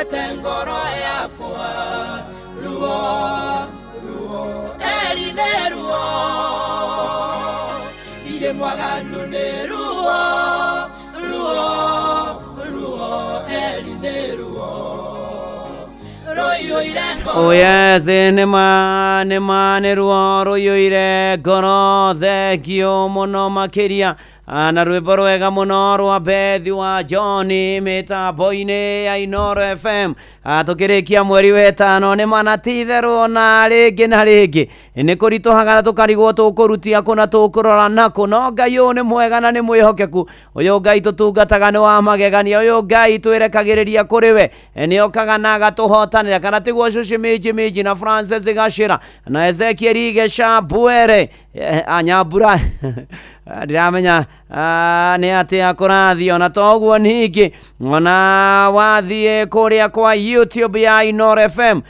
Rũiyũrĩte ngoro yakwa ruo ruo eri nĩ ruo ndirĩ mwaganu nĩ ruo ruo ruo eri nĩ ruo rũiyũire ngoro. Oh yes, nĩma nĩma nĩ ruo rũiyũire ngoro. Thengio mũno makĩria. Ah, na rwĩmbo rwega mũno rwa Bethi wa John mĩtambo-inĩ ya Inoro FM. Ah, tũkĩrĩkia mweri wetano nĩ mana ti itherũ na rĩngĩ na rĩngĩ nĩ kũritũhaga na tũkarigwo tũkũrutia kũ na tũkũrora nakũ, no Ngai ũyũ nĩ mwega na nĩ mwĩhokeku. Ũyũ Ngai tũtungataga nĩ wa magegania. Ũyũ Ngai twĩrekagĩrĩria kũrĩ we nĩ okaga na agatũhotanĩra, kana tiguo? Cuci Minji Minji na Francis Gacĩra na Ezekiel Geca Mbuere, Anyambura, ndiramenya nĩ atĩa kũrathiĩ. Ona toguo ningĩ ona wathiĩ kũrĩa kwa YouTube ya Inoro FM,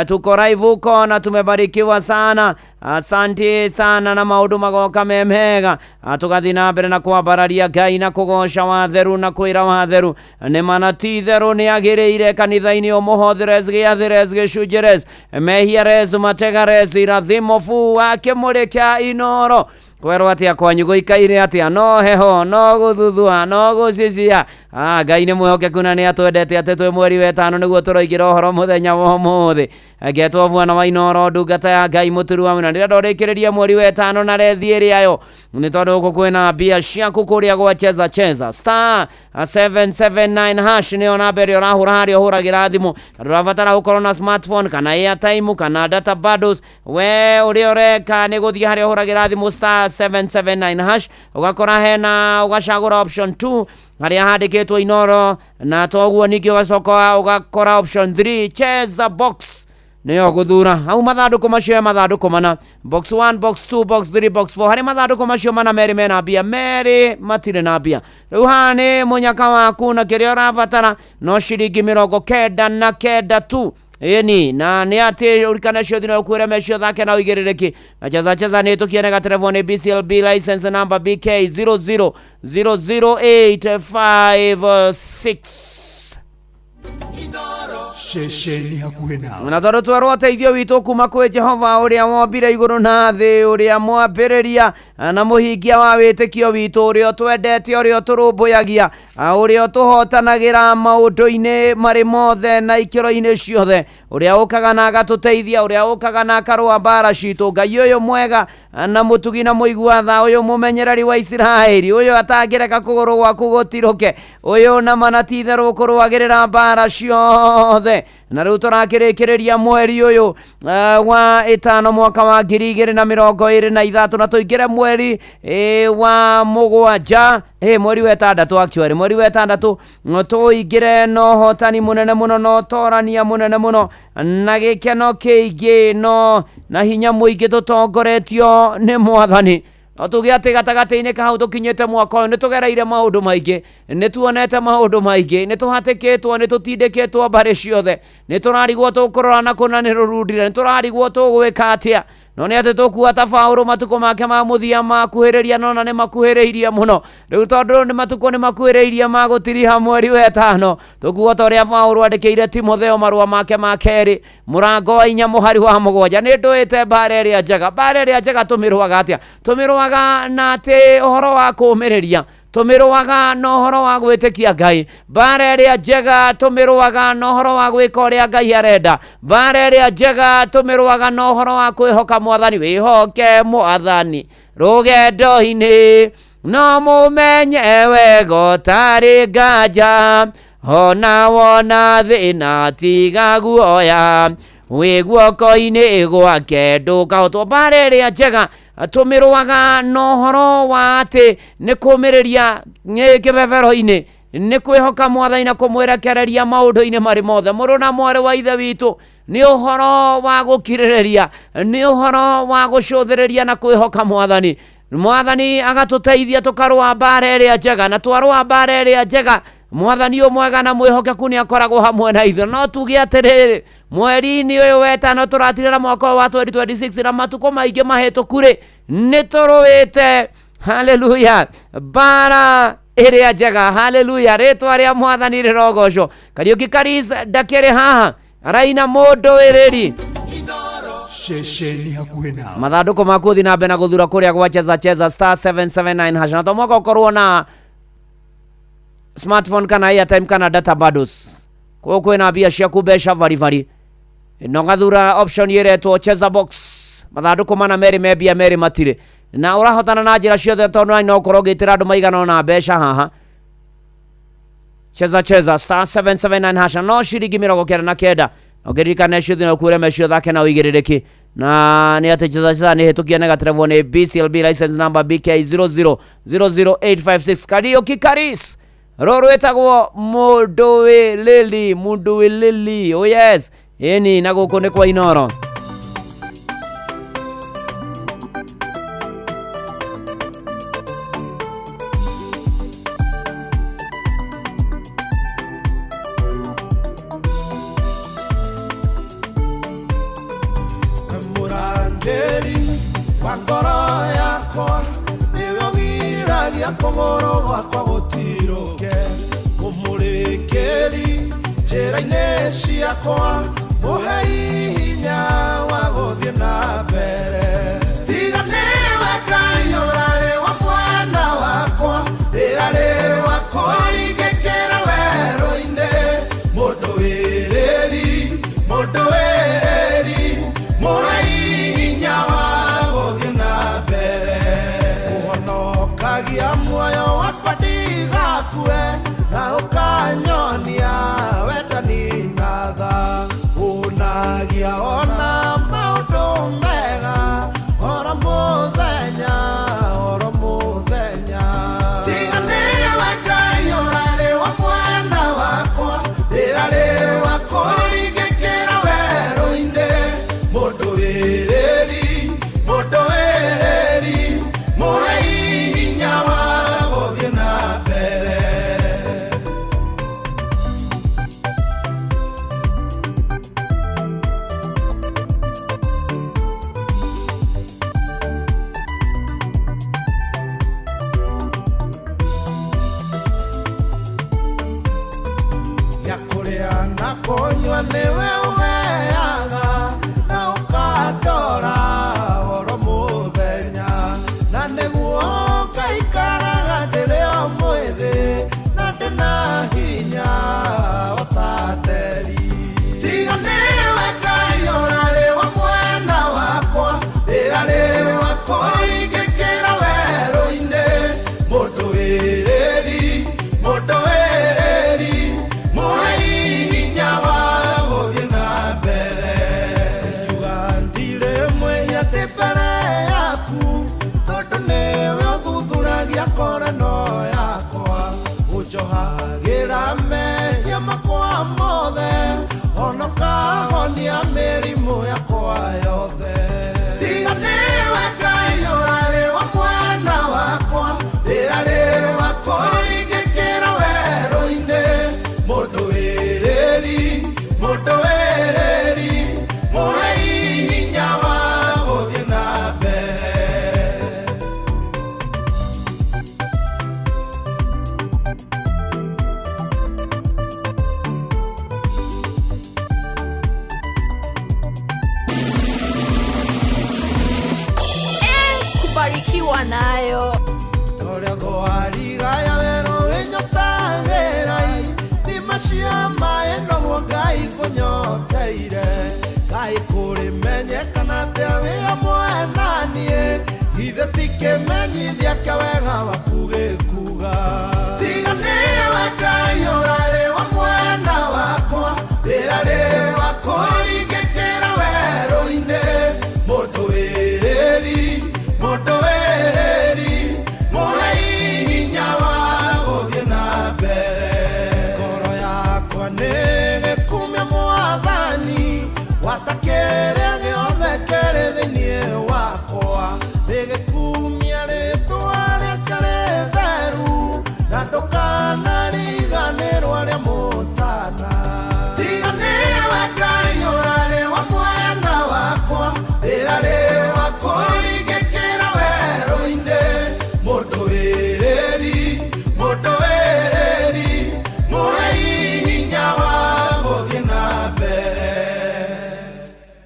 tuko live huko na tumebarikiwa sana. Asante sana na maũndũ magoka me mega. Ah, tũgathiĩ na mbere na kwambararia Ngai na kũgoca watheru na kwĩra watheru nĩ mana ti itherũ nĩ agĩrĩire kanitha-inĩ ũmũhothĩres gĩathĩres gĩcunjĩres mehiares mategares irathimo fu wa kĩmũrĩ kĩa Inoro. Kwerwo atĩa kwanyu? Gũikaire atĩa? No heho, no gũthuthua, no gũcicia. Ah, Ngai nĩ mwĩhokeku na nĩ atwendete atĩ twĩ mweri wetano nĩguo tũroigĩra ũhoro mũthenya wa ũmũthĩ. Ngetwo bwana wa Inoro, ndungata ya Ngai mũturu wa mũna. Ndĩrenda ũrĩkĩrĩrie mweri wetano na rethi ĩrĩa yo nĩ tondũ gũkũ kwĩna mbia ciaku kũrĩa gwa Cheza Cheza. *779# nĩyo namba ĩrĩa ũrahũra harĩa ũhũragĩra thimũ, na ndũrabatara gũkorwo na smartphone kana airtime kana data bundles. We ũrĩa ũreka nĩ gũthiĩ harĩa ũhũragĩra thimũ, *779#, ũgakora hena ũgacagũra option 2 harĩa handĩkĩtwo Inoro, na toguo ningĩ ũgacoka ũgakora option 3, cheza box, nĩyo gũthura hau mathandũkũ macio. He mathandũkũ mana: box 1, box 2, box 3, box 4. Harĩ mathandũkũ macio mana, merĩ mena mbia, merĩ matirĩ na mbia. Rĩu haha nĩ mũnyaka waku na kĩrĩa ũrabatara no ciringi 99 tu. Ĩni na nĩ atĩ ũrikane ciothe no ũkwĩre mecio thake na ũigĩrĩrĩki na Cheza Cheza nĩ tũkiene gaterebo nĩ BCLB license number BK 0000856. Ceceni hakuhĩ nawe. Na tondũ twerwo ũteithio witũ kuma kwĩ Jehova ũrĩa wombire igũrũ na thĩ, ũrĩa mwambĩrĩria na mũhingia wa wĩtĩkio witũ, ũrĩa ũtwendete, ũrĩa ũtũrũmbũyagia, ũrĩa ũtũhotanagĩra maũndũ-inĩ marĩ mothe na ikĩro-inĩ ciothe, ũrĩa ũkaga na agatũteithia, ũrĩa ũkaga na akarũa mbara citũ, Ngai ũyũ mwega na mũtugi na mũigua tha, ũyũ mũmenyereri wa Isiraeli, ũyũ atangĩreka kũgũrũ gwaku gũtirũke, ũyũ na mana ti itherũ ũkũrũagĩrĩra mbara ciothe. Na rĩu tũrakĩrĩkĩrĩria mweri ũyũ wa ĩtano mwaka wa 2023 na tũingĩre mweri wa mũgwanja, mweri wa ĩtandatũ actually, mweri wa ĩtandatũ, tũingĩre na ũhotani mũnene mũno na ũtorania mũnene mũno na gĩkeno kĩingĩ no na hinya mũingĩ tũtongoretio nĩ Mwathani. No tuge atĩ gatagatĩ-inĩ ka hau tũkinyĩte mwaka ũyũ nĩ tũgereire maũndũ maingĩ, nĩ tuonete maũndũ maingĩ, nĩ tũhatĩkĩtwo, nĩ tũtindĩkĩtwo mbarĩ ciothe, nĩ tũrarigwo tũkũrora na kũna nĩ rũrundire, nĩ tũrarigwo tũgwĩka atĩa. No nĩ atĩ tũkuga ta Paũlũ, matukũ make ma mũthia makuhĩrĩria, nona nĩ makuhĩrĩirie mũno rĩu, tondũ nĩ matukũ nĩ makuhĩrĩirie ma gũtiriha mweri wetano. Tũkuga ta ũrĩa Paũlũ andĩkĩire Timotheo marũa make ma kerĩ mũrango wa 4 mũhari wa 7, nĩ ndũĩte mbara ĩrĩa njega. Mbara ĩrĩa njega tũmĩrũaga atĩa? Tũmĩrũaga na atĩ ũhoro wa kũũmĩrĩria, tũmĩrũaga na ũhoro wa gwĩtĩkia Ngai. Mbara ĩrĩa njega tũmĩrũaga na ũhoro wa gwĩka ũrĩa Ngai arenda. Mbara ĩrĩa njega tũmĩrũaga na ũhoro wa kwĩhoka Mwathani. Wĩhoke Mwathani rũgendo-inĩ no mũmenye wega ũtarĩ nganja, ona wona thĩna tiga guoya, wĩ guoko-inĩ gwake ndũkahotwo. Mbara ĩrĩa njega tũmĩrũaga na ũhoro wa atĩ nĩ kũmĩrĩria kĩbebero-inĩ, nĩ kwĩhoka Mwathani na kũmwĩrekereria maũndũ-inĩ marĩ mothe. Mũrũ na mwarĩ wa ithe witũ, nĩ ũhoro wa gũkirĩrĩria, nĩ ũhoro wa gũcũthĩrĩria na kwĩhoka Mwathani. Mwathani agatũteithia tũkarũa mbara ĩrĩa njega, na twarũa mbara ĩrĩa njega, Mwathani ũyũ mwega na mwĩhokeku nĩ akoragwo hamwe na ithuĩ. No tuge atĩrĩrĩ, mweri-inĩ ũyũ wetano tũratirĩra mwaka ũyũ wa 2026 na matukũ maingĩ mahĩtũku rĩ, nĩ tũrũĩte, haleluya, mbara. Ĩrĩa njega. Haleluya, rĩtwa rĩa Mwathani rĩrogocwo. Kariũki Karis ndakĩrĩ haha araina mũndũ wĩrĩri. Ceceni hakuhĩ nawe. Mathandũkũ maku ũthiĩ na mbere na gũthura kũrĩa gwa cheza cheza *779# na to mwaka ũkorwo na smartphone kana airtime kana data bundles. Koguo kwĩna mbia ciaku, mbeca baribari, no gathura option ĩretwo cheza box. Mathandũkũ mana merĩ me mbia, merĩ matirĩ, na ũrahotana na njĩra ciothe tondũ no ũkorwo ũgĩtĩra andũ maigana ũna mbeca haha. Cheza cheza *779# no ciringi 99. Ũngĩririkana ciothe no kuure mecio thake na ũigĩrĩrĩki na nĩ atĩ cheza cheza nĩ hĩtũkia nĩ gaterevwo nĩ BCLB license number BK 0000856. Kariũki Karis, rũrũ rwĩtagwo mũndũ wĩ lili, mũndũ wĩ lili. Oh yes, ĩni na gũkũ nĩ kwa Inoro. Mũrangĩri wa ngoro yakwa, nĩwe ũgiragia kũgũrũ gwakwa gũtirũke, mũmũrĩkĩri njĩra-inĩ ciakwa, mũhei hinya wa gũthiĩ na mbere. Tiga nĩwe Ngai ũrarĩ wa mwena wakwa, ndĩrarĩ wa kũringĩkĩra werũ-inĩ. Mũndũ wĩrĩri, mũndũ wĩrĩri, mũhei hinya wa gũthiĩ na mbere. Ũhonokagia muoyo wakwa ndigakue, na ũkanyonia wendani na tha, ũnagia ona maũndũ mega oro mũthenya, oro mũthenya. Tiga nĩwe Ngai ũrarĩ wa mwena wakwa, ndĩrarĩ wa kũringĩkĩra werũ-inĩ. Mũndũ wĩrĩri, mũndũ wĩrĩri, mũhei hinya wa gũthiĩ na mbere. Ya kũrĩa na kũnyua nĩwe ũheaga, na ũkandora oro mũthenya, na nĩguo ngaikaraga ndĩrĩ o mwĩthĩ na ndĩna hinya o ta nderi. Tiga nĩwe Ngai ũrarĩ wa mwena wakwa, ndĩrarĩ wa kũringĩkĩra werũ-inĩ. Mũndũ wĩrĩri, mũndũ wĩrĩri, mũhei hinya wa gũthiĩ na mbere. Ngiuga ndirĩ mwĩhia ndĩ mbere yaku, tondũ nĩwe ũthuthuragia koreno yakwa, ũnjohagĩra mehia makwa mothe, ona ũkahonia mĩrimũ yakwa yothe. Tiga nĩwe Ngai ũrarĩ wa mwena wakwa, ndĩrarĩ wa kũringĩkĩra werũ-inĩ. Mũndũ wĩrĩri, mũndũ wĩrĩri, mũhei hinya wa gũthiĩ na mbere. Kubarikiwa nayo. Torĩa thwariga werũ ĩnyotagĩrai thima cia maĩ, noguo Ngai kũnyoteire. Kaĩ kũrĩmenyekana atĩa wĩ hamwe na niĩ? Githĩ ti kĩmenyithia kĩa wega waku gĩkuga? Tiga nĩwe Ngai ũrarĩ wa mwena wakwa, ndĩrarĩ wa kũringĩkĩra werũ-inĩ. Mũndũ wĩrĩri, mũndũ wĩrĩri, mũhei hinya wa gũthiĩ na mbere. Ngoro yakwa nĩ gĩkumia Mwathani, gwata kĩrĩa gĩothe kĩrĩ thĩinĩ wakwa nĩ gĩkumia rĩtwa rĩake.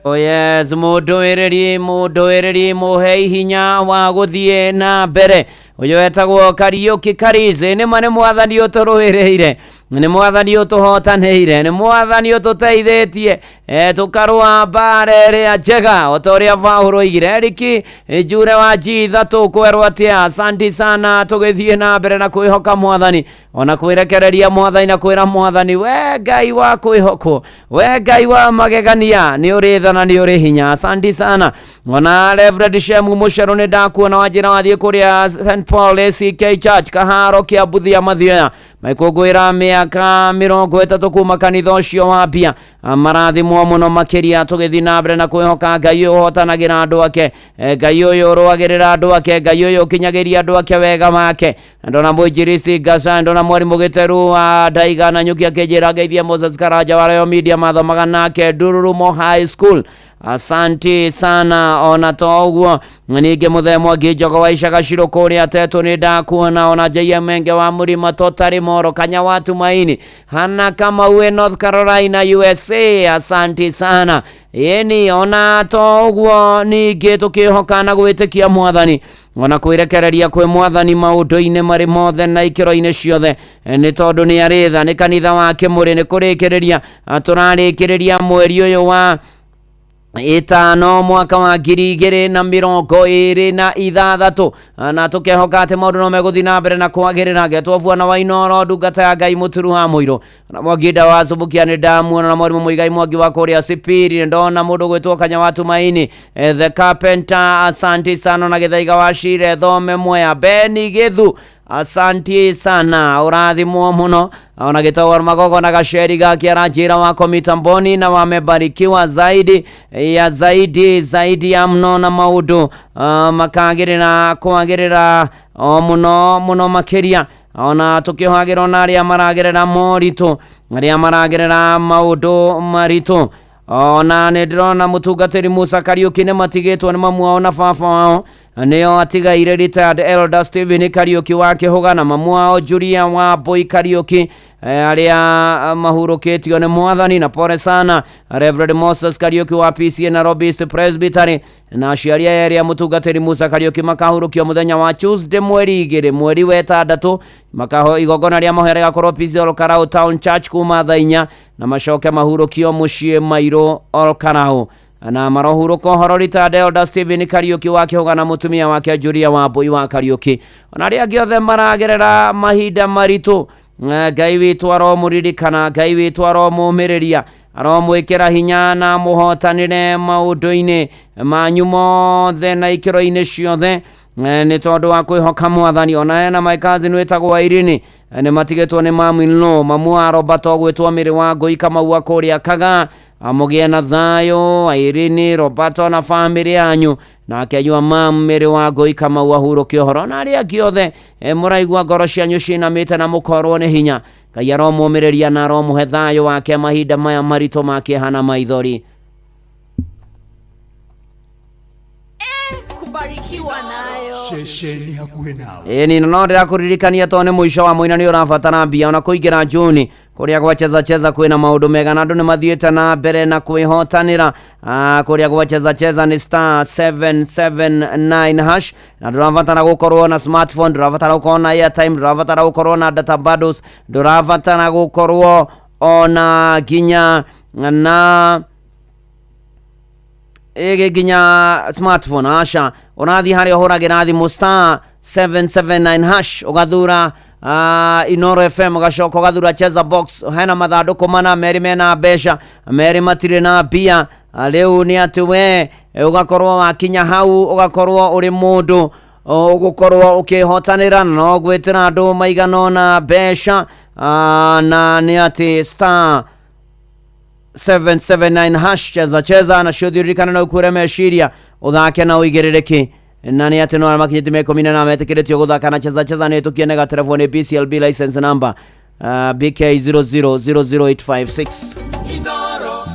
Oh yes, mũndũĩrĩri mũndũĩrĩri mũhei hinya wa gũthiĩ na mbere. Ũyũ etagwo Kariũki Karizi. Nĩma nĩ mwathani ũtũrũĩrĩire, nĩ mwathani ũtũhotanĩire, nĩ mwathani ũtũteithĩtie tũkarũa mbara ĩrĩa njega o ta ũrĩa Paũlũ oigire. Eriki Njure wa G3 kwerwo atĩa? Asanti sana, tũgĩthiĩ na mbere na kwĩhoka mwathani ona kwĩrekereria mwathani na kwĩra mwathani, we Ngai wa kwĩhokwo, we Ngai wa magegania, nĩ ũrĩ tha na nĩ ũrĩ hinya. Asanti sana. Ona Reverend Shemu Mũcerũ nĩ ndakuona wanjĩra wathiĩ kũrĩa St Paul ACK Church Kaharo kĩa Mbuthia Mathioya maikũngũĩra mĩaka 30 kuma kanitha ũcio wambia. Marathimwo mũno makĩria tũgĩthiĩ na mbere na kwĩhoka Ngai ũyũ ũhotanagĩra andũ ake, Ngai ũyũ ũrũagĩrĩra andũ ake, Ngai ũyũ ũkinyagĩria andũ ake wega wake. Ndona mwinjiristi Ngasa, ndona mwarimũ Gĩteru wa Ndaiga na Nyuki akĩnjĩra ngeithie Moses Karanja wa Royal Media mathomaga nake Ndururumo High School. Asanti sana. Ona to ũguo ningĩ mũthee Mwangi Njogo wa Icaga Cirũ kũrĩa Tetũ nĩ ndakuona, ona Njaiya Menge wa Mũrima Totari Moro Kanya wa Tumaini Hana Kamau North Carolina USA. Asanti sana. Ĩni ona to ũguo ningĩ tũkĩhoka na gwĩtĩkia mwathani ona kwĩrekereria kwĩ mwathani maũndũ-inĩ marĩ mothe na ikĩro-inĩ ciothe, nĩ tondũ nĩ arĩ tha. Nĩ kanitha wa Kĩmũrĩ nĩ kũrĩkĩrĩria tũrarĩkĩrĩria mweri ũyũ wa 5 mwaka wa 2026, na tũkehoka atĩ maũndũ no megũthiĩ na mbere na kwagĩrĩra. Ngetwo Bwana wa Inoro, ndungata ya Ngai mũturu wa mũirũ na Mwangi nda wa Subukia nĩ ndamuona, na mwarimũ Mũigai Mwangi wa kũrĩa Sipiri nĩ ndona mũndũ gwĩtwo Kanya wa Tumaini, the Carpenter, asanti sana. Na Gĩthaiga wa Cire Thome Mwea Beni Gĩthu, asanti sana, ũrathimwo mũno. Ona gĩtagwo Magogo na gaceri gake aranjĩra wako mitamboni na wamebarikiwa zaidi ya zaidi zaidi ya mno, na maũndũ makagĩrĩra kwagĩrĩra o mũno mũno makĩria. Ona tũkĩohagĩra ona arĩa maragerera moritũ, arĩa maragerera maũndũ maritũ. Ona nĩ ndĩrona mũtungatĩri Musa Kariũki nĩ matigĩtwo nĩ mamu wao na baba wao, nĩo atigaire retired Elder Stephen Kariũki wa Kĩhũga na mamu wao Julia wa Mbui Kariũki, arĩa mahurũkĩtio nĩ mwathani. Na pole sana Reverend Moses Kariũki wa PCA Nairobi East Presbytery na aciari aya erĩ a mũtungatĩri Musa Kariũki makahurũkio mũthenya wa Tuesday mweri 2 mweri wa 6, makaho igongona rĩa mahoya rĩgakorwo PCA Olkarau Town Church kuma thaa 4, na macoke mahurũkio mũciĩ Mairũ Olkarau. Na marohurũka ũhoro retired Elder Stephen Kariũki wa Kĩhũga na mũtumia wake Julia wa Mbui wa Kariũki. Ona arĩa angĩ othe maragerera mahinda maritũ, Ngai witũ aromũririkana, Ngai witũ aromũmĩrĩria, aromwĩkĩra hinya na mũhotanĩre maũndũ-inĩ manyu mothe na ikĩro-inĩ ciothe, nĩ tondũ wa kwĩhoka mwathani. Ona hena my cousin wĩtagwo Irene, nĩ matigĩtwo nĩ mamu in-law, mamu wa Robert ũgwĩtwo Mĩrĩ wa Ngũi Kamau wa kũrĩa Kaga. Amũgĩe na thayũ Irene, Roberto na famĩlĩ yanyu, nake your mam Mĩrĩ wa Ngũi Kamau ahurũke ũhoro. Na arĩa angĩ othe mũraigua ngoro cianyu cinamĩte na mũkorwo nĩ hinya, Ngai aromũmĩrĩria na aromũhe thayũ wake mahinda maya maritũ ma kĩeha na maithori. Kubarikiwa nayo. Ceceni hakuhĩ nawe. Ĩni no ndĩrakũririkania to nĩ mũico wa mũina nĩ ũrabatara mbia ona kũingĩra Juni kũrĩa gwa cheza cheza kwĩna maũndũ mega na andũ nĩ mathiĩte na mbere na kwĩhotanĩra. Kũrĩa gwa cheza cheza nĩ star 779 hash, na ndũrabatara gũkorwo na smartphone, ndũrabatara gũkorwo na airtime, ndũrabatara gũkorwo na data bundles, ndũrabatara gũkorwo ona nginya na ĩgĩ nginya smartphone, aca. Ũrathiĩ harĩa ũhũragĩra thimũ star 779 hash, ũgathura Inoro FM, ũgacoka ũgathura cheza box. Hena mathandũkũ mana, merĩ mena mbeca, merĩ matirĩ na mbia. Rĩu nĩ atĩ we ũgakorwo wakinya hau ũgakorwo ũrĩ mũndũ ũgũkorwo ũkĩhotanĩra no gwĩtĩra andũ maigana ũna mbeca. Na nĩ atĩ star 779 hash, cheza cheza na cio ririkana na ukure meciria ũthake na ũigĩrĩrĩki. Na nĩ atĩ no arĩa makinyĩtie mĩaka 18 metĩkĩrĩtio gũthaka na cheza cheza nĩ ĩtũkie nĩ gaterebo nĩ BCLB license number BK 0000856.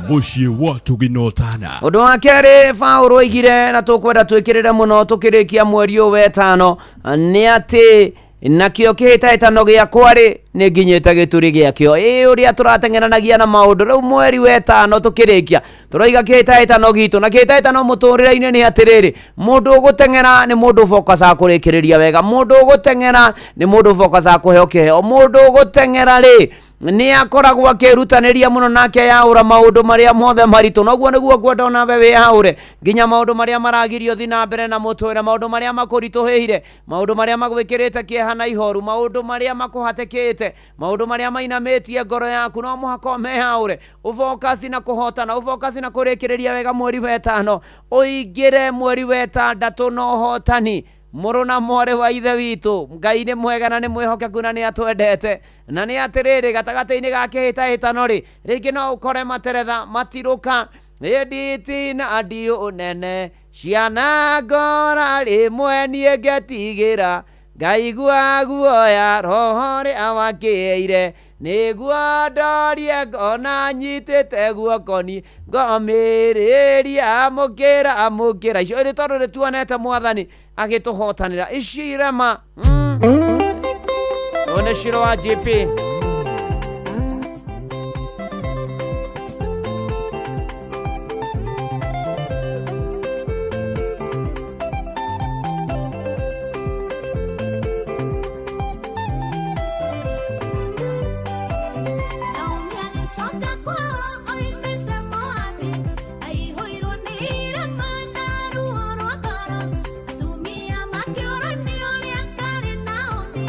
Mũciĩ wa tũginotana. Ũndũ wa kerĩ Paũlũ oigire na tũkwenda twĩkĩrĩre mũno tũkĩrĩkia mweri ũyũ wetano nĩ atĩ nakĩo kĩhĩtahĩtano gĩakwa rĩ Nĩ nginyĩte gĩturi gĩakĩo. Ĩ ũrĩa tũrateng'eranagia na maũndũ rĩu mweri wetano tũkĩrĩkia tũroiga kĩhĩtahĩtano gitũ na kĩhĩtahĩtano mũtũrĩre-inĩ nĩ atĩrĩrĩ, mũndũ ũgũteng'era nĩ mũndũ ũbokacaga kũrĩkĩrĩria wega, mũndũ ũgũteng'era nĩ mũndũ ũbokacaga kũheo kĩheo, mũndũ ũgũteng'era rĩ nĩ akoragwo akĩrutanĩria mũno na akeyaũra maũndũ marĩa mothe maritũ. Noguo nĩguo ngwenda onawe wĩyaũre nginya maũndũ marĩa maragirio thi na mbere na mũtũrĩre, maũndũ marĩa makũritũhĩire, maũndũ marĩa magwĩkĩrĩte kĩeha na ihoru, maũndũ marĩa makũhatĩkĩte, maũndũ marĩa mainamĩtie ngoro yaku, no mũhaka ũmeyaũre, ũfocus na kũhotana, ũfocus na kũrĩkĩrĩria wega mweri wetano, ũingĩre mweri wetandatũ na ũhotani. Mũrũ na mwarĩ wa ithe witũ, Ngai nĩ mwega na nĩ mwĩhokeku na nĩ atwendete. Na nĩ atĩrĩrĩ, gatagatĩ-inĩ ga kĩhĩtahĩtano rĩ, rĩngĩ no ũkore materetha matirũka ĩnditi na ndiũ nene ciana ngora rĩmwe niĩ ngetigĩra ngaigua guoya roho rĩa wakĩire nĩguo ndorie ngona nyitĩte guoko ni ngomĩrĩria mũkĩra amũkĩra icio ĩrĩ tondũ nĩtuonete mwathani agĩtũhotanĩra ici irema. Ũyũ nĩ Shiro wa GP. Naomi agĩcoka kwao oimĩte Moabi, aihũirwo nĩ irema na ruo rwa ngoro. Atumia makĩũrania ũrĩa karĩ Naomi,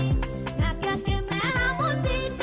nake akĩmeera mũtikamakie.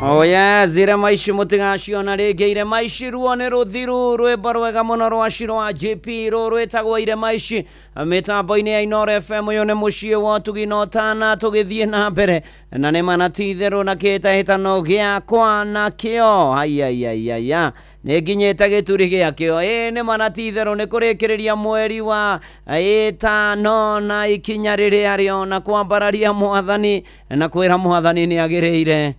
Oh yes, irema ici mũtigaciona rĩngĩ. Irema ici ruo nĩ rũthiru, rwĩmbo rwega mũno rwa Shiro wa JP rũ rwĩtagwo irema ici mĩtambo-inĩ ya Inooro FM. Ũyũ nĩ mũciĩ wa ũtugi na ũtana, tũgĩthiĩ na mbere na nĩ mana ti itherũ na kĩhĩtahĩtano gĩakwa nakĩo. Aiaiaiaia, nĩ nginyĩte gĩturi gĩakĩo. Ĩĩ nĩ mana ti itherũ, nĩ kũrĩkĩrĩria mweri wa ĩtano na ikinya rĩrĩa rĩo na kwambararia mwathani na kwĩra mwathani nĩ agĩrĩire.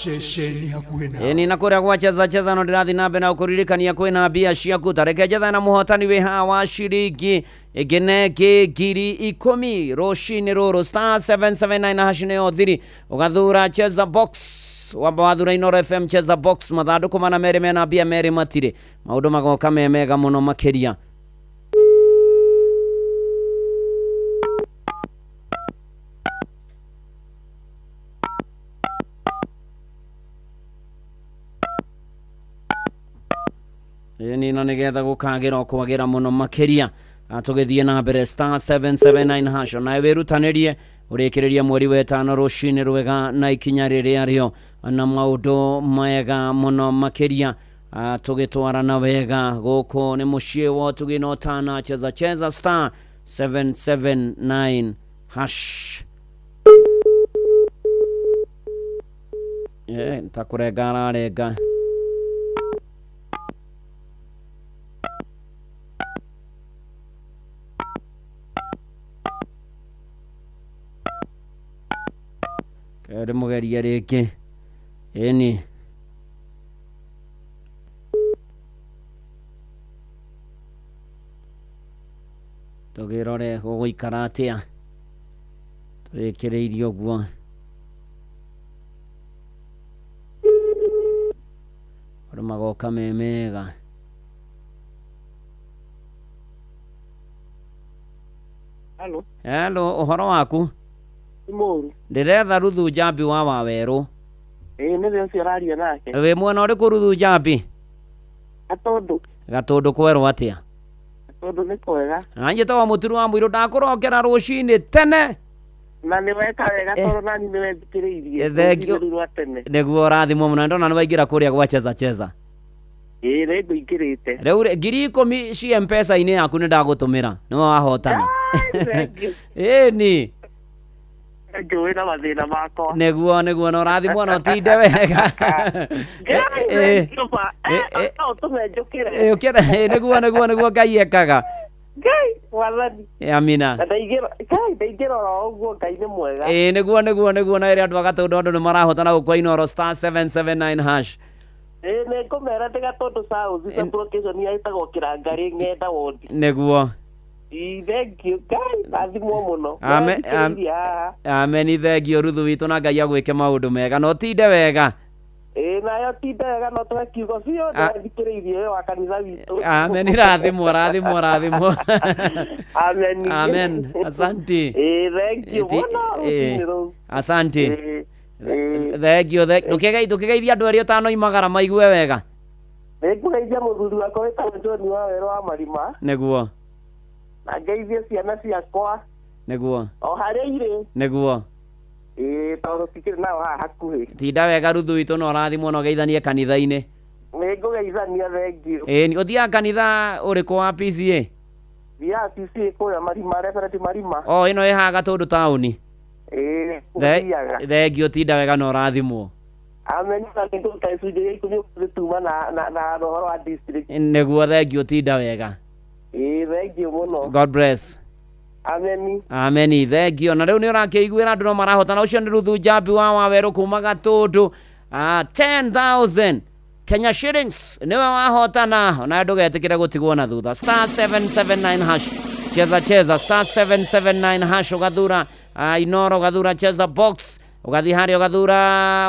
Ceceni hakuhĩ nawe. Ĩni na kũrĩa gwa cheza cheza no ndĩrathiĩ na mbere na gũkũririkania kwĩna mbia ciaku. Tareke njethe na mũhotani wĩ haha wa ciringi ĩngĩ na ĩngĩ 10,000 rũcinĩ rũrũ. Star 779 hash nĩyo thiri, ũgathura cheza box, wamba wathura Inooro FM cheza box, mathandũkũ mana merĩ mena mbia, merĩ matirĩ. Maũndũ magoka me mega mũno makĩria. Ĩni na nĩgetha gũkagĩra o kwagĩra mũno makĩria. Tũgĩthiĩ na mbere, star 779 hash, nawe wĩrutanĩrie ũrĩkĩrĩria mweri wetano rũcinĩ rwega na ikinya rĩrĩa rĩo na maũndũ mega mũno makĩria. Tũgĩtwarana wega gũkũ nĩ mũciĩ wa ũtugi na ũtana. Cheza cheza, star 779 hash. Ta kũrenga ararenga. Ndĩmũgerie rĩngĩ. Ĩni tũgĩrore gũgũikara atĩa tũrĩkĩrĩirie ũguo. Andũ magoka me mega. Halo, Hello, ũhoro waku? Nĩ mũru. Ndĩretha Ruthu Njambi wa Wawerũ. Ĩĩ nĩwe ũcio ũraria nake. Wĩ mwena ũrĩkũ, Ruthu Njambi? Gatũndũ. Gatũndũ kwerwo atĩa? Gatũndũ nĩ kwega. Na njĩtagwo Mũturu wa Mũirũ, ndakũrokera rũcinĩ tene. Na nĩ weka wega tondũ nani nĩ wethikĩrĩirie. Thank you. Rũcinĩ rũu rwa tene. Nĩguo, ũrathimwo mũno. Ndona nĩ waingĩra kũrĩa gwa cheza cheza. Ĩĩ nĩ ngũingĩrĩte. Rĩu rĩ, 10,000 ci mpesa-inĩ yaku nĩ ndagũtũmĩra, nĩwe wahotana. Thank you. Ĩni. Njũĩ na mathĩna makwa. Nĩguo nĩguo, na ũrathimwo na ũtinde wega. Ngai, thank you ma. No ũtũme njũkĩre. Ũkĩra nĩguo nĩguo nĩguo Ngai ekaga. Ngai, wathani. Amina. Na ndaingĩra, Ngai ndaingĩra oro ũguo, Ngai nĩ mwega. Ĩĩ nĩguo nĩguo nĩguo, na ĩrĩa andũ a Gatũndũ, andũ nĩ marahotana gũkũ Inooro, star 779 hash. Ĩĩ nĩ ngũmera ndĩ Gatũndũ South, sub-location ya ĩtagwo Kĩrangarĩ, Ng'enda ward. Nĩguo. Ĩĩ thank you. Ngai, rathimwo mũno. Amen. Nĩwethikĩrĩirie haha. Ameni, thengio Ruthu witũ, na Ngai agwĩke maũndũ mega na ũtinde wega. Ĩĩ nayo tinda wega no tũhe kiugo biũ. Nĩwethikĩrĩirie ũyũ wa kanitha witũ. Ameni, rathimwo rathimwo rathimwo. Amen. Amen, asanti. Ĩĩ thank you mũno rũcinĩ rũu. Asante. Ĩĩ, ĩĩ. Thengio. Ndũkĩgeithia andũ erĩ ũtanoimagara maigue wega. Nĩngũgeithia mũthuri wakwa wĩtagwo John wa Werũ wa Marima, Nĩguo. na ngeithie ciana ciakwa Nĩguo. o harĩa irĩ. Nĩguo. Ĩĩ tondũ tikĩrĩ nao haha hakuhĩ. Tinda wega Ruthu witũ, na ũrathimwo na ũgeithanie kanitha-inĩ. Nĩngũgeithania, thank you. Ĩĩ, ũthiaga kanitha ũrĩkũ wa PCA? Thiaga PCA kũrĩa Marima, Reverend Marima. O ĩno ĩ haha Gatũndũ taũni? Ĩĩ gũthiaga. Thengio, tinda wega na ũrathimwo. Amen, na nĩngũruta gĩcunjĩ gĩa 10 ũmũthĩ tuma na ũhoro wa district. Nĩguo, thengio, tinda wega. Ĩĩ thank you mũno. God bless. Ameni. Ameni, thengio. Na rĩu nĩ ũrakĩiguĩra andũ no marahotana. Ũcio nĩ Ruthu Njambi wa Wawerũ kuma Gatũndũ. 10,000 Kenya shillings nĩwe wahotana. Onawe ndũgetĩkĩre gũtigwo na thutha. Star 779 hash, cheza cheza, star 779 hash, ũgathura Inoro, ũgathura cheza box, ũgathiĩ harĩa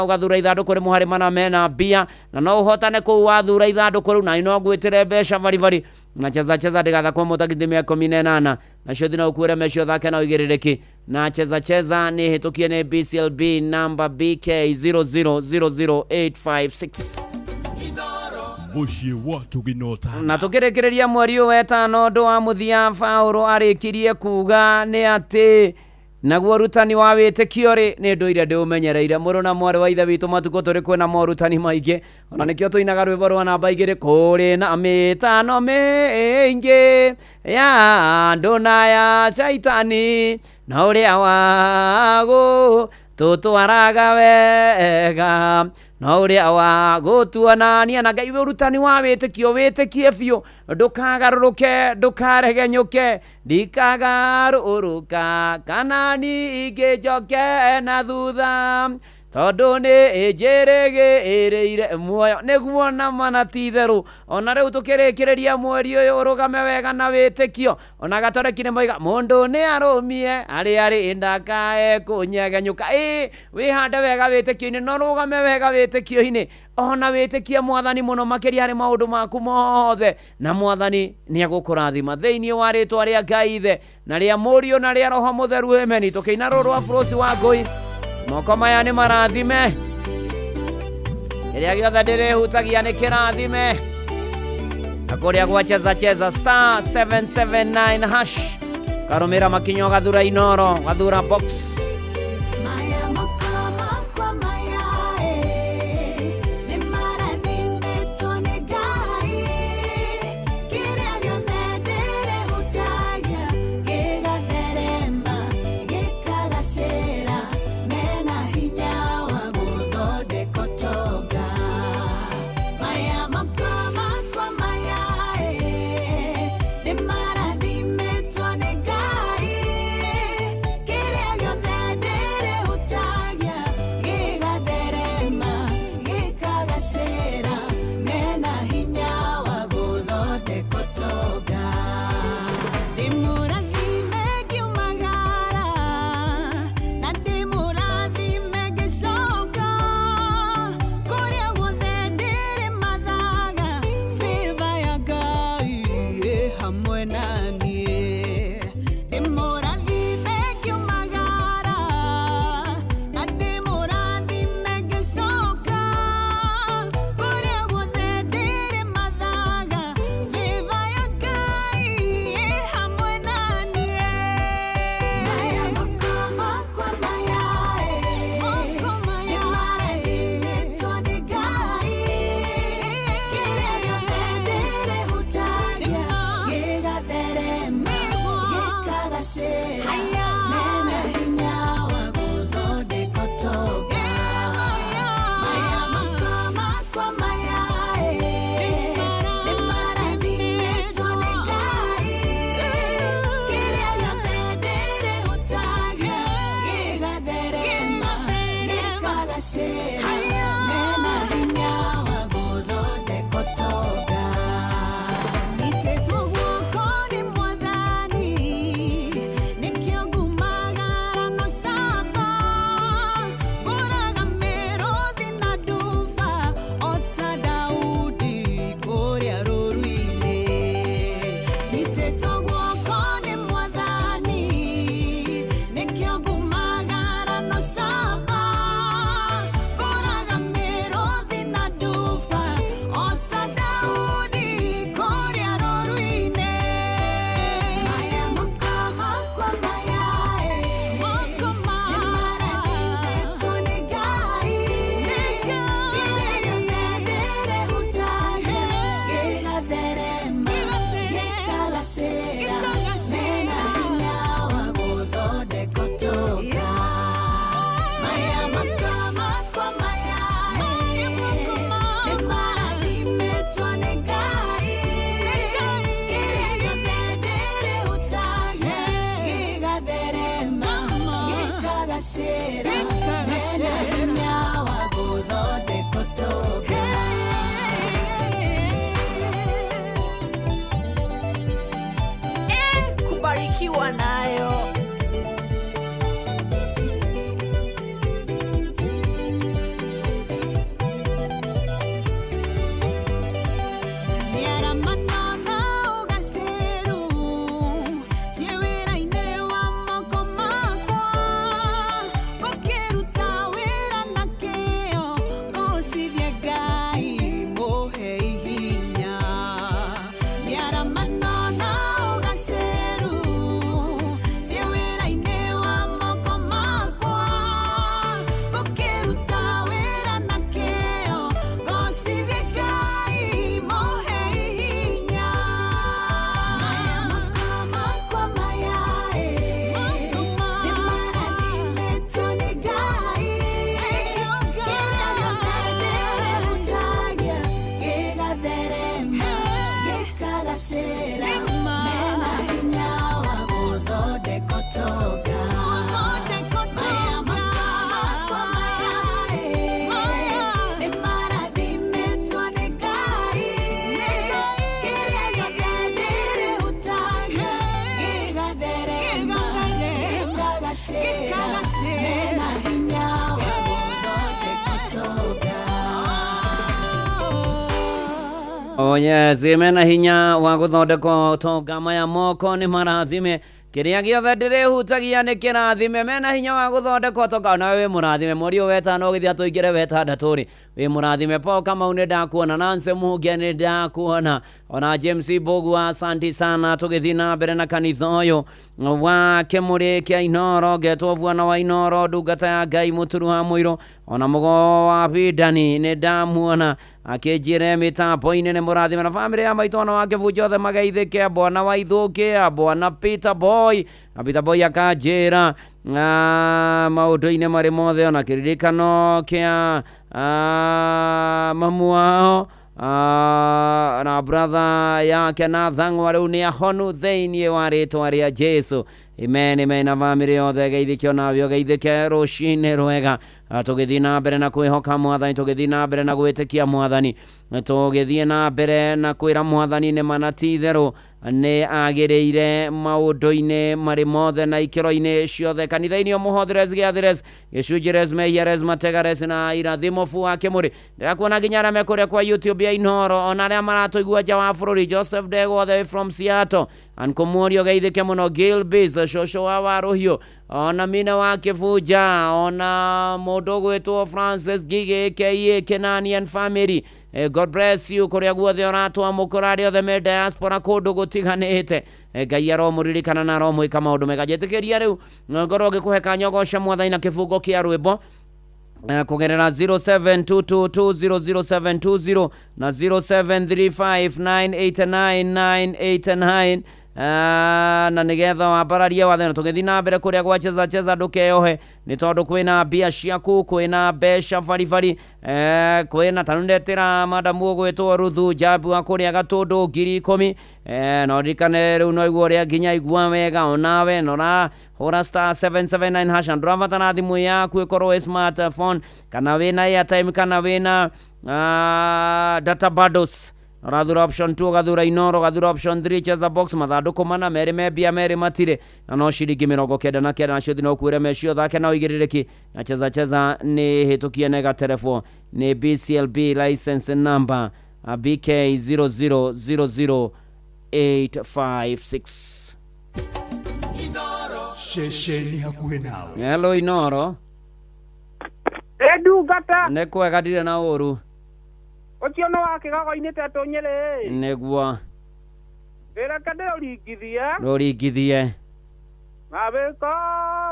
ũgathura ithandũkũ rĩmwe harĩ mana mena mbia, na no ũhotane kũu wathura ithandũkũ rĩu, na no ngwĩtĩre mbeca baribari. Na cheza cheza ndĩgathakwo mũtakithĩ 18, nacio thina ũkuĩre mecio thake na ũigĩrĩrĩki. Na cheza cheza nĩ hĩtũkie nĩ BCLB number BK 0000856. Mũciĩ wa Tũginota. Na tũkĩrĩkĩrĩria mweri ũyũ wetano, ũndũ wa mũthia Paũlũ arĩkirie kuga nĩ atĩ Naguo ũrutani wa wĩtĩkio rĩ, nĩ ndũire ndĩũmenyereire. Mũrũ na mwarĩ wa ithe witũ, matukũ tũrĩ kwĩna morutani maingĩ, ona nĩkĩo tũinaga rwĩmbo rwa namba 2, kũrĩ na mĩtano mĩingĩ ya andũ na ya caitani, na ũrĩa wago tũtwaraga wega, na ũrĩa wa gũtuonania na Ngai. Ũrutani wa wĩtĩkio, wĩtĩkie biũ, ndũkagarũrũke, ndũkaregenyũke, ndikagarũrũka kana ningĩ njoke na thutha, tondũ nĩ njĩrĩgĩrĩire muoyo nĩguo na mana ti itherũ. Ona rĩu tũkĩrĩkĩrĩria mweri ũyũ, ũrũgame wega na wĩtĩkio. Ona gatoreki nĩ moiga mũndũ nĩ arũmie arĩa arĩ ndakae kũnyegenyũka. Ĩ wĩhande wega wĩtĩkio-inĩ, no rũgame wega wĩtĩkio-inĩ, ona wĩtĩkie mwathani mũno makĩria harĩ maũndũ maku mothe, na mwathani nĩ egũkũrathima thĩinĩ wa rĩtwa rĩa Ngai Ithe na rĩa Mũriũ na rĩa Roho Mũtheru, ameni. Tũkĩina rũrũ rwa Frosi wa Ngũi, moko maya nĩ marathime, kĩrĩa gĩothe ndĩrĩhutagia nĩ kĩrathime. Na kũrĩa gwa cheza cheza star 779 hash, karũmĩra makinya, ũgathura Inoro, ũgathura box. Maya moko makwa maya nĩ marathimĩtwo nĩ Ngai, kĩrĩa gĩothe ndĩrĩhutagia gĩgatherema gĩkagacĩra, mena hinya wa gũthondeka ũtonga. Maya moko makwa maya nĩ marathimĩtwo nĩ Ngai, kĩrĩa gĩothe ndĩrĩhutagia gĩgatherema gĩkagacĩra, mena hinya wa gũthondeka ũtonga. Ndĩmũrathime ngiumagara na ndĩmũrathime ngĩcoka, kũrĩa guothe ndĩrĩmathaga, favor ya Ngai ĩ hamwe na niĩ. Ndĩmũrathime ngiumagara na ndĩmũrathime ngĩcoka, kũrĩa guothe ndĩrĩmathaga, favor ya Ngai ĩ hamwe na niĩ. Maya moko makwa maya nĩ marathimĩtwo nĩ Ngai, kĩrĩa gĩothe ndĩrĩhutagia gĩgatherema gĩkagacĩra, mena hinya wa gũthondeka ũtonga. Maya moko makwa maya nĩ marathimĩtwo nĩ Ngai, kĩrĩa gĩothe ndĩrĩhutagia gĩgatherema gĩkagacĩra, mena hinya wa gũthondeka ũtonga. Nyitĩtwo guoko nĩ mwathani, nĩkĩo ngumagara no camba, ngũraga mĩrũthi na nduba o ta Daudi kũrĩa rũru-inĩ. Nyitĩtwo guoko nĩ mwathani, nĩkĩo ngumagara no camba, ngũraga mĩrũthi na nduba o ta Daudi kũrĩa rũru-inĩ. Maya moko makwa maya nĩ marathimĩtwo nĩ Ngai, kĩrĩa gĩothe ndĩrĩhutagia gĩgatherema gĩkagacĩra, mena hinya wa gũthondeka ũtonga. Maya moko makwa maya nĩ marathimĩtwo nĩ Ngai, kĩrĩa gĩothe ndĩrĩhutagia gĩgatherema gĩkagacĩra, mena hinya wa gũthondeka ũtonga. Kubarikiwa nayo. Mĩaramano na ũgacĩru ciĩ wĩra-inĩ wa moko makwa, ngũkĩruta wĩra na kĩyo, ngũcithie Ngai mũhe ihinya. Mĩaramano na ũgacĩru ciĩ wĩra-inĩ wa moko Oh yes, mena hinya wa gũthondeka ũtonga maya moko nĩ marathime kĩrĩa gĩothe ndĩrĩhutagia nĩ kĩrathime mena hinya wa gũthondeka ũtonga nawe wĩ mũrathime mweri ũyũ wetano ũgĩthiĩ tũingĩre wetandatũ rĩ wĩ mũrathime Paul Kamau nĩ ndakuona Nancy Mũhungia nĩ ndakuona ona James Mbũgua asanti sana tũgĩthiĩ na mbere na kanitha ũyũ wa kĩmũrĩ kĩa Inoro ngetwo bwana wa Inoro ndungata ya Ngai mũturu wa mũirũ ona mũgo wa Bidani nĩ ndamuona akĩnjĩre mĩtambo-inĩ nĩ mũrathime na bamĩrĩ ya maitũ ona wa kĩbunjo othe mageithĩke bwana wa Ithũkĩa bwana Peter Boy na Peter Boy akanjĩra maũndũ-inĩ marĩ mothe ona kĩririkano kĩa mamu wao na brother yake na thang'wa rĩu nĩ ahonu thĩinĩ wa rĩtwa rĩa Jesu. Amen, amen. Na bamĩrĩ yothe geithĩke onawe ũgeithĩke rũcinĩ rwega. Tũgĩthiĩ na mbere na kwĩhoka mwathani tũgĩthiĩ na mbere na gwĩtĩkia mwathani tũgĩthiĩ na mbere na kwĩra mwathani nĩ mana ti itherũ nĩ agĩrĩire maũndũ-inĩ marĩ mothe na ikĩro-inĩ ciothe kanitha-inĩ ũmũhothires gĩathires gĩcunjĩres meiares mategares na irathimo bu wa kĩmũrĩ ndĩrakuona nginya arĩa me kũrĩa kwa YouTube ya Inoro ona arĩa maratũigua nja wa bũrũri Joseph Ndegwa all the way from Seattle ankũmuorio geithĩke mũno Gilbis cũcũ wa Warũhiũ ona mina wa Kĩbunja ona mũndũ ũgwĩtwo Francis Ngigĩ aka Kenani and family. God bless you kũrĩa guothe ũratwamũkũra arĩa othe me diaspora kũndũ gũtiganĩte. Ngai aromũririkana na aromwĩka maũndũ mega njĩtĩkĩria rĩu ngorwo ngĩkũhe kanya ũgoce mwathani na kĩbungo kĩa rwĩmbo kũgerera 0722200720 na 0735989989 na nigetha wambararie wathe na tũgĩthiĩ na mbere kũrĩa gwa cheza cheza ndũkeyohe nĩ tondũ kwĩna mbia ciaku kwĩna mbeca baribari kwĩna ta rĩu ndetĩra madamu ũgwĩtwo Ruthu Njambi wa kũrĩa Gatũndũ 10,000 no ririkane rĩu no igua ũrĩa nginya igua wega onawe na ũrahũra star 779 hash na ndũrabatara thimũ yaku ĩkorwo ĩ smartphone kana wĩna airtime kana wĩna data bundles ũrathura option 2 ũgathura Inoro ũgathura option 3 cheza box mathandũkũ mana merĩ me mbia merĩ matirĩ na no ciringi 99 nacio no kwĩre mecio thake na ũigĩrĩrĩki na cheza cheza nĩ hĩtũkie na ĩgaterebwo nĩ BCLB license number BK 0000856. Ceceni hakuhĩ nawe. Hello Inoro. Ndungata nĩ kwega ndirĩ na ũru ũcio nĩ wa kĩgogo-inĩ tetũ Nyĩrĩ nĩguo reke ndĩũringithie rũringithie mawĩko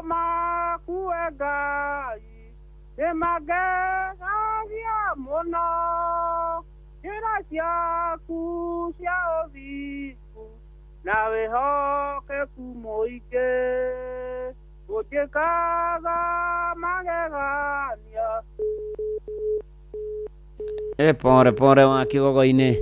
maku we Ngai nĩ mangegagia mũno njĩra ciaku cia ũthingu na wĩhokeku mũingĩ ũnjĩkaga magegania. Pore pore wa kĩgogo-inĩ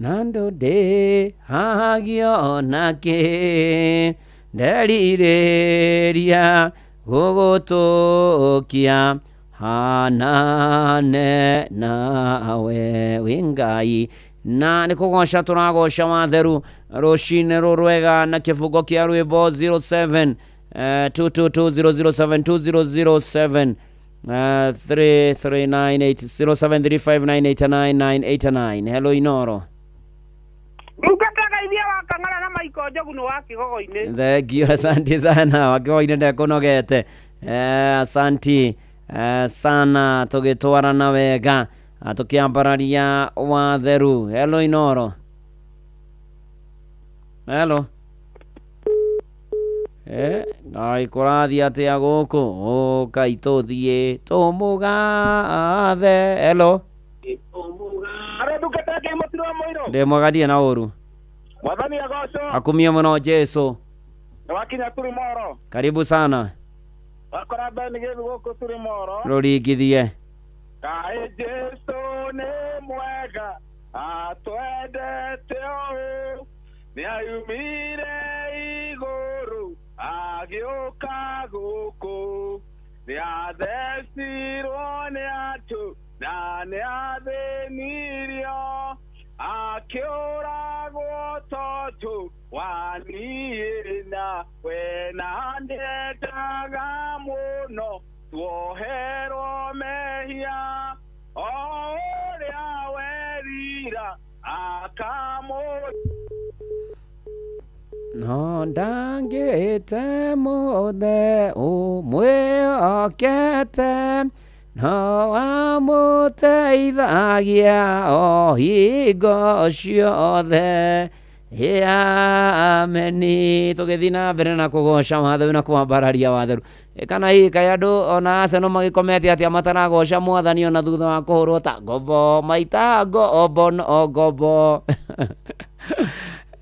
na ndũ hagio nakĩ nderirĩria gũgũtũkia hanane nawe wĩ Ngai na nĩ kũgoca tũragoca watheru rũcinĩ rũrwega na kĩbungo kĩa rwĩmbo 07 222007200 3398 0735989989. Hello Inoro. Ndungata geithia wa Kang'ara na Maiko Njogu nĩ wa kĩgogo-inĩ. Thank you, asante sana wakĩgogo-inĩ ndekũnogete asanti sana tũgĩtwarana wega tũkĩambararia watheru. Hello Inoro. Hello. Ngai kũrathiĩ atĩa gũkũ ũkai tũthiĩ tũmũgathe. Hello. Arĩa ndungata ngĩ mũtiro wa mũirũ ndĩ mwega ndirĩ na ũru mwathani agocwo akumie mũno Jesu. Nĩ wakinya Turimoro. Karibu sana wakora mbeni gĩthu gũkũ Turimoro rũringithie Kaĩ Jesu nĩ mwega atwendete ũũ nĩayumire igũrũ agĩũka gũkũ nĩathecirwo nĩ andũ na nĩathĩnirio akĩũragwo tondũ wa niĩ na we na nĩendaga mũno tuoherwo mehia o ũrĩa werira Akamũ No ndangĩte mũthe ũmwĩhokete no amũteithagia o hingo ciothe. Ameni. Tũgĩthiĩ na mbere na kũgoca watheru na kwambararia watheru. Kana hihi kaĩ andũ ona Arsenal magĩkomete atĩa mataragoca mwathani ona thutha wa kũhũrwo ta ngombo maita ngombo no ngombo.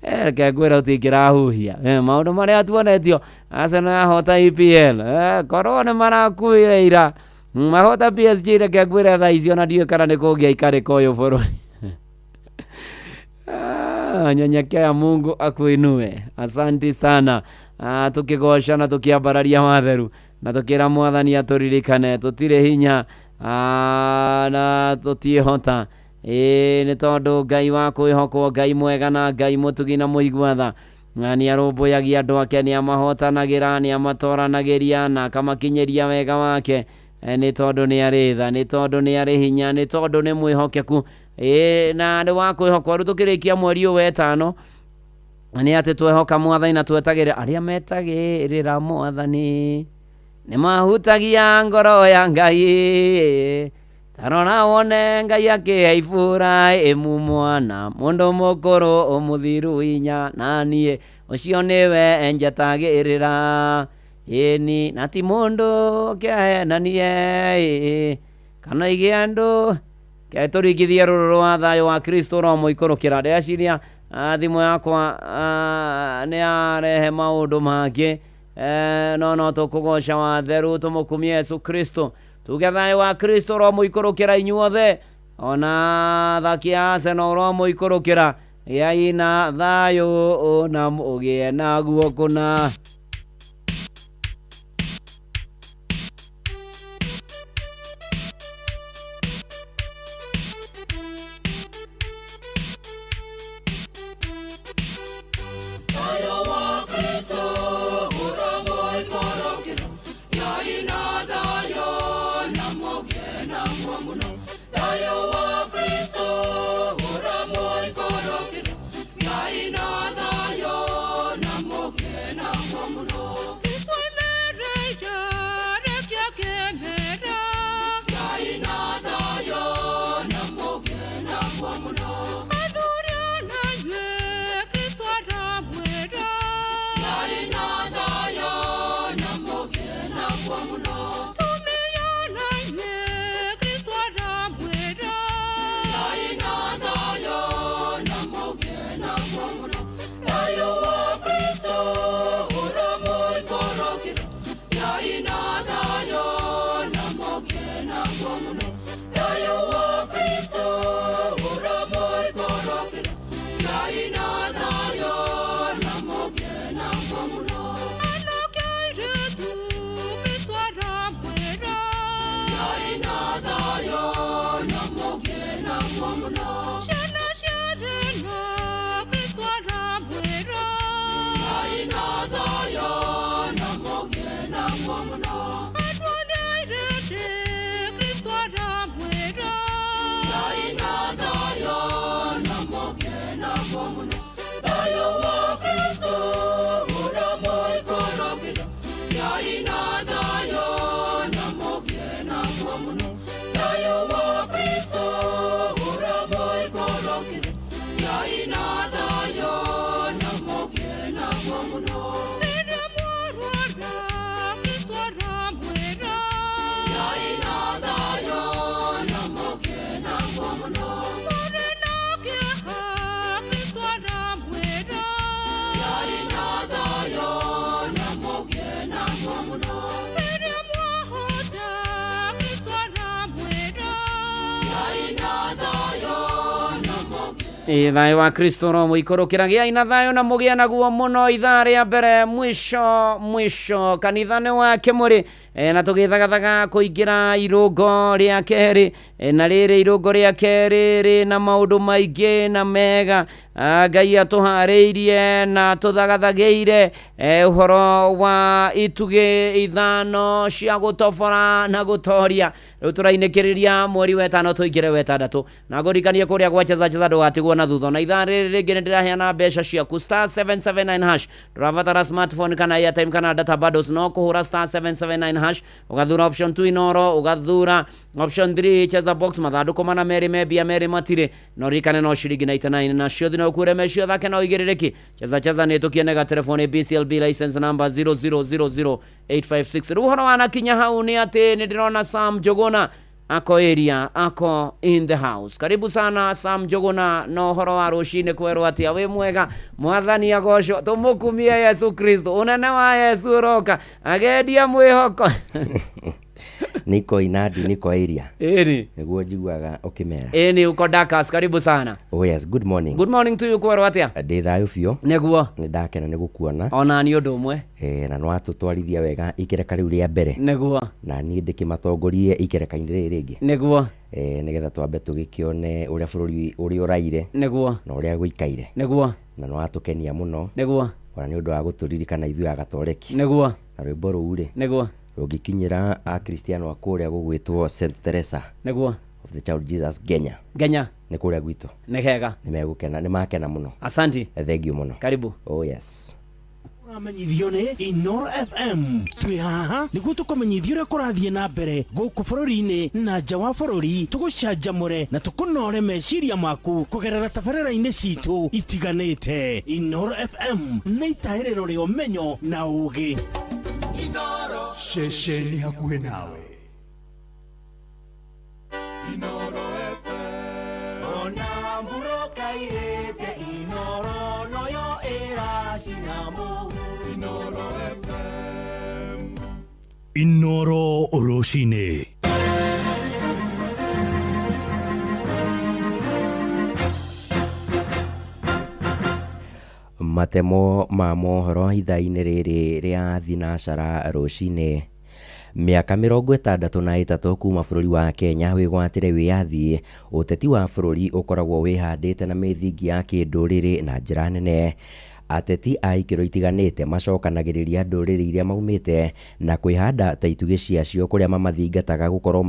Reke ngwĩre ũtingĩrahuhia. Maũndũ marĩa tuonetio Arsenal yahota EPL, korwo nĩ marakuire ira mahota PSG, reke ngwĩre thaa ici ona ndiũĩ kana nĩ kũngĩaikarĩka ũyũ bũrũri. Nyenyekea, Mungu akuinue. Asanti sana. Tukigoca na tukiambararia watheru na tukĩra mwathani atũririkane tũtirĩ hinya na tũtiĩhota, ĩĩ nĩ tondũ Ngai wa kwĩhokwo, Ngai mwega na Ngai mũtugi na mũigua tha, na nĩ arũmbũyagia andũ ake, nĩ amahotanagĩra, nĩ amatoranagĩria na akamakinyĩria wega wake. Nĩ tondũ nĩ arĩ tha, nĩ tondũ nĩ arĩ hinya, nĩ tondũ nĩ mwĩhokeku, ĩĩ na nĩ wa kwĩhokwo. Rĩu tũkĩrĩkia mweri ũyũ wetano nĩ atĩ twehoka mwathani na twetagĩrĩra arĩa metagĩrĩra mwathani nĩ mahutagia ngoro ya Ngai. Tarora wone Ngai akĩhe Iburahĩmu mwana mũndũ mũkũrũ ũmũthiru inya, na niĩ ũcio nĩwe njetagĩrĩra, ĩni na ti mũndũ kĩahenanie kana oige andũ. Ke tũringithie rũrũ rwa thayũ wa Kristo ũromũikũrũkĩra. Ndĩreciria thimũ yakwa nĩ yarehe maũndũ mangĩ, no tũkũgoca watheru, tũmũkumie Yesu Kristo, tuge thayũ wa Kristo ũromũikũrũkĩra inyuothe, ona athaki a Arsenal ũromũikũrũkĩra. Gĩai na thayũ na mũgĩe naguo kũna. Ĩ thayũ wa Kristo ũromũikũrũkĩra. Gĩai na thayũ na mũgĩe naguo mũno. Ithaa rĩa mbere mwisho mwisho kanitha nĩ wa Kĩmũrĩ. Na tũgĩthagathaga kũingĩra irũngo rĩa kerĩ. Na rĩrĩ irũngo rĩa kerĩ rĩna maũndũ maingĩ na mega. Ngai atũharĩirie na tũthagathagĩire ũhoro wa itugĩ ithano cia gũtobora na gũtoria. Rĩu tũrainĩkĩrĩria mweri wetano tũingĩre wetandatũ, na ngũririkanie kũrĩa gwa Cheza Cheza ndũgatigwo na thutha. Na ithaa rĩrĩ rĩngĩ nĩ ndĩraheana mbeca ciaku *779 hash. Ndũrabatara smartphone kana airtime kana data bundles, no kũhũra *779 hash, ũgathura option 2 Inoro, ũgathura option 3 Cheza Box, mathandũkũ mana merĩ me mbia merĩ matirĩ, no ririkane no ciringi 99 na ciothe no ũkure mecio thake no ũigĩrĩrĩki. Cheza Cheza nĩ ĩtũkie telefoni BCLB license number 0000856. Rĩu ũhoro wanakinya hau nĩ atĩ nĩ ndĩrona Sam Njuguna ako area, ako in the house. Karibu sana Sam Njuguna. No ũhoro wa rũcinĩ kwerwo atĩa? Wĩ mwega? Mwathani agocwo, tũmũkumie Yesu Kristo, ũnene wa Yesu ũroka agendia mwĩhoko. Niko inadi, niko area. Ĩni. Nĩguo njiguaga ũkĩmera. Ĩni, uko Dakas, karibu sana. Oh yes, good morning. Good morning to you. Kwerwo atĩa? Ndĩ thayũ biũ. Nĩguo. Nĩ ndakena nĩ gũkuona. Ona nĩ ũndũ ũmwe. Na nĩwatũtwarithia wega ikereka rĩu rĩa mbere. Nĩguo. Na niĩ ndĩkĩmatongorie ikereka-inĩ rĩrĩ rĩngĩ. Nĩguo. Nĩgetha twambe tũgĩkĩone ũrĩa bũrũri ũrĩa ũraire. Nĩguo. Na ũrĩa gũikaire. Nĩguo. Na nĩwatũkenia mũno. Nĩguo. Ona nĩ ũndũ wa gũtũririkana ithuĩ Agatoreki. Nĩguo. Na rwĩmbo rũu rĩ. Nĩguo. Rũngĩkinyĩra Akristiano a kũrĩa gũgwĩtwo St Teresa. Nĩguo. Of the Child Jesus Kenya. Kenya. Nĩ kũrĩa gwitũ. Nĩ hega. Nĩ megũkena, nĩ makena mũno. Asanti. Thank you mũno. Karibu. Oh yes. Ũramenyithio nĩ Inoro FM. Twĩ haha nĩguo tũkũmenyithia ũrĩa kũrathiĩ na mbere gũkũ bũrũri-inĩ na nja wa bũrũri, tũgũcanjamũre na tũkũnore meciria maku kũgerera tabarĩra-inĩ citũ itiganĩte. Inoro FM nĩ itahĩrĩro rĩa ũmenyo na ũũgĩ. Ceceni hakuhĩ nawe. Inoro FM. Ona mburoka irĩte Inoro noyo ĩracina mũhu. Inoro FM. Inoro rũcinĩ. Matemo ma mohoro ithaa-inĩ rĩrĩ rĩa thinacara rũcinĩ. Mĩaka 63 kuma bũrũri wa Kenya wĩgwatĩre wĩyathi, ũteti wa bũrũri ũkoragwo wĩhandĩte na mĩthingi ya kĩndũrĩrĩ na njĩra nene. Ateti a ikĩro itiganĩte macokanagĩrĩria ndũrĩrĩ iria maumĩte na kwĩhanda ta itugĩ ciacio kũrĩa mamathingataga gũkorwo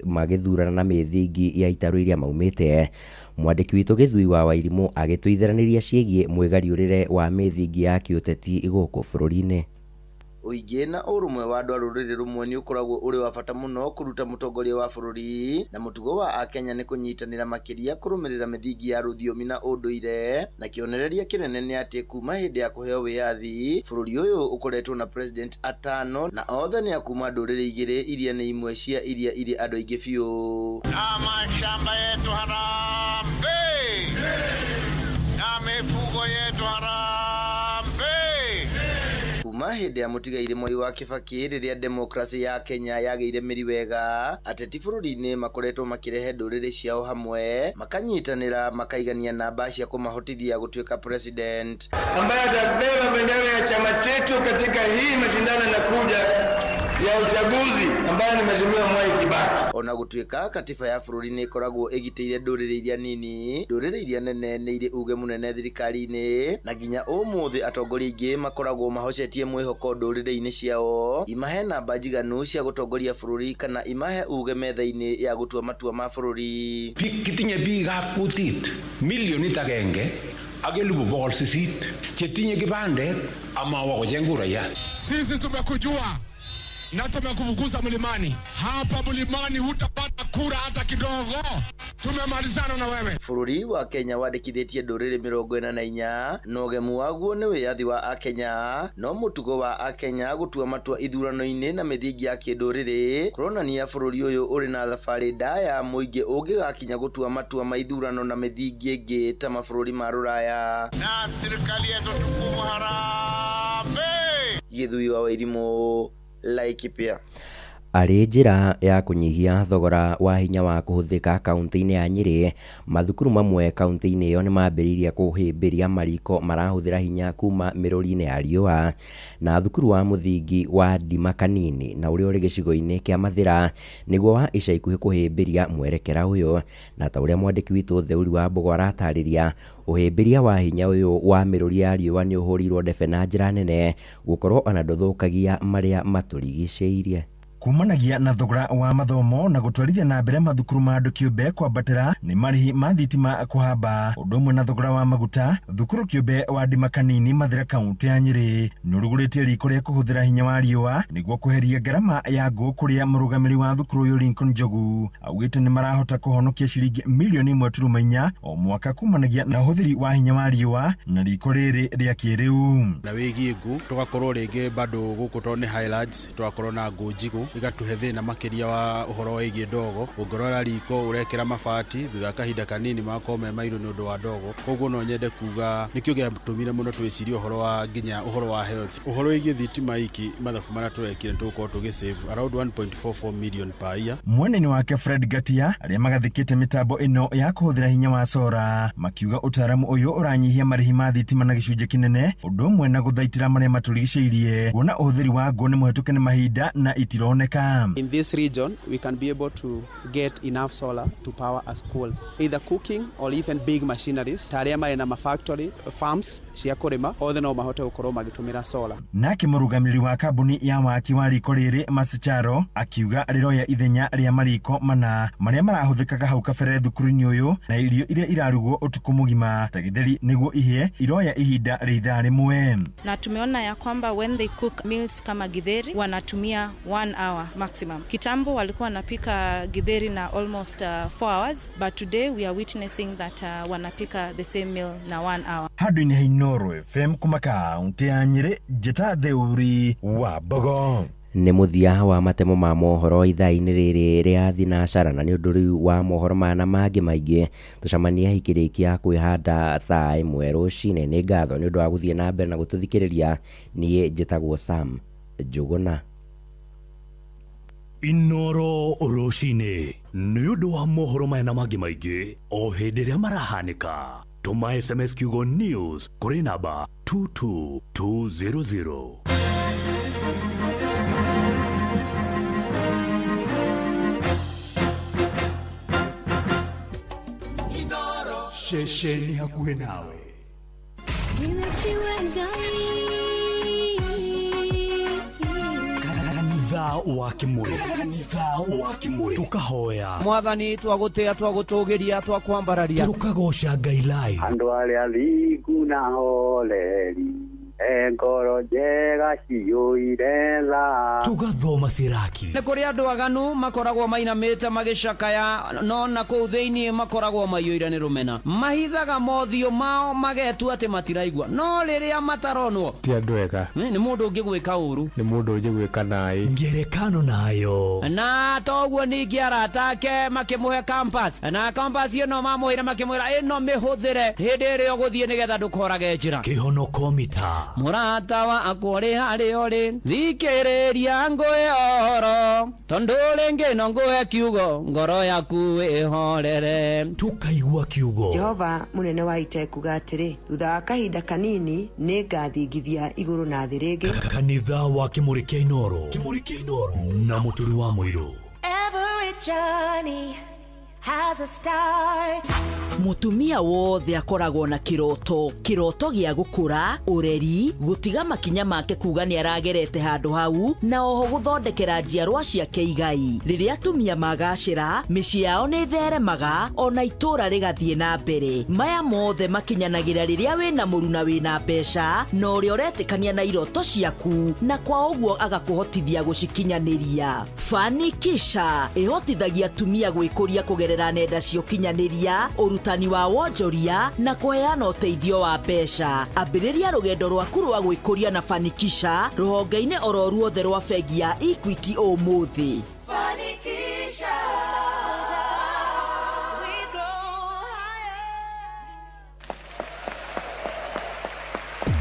magĩthurana na mĩthingi ya itarũ iria maumĩte. Mwandĩki witũ Gĩthui wa Wairimũ agĩtũitheranĩria ciĩgiĩ mwĩgariũrĩre wa mĩthingi ya kĩũteti gũkũ bũrũri-inĩ. Ũingĩ na ũrũmwe wa andũ a rũrĩrĩ rũmwe nĩ ũkoragwo ũrĩ wa bata mũno kũruta mũtongoria wa bũrũri, na mũtugo wa Akenya nĩ kũnyitanĩra makĩria kũrũmĩrĩra mĩthingi ya rũthiomi na ũndũire, na kĩonereria kĩnene nĩ atĩ kuma hĩndĩ ya kũheo wĩyathi bũrũri ũyũ ũkoretwo na president atano na othe nĩ a kuma ndũrĩrĩ igĩrĩ iria nĩ imwe cia iria irĩ andũ aingĩ biũ. Na mashamba yetu harambee, na mifugo yetu harambee. Kuma hĩndĩ ya mũtigairĩ Mwai wa Kibaki rĩrĩa demokrasi ya Kenya yagĩire mĩri wega, ateti bũrũri-inĩ makoretwo makĩrehe ndũrĩrĩ ciao hamwe, makanyitanĩra, makaigania namba cia kũmahotithia gũtuĩka president. Ambaye atabeba bendera ya chama chetu katika hii mashindano yanakuja ya uchaguzi ambaye ni Mheshimiwa Mwai Kibaki. Ona gũtuĩka katiba ya bũrũri nĩ ĩkoragwo ĩgitĩire ndũrĩrĩ iria nini, ndũrĩrĩ iria nene nĩ irĩ uge mũnene thirikari-inĩ, na nginya ũmũthĩ atongoria aingĩ makoragwo mahocetie mwĩhoko ndũrĩrĩ-inĩ ciao imahe namba njiganu cia gũtongoria bũrũri kana imahe uge metha-inĩ ya gũtua matua ma bũrũri. Kitinye biikab kutit milionit agenge ak 800,000 chetinye kibandet amawa kocheng kurayat. Sisi tumekujua na tumekufukuza mlimani. Hapa mlimani hutapata kura hata kidogo. Tumemalizana na wewe. Bũrũri wa Kenya wandĩkithĩtie ndũrĩrĩ 44 na ũgemu waguo nĩ wĩyathi wa Akenya, no mũtugo wa Akenya gũtua matua ithurano-inĩ na mĩthingi ya kĩndũrĩrĩ kũronania bũrũri ũyũ ũrĩ na thabarĩ ndaya mũingĩ ũngĩgakinya gũtua matua ma ithurano na mĩthingi ĩngĩ ta mabũrũri ma rũraya. Na serikali yetu tukufu harambee. Gĩthui wa Wairimũ, Laikipia. Arĩ njĩra ya kũnyihia thogora wa hinya wa kũhũthĩka kaunti-inĩ ya Nyĩrĩ, mathukuru mamwe kaunti-inĩ ĩyo nĩmambĩrĩirie kũhĩmbĩria mariko marahũthĩra hinya kuma mĩrũri-inĩ ya riũa. Na thukuru wa mũthingi wa Ndima Kanini na ũrĩa ũrĩ gĩcigo-inĩ kĩa Mathĩra nĩguo wa ica ikuhĩ kũhĩmbĩria mwerekera ũyũ. Na ta ũrĩa mwandĩki witũ Theuri wa Mbũgũ aratarĩria, ũhĩmbĩria wa hinya ũyũ wa mĩrũri ya riũa nĩ ũhũrĩirwo ndebe na njĩra nene gũkorwo ona ndũthũkagia marĩa matũrigicĩirie. Kumanagia na thogora wa mathomo na gũtwarithia na mbere mathukuru ma andũ kĩũmbe kwambatĩra nĩ marĩhi ma thitima kũhamba ũndũ ũmwe na thogora wa maguta. Thukuru kĩũmbe wa Ndima Kanini Mathĩra kaunti ya Nyĩrĩ nĩũrugũrĩtie riko rĩa kũhũthĩra hinya wa riũa nĩguo kweheria ngarama ya ngũ, kũrĩa mũrũgamĩrĩri wa thukuru ũyũ Lincoln Njogu augĩte nĩ marahota kũhonokia ciringi milioni 1.4 o mwaka kumanagia na ũhũthĩri wa hinya wa riũa na riko rĩrĩ rĩa kĩrĩu. Na wĩgiĩ ngũ tũgakorwo rĩngĩ bado gũkũ tondũ nĩ highlands, tũgakorwo na ngũ njigũ igatũhe thĩna makĩria wa ũhoro wĩgiĩ ndogo. Ũngĩrora riko ũrekĩra mabati thutha wa kahinda kanini magakorwo me mairũ nĩ ũndũ wa ndogo. Koguo no nyende kuga nĩkĩo gĩatũmire mũno twĩcirie ũhoro wa nginya ũhoro wa health, ũhoro wĩgiĩ thitima iki mathabu marĩa tũrekire nĩ tũgũkorwo tũgĩ save around 1.44 million per year. Mwena-inĩ wake Fred Ngatia, arĩa magathĩkĩte mĩtambo ĩno ya kũhũthĩra hinya wa sora makiuga ũtaaramu ũyũ ũranyihia marĩhi ma thitima na gĩcunjĩ kĩnene, ũndũ ũmwe na gũthaitĩra marĩa matũrigicĩirie, kuona ũhũthĩri wa ngũ nĩ mũhetũke nĩ mahinda na itironeka. In this region, we can be able to get enough solar to power a school, either cooking or even big machineries. Ta arĩa marĩ na ma-factory farms cia kũrĩma, othe no mahote gũkorwo magĩtũmĩra solar. Nake mũrũgamĩrĩri wa kambuni ya waki wa riko rĩrĩ Masicharo akiuga rĩroya ithenya rĩa mariko mana marĩa marahũthĩkaga hau kabere thukuru-inĩ ũyũ, na irio iria irarugwo ũtukũ mũgima ta gĩtheri nĩguo ihĩe iroya ihinda rĩa ithaa rĩmwe. Na tumeona ya kwamba when they cook meals kama githeri wanatumia 1 hour maximum. Kitambo walikuwa wanapika githeri na almost 4 hours, but today we are witnessing that wanapika the same meal na 1 hour. Handũ-inĩ ha Inooro FM kuma kaunti ya Nyĩrĩ, njĩta Theuri wa Mbogo. Nĩ mũthia wa matemo ma mohoro ithaa-inĩ rĩrĩ rĩa thinacara, na nĩ ũndũ rĩu wa mohoro maya na mangĩ maingĩ tũcemanie ikĩrĩkia kwĩhanda thaa 1 rũcinĩ. Nĩ ngatho nĩ ũndũ wa gũthiĩ na mbere na gũtũthikĩrĩria. Niĩ njĩtagwo Sam Njũgũna. Inooro rũcinĩ nĩ ũndũ wa mohoro maya na mangĩ maingĩ o hĩndĩ ĩrĩa marahanĩka. Tũma SMS kiugo news kũrĩ namba 22200. Ceceni hakuhĩ nawe. Kanitha wa Kimuri, kanitha wa Kimuri, tukahoya Mwathani, twagũtĩa, twagũtũgĩria, twakwambararia, tukagoca Ngai live. Andũ arĩa athingu na horeri e ngoro njega ciyũire tha, tugathoma siraki. Nĩ kũrĩ andũ aganu makoragwo mainamĩte magĩcakaya, no na kũu thĩinĩ makoragwo maiyũire nĩ rũmena. Mahithaga mothiũ mao magetua atĩ matiraigua, no rĩrĩa mataronwo ti andũ ega. Nĩ mũndũ ũngĩgwĩka ũru, nĩ mũndũ ũngĩgwĩka naĩ ngerekano nayo. Na toguo ningĩ arata ake makĩmũhe compass, na compass ĩno mamũheire makĩmwĩra ĩno mĩhũthĩre hĩndĩ ĩrĩa ũgũthiĩ nĩgetha ndũkorage njĩra. Kĩhonoko mita. Mũrata wakwa ũrĩ harĩa ũrĩ, thikĩrĩria ngũhe ũhoro, tondũ rĩngĩ no ngũhe kiugo ngoro yaku ĩhorere. Tukaigua kiugo. Jehova mũnene wa ita ekuga atĩrĩ, thutha wa kahinda kanini nĩ ngathingithia igũrũ na thĩ rĩngĩ. Kanitha wa Kimuri kĩa Inooro, Kimuri kĩa Inooro na Mũturi wa Mũirũ. Every journey has a start. Mũtumia wothe akoragwo na kĩroto, kĩroto gĩa gũkũra, ũreri, gũtiga makinya make kuga nĩ aragerete handũ hau, na oho gũthondekera njiarwa ciake igai. Rĩrĩa atumia magacĩra, mĩciĩ yao nĩ ĩtheremaga, ona itũũra rĩgathiĩ na mbere. Maya mothe makinyanagĩra rĩrĩa wĩna mũruna wĩna mbeca, na ũrĩa ũretĩkania na iroto ciaku, na kwa ũguo agakũhotithia gũcikinyanĩria. Fanikisha ĩhotithagia atumia gwĩkũria kũgerera nenda cia ũkinyanĩria, ũrutani wa wonjoria na kũheana ũteithio wa mbeca. Ambĩrĩria rũgendo rwaku rwa gwĩkũria na Fanikisha rũhonge-inĩ oro ruothe rwa bengi ya Equity ũmũthĩ. Fanikisha, we grow higher.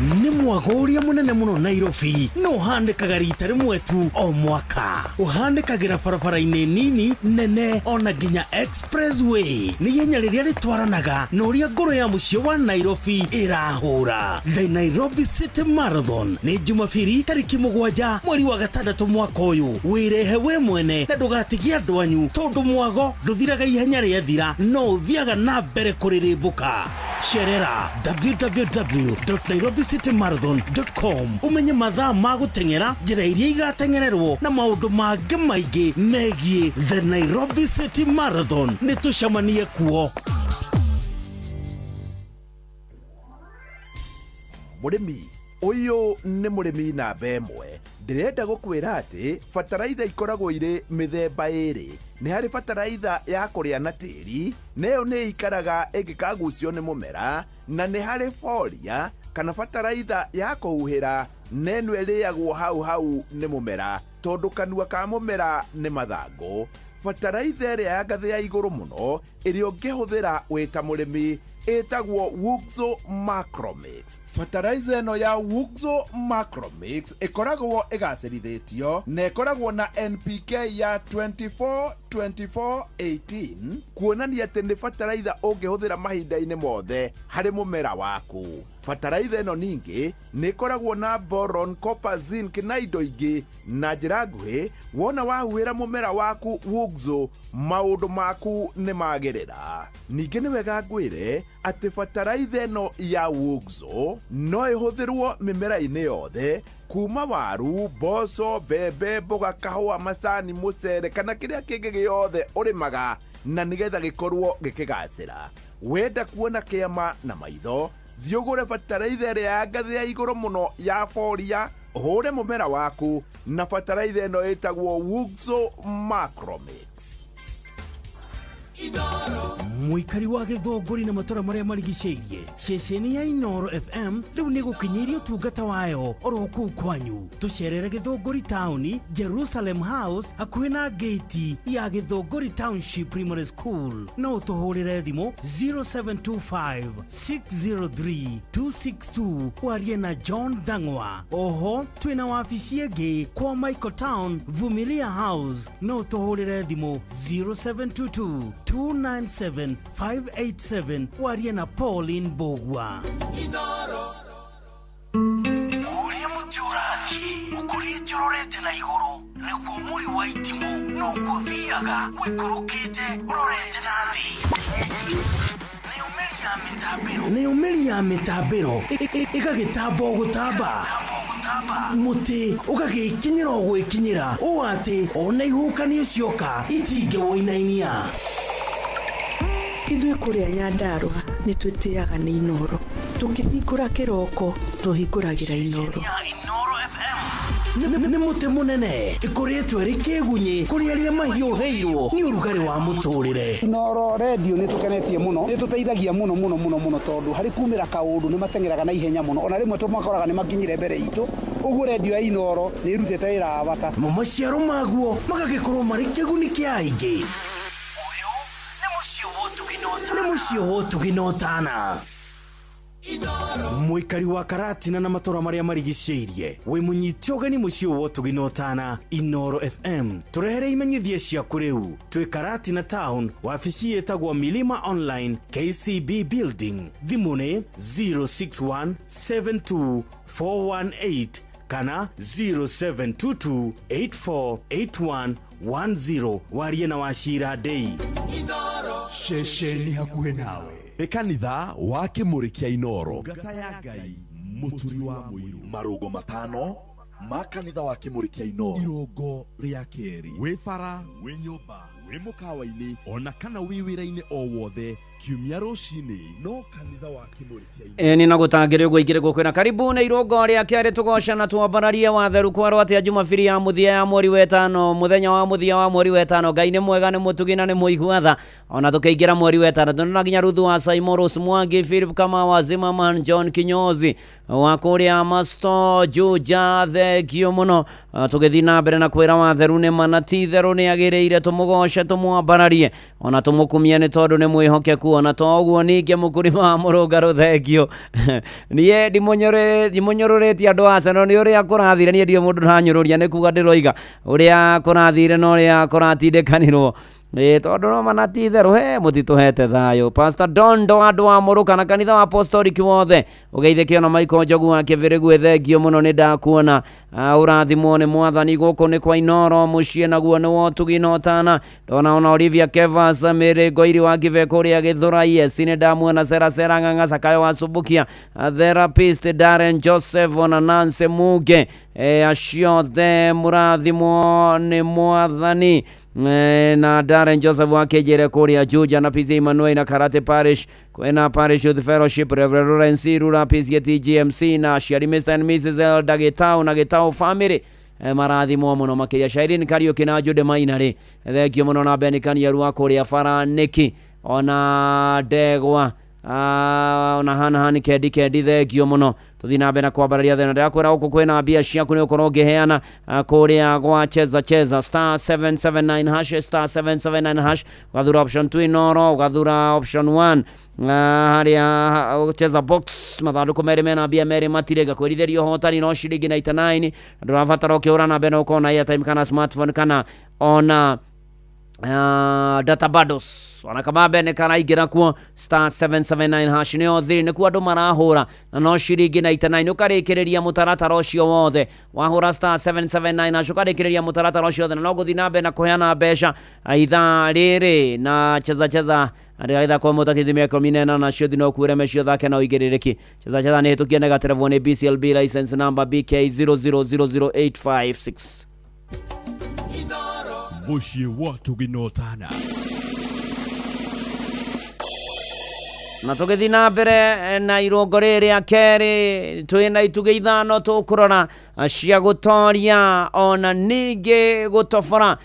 Nĩ mwago ũrĩa mũnene mũno Nairobi no ũhanĩkaga rita rĩmwe tu o mwaka. Ũhanĩkagĩra barabara-inĩ nini nene ona nginya expressway. Nĩ ihenya rĩrĩa rĩtwaranaga na ũrĩa ngoro ya mũciĩ wa Nairobi ĩrahũra. The Nairobi City Marathon nĩ Jumabiri tarĩki 7 mweri wa 6 mwaka ũyũ. Wĩrehe we mwene na ndũgatigie andũ anyu tondũ mwago ndũthiraga ihenya rĩathira no ũthiaga na mbere kũrĩrĩmbũka. Cerera www.nairobicitymarathon.com umenye mathaa ma gũteng'era, njĩra iria igateng'ererwo na maũndũ mangĩ maingĩ megiĩ The Nairobi City Marathon. Nĩ tũcemanie kuo. Mũrĩmi ũyũ nĩ mũrĩmi namba 1. Ndĩrenda gũkwĩra atĩ bataraitha ikoragwo irĩ mĩthemba 2. Nĩ harĩ bataraitha ya kũrĩa na tĩri, na ĩyo nĩ ĩikaraga ĩngĩkagucio nĩ mũmera, na nĩ harĩ foria kana bataraitha ya kũhuhĩra, na ĩno ĩrĩagwo hau hau nĩ mũmera tondũ kanua ka mũmera nĩ mathangũ. Bataraitha ĩrĩa ya ngathĩ ya igũrũ mũno ĩrĩa ũngĩhũthĩra wĩ ta mũrĩmi ĩtagwo Wuxo Macromix. Fertilizer ĩno ya Wuxo Macromix ĩkoragwo ĩgacĩrithĩtio na ĩkoragwo na NPK ya 24 24 18 kuonania atĩ nĩ fertilizer ũngĩhũthĩra mahinda-inĩ mothe harĩ mũmera waku. Fertilizer ĩno ningĩ nĩ ĩkoragwo na boron, copper, zinc na indo ingĩ. Na njĩra nguhĩ, wona wahuhĩra mũmera waku Wuxo, maũndũ maku nĩ magĩrĩra. Ningĩ nĩ wega ngwĩre atĩ fertilizer ĩno ya Wuxo no ĩhũthĩrwo mĩmera-inĩ yothe kuma waru, mboco, mbembe, mboga, kahũa, macani, mũcere kana kĩrĩa kĩngĩ gĩothe ũrĩmaga, na nĩgetha gĩkorwo gĩkĩgacĩra. Wenda kuona kĩama na maitho, thiĩ ũgũre bataraitha ĩrĩa ya ngathĩ ya igũrũ mũno ya foria, ũhũre mũmera waku na bataraitha ĩno ĩtagwo Wuxo Macromix. Mũikari wa Gĩthũngũri na matũra marĩa marigicĩirie, ceceni ya Inooro FM rĩu nĩ gũkinyĩirie ũtungata wayo oro kũu kwanyu. Tũcerere Gĩthũngũri taũni, Jerusalem House, hakuhĩ na gate ya Gĩthũngũri Township Primary School. No ũtũhũrĩre thimũ 0725 603 262 warie na John Dang'wa. Oho twĩna wabici ĩngĩ kwa Michael Town, Vumilia House. No ũtũhũrĩre thimũ 0722 297 587 warie na Pauline Bogwa. Ũrĩa mũtĩ ũrathiĩ ũkũrĩte ũrorete na igũrũ nĩguo mũri wa itimũ noguo ũthiaga ũikũrũkĩte ũrorete na thĩ. Nayo mĩri ya mĩtambĩro ĩgagĩtamba o gũtamba, mũtĩ ũgagĩkinyĩra o gwĩkinyĩra ũũ atĩ ona ihuhũkanio cioka itingĩwũinainia. Ithuĩ kũrĩa Nyandarũa nĩ twĩtĩaga nĩ Inooro. Tũkĩhingũra kĩroko tũhingũragĩra Inooro. Nĩ mũtĩ mũnene ĩkũrĩtwo ĩrĩ kĩgunyĩ kũrĩ arĩa mahiũhĩirwo nĩ ũrugarĩ wa mũtũrĩre. Inooro redio nĩ tũkenetie mũno, nĩ tũteithagia mũno mũno mũno mũno tondũ harĩ kumĩra kaũndũ nĩ mateng'eraga na ihenya mũno, ona rĩmwe tũmakoraga nĩ makinyire mbere itũ. Ũguo redio ya Inooro nĩ ĩrutĩte wĩra wa bata. Mo maciaro maguo magagĩkorwo marĩ kĩguni kĩa aingĩ. Ũyũ nĩ mũciĩ wa ũtugi na ũtana. Mũikari wa Karatina na matũra marĩa marigicĩirie, wĩ mũnyite ũgeni mũciĩ wa ũtugi na ũtana Inooro FM. Tũrehere imenyithia ciaku rĩu. Twĩ Karatina Town, wabici ĩtagwo Milima Online, KCB Building. Thimũ nĩ 061 72 418 kana 0722 8481 10. Warie na Wachira Ndei. Ceceni hakuhĩ nawe nĩ kanitha wa Kĩmũrĩ kĩa Inooro. Ngata ya Ngai mũturi wa mũiru. Marũngo 5 ma kanitha wa Kĩmũrĩ kĩa Inooro. Irũngo rĩa kerĩ. Wĩ bara, wĩ nyũmba, wĩ mũkawa-inĩ ona kana wĩ wĩra-inĩ o wothe kiumia rũcinĩ no kanitha wa Kĩmũrĩ kĩa Inooro. Nĩ na gũtangĩrĩ ũguo ingĩrĩ gũkwĩra karibu nĩ irũngo rĩa kerĩ tũgoca na twambararie watheru kwarwo atĩa Jumabiri ya mũthia ya mweri wa 5, mũthenya wa mũthia wa mweri wa 5. Ngai nĩ mwega, nĩ mũtugi na nĩ mũigua tha. Ona tũkĩingĩra mweri wa 6 na nginya Ruthu wa Simon Rose Mwangi, Philip Kama wa Zimmerman, John Kinyozi wa kũrĩa Masto Juja, thengio mũno. Tũgĩthiĩ na mbere na kwĩra watheru nĩ mana ti therũ nĩ agĩrĩire tũmũgoce tũmwambararie ona tũmũkumie nĩ tondũ nĩ mwĩhokeku. Ũguo na to ũguo ningĩ mũkũrima wa mũrũngarũ thengio. Niĩ ndimũnyũrũrĩtie andũ a Arsenal nĩ ũrĩa kũrathire, niĩ ndirĩ mũndũ ndĩranyũrũria, nĩ kuga ndĩroiga ũrĩa kũrathire na ũrĩa kũratindĩkanirwo. Ĩĩ tondũ no mana ti itherũ, he mũtitũhete thayũ. Pastor Dondo andũ a Mũrũka na kanitha wa Apostolic wothe ũgeithĩke ona Michael Njogu wa Kĩbĩrĩgu, thengio mũno nĩ ndakuona. Ũrathimwo nĩ mwathani. Gũkũ nĩ kwa Inoro mũciĩ naguo nĩ wotugi na ũtana. Ndona ona Olivia Kevas Mĩrĩ Ngoiri wa Kibe kũrĩa Gĩthũrai, yes nĩ ndamuona. Sera Sera Ng'ang'a Sakayo wa Subukia, Therapist Darren Joseph ona Nancy Muge, acio othe mũrathimwo nĩ mwathani. Na Darren Joseph wa Kejere kũrĩa Juja na PCA Emmanuel na Karate Parish, kwĩna Parish Youth Fellowship, Reverend Lawrence Irura PCA TGMC na aciari Mr and Mrs Elda Gitau na Gitau family, marathimwo mũno makĩria. Shairin Kariũki na Jude Maina rĩ, thengio mũno na Ben Kaniaru wa kũrĩa Baranĩki ona Ndegwa, ona hana hani kendi kendi, thengio mũno. Tũthiĩ na mbere na kwambararia thĩna. Ndĩrakwĩra gũkũ kwĩna mbia ciaku nĩ ũkorwo ũngĩheana kũrĩa gwa cheza cheza star 779 hash, star 779 hash, ũgathura option 2 Inoro, ũgathura option 1 harĩa cheza box, mathandũkũ merĩ mena mbia merĩ matirĩ. Ngakwĩrithĩria ũhotani no ciringi 99, ndũrabatara ũkĩhũra na mbere na ũkorwo na airtime kana smartphone kana ona data bundles. Ona kama nĩ karaingĩra kuo star 779 hash nĩyo thiri, nĩkuo andũ marahũra na no ciringi 99. Ũkarĩkĩrĩria mũtaratara ũcio wothe wahũra star 779 hash, ũkarĩkĩrĩria mũtaratara ũcio wothe na no gũthiĩ na mbere na kũheana mbeca ithaa rĩrĩ na cheza cheza ndĩraitha kwa mũtakĩthi mĩaka 18 na cio no kuure mecio thake na ũigĩrĩrĩki. Cheza cheza nĩ hĩtũkie nĩ gaterevwo nĩ BCLB license number BK 0000856. Mũciĩ wa Tũginotana. Na tũgĩthiĩ na mbere na irũngo rĩrĩ rĩa kerĩ, twĩna itugĩ ithano tũkũrora cia gũtoria ona ningĩ gũtobora.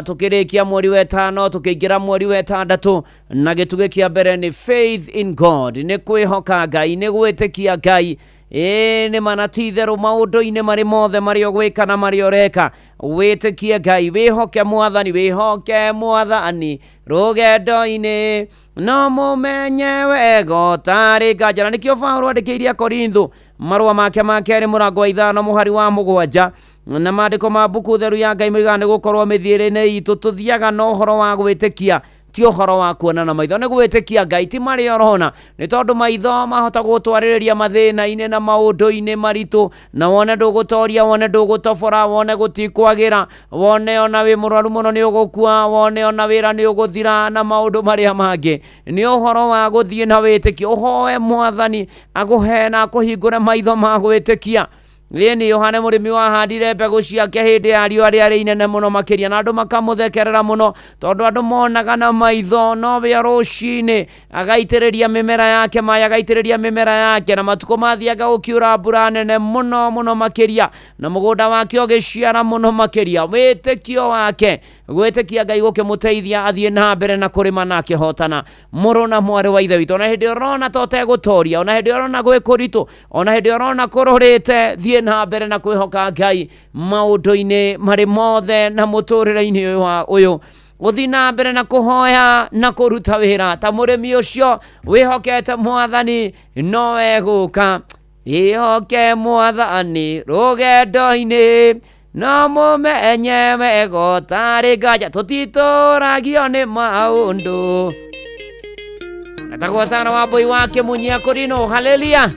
Tũkĩrĩkia mweri wa ĩtano tũkĩingĩra mweri wa ĩtandatũ, na gĩtugĩ kĩa mbere nĩ faith in God, nĩ kwĩhoka Ngai, nĩ gwĩtĩkia Ngai. Ĩĩ nĩ mana ti itherũ maũndũ-inĩ marĩ mothe marĩa ũgwĩka na marĩa ũreka, wĩtĩkie Ngai, wĩhoke mwathani, wĩhoke mwathani rũgendo-inĩ no mũmenye wega ũtarĩ nganja. Na nĩkĩo Paũlũ andĩkĩire Akorintho marũa make ma kerĩ mũrango wa 5 mũhari wa 7, na maandĩko ma mbuku theru ya Ngai moigaga nĩ gũkorwo mĩthiĩre-inĩ itũ tũthiaga na ũhoro wa gwĩtĩkia, ti ũhoro wa kuona na maitho. Nĩ gwĩtĩkia Ngai, ti marĩa ũrona, nĩ tondũ maitho mahota gũtwarĩrĩria mathĩna-inĩ na maũndũ-inĩ maritũ, na wone ndũgũtoria, wone ndũgũtobora, wone gũtikwagĩra, wone ona wĩ mũrwaru mũno nĩ ũgũkua, wone ona wĩra nĩ ũgũthira na maũndũ marĩa mangĩ. Nĩ ũhoro wa gũthiĩ na wĩtĩkio, ũhoe mwathani akũhe na akũhingũre maitho ma gwĩtĩkia. Ĩĩ Yohane mũrĩmi wahandire mbegũ ciake hĩndĩ ya riũa rĩarĩ inene mũno makĩria, na andũ makamũthekerera mũno tondũ andũ monaga na maitho, no we rũcinĩ agaitĩrĩria mĩmera yake maĩ, agaitĩrĩria mĩmera yake, na matukũ mathiaga gũkiura mbura nene mũno mũno makĩria, na mũgũnda wake ũgĩciara mũno makĩria. Wĩtĩkio wake gwĩtĩkia Ngai gũkĩmũteithia athiĩ na mbere na kũrĩma na akĩhotana. Mũrũ na mwarĩ wa ithe witũ, ona hĩndĩ ũrona ta ũtegũtoria, ona hĩndĩ ũrona gwĩ kũritũ, ona hĩndĩ ũrona kũrũrĩte, thiĩ na mbere na kwĩhoka Ngai maũndũ-inĩ marĩ mothe na mũtũrĩre-inĩ ũyũ. Gũthiĩ na mbere na kũhoya na kũruta wĩra ta mũrĩmi ũcio wĩhokete mwathani no egũka. Ĩhoke mwathani rũgendo-inĩ no mũmenye wega ũtarĩ nganja, tũtitũragio nĩ maũndũ. Etagwo Sara wa Mbũi wa Kĩmunyia Kũrinũ. Haleluya,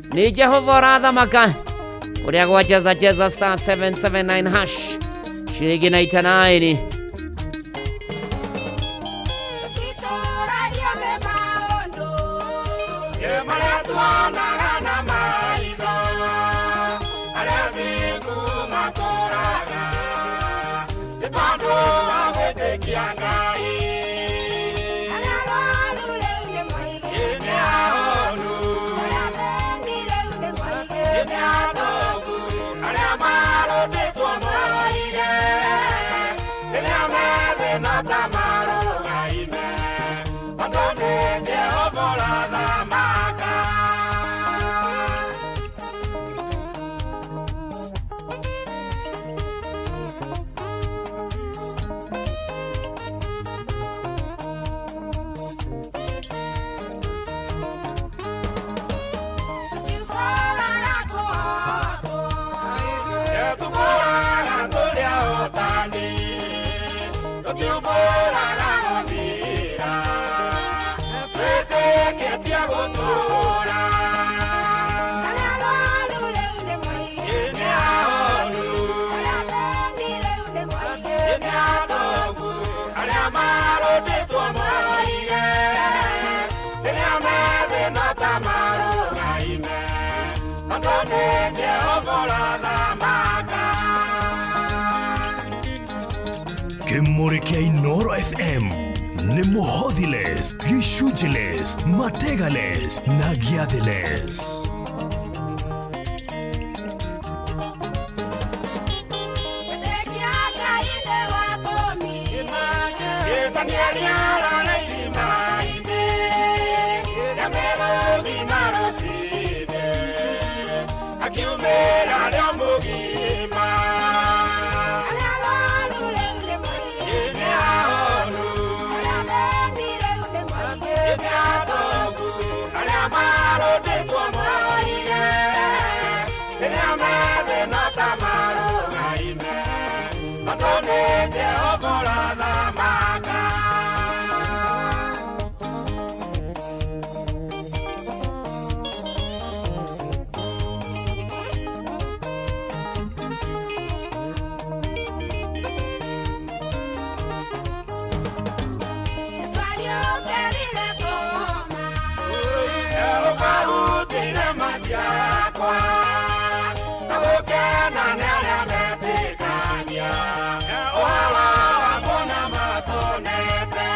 nĩ Jehova ũrathamaka. Ũrĩa gwa cheza cheza star 779 hash shilingi 99. Tondũ nĩ Jehova ũrathamaka. Kĩmũrĩ kĩa Inoro FM nĩ mũhothiles, gĩcunjĩles, mategales na gĩathĩles. Wĩtĩkia Ngai nĩ watũmire. Gĩtania rĩarara irima-inĩ, rĩa mĩrũthi na rũcinĩ, akiumĩra rĩo mũgima. Arĩa arũaru rĩu nĩ moige. Nĩ ahonu. Arĩa athĩni rĩu nĩ moige. Nĩ atongu. Arĩa marũndĩtwo moige. Rĩrĩa methĩna ta marũgaime, tondũ nĩ Jehova ũrathamaka. Yesu ariũkĩrire Toma. Ũkarutire ma ciakwa, na gũkena nĩ arĩa metĩkagia. Ũhoro wakwa na matonete.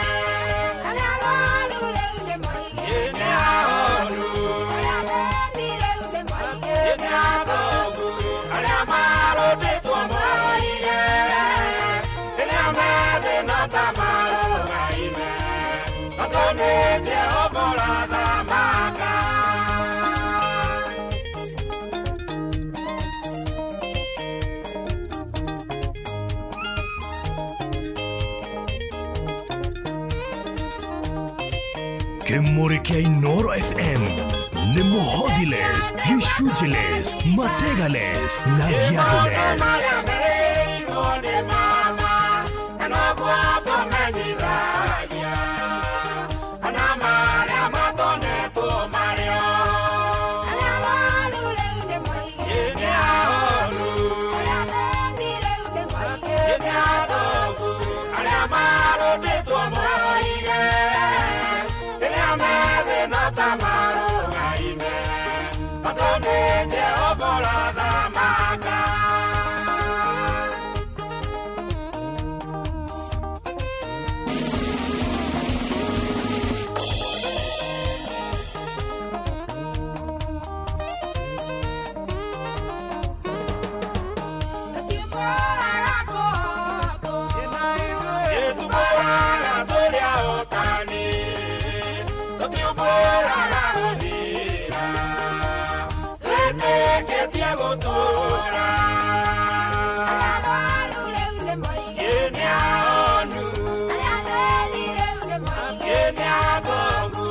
Arĩa arũaru rĩu nĩ moige. Nĩ ahonu. Arĩa athĩni rĩu nĩ moige. Nĩ atongu. Arĩa marũndĩtwo moige. Rĩrĩa methĩna ta marũgaime, tondũ nĩ Jehova ũrathamaka. Kĩmũrĩ kĩa Inoro FM nĩ mũhothiles, gĩcunjĩles, mategales na gĩathĩles. Marĩa merĩirwo nĩ mama, na noguo tũmenyithagia, ona marĩa matonetwo marĩo. Arĩa arũaru rĩu nĩ moige. Nĩ ahonu. Arĩa athĩni rĩu nĩ moige. Nĩ atongu. Arĩa marũndĩtwo moige. Rĩrĩa methĩna ta marũgaime, tondũ nĩ Jehova ũrathamaka. Tũtiũmbũraga kũhotwo. Tũtiũmbũraga tũrĩ ahotani. Tũtiũmbũraga gũthira. Twĩtĩkĩtie gũtũũra. Arĩa arũaru rĩu nĩ moige. Nĩ ahonu. Arĩa athĩni rĩu nĩ moige. Nĩ atongu.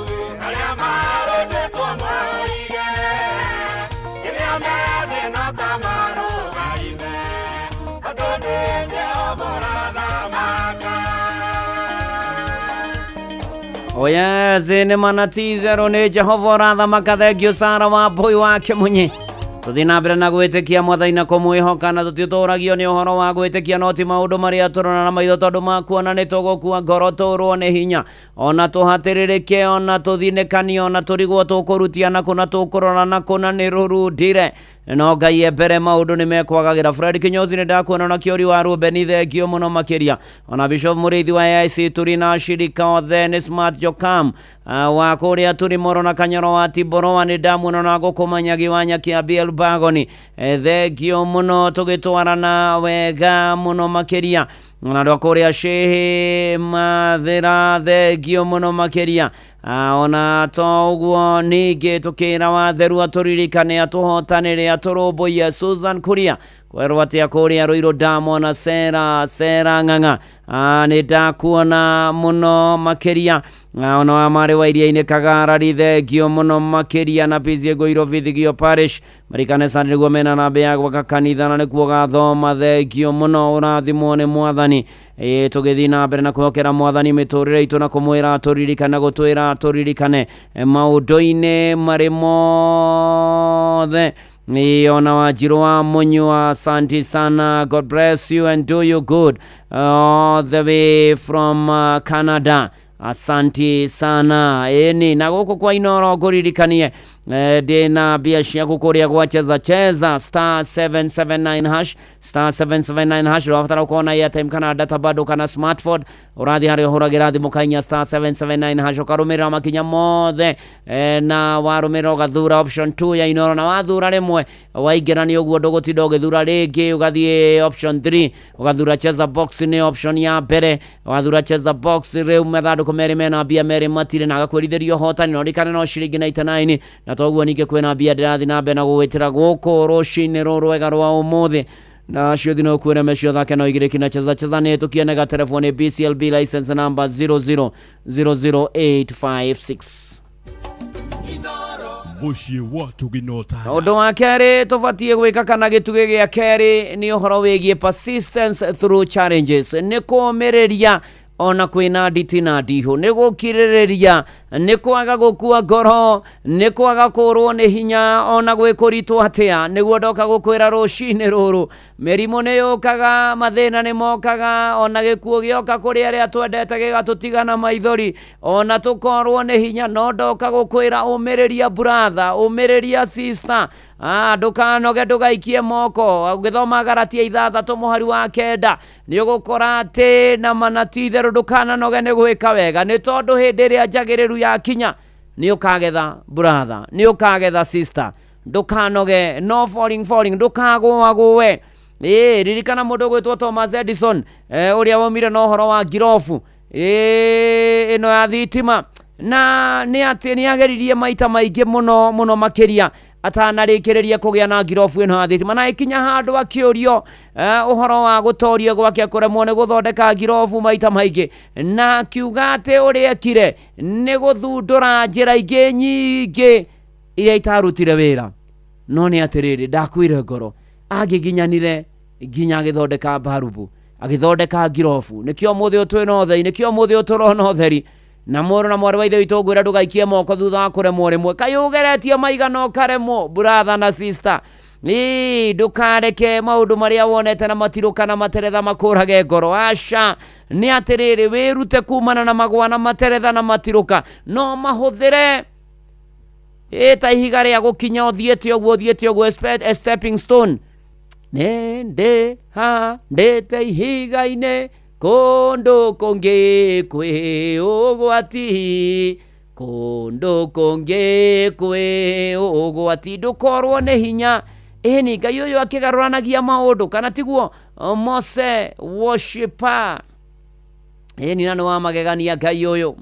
Arĩa marũndĩtwo moige. Rĩrĩa methĩna ta marũgaime, tondũ nĩ Jehova ũrathamaka. Oyezi nĩ mana ti itherũ nĩ Jehova ũrathamaka. Thengio Sara wa Mbui wa Kĩmunyi. Tũthiĩ na mbere na gwĩtĩkia Mwathani na kũmwĩhoka, na tũtitũragio nĩ ũhoro wa gwĩtĩkia no ti maũndũ marĩa tũrona na maitho, tondũ makuona nĩ tũgũkua ngoro, tũrwo nĩ hinya, ona tũhatĩrĩrĩke, ona tũthinĩkanie, ona tũrigwo tũkũrutia na kũna tũkũrora na kũna nĩ rũrundire, no Ngai e mbere maũndũ nĩ mekwagagĩra. Fred Kinyozi nĩ ndakuona, na Kĩori wa Rubeni, thengio mũno makĩria, ona Bishop Mũrĩithi wa AIC tũri na ashirika othe nĩ Smart Jokam wa kũrĩa tũrĩ Moro na Kanyoro wa Tiboroa nĩ ndamuona, na ngũkũmanyagi wa Nyakia BL Bagoni, thengio mũno, tũgĩtwarana wega mũno makĩria, ona andũ a kũrĩa Shehe Mathĩra, thengio mũno makĩria. Ona to ũguo ningĩ tũkĩra watheru atũririkane, atũhotanĩre, atũrũmbũiye. Susan Kuria kwerwo atĩa kũrĩa Rũirũ, ndamona Sera Sera Ng'ang'a, nĩ ndakuona mũno makĩria. Ona wa marĩ wa iria-inĩ Kagarari, thengio mũno makĩria, na PCA Ngũirũ Vithigio Parish marikanesa nĩguo mena namba ya gwaka kanitha na nĩkuo gathoma, thengio mũno, ũrathimwo nĩ Mwathani. Ĩ tũgĩthiĩ na mbere na kwĩhokera Mwathani mĩtũrĩre itũ na kũmwĩra atũririkane, gũtwĩra atũririkane maũndũ-inĩ marĩ mothe. Ni ona Wanjiru wa Munyua, asante sana. God bless you and do you good all the way from Canada. Asanti sana. Ĩni na gũkũ kwa Inoro ngũririkanie Ndĩna mbia ciaku kũrĩa gwa cheza cheza star 779 hash, star 779 hash. Ũrabatara gũkorwo na airtime kana data bado kana smartphone, ũrathiĩ harĩa ũhũragĩra thimũ kainya star 779 hash, ũkarũmĩrĩra makinya mothe, na warũmĩrĩra ũgathura option 2 ya Inoro, na wathura rĩmwe waingĩra nĩ ũguo, ndũgũtinda ũgĩthura rĩngĩ. Ũgathiĩ option 3, ũgathura cheza box, nĩ option ya mbere. Wathura cheza box, rĩu mathandũkũ merĩ mena mbia, merĩ matirĩ, na agakwĩrithĩria ũhotani, na ũririkane no ciringi 99. Na toguo ningĩ kwĩna mbia ndĩrathiĩ na mbere na gũgwĩtĩra gũkũ rũcinĩ rũrũ rwega rwa ũmũthĩ, na ciothi no kwĩra mecio thake no igĩrĩ kina cheza cheza nĩ tũkiene gaterefoni BCLB license number 0000856. Mũciĩ wa Tũginota. Ũndũ wa kerĩ tũbatiĩ gwĩka kana gĩtugĩ gĩa kerĩ nĩ ũhoro wĩgiĩ persistence through challenges, nĩ kũũmĩrĩria ona kwĩna nditi na ndihũ, nĩ gũkirĩrĩria, nĩ kwaga gũkua ngoro, nĩ kwaga kũrwo nĩ hinya ona gwĩ kũritũ atĩa. Nĩguo ndoka gũkwĩra rũcinĩ rũrũ, mĩrimũ nĩ yũkaga, mathĩna nĩ mokaga, ona gĩkuũ gĩoka kũrĩ arĩa twendete gĩgatũtiga na maithori, ona tũkorwo nĩ hinya, no ndoka gũkwĩra ũmĩrĩria brother, ũmĩrĩria sister. Ndũkanoge, ndũgaikie moko. Ũgĩthoma Galatia 6 mũhari wa 9 nĩ ũgũkora atĩ na mana ti itherũ ndũkananoge nĩ gwĩka wega, nĩ tondũ hĩndĩ ĩrĩa njagĩrĩru yakinya nĩ ũkagetha brother, nĩ ũkagetha sister. Ndũkanoge, no falling falling, ndũkagũagũe. Ĩĩ, ririkana mũndũ ũgwĩtwo Thomas Edison, ũrĩa waumire na ũhoro wa ngirobu ĩno ya thitima, na nĩ atĩ nĩ ageririe maita maingĩ mũno mũno makĩria atanarĩkĩrĩria kũgĩa na ngirobu ĩno ya thitima, na ĩkinya handũ akĩũrio ũhoro wa gũtorio gwake kũremwo nĩ gũthondeka ngirobu maita maingĩ, na akiuga atĩ ũrĩa ekire nĩ gũthundũra njĩra ingĩ nyingĩ iria itarutire wĩra, no nĩ atĩrĩrĩ, ndakuire ngoro, angĩginyanire nginya agĩthondeka barubu, agĩthondeka ngirobu. Nĩkĩo mũthĩ ũyũ twĩna ũtheri, nĩkĩo mũthĩ ũyũ tũrona ũtheri. Na mũrũ na mwarĩ wa ithe witũ, ngwĩra ndũgaikie moko thutha wa kũremwo rĩmwe, kaĩ ũgeretie maigana ũkaremwo, brother na sister. Ĩĩ, ndũkareke maũndũ marĩa wonete na matirũka na materetha makũrage ngoro, aca. Nĩ atĩrĩrĩ, wĩrute kumana na magwa na materetha na matirũka, no mahũthĩre ĩ ta ihiga rĩa gũkinya ũthiĩte ũguo, ũthiĩte ũguo, a stepping stone. Nĩ ndĩ handĩte ihiga-inĩ kũndũ kũngĩ kwĩ ũgwati, kũndũ kũngĩ kwĩ ũgwati, ndũkorwo nĩ hinya. Ĩni Ngai ũyũ akĩgarũranagia maũndũ, kana tiguo Mose worshiper? Ĩni na nĩ wa magegania Ngai ũyũ.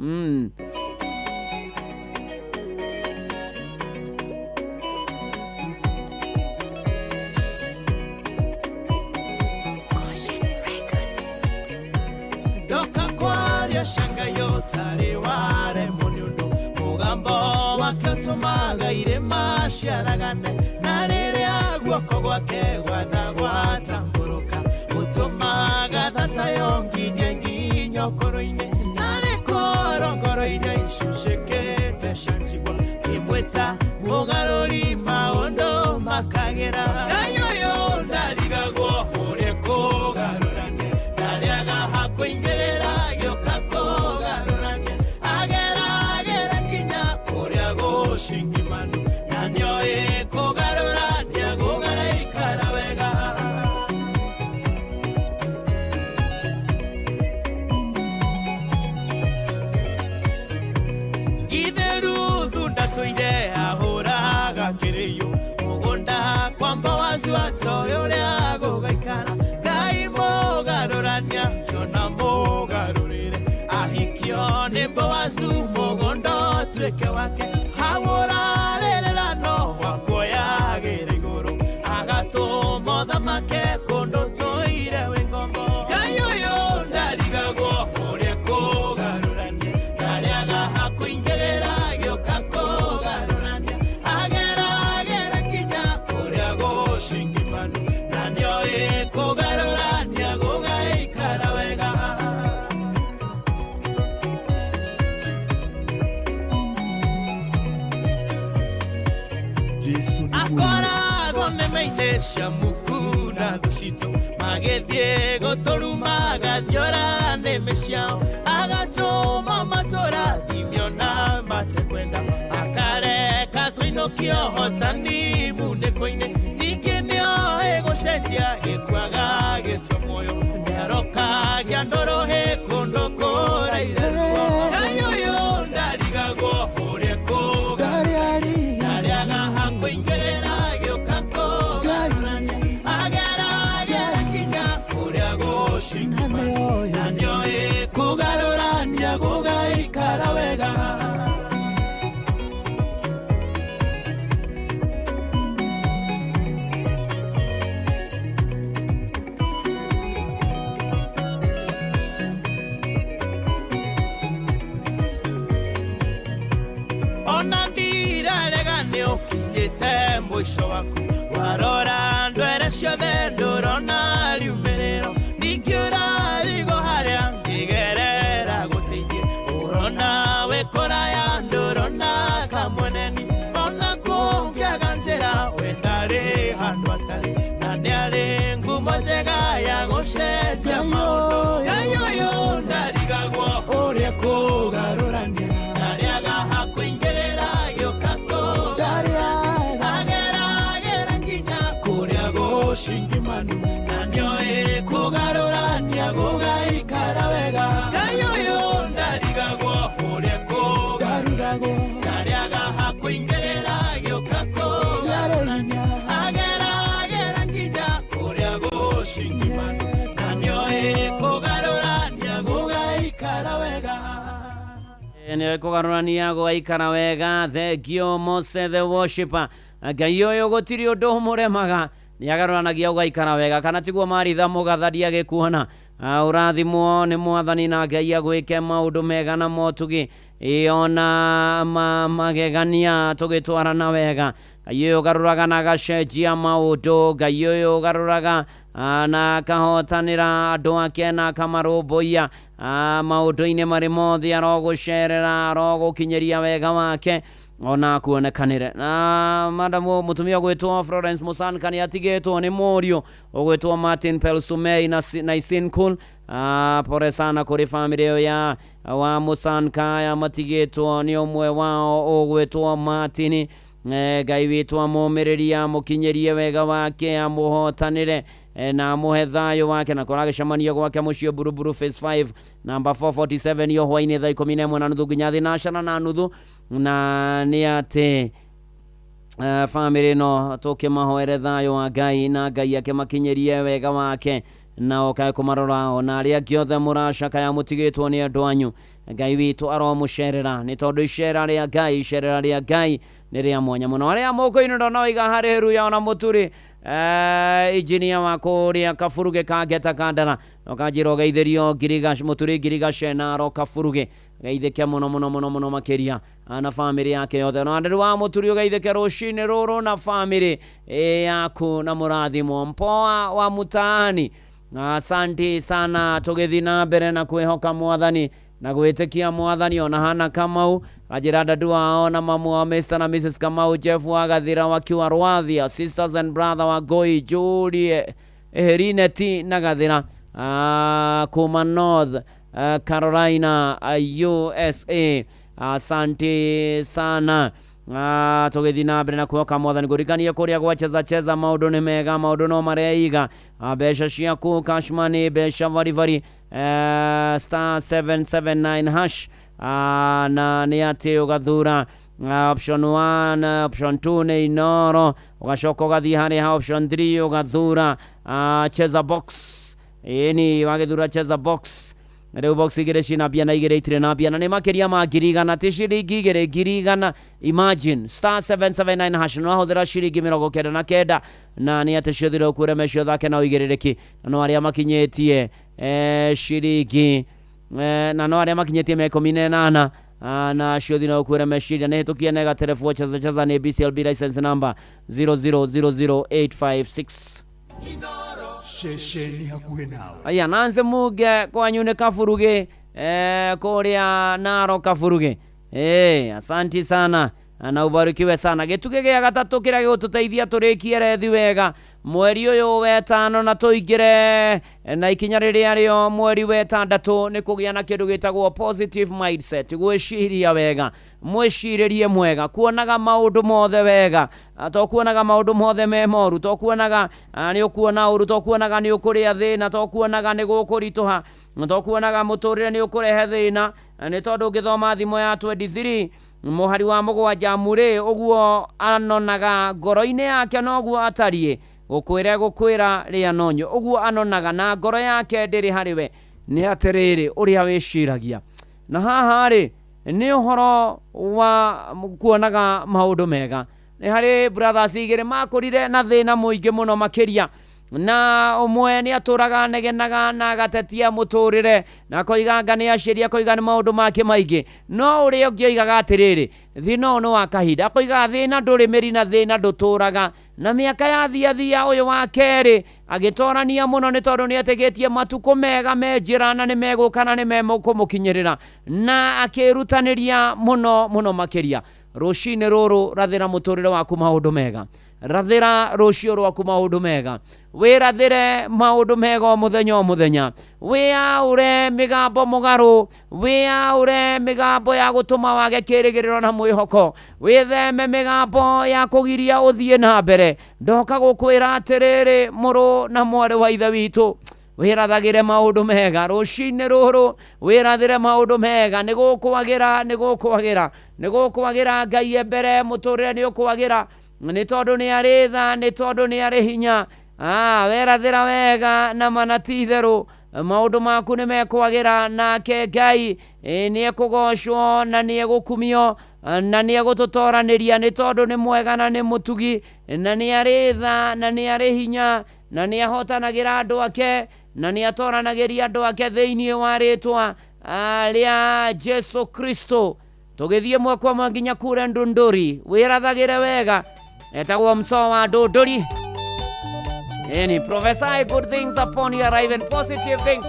Ndoka kwaria canga yotarĩ waremwo nĩ ũndũ, mũgambo wake ũtũmaga irĩma ciaragane, na rĩrĩa guoko gwake gwatambũrũka gũtũmaga thata yongithie nginya ũkũrũ-inĩ, narĩ korwo ngoro iria icucĩkĩte cia njigua imwĩta mũgarũri maũndũ makagĩra. Ngai ũyũ ndarigagwo ũrĩa kũgarũrania, ndarĩaga hakũingĩrĩra gĩũka kũgarũrania, ageragĩra nginya kũrĩa gũcingimanu, na nĩoĩ kũgarũrania gũgaikara wega. Githĩ Ruthu ndatũire ahũraga kĩrĩyo mũgũnda kwa Boazu atoĩ ũrĩa gũgaikara, Ngai mũgarũrania kĩona mũgarũrĩre, ahikio nĩ Boazu mũgũnda ũtuĩke wake, hau ũrarĩrĩra no wakuoyagĩra igũrũ, agatũma ũthamake kũndũ tũire wĩ ngombo. Ngai ũyũ ndarigagwo ũrĩa kũgarũrania, ndarĩaga hakũingĩrĩra gĩũka kũgarũrania, ageragĩra nginya kũrĩa gũcingimanu, na nĩoĩ kũgarũrania gũgaikara wega. Jesu nĩ Akoragwo nĩme-inĩ cia muku na thũ citũ, magĩthiĩ gũtũruma agathiora nĩmĩ ciao, agatũma matũrathimio na matekwenda, akareka tũinũke. Kũinũkia ũhotani munĩko-inĩ ningĩ nĩoĩ gũcenjia gĩkuaga gĩtwe muoyo nĩaroka gĩa ndũrũhĩ kũndũ kũraire ruo Ngai ũyũ ndarigagwo ũrĩa kũgarũrania ndarĩaga hakũingĩrĩra gĩũka kũgarũrania ageragera nginya kũrĩa gũcingima na nĩoĩ kũgarũrania gũgaikara wega. Ona ndirarega nĩ ũkinyĩte mũico waku warora ndwere ciothe ndũrona riumĩrĩro ningĩ ũrarigwo harĩa ngĩgerera gũteithie ũrona wĩ kũraya ndũrona kamweneni ona kũngĩaga njĩra we ndarĩ handũ atarĩ na nĩarĩ ngumo njega ya gũcenjia maũndũ. Ngai ũyũ ndarigagwo ũrĩa kũgarũrania ndarĩaga hakũingĩrĩra gĩũka kũgarũrania ageragera nginya kũrĩa gũcingimanu na nĩoĩ kũgarũrania gũgaikara wega. Ngai ũyũ ndarigagwo ũrĩa kũgarũrania ndarĩaga hakũingĩrĩra gĩũka kũgarũrania ageragera nginya kũrĩa gũcingimanu na nĩoĩ kũgarũrania gũgaikara wega. Nĩ kũgarũrania gũgaikara wega. Thank you Mose the worshipper. Ngai ũyũ gũtirĩ ũndũ ũmũremaga, nĩagarũranagia ũgaikara wega, kana tiguo Maritha mũgatharia gĩkuona. Ũrathimwo nĩ mwathani na Ngai agwĩke maũndũ mega na motugi ona magegania tũgĩtwarana wega. Ngai ũyũ ũgarũraga na agacenjia maũndũ, Ngai ũyũ ũgarũraga na akahotanĩra andũ ake na akamarũmbũiya maũndũ-inĩ marĩ mothe, arogũcerera arogũkinyĩria wega wake ona kuonekanĩre. Na madamu mũtumia ũgwĩtwo Florence Musanka nĩ atigĩtwo nĩ mũriũ ũgwĩtwo Martin Pelsumei na Isinkul. Pore sana kũrĩ bamĩrĩ ĩyo ya wa Musanka ya matigĩtwo nĩ ũmwe wao ũgwĩtwo Martin. Ngai witũ amũmĩrĩrie amũkinyĩrie wega wake amũhotanĩre na amũhe thayũ wake, na kũragĩcemania gwake mũciĩ Buruburu Phase 5 namba 447 yo hwainĩ thaa 11:30 nginya 4:30. Na nĩ atĩ bamĩrĩ ĩno tũkĩmahoere thayũ wa Ngai na Ngai akĩmakinyĩrie wega wake na okae kũmarora ona arĩa angĩ othe mũracakaya mũtigĩtwo nĩ andũ anyu. Ngai witũ aromũcerera nĩ tondũ icera rĩa Ngai, icerera rĩa Ngai nĩ rĩa mwanya mũno. Arĩa mũkũinĩ ndona oiga harĩ heru ya ona mũturi injinia wa kũrĩa Kaburuge Kangeta Kandara ũkanjĩra ũgeithĩrio mũturi Ngirigace Naro Kaburuge geithĩke mũno mũno mũno mũno makĩria na bamĩrĩ yake yothe. Na andũ wa mũturi ũgeithĩke rũcinĩ rũrũ na bamĩrĩ yaku na mũrathimwo mpoa wa mtaani. Asante sana, tũgĩthiĩ na mbere na kwĩhoka mwathani na gwĩtĩkia mwathani ona Hana Kamau ajira dadu wao na mamu wa Mr na Mrs Kamau Jeff wa Gathira wakiwa Rwathia, sisters and brother wa Goi Julie Erineti na Gathira kuma North Carolina USA. Asante sana. Tũgĩthiĩ na mbere na kwĩhoka mwathani ngũririkanie kũrĩa gwa cheza cheza maũndũ nĩ mega, maũndũ no mareiga. Mbeca ciaku cash money, mbeca varibari star 779 hash na nĩ atĩ ũgathura option 1, option 2 nĩ Inoro, ũgacoka ũgathiĩ harĩa ha option 3 ũgathura cheza box. Ĩni wagĩthura cheza box rĩu box igĩrĩ cina mbia na igĩrĩ itirĩ na mbia na nĩ makĩria ma 100,000 ti ciringi igĩrĩ 100,000. Imagine star 779 hash no ahũthĩra ciringi 99 na nĩ atĩ ciothe ũkuĩre mecio thake na ũigĩrĩrĩki na no arĩa makinyĩtie ciringi na no arĩa makinyĩtie mĩaka 18 na ciothe no ũkuĩre meciria. Nĩ hĩtũkie na ĩgaterefwo cheza cheza nĩ BCLB license number 0000856. Ceceni hakuhĩ nawe. Aya Nancy Muge kwanyu nĩ Kaburuge kũrĩa Naro Kaburuge. Asanti sana. Na ubarikiwe sana. Gĩtugĩ gĩa gatatũ kĩrĩa gĩgũtũteithia tũrĩkie rethi wega mweri ũyũ wetano na tũingĩre na ikinya rĩrĩa rĩo mweri wetandatũ nĩ kũgĩa na kĩndũ gĩtagwo positive mindset, gwĩciria wega, mwĩcirĩrie mwega, kuonaga maũndũ mothe wega, to kuonaga maũndũ mothe me moru, to kuonaga nĩ ũkuona ũru, to kuonaga nĩ ũkũrĩa thĩna, to kuonaga nĩ gũkũritũha, to kuonaga mũtũrĩre nĩ ũkũrehe thĩna, nĩ tondũ ũngĩthoma thimo ya 23 mũhari wa 7 mũrĩ ũguo anonaga ngoro-inĩ yake noguo atariĩ, gũkwĩra gũkwĩra rĩa nonyo, ũguo anonaga na ngoro yake ndĩrĩ harĩ we. Nĩ atĩrĩrĩ ũrĩa wĩciragia. Na haha rĩ nĩ ũhoro wa kuonaga maũndũ mega. Nĩ harĩ brothers igĩrĩ makũrire na thĩna mũingĩ mũno makĩria, na ũmwe nĩ atũraga negenaga na agatetia mũtũrĩre na akoiga nĩ aciari, akoiga nĩ maũndũ make maingĩ, no ũrĩa ũngĩ oigaga atĩrĩrĩ thĩna ũyũ nĩ wa kahinda, akoiga thĩna ndũrĩ mĩri na thĩna ndũtũraga. Na mĩaka yathiathia ũyũ wa kerĩ agĩtorania mũno nĩ tondũ nĩ etĩkĩtie matukũ mega me njĩra na nĩ megũka na nĩ mekũmũkinyĩrĩra, na akĩrutanĩria mũno mũno makĩria. Rũcinĩ rũrũ rathĩra mũtũrĩre waku maũndũ mega, rathĩra rũciũ rwaku maũndũ mega, wĩrathĩre maũndũ mega o mũthenya o mũthenya, wĩyaũre mĩgambo mũgarũ, wĩyaũre mĩgambo ya gũtũma wage kĩrĩgĩrĩro na mwĩhoko, wĩtheme mĩgambo ya kũgiria ũthiĩ na mbere. Ndoka gũkwĩra atĩrĩrĩ mũrũ na mwarĩ wa ithe witũ, wĩrathagĩre maũndũ mega rũcinĩ rũrũ, wĩrathĩre maũndũ mega, nĩ gũkwagĩra, nĩ gũkwagĩra, nĩ gũkwagĩra. Ngai e mbere, mũtũrĩre nĩ ũkwagĩra, nĩ tondũ nĩ arĩ tha, nĩ tondũ nĩ arĩ hinya. Werathĩra wega na mana ti itherũ maũndũ maku nĩ mekwagĩra, nake Ngai nĩ ekũgocwo na nĩ egũkumio na nĩ egũtũtoranĩria, nĩ tondũ nĩ mwega na nĩ mũtugi na nĩ arĩ tha na nĩ arĩ hinya na nĩ ahotanagĩra andũ ake na nĩ atoranagĩria andũ ake thĩinĩ wa rĩtwa rĩa Jesu Kristo. Tũgĩthiĩ mwaka ũmwe nginya kure Ndunduri, wĩrathagĩre wega, etagwo Msoo wa Ndunduri. Yani, prophesy good things upon your life and positive things.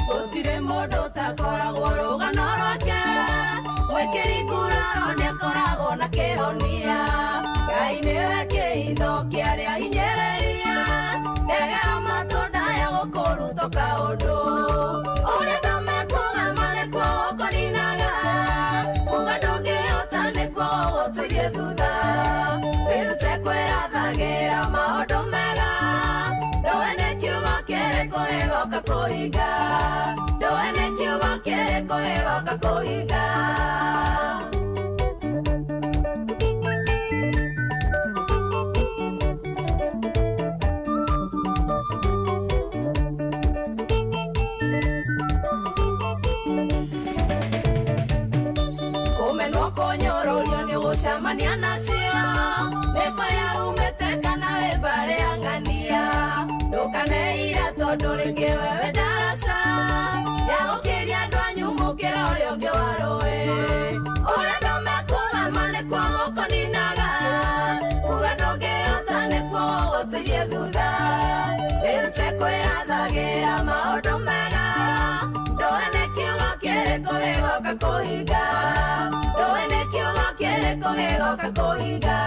Gũtirĩ mũndũ ũtakoragwo rũgano rwake, mwĩkĩri nguraro nĩakoragwo na kĩhonia. Ngai nĩwe kĩhitho kĩa arĩa hinyĩrĩria, ndegera matũ ndaya gũkũruta kaũndũ. Ũrĩa andũ mekuga nĩkuo gũkũninaga, kuga ndũngĩhota nĩkuo gũgũtũirie thutha. Wĩrute kwĩrathagĩra maũndũ mega, ndũĩ nĩ kiugo kĩrĩkũ gĩgoka kũhinga, ndũĩ nĩ kiugo kĩrĩkũ gĩgoka kũhinga. Kũmenwo kũnyũrũrio nĩ ũgũcemania nacio, nĩ kũrĩa umĩte kana wĩ mbarĩ ya ng'ania. Ndũkaneire tondũ rĩngĩ we wĩ ndaraca ya gũkĩria andũ anyu mũkĩra ũrĩa ũngĩ wa rũĩ. Ũrĩa andũ mekuga ma nĩkuo gũkũninaga, kuga ndũngĩhota nĩkuo gũgũtũirie thutha. Wĩrute kwĩrathagĩra maũndũ mega, ndũĩ nĩ kiugo kĩrĩkũ gĩgoka kũhinga, ndũĩ nĩ kiugo kĩrĩkũ gĩgoka kũhinga.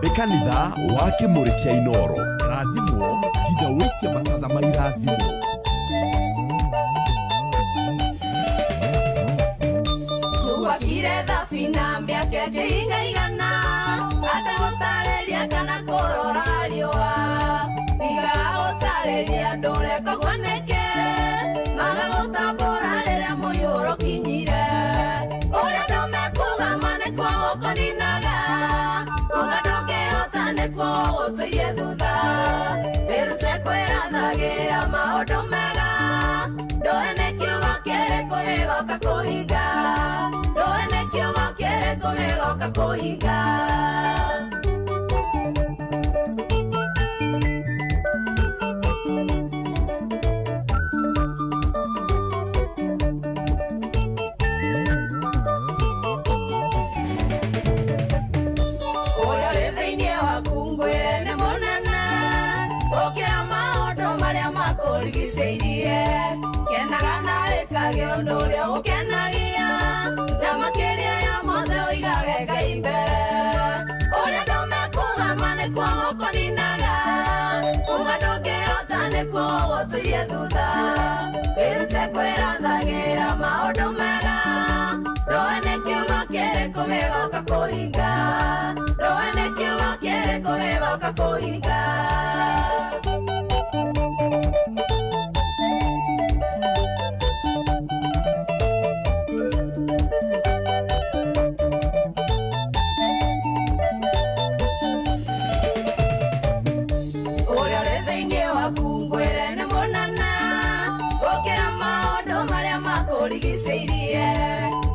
Nĩ kanitha wa Kĩmũrĩ kĩa Inooro. Rathimwo nginya ũikie matatha ma irathimo. Twakire thabina mĩaka ĩkĩingaigana, ategũtarĩria kana kũrora riũa. Tiga gũtarĩria andũ ũreka nĩkĩ, maga gũtambũra rĩrĩa mũiyũro ũkinyire. Ũrĩa andũ mekuga ma nĩkuo gũkũninaga, kuga ndũngĩhota nĩkuo gũgũtũirie thutha. Wĩrute kwĩrathagĩra maũndũ mega, ndũĩ nĩ kiugo kĩrĩkũ gĩgoka kũhinga, ndũĩ nĩ kiugo kĩrĩkũ gĩgoka kũhinga. Ũrĩa ũrĩ thĩinĩ waku ngwĩre nĩ mũnene, wĩkage ũndũ ũrĩa ũgũkenagia na makĩria ya mothe ũigage Ngai mbere ũrĩa andũ mekuga nĩkuo gũkũninaga uga ndũngĩhota nĩkuo gũgũtũirie thutha wĩrute kwĩrathagĩra maũndũ mega ndũĩ nĩ kiugo kĩrĩkũ gĩgoka kũhinga ndũĩ nĩ kiugo kĩrĩkũ gĩgoka kũhinga. Ũrĩa ũrĩ thĩinĩ waku ngwĩre nĩ mũnene gũkĩra maũndũ marĩa makũrigicĩirie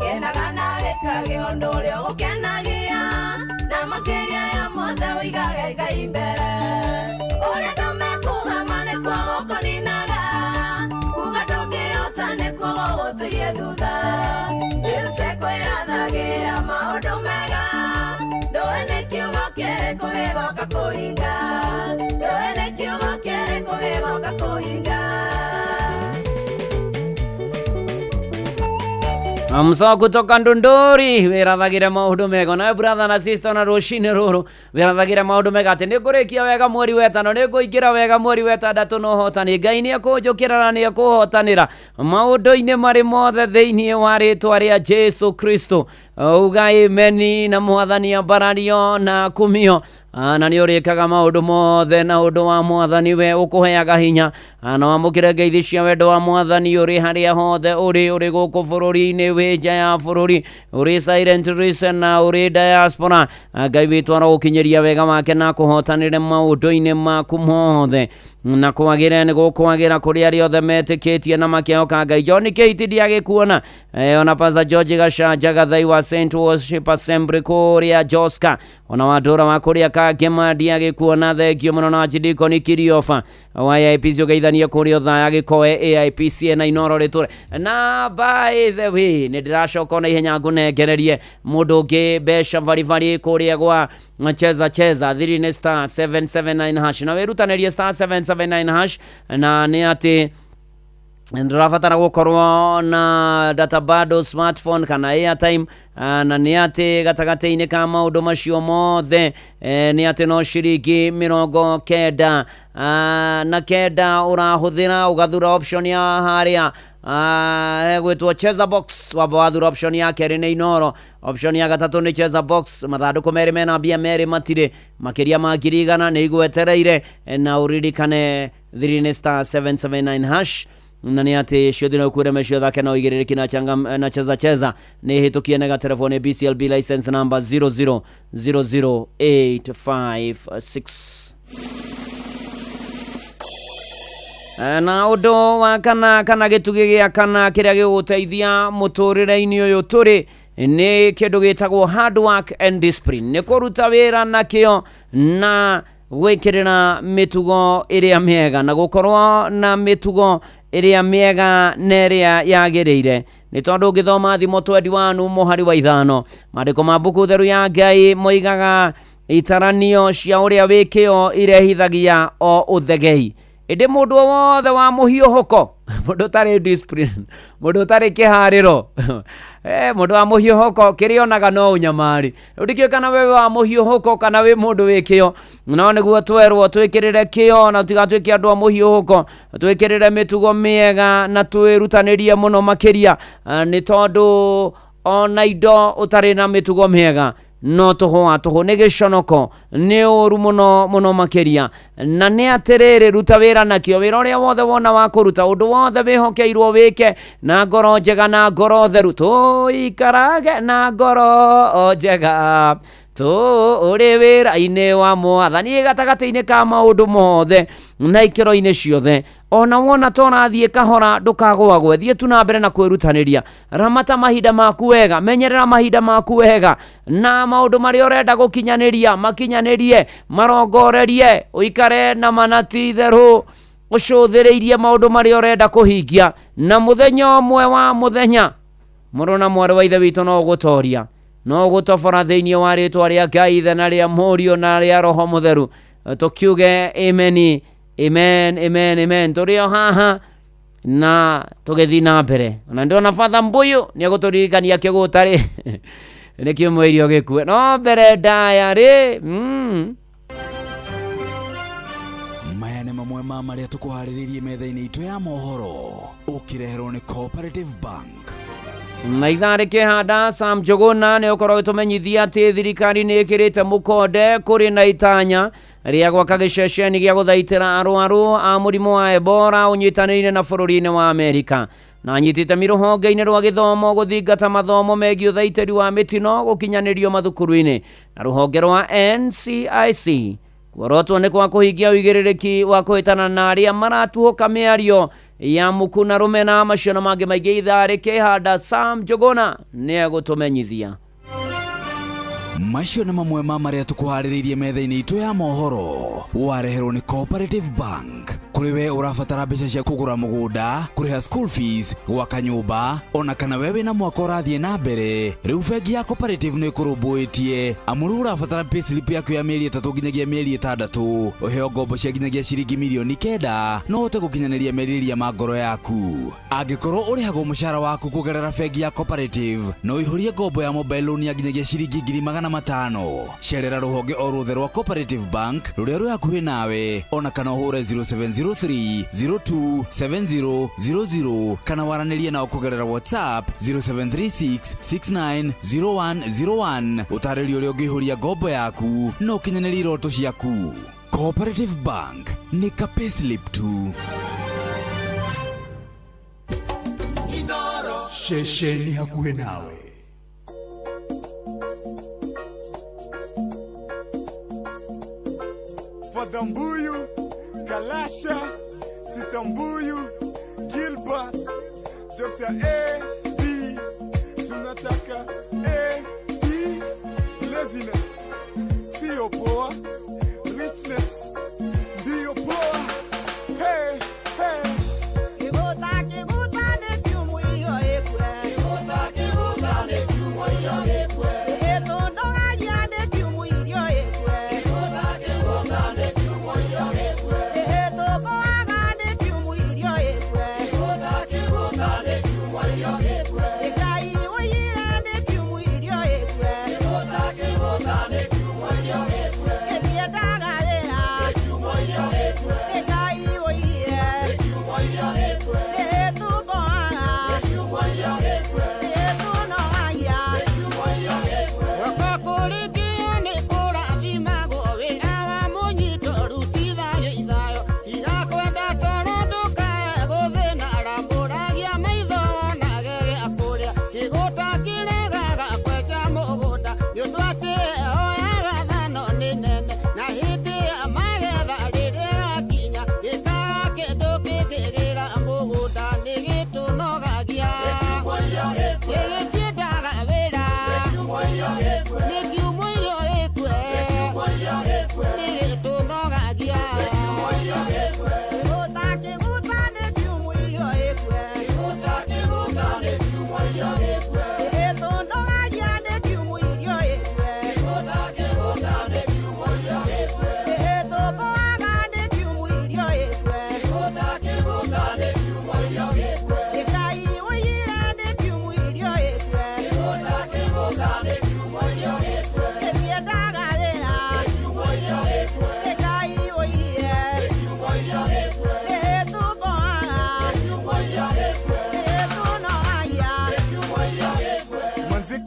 kenaga na wĩkage ũndũ ũrĩa ũgũkenagia na makĩria ya mothe ũigage Ngai mbere ũrĩa andũ mekuga ma nĩkuo gũkũninaga kuga ndũngĩhota nĩkuo gũgũtũirie thutha wĩrute kwĩrathagĩra maũndũ mega ndũĩ nĩ kiugo kĩrĩkũ gĩgoka kũhinga ndũĩ nĩ kiugo kĩrĩkũ gĩgoka kũhinga. Mso kutoka Ndunduri wĩrathagĩre maũndũ mega nawe brother na sister na rũcinĩ rũrũ wĩrathagĩre maũndũ mega atĩ nĩngũrĩkia wega mweri wetano nĩngũingĩra wega mweri wetandatũ na ũhotani Ngai nĩekũnjũkĩra na nĩekũhotanĩra maũndũ-inĩ marĩ mothe thĩinĩ wa rĩtwa rĩa Jesu Kristo uga ameni na mwathani ambarario na kumio na nĩ ũrĩkaga maũndũ mothe na ũndũ wa mwathani we ũkũheaga hinya na wamũkĩre ngeithi cia wendo wa mwathani ũrĩ harĩa hothe ũrĩ ũrĩ gũkũ bũrũri-inĩ wĩ nja ya bũrũri ũrĩ silent listener ũrĩ diaspora. Ngai witũ arogũkinyĩria wega wake na akũhotanĩre maũndũ-inĩ maku mothe na kwagĩre nĩ gũkwagĩra kũrĩ arĩa othe metĩkĩtie na makĩhoka Ngai. John Kate ndiagĩkuona ona Pastor George Gacanja Gathai wa Saint Worship Assembly kũrĩa Joska ona Wandũra wa kũrĩa Kangema ndiagĩkuona thengio mũno na Archdeacon Kirioba wa AIPC ũgeithanie kũrĩa Othaya Gĩkoe AIPC na Inoro rĩtũre na by the way nĩ ndĩracoka ona ihenya ngũnengererie mũndũ ũngĩ mbeca baribari kũrĩa gwa cheza cheza thiri nĩ star 779 hash na wĩrutanĩrie star 779 hash na nĩ atĩ ndũrabatara gũkorwo na data bado smartphone kana airtime na nĩ atĩ gatagatĩ-inĩ ka maũndũ macio mothe nĩ atĩ no ciringi 99 ũrahũthĩra ũgathura option ya harĩa gwĩtwo cheza box wamba wathura option ya kerĩ nĩ Inoro option ya gatatũ nĩ cheza box mathandũkũ merĩ mena mbia merĩ matirĩ makĩria ma 100,000 nĩ igwetereire na ũririkane thiri nĩ star 779 hash na nĩ atĩ ciothe no kwĩre mecio thake na ũigĩrĩrĩki na changa na cheza cheza nĩ hĩtũkie nega telefoni BCLB license number 0000856 na ũndũ wa kana kana gĩtugĩ gĩa kana kĩrĩa gĩgũteithia mũtũrĩre-inĩ ũyũ tũrĩ nĩ kĩndũ gĩtagwo hard work and discipline nĩ kũruta wĩra na kĩo na gwĩkĩrĩra mĩtugo ĩrĩa mĩega na gũkorwo na mĩtugo ĩrĩa mĩega na ĩrĩa yagĩrĩire nĩ tondũ ũngĩthoma Thimo 21 mũhari wa 5 maandĩko ma mbuku theru ya Ngai moigaga itaranio cia ũrĩa wĩ kĩo irehithagia o ũthegei ĩndĩ mũndũ o wothe wa mũhiũhũko mũndũ ũtarĩ discipline mũndũ ũtarĩ kĩharĩro mũndũ wa mũhiũhũko kĩrĩa onaga no ũnyamari rĩu ndikĩũĩ kana wewe wa mũhiũhũko kana wĩ mũndũ wĩ kĩo no nĩguo twerwo twĩkĩrĩre kĩo na tũtigatuĩke andũ a mũhiũhũko twĩkĩrĩre mĩtugo mĩega na twĩrutanĩrie mũno makĩria nĩ tondũ ona indo ũtarĩ na mĩtugo mĩega no tũhũa tũhũ nĩ gĩconoko nĩ ũru mũno mũno makĩria na nĩ atĩrĩrĩ ruta wĩra nakĩo wĩra ũrĩa wothe wona wa kũruta ũndũ wothe wĩhokeirwo wĩke na ngoro njega na ngoro theru tũikarage na ngoro njega tũrĩ wĩra-inĩ wa mwathani gatagatĩ-inĩ ka maũndũ mothe na ikĩro-inĩ ciothe ona wona ta ũrathiĩ kahora ndũkagũagwe thiĩ tu na mbere na kwĩrutanĩria ramata mahinda maku wega menyerera mahinda maku wega na maũndũ marĩa ũrenda gũkinyanĩria makinyanĩrie marongorerie ũikare na manati therũ ũcũthĩrĩirie maũndũ marĩa ũrenda kũhingia na mũthenya ũmwe wa mũthenya mũrũ na mwarĩ wa ithe witũ no ũgũtoria no ũgũtobora thĩinĩ wa rĩtwa rĩa Ngai Ithe na rĩa Mũriũ na rĩa Roho Mũtheru tũkiuge ameni amen amen amen tũrĩ o haha Na tũgĩthiĩ na mbere ona ndĩrona Father Mbuyu nĩ egũtũririkania kĩgũta rĩ nĩ kiumia irio gĩkue no mbere ndaya rĩ. Maya nĩ mamwe ma marĩa tũkũharĩrĩirie metha-inĩ itũ ya mohoro ũkĩreherwo nĩ Cooperative Bank. Na ithaa rĩkĩhanda Sam Njuguna nĩ ũkorwo ũgĩtũmenyithia atĩ thirikari nĩ ĩkĩrĩte mũkonde kũrĩ na itanya rĩa gwaka gĩceceni gĩa gũthaitĩra arwaru a mũrimũ wa Ebola ũnyitanĩire na bũrũri-inĩ wa Amerika. Na anyitĩte rũhonge-inĩ rwa gĩthomo gũthingata mathomo megiĩ ũthaitĩri wa mĩtino gũkinyanĩrio mathukuru-inĩ na rũhonge rwa NCIC kuorotwo nĩ kwa kũhingia ũigĩrĩrĩki wa kũhĩtana na arĩa maratuhũka mĩario ya muku na rũmena macio na mangĩ maingĩ ithaa rĩkĩhanda Sam Njuguna nĩ egũtũmenyithia. Macio nĩ mamwe ma marĩa tũkũharĩrĩirie metha-inĩ itũ ya mohoro wareherwo nĩ Cooperative Bank. Kũrĩ we ũrabatara mbeca cia kũgũra mũgũnda, kũrĩha school fees, gwaka nyũmba, ona kana we wĩna mwaka ũrathiĩ na mbere, rĩu bengi ya Cooperative nĩ ĩkũrũmbũĩtie. Amu rĩu ũrabatara payslip yaku ya mĩeri 3 nginyagia mĩeri 6, ũheo ngombo cia nginyagia ciringi mirioni 9 no ũhote gũkinyanĩria merirĩria ma ngoro yaku. Angĩkorwo ũrĩhagwo mũcara waku kũgerera bengi ya Cooperative, no ũihũrie ngombo ya mobile loan ya nginyagia ciringi 500,000. Cerera rũhonge o ruothe rwa Cooperative Bank rũrĩa rwĩ hakuhĩ nawe, ona kana ũhũre 0703 027000 kana waranĩrie nao kũgerera WhatsApp 0736 690101. Ũtarĩrio ũrĩa ũngĩihũria ngombo yaku na ũkinyanĩrie iroto ciaku. Cooperative Bank nĩ ka payslip tu. Ceceni hakuhĩ nawe. Father Mbuyu, Kalasha, Sister Mbuyu, Gilbert, Dr. A, B, tunataka A, T, laziness, sio poa, richness, ndio poa, hey, hey. Kiguta, kiguta nĩ kiumũ irio ĩkue. Kiguta, kiguta nĩ kiumũ irio ĩkue. Ĩtũndogagia nĩ kiumũ irio ĩkue. Kiguta, kiguta nĩ kiumũ irio ĩkue. Ĩtũmboaga nĩ kiumũ irio ĩkue. Kiguta, kiguta nĩ kiumũ irio ĩkue. Ĩkai ũiyire nĩ kiumũ irio ĩkue. Kiguta, kiguta nĩ kiumũ irio ĩkue. Ĩtiendaga wĩra. Nĩ kiumũ irio ĩkue. Ĩkai ũiyire. Nĩ kiumũ irio ĩkue. Ĩtũmboaga. Nĩ kiumũ irio ĩkue. Ĩtũnogagia. Nĩ kiumũ irio ĩkue. Guoko kũrĩkio nĩ kũrathimagwo wĩra wa mũnyito rutithagio ithayo tiga kwenda toro ndũkae gũthĩna rambũragia maitho wonage gĩa kũrĩa kĩgũta kĩregaga kwenja mũgũnda nĩ ũndũ atĩ oyaga thano nĩ nene na hĩndĩ ya magetha rĩrĩa gakinya gĩkaga kĩndũ kĩngĩgĩra mũgũnda nĩ gĩtũnogagia gĩgĩtiendaga wĩra nĩ kiumũ irio ĩkue nĩ gĩtũnogagia. Kĩgũta, kĩgũta nĩ kiumũ irio ĩkue. Kĩgũta, kĩgũta nĩ kiumũ irio ĩkue. Ĩtũndogagia nĩ kiumũ irio ĩkue. Kĩgũta, kĩgũta nĩ kiumũ irio ĩkue. Ĩtũmboaga nĩ kiumũ irio ĩkue. Kĩgũta, kĩgũta nĩ kiumũ irio ĩkue. Ĩkai ũiyire nĩ kiumũ irio ĩkue. Kĩgũta, kĩgũta nĩ kiumũ irio ĩkue. Ĩtiendaga wĩra. Nĩ kiumũ irio ĩkue. Ĩkai ũiyire. Nĩ kiumũ irio ĩkue. Ĩtũmboaga. Nĩ kiumũ irio ĩkue. Ĩtũnogagia. Nĩ kiumũ irio ĩkue. Manze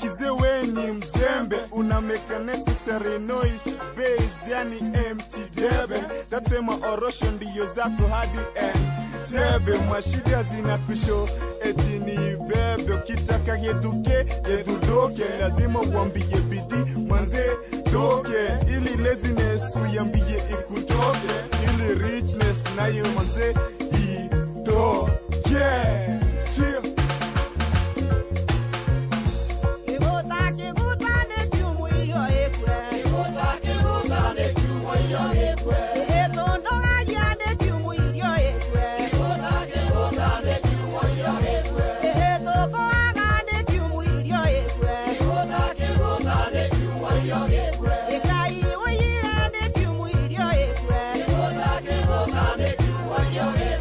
we ni mzembe, una make unnecessary noise base, yani empty debe. That's why maorosho ndiyo zako hadi Entebbe. Mashida zinakusho eti ni bebe, ukitaka yeduke yedhudoke, lazima uambie bidii manze doke, ili laziness uiambie ikutoke, ili richness nayo manze itoke. Cheer. Kĩgũta, kĩgũta nĩ kiumũ irio ĩkue. Kĩgũta, kĩgũta nĩ kiumũ irio ĩkue. Ĩtũndogagia nĩ kiumũ irio ĩkue. Kĩgũta, kĩgũta nĩ kiumũ irio ĩkue. Ĩtũmboaga nĩ kiumũ irio ĩkue. Kĩgũta, kĩgũta nĩ kiumũ irio ĩkue. Ĩkai ũiyire nĩ kiumũ irio ĩkue. Kĩgũta, kĩgũta nĩ kiumũ irio ĩkue.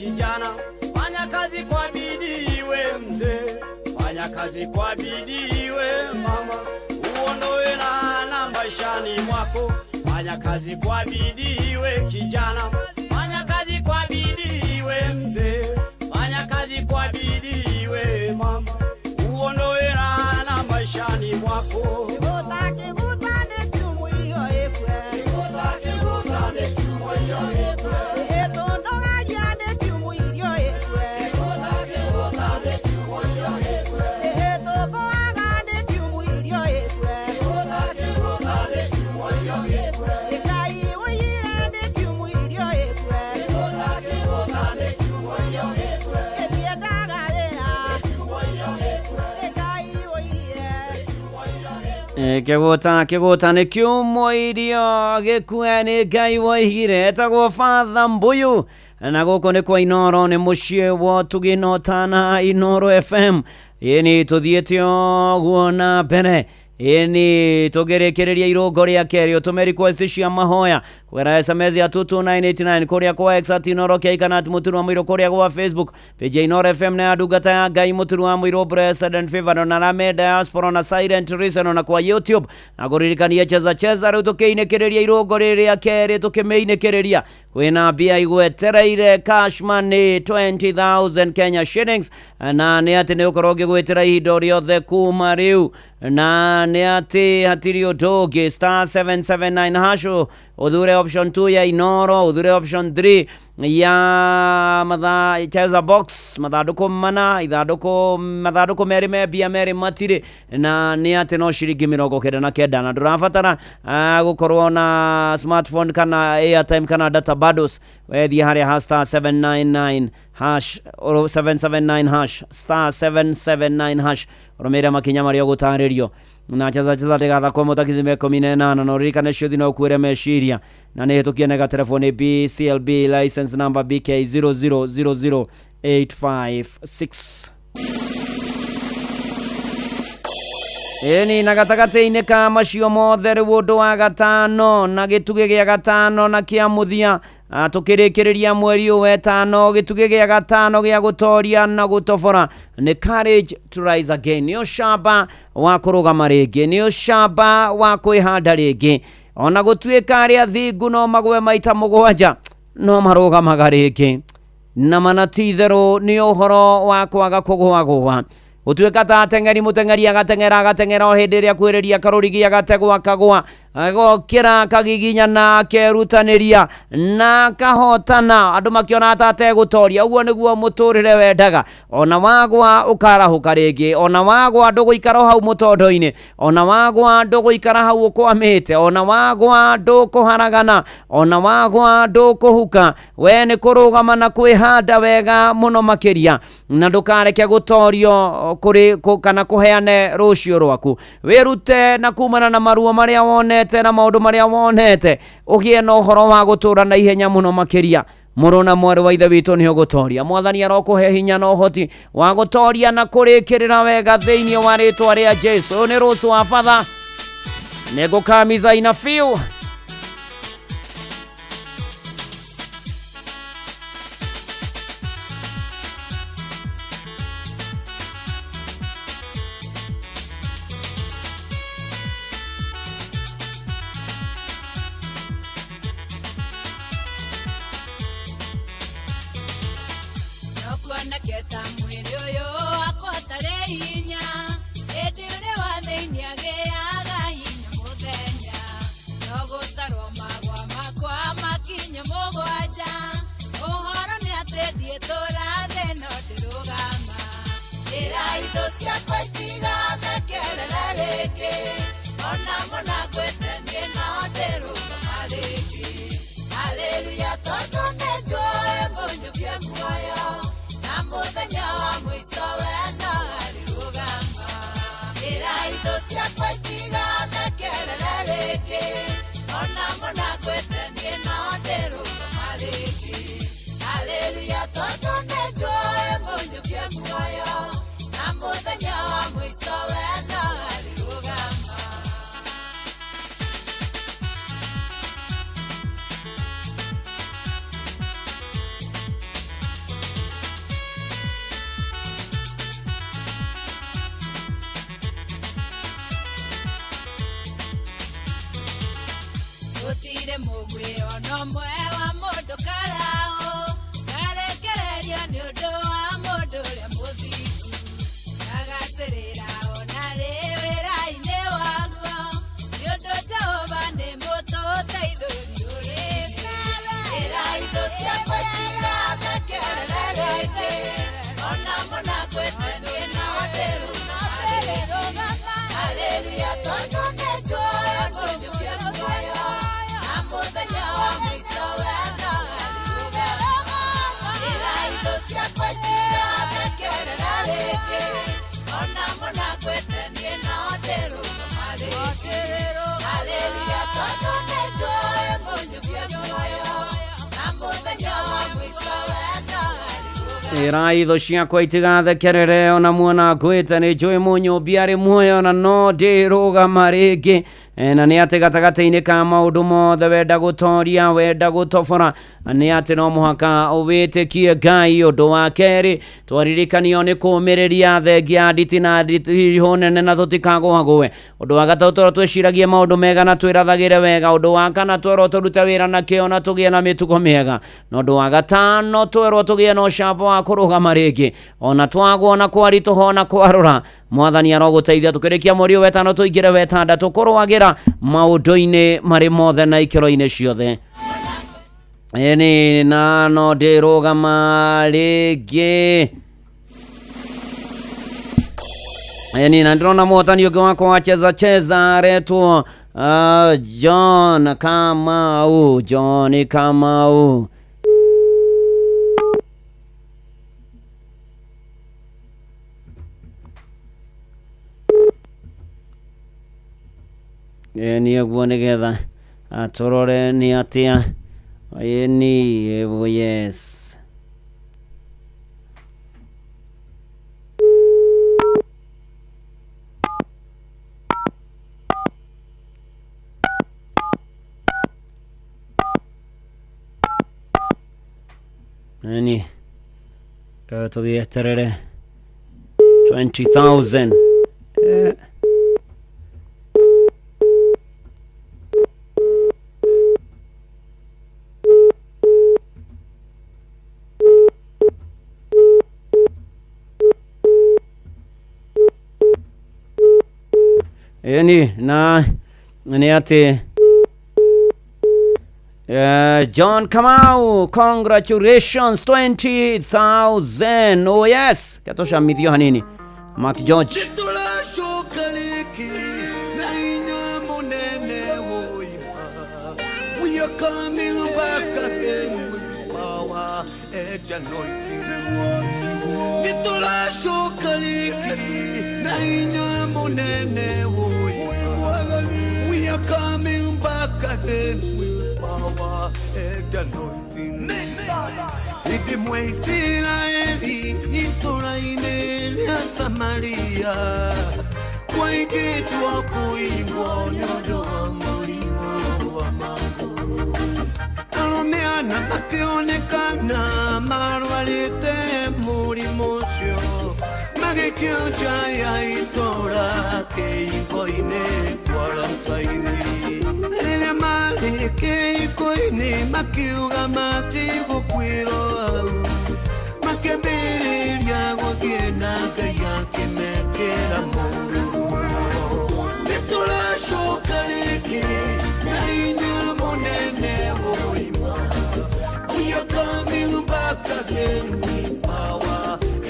kijana, fanya kazi kwa bidii we mzee, fanya kazi kwa bidii we mama, uondoe laana maishani mwako. Fanya kazi kwa bidii we kijana, fanya kazi kwa bidii we mzee, fanya kazi kwa bidii we mama, uondoe laana maishani mwako. Kĩgũta kĩgũta nĩ kiumũ irio ĩkue. Kĩgũta kĩgũta nĩ kiumũ irio ĩkue. Ĩtũndogagia nĩ kiumũ irio ĩkue. Kĩgũta kĩgũta nĩ kiumũ irio ĩkue. Ĩtũmbũaga nĩ kiumũ irio ĩkue. Kĩgũta kĩgũta nĩ kiumũ irio ĩkue. Ngai ũiyire nĩ kiumũ irio ĩkue. Kĩgũta kĩgũta nĩ kiumũ irio ĩkue. Ĩtiendaga wĩra. Nĩ kiumũ irio ĩkue. Ngai ũiyire. Kĩgũta kĩgũta nĩ kiumũ irio gĩkue nĩ Ngai woigire etagwo Father Mbuyu na gũkũ nĩ kwa Inoro nĩ mũciĩ wa ũtugi na ũtana Inoro FM. Ĩni tũthiĩte ũguo na mbere ĩni tũngĩrĩkĩrĩria irũngo rĩa kerĩ ũtũme request cia mahoya kũgerera SMS ya 22989 kũrĩa kwa X at Inoro K kana at Mũturu wa Mũirũ kũrĩa gwa Facebook page ya Inoro FM na ya ndungata ya Ngai Mũturu wa Mũirũ Blessed and Favored na Rame Diaspora na Silent Reason na kwa YouTube na kũririkania cheza cheza rĩu tũkĩinĩkĩrĩria irũngo rĩrĩa kerĩ tũkĩmĩinĩkĩrĩria kwĩna mbia igwetereire cash money 20,000 Kenya shillings na nĩ atĩ nĩ ũkorwo ũngĩgwĩtĩra ihinda o rĩothe kuma rĩu na nĩ atĩ hatirĩ ũndũ ũngĩ star 779 hash ũthure option 2 ya Inoro ũthure option 3 ya matha cheza box mathandũkũ mana ithandũkũ mathandũkũ merĩ me mbia merĩ matirĩ na nĩ atĩ no ciringi 99 na ndũrabatara gũkorwo na smartphone kana airtime kana data bundles wethiĩ harĩa ha star 799 hash or 779 hash star 779 hash ũrũmĩrĩre makinya marĩa ũgũtarĩrio na cheza cheza ndĩgathakwo mũtakithime 18 na ũririkane ciũthi no ũkuĩre meciria na nĩ hĩtũkie nega telefoni BCLB license number BK 0000856. Ĩni na gatagatĩ-inĩ ka macio mothe rĩu ũndũ wa gatano na gĩtugĩ gĩa gatano na kĩa mũthia tũkĩrĩkĩrĩria mweri ũyũ wetano gĩtugĩ gĩa gatano gĩa gũtoria na gũtobora nĩ courage to rise again. Nĩ ũcamba wa kũrũgama rĩngĩ, nĩ ũcamba wa kwĩhanda rĩngĩ. Ona gũtuĩka arĩa athingu no magwe maita mũgwanja no marũgamaga rĩngĩ, na mana ti itherũ nĩ ũhoro wa kwaga kũgũagũa. Gũtuĩka ta ateng'eri mũteng'eri agateng'era agateng'era o hĩndĩ ĩrĩa kwĩrĩria karũrigi agategwo akagwa agokĩra akagiginyana akerutanĩria na akahotana andũ makĩona ta ategũtoria. Ũguo nĩguo mũtũrĩre wendaga. Ona wagwa ũkarahũka rĩngĩ, ona wagwa ndũgũikara o hau mũtondo-inĩ, ona wagwa ndũgũikara hau ũkwamĩte, ona wagwa ndũkũharagana, ona wagwa ndũkũhuka. We nĩ kũrũgama na kwĩhanda wega mũno makĩria na ndũkareke gũtorio kũrĩ kana kũheane rũciũ rwaku. Wĩrute na kumana na maruo marĩa wonete na maũndũ marĩa wonete, ũgĩe na ũhoro wa gũtũra na ihenya mũno makĩria. Mũrũ na mwarĩ wa ithe witũ nĩ ũgũtoria. Mwathani arokũhe hinya na ũhoti wa gũtoria na kũrĩkĩrĩra wega thĩinĩ wa rĩtwa rĩa Jesu. Ũyũ nĩ rũciũ wa batha nĩngũkamiza ina fiu. Kuoneketa mwĩrĩ ũyũ wakwa ũtarĩ hinya, ĩndĩ ũrĩ wa thĩinĩ agĩaga hinya mũthenya. No gũtarwo magwa makwa makinye mũgwanja, ũhoro nĩ atĩ ndiĩtũra thĩ no ndĩrũgama. Ĩra itũ ciakwa itigathekerere rĩngĩ, ona mona ngwĩte niĩ no ndĩrũgama rĩngĩ. Haleluya tondũ nĩnjũĩ mũnyũkie muoyo, mũthenya wa mũico we no arĩrũgama. Ĩra itũ ciakwa itigathekerere rĩngĩ, ona mona ngwĩte niĩ no ndĩrũgama rĩngĩ. Haleluya tondũ Gũtirĩ mũguĩ ona ũmwe wa mũndũ karaũ karekererio nĩ ũndũ wa mũndũ ũrĩa mũthingu agacĩrĩra ona rĩ wĩra-inĩ waguo nĩ ũndũ Jehova nĩ mũtũteithũri ũrĩ ĩra itũ ciakwa itigathekerere rĩngĩ ona mũna ngwĩte niĩ no ndĩrũgama Haleluya tondũ nĩnjũĩ mũnyũkia muoyo na mũthenya wa mũico we nĩarĩrũgama ĩra itũ ciakwa itigathekerere rĩngĩ ona mũna ngwĩte niĩ no ndĩrũgama rĩngĩ Haleluya tondũ nĩnjũĩ mũnyũkia muoyo na mũthenya wa mũico we nĩarĩrũgama ĩra itho ciakwa itigathekerere ona muona ngwĩte nĩ njũĩ mũnyũmbi arĩ muoyo na no ndĩrũgama rĩngĩ. Na nĩ atĩ gatagatĩ-inĩ ka maũndũ mothe wenda gũtoria wenda gũtobora nĩ atĩ no mũhaka wĩtĩkie Ngai. Ũndũ wa kerĩ twaririkanio nĩ kũũmĩrĩria thengia nditi na nditihũ nene na tũtikagũagũe. Ũndũ wa gatatũ twerwo twĩciragie maũndũ mega na twĩrathagĩre wega. Ũndũ wa kana twerwo tũrute wĩra na kĩo na tũgĩe na mĩtugo mĩega. Na ũndũ wa gatano twerwo tũgĩe na ũcamba wa kũrũgama rĩngĩ ona twagwo na kwaritũha ona kwarũra. Mwathani arogũteithia tũkĩrĩkia mweri ũyũ wetano tũingĩre wetandatũ kũrũagĩra maũndũ-inĩ marĩ mothe na ikĩro-inĩ ciothe. Ĩni na no ndĩrũgama rĩngĩ. Ĩni na ndĩrona mũhotani ũngĩ wakwa wa cheza cheza aretwo John Kamau. John Kamau. Ĩni ũguo nĩgetha tũrore nĩ atĩa. Ĩni ĩguo yes. Ĩni tũgĩeterere 20,000. Ĩni na nĩ atĩ John Kamau, congratulations 20,000. Oh yes, katosha mithio hanini. Mark George. Tũracoka rĩngĩ na hinya mũnene woima. We are coming back again with power and anointing. Nĩ tũracoka rĩngĩ na hinya mũnene woima. We are coming back again with power and anointing. Hĩndĩ ĩmwe Isiraeli itũũra-inĩ rĩa Samaria kwaingĩtwo kũigwo nĩ ũndũ wa mũrimũ wa mangũ. Arũme ana makĩonekana marwarĩte mũrimũ ũcio magĩkio nja ya itũũra kĩhingo-inĩ quarantine. Rĩrĩa marĩ kĩhingo-inĩ makiuga matigũkuĩrwo hau makĩambĩrĩria gũthiĩ na Ngai akĩmekĩra mũno. Nĩ tũracoka rĩngĩ na hinya mũnene woima. We are coming back again with power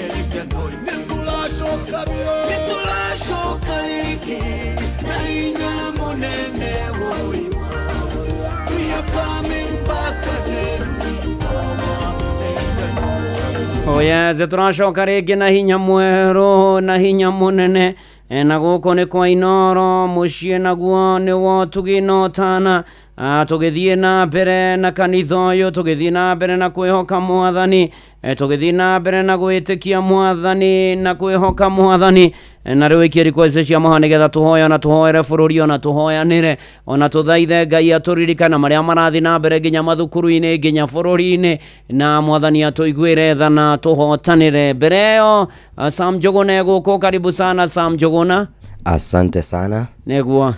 and anointing. Nĩ tũracoka biũ. Nĩ tũracoka rĩngĩ na hinya mũnene woima. We are coming back again with power and anointing. Oh yes, tũracoka rĩngĩ na hinya mwerũ na hinya mũnene. Na gũkũ nĩ kwa Inoro mũciĩ naguo nĩ wotugi na ũtana. Tũgĩthiĩ na mbere na kanitha ũyũ, tũgĩthiĩ na mbere na kwĩhoka mwathani, tũgĩthiĩ na mbere na gwĩtĩkia mwathani na kwĩhoka mwathani. Na rĩu ikia request cia mahoya nĩgetha tũhoye ona tũhoere bũrũri ona tũhoyanĩre ona tũthaithe Ngai atũririkana marĩa marathiĩ na mbere nginya mathukuru-inĩ nginya bũrũri-inĩ na mwathani atũiguĩre tha na tũhotanĩre. Mbere ĩyo Sam Njuguna egũkũ. Karibu sana Sam Njuguna. Asante sana. Nĩguo.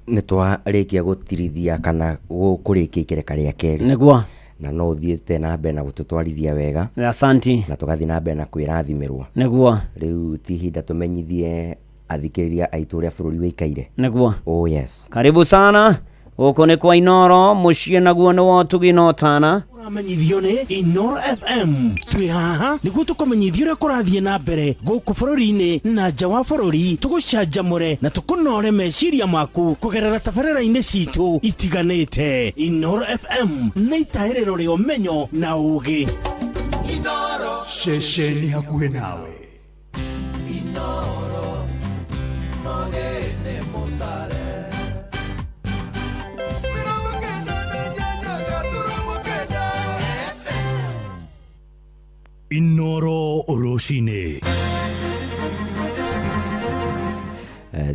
Nĩ twarĩkia gũtirithia kana kũrĩkia ikereka rĩa kerĩ. Nĩguo. Na no ũthiĩte na mbere na gũtũtwarithia wega. Asanti. Na tũgathiĩ na mbere na kwĩrathimĩrwo. Nĩguo. Rĩu ti ihinda tũmenyithie athikĩrĩria aitũ ũrĩa bũrũri wĩikaire. Nĩguo. Oh yes. Karibu sana. Gũkũ nĩ kwa Inoro, mũciĩ naguo nĩ wa ũtugi na ũtana. Ũramenyithio nĩ Inoro FM. Twĩ haha nĩguo tũkũmenyithie ũrĩa kũrathiĩ na mbere gũkũ bũrũri-inĩ na nja wa bũrũri, tũgũcanjamũre na tũkũnore meciria maku kũgerera tabarĩra-inĩ citũ itiganĩte. Inoro FM nĩ itahĩrĩro rĩa ũmenyo na ũũgĩ. Ceceni hakuhĩ nawe. Inoro rũcinĩ.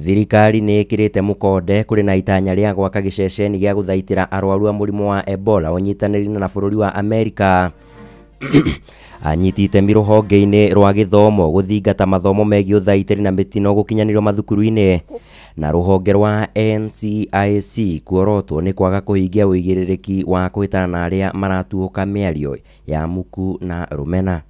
Thirikari nĩ ĩkĩrĩte mũkonde kũrĩ na itanya rĩa gwaka gĩceceni gĩa gũthaitĩra arwaru a mũrimũ wa Ebola ũnyitanĩri na bũrũri wa Amerika. Anyiti itemi rũhonge-inĩ rwa gĩthomo gũthingata mathomo megiĩ ũthaitĩri na mĩtino gũkinyanĩrio mathukuru-inĩ. Na rũhonge rwa NCIC kuorotwo nĩ kwaga kũhingia ũigĩrĩrĩki wa kũhĩtana na arĩa maratuũka mĩario ya muku na rũmena.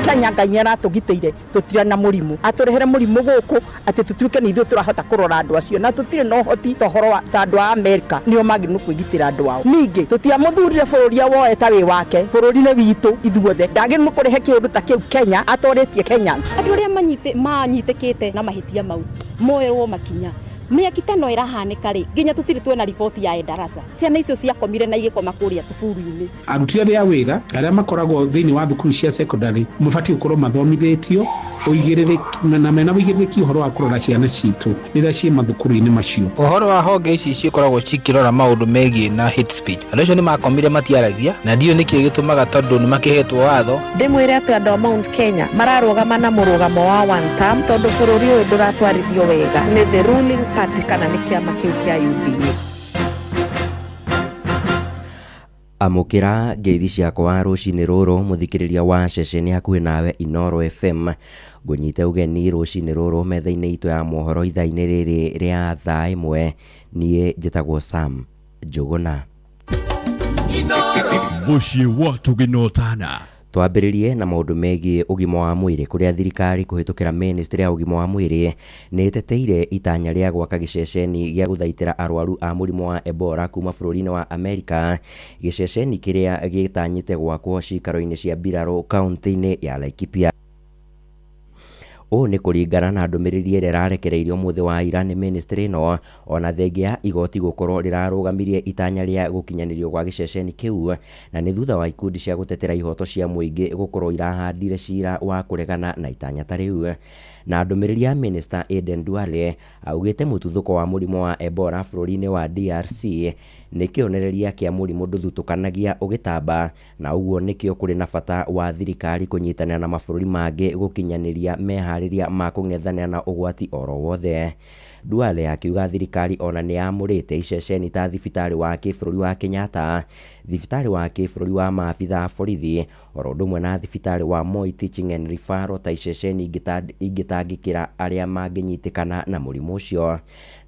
Kenya Ngai nĩ aratũgitĩire tũtirĩ na mũrimũ, atũrehere mũrimũ gũkũ atĩ tũtuĩke nĩ ithuĩ tũrahota kũrora andũ acio, na tũtirĩ na ũhoti ta ũhoro wa ta andũ a Amerika nĩo magĩrĩirwo kwĩgitĩra andũ ao. Ningĩ tũtiamũthurire bũrũri awoe ta wĩ wake, bũrũri nĩ witũ ithuothe, ndagĩrĩirwo kũrehe kĩũndũ ta kĩu Kenya atorĩtie Kenyans. Andũ arĩa manyitĩkĩte na mahĩtia mau moerwo makinya. Mĩaki ta ĩno ĩrahanĩka rĩ, nginya tũtirĩ tuona riboti ya Endarasa. Ciana icio ciakomire na igĩkoma kũrĩa tũburu-inĩ. Aruti arĩa a wĩra arĩa makoragwo thĩinĩ wa thukuru cia secondary mabatiĩ gũkorwo mathomithĩtio ũigĩrĩrĩki na mena ũigĩrĩrĩki ũhoro wa kũrora ciana citũ rĩrĩa ciĩ mathukuru-inĩ macio. Ũhoro wa honge ici cikoragwo cikĩrora maũndũ megiĩ na hate speech. Andũ acio nĩ makomire matiaragia na ndiũĩ nĩkĩ gĩtũmaga tondũ nĩ makĩhetwo watho. Ndĩmwĩre atĩ andũ a Mount Kenya mararũgama na mũrũgamo wa one term tondũ bũrũri ũyũ ndũratwarithio wega nĩ the ruling party kana nĩ kĩama kĩu kĩa UDA. Amũkĩra ngeithi ciakwa rũcinĩ rũrũ mũthikĩrĩria wa ceceni hakuhĩ nawe Inoro FM. Ngũnyite ũgeni rũcinĩ rũrũ metha-inĩ itũ ya mohoro ithaa-inĩ rĩrĩ rĩa thaa ĩmwe. Niĩ njĩtagwo Sam Njũgũna. Mũciĩ wa ũtugi na ũtana. Twambĩrĩrie na maũndũ megiĩ ũgima wa mwĩrĩ kũrĩa thirikari kũhĩtũkĩra ministry ya ũgima wa mwĩrĩ nĩ ĩteteire itanya rĩa gwaka gĩceceni gĩa gũthaitĩra arwaru a mũrimũ wa Ebola kuma bũrũri-inĩ wa Amerika, gĩceceni kĩrĩa gĩtanyĩte gwakwo cikaro-inĩ cia mbirarũ kaunti-inĩ ya Laikipia. Ũũ nĩ kũringana na ndũmĩrĩri ĩrĩa ĩrarekereirio mũthĩ wa ira nĩ ministry ĩno, ona thengia ya igoti gũkorwo rĩrarũgamirie itanya rĩa gũkinyanĩrio gwa gĩceceni kĩu, na nĩ thutha wa ikundi cia gũtetera ihoto cia mũingĩ gũkorwo irahandire cira wa kũregana na itanya ta rĩu. Na ndũmĩrĩri ya Minister Aden Duale augĩte mũtuthũko wa mũrimũ wa Ebola bũrũri-inĩ wa DRC nĩ kĩonereria kĩa mũrimũ ndũthutũkanagia ũgĩtamba, na ũguo nĩkĩo kũrĩ na bata wa thirikari kũnyitanĩra na mabũrũri mangĩ gũkinyanĩria meharĩria ma kũng'ethanĩra na ũgwati oro wothe. Duale akiuga thirikari ona nĩ yamũrĩte iceceni ta thibitarĩ wa kĩbũrũri wa Kenyatta, thibitarĩ wa kĩbũrũri wa maabitha a borithi, oro ũndũ ũmwe na thibitarĩ wa Moi Teaching and Referral ta iceceni ingĩtangĩkĩra arĩa mangĩnyitĩkana na mũrimũ ũcio.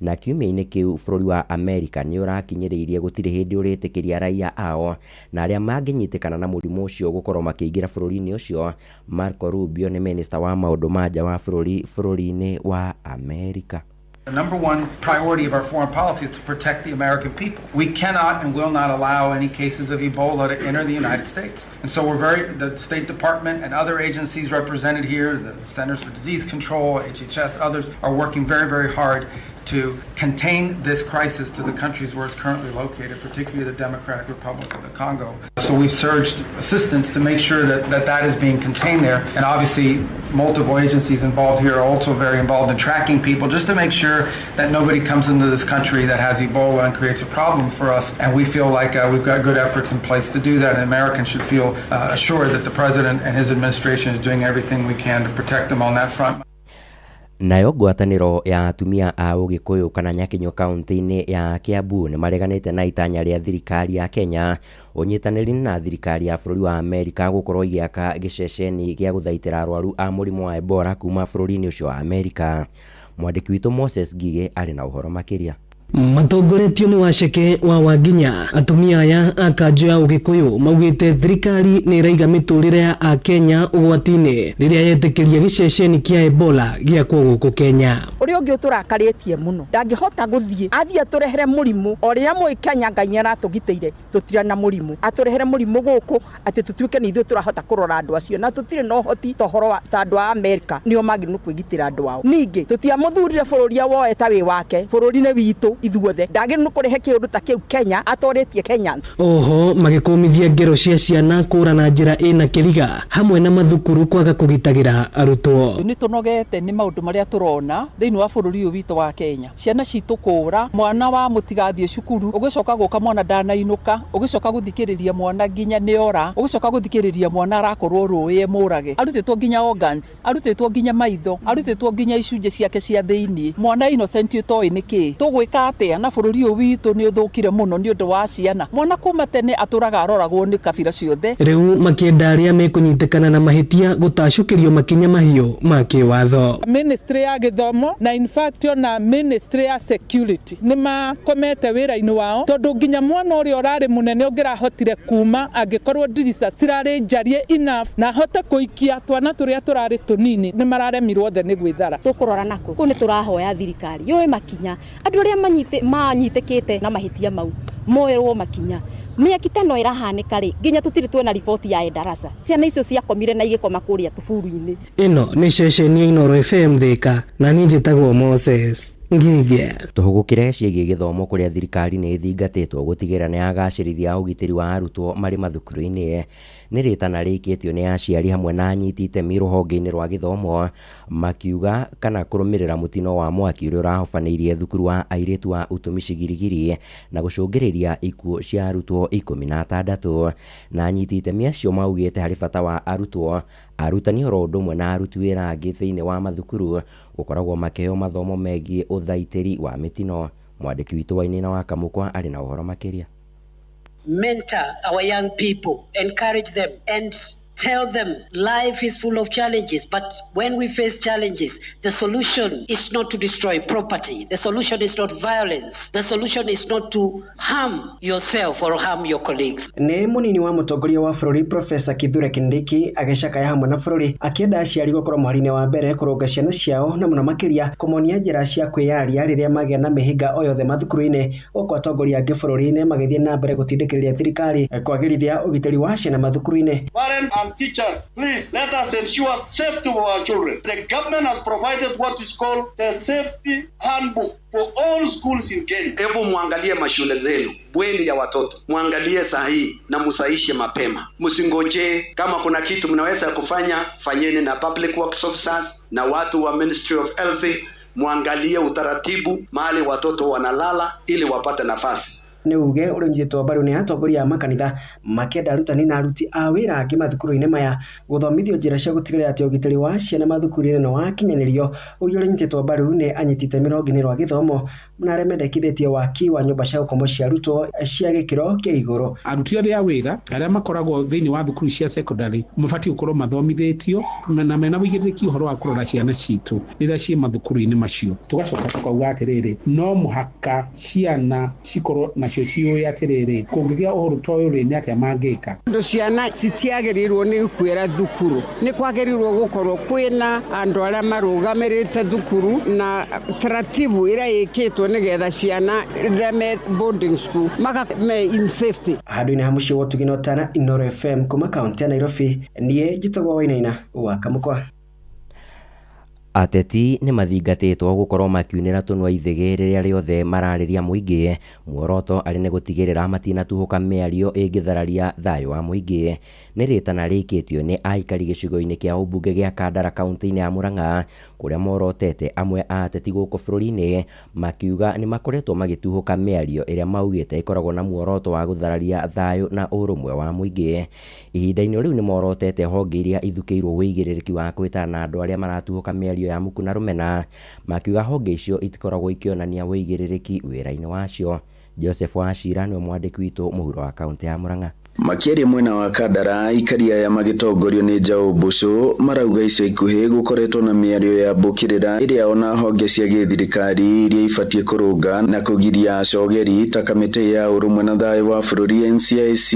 Na kiumia-inĩ kĩu bũrũri wa Amerika nĩ ũrakinyĩrĩirie gũtirĩ hĩndĩ ũrĩtĩkĩria raia ao na arĩa mangĩnyitĩkana na mũrimũ ũcio gũkorwo makĩingĩra bũrũri-inĩ ũcio. Marco Rubio nĩ minista wa maũndũ ma nja wa bũrũri bũrũri-inĩ wa Amerika. The number one priority of our foreign policy is to protect the American people. We cannot and will not allow any cases of Ebola to enter the United States. And so the State Department and other agencies represented here, the Centers for Disease Control, HHS, others, are working very, very hard to contain this crisis to the countries where it's currently located, particularly the Democratic Republic of the Congo. So we've surged assistance to make sure that is being contained there. And obviously, multiple agencies involved here are also very involved in tracking people just to make sure that nobody comes into this country that has Ebola and creates a problem for us. And we feel like we've got good efforts in place to do that. And Americans should feel assured that the president and his administration is doing everything we can to protect them on that front. Nayo ngwatanĩro ya atumia a Ũgĩkũyũ kana Nyakinyo kaunti-inĩ ya Kiambu nĩmareganĩte na itanya rĩa thirikari ya Kenya ũnyitanĩri na thirikari ya bũrũri wa Amerika gũkorwo igĩaka gĩceceni gĩa gũthaitĩra arwaru a mũrimũ wa Ebola kuma bũrũri-inĩ ũcio wa Amerika. Mwandĩki witũ Moses Ngigĩ arĩ na ũhoro makĩria. Matongoretio nĩ Waceke wa Wanginya, atumia aya a kanjũ ya Ũgĩkũyũ maugĩte thirikari nĩ ĩraiga mĩtũrĩre ya Akenya ũgwati-inĩ rĩrĩa yetĩkĩria gĩceceni kĩa Ebola gĩakwo gũkũ Kenya. Ũrĩa ũngĩ ũtũrakarĩtie mũno, ndangĩhota gũthiĩ athiĩ atũrehere mũrimũ o rĩrĩa mũĩ Kenya Ngai nĩaratũgitĩire tũtirĩ na mũrimũ, atũrehere mũrimũ gũkũ atĩ tũtuĩke nĩ ithuĩ tũrahota kũrora andũ acio, na tũtirĩ na ũhoti ta ũhoro wa ta andũ a Amerika nĩo magĩrĩirwo kwĩgitĩra andũ ao. Ningĩ tũtiamũthurire bũrũri woe ta wĩ wake, bũrũri nĩ witũ ithuothe, ndagĩrĩirwo nĩ kũrehe kĩũndũ ta kĩu Kenya atorĩtie Kenyans. Oho magĩkũmithia ngero cia ciana kũra na njĩra ĩna kĩriga hamwe na mathukuru kwaga kũgitagĩra arutwo. Nĩ tũnogete nĩ maũndũ marĩa tũrona thĩinĩ wa bũrũri ũyũ witũ wa Kenya, ciana citũ kũra, mwana wa mũtigathiĩ cukuru, ũgĩcoka gũka mwana ndanainũka, ũgĩcoka gũthikĩrĩria mwana nginya nĩora, ũgĩcoka gũthikĩrĩria mwana arakorwo rũĩ mũrage, arutĩtwo nginya organs, arutĩtwo nginya maitho, arutĩtwo nginya icunjĩ ciake cia thĩinĩ, mwana innocent ũtoĩ nĩkĩ. Tũgwĩka atĩa na bũrũri ũyũ witũ nĩ ũthũkire mũno nĩ ũndũ wa ciana. Mwana kuma tene atũraga aroragwo nĩ kabira ciothe. Rĩu makĩenda arĩa mekũnyitĩkana na mahĩtia gũtacũkĩrio makinya mahiũ ma kĩwatho. Ministry ya gĩthomo na in fact ona ministry ya security nĩ makomete wĩra-inĩ wao, tondũ nginya mwana ũrĩa ũrarĩ mũnene ũngĩrahotire kuma angĩkorwo ndirica cirarĩ njarie enough na ahote kũikia twana tũrĩa tũrarĩ tũnini, nĩ mararemirwo othe nĩ gwĩthara. Tũkũrora nako kũu nĩ tũrahoya thirikari yũĩ makinya andũ arĩa manyitĩkĩte na mahĩtia mau moerwo makinya. Mĩaki ta ĩno ĩrahanĩka rĩ, nginya tũtirĩ tuona riboti ya Endarasa, ciana icio ciakomire na igĩkoma kũrĩa tũburu-inĩ. Ĩno nĩ ceceni ya Inooro FM Thika, na niĩ njĩtagwo Moses Ngigĩ. Tũhũgũkĩre ciĩgiĩ gĩthomo kũrĩa thirikari nĩ ĩthingatĩtwo gũtigĩrĩra nĩ yagacĩrithia ũgitĩri wa arutwo marĩ mathukuru-inĩ. Nĩ rĩtana rĩikĩtio nĩ aciari hamwe na anyiti itemi rũhonge-inĩ rwa gĩthomo makiuga kana kũrũmĩrĩra mũtino wa mwaki ũrĩa ũrahobanĩirie thukuru wa airĩtu wa Utumishi Girigiri na gũcũngĩrĩria ikuũ cia arutwo 16. Na anyiti itemi acio maugĩte harĩ bata wa arutwo, arutani oro ũndũ ũmwe na aruti wĩra angĩ thĩinĩ wa mathukuru gũkoragwo makĩheo mathomo megiĩ ũthaitĩri wa mĩtino. Mwandĩki witũ Wainaina wa Kamũkwa arĩ na ũhoro makĩria. Mentor our young people, encourage them and tell them life is full of challenges, but when we face challenges, the solution is not to destroy property. The solution is not violence. The solution is not to harm yourself or harm your colleagues. Nĩ mũnini wa mũtongoria wa bũrũri Professor Kithure Kindiki agĩcakaya hamwe na bũrũri akĩenda aciari gũkorwo mũhari-inĩ wa mbere kũrũnga ciana ciao na mũno makĩria kũmonia njĩra cia kwĩyaria rĩrĩa magĩa na mĩhĩnga o yothe mathukuru-inĩ, gũkũ atongoria angĩ bũrũri-inĩ magĩthiĩ na mbere gũtindĩkĩrĩria thirikari kwagĩrithia ũgitĩri wa ciana mathukuru-inĩ. Parents and teachers, please let us ensure safety of our children. The government has provided what is called the safety handbook for all schools in Kenya. Hebu muangalie mashule zenu, bweni ya watoto, muangalie saa hii na musaishe mapema. Msingojee. Kama kuna kitu mnaweza kufanya, fanyeni na public works officers na watu wa Ministry of Health, muangalie utaratibu mahali watoto wanalala ili wapate nafasi. Nĩ uge ũrĩa ũnyitĩtwo mbaru nĩ atongoria a makanitha makĩenda arutani na aruti a wĩra angĩ mathukuru-inĩ maya gũthomithio njĩra cia gũtigĩrĩra atĩ ũgitĩri wa ciana mathukuru-inĩ nĩ wakinyanĩrio. Ũgĩ ũrĩa ũnyitĩtwo mbaru nĩ anyiti itemi rũhonge-inĩ rwa gĩthomo na arĩa mendekithĩtie waki wa nyũmba cia gũkomwo cia arutwo cia gĩkĩro kĩa igũrũ. Aruti othe a wĩra arĩa makoragwo thĩinĩ wa thukuru cia secondary mabatiĩ gũkorwo mathomithĩtio na mena ũigĩrĩrĩki ũhoro wa kũrora ciana citũ rĩrĩa ciĩ mathukuru-inĩ macio. Tũgacoka tũkauga atĩrĩrĩ, no mũhaka ciana cikorwo nacio ciũĩ atĩrĩrĩ, kũngĩgĩa ũhoro ta ũyũ rĩ, nĩ atĩa mangĩka. Andũ ciana citiagĩrĩirwo nĩ gũkuĩra thukuru, nĩ kwagĩrĩirwo gũkorwo kwĩna andũ arĩa marũgamĩrĩte thukuru na taratibu ĩrĩa ĩkĩtwo nĩgetha ciana rĩrĩa me boarding school maka me in safety. Handũ-inĩ ha mũciĩ wa Ũtugi na Ũtana, Inooro FM kuma kaunti ya Nairobi, niĩ njĩtagwo Wainaina wa Kamũkwa. Ateti nĩ mathingatĩtwo gũkorwo makiunĩra tũnua ithĩgĩ rĩrĩa rĩothe mararĩria mũingĩ, muoroto arĩ nĩ gũtigĩrĩra matinatuhũka mĩario ĩngĩthararia thayũ wa mũingĩ. Nĩ rĩtana rĩikĩtio nĩ aikari gĩcigo-inĩ kĩa ũmbunge gĩa Kandara kaunti-inĩ ya Murang'a kũrĩa morotete amwe a ateti gũkũ bũrũri-inĩ makiuga nĩ makoretwo magĩtuhũka mĩario ĩrĩa maugĩte ĩkoragwo na muoroto wa gũthararia thayũ na ũrũmwe wa mũingĩ. Ihinda-inĩ rĩu nĩ morotete honge iria ithukĩirwo wĩigĩrĩrĩki wa kwĩtana na andũ arĩa maratuhũka mĩario ya muku na rũmena, makiuga honge icio itikoragwo ikĩonania wũigĩrĩrĩki wĩra-inĩ wacio. Joseph Wachira nĩwe mwandĩki witũ mũhuro wa kaũntĩ ya Murang'a. Makĩaria mwena wa Kandara, aikari aya magĩtongorio nĩ Njaũ Mbũcũ marauga ica ikuhĩ gũkoretwo na mĩario ya mbũkĩrĩra ĩrĩa ona honge cia gĩthirikari iria ibatiĩ kũrũnga na kũgiria acogeri ta kamĩtĩ ya ũrũmwe na thayũ wa bũrũri NCIC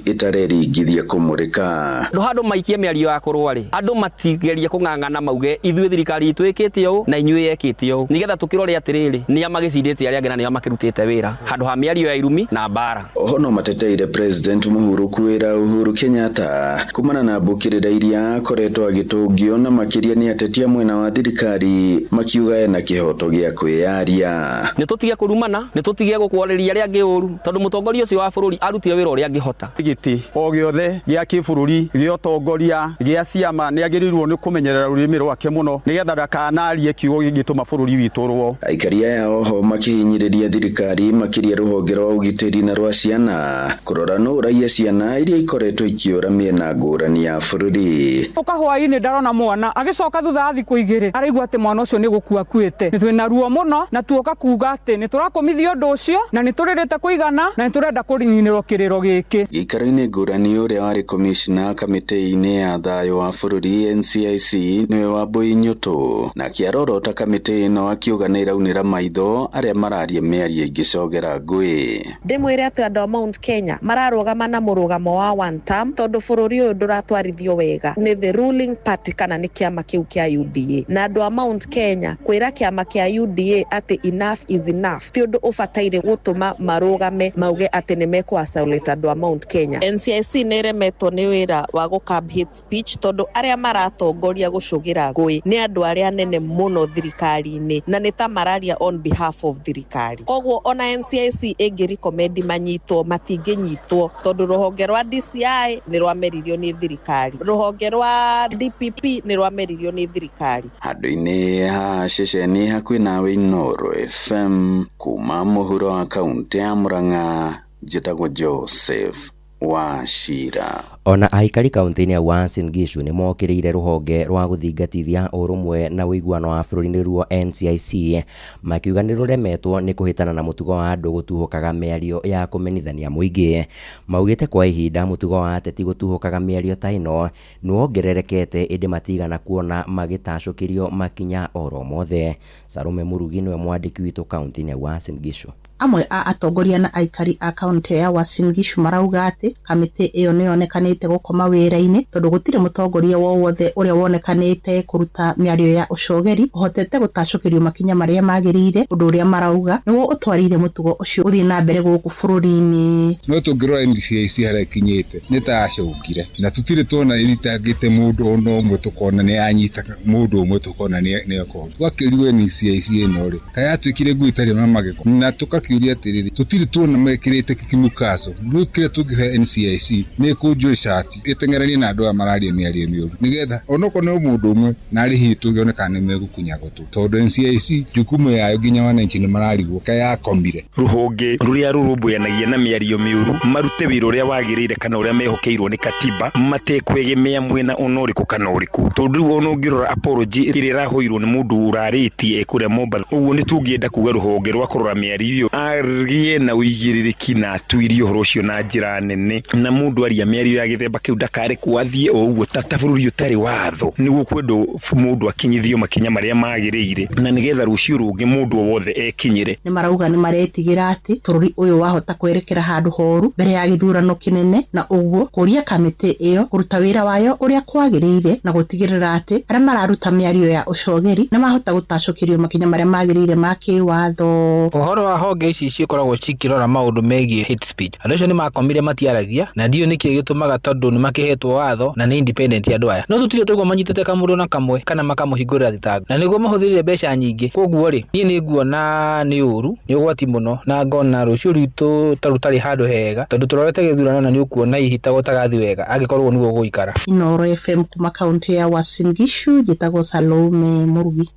ĩtareringithia kũmũrĩka. Andũ handũ maikie mĩario ya kũrũa rĩ, andũ matigerie kũng'ang'ana mauge ithuĩ thirikari itũ ĩkĩte ũũ na inyuĩ yekĩte ũũ, nĩgetha tũkĩrore atĩrĩrĩ, nĩa magĩcindĩte arĩa angĩ na nĩa makĩrutĩte wĩra handũ ha mĩario ya irumi na mbara. Oho no mateteire President Mũhuru kwĩra Uhuru Kenyatta kumana na mbũkĩrĩra iria akoretwo agĩtũngio na makĩria nĩ atetia mwena wa thirikari makiuga ena kĩhoto gĩa kwĩyaria. Nĩ tũtige kũrumana, nĩ tũtige gũkwarĩria arĩa angĩ ũru, tondũ mũtongoria ũcio wa bũrũri arutire wĩra ũrĩa angĩhota. Gĩtĩ o gĩothe gĩa kĩbũrũri gĩa ũtongoria gĩa ciama nĩ agĩrĩirwo nĩ kũmenyerera rũrĩmĩ rwake mũno nĩgetha ndakanarie kiugo gĩngĩtũma bũrũri witũ ũrũo. Aikari aya oho makĩhinyĩrĩria thirikari makĩria rũhonge rwa ũgitĩri na rwa ciana kũrora nũ ũraiya ciana iria ikoretwo ikĩũra mĩena ngũrani ya bũrũri. Ũka hwaĩ-inĩ ndarona mwana agĩcoka thutha wa thikũ igĩrĩ araigua atĩ mwana ũcio nĩ gũkua akuĩte. Nĩ twĩna ruo mũno na tuoka kuga atĩ nĩ tũrakũmithia ũndũ ũcio na nĩ tũrĩrĩte kũigana na nĩ tũrenda kũniinĩrwo kĩrĩro gĩkĩ. Gĩikaro-inĩ ngũrani ũrĩa warĩ komishna kamĩtĩ-inĩ ya thayũ wa bũrũri NCIC nĩwe Wambui Nyũtũ na akĩarorota kamĩtĩ ĩno akiuga nĩ ĩraunĩra maitho arĩa mararia mĩario ĩngĩcogera ngũĩ. Ndĩmwĩre atĩ andũ a Mount Kenya mararũgama na mũrũgamo wa one term tondũ bũrũri ũyũ ndũratwarithio wega nĩ the ruling party kana nĩ kĩama kĩu kĩa UDA, na andũ a Mount Kenya kwĩra kĩama kĩa UDA atĩ enough is enough ti ũndũ ũbataire gũtũma marũgame mauge atĩ nĩ mekũ-isolate andũ a Mount Kenya. NCIC nĩ ĩremetwo nĩ wĩra wa gũ curb hate speech tondũ arĩa maratongoria gũcũgĩra ngũĩ nĩ andũ arĩa anene mũno thirikari-inĩ na nĩ ta mararia on behalf of thirikari. Koguo ona NCIC ĩngĩ recommend manyitwo matingĩnyitwo tondũ rũhonge rwa DCI nĩ rwameririo nĩ thirikari, rũhonge rwa DPP nĩ rwameririo nĩ thirikari. Handũ-inĩ ha ceceni hakuhĩ nawe Inooro FM kuma mũhuro wa kaũntĩ ya Murang'a, njĩtagwo Joseph Wachira. Ona aikari kaunti-inĩ ya Uasin Gishu nĩ mokĩrĩire rũhonge rwa gũthingatithia ũrũmwe na ũiguano wa bũrũri nĩruo NCIC makiuga nĩ rũremetwo nĩ kũhĩtana na mũtugo wa andũ gũtuhũkaga mĩario ya kũmenithania mũingĩ. Maugĩte kwa ihinda mũtugo wa ateti gũtuhũkaga mĩario ta ĩno nĩwongererekete ĩndĩ matigana kuona magĩtacũkĩrio makinya oro mothe. Salome Murugi nĩwe mwandĩki witũ kaunti-inĩ ya Uasin Gishu. Amwe a atongoria na aikari a kaunti ya Uasin Gishu marauga atĩ kamĩtĩ ĩyo nĩyonekanĩte gũkoma wĩra-inĩ tondũ gũtirĩ mũtongoria wowothe ũrĩa wonekanĩte kũruta mĩario ya ũcogeri ũhotete gũtacũkĩrio makinya marĩa magĩrĩire, ũndũ ũrĩa marauga nĩguo ũtwarĩire mũtugo ũcio ũthiĩ na mbere gũkũ bũrũri-inĩ. No tũngĩrora NCIC harĩa ĩkinyĩte nĩ ta yacũngire na tũtirĩ tuona ĩthitangĩte mũndũ ona ũmwe tũkona nĩ yanyita mũndũ ũmwe tũkona nĩ akorwo twakĩrigwo NCIC ĩno rĩ kaĩ yatuĩkire ngui ĩtarĩ na magego na tũgakĩũria atĩrĩrĩ tũtirĩ tuona mekĩrĩte kĩmũkaco rĩu kĩrĩa tũngĩhe NCIC nĩ ĩkũnjwo icati ĩteng'eranie na andũ aya mararia mĩario mĩũru nĩgetha onokorwo nĩ mũndũ ũmwe na arĩ hihi tũngĩone kana nĩ megũkunya gũtũ tondũ NCIC jukumu yayo nginya wananchi nĩ mararigwo kaĩ yakomire. Rũhonge rũrĩa rũrũmbũyanagia na mĩario mĩũru marute wĩra ũrĩa wagĩrĩire kana ũrĩa mehokeirwo nĩ katiba matekwĩgemea mwena ona ũrĩkũ kana ũrĩkũ tondũ rĩu ona ũngĩrora apology ĩrĩa ĩrahoirwo nĩ mũndũ ũrarĩtie kũrĩa Mombatha ũguo nĩ tũngĩenda kuga rũhonge rwa kũrora mĩario ĩyo agĩe na ũigĩrĩrĩki na atuirie ũhoro ũcio na njĩra nene na mũndũ aria mĩario ya gĩthemba kĩu ndakarekwo athiĩ o ũguo ta bũrũri ũtarĩ watho nĩguo kwendwo mũndũ akinyithio makinya marĩa magĩrĩire na nĩgetha rũciũ rũngĩ mũndũ o wothe ekinyĩre. Nĩ marauga nĩ maretigĩra atĩ bũrũri ũyũ wahota kwerekera handũ horu mbere ya gĩthurano kĩnene na ũguo kũria kamĩtĩ ĩyo kũruta wĩra wayo ũrĩa kwagĩrĩire na gũtigĩrĩra atĩ arĩa mararuta mĩario ya ũcogeri nĩ mahota gũtacũkĩrio makinya marĩa magĩrĩire ma kĩwatho. Ũhoro wa honge ici cikoragwo cikĩrora maũndũ megiĩ hate speech, andũ acio nĩ makomire matiaragia na ndiũĩ nĩkĩ gĩtũmaga tondũ nĩ makĩhetwo watho na nĩ independent andũ aya no tũtirĩ twaigua manyitĩte kamũndũ na kamwe kana makamũhingũrĩra thitango na nĩguo mahũthĩrire mbeca nyingĩ. Koguo rĩ niĩ nĩ nguona nĩ ũru nĩ ũgwati mũno na ngona rũciũ rwitũ ta rũtarĩ handũ hega tondũ tũrorete gĩthurano na nĩ ũkuona hihi ta gũtagathi wega angĩkorwo nĩguo gũikara. Inooro FM kuma kaunti ya Uasin Gishu njĩtagwo Salome Murugi.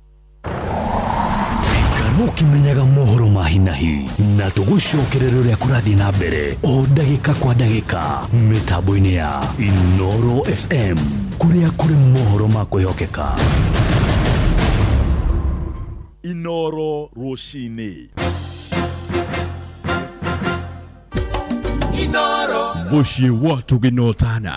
Ũkĩmenyaga mohoro ma hi na hi na tũgũcokerera ũrĩa kũrathiĩ na mbere o ndagĩka kwa ndagĩka mĩtambo-inĩ ya Inooro FM kũrĩa kũrĩ mohoro ma kwĩhokeka. Inoro rũcinĩ. Mũciĩ wa tũgĩnotana.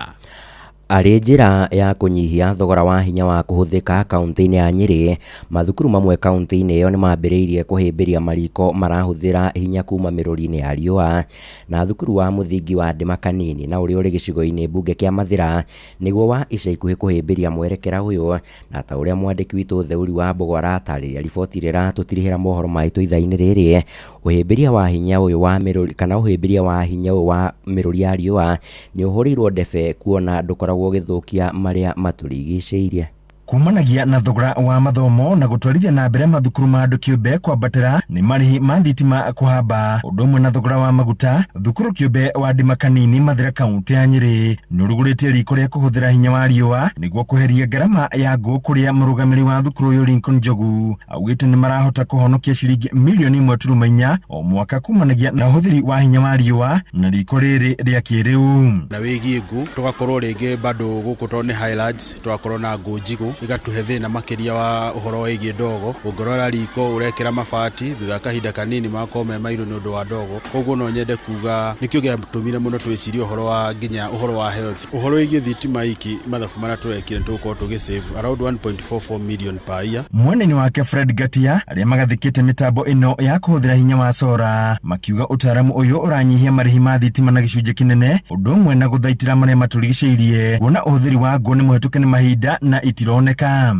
Arĩ njĩra ya kũnyihia thogora wa hinya wa kũhũthĩka kaunti-inĩ ya Nyĩrĩ, mathukuru mamwe kaunti-inĩ ĩyo nĩmambĩrĩirie kũhĩmbĩria mariko marahũthĩra hinya kuma mĩrũri-inĩ ya riũa. Na thukuru wa mũthingi wa Ndĩma Kanini na ũrĩa ũrĩ gĩcigo-inĩ mbunge kĩa Mathĩra nĩguo wa ica ikuhĩ kũhĩmbĩria mwerekera ũyũ, na ta ũrĩa mwandĩki witũ Theuri wa Mbũgũ aratarĩria riboti ĩrĩa ĩratũtirihĩra mohoro maitũ ithaa-inĩ rĩrĩ. Ũhĩmbĩria wa hinya ũyũ wa mĩrũri kana ũhĩmbĩria wa hinya ũyũ wa mĩrũri ya riũa nĩ ũhũrĩirwo ndebe kuona ndũkoragwo ũgĩthũkia marĩa matũrigicĩirie. Kumanagia na thogora wa mathomo na gũtwarithia na mbere mathukuru ma andũ kĩũmbe kwambatĩra nĩ marĩhi ma thitima kũhamba, ũndũ ũmwe na thogora wa maguta. Thukuru kĩũmbe wa Ndĩma Kanini, Mathĩra, kaunti ya Nyĩrĩ nĩ ũrugũrĩtie riko rĩa kũhũthĩra hinya wa riũa nĩguo kweheria ngarama ya ngũ, kũrĩa mũrũgamĩrĩri wa thukuru ũyũ Lincoln Njogu augĩte nĩ marahota kũhonokia ciringi milioni 1.4 o mwaka kumanagia na ũhũthĩri wa hinya wa riũa na riko rĩrĩ rĩa kĩrĩu. Na wĩgiĩ ngũ, tũgakorwo rĩngĩ bado gũkũ tondũ nĩ highlands, tũgakorwo na ngũ njigũ igatũhe thĩna makĩria wa ũhoro wĩgiĩ ndogo. Ũngĩrora riko ũrekĩra mabati, thutha wa kahinda kanini magakorwo me mairũ nĩ ũndũ wa ndogo. Koguo no nyende kuga nĩkĩo gĩatũmire mũno twĩcirie ũhoro wa nginya ũhoro wa health, ũhoro wĩgiĩ thitima iki mathabu marĩa tũrekire tũgũkorwo tũgĩ save around 1.44 million per year. Mwena-inĩ wake Fred Ngatia, arĩa magathĩkĩte mĩtambo ĩno ya kũhũthĩra hinya wa sora makiuga ũtaaramu ũyũ ũranyihia marĩhi ma thitima na gĩcunjĩ kĩnene, ũndũ ũmwe na gũthaitĩra marĩa matũrigicĩirie, kuona ũhũthĩri wa ngũ nĩ mũhetũke nĩ mahinda na itironeka.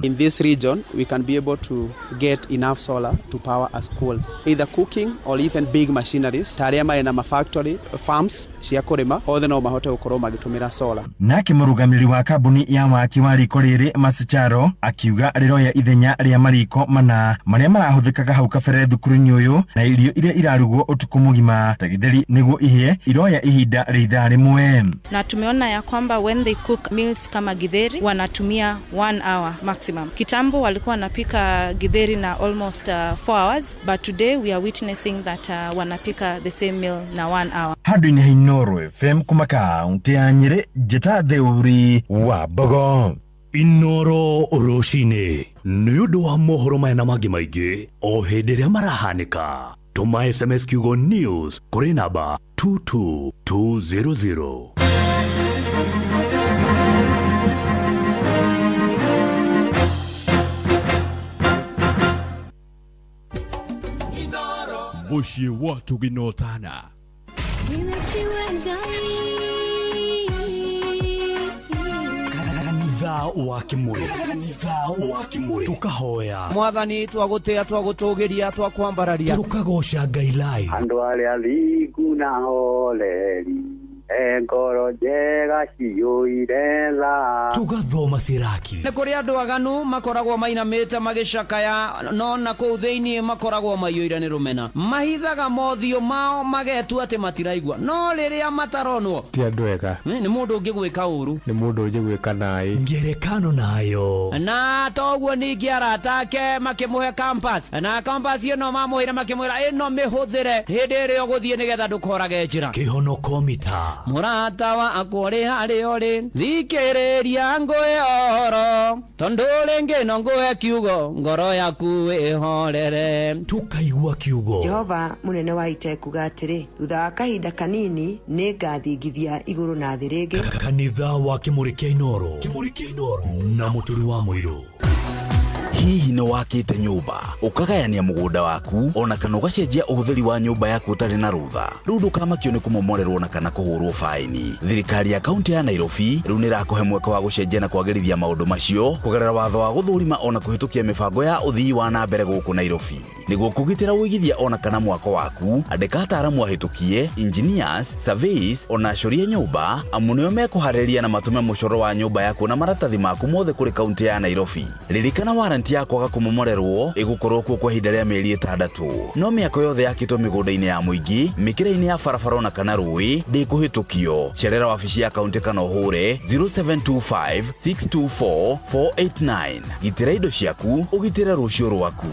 In this region, we can be able to get enough solar to power a school, either cooking or even big machineries. Ta arĩa marĩ na mafactory farms cia kũrĩma, othe no mahote gũkorwo magĩtũmĩra solar. Nake mũrũgamĩrĩri wa kambuni ya waki wa riko rĩrĩ Masicharo akiuga rĩroya ithenya rĩa mariko mana marĩa marahũthĩkaga hau kabere thukuru-inĩ ũyũ, na irio iria irarugwo ũtukũ mũgima ta gĩtheri nĩguo ihĩe iroya ihinda rĩa ithaa rĩmwe. Na tumeona ya kwamba when they cook meals kama githeri wanatumia 1 hour maximum. Kitambo walikuwa wanapika githeri na almost 4 hours, but today we are witnessing that wanapika the same meal na 1 hour. Handũ-inĩ ha Inooro FM kuma kaunti ya Nyĩrĩ, njĩta Theuri wa Mbogo. Inoro rũcinĩ nĩ ũndũ wa mohoro maya na mangĩ maingĩ o hĩndĩ ĩrĩa marahanĩka, tũma SMS kiugo news kũrĩ namba 22200. Mũciĩ wa tũgĩnotana. Kanitha wa Kimuri, kanitha wa Kimuri, tukahoya Mwathani, twagũtĩa, twagũtũgĩria, twakwambararia. Tukagoca Ngai live. Andũ arĩa thingu na horeri e ngoro njega ciyũire tha. Tugathoma siraki. Nĩ kũrĩ andũ aganu makoragwo mainamĩte magĩcakaya, no na kũu thĩinĩ makoragwo maiyũire nĩ rũmena, mahithaga mothiũ mao magetua atĩ matiraigua, no rĩrĩa mataronwo Ti andũ ega. Nĩ mũndũ ũngĩgwĩka ũru. Nĩ mũndũ ũngĩgwĩka naĩ. Ngerekano nayo. Na toguo ningĩ arata ake makĩmũhe compass, na compass ĩno mamũheire makĩmwĩra ĩno mĩhũthĩre hĩndĩ ĩrĩa ũgũthiĩ nĩgetha ndũkorage njĩra. Kĩhonoko mita. Mũrata wakwa ũrĩ harĩa ũrĩ, thikĩrĩria ngũhe ũhoro, tondũ rĩngĩ no ngũhe kiugo ngoro yaku ĩhorere. Tukaigua kiugo. Jehova mũnene wa ita ekuga atĩrĩ, thutha wa kahinda kanini nĩ ngathingithia igũrũ na thĩ rĩngĩ. Kanitha wa Kimuri kĩa Inoro, Kimuri kĩa Inoro na Mũturi wa Mũirũ. Hihi nĩ wakĩte nyũmba, ũkagayania mũgũnda waku, ona kana ũgacenjia ũhũthĩri wa nyũmba yaku ũtarĩ na rũtha? Rĩu ndũkamakio nĩ kũmomorerwo na kana kũhũrwo baĩni. Thirikari ya kaunti ya Nairobi rĩu nĩ ĩrakũhe mweke wa gũcenjia na kwagĩrithia maũndũ macio kũgerera watho wa gũthũrima ona kũhĩtũkia mĩbango ya ũthii wa na mbere gũkũ Nairobi. Nĩguo kũgitĩra ũigithia ona kana mwako waku, andĩka ataaramu ahĩtũkie, engineers, surveys ona acorie nyũmba, amu nĩo mekũharĩria na matũme mũcoro wa nyũmba yaku na maratathi maku mothe kũrĩ kaunti ya Nairobi. Ririkana, warranty ya kwaga kũmomorerwo ĩgũkorwo kuo kwa ihinda rĩa mĩeri 6, no mĩako yothe yakĩtwo mĩgũnda-inĩ ya mũingĩ, mĩkĩra-inĩ ya barabara ona kana rũĩ ndĩkũhĩtũkio. Cerera wabici ya kaunti kana ũhũre 0725 624 489. Gitĩra indo ciaku, ũgitĩre rũciũ rwaku.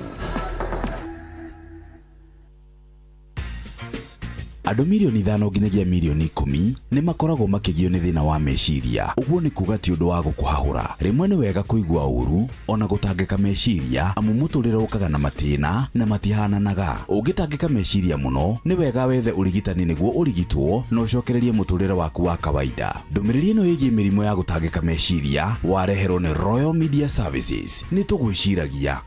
Andũ mirioni 5 nginyagia mirioni 10 nĩ makoragwo makĩgio nĩ thĩna wa meciria. Ũguo nĩ kuga ti ũndũ wa gũkũhahũra. Rĩmwe nĩ wega kũigua ũru ona gũtangĩka meciria, amu mũtũrĩre ũkaga na matĩna na matihananaga. Ũngĩtangĩka meciria mũno, nĩ wega wethe ũrigitani nĩguo ũrigitwo na ũcokererie mũtũrĩre waku wa kawaida. Ndũmĩrĩri ĩno ĩgiĩ mĩrimũ ya gũtangĩka meciria wareherwo nĩ Royal Media Services. Nĩ tũgwĩciragia.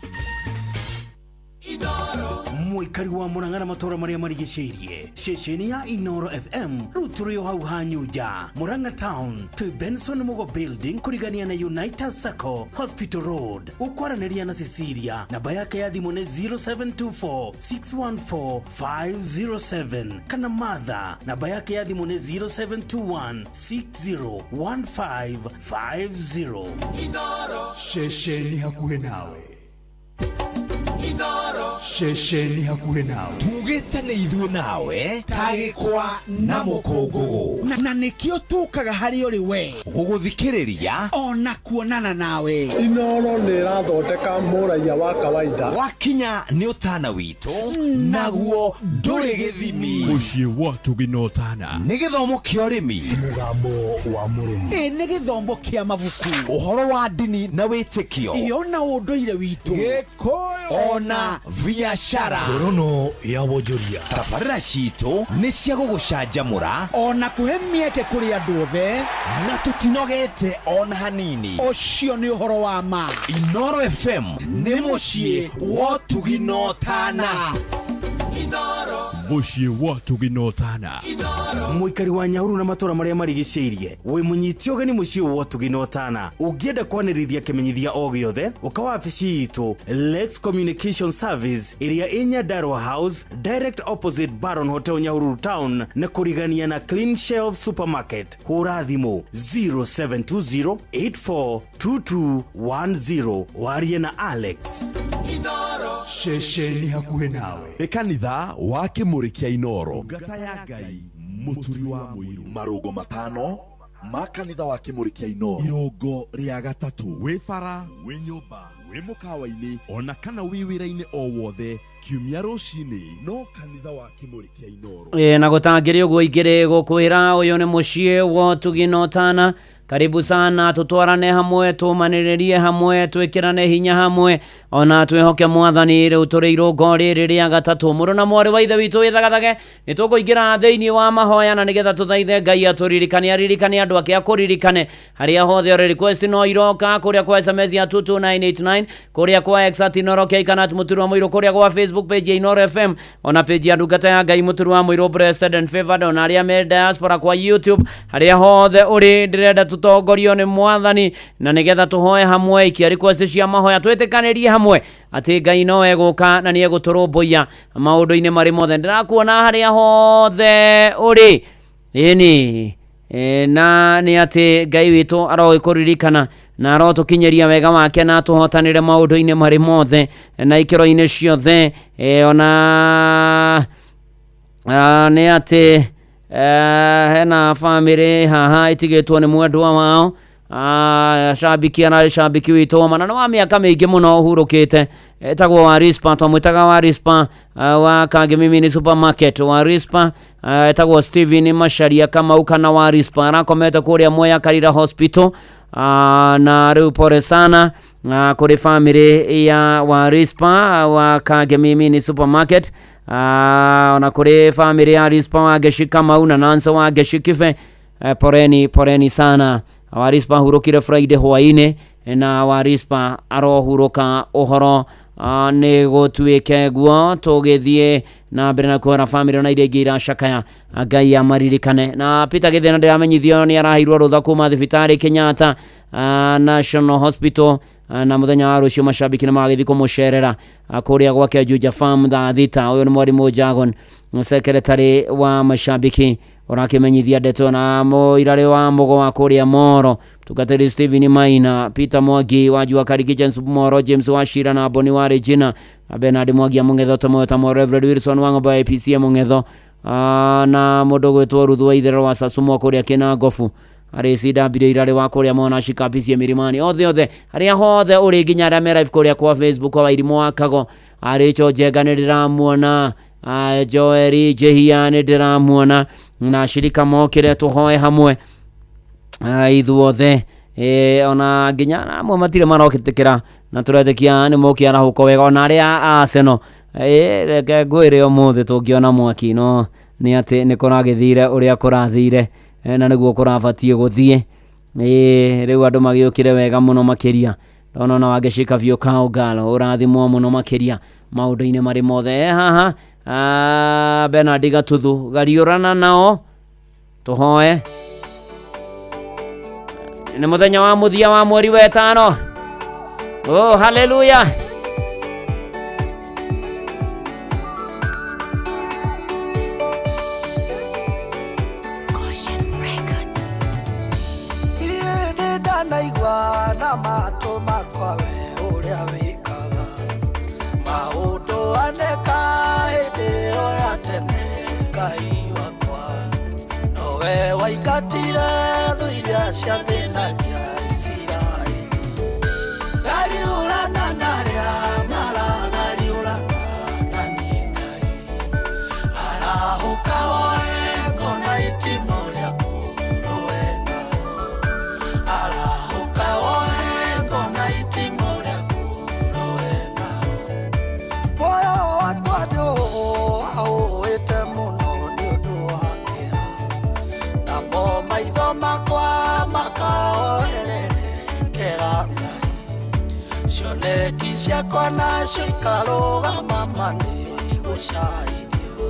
Mũikari wa Mũrang'a na matũũra marĩa marigicĩirie, ceceni ya Inoro FM rĩu tũrĩ o hau Hanyunja, Mũrang'a Town. Twĩ Benson Mugo Building, kũrigania na United Sacco, Hospital Road. Ũkwaranĩria na Cecilia, namba yake ya thimũ nĩ 0724 614 507, kana Martha, namba yake ya thimũ nĩ 0721 601550. Ceceni hakuhĩ nawe, ceceni hakuhĩ nawe. Tugĩte nĩ ithuĩ nawe tagĩkwa na mũkũngũgũ. Na nĩkĩo tũkaga harĩ ũrĩ we. Gũgũthikĩrĩria. Ona kuonana nawe. Inoro nĩ ĩrathondeka mũraiya wa kawaida. Wakinya nĩ ũtana witũ, naguo ndũrĩ gĩthimi. Mũciĩ wa Tugina Ũtana. Nĩ gĩthomo kĩa ũrĩmi. Mũgambo wa mũrĩmi. Ĩ nĩ gĩthomo kĩa mabuku. Ũhoro wa ndini na wĩtĩkio. Ĩ ona ũndũire witũ. Gĩkũyũ ona biacara. Ngorono ya wonjoria. Tabarĩra citũ nĩ cia gũgũcanjamũra. Ona kũhe mĩeke kũrĩ andũ othe. Na tũtinogete ona hanini. Ũcio nĩ ũhoro wa ma. Inoro FM nĩ mũciĩ wa ũtugi na ũtana. Mũciĩ wa Tugina Ũtana. Mũikari wa Nyahururu na matũra marĩa marigicĩirie, wĩ mũnyiti ũgeni mũciĩ wa ũtugi na ũtana. Ũngĩenda kwanĩrithia kĩmenyithia o gĩothe, ũka wabici itũ Lex Communication Service ĩrĩa ĩ Nyandarua House, direct opposite Baron Hotel, Nyahururu Town, na kũrigania na Clean Shelf Supermarket. Hũra thimũ 0720 842210 warie na Alex. Ceceni hakuhĩ nawe. Nĩ kanitha wa Kĩmũrĩ kĩa Inoro. Ngata ya Ngai Mũturi wa Mũiru. Marũngo 5 ma kanitha wa Kĩmũrĩ kĩa Inoro. Irũngo rĩa gatatũ. Wĩ bara, wĩ nyũmba, wĩ mũkawa-inĩ ona kana wĩ wĩra-inĩ o wothe, kiumia rũcinĩ no kanitha wa Kĩmũrĩ kĩa Inoro. Ĩ, na gũtangĩrĩ ũguo ingĩrĩ gũkwĩra ũyũ nĩ mũciĩ wa ũtugi na ũtana. Karibu sana, tutwarane hamwe, tũmanĩrĩrie hamwe, twĩkĩrane hinya hamwe, ona twĩhoke mwathani. Rĩu tũrĩ irũngo rĩrĩ rĩa gatatũ. Mũrũ na mwarĩ wa ithe witũ wĩthagathage, nĩ tũkũingĩra thĩinĩ wa mahoya na nĩgetha tũthaithe Ngai atũririkane, aririkane andũ ake, akũririkane harĩa hothe ũrĩ. Request no iroka kũrĩa kwa SMS ya 22989, kũrĩa kwa X @InoroK kana @Mũturi wa Mũirũ, kũrĩa kwa Facebook page ya Inoro FM, ona page ya ndungata ya Ngai Mũturi wa Mũirũ Blessed and Favored, ona arĩa me diaspora kwa YouTube. Harĩa hothe ũrĩ, ndĩrenda tũtongorio nĩ mwathani na nĩgetha tũhoe hamwe, ikia request cia mahoya, twĩtĩkanĩrie hamwe atĩ Ngai no egũka na nĩ egũtũrũmbũiya maũndũ-inĩ marĩ mothe. Ndĩrakuona harĩa hothe ũrĩ. Ĩni na nĩ atĩ Ngai witũ arogĩkũririkana na arotũkinyĩria wega wake na atũhotanĩre maũndũ-inĩ marĩ mothe na ikĩro-inĩ ciothe. Ona nĩ atĩ hena bamĩrĩ haha ĩtigĩtwo nĩ mwendwa wao. Shabiki ararĩ shabiki witũ mana na wa mĩaka mĩingĩ mũno ũhurũkĩte, etagwo Warispa, twamwĩtaga Warispa wa Kangimimini Supermarket. Warispa etagwo Steven Macharia Kamau kana Warispa, arakomete kũrĩa Mwea Karira Hospital. Na rĩu pole sana kũrĩ bamĩrĩ ya Warispa wa Kangimimini Supermarket, ona kũrĩ bamĩrĩ ya Rispa wa Ngeshi Kamau na Nanso wa Ngeshi Kibe. Poreni poreni sana. Warispa hurũkire Friday hwainĩ na Warispa arohurũka ũhoro nĩ gũtuĩke guo. Tũgĩthiĩ na mbere na kuona bamĩrĩ ona iria ingĩ iracakaya, Ngai amaririkane. Na Peter Gĩthĩna ndĩramenyithio nĩ araheirwo rũtha kuma thibitarĩ Kenyatta National Hospital, na mũthenya wa rũciũ mashabiki nĩ magagĩthiĩ kũmũcerera kũrĩa gwake Juja Farm thaa 6. Ũyũ nĩ mwarimũ Jagon, secretary wa mashabiki, ũrakĩmenyithia ndeto. Na mũirarĩ wa mũgo wa kũrĩa Moro, tungatĩri Stephen Maina, Peter Mwangi wa Jua Kari Kitchen Moro, James wa Shira na Boni wa Regina na Bernard Mwangi Mũng'etho Tomoyo Tamo, Reverend Wilson wa Ng'ombe wa APC Mũng'etho, na mũndũ gwĩtwo Ruthu wa Itherero wa Sasumwa kũrĩa Kĩnangobu, arĩ CW irarĩ wa kũrĩa Mona Shikapicie Milimani. Othe othe harĩa hothe ũrĩ, nginya arĩa me live kũrĩa kwa Facebook, kwa Wairimũ wa Kago, arĩ Njenga nĩ ndĩramuona. Joeri Njihia nĩ ndĩramuona na ashirika mokĩre tũhoe hamwe ithuothe. Ona nginya amwe matirĩ marokĩtĩkĩra na tũretĩkia nĩ mũkĩarahũka wega, ona arĩa a Arsenal. Reke ngwĩre ũmũthĩ tũngĩona mwaki no nĩ atĩ nĩ kũragĩthire ũrĩa kũrathire, na nĩguo kũrabatiĩ gũthiĩ. Rĩu andũ magĩũkĩre wega mũno makĩria. Ndona ona wangĩcika biũ kaũngalo ũrathimwo mũno makĩria maũndũ-inĩ marĩ mothe. Haha Bernard Gatuthu gariũrana nao tũhoe. Nĩ mũthenya wa mũthia wa mweri wa ĩtano. Oh, haleluya. Niĩ nĩ ndanaigua na matũ makwa we ũrĩa wĩkaga maũndũ aneka hĩndĩ ĩyo ya tene Ngai wakwa nowe waingatire thũ iria ciathĩnagia Isiraeli. Ngariũrana na arĩa maragariũrana na niĩ Ngai, arahũka woe ngona itimũ rĩaku rũe nao, arahũka woe ngona itimũ rĩaku rũe nao. Muoyo wakwa nĩũwaũĩte mũno nĩ ũndũ wa kĩeha, namo maitho makwa makaoererekera Ngai. Cioneki ciakwa nacio ikarũgama ma nĩ gũcaithio.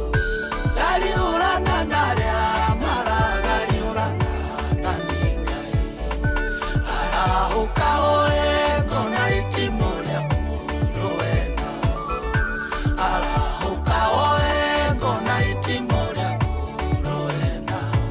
Ngariũrana na arĩa maragariũrana na niĩ Ngai, arahũka woe ngona itimũ rĩaku rũe nao, arahũka woe ngona itimũ rĩaku rũe nao.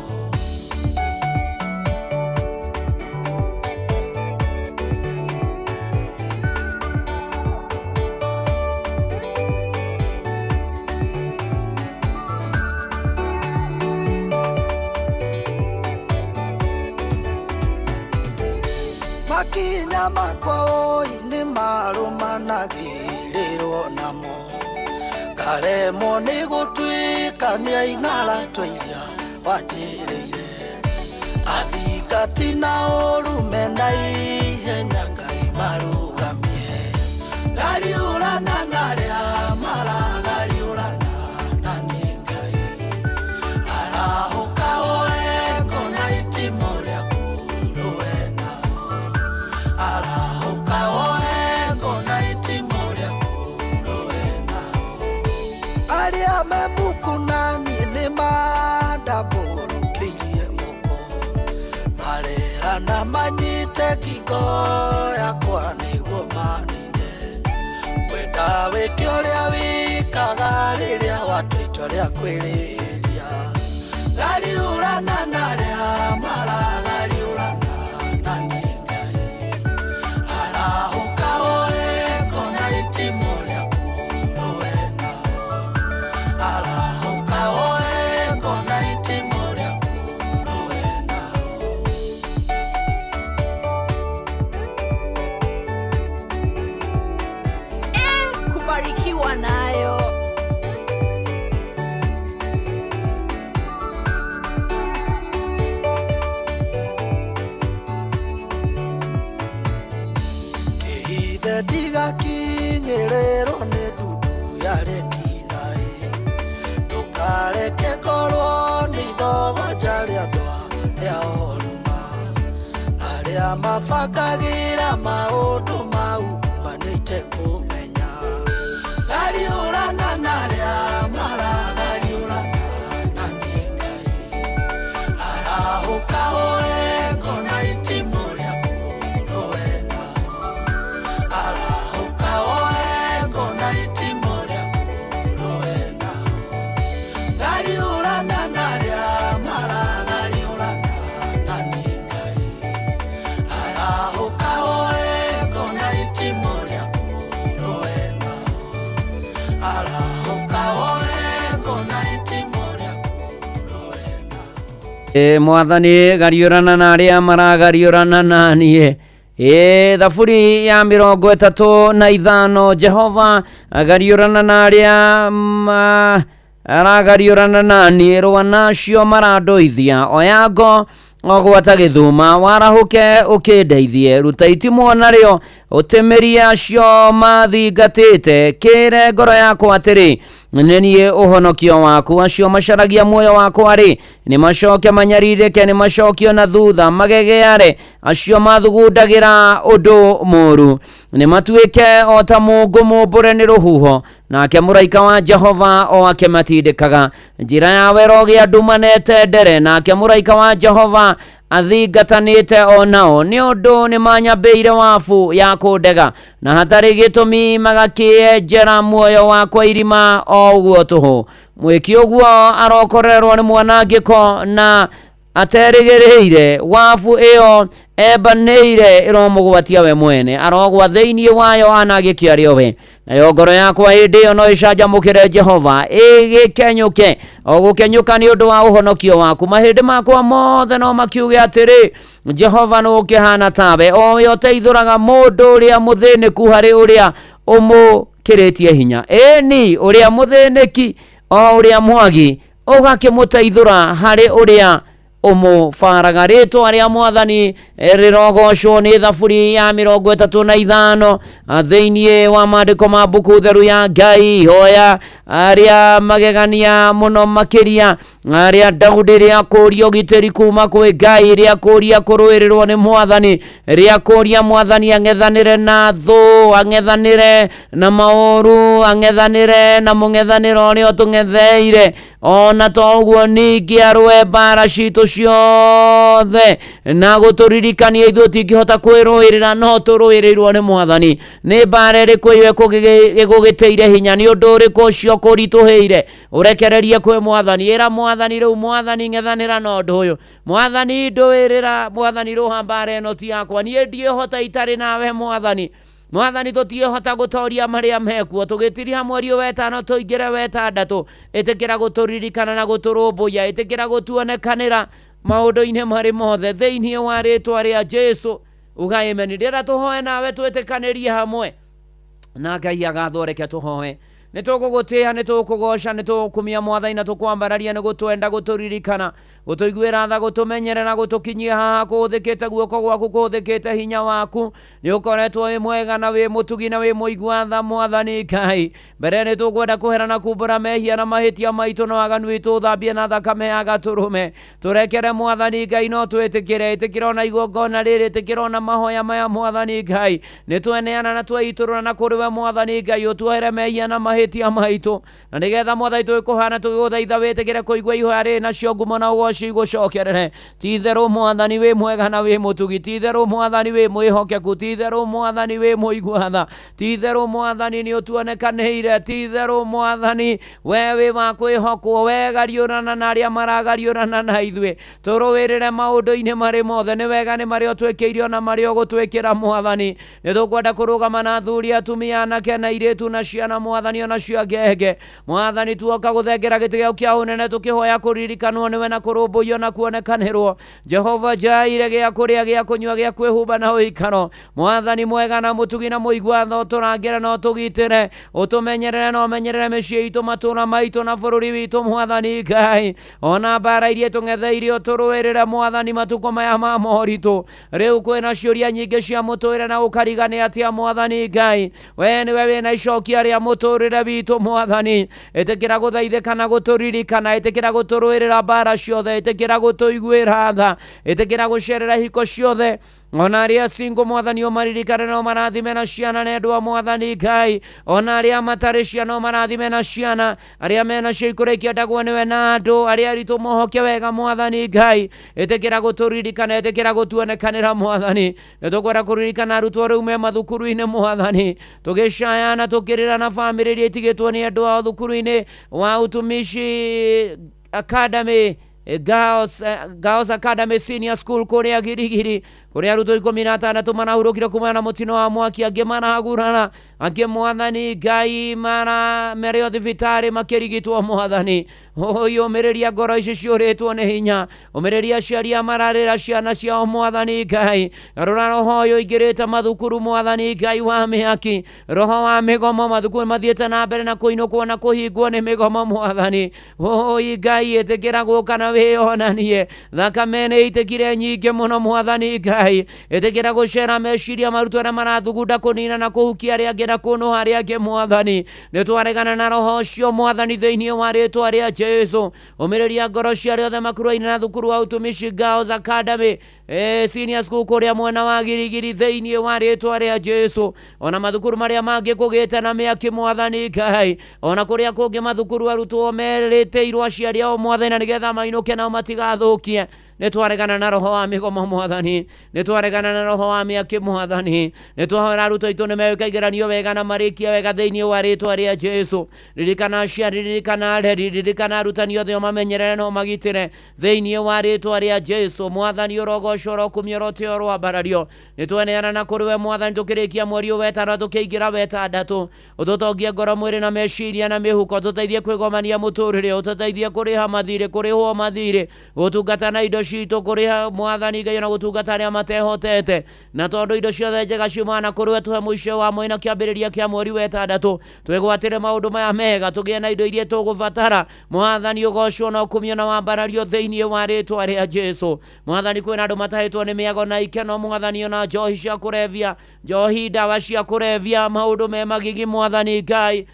Makinya makwa oi nĩ marũmanagĩrĩrwo namo, ngaremwo nĩ gũtuĩkania ing'ara twa iria wanjĩrĩire. Athingati na ũrume na ihenya Ngai marũgamie. Ngariũrana na arĩa maragariũrana na niĩ Ngai, arahũka woe ngona itimũ rĩaku rũe nao, arahũka woe ngona itimũ rĩaku rũe nao. Arĩa me muku na niĩ nĩ mandambũrũkĩirie moko, marerana manyite ngingo yakwa nĩguo manine. Ngwenda wĩke ũrĩa wĩkaga rĩrĩa watua itua rĩa kwĩrĩria. Ngariũrana na arĩa maragariũrana na niĩ Ngai, arahũka woe ngona itimũ rĩaku rũe nao, arahũka woe ngona itimũ rĩaku rũe nao. Kubarikiwa nayo. Kĩhithe ndigakinyĩrĩrwo nĩ ndundu ya rĩkinaĩ, ndũkareke ngorwo nĩ ithogoja rĩa andũ arĩa oruma, arĩa mabangagĩra maũndũ mau manĩte kũmenya. Ngariũrana na arĩa maragariũrana na niĩ Ngai, arahũka woe ngona itimũ rĩaku rũe nao, arahũka woe ngona itimũ rĩaku rũe nao. Ngariũrana na arĩa maragariũrana na niĩ Ngai, arahũka woe ngona itimũ rĩaku rũe nao, arahũka woe ngona itimũ rĩaku rũe nao. Mwathani gariũrana na arĩa maragariũrana na niĩ. Ĩ thaburi ya 35, Jehova agariũrana na arĩa aragariũrana na niĩ, rũa nacio marandũithia. Oya ngo ogwata gĩthuma, warahũke ũkĩndeithie, ruta itimũ narĩo ũtĩmĩrie acio mathingatĩte. Kĩre ngoro yakwa atĩrĩ, nĩ niĩ ũhonokio waku. Acio macaragia muoyo wakwa rĩ, nĩ macoke manyarirĩke, nĩ macokio na thutha magegeare. Acio mathugundagĩra ũndũ mũũru nĩ matuĩke o ta mũũngũ mũmbũre nĩ rũhuho, nake mũraika wa Jehova o akĩmatindĩkaga. Njĩra ya wero gĩa ndumanete ndere, nake mũraika wa Jehova athingatanĩte o nao, nĩ ũndũ nĩ manyambĩire wabu ya kũndega, na hatarĩ gĩtũmi magakĩenjera muoyo wakwa irima o ũguo tũhũ. Mwĩki ũguo arokorerwo nĩ mwanangĩko na aterĩgĩrĩire, wabu ĩyo embanĩire ĩromũgwatia we mwene, arogwa thĩinĩ wayo anangĩke arĩ o we. Nayo ngoro yakwa hĩndĩ ĩyo no ĩcanjamũkĩre Jehova, ĩgĩkenyũke o gũkenyũka nĩ ũndũ wa ũhonokio waku. Mahĩndĩ makwa mothe no makiuge atĩrĩ, Jehova nũ ũkĩhaana tawe, o we ũteithũraga mũndũ ũrĩa mũthĩnĩku harĩ ũrĩa ũmũkĩrĩtie hinya. Ĩni, ũrĩa mũthĩnĩki o ũrĩa mwagi, ũgakĩmũteithũra harĩ ũrĩa ũmũbaraga. Rĩtwa rĩa Mwathani rĩrogocwo. Nĩ thaburi ya 35 thĩinĩ wa maandĩko ma mbuku theru ya Ngai. Ihoya rĩa magegania mũno makĩria rĩa Daudi rĩa kũũria ũgitĩri kuma kwĩ Ngai, rĩa kũũria kũrũĩrĩrwo nĩ Mwathani, rĩa kũũria Mwathani ang'ethanĩre na thũ, ang'ethanĩre na maũru, ang'ethanĩre na mũng'ethanĩro ũrĩa ũtũng'etheire. Ona to ũguo, ningĩ arũe mbara citũ ciothe na gũtũririkania ithuĩ tingĩhota kwĩrũĩrĩra, no tũrũĩrĩirwo nĩ Mwathani. Nĩ mbara ĩrĩkũ ĩyo ĩgũgĩtĩire hinya? Nĩ ũndũ ũrĩkũ ũcio kũritũhĩire? Ũrekererie kwĩ Mwathani. Ĩra Mwathani rĩu, Mwathani ng'ethanĩra na ũndũ ũyũ, Mwathani ndũĩrĩra, Mwathani rũha mbara ĩno ti yakwa, niĩ ndiĩhota itarĩ nawe Mwathani. Mwathani tũtiĩhota gũtoria marĩa mekuo, tũgĩtiriha mweri ũyũ wetano tũingĩre wetandatũ. Ĩtĩkĩra gũtũririkana na gũtũrũmbũiya, ĩtĩkĩra gũtuonekanĩra maũndũ-inĩ marĩ mothe, thĩinĩ wa rĩtwa rĩa Jesu. Uga amen. Ndĩrenda tũhoe nawe, twĩtĩkanĩrie hamwe na Ngai agathwo. Reke tũhoe. Nĩ tũgũgũtĩĩa, nĩ tũkũgoca, nĩ tũgũkumia Mwathani na tũkwambararia nĩ gũtwenda, gũtũririkana, gũtũiguĩra tha, gũtũmenyerera, gũtũkinyia haha kũhũthĩkĩte guoko gwaku, kũhũthĩkĩte hinya waku. Nĩ ũkoretwo wĩ mwega na wĩ mũtugi na wĩ mũigua tha, Mwathani Ngai. Mbere nĩ tũkwenda kũhera na kumbũra mehia na mahĩtia maitũ na waganu witũ, ũthambie na thakame ya gatũrũme, tũrekere Mwathani Ngai. No twĩtĩkĩre, ĩtĩkĩra ona igongona rĩrĩ, ĩtĩkĩra ona mahoya maya Mwathani Ngai. Nĩ tweneana na tweitũrũra na kũrĩ we Mwathani Ngai, ũtuohere mehia na mahĩtia maitũ, na nĩgetha Mwathani tũgĩkũhana tũgĩgũthaitha wĩtĩkĩre kũigua ihoya rĩrĩ, nacio ngumo na ũgoci igũcokerere. Ti itherũ Mwathani wĩ mwega na wĩ mũtugi, ti itherũ Mwathani wĩ mwĩhokeku, ti itherũ Mwathani wĩ mũigua tha, ti itherũ Mwathani nĩ ũtuonekanĩire, ti itherũ Mwathani we wĩ wa kwĩhokwo. We gariũrana na arĩa maragariũrana na ithuĩ, tũrũĩrĩre maũndũ-inĩ marĩ mothe. Nĩ wega nĩ marĩa ũtwĩkĩire ona marĩa ũgũtwĩkĩra Mwathani. Nĩ tũkwenda kũrũgama na athuri, atumia, anake na airĩtu na ciana Mwathani, ona cio ngenge Mwathani. Tuoka gũthengera gĩtĩ gĩaku kĩa ũnene tũkĩhoya kũririkanwo nĩwe na kũrũmbũiyo na kuonekanĩrwo. Jehova Jaire, gĩa kũrĩa, gĩa kũnyua, gĩa kwĩhumba na ũikaro, Mwathani mwega na mũtugi na mũigua tha, ũtũrangĩre na ũtũgitĩre, ũtũmenyerere na ũmenyerere mĩciĩ itũ, matũũra maitũ na bũrũri witũ Mwathani Ngai. Ona mbara iria tũng'etheire ũtũrũĩrĩre Mwathani matukũ maya ma moritũ. Rĩu kwĩna ciũria nyingĩ cia mũtũrĩre na ũkariga nĩ atĩa Mwathani Ngai. We nĩwe wĩna icokia rĩa mũtũrĩre witũ Mwathani. Ĩtĩkĩra gũthaithĩka na gũtũririkana, ĩtĩkĩra gũtũrũĩrĩra mbara ciothe, ĩtĩkĩra gũtũiguĩra tha, ĩtĩkĩra gũcerera hiko ciothe ona arĩa single Mwathani, ũmaririkane na ũmarathime na ciana na endwa Mwathani Ngai. Ona arĩa matarĩ ciana ũmarathime na ciana, arĩa mena cio ikũrĩa ikĩendagwo nĩwe na andũ arĩa aritũ mohoke wega Mwathani Ngai. Ĩtĩkĩra gũtũririkana, ĩtĩkĩra gũtuonekanĩra Mwathani. Nĩ tũkwenda kũririkana arutwo rĩu me mathukuru-inĩ Mwathani, tũgĩcaya na tũkĩrĩra na bamĩrĩ iria itigĩtwo nĩ andũ ao thukuru-inĩ wa Utumishi Academy Girls, Girls Academy Senior School kũrĩa Girigiri. Kũrĩ arutwo 16 marahurũkire kumana na mũtino wa mwaki, angĩ maragurara, angĩ mwathani Ngai mara merĩ o thibitarĩ makĩrigitwo mwathani. Ũyũ ũmĩrĩria ngoro ici ciũrĩtwo nĩ hinya, ũmĩrĩria aciari a mararĩra ciana ciao mwathani Ngai. Garũra roho ũyũ ũingĩrĩte mathukuru mwathani Ngai wa mĩaki, roho wa mĩgomo, mathukuru mathiĩte na mbere na kũinũkwo na kũhingwo nĩ mĩgomo mwathani. Ũyũ Ngai ĩtĩkĩra gũka na wĩyonanie, thakame nĩ ĩitĩkire nyingĩ mũno mwathani Ngai. Ĩtĩkĩra gũcera meciria marutwo arĩa marathugunda kũnina na kũhukia arĩa angĩ na kũnũha arĩa angĩ mwathani. Nĩ twaregana na roho ũcio mwathani thĩinĩ wa rĩtwa rĩa Jesu. Ũmĩrĩria ngoro cia arĩa othe makuruhaine na thukuru wa Utumishi Girls Academy senior school kũrĩa mwena wa Girigiri thĩinĩ wa rĩtwa rĩa Jesu. Ona mathukuru marĩa mangĩ kũgĩte na mĩaki mwathani Ngai, ona kũrĩa kũngĩ mathukuru arutwo merĩtĩirwo aciari ao mwathani na nĩgetha mainũke nao matigathũkie. Nĩ twaregana na roho wa mĩgomo mwathani, nĩ twaregana na roho wa mĩaki mwathani. Nĩ twahoera arutwo aitũ nĩ megwĩka igeranio wega na marĩkie wega thĩinĩ wa rĩtwa rĩa Jesu. Ririkana aciari, ririkana areri, ririkana arutani othe, ũmamenyerere na ũmagitĩre thĩinĩ wa rĩtwa rĩa Jesu. Mwathani ũrogocwo, ũrokumio, ũrotĩo, ũroambarario. Nĩ tweneana na kũrĩ we mwathani tũkĩrĩkia mweri ũyũ wetano tũkĩingĩra wetandatũ. Ũtũtongie ngoro, mwĩrĩ na meciria na mĩhuko, ũtũteithie kwĩgomania mũtũrĩre, ũtũteithie kũrĩha mathirĩ, kũrĩhwo mathirĩ, gũtungata na indo citũ, kũrĩha mwathani Ngai na gũtungata arĩa matehotete. Na tondũ indo ciothe njega ciumaga na kũrĩ we, tũhe mũico wa mweri na kĩambĩrĩria kĩa mweri wetandatũ twĩgwatĩre maũndũ maya mega, tũgĩe na indo iria tũgũbatara. Mwathani ũgocwo na ũkumio na wambarario thĩinĩ wa rĩtwa rĩa Jesu. Mwathani kwĩna andũ matahĩtwo nĩ mĩago na ikeno mwathani, ona njohi cia kũrebia, njohi, ndawa cia kũrebia, maũndũ me magigi mwathani Ngai.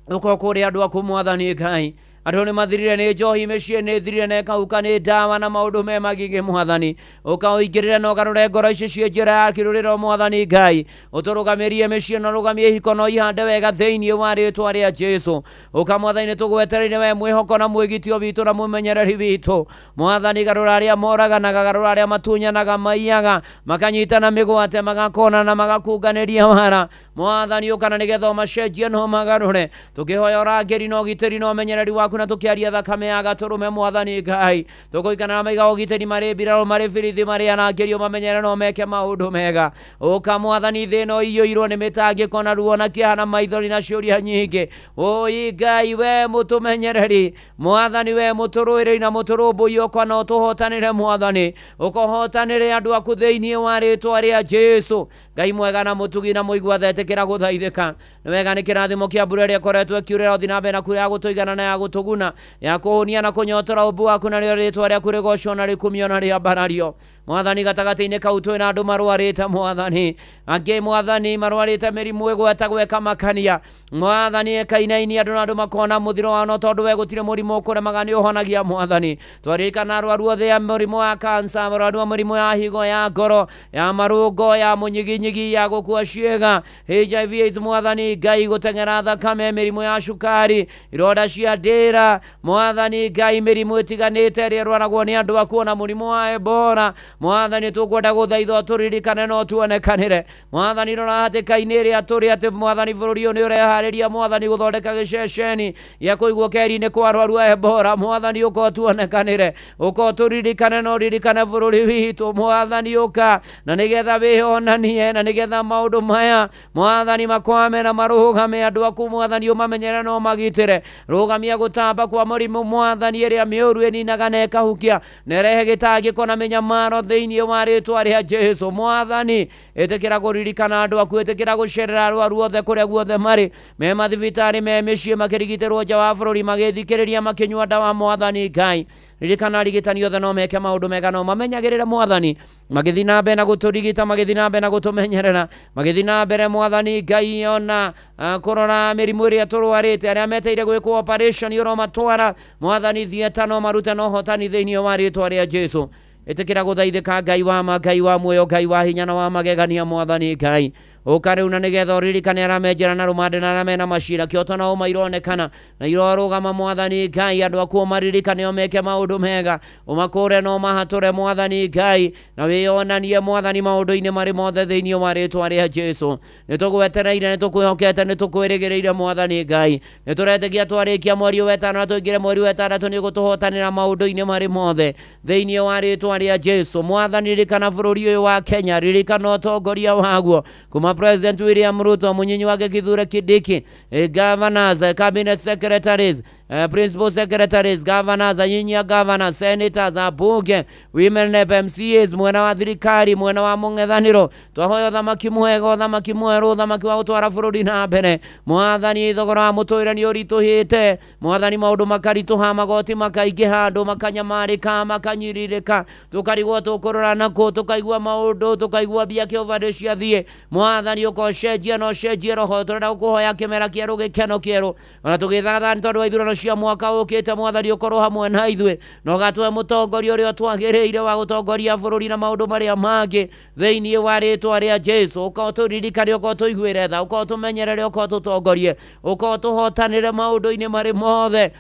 Ũkorwo kũrĩ andũ aku mwathani Ngai, andũ nĩ mathirire nĩ njohi, mĩciĩ nĩ thirire na ĩkahuka nĩ ndawa na maũndũ me magigi mwathani. Ũka ũingĩrĩre na ũgarũre ngoro ici ciĩ njĩra ya kĩrũrĩro mwathani Ngai. Ũtũrũgamĩrie mĩciĩ na ũrũgamie ihiko na ũihande wega thĩinĩ wa rĩtwa rĩa Jesu. Ũka mwathani, nĩ tũgwetereire we mwĩhoko na mwĩgitio witũ na mũmenyereri witũ mwathani. Garũra arĩa moraganaga, garũra arĩa matunyanaga, maiyaga, makanyitana mĩgwate, magakonana, magakunganĩria wara mwathani. Ũkana nĩgetha ũmacenjie na ũmagarũre. Tũkĩhoya ũrangĩri na ũgitĩri na ũmenyereri waku, na tũkĩaria thakame ya gatũrũme mwathani Ngai. Tũkũikana na maiga ũgitĩri marĩ mbirarũ, marĩ birithi, marĩ arangĩri, ũmamenyere na ũmeke maũndũ mega. Ũka mwathani, thĩ ĩno iyũirwo nĩ mĩtangĩko na ruo na kĩeha na maithori na ciũria nyingĩ. Ũi Ngai, we mũtũmenyereri mwathani, we mũtũrũĩrĩri na mũtũrũmbũiya, ũka na ũtũhotanĩre mwathani, ũkohotanĩre andũ aku thĩinĩ wa rĩtwa rĩa Jesu. Ngai mwega na mũtugi na mũigua tha, ĩtĩkĩra gũthaithĩka. Nĩ wega nĩ kĩrathimo kĩa mbura ĩrĩa ĩkoretwo ĩkiurĩra, ũthiĩ na mbere na kura ya gũtũigana na ya gũtũguna, ya kũhũnia na kũnyotora ũmbu waku, na rĩo rĩtwa rĩaku rĩgocwo na rĩkumio na rĩambarario mwathani. Gatagatĩ-inĩ kau twĩna andũ marwarĩte mwathani, angĩ mwathani marwarĩte mĩrimũ ĩgwetagwo ĩkamakania mwathani, ĩkainainia andũ na andũ makona mũthiro wao, no tondũ we gũtirĩ mũrimũ ũkũremaga nĩ ũhonagia mwathani. Twaririkana arwaru othe a mũrimũ wa kansa, arwaru a mũrimũ ya higo, ya ngoro, ya marũngo, ya mũnyiginyigi, ya gũkua ciĩga, HIV AIDS mwathani Ngai, gũteng'era thakame, mĩrimũ ya cukari, ironda cia ndĩra mwathani Ngai, mĩrimũ ĩtiganĩte ĩrĩa ĩrwaragwo nĩ andũ akuo na mũrimũ wa Ebola mwathani. Tũkwenda gũthaithwo tũririkane no tuonekanĩre mwathani. Rora hatĩka-inĩ ĩrĩa tũrĩ atĩ mwathani bũrũri ũyũ nĩ ũreharĩria mwathani gũthondeka gĩceceni gĩa kũigwo keri-inĩ kwa arwaru a Ebola mwathani. Ũka ũtuonekanĩre, ũka ũtũririkane na ũririkane bũrũri witũ mwathani. Ũka na nĩgetha wĩyonanie na nĩgetha maũndũ maya mwathani makwame na marũgame. Andũ aku mwathani ũmamenyere na ũmagitĩre. Rũgamia gũtamba kwa mũrimũ mwathani ĩrĩa mĩũru ĩninaga na ĩkahukia na ĩrehe gĩtangĩko na mĩnyamaro thĩinĩ wa rĩtwa rĩa Jesu. Mwathani ĩtĩkĩra kũririkana andũ aku, ĩtĩkĩra gũcerera arwaru othe kũrĩa guothe marĩ, me mathibitarĩ, me mĩciĩ, makĩrigitĩrwo nja wa bũrũri, magĩthikĩrĩria, makĩnyua ndawa mwathani Ngai. Ririkana arigitani othe no meke maũndũ mega no mamenyagĩrĩre mwathani, magĩthiĩ na mbere na gũtũrigita, magĩthiĩ na mbere na gũtũmenyerera, magĩthiĩ na mbere mwathani Ngai ona kũrora mĩrimũ ĩrĩa tũrwarĩte. Arĩa meteire gwĩkwo operation ũromatwara mwathani thieta no marute na ũhotani thĩinĩ wa rĩtwa rĩa Jesu. Ĩtĩkĩra gũthaithĩka Ngai wa ma, Ngai wa muoyo, Ngai wa hinya na wa magegania mwathani Ngai. Ũka rĩu na nĩgetha ũririkane arĩa me njera na rũmande na arĩa mena macira kĩoto na ũma ironekana na irorũgama Mwathani Ngai. Andũ aku ũmaririkane ũmeke maũndũ mega, ũmakũre na ũmahatũre Mwathani Ngai, na wĩyonanie Mwathani maũndũ-inĩ marĩ mothe thĩinĩ wa rĩtwa rĩa Jesu. Nĩ tũgwetereire, nĩ tũkwĩhokete, nĩ tũkwĩrĩgĩrĩire Mwathani Ngai. Nĩ tũretĩkia twarĩkia mweri wa ĩtano na tũingĩre mweri wa ĩtandatũ nĩ ũgũtũhotanĩra maũndũ-inĩ marĩ mothe thĩinĩ wa rĩtwa rĩa Jesu. Mwathani, ririkana bũrũri ũyũ wa Kenya, ririkana ũtongoria waguo kuma President William Ruto, mũnyinyi wake Kithure Kindiki, governors, cabinet secretaries, principal secretaries, governors, anyinyi a governors, senators, abunge, women rep, MCAs, mwena wa thirikari, mwena wa mũng'ethanĩro. Twahoya ũthamaki mwega, ũthamaki mwerũ, ũthamaki wa gũtwara bũrũri na mbere. Mwathani, thogora wa mũtũrĩre nĩ ũritũhĩte Mwathani, maũndũ makaritũha, magoti makaingĩha, andũ makanyamarĩka, makanyirirĩka, tũkarigwo tũkũrora nakũ, tũkaigua maũndũ, tũkaigua mbia kĩũba nĩ ciathiĩ. Mwathani, ũka ũcenjie na ũcenjie roho. Tũrenda gũkũhoya kĩmera kĩerũ, gĩkeno kĩerũ, ona tũgĩthatha nĩ tondũ wa ithurano cia mwaka ũkĩte. Mwathani, ũkorwo hamwe na ithuĩ na ũgatũhe mũtongoria ũrĩa twagĩrĩire wa gũtongoria bũrũri na maũndũ marĩa mangĩ thĩinĩ wa rĩtwa rĩa Jesu. Ũka ũtũririkane, ũka ũtũiguĩre tha, ũka ũtũmenyerere, ũka ũtũtongorie, ũka ũtũhotanĩre maũndũ-inĩ marĩ mothe,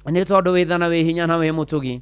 nĩ tondũ wĩ tha na wĩ hinya na wĩ mũtugi.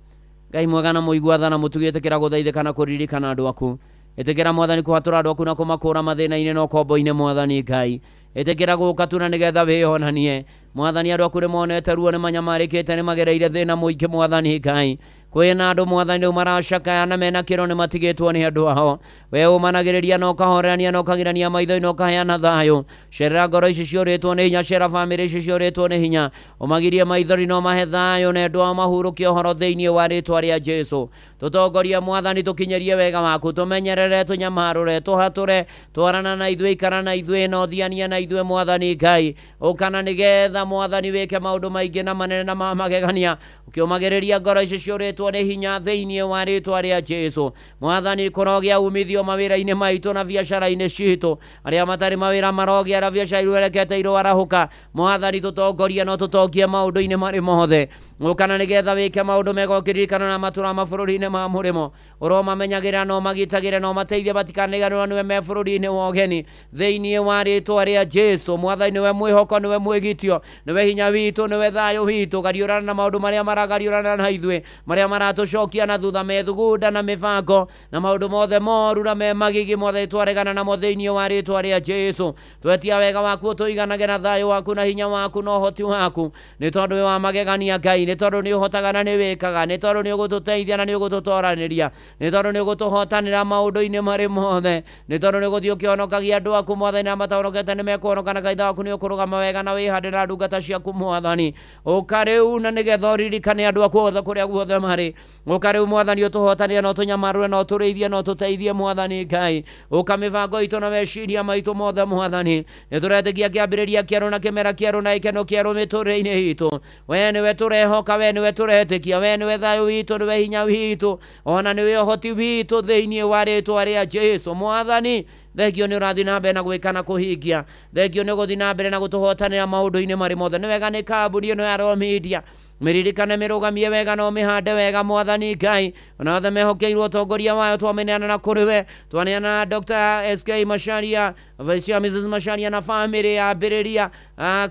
Ngai mwega na mũigua tha na mũtugi, ĩtĩkĩra gũthaithĩka na kũririkana andũ aku. Ĩtĩkĩra Mwathani kũhatũra andũ aku na kũmakũra mathĩna-inĩ na ũkombo-inĩ. Mwathani Ngai, ĩtĩkĩra gũka tu na nĩgetha wĩyonanie. Mwathani, andũ aku nĩ monete ruo, nĩ manyamarĩkĩte, nĩ magereire thĩna mũingĩ. Mwathani Ngai, kwĩna andũ Mwathani rĩu maracakaya na mena kĩro nĩ matigĩtwo nĩ andũ ao. We ũmanagĩrĩria na ũkahorerania na ũkagirania maitho-inĩ na ũkaheana thayũ. Cerera ngoro ici ciũrĩtwo nĩ hinya, cera bamĩrĩ ici ciũrĩtwo nĩ hinya, ũmagirie maithori na ũmahe thayũ, na endwa ao mahurũkie ũhoro thĩinĩ wa rĩtwa rĩa Jesu. Tũtongorie Mwathani, tũkinyĩrie wega waku, tũmenyerere, tũnyamarũre, tũhatũre, twarana na ithuĩ, ikara na ithuĩ na ũthianie na ithuĩ. Mwathani Ngai, ũkana nĩgetha Mwathani wĩke maũndũ maingĩ na manene na ma magegania, ũkĩũmagĩrĩria ngoro ici ciũrĩtwo nĩ hinya thĩinĩ wa rĩtwa rĩa Jesu. Mwathani, kũrogĩa umithio mawĩra-inĩ maitũ na biacara-inĩ citũ. Arĩa matarĩ mawĩra marogĩa, arĩa biacara irerekete iroarahũka. Mwathani, tũtongorie na ũtũtongie maũndũ-inĩ marĩ mothe. Ũkana nĩgetha wĩke maũndũ mega, ũkĩririkana na matũra mabũrũri-inĩ ma mũrĩmo. Ũromamenyagĩrĩra na ũmagitagĩre na ũmateithie matikaniganĩrwo nĩwe me bũrũri-inĩ wa ũgeni thĩinĩ wa rĩtwa rĩa Jesu. Mwathani, nĩwe mwĩhoko, nĩwe mwĩgitio, nĩwe hinya witũ, nĩwe thayũ witũ. Gariũrana na maũndũ marĩa maragariũrana na ithuĩ, marĩa maratũcokia na thutha, methugunda na mĩbango na maũndũ mothe moru na me magigi. Mwathani, twaregana namo thĩinĩ wa rĩtwa rĩa Jesu. Twetia wega waku ũtũiganage na thayũ waku na hinya waku na ũhoti waku, nĩ tondũ wĩ wa magegania Ngai, nĩ tondũ nĩ ũhotaga na nĩ wĩkaga, nĩ tondũ nĩ ũgũtũteithia na nĩ ũgũtũtoranĩria, nĩ tondũ nĩ ũgũtũhotanĩra maũndũ-inĩ marĩ mothe, nĩ tondũ nĩ ũgũthiĩ ũkĩhonokagia andũ aku. Mwathani, na matahonokete nĩ mekuhonoka, na kanitha waku nĩ ũkũrũgama wega na wĩhande na ndungata ciaku. Mwathani, ũka rĩu na nĩgetha ũririkane andũ aku othe kũrĩa guothe marĩ. Ũka rĩu Mwathani, ũtũhotanĩre na ũtũnyamarũre na ũtũrĩithie na ũtũteithie. Mwathani Ngai, ũka mĩbango itũ na meciria maitũ mothe. Mwathani, nĩ tũretĩkia kĩambĩrĩria kĩerũ na kĩmera kĩerũ na gĩkeno kĩerũ mĩtũrĩre-inĩ itũ. We nĩwe tũrehoka, we nĩwe tũretĩkia, we nĩwe thayũ witũ, nĩwe hinya witũ, ona nĩwe ũhoti witũ thĩinĩ wa rĩtwa rĩa Jesu. Mwathani, thengio nĩ ũrathiĩ na mbere na gwĩka na kũhingia. Thengio nĩ ũgũthiĩ na mbere na gũtũhotanĩra maũndũ-inĩ marĩ mothe. Nĩ wega nĩ kambuni ĩno ya Royal Media, mĩririkane, mĩrũgamie wega na ũmĩhande wega. Mwathani Ngai, ona othe mehokeirwo ũtongoria wayo, twameneana na kũrĩ we, twaneana na Dr. SK Macharia, Vice Mrs. Macharia na family yambĩrĩria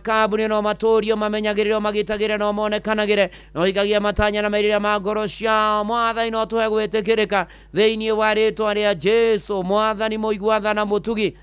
kambuni, no matũrio mamenyagĩrĩrwo, magitagĩre no monekanagĩre, no ikagia matanya na merirĩria ma ngoro ciao. Mwathani, no tũhe gwĩtĩkĩrĩka thĩinĩ wa rĩtwa rĩa Jesu. Mwathani mũigua tha na mũtugi,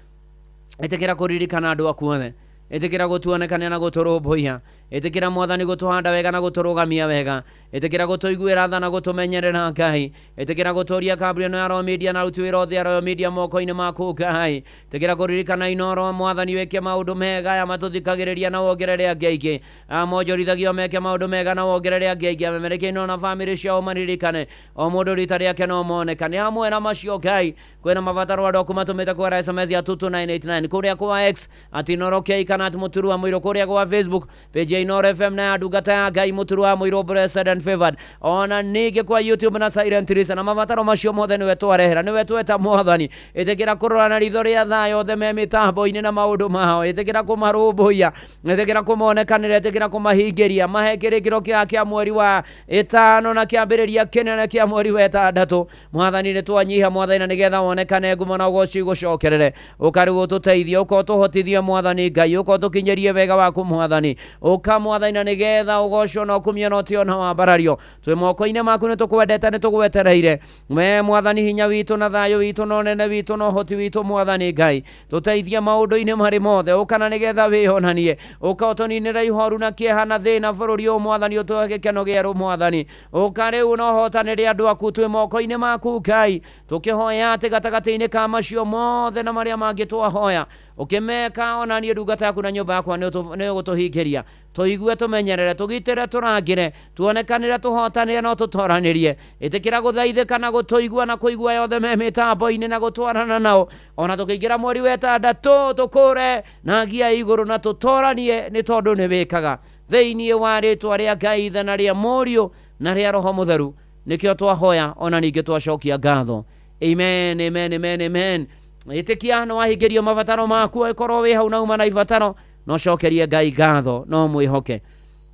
ĩtĩkĩra kũririkana andũ aku othe, ĩtĩkĩra gũtuonekania na gũtũrũmbũiya, ĩtĩkĩra Mwathani gũtũhanda wega na gũtũrũgamia wega, ĩtĩkĩra gũtũiguĩra tha na gũtũmenyerera. Ngai, ĩtĩkĩra gũtũria kambuni ĩno ya Royal Media na aruti wĩra othe a Royal Media moko-inĩ maku. Ngai, ĩtĩkĩra kũririkana Inooro. Mwathani, wĩke maũndũ mega aya matũthikagĩrĩria na wongerere angĩ aingĩ, monjorithagio meke maũndũ mega na wongerere angĩ aingĩ, amemerekia ino na bamĩrĩ ciao maririkane o mũndũ rita rĩake no monekane. Hamwe na macio Ngai, kwĩna mabataro andũ aku matũmĩte kwara SMS ya 22989 kũrĩa kwa X @InooroK kana @MũturuwaMũirũ, kũrĩa kwa Facebook page ya Inooro FM na ya ndungata ya Ngai Mũturu wa Mũirũ Blessed and Favored, ona ningĩ kwa YouTube na Silent Lisa, na mabataro macio mothe nĩwe twarehera, nĩwe tweta mwathani. Ĩtĩkĩra kũrora na ritho rĩa thayũ othe me mĩtambo-inĩ na maũndũ mao, ĩtĩkĩra kũmarũmbũiya, ĩtĩkĩra kũmonekanĩra, ĩtĩkĩra kũmahingĩria, mahe kĩrĩkĩro kĩa mweri wa 5 na kĩambĩrĩria kĩnene kĩa mweri wa 6. Mwathani nĩ twanyiha mwathani, na nĩgetha wonekane ngumo na ũgoci gũcokerere. Ũka rĩu ũtũteithie, ũka ũtũhotithie mwathani Ngai, ũka ũtũkinyĩrie wega waku mwathani, ũka mwathani na nĩgetha ũgocwo na ũkumio na ũtĩo na wambarario. Twĩ moko-inĩ maku, nĩ tũkwendete, nĩ tũgwetereire we mwathani, hinya witũ na thayũ witũ na ũnene witũ na ũhoti witũ mwathani Ngai, tũteithie maũndũ-inĩ marĩ mothe. Ũka na nĩgetha wĩonanie, ũka ũtũninĩre ihoru na kĩeha na thĩna bũrũri ũyũ mwathani, ũtũhe gĩkeno gĩerũ mwathani. Ũka rĩu na ũhotanĩre andũ aku, twĩ moko-inĩ maku Ngai, tũkĩhoya atĩ gatagatĩ-inĩ ka macio mothe na marĩa mangĩ twahoya ũkĩmeka, ona niĩ ndungata yaku na nyũmba yakwa nĩ ũgũtũhingĩria. Tũigue, tũmenyerere, tũgitĩre, tũrangĩre, tuonekanĩre, tũhotanĩre na ũtũtoranĩrie. Ĩtĩkĩra gũthaithĩka na gũtũigua na kũigua yothe me mĩtambo-inĩ na gũtwarana nao, ona tũkĩingĩra mweri wa 6 tũkũre na ngia igũrũ na tũtoranie, nĩ tondũ nĩ wĩkaga. Thĩinĩ wa rĩtwa rĩa Ngai Ithe na rĩa Mũriũ na rĩa Roho Mũtheru nĩkĩo twahoya, ona ningĩ twacokia ngatho. Amen, amen, amen, amen. Ĩtĩkia nĩ wahingĩrio mabataro maku, ĩkorwo wĩ hau na uma na ibataro, no cokerie Ngai ngatho, no mwĩhoke.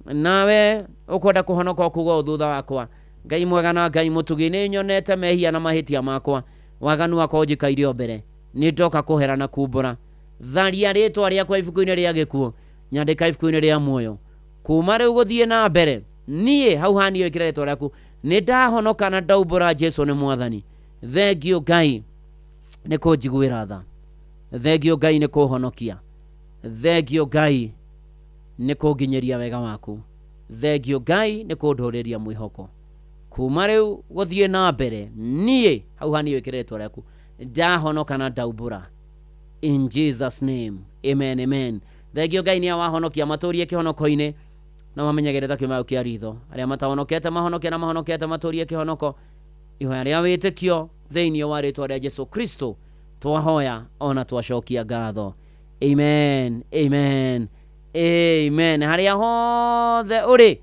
Nawe ũkwenda kũhonoka ũkuga ũũ thutha wakwa: Ngai mwega na Ngai mũtugi, nĩ nyonete mehia na mahĩtia makwa, waganu wakwa ũnjikaire o mbere, nĩ ndoka kũhera na kumbũra. Tharia rĩtwa rĩakwa ibuku-inĩ rĩa gĩkuũ, nyandĩka ibuku-inĩ rĩa muoyo. Kuma rĩu gũthiĩ na mbere, niĩ hau haniĩ ĩkĩra rĩtwa rĩaku, nĩ ndahonoka na ndaumbũra Jesu nĩ mwathani. Thengio Ngai nĩ kũnjiguĩra tha, thengio Ngai nĩ kũhonokia, thengio Ngai nĩ kũnginyĩria wega waku, thengio Ngai nĩ kũndũrĩria mwĩhoko. Kuma rĩu gũthiĩ na mbere, niĩ hau haniĩ ĩkĩra rĩtwa rĩaku, ndahonoka na ndaumbũra. In Jesus name, amen, amen. Thengio Ngai nĩ awahonokia, matũrie kĩhonoko-inĩ na mamenyagĩre ta kĩmayo kĩa ritho. Arĩa matahonokete mahonoke, na mahonokete matũrie kĩhonoko. Ihoya rĩa wĩtĩkio thĩinĩ wa rĩtwa rĩa Jesu Kristo twahoya ona twacokia ngatho. Amen, amen, amen. Harĩa hothe ũrĩ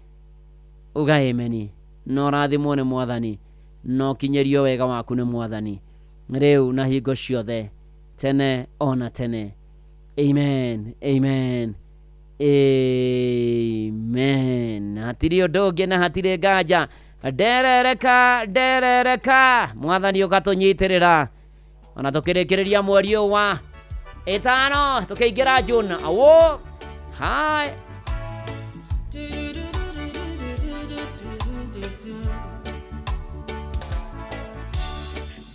uga ameni, no rathimwo nĩ mwathani, no kinyĩrio wega waku nĩ mwathani rĩu na hingo ciothe, tene ona tene. Amen, amen, amen. Hatirĩ ũndũ ũngĩ na hatirĩ nganja. Nderereka, nderereka, mwathani ũgatũnyitĩrĩra ona tũkĩrĩkĩrĩria mweri ũyũ wa 5 tũkĩingĩra June. Awo hai.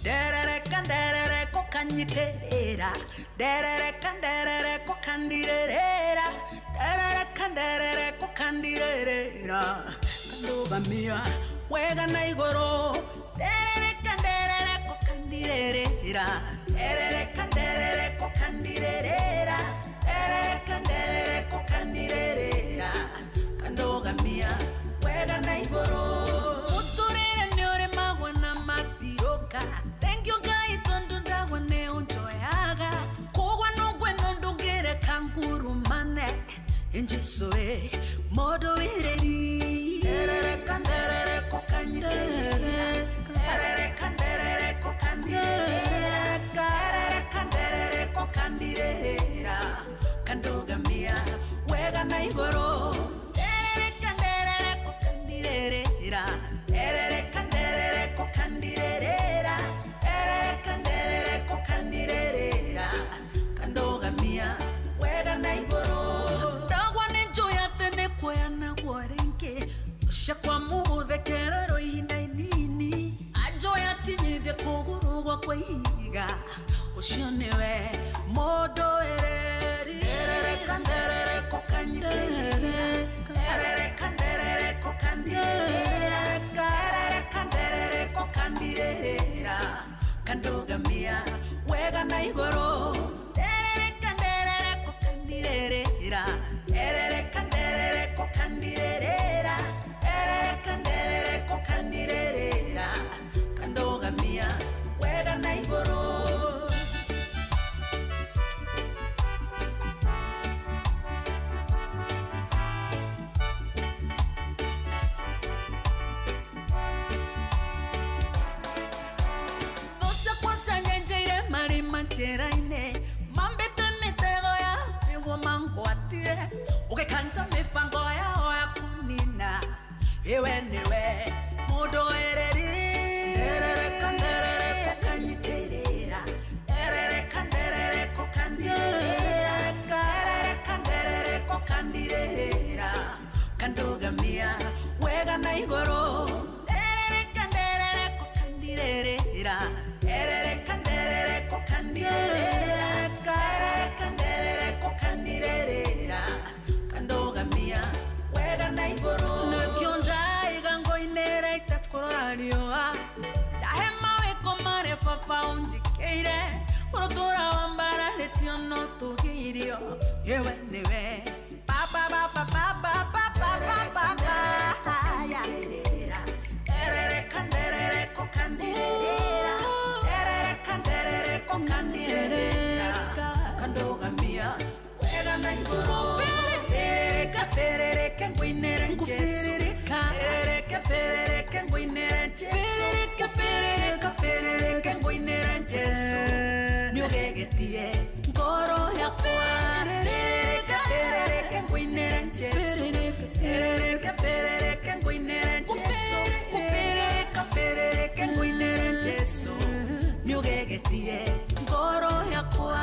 Nderereka, nderereka, ũkanyitĩrĩra. Nderereka, nderereka, ũkandirĩrĩra. Nderereka, nderereka, ũkandirĩrĩra. Kandũgamia wega na igũrũ. Nderereka, nderereka, ũkandirĩrĩra. Nderereka, nderereka, ũkandirĩrĩra. Nderereka, nderereka, ũkandirĩrĩra. Kandũgamia wega na igũrũ. Mũtũrĩre nĩ ũrĩmagwo na matirũka. Thank you Ngai tondũ ndagwa nĩ ũnjoyaga. Kũgwa no ngweno ndũngĩreka ngurumane. Jesu e mũndũ wĩrĩri. Nderereka, nderereka, ũkanyitĩrĩra. Nderereka, nderereka, ũkandirĩrĩra. Nderereka, nderereka, ũkandirĩrĩra. Kandũgamia wega na igũrũ. Nderereka, nderereka, ũkandirĩrĩra. Nderereka, nderereka, ũkandirĩrĩra. Nderereka, nderereka, ũkandirĩrĩra. Kandũgamia wega na igũrũ. Ndagwa nĩ njũĩ atĩ nĩ kuoya naguo rĩngĩ. Ũcakwa mũgũthekererwo ihinda inini. Anjoya akinyithie kũgũrũ gwakwa ihiga. Ũcio nĩwe mũndũ wĩrĩri. Nderereka, nderereka, ũkanyitĩrĩra. Nderereka, nderereka, ũkandirĩrĩra. Nderereka, nderereka, ũkandirĩrĩra. Kandũgamia wega na igũrũ. Nderereka, nderereka, ũkandirĩrĩra. Nderereka, nderereka, ũkandirĩrĩra. Nderereka, nderereka, ũkandirĩrĩra. Kandũgamia wega na igũrũ. Iwe niwe mũndũ ereri Nderereka nderereko kanyitĩrĩra Nderereka nderereko kandirĩrĩra Nderereka nderereko kandirĩrĩra Kandugamia wega na igũrũ Nderereka nderereko kandirĩrĩra Nderereka nderereko kandirĩrĩra Nderereka nderereko kandirĩrĩra Kandugamia wega na igũrũ Nĩkĩo ndaiga ngoinĩra itakũrora riũa Ndahe mawĩko marĩa baba ũnjĩkĩire Ũrũtũra wambararĩtio no tũgĩirio Yewe nĩwe Baba baba baba baba baba Nderereka nderereko kandirĩrĩra Nderereka nderereko kandirĩrĩra Kandugamia wega na igũrũ Ferereka ferereke ngũinĩre Jesu Ferereke ferereke ngũinĩre Jesu Ferereke ferereka ferereke ngũinĩre Jesu Nĩũgegetie ngoro yakwa Ferereke ferereke ngũinĩre Jesu Ferereke ferereke ngũinĩre Jesu Ferereka ferereke ngũinĩre Jesu Nĩũgegetie ngoro yakwa.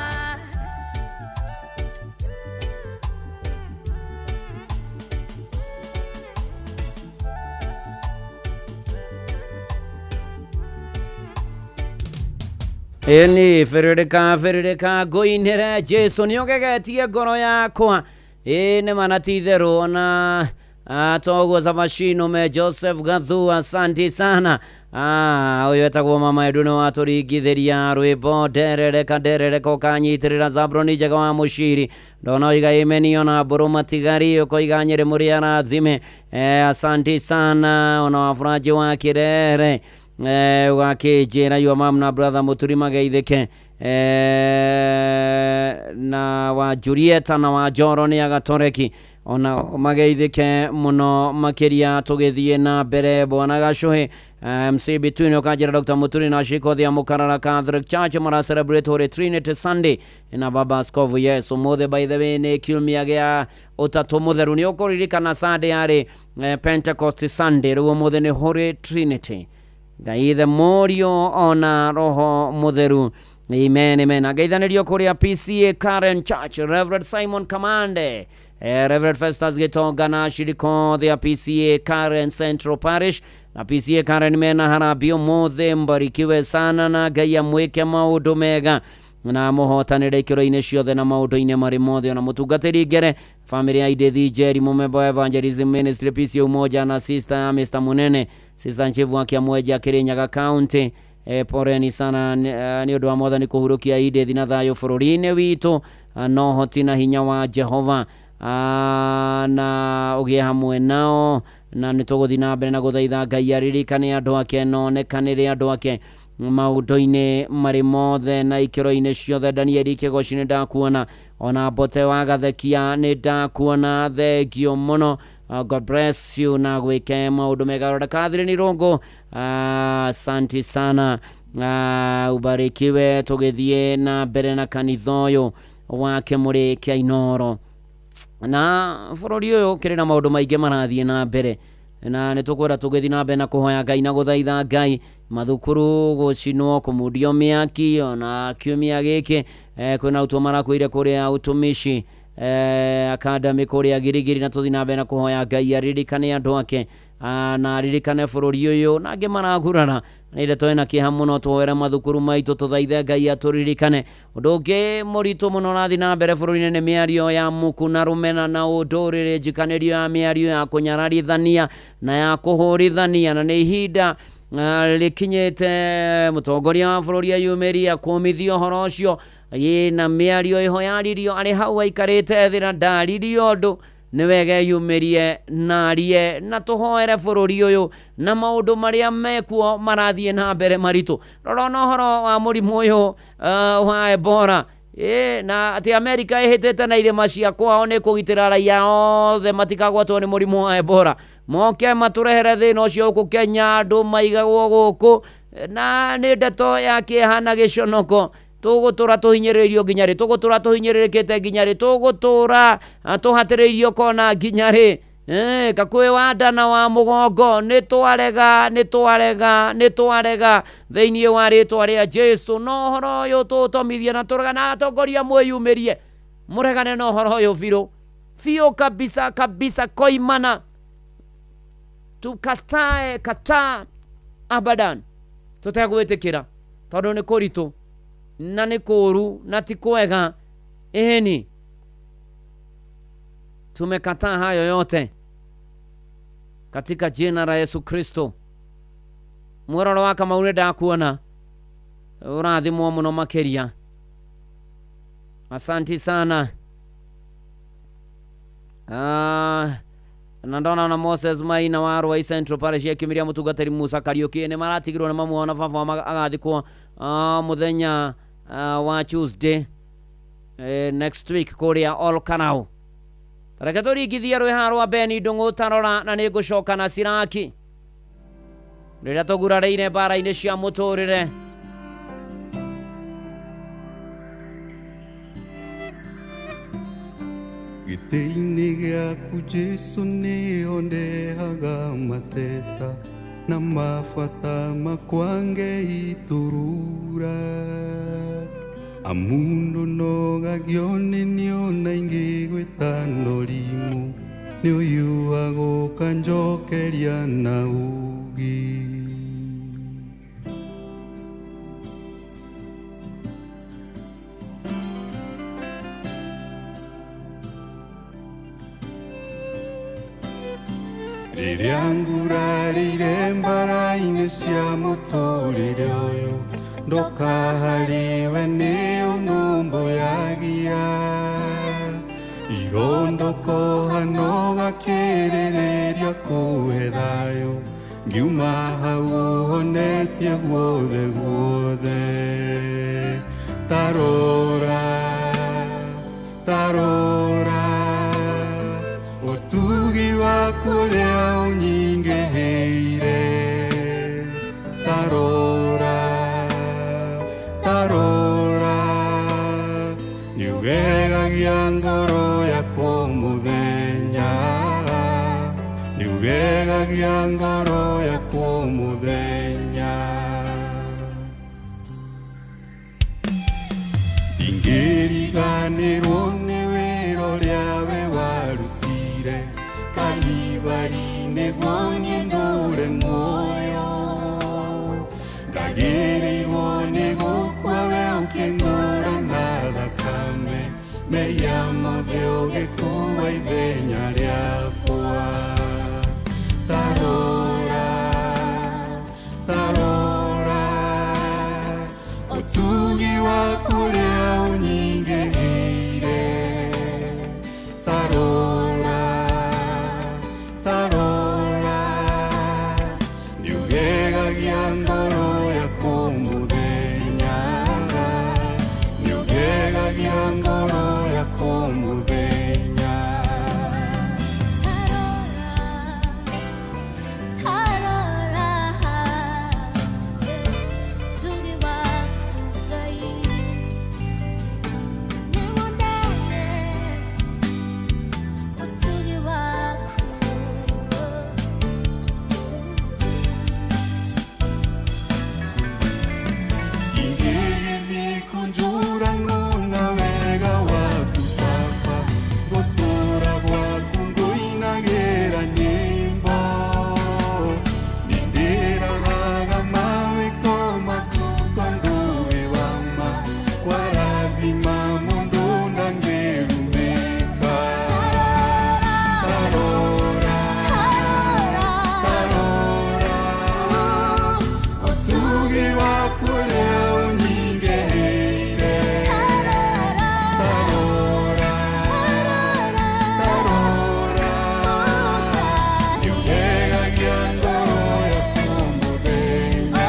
Ĩni ferereka ferereka ngũinĩre Jesu nĩũgegetie ngoro yakwa. Ĩ nĩ ma na ti itherũ ona toguo Savashino me Joseph Gathu, asanti sana. Ũyũ etagwo Mama Edu nĩ watũringithĩria rwĩmbo nderereka nderereka ũkanyitĩrĩra. Zabroni Njega wa Mũciri ndona oiga imeni ona mbũrũ matigari ũkoiga Nyĩrĩ mũrĩ arathime. Asanti sana ona wabũranji wa Kĩrere ũgakĩnjĩra your mom na brother Mũturi mageithĩke na wa Julieta na wa Njoro nĩ agatoreki ona mageithĩke mũno makĩria. Tũgĩthiĩ na mbere bwana Gacũhĩ MC Between ũkanjĩra Dr. Muturi na Shikothi ya Mukarara Catholic Church mara celebrate Holy Trinity Sunday na Baba Askofu. Yes, ũmũthĩ by the way nĩ kiumia gĩa ũtatũ mũtheru. Nĩ ũkũririkana Sunday yarĩ Pentecost Sunday, rĩu ũmũthĩ nĩ Holy Trinity, Ngai the Mũriũ ona Roho Mũtheru. Amen, amen. Angeithanĩrio kũrĩa PCA Karen Church, Reverend Simon Kamande, Reverend Festus Gitonga na ashirika othe a PCA Karen Central Parish na PCA Karen mena harambĩ ũmũthĩ. Mbarikiwe sana na Ngai amwĩke maũndũ mega na mũhotanĩre ikĩro-inĩ ciothe na maũndũ-inĩ marĩ mothe. Ona mũtungatĩri Ngere, family ya Edith Njeri, mũmemba wa Evangelism Ministry PCA Umoja na sister ya Mr. Munene, sister Nchivu wa Kĩamwenja Kĩrĩnyaga County. Poreni sana nĩ ũndũ wa Mwathani kũhurũkia Edith na thayũ bũrũri-inĩ witũ, no hoti na hinya wa Jehova na ũgĩe hamwe nao, na nĩ tũgũthiĩ na mbere na gũthaitha Ngai aririkane andũ ake na onekanĩre andũ ake maũndũ-inĩ marĩ mothe na ikĩro-inĩ ciothe. Danieli Kĩgoci nĩ ndakuona, ona Mbote wa Gathekia nĩ ndakuona, thengio mũno. God bless you na gwĩke maũndũ mega. Rora Catherine Irũngũ, asanti sana, ubarikiwe. Tũgĩthiĩ na mbere na kanitha ũyũ wa Kĩmũrĩ kĩa Inoro na bũrũri ũyũ kĩrĩ na maũndũ maingĩ marathiĩ na mbere, na nĩ tũkwenda tũgĩthiĩ na mbere na kũhoya Ngai na gũthaitha Ngai. Mathukuru gũcinwo, kũmundio mĩaki, ona kiumia gĩkĩ kwĩna arutwo marakuire kũrĩa ũtumishi academy kũrĩa Girigiri, na tũthiĩ na mbere na kũhoya Ngai aririkane andũ ake na aririkane bũrũri ũyũ na angĩ maragurara. Nĩ ndeto ĩna kĩeha mũno. Tũhoere mathukuru maitũ, tũthaithe Ngai atũririkane. Ũndũ ũngĩ mũritũ mũno ũrathiĩ na mbere bũrũri-inĩ nĩ mĩario ya muku na rũmena na ũndũrĩrĩ, njikanĩrio ya mĩario ya kũnyararithania na ya kũhũrithania, na nĩ ihinda rĩkinyĩte mũtongoria wa bũrũri ayumĩria kũmithia ũhoro ũcio. Ĩ na mĩario ĩho yaririo arĩ hau aikarĩte thĩ na ndaririo ũndũ, nĩ wega eyumĩrie na arie na tũhoere bũrũri ũyũ na maũndũ marĩa mekuo marathiĩ na mbere maritũ. Rora ona ũhoro wa mũrimũ ũyũ wa Ebola. Na atĩ Amerika ĩhĩtĩte na irĩma cia kwao nĩ kũgitĩra raia othe matikagwatwo nĩ mũrimũ wa Ebola, moke matũrehere thĩna ũcio gũkũ Kenya, andũ maigagwo gũkũ, na nĩ ndeto ya kĩeha na gĩconoko. Tũgũtũra tũhinyĩrĩirio nginya rĩ? Tũgũtũra tũhinyĩrĩrĩkĩte nginya rĩ? Tũgũtũra tũhatĩrĩirio kona nginya rĩ? Eh, kakuĩ wa nda na wa mũgongo nĩ twarega nĩ twarega nĩ twarega thĩinĩ wa rĩtwa rĩa Jesu no ũhoro ũyũ tũũtomithie na tũrega na atongoria mwĩyumĩrie mũregane na ũhoro ũyũ biũ biũ kabisa kabisa koimana tukatae kataa abadan tũtegwĩtĩkĩra tondũ nĩ kũritũ na nĩ kũũru na ti kwega ĩni tumekataa hayo yote katika jina la Yesu Kristo. Mwororo wa Kamau nĩ ndakuona ũrathimwo mũno makĩria. Asanti sana. Ah, na ndona na Moses Maina wa Ruai Central Parish ya Kimiria mũtungatĩri Musa Kariuki nĩ maratigirwo nĩ mamu wao na baba wao agathikwo mũthenya wa Tuesday next week kũrĩa Olkarau. Reke tũringithie rwĩha rwa Beni Ndũng'ũ tarora na nĩ ngũcoka na Siraki rĩrĩa tũgurarĩire mbara-inĩ cia mũtũrĩre. Gĩtĩ-inĩ gĩaku Jesũ nĩho ndehaga mateta na mabata makwa ngeiturura amundu nogagio nĩ niona ingĩ gwĩtano rimũ nĩ ũyũ agũka njokeria na ũgĩ. Rĩrĩa ngurarĩire mbara-inĩ cia mũtũrĩre ũyũ ndoka harĩwe nĩ ũnũmbũyagia irondokoha no gakĩrĩrĩria kũhe thayũ ngiuma hau ũhonetie guothe guothe tarora tarora ũtugi waku ũrĩa ũnyingĩhĩire tarora tarora nĩũgegagia ngoro yakwa mũthenya nĩũgegagia ngoro yakwa mũthenya ndingĩriganĩrwo nĩ wĩra ũrĩa we warutire Kalivari nĩguo niĩ ndũre muoyo ndagĩrĩirwo nĩ gũkua we ũkĩngũra na thakame mehia mothe ũgĩkua ithenya rĩakwa tarora tarora ũtugi waku ũrĩa ũnyingĩhĩire tarora tarora nĩũgegagia ngoro yakwa mũthenya nĩũgegagia ngoro yakwa mũthenya. Tarora tugi waku Ngai nĩwonere ũtugi waku. Ingĩgĩthiĩ kũnjũragwo na wega waku Baba gũtũũra gwaku ngũinagĩra nyĩmbo nĩndĩrahaga mawĩko maku tondũ wĩ wa ma warathima mũndũ ndangĩrumĩka tarora tarora ũtugi waku ũrĩa ũnyingĩhĩire tarora tarora nĩũgegagia ngoro yaku mũthenya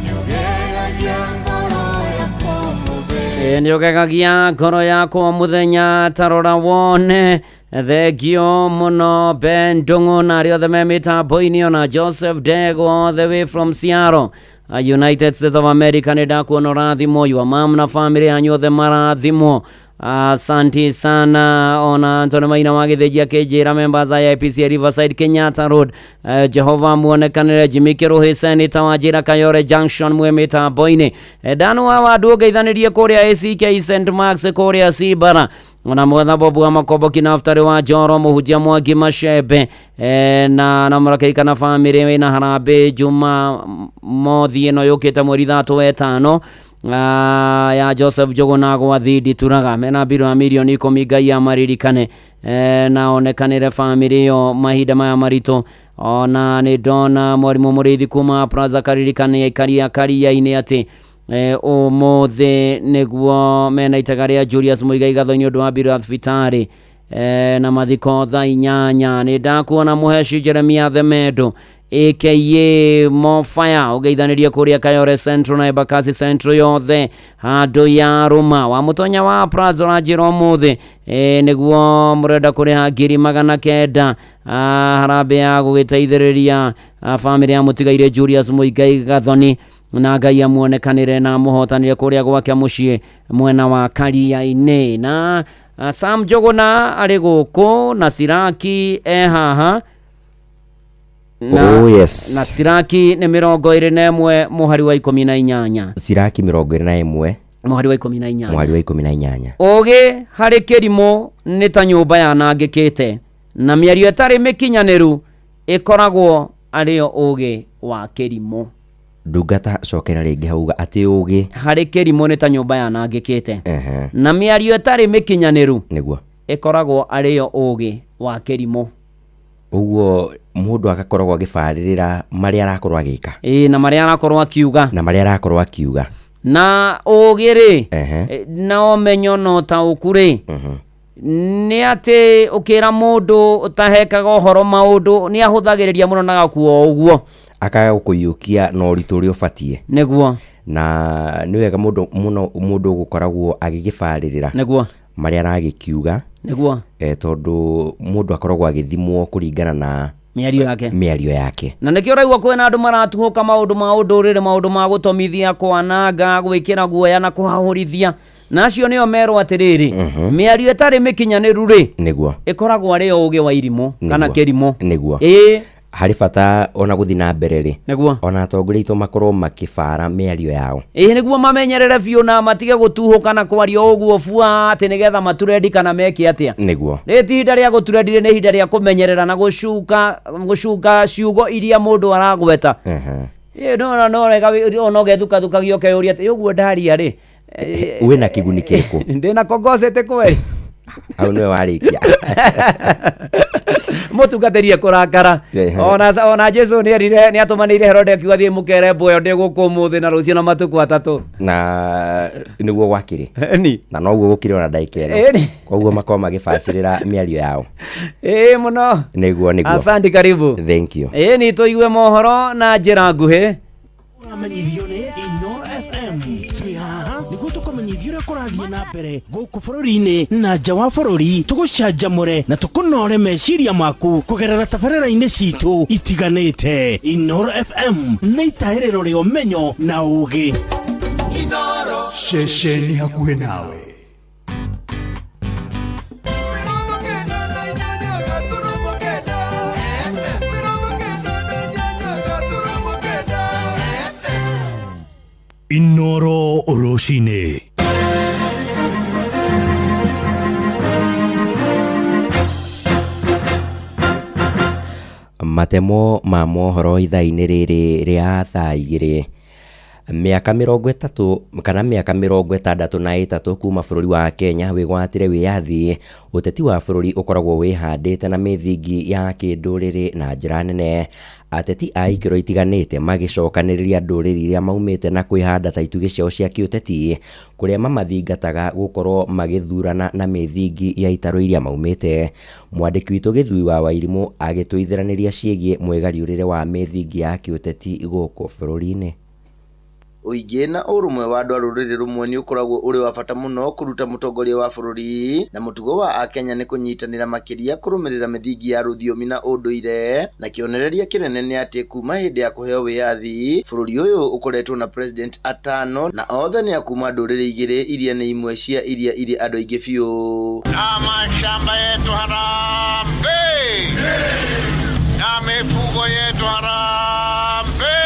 nĩũgegagia ngoro yaku mũthenya nĩũgegagia ngoro yakwa mũthenya tarora wone thengio mũno Ben Ndung'u na arĩa othe me mĩtambo-inĩ ona Joseph Dego all the way from Seattle, United States of America nĩ ndakuona ũrathimwo your mom na family yanyu othe marathimwo. Asante sana ona Antony Maina wa Gĩthĩnji akĩnjĩra members a IPC Riverside Kenyatta Road. Jehova muonekanĩre. Jimmy Kĩrũhĩ senator wa Njĩra Kayore Junction mwe mĩtambo-inĩ. Danu wa Wandu ũngeithanĩrie kũrĩa ACK St Marks kũrĩa Cibara, ona mwetha Bobu wa Makombo Kinaftari wa Njoro mũhunjia Mwangi Macembe, na mũrakeikana bamĩrĩ wĩna harambĩ Juma mothi ĩno yũkĩte mweri 3 wa 5 ya Joseph Njũgũna gwa Thindi Turaga mena mbirũ ya mirioni 10 Ngai amaririkane, na onekanĩre bamĩrĩ ĩyo mahinda maya maritũ. Ona nĩ ndona mwarimũ Mũrĩithi kuma Plaza karirikane aikari a Karia-inĩ atĩ ũmũthĩ nĩguo mena itega rĩa Julius Muigai Gathoni ũndũ wa mbirũ ya thibitarĩ, na mathiko thaa 8. Nĩ ndakuona Mũheci Jeremia Themendo aka Mofaya ũgeithanĩrie kũrĩa Kayore Central na Embakasi Central yothe handũ ya Rũma wa Mũtonya wa Plaza ũranjĩra ũmũthĩ nĩguo mũrenda kũrĩha 900,000 harambĩ ya gũgĩteithĩrĩria bamĩrĩ ya mũtigairĩ Julius Muigai Gathoni, na Ngai amuonekanĩre na amũhotanĩre kũrĩa gwake mũciĩ mwena wa Karia-inĩ. Na Sam Njũgũna arĩ gũkũ na Siraki e haha na, Oh, yes. na Siraki nĩ 21 mũhari wa 18. Siraki 21 mũhari wa 18. Mũhari wa 18. Ũgĩ harĩ kĩrimũ nĩ ta nyũmba yanangĩkĩte, na mĩario ĩtarĩ mĩkinyanĩru ĩkoragwo arĩyo ũgĩ wa kĩrimũ. Ndungata cokera rĩngĩ hauga atĩ ũgĩ harĩ kĩrimũ nĩ ta nyũmba yanangĩkĩte, na mĩario ĩtarĩ mĩkinyanĩru nĩguo ĩkoragwo arĩyo ũgĩ wa kĩrimũ. Ũguo mũndũ agakoragwo agĩbarĩrĩra marĩa arakorwo agĩka, ĩĩ, na marĩa arakorwo akiuga, na ũgĩ rĩ, na ũmenyo na ũtaũku rĩ, nĩ atĩ ũkĩra mũndũ ũtahekaga ũhoro maũndũ nĩ ahũthagĩrĩria mũno na gakua o ũguo, akaga gũkũiyũkia na ũritũ ũrĩa ũbatiĩ. Nĩguo. Na nĩ wega mũndũ mũno mũndũ gũkoragwo agĩgĩbarĩrĩra nĩguo marĩa aragĩkiuga, nĩguo tondũ mũndũ akoragwo agĩthimwo kũringana na mĩario yake. Mĩario yake. Na nĩkĩo ũraigua kwĩna andũ maratuhũka maũndũ ma ũndũrĩrĩ, maũndũ ma gũtomithia, kwananga, gwĩkĩra guoya na kũhahũrithia, na acio nĩo merwo atĩrĩrĩ, mĩario ĩtarĩ mĩkinyanĩru rĩ, nĩguo ĩkoragwo arĩyo ũgĩ wa irimũ kana kĩrimũ. Nĩguo. Ĩĩ. Harĩ bata ona gũthiĩ na mbere rĩ, nĩguo ona atongoria aitũ makorwo makĩbara mĩario yao. Ĩĩ, nĩguo mamenyerere biũ na matige gũtuhũka na kwaria ũguo bua atĩ nĩgetha maturendi kana meke atĩa. Nĩguo. Rĩ ti ihinda rĩa gũturendi, nĩ ihinda rĩa kũmenyerera na gũcuka ciugo iria mũndũ aragweta. Ĩĩ, no wega ona ũgethukathukagia ũkeyũria atĩ ũguo ndaria rĩ, wĩna kĩguni kĩrĩkũ? Ndĩna kongocete kweri. Hau nĩwe warĩkia. Mũtungatĩri ekũrakara. Ona Jesu nĩerire nĩatũmanĩire Herode akiuga thiĩ mũkere mbwe ndĩ gũkũ ũmũthĩ na rũciũ na matukũ 3. Na nĩguo gwakĩrĩ. Ni. Na noguo gũkĩrĩ ona ndagĩka ĩno. Koguo makorwo magĩbacĩrĩra mĩario yao. Ĩĩ mũno. Nĩguo nĩguo. Asante, karibu. Thank you. Ĩĩ ni tũigue mohoro na njĩra nguhĩ. Ũramenyithio nĩ Inooro FM. Twĩ haha nĩguo tũkũmenyithia ũrĩa kũrathiĩ na mbere gũkũ bũrũri-inĩ na nja wa bũrũri, tũgũcanjamũre na tũkũnore meciria maku kũgerera tabarĩra-inĩ citũ itiganĩte. Inooro FM nĩ itahĩrĩro rĩa ũmenyo na ũũgĩ. Ceceni hakuhĩ nawe. Inooro rũcinĩ. Matemo ma mohoro ithaa-inĩ rĩrĩ rĩa thaa 2. Mĩaka 30 kana mĩaka 63 kuma bũrũri wa Kenya wĩgwatĩre wĩyathi, ũteti wa bũrũri ũkoragwo wĩhandĩte na mĩthingi ya kĩndũrĩrĩ na njĩra nene. Ateti a ikĩro itiganĩte magĩcokanĩrĩria ndũrĩrĩ iria maumĩte na kwĩhanda ta itugĩ ciao cia kĩũteti, kũrĩa mamathingataga gũkorwo magĩthurana na mĩthingi ya itarũ iria maumĩte. Mwandĩki witũ Gĩthui wa Wairimũ agĩtũithĩranĩria ciĩgiĩ mwĩgariũrĩre wa mĩthingi ya kĩũteti gũkũ bũrũri-inĩ. Ũingĩ na ũrũmwe wa andũ a rũrĩrĩ rũmwe nĩ ũkoragwo ũrĩ wa bata mũno kũruta mũtongoria wa bũrũri, na mũtugo wa akenya nĩ kũnyitanĩra makĩria kũrũmĩrĩra mĩthingi ya rũthiomi na ũndũire, na kĩonereria kĩnene nĩ atĩ kuma hĩndĩ ya kũheo wĩyathi bũrũri ũyũ ũkoretwo na president atano na othe nĩ a kuma ndũrĩrĩ igĩrĩ iria nĩ imwe cia iria irĩ andũ aingĩ biũ. Na mashamba yetu harambee, na mifugo yetu harambee.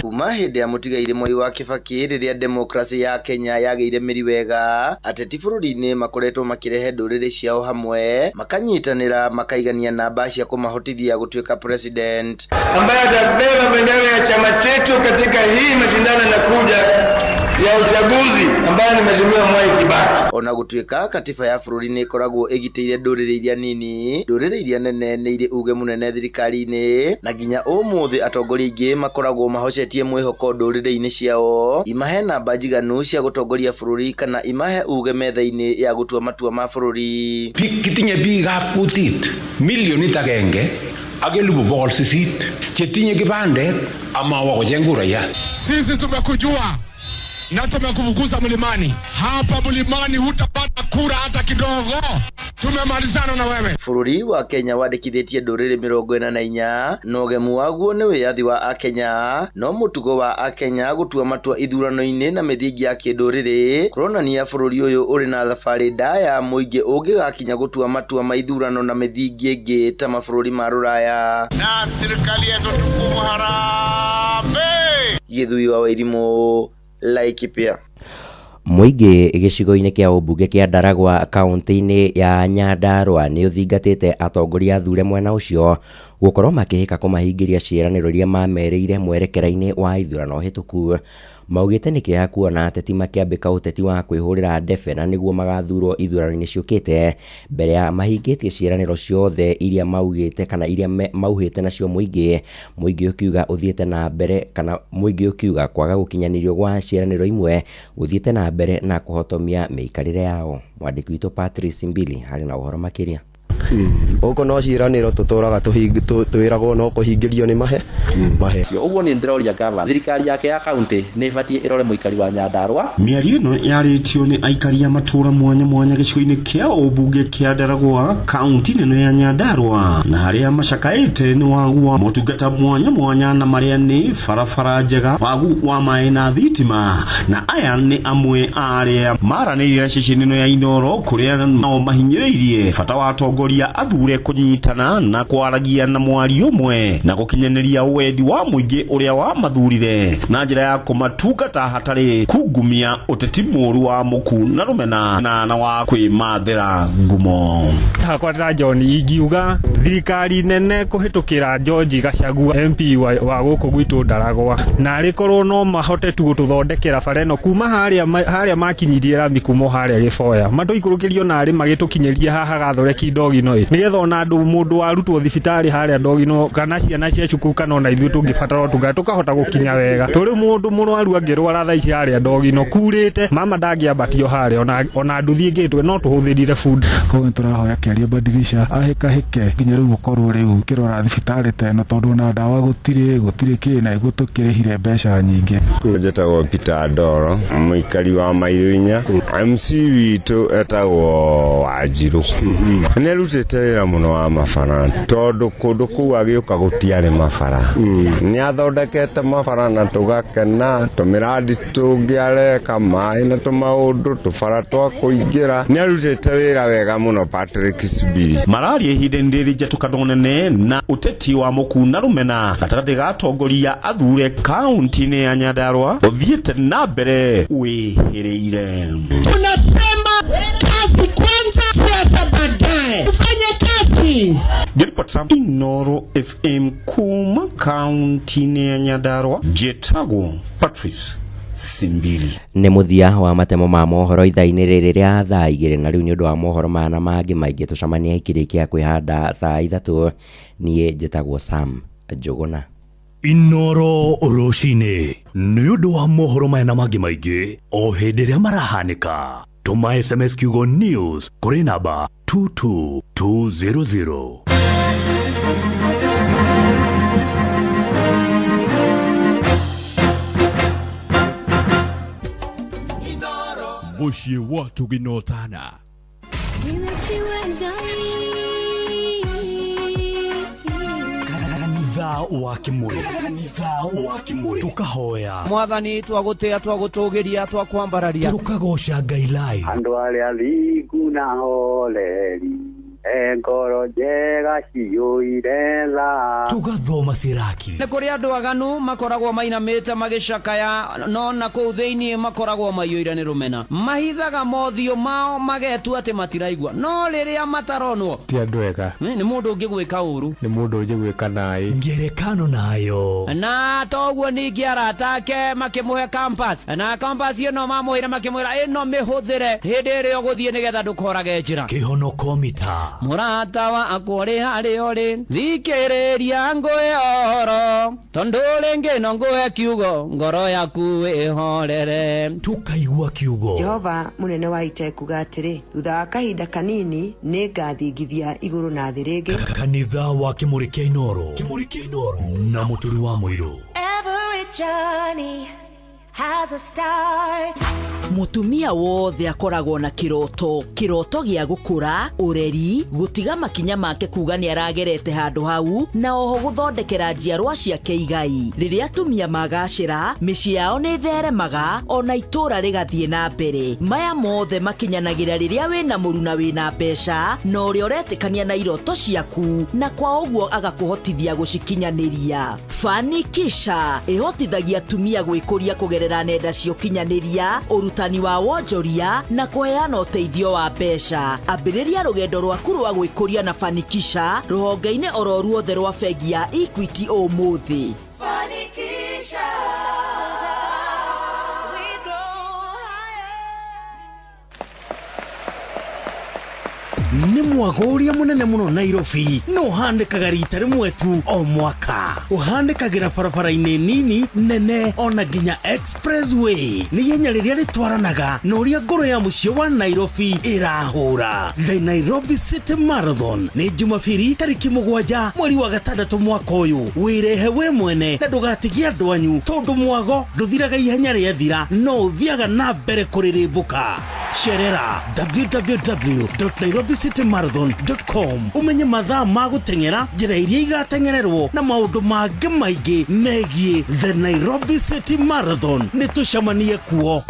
Kuma hĩndĩ ya mũtigairĩ Mwai wa Kibaki rĩrĩa demokrasi ya Kenya yagĩire mĩri wega, ateti bũrũri-inĩ makoretwo makĩrehe ndũrĩrĩ ciao hamwe, makanyitanĩra, makaigania namba cia kũmahotithia gũtuĩka president. Ambaye atabeba bendera ya chama chetu katika hii mashindano yanakuja ya uchaguzi ambaye ni Mheshimiwa Mwai Kibaki. Ona gũtuĩka katiba ya bũrũri nĩ ĩkoragwo ĩgitĩire ndũrĩrĩ iria nini, ndũrĩrĩ iria nene nĩ irĩ uge mũnene thirikari-inĩ, na nginya ũmũthĩ atongoria aingĩ makoragwo mahocetie mwĩhoko ndũrĩrĩ-inĩ ciao imahe namba njiganu cia gũtongoria bũrũri kana imahe uge metha-inĩ ya gũtua matua ma bũrũri. Kitinye biikab kutit milionit agenge ak 800,000 chetinye kipandet amawa kocheng kurayat. Sisi tumekujua na tumekufukuza mlimani. Hapa mlimani hutapata kura hata kidogo. Tumemalizana na wewe. Bũrũri wa Kenya wandĩkithĩtie ndũrĩrĩ 44 na ũgemu waguo nĩ wĩyathi wa akenya, no mũtugo wa akenya gũtua matua ithurano-inĩ na mĩthingi ya kĩndũrĩrĩ kũronania bũrũri ũyũ ũrĩ na thabarĩ ndaya mũingĩ ũngĩgakinya gũtua matua ma ithurano na mĩthingi ĩngĩ ta mabũrũri ma rũraya. Na serikali yetu tukufu harambee. Gĩthui wa Wairimũ, Laikipia. Mũingĩ gĩcigo-inĩ kĩa ũmbunge kĩa Ndaragwa kaunti-inĩ ya Nyandarua nĩ ũthingatĩte atongoria athure mwena ũcio gũkorwo makĩhĩka kũmahingĩria ciĩranĩro iria mamerĩire mwerekera-inĩ wa ithurano hĩtũku. Maugĩte nĩ kĩeha kuona ateti makĩambĩka ũteti wa kwĩhũrĩra ndebe na nĩguo magathurwo ithurano-inĩ ciũkĩte mbere ya mahingĩtie ciĩranĩro ciothe iria maugĩte kana iria mauhĩte nacio mũingĩ. Mũingĩ ũkiuga ũthiĩte na mbere kana mũingĩ ũkiuga kwaga gũkinyanĩrio gwa ciĩranĩro imwe gũthiĩte na mbere na kũhotomia mĩikarĩre yao. Mwandĩki witũ Patrice Mbili arĩ na ũhoro makĩria. Gũkũ no ciĩranĩro tũtũraga twĩragwo no kũhingĩrio nĩ mahe mahe. Ũguo nĩ ndĩroria gavana, thirikari yake ya kaunti nĩ ĩbatiĩ ĩrore mũikari wa Nyandarua. Mĩario ĩno yarĩtio nĩ aikari a matũũra mwanya mwanya gĩcigo-inĩ kĩa ũmbunge kĩa Ndaragwa kaunti-inĩ ĩno ya Nyandarua, na harĩa macakaĩte nĩ wagu wa motungata mwanya mwanya na marĩa nĩ barabara njega, wagu wa maĩ na thitima, na aya nĩ amwe a arĩa maranĩirie na ceceni ĩno ya Inooro kũrĩa nao mahinyĩrĩirie bata wa atongoria athure kũnyitana na kwaragia na mwario ũmwe na gũkinyanĩria wendi wa mũingĩ ũrĩa wamathurire na njĩra ya kũmatungata hatarĩ kungumia ũteti mũũru wa mũku na rũmena na wa kwĩmathĩra ngumo. Hakwa ta John ingiuga thirikari nene kũhĩtũkĩra George Gachagua MP wa gũkũ gwitũ Ndaragwa, na arĩ korwo no mahote tu gũtũthondekera bara ĩno kuma harĩa makinyirie rami kuma harĩa Gĩboya matũikũrũkĩrio na arĩ magĩtũkinyĩria haha Gathoreki Ndogino ĩ, nĩgetha ona andũ mũndũ warutwo thibitarĩ harĩa Ndogino kana ciana cia cukuru kana ona ithuĩ tũngĩbatara ũtungata tũkahota gũkinya wega. Tũrĩ mũndũ mũrwaru angĩrwara thaa ici harĩa Ndogino kurĩte mama ndangĩambatio harĩa ona nduthi ĩngĩtwe no tũhũthĩrire bunda. Koguo nĩtũrahoya kĩaria badilisha ahĩkahĩke nginya rĩu ũkorwo rĩu ũkĩrora thibitarĩ ta ĩno tondũ ona ndawa gũtirĩ kĩ na iguo tũkĩrĩhire mbeca nyingĩ. Njĩtagwo Peter Ndoro, mũikari wa Mairũ inya. MC witũ etagwo Wanjirũ. Nĩ arutĩte wĩra mũno wa mabara tondũ kũndũ kũu agĩũka gũtiarĩ mabara. Nĩ athondekete mabara na tũgakena, tũmĩradi tũngĩ areka, maĩ na tũmaũndũ, tũbara twa kũingĩra. Nĩ arutĩte wĩra wega mũno Patrick Sibiri. Mararia ihinda-inĩ rĩrĩ njatũkano nene na ũteti wa mũku na rũmena gatagatĩ ga atongoria athure kaunti-inĩ ya Nyandarua ũthiĩte na mbere wĩhĩrĩire. Tunasema kazi kwanza, siasa baadaye. Tufanye kazi. Ngĩribotera Inooro FM kuma kaunti-inĩ ya Nyandarua, njĩtagwo Patrice Simbili. Nĩ mũthia wa matemo ma mohoro ithaa-inĩ rĩrĩ rĩa thaa 2, na rĩu nĩ ũndũ wa mohoro mana mangĩ maingĩ tũcemanie ikĩrĩkia kwĩhanda thaa 3. Niĩ njĩtagwo Sam Njũgũna. Inooro rũcinĩ nĩ ũndũ wa mohoro maya na mangĩ maingĩ o hĩndĩ ĩrĩa marahanĩka. Tũma SMS kiugo news kũrĩ namba 22200. Mũciĩ wa Tũginotana. Nimetiwe Ngai. Kanitha wa Kimuri. Kanitha wa Kimuri. Tukahoya. Mwathani twagũtĩa, twagũtũgĩria, twakwambararia. Tukagoca Ngai live. Andũ arĩa thingu na horeri e ngoro njega ciyũire tha. Tugathoma Siraki. Nĩ kũrĩ andũ aganu makoragwo mainamĩte magĩcakaya, no na kũu thĩinĩ makoragwo maiyũire nĩ rũmena. Mahithaga mothiũ mao magetua atĩ matiraigua, no rĩrĩa mataronwo ti andũ ega. Nĩ mũndũ ũngĩgwĩka ũru, nĩ mũndũ ũngĩgwĩka naĩ. Ngerekano nayo. Na toguo ningĩ arata ake makĩmũhe compass, na compass ĩno mamũheire makĩmwĩra ĩno mĩhũthĩre hĩndĩ ĩrĩa ũgũthiĩ nĩgetha ndũkorage njĩra. Kĩhonoko mita. Mũrata wakwa ũrĩ harĩa ũrĩ, thikĩrĩria ngũhe ũhoro, tondũ rĩngĩ no ngũhe kiugo, ngoro yaku ĩhorere. Tukaigua kiugo. Jehova mũnene wa ita ekuga atĩrĩ, thutha wa kahinda kanini nĩ ngathingithia igũrũ na thĩ rĩngĩ. Kanitha wa Kimuri kĩa Inooro. Kimuri kĩa Inooro na Mũturi wa Mũirũ. Every journey has a start. Mũtumia wothe akoragwo na kĩroto, kĩroto gĩa gũkũra, ũreri, gũtiga makinya make kuga nĩ aragerete handũ hau, na oho gũthondekera njiarwa ciake igai. Rĩrĩa atumia magacĩra, mĩciĩ yao nĩ ĩtheremaga, ona itũũra rĩgathiĩ na mbere. Maya mothe makinyanagĩra rĩrĩa wĩna mũruna wĩna mbeca, na ũrĩa ũretĩkania na iroto ciaku, na kwa ũguo agakũhotithia gũcikinyanĩria. Fanikisha ĩhotithagia atumia gwĩkũria kũgerera nenda cia ũkinyanĩria, ũrutani wa wonjoria na kũheana ũteithio wa mbeca. Ambĩrĩria rũgendo rwaku rwa gwĩkũria na Fanikisha rũhonge-inĩ oro ruothe rwa bengi ya Equity ũmũthĩ. Fanikisha. We grow. Nĩ mwago ũrĩa mũnene mũno Nairobi no ũhandĩkaga rita rĩmwe tu o mwaka. Ũhandĩkagĩra barabara-inĩ nini, nene ona nginya expressway. Nĩ ihenya rĩrĩa rĩtwaranaga na ũrĩa ngoro ya mũciĩ wa Nairobi ĩrahũra. The Nairobi City Marathon nĩ Jumabiri tarĩki 7 mweri wa 6 mwaka ũyũ. Wĩrehe we mwene na ndũgatigie andũ anyu, tondũ mwago ndũthiraga ihenya rĩathira, no ũthiaga na mbere kũrĩrĩmbũka. Cerera www.nairobicitymarathon.com umenye mathaa ma gũteng'era, njĩra iria igateng'ererwo na maũndũ mangĩ maingĩ megiĩ The Nairobi City Marathon. Nĩ tũcemanie kuo.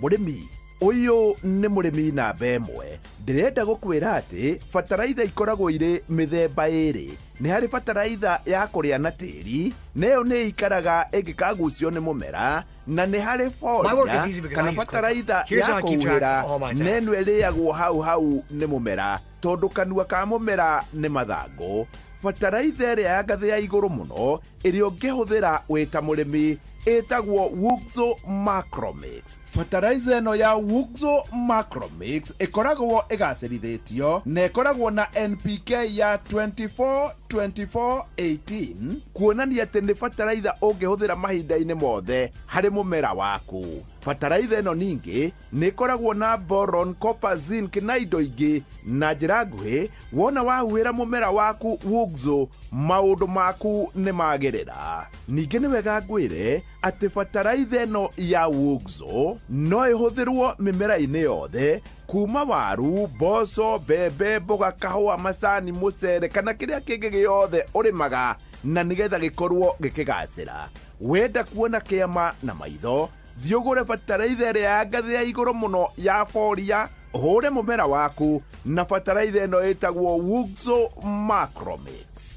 Mũrĩmi ũyũ nĩ mũrĩmi namba ĩmwe. Ndĩrenda gũkwĩra atĩ bataraitha ikoragwo irĩ mĩthemba ĩrĩ. Nĩ harĩ bataraitha ya kũrĩa na tĩri, na ĩyo nĩ ĩikaraga ĩngĩkagucio nĩ mũmera, na nĩ harĩ My work is foliar easy because kana I use ClickUp. bataraitha Here's ya how I keep track kũhuhĩra, of all my na tasks. ĩno ĩrĩagwo hau hau nĩ mũmera, tondũ kanua ka mũmera nĩ mathangũ. Bataraitha ĩrĩa ya ngathĩ ya igũrũ mũno ĩrĩa ũngĩhũthĩra wĩ ta mũrĩmi ĩtagwo Wuxo Macromix. Fertilizer ĩno ya Wuxo Macromix ĩkoragwo ĩgacĩrithĩtio na ĩkoragwo na NPK ya 24 24 18, kuonania atĩ nĩ bataraitha ũngĩhũthĩra mahinda-inĩ mothe harĩ mũmera waku. Bataraitha ĩno ningĩ nĩ ĩkoragwo na boron, copper, zinc na indo ingĩ. Na njĩra nguhĩ, wona wahuhĩra mũmera waku Wuxo, maũndũ maku nĩ magĩrĩra. Ningĩ nĩ wega ngwĩre atĩ bataraitha ĩno ya Wuxo no ĩhũthĩrwo mĩmera-inĩ yothe, kuma waru, mboco, mbembe, mboga, kahũa, macani, mũcere kana kĩrĩa kĩngĩ gĩothe ũrĩmaga, na nĩgetha gĩkorwo gĩkĩgacĩra. Wenda kuona kĩama na maitho, thiĩ ũgũre bataraitha ĩrĩa ya ngathĩ ya igũrũ mũno ya foria, ũhũre mũmera waku na bataraitha ĩno ĩtagwo Wuxo Macromix.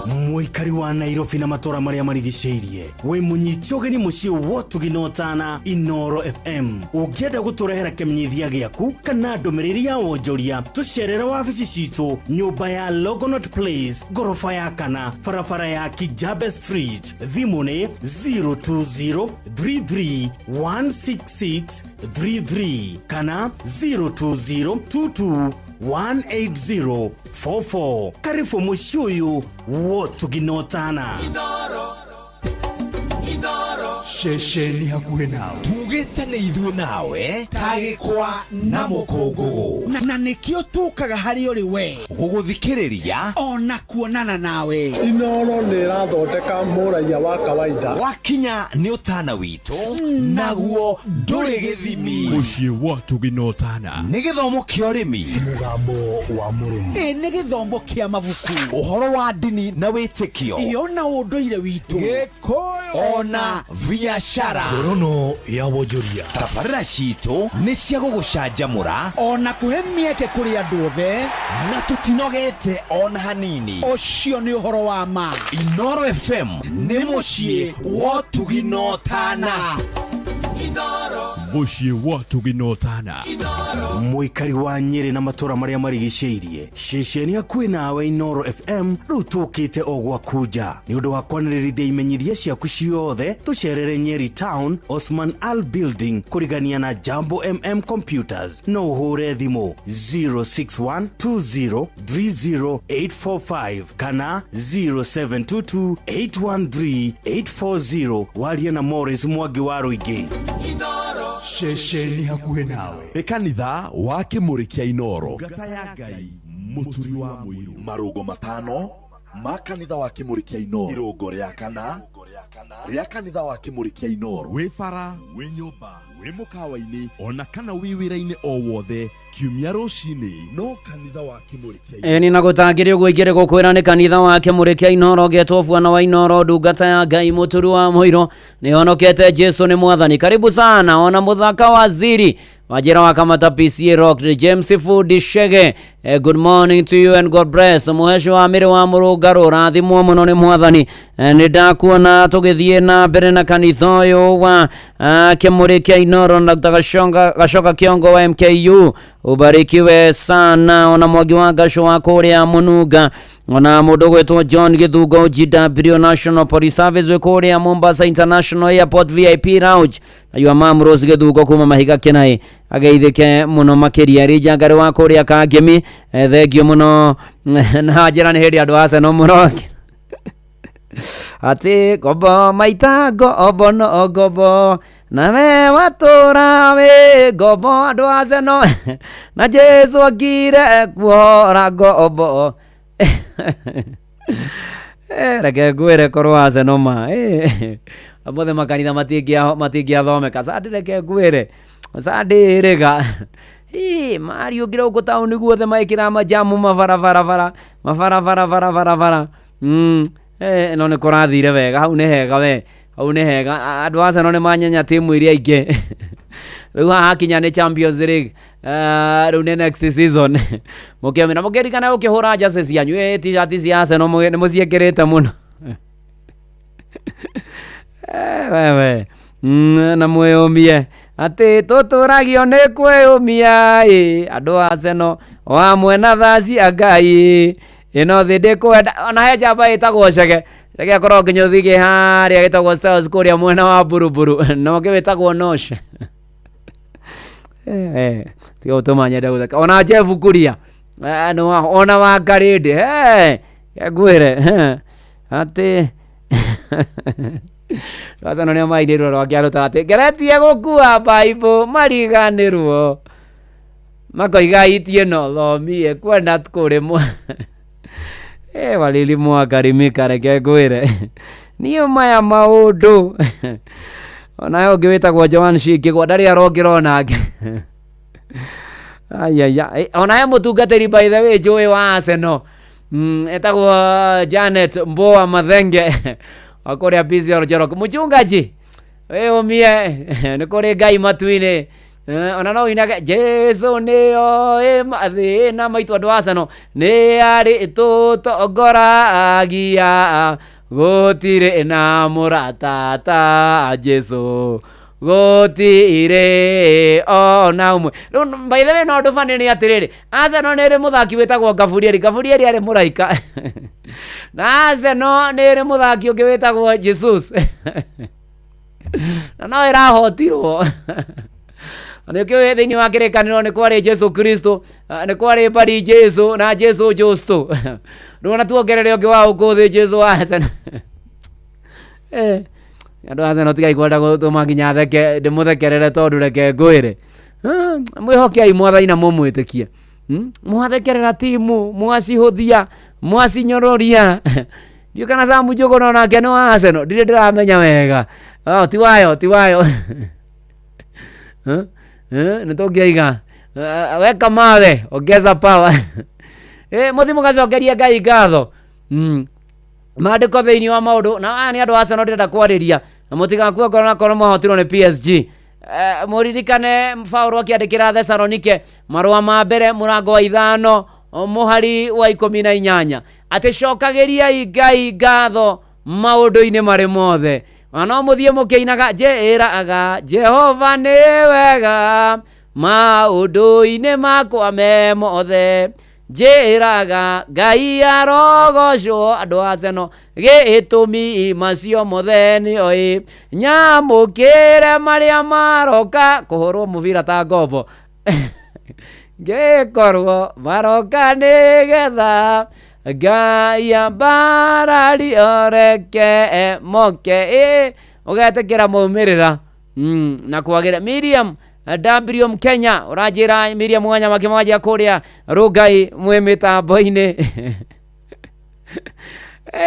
Mũikari wa Nairobi na matũra marĩa marigicĩirie, wĩ mũnyiti ũgeni mũciĩ wotugi na ũtana Inooro FM. Ũngĩenda gũtũrehera kĩmenyithia gĩaku kana ndũmĩrĩri ya wonjoria, tũcerere wabici citũ nyũmba ya Longonot Place, ngoroba ya 4, barabara ya Kijabe Street. Thimũ nĩ 02033 16633 kana 02022 18044. Karibu mũciĩ ũyũ wotugi na ũtana. Ceceni hakuhĩ nawe. Tugĩte nĩ ithuĩ nawe ta gĩkwa na mũkũngũgũ. Na nĩkĩo tũkaga harĩ ũrĩ we gũgũthikĩrĩria ona kuonana nawe. Inoro nĩ ĩrathondeka mũraiya wa kawaida. Wakinya nĩ ũtana witũ naguo ndũrĩ gĩthimi. Mũciĩ wa ũtugi na ũtana. Nĩ gĩthomo kĩa ũrĩmi. Mũgambo wa mũrĩmi. Ĩ nĩ gĩthomo kĩa mabuku. Ũhoro wa ndini na wĩtĩkio. Iyo na ũndũire witũ. Gĩkũyũ ona biacara. Ngorono ya wonjoria. Tabarĩra citũ nĩ cia gũgũcanjamũra ona kũhe mĩeke kũrĩ andũ othe, na tũtinogete ona hanini. Ũcio nĩ ũhoro wa ma. Inoro FM nĩ mũciĩ wa ũtugi na ũtana. Mũciĩ wa ũtugi na ũtana. Mũikari wa Nyĩrĩ na matũra marĩa marigicĩirie, ceceni hakuhĩ nawe Inoro FM rĩu tũkĩte o gwaku nja nĩ ũndũ wa kwanĩrĩrithia imenyithia ciaku ciothe. Tũcerere Nyeri Town, Osman Al Building, kũrigania na Jambo MM Computers. No ũhũre thimũ 0612030845 kana 0722813840 warie na Morris Mwangi wa Rũingĩ. Ceceni hakuhĩ nawe. Nĩ kanitha wa Kĩmũrĩ kĩa Inoro. Ngata ya Ngai. Mũturi wa mũirũ. Marũngo matano ma kanitha wa Kĩmũrĩ kĩa Inoro. Irũngo rĩa kana rĩa kanitha wa Kĩmũrĩ kĩa Inoro. Wĩ bara, wĩ nyũmba, wĩ mũkawa-inĩ ona kana wĩ wĩra-inĩ o wothe kiumia rũcinĩ no kanitha wa Kĩmũrĩ kĩa Ĩĩ nĩ na gũtangĩrĩ ũguo ingĩrĩ gũkwĩra nĩ kanitha wa Kĩmũrĩ kĩa Inoro getwo bwana wa Inoro, ndungata ya Ngai mũturu wa mũiro nĩ honokete, Jesu nĩ mwathani. Karibu sana ona mũthaka waziri Wajira wa Kamata PCA Rock James Fudi Shege, good morning to you and God bless. Muhesho wa mĩrĩ wa mũrũngarũ rathimwo mũno nĩ mwathani. Nĩ ndakuona tũgĩthiĩ na mbere na kanitha ũyũ wa Kĩmũrĩ kĩa Inoro na Dr. Gashoka Kiongo wa MKU, ubarikiwe sana. Ona Mwangi wa Gasho wa kũrĩa Mũnunga, ona mũndũ gwĩtwo John Gĩthungo GW National Police Service wĩ kũrĩa Mombasa International Airport VIP Lounge, na yua mam Rose Gĩthungo kuma Mahiga Kĩnai ageithĩke mũno makĩria. Rijangari wa kũrĩa Kangemi, thengio mũno na njĩra nĩ hĩndĩ andũ a Arsenal mũno atĩ ngombo maita ngombo no ngombo nawe watũra wĩ ngombo andũ a Arsenal na Jesu akire kuohora ngombo. Reke ngwĩre korwo Arsenal ma mothe makanitha matingĩathomeka. Sandi reke ngwĩre sandi rĩga mariũkire gũkũ taũni guothe maĩkĩra majamu mabarabarabara mabarabarabarabara. No nĩ kũrathire wega, hau nĩ hega we, hau nĩ hega. Andũ a Arsenal nĩ manyenya timu iria ingĩ. Rĩu haha hakinya nĩ Champions League, rĩu nĩ next season. Mũkĩmena mũkĩririkana gũkĩhũra jersey cianyu, t-shirt cia Arsenal nĩ mũciĩkĩrĩte mũno. Wewe na mwĩyũmie atĩ tũtũragio nĩ kwĩyũmia ĩ andũ a Arsenal o hamwe na tha cia Ngai ĩno thĩ ndĩkwenda. Ona he njamba ĩtagwo Chege Chege akoragwo kĩnyũthi kĩ harĩa gĩtagwo Styles kũrĩa mwena wa Buruburu na ũngĩ wĩtagwo Nosh. Tiga gũtũma nyende gũtheka. Ona Jeff Kuria ona wa Karĩndĩ ngwĩre atĩ Arsenal nĩo mairĩrwo rwa kĩarũta atĩ ngeretie gũkua Bible mariganĩrwo makoiga itie no thomie kwenda kũrĩmwo. Walili mwakarimika reke ngwĩre niĩ maya maũndũ. Ona ũngĩ wĩtagwo Joan Shikigwa ndarĩ arongĩra onake. Ayaya, ona he mũtungatĩri by the way njũĩ wa Arsenal etagwo Janet Mboa Mathenge wa kũrĩa PCR Njorok. Mũchungaji wĩyũmie nĩ kũrĩ Ngai matu-inĩ. Ona no ũinage Jesu nĩoĩ mathĩna maitũ andũ a Arsenal nĩ arĩ tũtongoragia gũtirĩ na mũrata ta Jesu gũtirĩ ona ũmwe. Rĩu by the way no ũndũ funny nĩ atĩrĩrĩ, Arsenal nĩ ĩrĩ mũthaki wĩtagwo Gaburieli. Gaburieli arĩ mũraika na Arsenal nĩ ĩrĩ mũthaki ũngĩ wĩtagwo Jesus na no ĩrahotirwo. Nĩ ũkĩũĩ thĩinĩ wa kĩrĩkanĩro nĩ kwarĩ Jesu Kristo, nĩ kwarĩ Bari Jesu na Jesu Justo. Rĩu ona tuongerere ũngĩ wa gũkũ thĩ Jesu wa Arsenal. Andũ a Arsenal tigai kwenda gũtũma nginya theke ndĩmũthekerere tondũ reke ngwĩre. Mwĩhokei mwathani na mũmwĩtĩkie. Mwathekerera timu, mwacihũthia, mwacinyororia. Ndiũ kana Sam Njũgũna onake nĩ wa Arsenal, ndirĩ ndĩramenya wega. Oh, ti wayo, ti wayo. Nĩ tũngĩaiga weka mawe, ongeza power. Mũthiĩ mũgacokerie Ngai ngatho. Maandĩko thĩinĩ wa maũndũ na aya nĩ andũ a Arsenal ndĩrenda kwarĩria na mũtigakue ngoro na korwo mwahotirwo nĩ PSG. Mũririkane Paulo akĩandĩkĩra Thesalonike marũa ma mbere mũrango wa 5 mũhari wa 18 atĩ cokagĩriai Ngai ngatho maũndũ-inĩ marĩ mothe. Na no mũthiĩ mũkĩinaga njĩraga Jehova nĩ wega maũndũ-inĩ makwa me mothe, njĩraga Ngai arogocwo. Andũ a Arsenal gĩtũmi macio mothe nĩoĩ, nyamũkĩre marĩa maroka kũhũrwo mũbira ta ngombo ngĩkorwo maroka nĩgetha Ngai ambarari oreke moke. Ũgetĩkĩra maumĩrĩra na kwagĩra. Miriam W Mkenya ũranjĩra Miriam Wanyama kĩmwanjia kũrĩa Rũngai mwĩ mĩtambo-inĩ.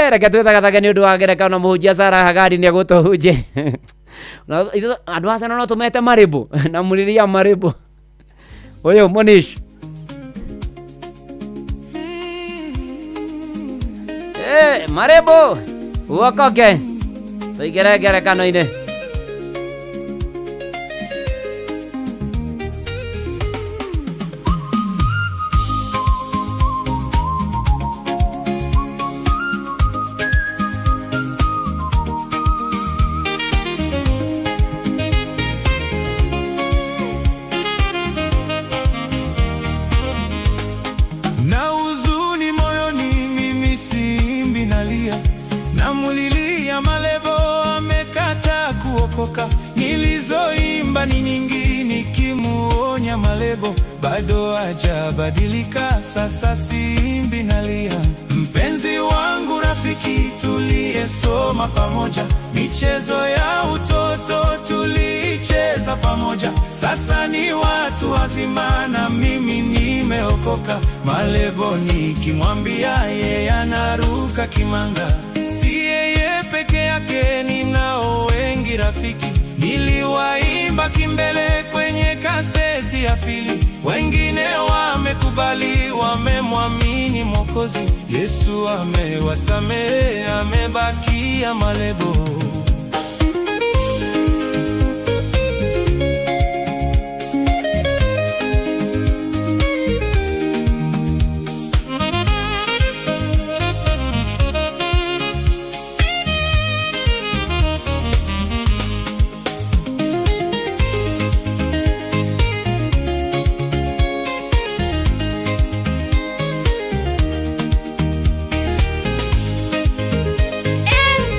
Reke twĩthagathage nĩ ũndũ wa ngerekano na mũhunjia Sarah Hagari nĩ egũtũhunjia. Andũ a Arsenal no tũmete marĩbũ na mũrĩria marĩbũ. Ũyũ Monish. Marĩbũ uokoke tũingĩre ngerekano-inĩ. Na huzuni moyoni, mimi siimbi, nalia, namulilia Malebo amekata kuokoka. Nilizoimba ni nyingi nikimuonya Malebo, bado hajabadilika, sasa siimbi, nalia. Mpenzi wangu, rafiki tuliyesoma pamoja, michezo ya utoto tulicheza pamoja, sasa ni watu wazima na mimi nimeokoka. Malebo nikimwambia yeye anaruka kimanga. Si yeye peke yake, ninao wengi rafiki, niliwaimba kimbele kwenye kaseti ya pili. Wengine wamekubali, wamemwamini Mwokozi Yesu, amewasamehe, amebakia Malebo.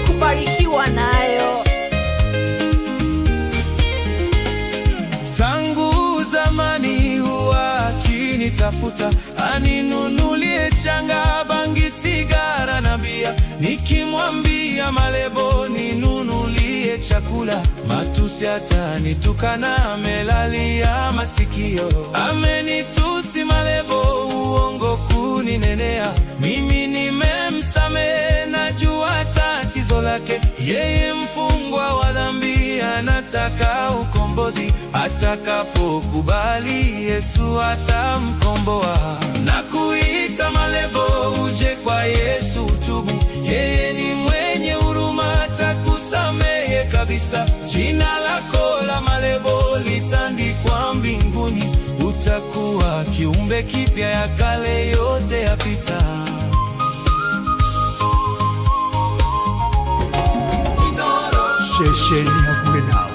Kubarikiwa nayo. Tangu zamani huwa akinitafuta, aninunulie changa, bangi, sigara na bia. Nikimwambia Malebo ninunulie chakula, matusi atanitukana, amelalia masikio. Amenitusi Malebo, uongo kuninenea. Mimi nimemsamehe, najua tatizo lake. Yeye mfungwa wa dhambi, anataka ukombozi. Atakapokubali Yesu atamkomboa. Na kuita Malebo uje kwa Yesu utubu. Yeye ni mwenye huruma, atakusamehe kabisa. Jina lako la Malebo litandikwa mbinguni, utakuwa kiumbe kipya, ya kale yote yapita. Ceceni hakuhĩ nawe.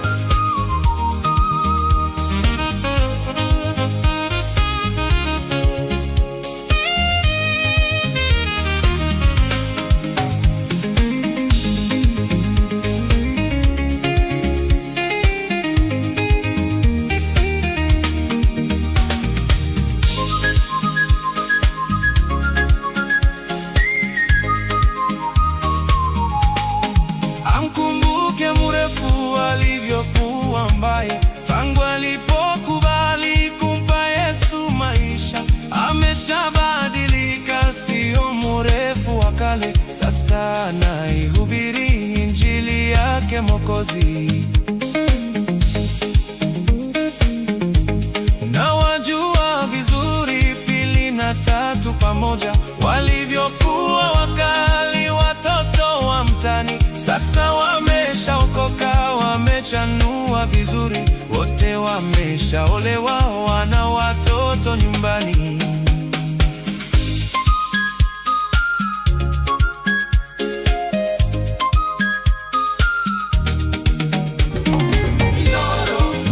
Amkumbuke mure Mwokozi. Na wajua vizuri pili na tatu pamoja walivyokuwa wakali watoto wa mtani, sasa wameshaokoka, wamechanua vizuri, wote wameshaolewa, wana watoto nyumbani.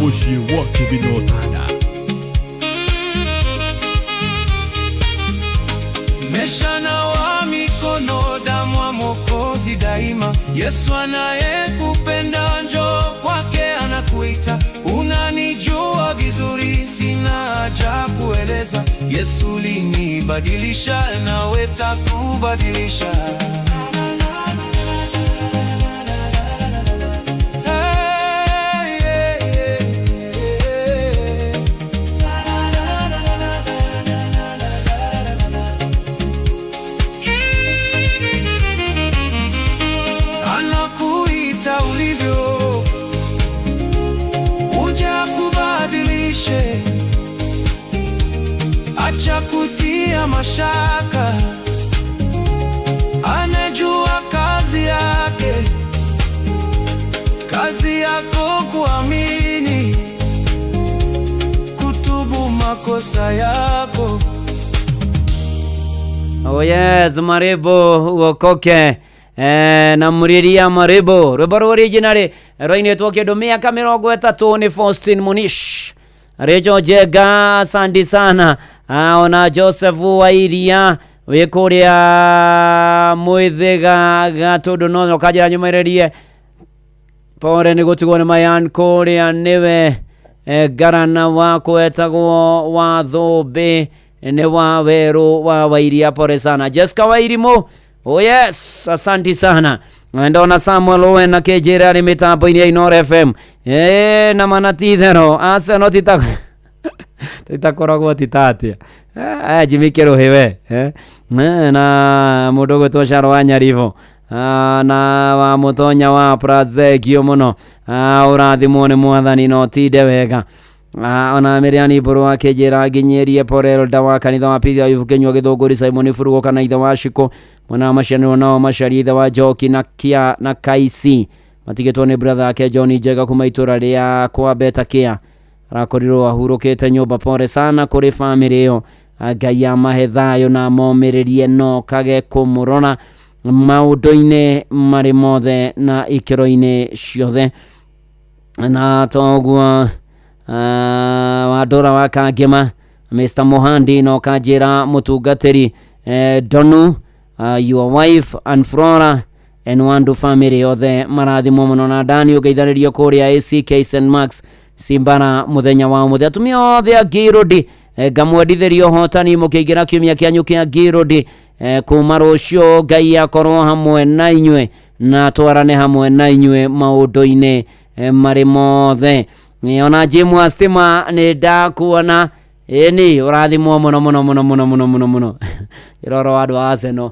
Mũciĩ wa Tũginotana. Meshanawa mikono, damu ya Mwokozi daima. Yesu anayekupenda njoo kwake anakuita. Unanijua vizuri, sina haja kueleza. Yesu linibadilisha, nawe takubadilisha. Hey, hey, hey, hey. Anakuita ulivyo, uje akubadilishe. Acha kutia mashaka, anajua kazi yake. Kazi yako kuamini, kutubu makosa yako. Oh yes, maribu uokoke na muriria maribu rwimbo rwa original rwainĩtwo kĩndũ mĩaka 30 nĩ Faustin Munish Rachel Njega asante sana. Ona Joseph Wairia wĩ kũrĩa Mwĩthĩga Gatũndũ no kanjĩra nyũmĩrĩrie pore nĩ gũtigwo nĩ Mayan kũrĩa nĩwe ngarana wakwa etagwo wa thũmbĩ nĩ wa werũ wa Wairia pore sana Jessica Wairimu, oh yes, asanti sana. Ndona Samuel Owen akĩnjĩra arĩ mĩtambo-inĩ ya Inoro FM na mana ti itherũ aca no tita titakoragwo tita atĩa. Jimmy Kĩrũhĩ we na mũndũ ũgwĩtwo Sharo wa Nyaribo na wa mũtonya wa Prazekio mũno. Ũrathimwo nĩ mwathani na ũtinde wega. Ona Miriam Mbũrũ akĩnjĩra nginyĩrie Porelda wa kanitha wa Pizza Yuvu Kĩnyua Gĩthũngũri Simon Furugo kana ithe wa Shiko mwena wa macianĩrwo nao Macharia ithe wa Njoki na Kia na Kaisi matigĩtwo nĩ brother yake John Njega kuma itũra rĩa kwa Beta Kia arakorirwo ahurũkĩte nyũmba. Pore sana kũrĩ famĩlĩ ĩyo, Ngai amahe thayũ na momĩrĩrie no kage kũmũrora maũndũ-inĩ marĩ mothe na ikĩro-inĩ ciothe. Na toguo wandũra wa Kangema Mr Mohandi no kanjĩra mũtungatĩri Donu, your wife and Flora and Wandu family yothe marathimwo mũno na Dani ũngeithanĩrio kũrĩa ACK St Max Simbara mũthenya wa ũmũthĩ. Atumia othe a Ngirũndi ngamwendithĩria ũhotani mũkĩingĩra kiumia kĩanyu kĩa Ngirũndi kuma rũciũ. Ngai akorwo hamwe na inyuĩ na twarane hamwe na inyuĩ maũndũ-inĩ marĩ mothe. Ona Jim wa Stima nĩ ndakuona ĩni ũrathimwo mũno mũno mũno mũno mũno mũno mũno. Njĩra wa andũ a Arsenal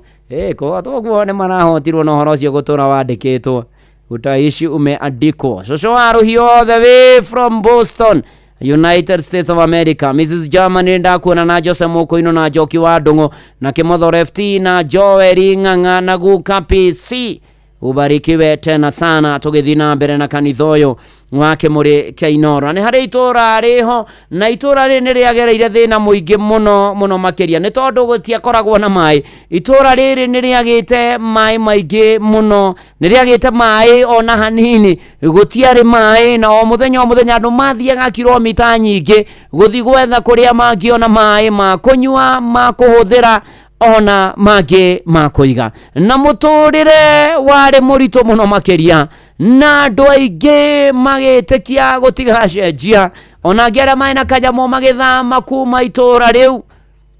toguo nĩ marahotirwo na ũhoro ũcio gũtũra wandĩkĩtwo utaishi umeandikwo. Cũcũ wa Rũhiũ all the way from Boston, United States of America. Mrs Germany ndakuona na Jose Mũkũinũ na Njoki wa Ndũng'ũ na Kĩmotho Lefty na Joel Ng'ang'a na Guka PC ubarikiwe tena sana. Tũgĩthiĩ na mbere na kanitha ũyũ wa Kĩmũrĩ kĩa Inoro nĩ harĩ itũra rĩho na itũra rĩrĩ nĩ rĩagereire thĩna mũingĩ mũno mũno makĩria nĩ tondũ gũtiakoragwo na maĩ. Itũra rĩrĩ nĩ rĩagĩte maĩ maingĩ mũno, nĩ rĩagĩte maĩ ona hanini, gũtiarĩ maĩ na o mũthenya o mũthenya andũ mathiaga kiromita nyingĩ gũthiĩ gwetha kũrĩa mangĩona maĩ ma kũnyua, ma kũhũthĩra ona mangĩ ma kũiga. Na mũtũrĩre warĩ mũritũ mũno makĩria na andũ aingĩ magĩtĩkia gũtigacenjia ona angĩ arĩa marĩ na kanyamũ magĩthama kuma itũra rĩu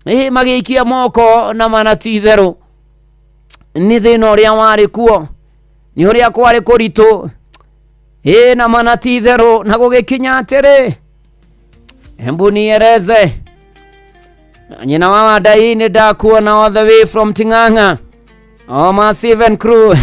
magĩikia moko na mana ti itherũ nĩ thĩna ũrĩa warĩ kuo nĩ ũrĩa kwarĩ kũritũ na mana ti itherũ na gũgĩkinya atĩrĩ hembu niereze nyina wa Wandai nĩ ndakuona all the way from Ting'ang'a. Oh, massive and crew.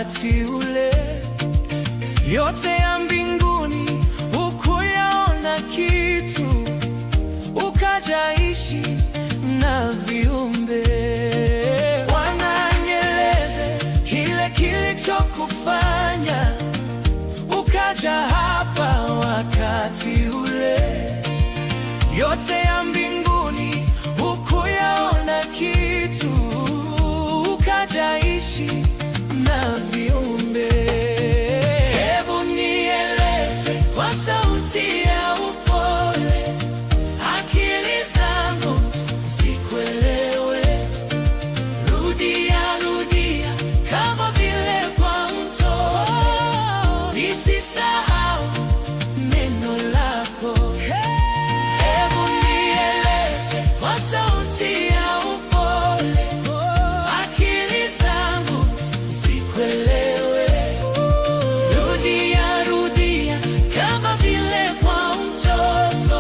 wakati ule, yote ya mbinguni hukuyaona kitu, ukajaishi na viumbe. Wananieleze kile kilichokufanya ukaja hapa wakati ule, yote ya mbinguni hukuyaona kitu, ukajaishi na viumbe. Hebu nieleze kwa sauti ya upole, akili zangu zikuelewe. Rudia, rudia kama vile kwa mtoto, nisisahau neno lako. Hebu nieleze kwa sauti ya upole, akili zangu zikuelewe. Rudia, rudia kama vile kwa mtoto,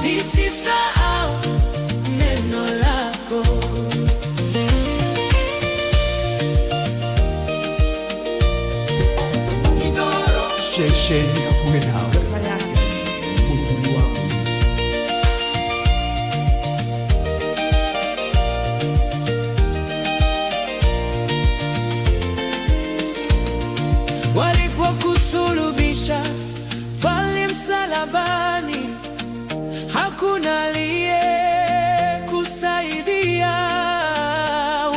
nisisahau neno lako. Ceceni hakuhĩ nawe mũturi wa Walipokusulubisha pale msalabani, hakuna aliyekusaidia,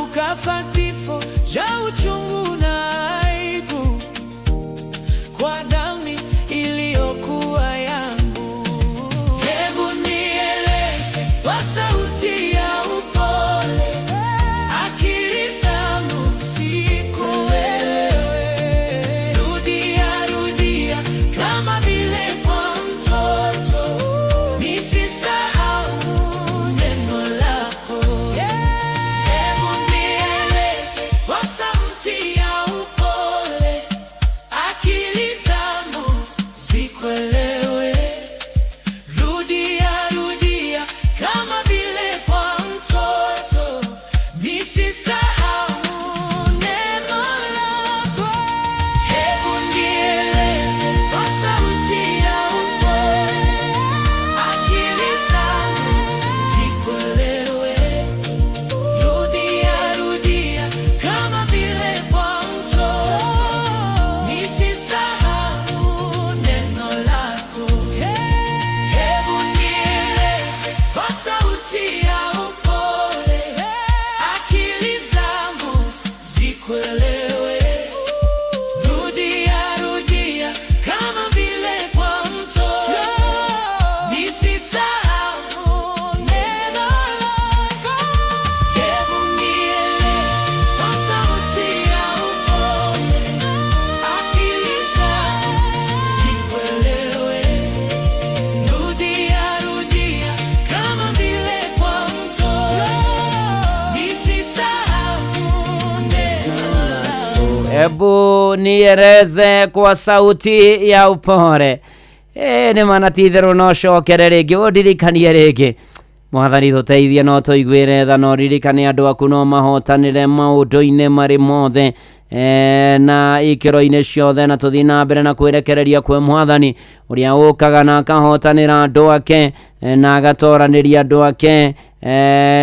ukafa kifo cha uchungu na aibu kwa damu iliyokuwa yangu. Hebu nieleze kwa sauti ya upole, akili zangu zikuelewe. Rudia, rudia kama vile kwa mtoto, nisisahau neno lako. Hebu nieleze kwa sauti ya upole, akili zangu zikuelewe. Rudia, rudia kama vile kwa mtoto, nisisahau neno lako. Hebu nieleze kwa sauti ya upole, akili zangu zikuelewe. Rudia, rudia kama vile kwa mtoto, nisisahau neno lako. Hebu nieleze kwa sauti ya upole, akili zangu zikuelewe. Rudia, rudia kama vile kwa mtoto, nisisahau neno lako. Hebu nieleze kwa sauti ya upole, akili zangu zikuelewe. Rudia, rudia kama vile kwa mtoto, nisisahau neno lako. Hebu nieleze kwa sauti ya upole. Ĩ nĩ mana ti itherũ no cokere rĩngĩ ũndirikanie rĩngĩ mwathani tũteithie no tũiguĩre tha no ririkane andũ aku no mahotanĩre maũndũ-inĩ marĩ mothe na ikĩro-inĩ ciothe na tũthiĩ na mbere na kwĩrekereria kwĩ mwathani ũrĩa ũkaga na akahotanĩra andũ ake na agatoranĩria andũ ake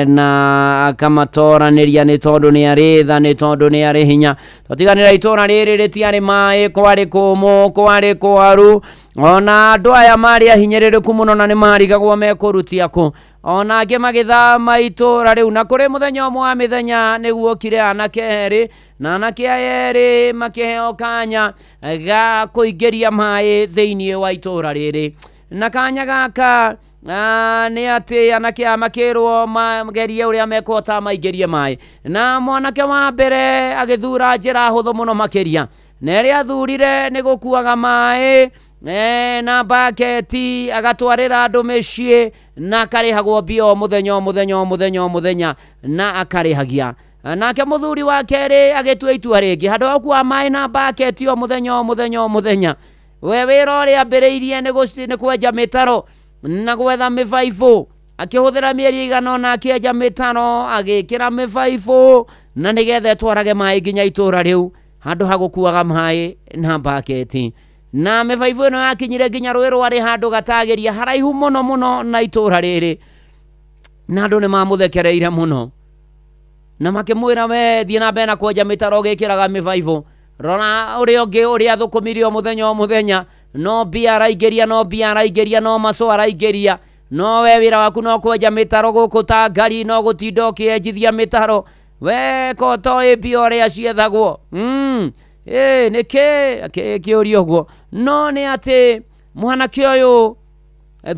na akamatoranĩria nĩ tondũ nĩ arĩ tha nĩ tondũ nĩ arĩ hinya twatiganĩra itũra rĩrĩ rĩtiarĩ maĩ kwarĩ kũmũ kwarĩ kwaru ona andũ aya marĩ ahinyĩrĩrĩku mũno na nĩ marigagwo mekũrutia kũ ona angĩ magĩthama itũra rĩu na kũrĩ mũthenya ũmwe wa mĩthenya nĩguokire anake erĩ na anake aya erĩ makĩheo kanya ga kũingĩria maĩ thĩinĩ wa itũra rĩrĩ na kanya gaka nĩ atĩ anake aya makĩrwo magerie ũrĩa mekũhota maingĩrie maĩ na mwanake wa mbere agĩthura njĩra hũthũ mũno makĩria na ĩrĩa athurire nĩ gũkuaga maĩ na baketi agatwarĩra andũ mĩciĩ na akarĩhagwo mbia o mũthenya o mũthenya o mũthenya o mũthenya na akarĩhagia nake mũthuri wa kerĩ agĩtua itua rĩngĩ handũ ha gũkua maĩ na baketi o mũthenya o mũthenya o mũthenya we wĩra ũrĩa ambĩrĩirie nĩ kwenja mĩtaro na gwetha mĩbaibũ akĩhũthĩra mĩeri ĩigana ũna akĩenja mĩtaro agĩkĩra mĩbaibũ na nĩgetha ĩtwarage maĩ nginya itũra rĩu Handũ ha gũkuaga maĩ na mbaketi. Na mĩbaibũ ĩno yakinyire nginya rũĩ rwarĩ handũ gatagĩria haraihu mũno mũno na itũra rĩrĩ. Na andũ nĩ mamũthekereire mũno. Na makĩmwĩra we thiĩ na mbere na kwenja mĩtaro ũgĩkĩraga mĩbaibũ. Rora ũrĩa ũngĩ ũrĩa athũkũmire o mũthenya o mũthenya. No mbia araingĩria, no mbia araingĩria, no macũ araingĩria. No we wĩra waku no kwenja mĩtaro gũkũ ta ngari, no gũtinda ũkĩenjithia mĩtaro. We ko toĩ mbia ũrĩa ciethagwo. Nĩkĩ akĩũria ũguo. No nĩ atĩ mwanake ũyũ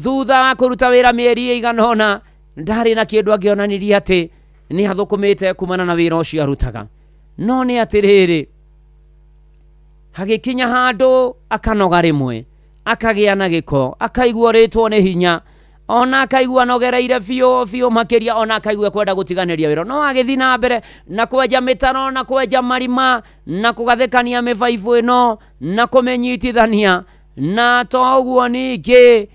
thutha wa kũruta wĩra mĩeri ĩigana ũna ndarĩ na kĩndũ angĩonanirie atĩ nĩ athũkũmĩte kumana na wĩra ũcio arutaga. No nĩ atĩrĩrĩ, hagĩkinya handũ akanoga rĩmwe, akagĩa na gĩko, akaigua orĩtwo nĩ hinya, ona akaigua anogereire biũ biũ makĩria, ona akaigua kwenda gũtiganĩria wĩra. No agĩthiĩ na mbere na kwenja mĩtaro, na kwenja marima, na kũgathĩkania mĩbaibũ ĩno, na kũmĩnyitithania. Na to ũguo ningĩ,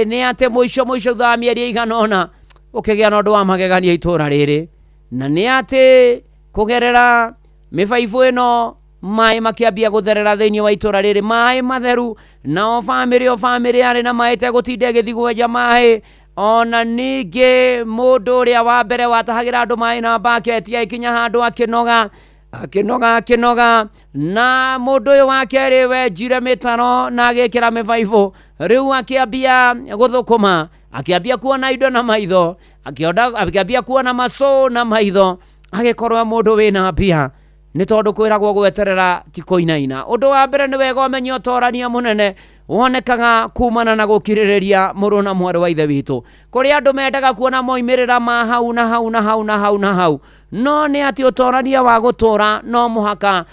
nĩ atĩ mũico mũico thutha wa mĩeri ĩigana ũna ũkĩgĩa na ũndũ wa magegania itũra rĩrĩ. Na nĩ atĩ kũgerera mĩbaibũ ĩno maĩ makĩambia gũtherera thĩinĩ wa itũra rĩrĩ, maĩ matheru. Nao bamĩrĩ o bamĩrĩ yarĩ na maĩ tegũtinda ĩgĩthiĩ gwenja maĩ. Ona ningĩ mũndũ ũrĩa wa mbere watahagĩra andũ maĩ na mbaketi agĩkinya handũ akĩnoga, akĩnoga, akĩnoga. Na mũndũ ũyũ wa kerĩ wenjire mĩtaro na agĩkĩra mĩbaibũ, rĩu akĩambia gũthũkũma, akĩambia kuona indo na maitho, akĩambia kuona macũ na maitho, agĩkorwo mũndũ wĩna mbia. Nĩ tondũ kwĩragwo gweterera ti kũinaina. Ũndũ wa mbere nĩ wega ũmenye ũtorania mũnene wonekaga kumana na gũkirĩrĩria mũrũ na mwarĩ wa ithe witũ. Kũrĩ andũ mendaga kuona moimĩrĩra ma hau na hau na hau na hau na hau. No nĩ atĩ ũtorania wa gũtũra no mũhaka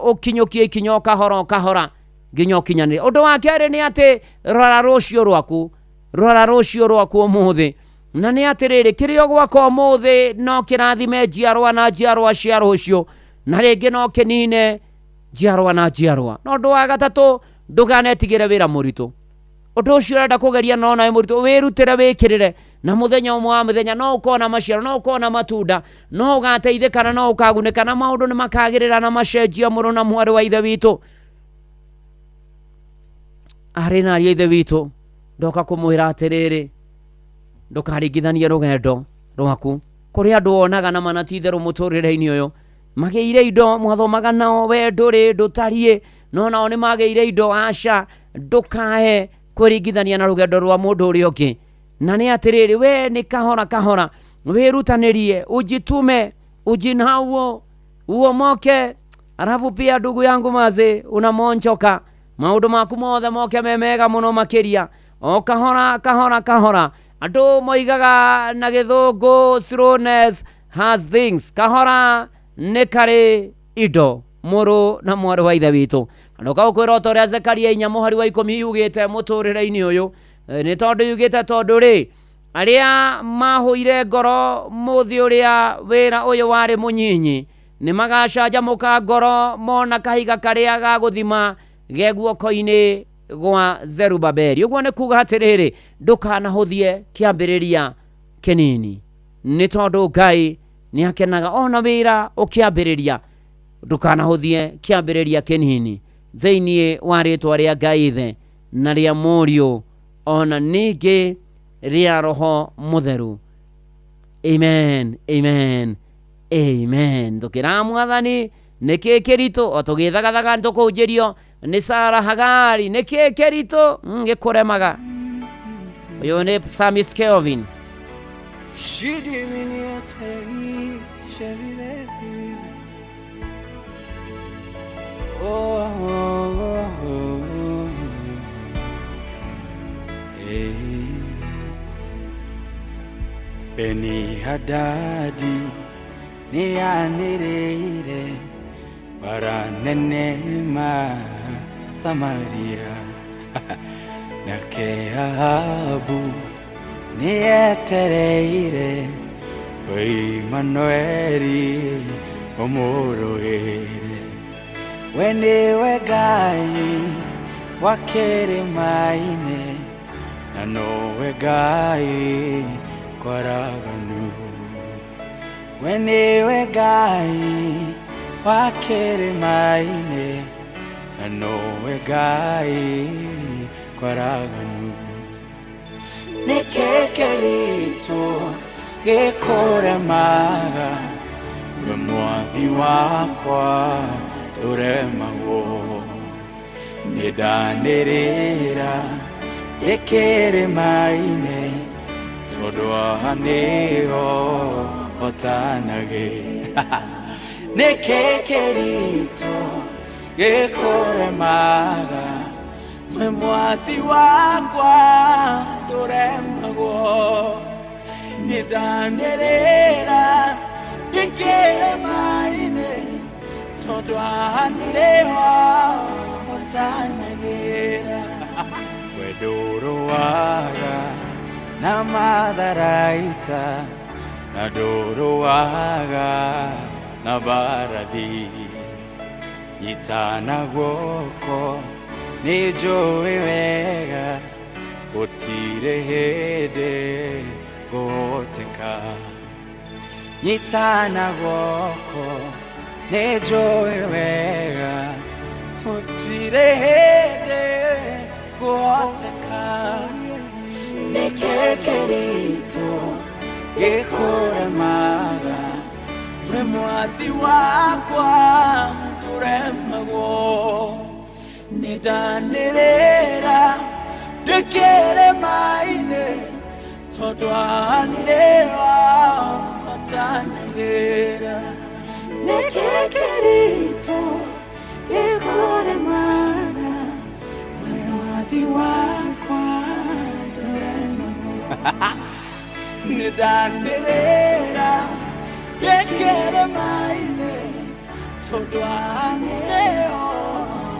ũkinyũkie ikinya o kahora o kahora nginya ũkinyanĩre. Ũndũ wa kerĩ nĩ atĩ rora rũciũ rwaku, rora rũciũ rwaku ũmũthĩ. Na nĩ atĩrĩrĩ, kĩrĩa ũgwaka ũmũthĩ no kĩrathime njiarwa na njiarwa cia rũciũ, na rĩngĩ no kĩnine njiarwa na njiarwa. Na ũndũ wa gatatũ, ndũkanetigĩre wĩra mũritũ. Ũndũ ũcio ũrenda kũgeria no nawe mũritũ, wĩrutĩre, wĩkĩrĩre, na mũthenya ũmwe wa mĩthenya no ũkona maciaro, no ũkona matunda, no ũgateithĩka na no ũkagunĩka, na maũndũ nĩ makagĩrĩra na macenjia mũrũ na mwarĩ wa ithe witũ. Arĩ na ariũ a ithe witũ, ndoka kũmwĩra atĩrĩrĩ, ndũkaringithanie rũgendo rwaku. Kũrĩ andũ wonaga na mana ti itherũ mũtũrĩre-inĩ ũyũ magĩire indo, mwathomaga nao, we ndũrĩ ndũtariĩ, no nao nĩ magĩire indo. Aca, ndũkae kwĩringithania na rũgendo rwa mũndũ ũrĩa ũngĩ. Na nĩ atĩrĩrĩ, we nĩ kahora kahora, wĩrutanĩrie, ujitume, ujinauo, uomoke. Alafu pia ndugu yangu maze, unamonchoka maũndũ maku mothe moke me mega mũno makĩria, o kahora kahora kahora. Andũ moigaga na gĩthũngũ slowness has things. Kahora nĩ karĩ indo, mũrũ na mwarĩ wa ithe witũ. Na ndũkaũkwĩra o ta ũrĩa Zekaria 4 mũhari wa 10 yugĩte mũtũrĩre-inĩ ũyũ. Nĩ tondũ yugĩte tondũ rĩ, arĩa mahũire ngoro mũthĩ ũrĩa wĩra ũyũ warĩ mũnyinyi nĩ magacanjamũka ngoro mona kahiga karĩa ga gũthima ge guoko-inĩ gwa Zerubabeli. Ũguo nĩ kuga atĩrĩrĩ, ndũkanahũthie kĩambĩrĩria kĩnini, nĩ tondũ Ngai nĩ akenaga ona wĩra ũkĩambĩrĩria. Ndũkanahũthie kĩambĩrĩria kĩnini thĩinĩ wa rĩtwa rĩa Ngai Ithe na rĩa Mũriũ ona ningĩ rĩa Roho Mũtheru. Amen, amen, amen. Tũkĩra Mwathani nĩkĩ kĩritũ, o tũgĩthagathaga nĩtũkũhunjĩrio nĩ Sara Hagari, nĩkĩ kĩritũ gĩkũremaga. Ũyũ nĩ Psalmist Kelvin. Beni Hadadi ni anĩrĩire bara nene ma Samaria, nake Ahabu nĩ etereire Imanueli ũmũrũĩre. We nĩwe Ngai wa kĩrĩma-inĩ, na nowe Ngai kwaraganu. We nĩwe Ngai wa kĩrĩma-inĩ na nowe Ngai kwaraganu nĩkĩ kĩritũ gĩkũremaga we mwathi wakwa ndũremagwo nĩndanĩrĩra ndĩ kĩrĩma-inĩ tondũ haha nĩho hotanagĩra nĩkĩ kĩritũ gĩkũremaga we mwathi wakwa ndũremagwo nĩndanĩrĩra ndĩ kĩrĩma-inĩ tondũ haha nĩho hotanagĩra we ndũrũaga na matharaita na ndũrũaga na mbarathi nyitana guoko nĩ njũĩ wega gũtirĩ hĩndĩ ngũhoteka nyitana guoko nĩ njũĩ wega gũtirĩ hĩndĩ ngũhoteka nĩkĩ kĩritũ gĩkũremaga we mwathi wakwa ndũremagwo nĩndanĩrĩra ndĩ kĩrĩma-inĩ tondũ haha nĩho hotanagĩra Nĩkĩ kĩritũ gĩkũremaga we mwathi wakwa ndũremagwo nĩndanĩrĩra ndĩ kĩrĩma-inĩ tondũ haha nĩho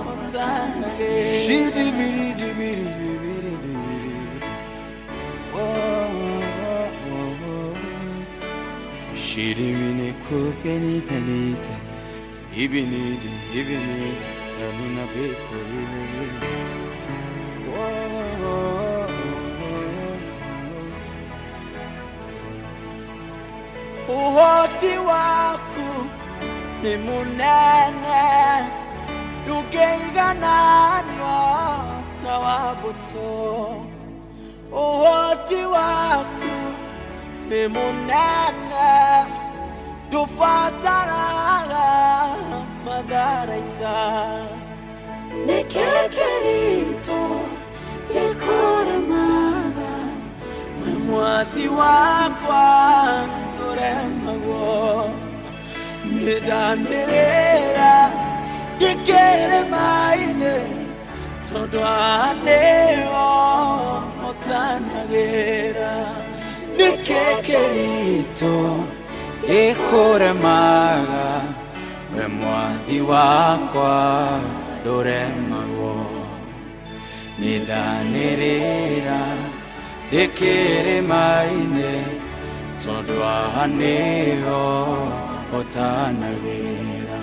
hotanagĩra Shidibiri-dibiri-dibiri-dibiri. Shirimini kupeni penite ibinidi ibini tanuna beko ibini. Uhoti waku ni munene ndũngĩigananio na wa mbũtũ ũhoti waku nĩ mũnene ndũbataraga matharaita Nĩkĩ kĩritũ gĩkũremaga we mwathi wakwa ndũremagwo nĩndanĩrĩra ndĩ kĩrĩma-inĩ tondũ haha nĩho hotanagĩra nĩkĩ kĩritũ gĩkũremaga we mwathi wakwa ndũremagwo nĩndanĩrĩra ndĩ kĩrĩma-inĩ tondũ haha nĩho hotanagĩra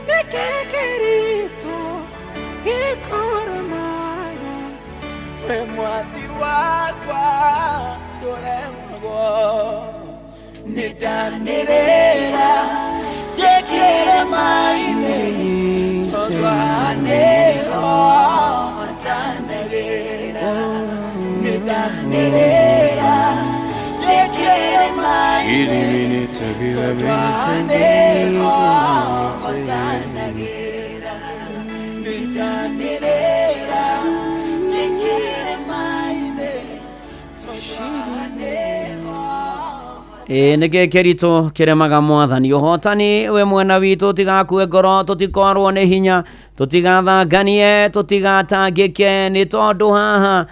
Nĩkĩ kĩritũ gĩkũremaga we mwathi wakwa ndũremagwo nĩndanĩrĩra ndĩ kĩrĩma-inĩ tondũ haha nĩho hotanagĩra nĩndanĩrĩra ndĩ kĩrĩma-inĩ tondũ haha nĩho hotanagĩra nĩndanĩrĩra ndĩ kĩrĩma-inĩ tondũ haha nĩho Ĩ nĩkĩ kĩritũ kĩremaga mwathani ũhotani we mwena witũ tigakue ngoro tũtikorwo nĩ hinya tũtigathanganie tũtigatangĩke nĩ tondũ haha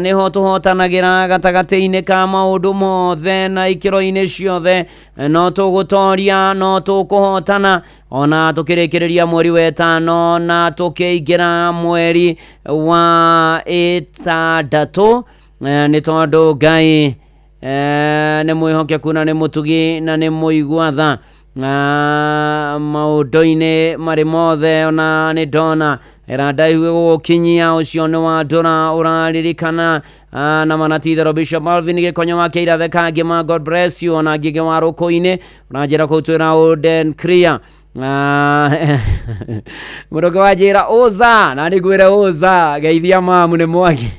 nĩho tũhotanagĩra gatagatĩ-inĩ ka maũndũ mothe na ikĩro-inĩ ciothe no tũgũtoria no tũkũhotana ona tũkĩrĩkĩrĩria mweri wa ĩtano na tũkĩingĩra mweri wa ĩtandatũ nĩ tondũ Ngai nĩ mwĩhokeku na nĩ mũtugi na nĩ mũigua tha maũndũ-inĩ marĩ mothe ona nĩ ndona ĩra ndaihu gũgũkinyia ũcio nĩ wa ndũra ũraririkana na manatitherũ Bishop Alvin Gĩkonyo wa Kĩirathe Kangĩma God bless you ona Ngĩgĩ wa Rũkũ-inĩ ũranjĩra kũu twĩra Oden Clear Mũndũ ũngĩ wanjĩra ũza na nĩ ngwĩre ũza geithia mamu nĩ mwaki.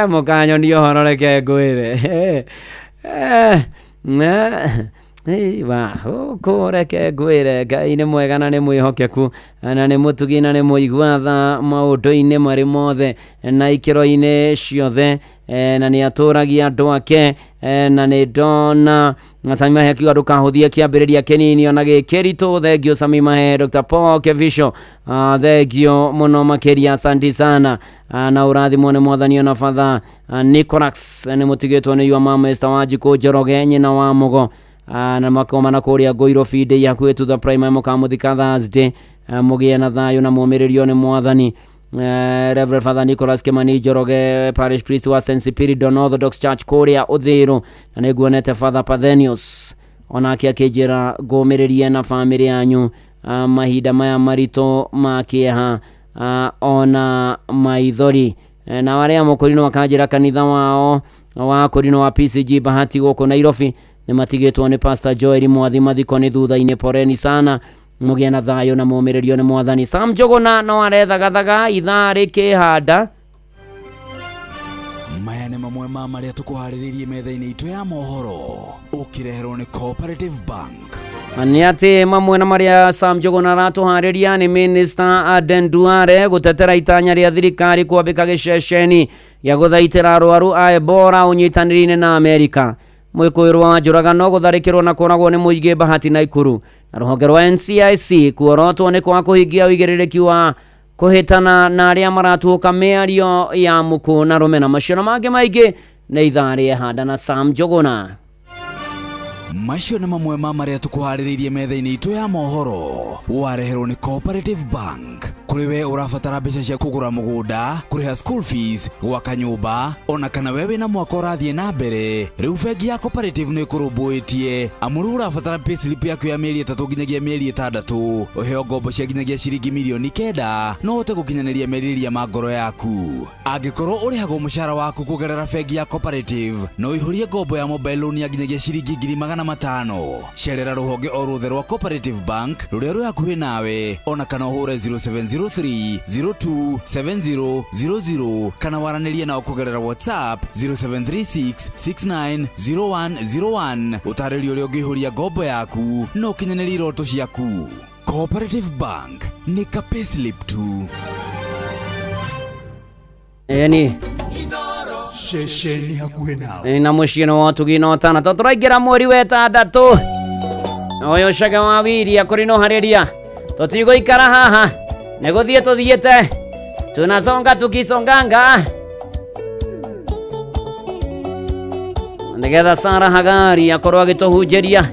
Mũkanyonia ũhoro reke ngwĩre. Wa gũkũ reke ngwĩre Ngai nĩ mwega na nĩ mwĩhokeku na nĩ mũtugi na nĩ mũigua tha maũndũ-inĩ marĩ mothe na ikĩro-inĩ ciothe, na nĩ atũragia andũ ake, na nĩ ndona Sami Mahe akiuga ndũkahũthie kĩambĩrĩria kĩnini ona gĩ kĩritũ. Thengio Sami Mahe. Dr. Paul Kevisho, thengio mũno makĩria, asante sana, na ũrathimwo nĩ mwathani. Ona Father Nicholas nĩ mũtigĩtwo nĩ yua mama Esther Wanjikũ Njoroge nyina wa Mũgo, na makoma na kũrĩa Ngũirũ ndĩ hakuhĩ to the primary mũkamũthika Thursday. Mũgĩe na thayũ na mũmĩrĩrio nĩ mwathani. Reverend Father Nicholas Kimani Njoroge, parish priest wa St. Spiridon Orthodox Church kũrĩa Ũthĩrũ, na nĩ nguonete Father Parthenius onake akĩnjĩra ngũmĩrĩrie na bamĩrĩ yanyu mahinda maya maritũ ma kĩeha, ona maithori. Na arĩa mũkũrinũ akanjĩra kanitha wao wa kũrinũ wa PCG Bahati gũkũ Nairobi nĩ matigĩtwo nĩ Pastor Joel Mwathi, mathiko nĩ thutha-inĩ. Poreni sana, mũgĩe na thayũ na mũmĩrĩrio nĩ mwathani. Sam Njũgũna no arethagathaga ithaa rĩkĩhanda. Maya nĩ mamwe ma marĩa tũkũharĩrĩirie metha-inĩ itũ ya mohoro ũkĩreherwo nĩ Cooperative Bank. Nĩ atĩ mamwe na marĩa Sam Njũgũna aratũharĩria nĩ Minister Aden Duale gũtetera itanya rĩa thirikari kwambĩka gĩceceni gĩa gũthaitĩra arwaru a Ebola ũnyitanĩri-inĩ na Amerika. Mwĩkũĩrwo wa njũragano gũtharĩkĩrwo na kũragwo nĩ mũingĩ Bahati Naikuru, na rũhonge rwa NCIC kuorotwo nĩ kwaga kũhingia ũigĩrĩrĩki wa kũhĩtana na arĩa maratuũka mĩario ya mũkũ na rũmena. Macio na mangĩ maingĩ nĩ ithaa rĩehanda na Sam Njũgũna. Macio nĩ mamwe ma marĩa tũkũharĩrĩirie metha-inĩ itũ ya mohoro wareherwo nĩ Cooperative Bank. Kũrĩ we ũrabatara mbeca cia kũgũra mũgũnda, kũrĩha school fees, gwaka nyũmba, ona kana we wĩna mwaka ũrathiĩ na mbere, rĩu bengi ya Cooperative nĩ ĩkũrũmbũĩtie, amu rĩu ũrabatara payslip yaku ya mĩeri 3 nginyagia mĩeri 6, ũheo ngombo cia nginyagia ciringi mirioni 9 no ũhote gũkinyanĩria merirĩria ma ngoro yaku. Angĩkorwo ũrĩhagwo mũcara waku kũgerera bengi ya Cooperative, no ũihũrie ngombo ya mobile loan ya nginyagia ciringi 500,000. Cerera rũhonge o ruothe rwa Cooperative Bank rũrĩa rwĩ hakuhĩ nawe, ona kana ũhũre 0703 027000 kana waranĩrie nao kũgerera WhatsApp 0736 690101 ũtarĩrio ũrĩa ũngĩihũria ngombo yaku na ũkinyanĩrie iroto ciaku. Cooperative Bank nĩ ka payslip tu. Ĩni. Ceceni hakuhĩ nawe. Na mũciĩ nĩ wotugi na ũtana to tũraingĩra mweri wa ĩtandatũ ũyũ cege wa wiria kũrĩ no harĩria tũtigũikara haha nĩ gũthiĩ tũthiĩte tunasonga tukisonganga nĩgetha Sara Hagari akorwo agĩtũhunjĩria.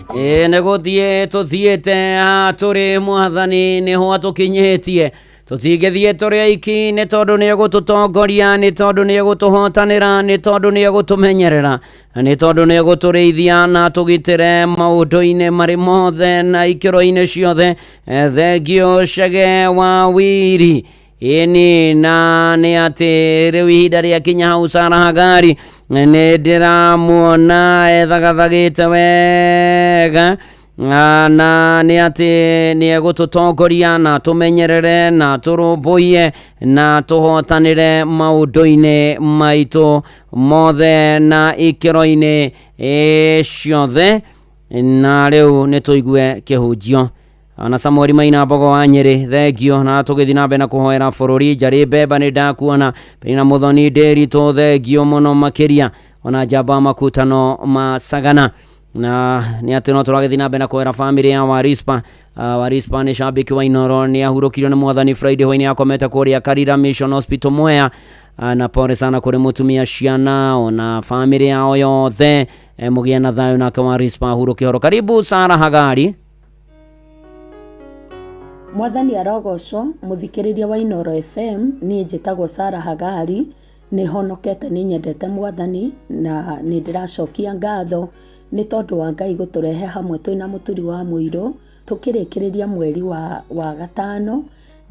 Ĩĩ nĩ gũthiĩ tũthiĩte tũrĩ mwathani nĩho atũkinyĩtie. Tũtingĩthiĩ tũrĩ aiki nĩ tondũ nĩ egũtũtongoria, nĩ tondũ nĩ egũtũhotanĩra, nĩ tondũ nĩ egũtũmenyerera, na nĩ tondũ nĩ egũtũrĩithia na tũgitĩre maũndũ-inĩ marĩ mothe na ikĩro-inĩ ciothe. Thengio Chege wa Wiri. Ĩni na nĩ atĩ rĩu ihinda rĩakinya hau Sarah Hagari nĩ ndĩramuona ethagathagĩte wega na nĩ atĩ nĩ egũtũtongoria na tũmenyerere na tũrũmbũiye na tũhotanĩre maũndũ-inĩ maitũ mothe na ikĩro-inĩ ciothe. Na rĩu nĩ tũigue kĩhunjio na Samuel Maina Mbogo wa Nyeri, thengio. Na tũgĩthiĩ na mbere na kũhoera bũrũri. Njarĩ Mbemba nĩ ndakuona, Penina Muthoni Ndĩritũ, thengio mũno makĩria, ona njamba makutano ma Sagana. Na nĩ atĩ no tũragĩthiĩ na mbere na kũhoera famĩlĩ ya Warispa. Warispa nĩ shabiki wa Inoro, nĩ ahurũkirio nĩ mwathani Friday hwainĩ, akomete kũrĩa Karira Mission Hospital Mwea. Na pole sana kũrĩ mũtumia, ciana ona famĩlĩ yao yothe. Mũgĩe na thayũ nake Warispa ahurũke horo. Karibu Sarah Hagari. Mwathani arogocwo. Mũthikĩrĩria wa Inoro FM, niĩ njĩtagwo Sarah Hagari, nĩ honokete, nĩ nyendete mwathani na nĩ ndĩracokia ngatho nĩ tondũ wa Ngai gũtũrehe hamwe twĩna mũturi wa mũirũ tũkĩrĩkĩrĩria mweri wa gatano.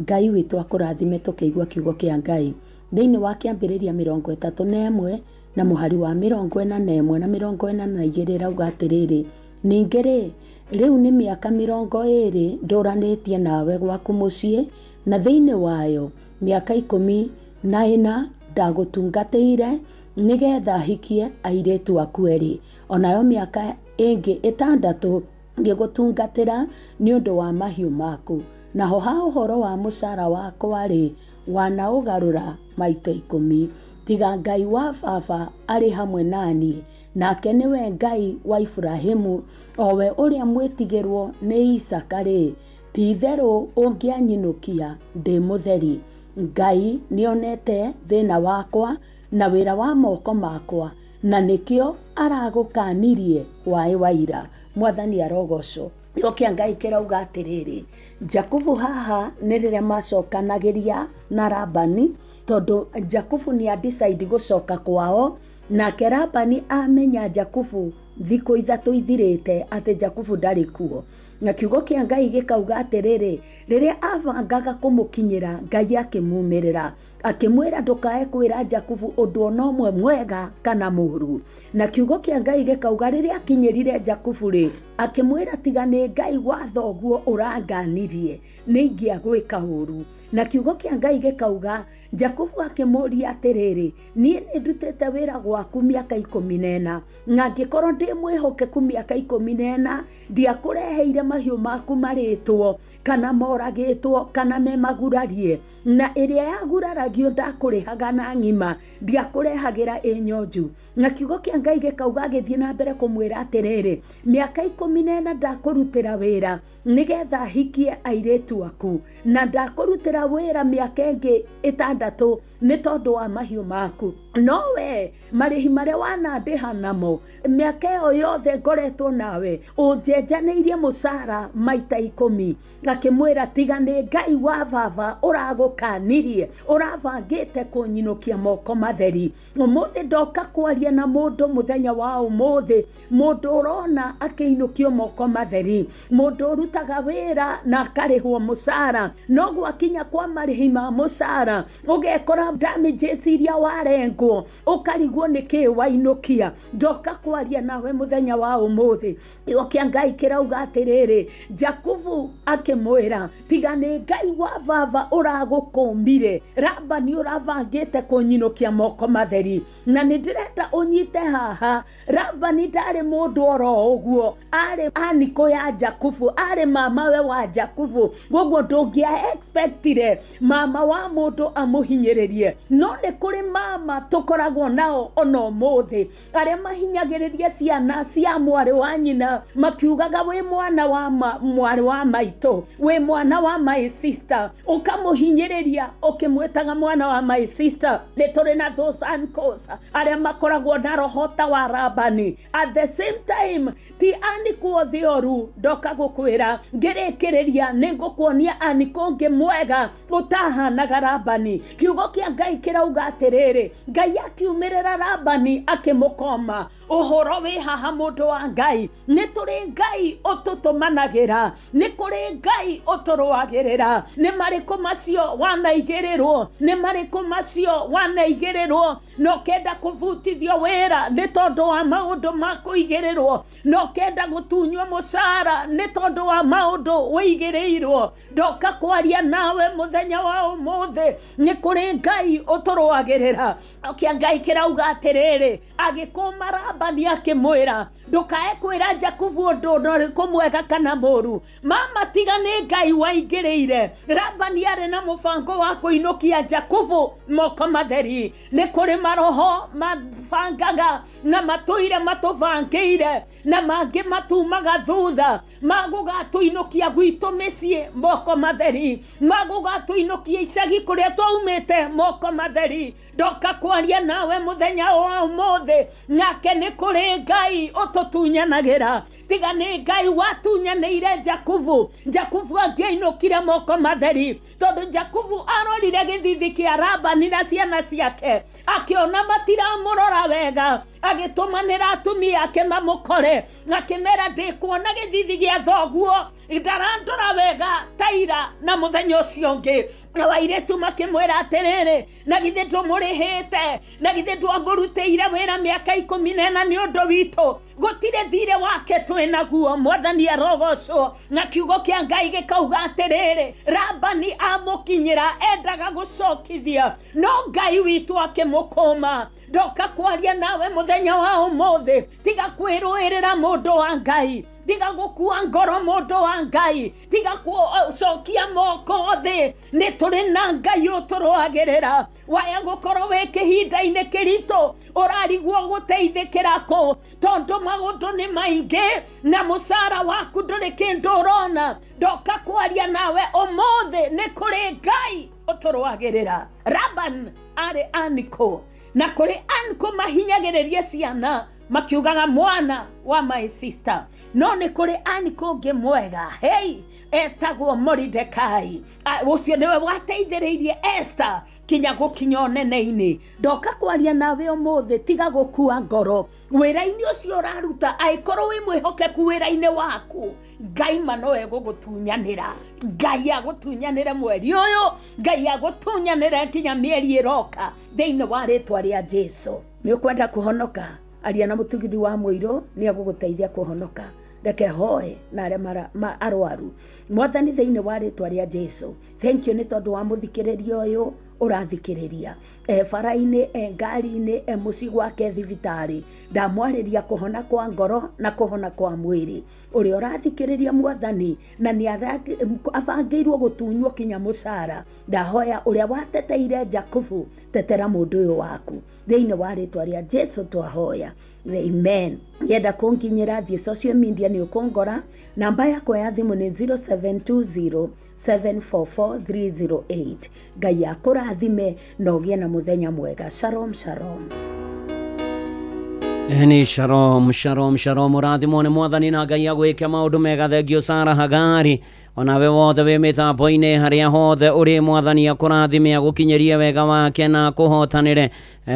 Ngai witũ akũrathime tũkĩigua kiugo kĩa Ngai thĩinĩ wa kĩambĩrĩria 31 na mũhari wa 41 na 42 rauga atĩrĩrĩ, ningĩ rĩ, rĩu nĩ mĩaka 20 ndũranĩtie nawe gwaku mũciĩ, na thĩinĩ wayo mĩaka 14 ndagũtungatĩire nĩgetha hikie airĩtu aku erĩ, onayo mĩaka ĩngĩ 6 ngĩgũtungatĩra nĩ ũndũ wa mahiũ maku. Naho ha ũhoro wa mũcara wakwa rĩ, wanaũgarũra maita 10. Tiga Ngai wa baba arĩ hamwe naniĩ, nake nĩwe Ngai wa Iburahĩmu, o we ũrĩa mwĩtigĩrwo nĩ Isaaka rĩ, ti-itherũ ũngĩanyinũkia ndĩ mũtheri. Ngai nĩonete thĩna wakwa na wĩra wa moko makwa, na nĩkĩo aragũkanirie waĩ wa ira. Mwathani arogocwo. Kiugo kĩa Ngai kĩrauga atĩrĩrĩ, Jakubu haha nĩ rĩrĩa macokanagĩria na Labani, tondũ Jakubu nĩ a decide gũcoka kwao, nake Labani amenya Jakubu thikũ 3 ithirĩte atĩ Jakubu ndarĩ kuo. Na kiugo kĩa Ngai gĩkauga atĩrĩrĩ, rĩrĩa abangaga kũmũkinyĩra, Ngai akĩmumĩrĩra akĩmwĩra ndũkae kwĩra Jakubu ũndũ ona ũmwe mwega kana mũũru. Na kiugo kĩa Ngai gĩkauga rĩrĩa akinyĩrire Jakubu rĩ, akĩmwĩra tiga nĩ Ngai wa thoguo ũranganirie nĩ ingĩagwĩka ũru. Na kiugo kĩa Ngai gĩkauga Jakubu akĩmũria atĩrĩrĩ, niĩ nĩ ndutĩte wĩra gwaku mĩaka 14, na angĩkorwo ndĩ mwĩhokeku mĩaka 14 ndiakũreheire mahiũ maku marĩtwo kana moragĩtwo kana me magurarie, na ĩrĩa yaguraragio ndakũrĩhaga na ng'ima, ndiakũrehagĩra ĩ nyonju. Na kiugo kĩa Ngai gĩkauga agĩthiĩ na mbere kũmwĩra atĩrĩrĩ, mĩaka 14 ndakũrutĩra wĩra nĩgetha hikie airĩtu aku, na ndakũrutĩra wĩra mĩaka ĩngĩ 6 nĩ tondũ wa mahiũ maku, no we marĩhi marĩa wanandĩha namo mĩaka ĩyo yothe ngoretwo nawe ũnjenjanĩirie mũcara maita 10. Akĩmwĩra tiga nĩ Ngai wa baba ũragũkanirie, ũrabangĩte kũnyinũkia moko matheri. Ũmũthĩ ndoka kwaria na mũndũ mũthenya wa ũmũthĩ, mũndũ ũrona akĩinũkio moko matheri, mũndũ ũrutaga wĩra na akarĩhwo mũcara, no gwakinya kwa marĩhi ma mũcara ũgekora damages iria warengwo ũkarigwo nĩkĩĩ wainũkia. Ndoka kwaria nawe mũthenya wa ũmũthĩ. Kiugo kĩa Ngai kĩrauga atĩrĩrĩ, Jakubu akĩmwĩra tiga nĩ Ngai wa baba ũragũkũmire, Labani ũrabangĩte kũnyinũkia moko matheri. Na nĩ ndĩrenda ũnyite haha, Labani ndarĩ mũndũ oro ũguo, arĩ anikũ ya Jakubu, arĩ mamawe wa Jakubu, koguo ndũngĩa expectire mama wa mũndũ amũhinyĩrĩrie. No nĩ kũrĩ mama tũkoragwo nao ona ũmũthĩ arĩa mahinyagĩrĩria ciana cia mwarĩ wa nyina makiugaga wĩ mwana wa wa mwarĩ wa maitũ, wĩ mwana wa my sister, ũkamũhinyĩrĩria ũkĩmwĩtaga mwana wa my sister. Nĩ tũrĩ na those uncles arĩa makoragwo na roho ta wa Labani. At the same time ti aniko othe oru, ndoka gũkwĩra ngĩrĩkĩrĩria nĩ ngũkuonia aniko ũngĩ mwega ũtahanaga Labani. Kiugo kĩa Ngai kĩrauga atĩrĩrĩ, Ngai akiumĩrĩra Labani akĩmũkoma. Ũhoro wĩ haha mũndũ wa Ngai, nĩ tũrĩ Ngai ũtũtũmanagĩra, nĩ kũrĩ Ngai ũtũrũagĩrĩra. Nĩ marĩkũ macio wanaigĩrĩrwo? Nĩ marĩkũ macio wanaigĩrĩrwo na ũkenda kũbutithio wĩra nĩ tondũ wa maũndũ ma kũigĩrĩrwo, na ũkenda gũtunywo mũcara nĩ tondũ wa maũndũ wĩigĩrĩirwo? Ndoka kwaria nawe mũthenya wa ũmũthĩ, nĩ kũrĩ Ngai ũtũrũagĩrĩra. Kĩa Ngai kĩrauga atĩrĩrĩ, agĩkũma Labani akĩmwĩra, ndũkae kwĩra Jakubu ũndũ ona ũrĩkũ mwega kana mũru. Mama, tiga nĩ Ngai waingĩrĩire. Labani arĩ na mũbango wa kũinũkia Jakubu moko matheri. Nĩ kũrĩ maroho mabangaga na matũire matũbangĩire, na mangĩ matumaga thutha magũgatũinũkia gwitũ mĩciĩ moko matheri, magũgatũinũkia icagi kũrĩa twaumĩte moko matheri. Ndoka kwaria nawe mũthenya wa ũmũthĩ, nake nĩ kũrĩ Ngai ũtũtunyanagĩra. Tiga nĩ Ngai watunyanĩire Jakubu, Jakubu angĩainũkire moko matheri, tondũ Jakubu arorire gĩthithi kĩa Labani na ciana ciake, akĩona matiramũrora wega, agĩtũmanĩra atumia ake mamũkore, akĩmera ndĩkuona gĩthithi gĩa thoguo ndarandora wega taira na mũthenya ũcio ũngĩ. Na airĩtu makĩmwĩra atĩrĩrĩ, na githĩ ndũmũrĩhĩte, na githĩ ndwamũrutĩire wĩra mĩaka 14 nĩ ũndũ witũ, gũtirĩ thirĩ wake twĩ naguo. Mwathani arogocwo. Na kiugo kĩa Ngai gĩkauga atĩrĩrĩ, Labani amũkinyĩra endaga gũcokithia, no Ngai witũ akĩmũkũma. Ndoka kwaria nawe mũthenya wa ũmũthĩ, tiga kwĩrũĩrĩra mũndũ wa Ngai, tiga gũkua ngoro mũndũ wa Ngai, tiga gũcokia moko thĩ. Nĩ tũrĩ na Ngai ũtũrũagĩrĩra. Waya gũkorwo wĩ kĩhinda-inĩ kĩritũ, ũrarigwo gũteithĩkĩra kũ, tondũ maũndũ nĩ maingĩ na mũcara waku ndũrĩ kĩndũ ũrona. Ndoka kwaria nawe ũmũthĩ, nĩ kũrĩ Ngai ũtũrũagĩrĩra. Laban arĩ aniko, na kũrĩ aniko mahinyagĩrĩria ciana makiugaga mwana wa my sister, no nĩ kũrĩ aniko ũngĩ mwega, hey, etagwo Moridekai. Ũcio nĩwe wateithĩrĩirie Esther kinya gũkinya ũnene-inĩ. Ndoka kwaria nawe ũmũthĩ, tiga gũkua ngoro wĩra-inĩ ũcio ũraruta. Angĩkorwo wĩ mwĩhokeku wĩra-inĩ waku, Ngai ma no egũgũtunyanĩra. Ngai agũtunyanĩre mweri ũyũ, Ngai agũtunyanĩre nginya mĩeri ĩroka, thĩinĩ wa rĩtwa rĩa Jesu. Nĩ ũkwenda kũhonoka? Aria na mũtugiri wa mũirũ, nĩ egũgũteithia kũhonoka. Reke hoe na arĩa arwaru. Mwathani, thĩinĩ wa rĩtwa rĩa Jesu, thank you nĩ tondũ wa mũthikĩrĩria ũyũ ũrathikĩrĩria, e bara-inĩ, e ngari-inĩ, e mũciĩ gwake thibitarĩ. Ndamwarĩria kũhona kwa ngoro na kũhona kwa mwĩrĩ. Ũrĩa ũrathikĩrĩria Mwathani na nĩ abangĩirwo gũtunywo kinya mũcara, ndahoya ũrĩa wateteire Jakubu, tetera mũndũ ũyũ waku, thĩinĩ wa rĩtwa rĩa Jesu twahoya, amen. Ngenda kũnginyĩra thiĩ social media nĩ ũkũngora. Namba yakwa ya thimũ nĩ 0720 744 308. Ngai akũrathime na ũgĩe na mũthenya mwega. Shalom, shalom. Ni shalom, shalom, shalom. Ũrathimwo nĩ Mwathani na Ngai agwĩke maũndũ mega. Thengio Sara Hagari, onawe wothe wĩ mĩtambo-inĩ harĩa hothe ũrĩ, Mwathani akũrathime, agũkinyĩrie wega wake na akũhotanĩre.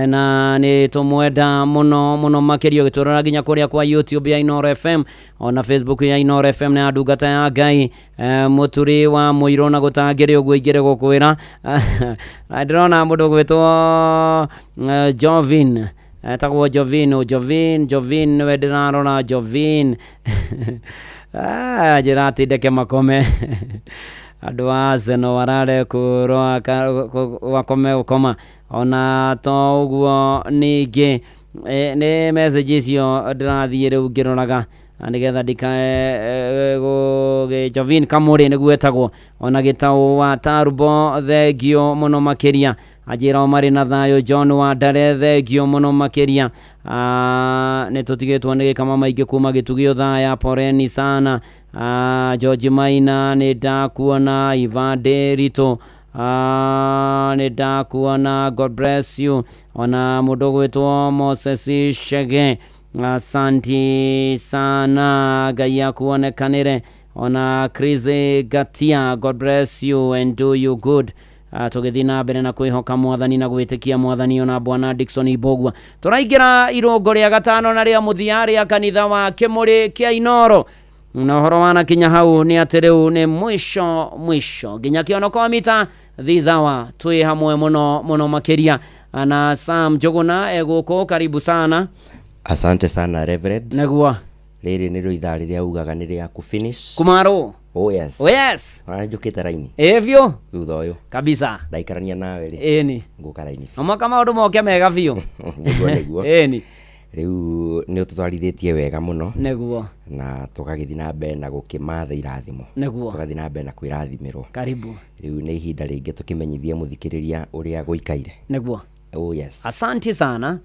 Na nĩ tũmwenda mũno mũno makĩria, ũgĩtũrora nginya kũrĩa kwa YouTube ya Inooro FM ona Facebook ya Inooro FM na ndungata ya Ngai mũturi wa mũirũ na gũtangĩrĩ ũguo ingĩrĩ gũkwĩra. Ndĩrona mũndũ ũgwĩtwo Jovin, etagwo Jovin, Jovin, Jovin nĩwe ndĩrarora, Jovin. Njĩra atĩ ndeke makome andũ a Arsenal warare kũrwo wakome gũkoma. Ona to ũguo ningĩ nĩ message icio ndĩrathiĩ rĩu ngĩroraga nĩgetha ndikae gũgĩ. Jovin Kamũrĩ nĩguo etagwo, ona gĩtaũ wa Tarubo, thengio mũno makĩria. Anjĩra o marĩ na thayũ. John wa Ndare, thengio mũno makĩria. Nĩ tũtigĩtwo nĩ gĩkama maingĩ kuma gĩtugĩ ũthaya, poreni sana. George Maina nĩ ndakuona, Ivan Nderitu, nĩ ndakuona, God bless you. Ona mũndũ gwĩtwo Moses Shege, asanti sana, Ngai akuonekanĩre. Ona Chris Gatia, God bless you and do you good. Tũgĩthiĩ na mbere na kwĩhoka mwathani na gwĩtĩkia mwathani. Ona bwana Dickson Ibogwa, tũraingĩra irũngo rĩa gatano na rĩa mũthia rĩa kanitha wa Kĩmũrĩ kĩa Inoro, na ũhoro wanakinya hau nĩ atĩ rĩu nĩ mwisho mwisho nginya kĩonokomita this hour twĩ hamwe mũno mũno makĩria na Sam Njũgũna egũkũ. Karibu sana. Asante sana, Reverend. Nĩguo. Rĩrĩ nĩrĩo ithaa rĩrĩa ugaga nĩ rĩa kũfinish. Kumarũ. Oh yes. Oh yes. Ona njũkĩte raini. Ĩ biũ. Thutha ũyũ. Kabisa. Ndaikarania nawe rĩ. Ĩni. Ngũka raini. Na mwaka maũndũ moke mega biũ. Nĩguo nĩguo. Ĩni. Rĩu nĩ ũtũtwarithĩtie wega mũno. Nĩguo. Na tũgagĩthiĩ na mbere na gũkĩmatha irathimo. Nĩguo. Tũgathiĩ na mbere na kwĩrathimĩrwo. Karibu. Rĩu nĩ ihinda rĩngĩ tũkĩmenyithie mũthikĩrĩria ũrĩa gũikaire. Nĩguo. Oh yes. Asante sana.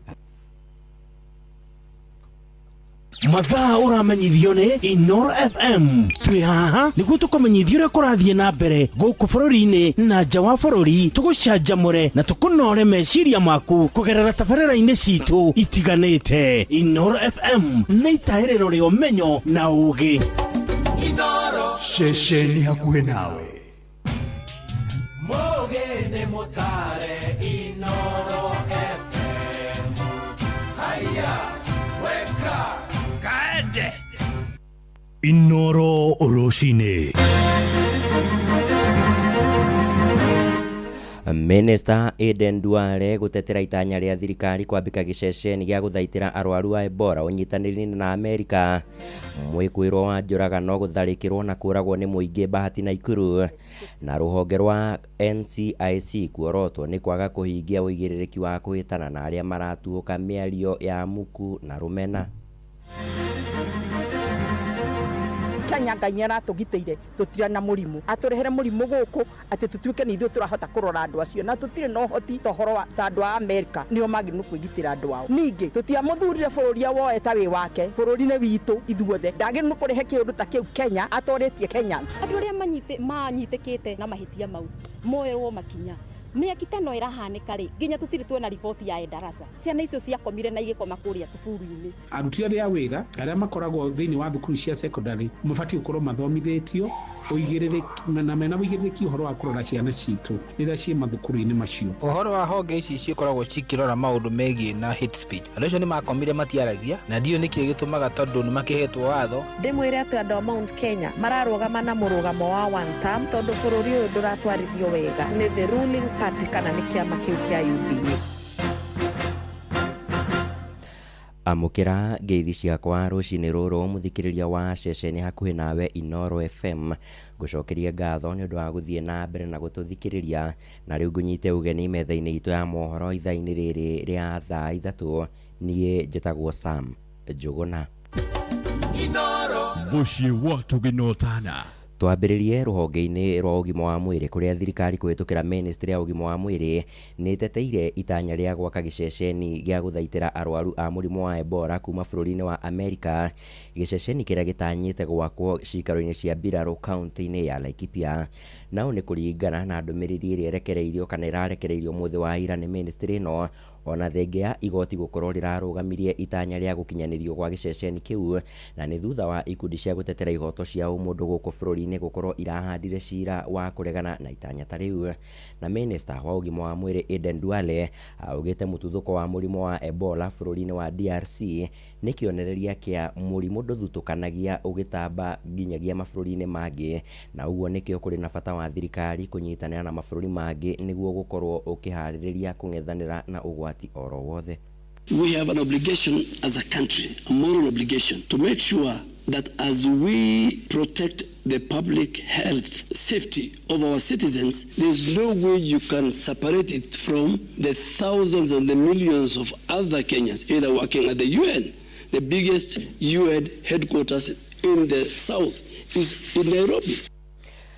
Mathaa ũramenyithio nĩ Inoro FM. Twĩ haha nĩguo tũkũmenyithia ũrĩa kũrathiĩ na mbere gũkũ bũrũri-inĩ na nja wa bũrũri, tũgũcanjamũre na tũkũnore meciria maku kũgerera tabarĩra-inĩ citũ itiganĩte. Inoro FM nĩ itahĩrĩro rĩa ũmenyo na ũgĩ. Ceceni hakuhĩ nawe. Mũgĩ nĩ mũtare Inoro FM. Haya, weka kaende. Inoro rũcinĩ. Minista Aden Duale gũtetera itanya rĩa thirikari kwambĩka gĩceceni gĩa gũthaitĩra arwaru a Ebola ũnyitanĩri-inĩ na Amerika. Mwĩkũĩrwo wa njũragano gũtharĩkĩrwo na kũragwo nĩ mũingĩ Bahati Naikuru. Na rũhonge rwa NCIC kuorotwo nĩ kwaga kũhingia ũigĩrĩrĩki wa kũhĩtana na arĩa maratuũka mĩario ya muku na rũmena. Kenya Ngai nĩ aratũgitĩire, tũtirĩ na mũrimũ, atũrehere mũrimũ gũkũ atĩ tũtuĩke nĩ ithuĩ tũrahota kũrora andũ acio, na tũtirĩ na ũhoti ta ũhoro wa ta andũ a Amerika nĩo magĩrĩirwo kwĩgitĩra andũ ao. Ningĩ tũtiamũthurire bũrũri woe ta wĩ wake, bũrũri nĩ witũ ithuothe, ndagĩrĩirwo kũrehe kĩũndũ ta kĩu Kenya atorĩtie Kenyans. Andũ arĩa manyitĩkĩte na mahĩtia mau moerwo makinya. Mĩaki ta ĩno ĩrahanĩka rĩ, nginya tũtirĩ tuona riboti ya Endarasa. Ciana icio ciakomire na igĩkoma kũrĩa tũburu-inĩ. Aruti arĩa a wĩra arĩa makoragwo thĩinĩ wa thukuru cia secondary mabatiĩ gũkorwo mathomithĩtio ũigĩrĩrĩki na mena ũigĩrĩrĩki ũhoro wa kũrora ciana citũ rĩrĩa ciĩ mathukuru-inĩ macio. Ũhoro wa honge ici cikoragwo cikĩrora maũndũ megiĩ na hate speech. Andũ acio nĩ makomire matiaragia na ndiũĩ nĩkĩ gĩtũmaga tondũ nĩ makĩhetwo watho. Ndĩmwĩre atĩ andũ a Mount Kenya mararũgama na mũrũgamo wa one term tondũ bũrũri ũyũ ndũratwarithio wega nĩ the ruling party kana nĩ kĩama kĩu kĩa UDA. Amũkĩra ngeithi ciakwa rũcinĩ rũrũ mũthikĩrĩria wa ceceni hakuhĩ nawe Inoro FM. Ngũcokeria ngatho nĩ ũndũ wa gũthiĩ na mbere na gũtũthikĩrĩria, na rĩu ngũnyite ũgeni metha-inĩ itũ ya mohoro ithaa-inĩ rĩrĩ rĩa thaa 3. Niĩ njĩtagwo Sam Njũgũna. Mũciĩ wa Tũgĩnotana. Twambĩrĩrie rũhonge-inĩ rwa ũgima wa mwĩrĩ kũrĩa thirikari kũhĩtũkĩra ministry ya ũgima wa mwĩrĩ nĩ ĩteteire itanya rĩa gwaka gĩceceni gĩa gũthaitĩra arwaru a mũrimũ wa Ebola kuma bũrũri-inĩ wa Amerika. Gĩceceni kĩrĩa gĩtanyĩte gwakwo cikaro-inĩ cia mbirarũ kaunti-inĩ ya Laikipia. Nao nĩ kũringana na ndũmĩrĩri ĩrĩa ĩrekereirio kana ĩrarekereirio mũthĩ wa ira nĩ ministry ĩno, ona thengia ya igoti gũkorwo rĩrarũgamirie itanya rĩa gũkinyanĩrio gwa gĩceceni kĩu, na nĩ thutha wa ikundi cia gũtetera ihoto cia ũmũndũ gũkũ bũrũri-inĩ gũkorwo irahandire cira wa kũregana na itanya ta rĩu. Na minista wa ũgima wa mwĩrĩ Aden Duale augĩte mũtuthũko wa mũrimũ wa Ebola bũrũri-inĩ wa DRC nĩ kĩonereria kĩa mũrimũ ndũthutũkanagia ũgĩtamba nginyagia mabũrũri-inĩ mangĩ, na ũguo nĩkĩo kũrĩ na bata wa thirikari kũnyitanĩra na mabũrũri mangĩ nĩguo gũkorwo ũkĩharĩrĩria kũng'ethanĩra na ũgwati oro wothe. We have an obligation as a country, a moral obligation, to make sure that as we protect the public health safety of our citizens, there's no way you can separate it from the thousands and the millions of other Kenyans, either working at the UN. The biggest UN headquarters in the south is in Nairobi.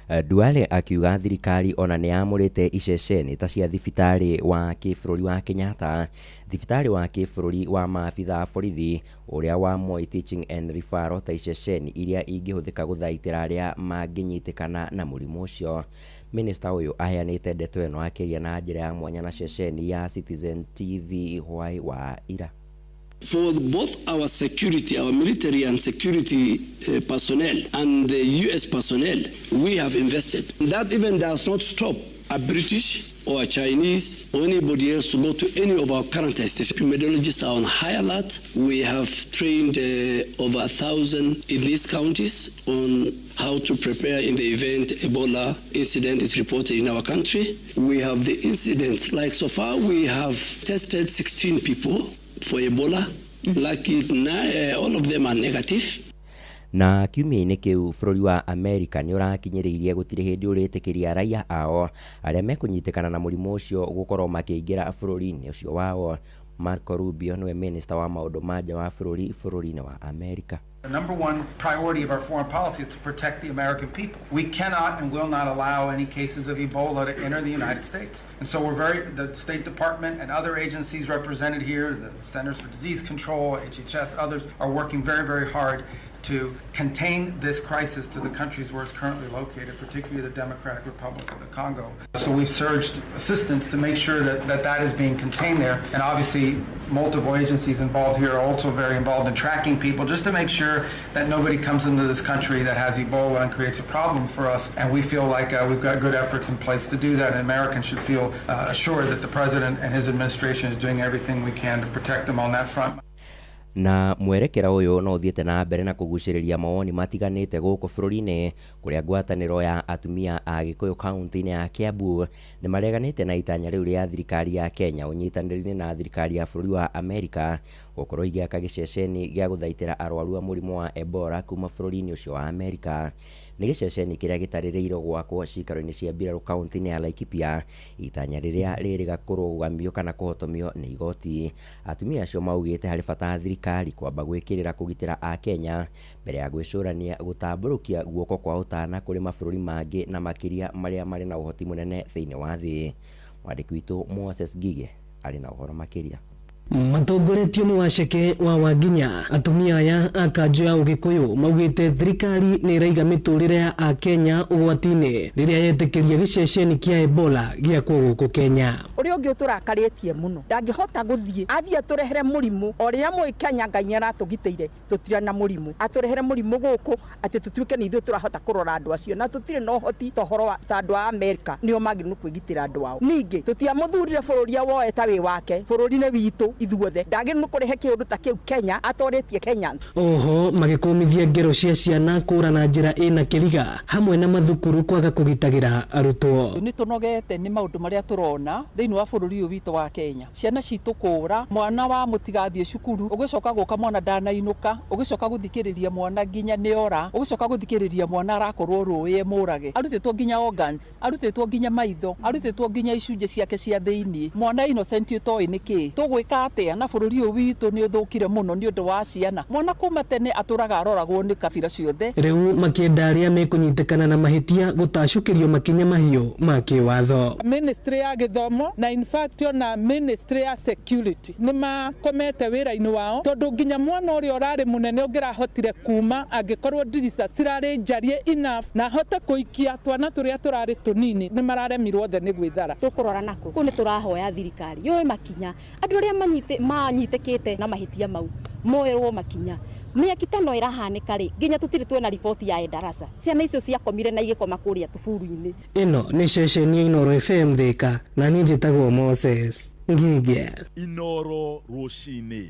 Duale akiuga thirikari ona nĩ yamũrĩte iceceni ta cia thibitarĩ wa kĩbũrũri wa Kenyatta, thibitarĩ wa kĩbũrũri wa maabitha a borithi, ũrĩa wa Moi Teaching and Referral ta iceceni iria ingĩhũthĩka gũthaitĩra arĩa mangĩnyitĩkana na mũrimũ ũcio. Minista ũyũ aheanĩte ndeto ĩno akĩaria na njĩra ya mwanya na ceceni ya Citizen TV hwaĩ wa ira. For both our security, our military and security personnel and the US personnel, we have invested. That even does not stop a British or a Chinese or anybody else to go to any of our quarantine stations. Epidemiologists are on high alert. We have trained over 1,000 in these counties on how to prepare in the event Ebola incident is reported in our country. We have the incidents, like so far we have tested 16 people for Ebola. Lucky, all of them are negative. Na kiumia-inĩ kĩu bũrũri wa Amerika nĩ ũrakinyĩrĩirie gũtirĩ hĩndĩ ũrĩtĩkĩria raia ao arĩa mekũnyitĩkana na mũrimũ ũcio gũkorwo makĩingĩra bũrũri-inĩ ũcio wao. Marco Rubio nĩwe minista wa maũndũ ma nja wa bũrũri bũrũri-inĩ wa Amerika. The number one priority of our foreign policy is to protect the American people. We cannot and will not allow any cases of Ebola to enter the United States. And so the State Department and other agencies represented here, the Centers for Disease Control, HHS, others, are working very, very hard to contain this crisis to the countries where it's currently located, particularly the Democratic Republic of the Congo. So we've surged assistance to make sure that is being contained there. And obviously, multiple agencies involved here are also very involved in tracking people just to make sure that nobody comes into this country that has Ebola and creates a problem for us. And we feel like we've got good efforts in place to do that. And Americans should feel assured that the president and his administration is doing everything we can to protect them on that front. Na mwerekera ũyũ no ũthiĩte na mbere na kũgucĩrĩria mawoni matiganĩte gũkũ bũrũri-inĩ, kũrĩa ngwatanĩro ya atumia a Gĩkũyũ kaunti-inĩ ya Kiambu nĩ mareganĩte na itanya rĩu rĩa thirikari ya Kenya ũnyitanĩri-inĩ na thirikari ya bũrũri wa Amerika gũkorwo igĩaka gĩceceni gĩa gũthaitĩra arwaru a mũrimũ wa Ebola kuma bũrũri-inĩ ũcio wa Amerika. Nĩ gĩceceni kĩrĩa gĩtarĩrĩirwo gwakwo cikaro-inĩ cia mbirarũ kaunti-inĩ ya Laikipia, itanya rĩrĩa rĩrĩga kũrũgamio kana kũhotomio nĩ igoti. Atumia acio maugĩte harĩ bata thirikari kwamba gwĩkĩrĩra kũgitĩra Akenya mbere ya gwĩcũrania gũtambũrũkia guoko kwa ũtana kũrĩ mabũrũri mangĩ na makĩria marĩa marĩ na ũhoti mũnene thĩinĩ wa thĩ. Mwandĩki witũ Moses Ngige arĩ na ũhoro makĩria. Matongoretio nĩ Waceke wa Wanginya, atumia aya a kanjũ ya Ũgĩkũyũ maugĩte thirikari nĩ ĩraiga mĩtũrĩre ya Akenya ũgwati-inĩ rĩrĩa yetĩkĩria gĩceceni kĩa Ebola gĩakwo gũkũ Kenya. Ũrĩa ũngĩ ũtũrakarĩtie mũno ndangĩhota gũthiĩ athiĩ atũrehere mũrimũ o rĩrĩa mũĩ Kenya Ngai nĩ aratũgitĩire tũtirĩ na mũrimũ, atũrehere mũrimũ gũkũ atĩ tũtuĩke nĩ ithuĩ tũrahota kũrora andũ acio na tũtirĩ na ũhoti ta ũhoro ta andũ a Amerika nĩo magĩrĩirwo kwĩgitĩra andũ ao. Ningĩ tũtiamũthurire bũrũri woe ta wĩ wake, bũrũri nĩ witũ ithuothe, ndagĩrĩirwo kũrehe kĩũndũ ta kĩu Kenya atorĩtie Kenyans. Oho magĩkũmithia ngero cia ciana kũra na njĩra ĩna kĩriga hamwe na mathukuru kwaga kũgitagĩra arutwo. Nĩ tũnogete nĩ maũndũ marĩa tũrona thĩinĩ wa bũrũri ũyũ witũ wa Kenya, ciana citũ kũra, mwana wa mũtigathiĩ cukuru ũgĩcoka gũka mwana ndanainũka, ũgĩcoka gũthikĩrĩria mwana nginya nĩ ora, ũgĩcoka gũthikĩrĩria mwana arakorwo rũĩ mũrage, arutĩtwo nginya organs, arutĩtwo nginya maitho, arutĩtwo nginya icunjĩ ciake cia thĩinĩ, mwana innocent ũtoĩ nĩkĩ tũgwĩka atĩa na bũrũri ũyũ witũ nĩ ũthũkire mũno nĩ ũndũ wa ciana. Mwana kuma tene atũraga aroragwo nĩ kabira ciothe. Rĩu makĩenda arĩa mekũnyitĩkana na mahĩtia gũtacũkĩrio makinya mahiũ ma kĩwatho. Ministry ya gĩthomo na in fact ona ministry ya security nĩ makomete wĩra-inĩ wao tondũ nginya mwana ũrĩa ũrarĩ mũnene ũngĩrahotire kuma angĩkorwo ndirica cirarĩ njarie enough na ahote kũikia twana tũrĩa tũrarĩ tũnini nĩ mararemirwo othe nĩ gwĩthara. Tũkũrora nako kũu nĩ tũrahoya thirikari yoe makinya andũ arĩa manyitĩkĩte na mahĩtia mau moerwo makinya. Mĩaka 5 ĩrahanĩka rĩ nginya tũtirĩ tuona riboti ya Endarasa, ciana icio ciakomire na igĩkoma kũrĩa tũburu-inĩ. Ĩno nĩ ceceni ya Inooro FM Thika na niĩ njĩtagwo Moses Ngige. Inooro rũcinĩ.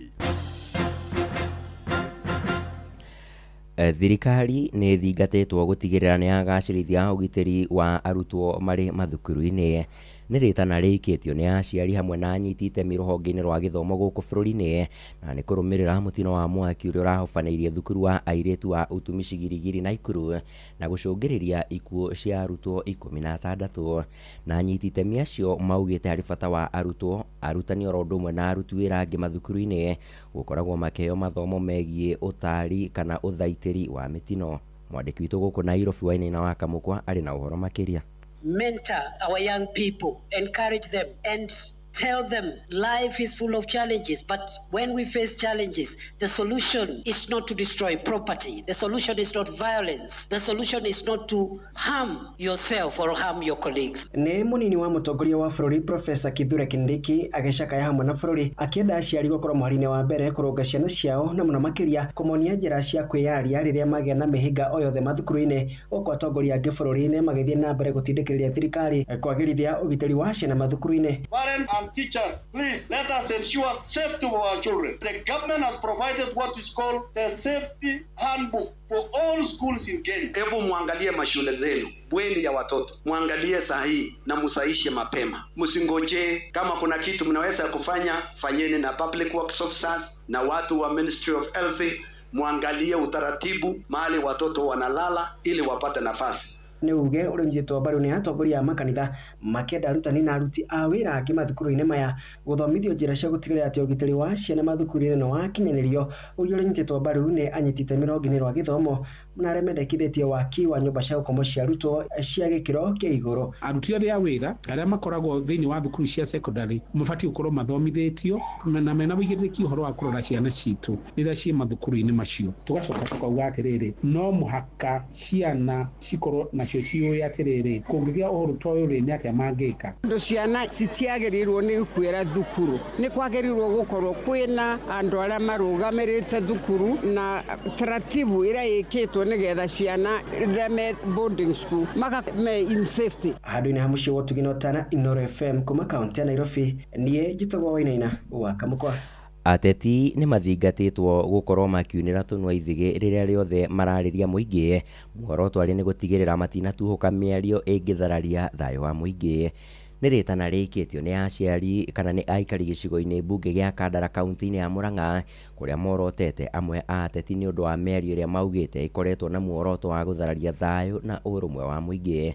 Thirikari nĩ ĩthingatĩtwo gũtigĩrĩra nĩ yagacĩrithia ũgitĩri wa arutwo marĩ mathukuru-inĩ. Nĩ rĩtana rĩikĩtio nĩ aciari hamwe na anyiti itemi rũhonge-inĩ rwa gĩthomo gũkũ bũrũri-inĩ na nĩ kũrũmĩrĩra mũtino wa mwaki ũrĩa ũrahobanĩirie thukuru wa airĩtu wa Utumishi Girigiri Naikuru na gũcũngĩrĩria ikuũ cia arutwo 16. Na anyiti itemi acio maugĩte harĩ bata wa arutwo, arutani oro ũndũ ũmwe na aruti wĩra angĩ mathukuru-inĩ gũkoragwo makĩheo mathomo megiĩ ũtari kana ũthaitĩri wa mĩtino. Mwandĩki witũ gũkũ Nairobi Wainaina wa Kamũkwa arĩ na ũhoro makĩria. Mentor our young people, encourage them and tell them life is full of challenges, but when we face challenges, the solution is not to destroy property. The solution is not violence. The solution is not to harm yourself or harm your colleagues. Nĩ mũnini wa mũtongoria wa bũrũri Profesa Kithure Kindiki agĩcakaya hamwe na bũrũri akĩenda aciari gũkorwo mũhari-inĩ wa mbere kũrũnga ciana ciao na mũno makĩria kũmonia njĩra cia kwĩyaria rĩrĩa magĩa na mĩhĩnga o yothe mathukuru-inĩ, gũkũ atongoria angĩ bũrũri-inĩ magĩthiĩ na mbere gũtindĩkĩrĩria thirikari kwagĩrithia ũgitĩri wa ciana mathukuru-inĩ. Parents and teachers, please let us ensure safety of our children. The government has provided what is called the safety handbook for all schools in Kenya. Hebu muangalie mashule zenu, bweni ya watoto muangalie saa hii na musaishe mapema, msingojee. Kama kuna kitu mnaweza kufanya, fanyeni na public works officers na watu wa Ministry of Health, muangalie utaratibu mahali watoto wanalala ili wapate nafasi. Nĩ uge ũrĩa ũnyitĩtwo mbaru nĩ atongoria a makanitha makĩenda arutani na aruti a wĩra angĩ mathukuru-inĩ maya gũthomithio njĩra cia gũtigĩrĩra atĩ ũgitĩri wa ciana mathukuru-inĩ nĩ wakinyanĩrio. Ũrĩa ũnyitĩtwo mbaru nĩ anyiti itemi rũhonge-inĩ rwa gĩthomo na arĩa mendekithĩtie waki wa nyũmba cia gũkomwo cia arutwo cia gĩkĩro kĩa igũrũ. Aruti othe a wĩra arĩa makoragwo thĩinĩ wa thukuru cia secondary mabatiĩ gũkorwo mathomithĩtio na mena ũigĩrĩrĩki ũhoro wa kũrora ciana citũ rĩrĩa ciĩ mathukuru-inĩ macio. Tũgacoka tũkauga atĩrĩrĩ, no mũhaka ciana cikorwo nacio ciũĩ atĩrĩrĩ, kũngĩgĩa ũhoro ta ũyũ rĩ, nĩ atĩa mangĩka. Andũ ciana citiagĩrĩirwo nĩ gũkuĩra thukuru, nĩ kwagĩrĩirwo gũkorwo kwĩna andũ arĩa marũgamĩrĩte thukuru na taratibu ĩrĩa ĩkĩtwo nĩgetha ciana rĩrĩa me boarding school maka me in safety. Handũ-inĩ ha mũciĩ wa Ũtugi na Ũtana, Inooro FM kuma kaũntĩ ya Nairobi, niĩ njĩtagwo Wainaina wa Kamũkwa. Ateti nĩ mathingatĩtwo gũkorwo makiunĩra tũnua ithigĩ rĩrĩa rĩothe mararĩria mũingĩ. Muoroto arĩ nĩ gũtigĩrĩra matinatuhũka mĩario ĩngĩthararia thayũ wa mũingĩ. Nĩ rĩtana rĩikĩtio nĩ aciari kana nĩ aikari gĩcigo-inĩ mbunge gĩa Kandara kaunti-inĩ ya Murang'a kũrĩa morotete amwe a ateti nĩ ũndũ wa mĩario ĩrĩa maugĩte ĩkoretwo na muoroto wa gũthararia thayũ na ũrũmwe wa mũingĩ.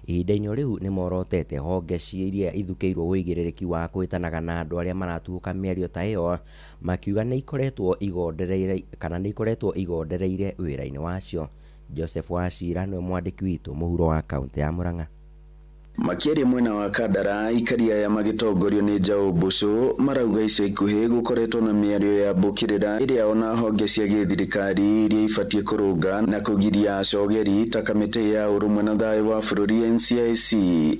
Ihinda-inĩ rĩu nĩ morotete honge iria ithukĩirwo ũigĩrĩrĩki wa kwĩtanaga na andũ arĩa maratuhũka mĩario ta ĩyo, makiuga nĩ ikoretwo igondereire kana nĩ ikoretwo igondereire wĩra-inĩ wacio. Joseph Wachira nĩwe mwandĩki witũ mũhuro wa kaunti ya Murang'a. Makĩaria mwena wa Kandara, aikari aya magĩtongorio nĩ Njaũ Mbũcũ marauga ica ikuhĩ gũkoretwo na mĩario ya mbũkĩrĩra ĩrĩa ona honge cia gĩthirikari iria ibatiĩ kũrũnga na kũgiria acogeri ta kamĩtĩ ya ũrũmwe na thayũ wa bũrũri NCIC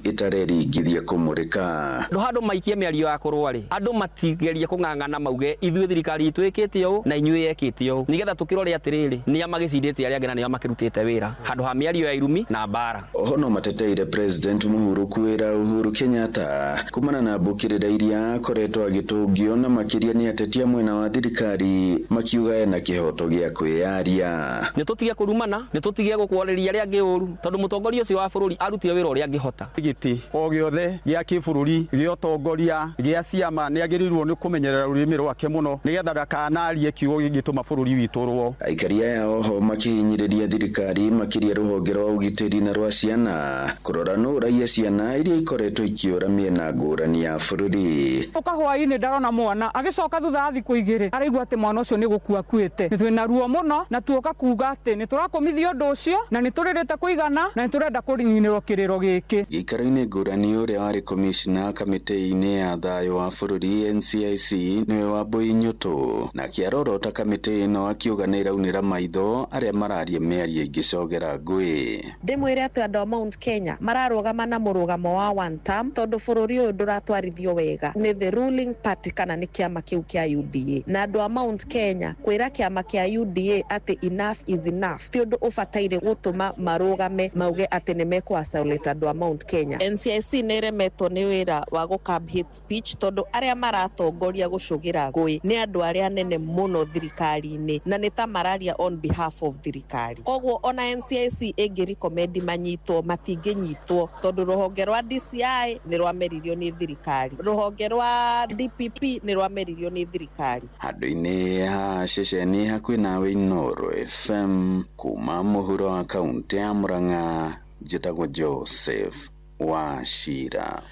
ĩtareringithia kũmũrĩka. Andũ handũ maikie mĩario ya kũrũa rĩ, andũ matigerie kũng'ang'ana mauge ithuĩ thirikari itũ ĩkĩte ũũ na inyuĩ yekĩte ũũ, nĩgetha tũkĩrore atĩrĩrĩ nĩa magĩcindĩte arĩa angĩ na nĩo makĩrutĩte wĩra handũ ha mĩario ya irumi na mbara. Oho no mateteire President Mũhuru kwĩra Uhuru Kenyatta kumana na mbũkĩrĩra iria akoretwo agĩtũngio na makĩria nĩ atetia mwena wa thirikari makiuga ena kĩhoto gĩa kwĩyaria. Nĩ tũtige kũrumana, nĩ tũtige gũkwarĩria arĩa angĩ ũru, tondũ mũtongoria ũcio wa bũrũri arutire wĩra ũrĩa angĩhota. Gĩtĩ o gĩothe gĩa kĩbũrũri gĩa ũtongoria gĩa ciama nĩ agĩrĩirwo nĩ kũmenyerera rũrĩmĩ rwake mũno nĩgetha ndakanarie kiugo gĩngĩtũma bũrũri witũ ũrũo. Aikari aya oho makĩhinyĩrĩria thirikari makĩria rũhonge rwa ũgitĩri na rwa ciana kũrora nũ ũraiya ciana iria ikoretwo ikĩũra mĩena ngũrani ya bũrũri. Ũka hwaĩ-inĩ ndarona mwana agĩcoka thutha wa thikũ igĩrĩ araigua atĩ mwana ũcio nĩ gũkua akuĩte. Nĩ twĩna ruo mũno na tuoka kuga atĩ nĩ tũrakũmithia ũndũ ũcio na nĩ tũrĩrĩte kũigana na nĩ tũrenda kũninĩrwo kĩrĩro gĩkĩ. Gĩikaro-inĩ ngũrani ũrĩa warĩ komishna kamĩtĩ-inĩ ya thayũ wa bũrũri NCIC nĩwe Wambui Nyũtũ na akĩarorota kamĩtĩ ĩno akiuga nĩ ĩraunĩra maitho arĩa mararia mĩario ĩngĩcogera ngũĩ. Ndĩmwĩre atĩ andũ a Mount Kenya mararũgama na mũrũgamo wa one term tondũ bũrũri ũyũ ndũratwarithio wega nĩ the ruling party kana nĩ kĩama kĩu kĩa UDA, na andũ a Mount Kenya kwĩra kĩama kĩa UDA atĩ enough is enough ti ũndũ ũbataire gũtũma marũgame mauge atĩ nĩ mekũ-isolate andũ a Mount Kenya. NCIC nĩ ĩremetwo nĩ wĩra wa gũ-curb hate speech tondũ arĩa maratongoria gũcũgĩra ngũĩ nĩ andũ arĩa anene mũno thirikari-inĩ na nĩ ta mararia on behalf of thirikari. Koguo ona NCIC ĩngĩ-recommend manyitwo matingĩnyitwo tondũ rũhonge rwa DCI nĩ rwameririo nĩ thirikari, rũhonge rwa DPP nĩ rwameririo nĩ thirikari. Handũ-inĩ ha ceceni hakuhĩ nawe Inooro FM kuma mũhuro wa kaũntĩ ya Murang'a, njĩtagwo Joseph Wachira.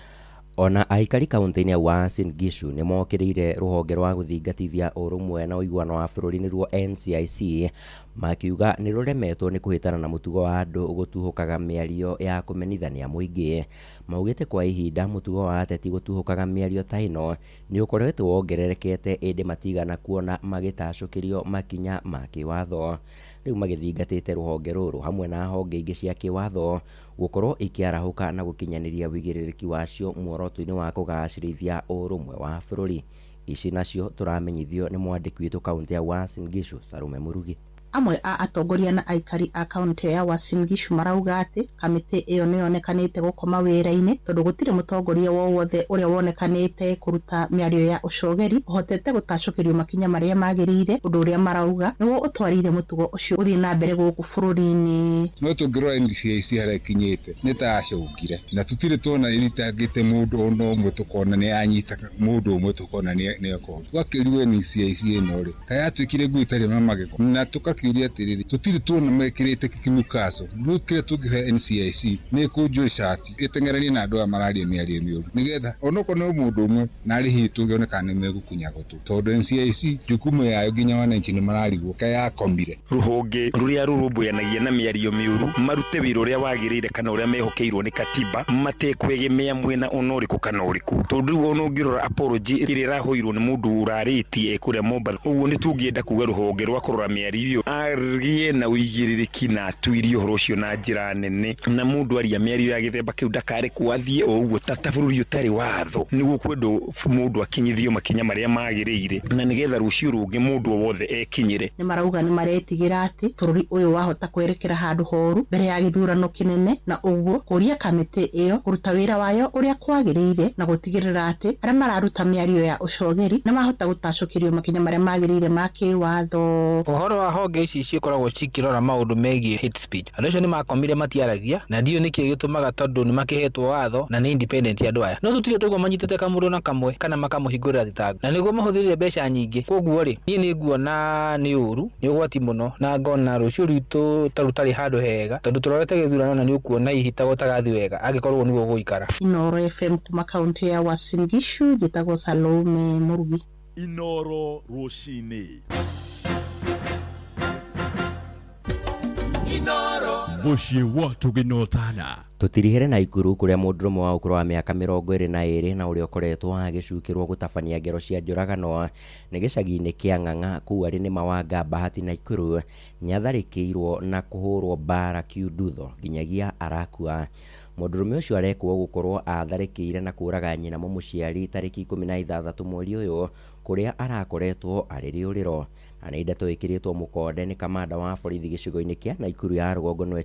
Ona aikari kaunti-inĩ ya Uasin Gishu nĩ mokĩrĩire rũhonge rwa gũthingatithia ũrũmwe na ũiguano wa bũrũri nĩruo NCIC, makiuga nĩ rũremetwo nĩ kũhĩtana na mũtugo wa andũ gũtuhũkaga mĩario ya kũmenithania mũingĩ. Maugĩte kwa ihinda mũtugo wa ateti gũtuhũkaga mĩario ta ĩno nĩ ũkoretwo wongererekete, ĩndĩ matigana kuona magĩtacũkĩrio makinya ma kĩwatho. Rĩu magĩthingatĩte rũhonge rũrũ hamwe na honge ingĩ cia kĩwatho gũkorwo ikĩarahũka na gũkinyanĩria wĩigĩrĩrĩki wacio muoroto-inĩ wa kũgacĩrithia ũrũmwe wa bũrũri. Ici nacio tũramenyithio nĩ mwandĩki witũ kaunti ya Uasin Gishu, Sarume Murugi. Amwe a atongoria na aikari a kaunti ya Uasin Gishu marauga atĩ kamĩtĩ ĩyo nĩ yonekanĩte gũkoma wĩra-inĩ tondũ gũtirĩ mũtongoria wowothe ũrĩa wonekanĩte kũruta mĩario ya ũcogeri ũhotete gũtacũkĩrio makinya marĩa magĩrĩire, ũndũ ũrĩa marauga nĩguo ũtwarire mũtugo ũcio ũthiĩ na mbere gũkũ bũrũri-inĩ. No tũngĩrora NCIC harĩa ĩkinyĩte nĩ ta yacũngire, na tũtirĩ tuona ĩthitangĩte mũndũ ona ũmwe, tũkona nĩ yanyita mũndũ ũmwe, tũkona nĩ akohwo. Tũgakĩrigwo NCIC ĩno rĩ, kaĩ yatuĩkire ngui ĩtarĩ na magego, na tũgakĩũria atĩrĩrĩ, tũtirĩ tuona mekĩrĩte kĩmũkaco. Rĩu kĩrĩa tũngĩhe NCIC nĩ ĩkũnjwo icati ĩteng'eranie na andũ aya mararia mĩario mĩũru, nĩgetha onokorwo no mũndũ ũmwe na arĩ hihi tũngĩone kana nĩ megũkunya gũtũ, tondũ NCIC jukumu yayo nginya wananchi nĩ mararigwo kaĩ yakomire. Rũhonge rũrĩa rũrũmbũyanagia na mĩario mĩũru marute wĩra ũrĩa wagĩrĩire kana ũrĩa mehokeirwo nĩ katiba, matekwegemea mwena ona ũrĩkũ kana ũrĩkũ, tondũ rĩu ona ũngĩrora apology ĩrĩa ĩrahoirwo nĩ mũndũ ũrarĩtie ekũrĩa Mombatha, ũguo nĩ tũngĩenda kuga rũhonge rwa kũrora mĩario ĩyo agĩe na ũigĩrĩrĩki na atuirie ũhoro ũcio na njĩra nene, na mũndũ aria mĩario ya gĩthemba kĩu ndakarekwo athiĩ o ũguo ta bũrũri ũtarĩ watho. Nĩguo kwendwo mũndũ akinyithio makinya marĩa magĩrĩire, na nĩgetha rũciũ rũngĩ mũndũ o wothe ekinyĩre. Nĩ marauga nĩ maretigĩra atĩ bũrũri ũyũ wahota kwerekera handũ horu mbere ya gĩthurano kĩnene, na ũguo kũria kamĩtĩ ĩyo kũruta wĩra wayo ũrĩa kwagĩrĩire na gũtigĩrĩra atĩ arĩa mararuta mĩario ya ũcogeri nĩ mahota gũtacũkĩrio makinya marĩa magĩrĩire ma kĩwatho. Ũhoro wa honge ici cikoragwo cikĩrora maũndũ megiĩ hate speech, andũ acio nĩ makomire matiaragia, na ndiũĩ nĩkĩ gĩtũmaga, tondũ nĩ makĩhetwo watho na nĩ independent andũ aya, no tũtirĩ twaigua manyitĩte kamũndũ na kamwe kana makamũhingũrĩra thitango, na nĩguo mahũthĩrire mbeca nyingĩ. Koguo rĩ, niĩ nĩ nguona nĩ ũru, nĩ ũgwati mũno, na ngona rũciũ rwitũ ta rũtarĩ handũ hega, tondũ tũrorete gĩthurano na nĩ ũkuona hihi ta gũtagathi wega angĩkorwo nĩguo gũgũikara. Inooro FM kuma kaunti ya Uasin Gishu, njĩtagwo Salome Murugi. Inooro rũcinĩ. Mũciĩ wa tũgĩnotana. Tũtirihere na Ikuru kũrĩa mũndũrũme wa ũkũrũ wa mĩaka 22 na ũrĩa ũkoretwo agĩcukĩrwo gũtabania ngero cia njũragano nĩ gĩcagi-inĩ kĩa Ng'ang'a kũu arĩ nĩ Mawanga Bahati na Ikuru nĩatharĩkĩirwo na kũhũrwo mbara kiundutho nginyagia arakua. Mũndũrũme ũcio arekwo gũkorwo atharĩkĩire na kũraga nyina mũmũciari tarĩki 16 mweri ũyũ kũrĩa arakoretwo arĩ rĩũrĩro. Na nĩ ndeto ĩkĩrĩtwo mũkonde nĩ kamanda wa borithi gĩcigo-inĩ kĩa Naikuru ya rũgongo nĩwe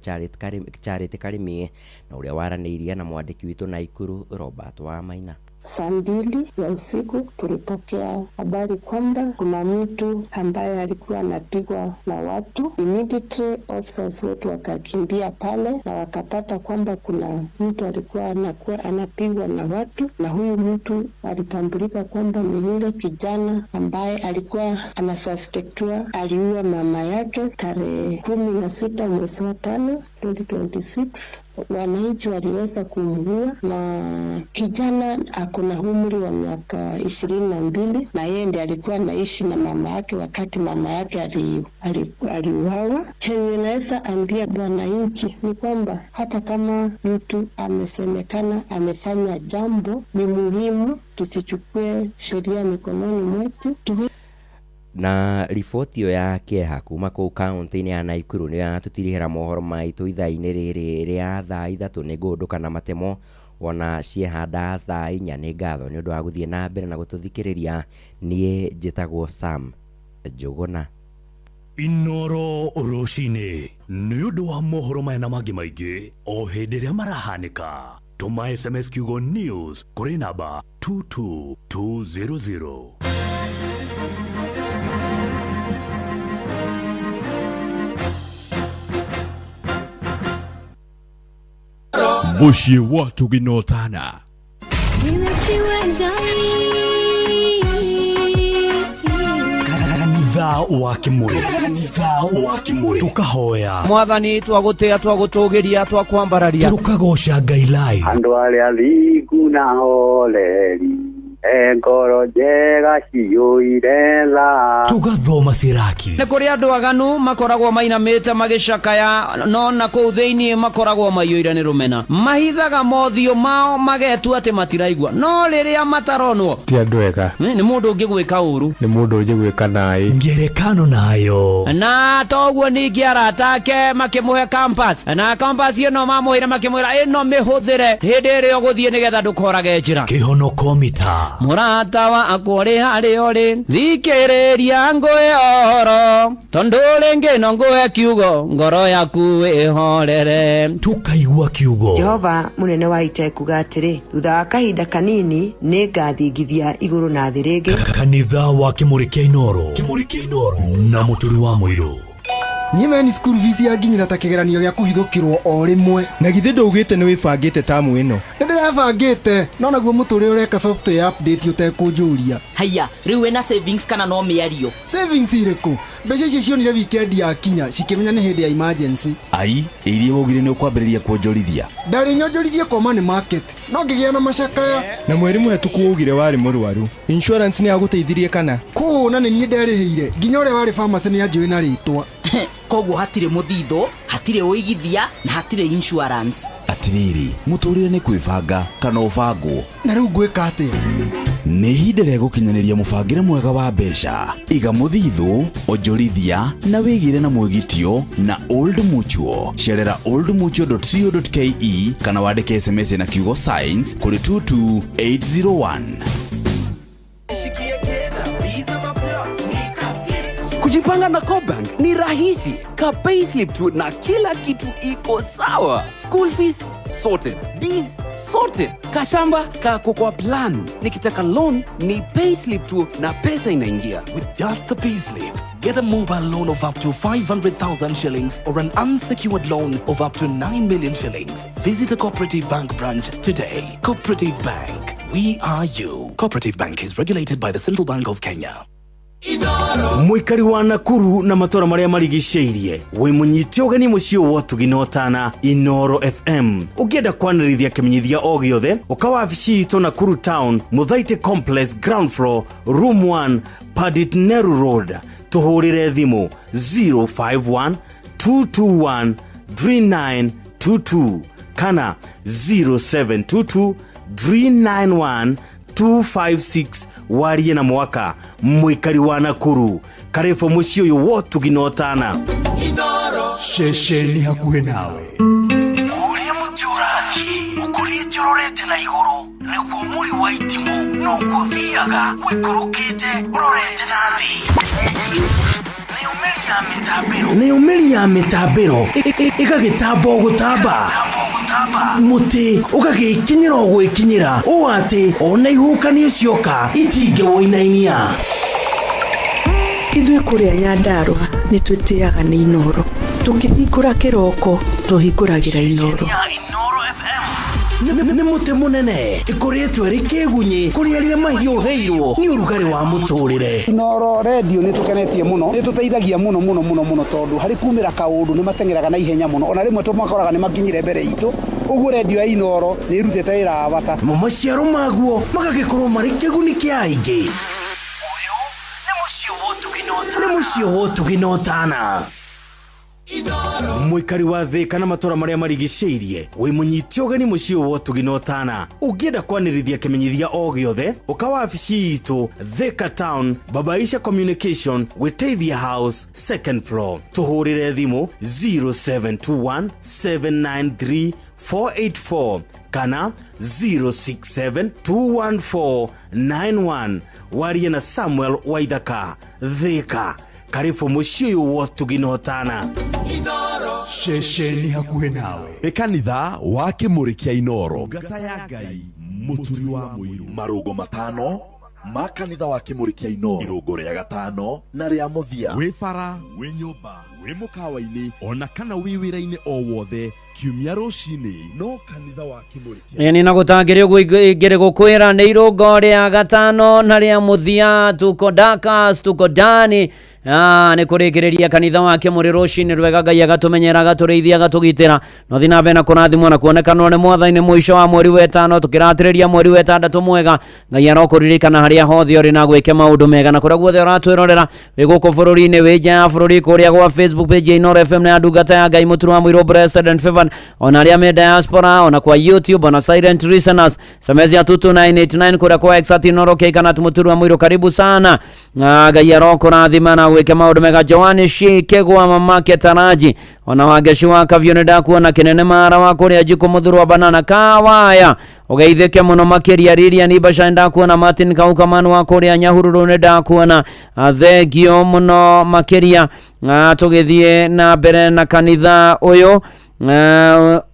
Charity Karimi, na ũrĩa waranĩirie na mwandĩki witũ Naikuru Robert Wamaina. Saa 2 ya usiku tulipokea habari kwamba kuna mtu ambaye alikuwa anapigwa na watu. Immediately officers wetu wakakimbia pale na wakapata kwamba kuna mtu alikuwa anapigwa na watu, na huyu mtu alitambulika kwamba ni yule kijana ambaye alikuwa anasuspektiwa aliua mama yake tarehe 16 mwezi wa 5 2026. Wananchi waliweza kumuua, na kijana ako na umri wa miaka 22, na yeye ndiye alikuwa anaishi na mama yake wakati mama yake aliuawa. Chenye naweza ambia wananchi ni kwamba hata kama mtu amesemekana amefanya jambo, ni muhimu tusichukue sheria mikononi mwetu. Na riboti ĩyo ya kĩeha kuma kũu kaunti-inĩ ya Naikuru nĩyo yatũtirihĩra mohoro maitũ ithaa-inĩ rĩrĩ rĩa thaa 3. Nĩ ngũndũka na matemo wona ciehanda thaa 4. Nĩ ngatho nĩ ũndũ wa gũthiĩ na mbere na gũtũthikĩrĩria. Niĩ njĩtagwo Sam Njũgũna. Inooro rũcinĩ nĩ ũndũ wa mohoro maya na mangĩ maingĩ o hĩndĩ ĩrĩa marahanĩka. Tũma SMS kiugo news kũrĩ namba 22200. Mũciĩ wa tũgĩnotana. Kanitha Kanitha wa Kimuri. Kanitha wa Kimuri. Tukahoya. Mwathani twagũtĩa, twagũtũgĩria, twakwambararia. Tukagoca Ngai live. Andũ arĩa thingu na horeri e ngoro njega ciyũire tha. Tugathoma Siraki. Nĩ kũrĩ andũ aganu makoragwo mainamĩte magĩcakaya, no na kũu thĩinĩ makoragwo maiyũire nĩ rũmena. Mahithaga mothiũ mao magetua atĩ matiraigua, no rĩrĩa mataronwo ti andũ ega. Nĩ mũndũ ũngĩgwĩka ũru, nĩ mũndũ ũngĩgwĩka naĩ. Ngerekano nayo. Na toguo ningĩ arata ake makĩmũhe compass, na compass ĩno mamũheire makĩmwĩra ĩno mĩhũthĩre hĩndĩ ĩrĩa ũgũthiĩ nĩgetha ndũkorage njĩra. Kĩhonoko mita. Mũrata wakwa ũrĩ harĩa ũrĩ, thikĩrĩria ngũhe ũhoro, tondũ rĩngĩ no ngũhe kiugo, ngoro yaku ĩhorere. Tukaigua kiugo. Jehova mũnene wa ita ekuga atĩrĩ, thutha wa kahinda kanini nĩ ngathingithia igũrũ na thĩ rĩngĩ. Kanitha wa Kimuri kĩa Inooro. Kimuri kĩa Inooro na Mũturi wa Mũirũ. Niĩ meni school fees yanginyĩra ta kĩgeranio gĩa kũhithũkĩrwo o rĩmwe. Na githĩ ndũugĩte nĩ wĩbangĩte tamu ĩno? Nĩ ndĩrebangĩte, no naguo mũtũrĩre ũreka software update ũtekũnjũria. Haiya, rĩu wĩna savings kana no mĩario? Savings irĩkũ? Mbeca icio cionire weekend yakinya cikĩmenya nĩ hĩndĩ ya emergency. Ai, iria waugire nĩ ũkwambĩrĩria kuonjorithia. Ndarĩ nyonjorithie kwa money market, no ngĩgĩa na macakaya. Na mweri mũhetũku waugire warĩ mũrwaru. Insurance nĩ yagũteithirie kana? Kũũ na nĩ niĩ nderĩhĩire, nginya ũrĩa warĩ pharmacy nĩ anjũĩ na rĩtwa. Koguo hatirĩ mũthithũ, hatirĩ ũigithia na hatirĩ insurance. Atirĩrĩ, mũtũrĩre nĩ kwĩbanga kana ũbangwo. Na rĩu ngwĩka atĩa? Nĩ ihinda rĩa gũkinyanĩria mũbangĩre mwega wa mbeca. Iga mũthithũ, onjorithia na wĩgĩre na mwĩgitio na Old Mutual. Cerera oldmutual.co.ke kana wandĩke SMS na kiugo science kũrĩ 22801. Kujipanga na CoBank ni rahisi. Ka payslip tu na kila kitu iko sawa. School fees sorted, biz sorted, kashamba kako kwa plan. Nikitaka loan ni payslip tu na pesa inaingia. With just the payslip, get a mobile loan of up to 500,000 shillings or an unsecured loan of up to 9 million shillings. Visit a Cooperative Bank branch today. Cooperative Bank, we are you. Cooperative Bank is regulated by the Central Bank of Kenya. Mũikari wa Nakuru na matũra marĩa marigicĩirie, wĩ mũnyite ũgeni mũciĩ wa ũtugi na ũtana Inooro FM. Ũngĩenda kwanĩrithia kĩmenyithia o gĩothe, ũka wabici itũ Nakuru Town, Mũthaitĩ Complex, ground floor, room 1, Pandit Nehru Road. Tũhũrĩre thimũ 051 221 3922 kana 0722 391 256. Warie na mwaka mũikari wa Nakuru, karibu mũciĩ ũyũ wotugi na ũtana. Ceceni hakuhĩ nawe. Ũrĩa mũtĩ ũrathiĩ ũkũrĩte ũrorete na igũrũ, nĩguo mũri wa itimũ noguo ũthiaga ũikũrũkĩte ũrorete na thĩ. Nayo mĩri ya mĩtambĩro ĩgagĩtamba o gũtamba, mũtĩ ũgagĩkinyĩra o gwĩkinyĩra, ũũ atĩ ona ihuhũkanio cioka itingĩwũinainia. Ithuĩ kũrĩa Nyandarũa nĩ twĩtĩaga nĩ Inooro. Tũkĩhingũra kĩroko tũhingũragĩra Inooro. Nĩ mũtĩ mũnene ĩkũrĩtwo ĩrĩ kĩgunyĩ kũrĩ arĩa mahiũhĩirwo nĩ ũrugarĩ wa mũtũrĩre. Inooro redio nĩ tũkenetie mũno, nĩ tũteithagia mũno mũno mũno mũno, tondũ harĩ kumĩra kaũndũ nĩ mateng'eraga na ihenya mũno, ona rĩmwe tũmakoraga nĩ makinyire mbere itũ. Ũguo redio ya Inooro nĩ ĩrutĩte wĩra wa bata. Namo maciaro maguo magagĩkorwo marĩ kĩguni kĩa aingĩ. Ũyũ nĩ mũciĩ wa ũtugi na ũtana. Mũikari wa thĩ kana matũra marĩa marigicĩirie, wĩ mũnyite ũgeni mũciĩ wa ũtugi na ũtana. Ũngĩenda kwanĩrithia kĩmenyithia o gĩothe, ũka wabici itũ Thika Town, Babaisha Communication, Wĩteithia House, second floor. Tũhũrĩre thimũ 0721 793 484 kana 067 214 91. Warie na Samuel Waithaka. Thika, karibu mũciĩ ũyũ wa ũtugi na ũtana. Ceceni hakuhĩ nawe. Nĩ kanitha wa Kĩmũrĩ kĩa Inooro. Ngata ya Ngai, Mũturi wa Mũirũ. Marũngo matano ma kanitha wa Kĩmũrĩ kĩa Inooro. Irũngo rĩa gatano na rĩa mũthia. Wĩ bara, wĩ nyũmba, wĩ mũkawa-inĩ, ona kana wĩ wĩra-inĩ o wothe, kiumia rũcinĩ no kanitha wa Kĩmũrĩ kĩa Nĩ na gũtangĩrĩ ũguo ingĩrĩ gũkwĩra nĩ irũngo rĩa gatano na rĩa mũthia. Tuko Dakas, tuko ndani. Nĩ kũrĩkĩrĩria kanitha wa Kĩmũrĩ rũcinĩ rwega. Ngai agatũmenyera, agatũrĩithia, agatũgitĩra, no thiĩ na mbere na kũrathimwo na kuonekanwo nĩ Mwathani. Mũico wa mweri wa ĩtano, tũkĩratĩrĩria mweri wa ĩtandatũ mwega. Ngai arokũririkana harĩa hothe ũrĩ na gwĩke maũndũ mega, na kũrĩa guothe ũratwĩrorera, wĩ gũkũ bũrũri-inĩ, wĩ nja ya bũrũri, kũrĩa gwa Facebook page ya Inooro FM na ya ndungata ya Ngai Mũturu wa Mũirũ Blessed and Favored, ona arĩa me diaspora, ona kwa YouTube, ona silent listeners, SMS ya 22989, kũrĩa kwa X @Inooro K kana Mũturu wa Mũirũ, karibu sana. Ngai arokũrathima na gwĩke maũndũ mega. Joani Shikegwa, mamake Taraji, ona Wangeci wa Kavio, nĩ ndakuona. Kĩnene Mara wa kũrĩa Njikũ, Mũthuru wa Banana Kawaya, ũgeithĩke mũno makĩria. Lilian Ibasha, ndakuona. Martin Kaukamanu wa kũrĩa Nyahururu, nĩ ndakuona. Thengio mũno makĩria. Tũgĩthiĩ na mbere na kanitha ũyũ,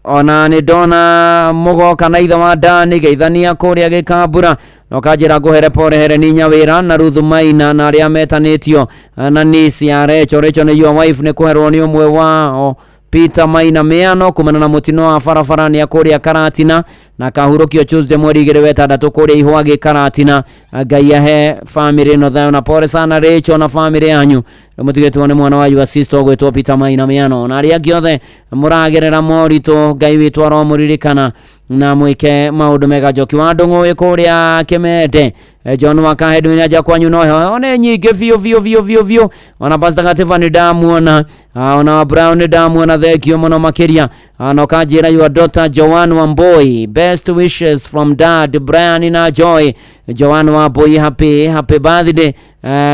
ona nĩ ndona mũgoka na ithe wa Dani, geithania kũrĩa Gĩkambura, na ũkanjĩra ngũhere pore Hereni Nyawĩra na Ruthu Maina na arĩa metanĩtio na niece ya Recho. Recho nĩ your wife, nĩ kũherwo nĩ ũmwe wao Peter Maina Meano kumana na mũtino wa barabara nĩ kũrĩa Karatina, na kahurũkio Tuesday mweri 2 wa ĩtandatũ kũrĩa Ihwagi Karatina. Ngai ahe family ĩno thayũ, na pole sana Rachel na family yanyu, mũtigĩtwo nĩ mwana wa your sister ũgwĩtwo Peter Maina Meano, na arĩa angĩ othe mũragerera moritũ, Ngai witũ aromũririkana na mwĩke maũndũ mega. Njoki wa Ndũng'ũ wĩ kũrĩa Kĩmende. John wa Kahendu nĩ kwanyu no heho nĩ nyingĩ biũ biũ biũ biũ biũ. Ona Pastor Gativa nĩ ndamuona. Ona Brown nĩ ndamuona, thengio mũno makĩria. Na ũkanjĩra your daughter Joan Wamboi, best wishes from dad Brian na Joy. Joan Wamboi, happy happy birthday.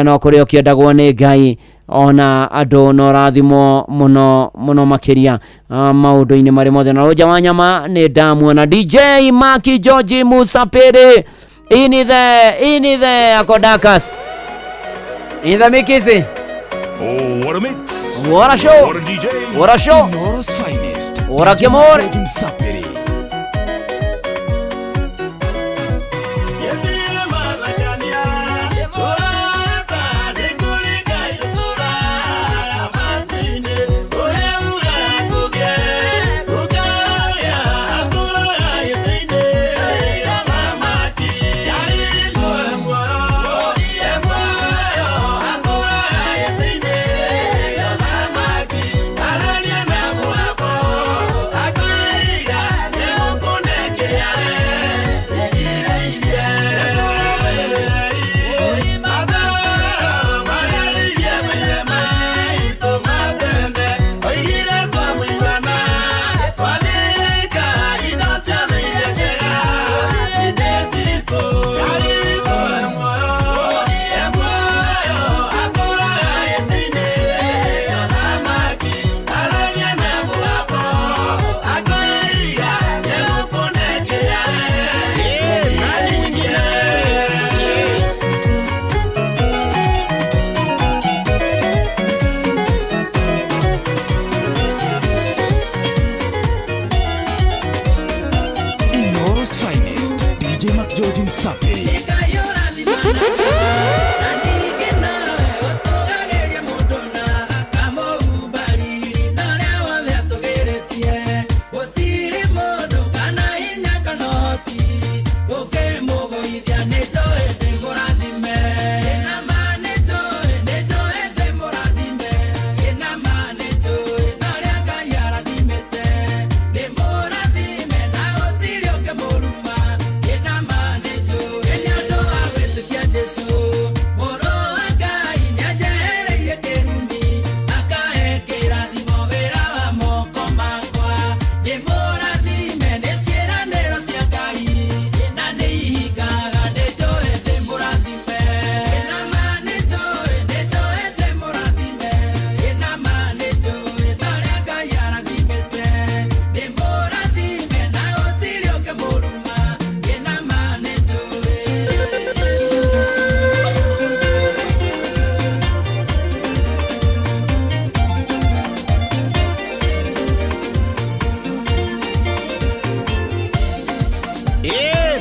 No kũrĩa ũkĩendagwo nĩ Ngai ona andũ, no rathimwo mũno mũno makĩria maũndũ-inĩ marĩ mothe. Na Rũnja wa Nyama nĩ ndamuona. DJ Maki George Musa Pere inithe akodakas in the mikisi. Oh, what a mix. What a show. What a DJ. What a show. Inooro's finest. What a Kimore. Msapiri. Inooro's finest. DJ Mac George Msapiri.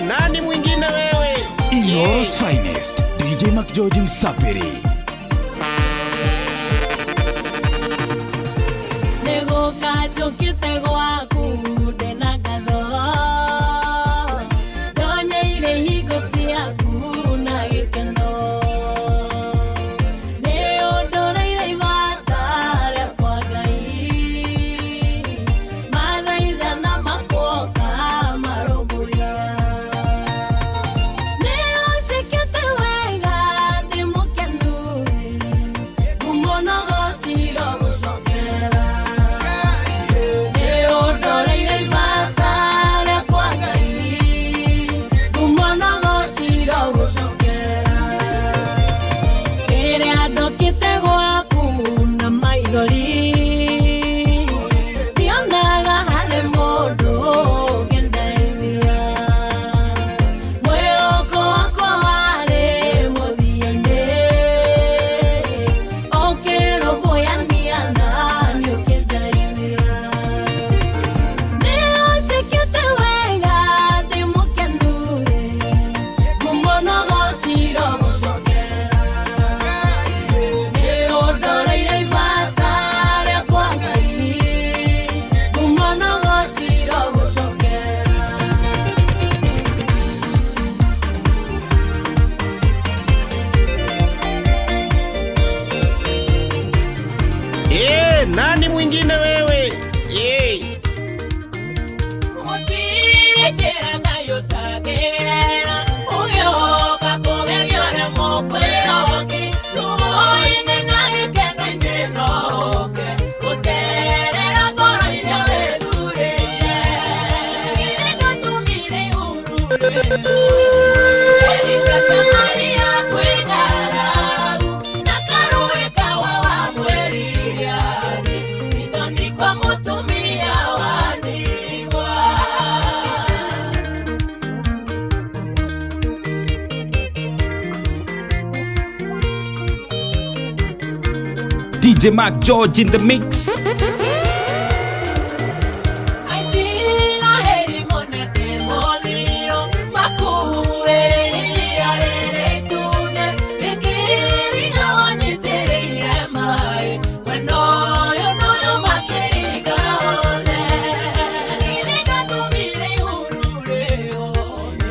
Nani mwingine wewe? Inooro's finest. DJ Mac George Msapiri. Nĩgũka njũkĩte gwaku ndĩna ngatho, ndonyeire hingo ciaku na gĩkeno, nĩ ũndũ njĩra Ngai ũtangĩgera ũgĩũka kũgerio rĩmwe kwĩhoki ruo-inĩ na gĩkeno-inĩ no ũke gũcerera ngoro iria wĩthurĩire githĩ ndwatũmire ihuru rĩu Samaria kwĩ ng'aragu na karũĩ kawa wa mweriari Sidoni kwa mũtumia wa ndigwa. DJ Mark George in the mix. Aisiraeli monete mothiro makuĩrĩria rĩrĩ itune rĩkĩringa wanyitĩrĩire maĩ mwena ũyũ na ũyũ makĩringa othe githĩ ndwatũmire ihuru rĩhũne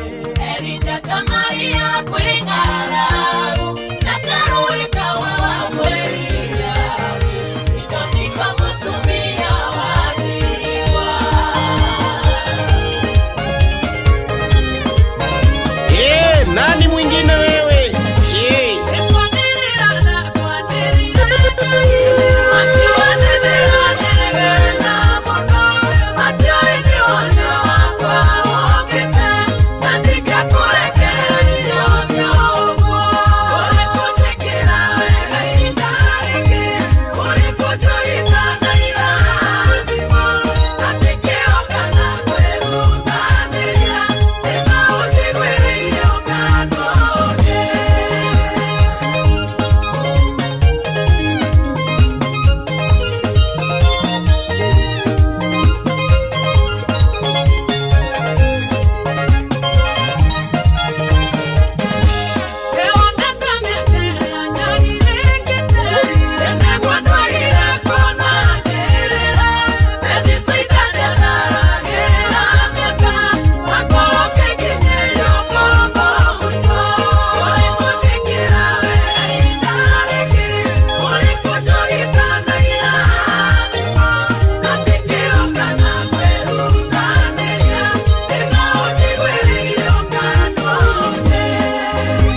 Elija Samaria kwĩ ng'aragu na karũĩ kawa wa mweria Sidoni kwa mũtumia wa ndigwa. Eh, nani mwingine wewe? Eh.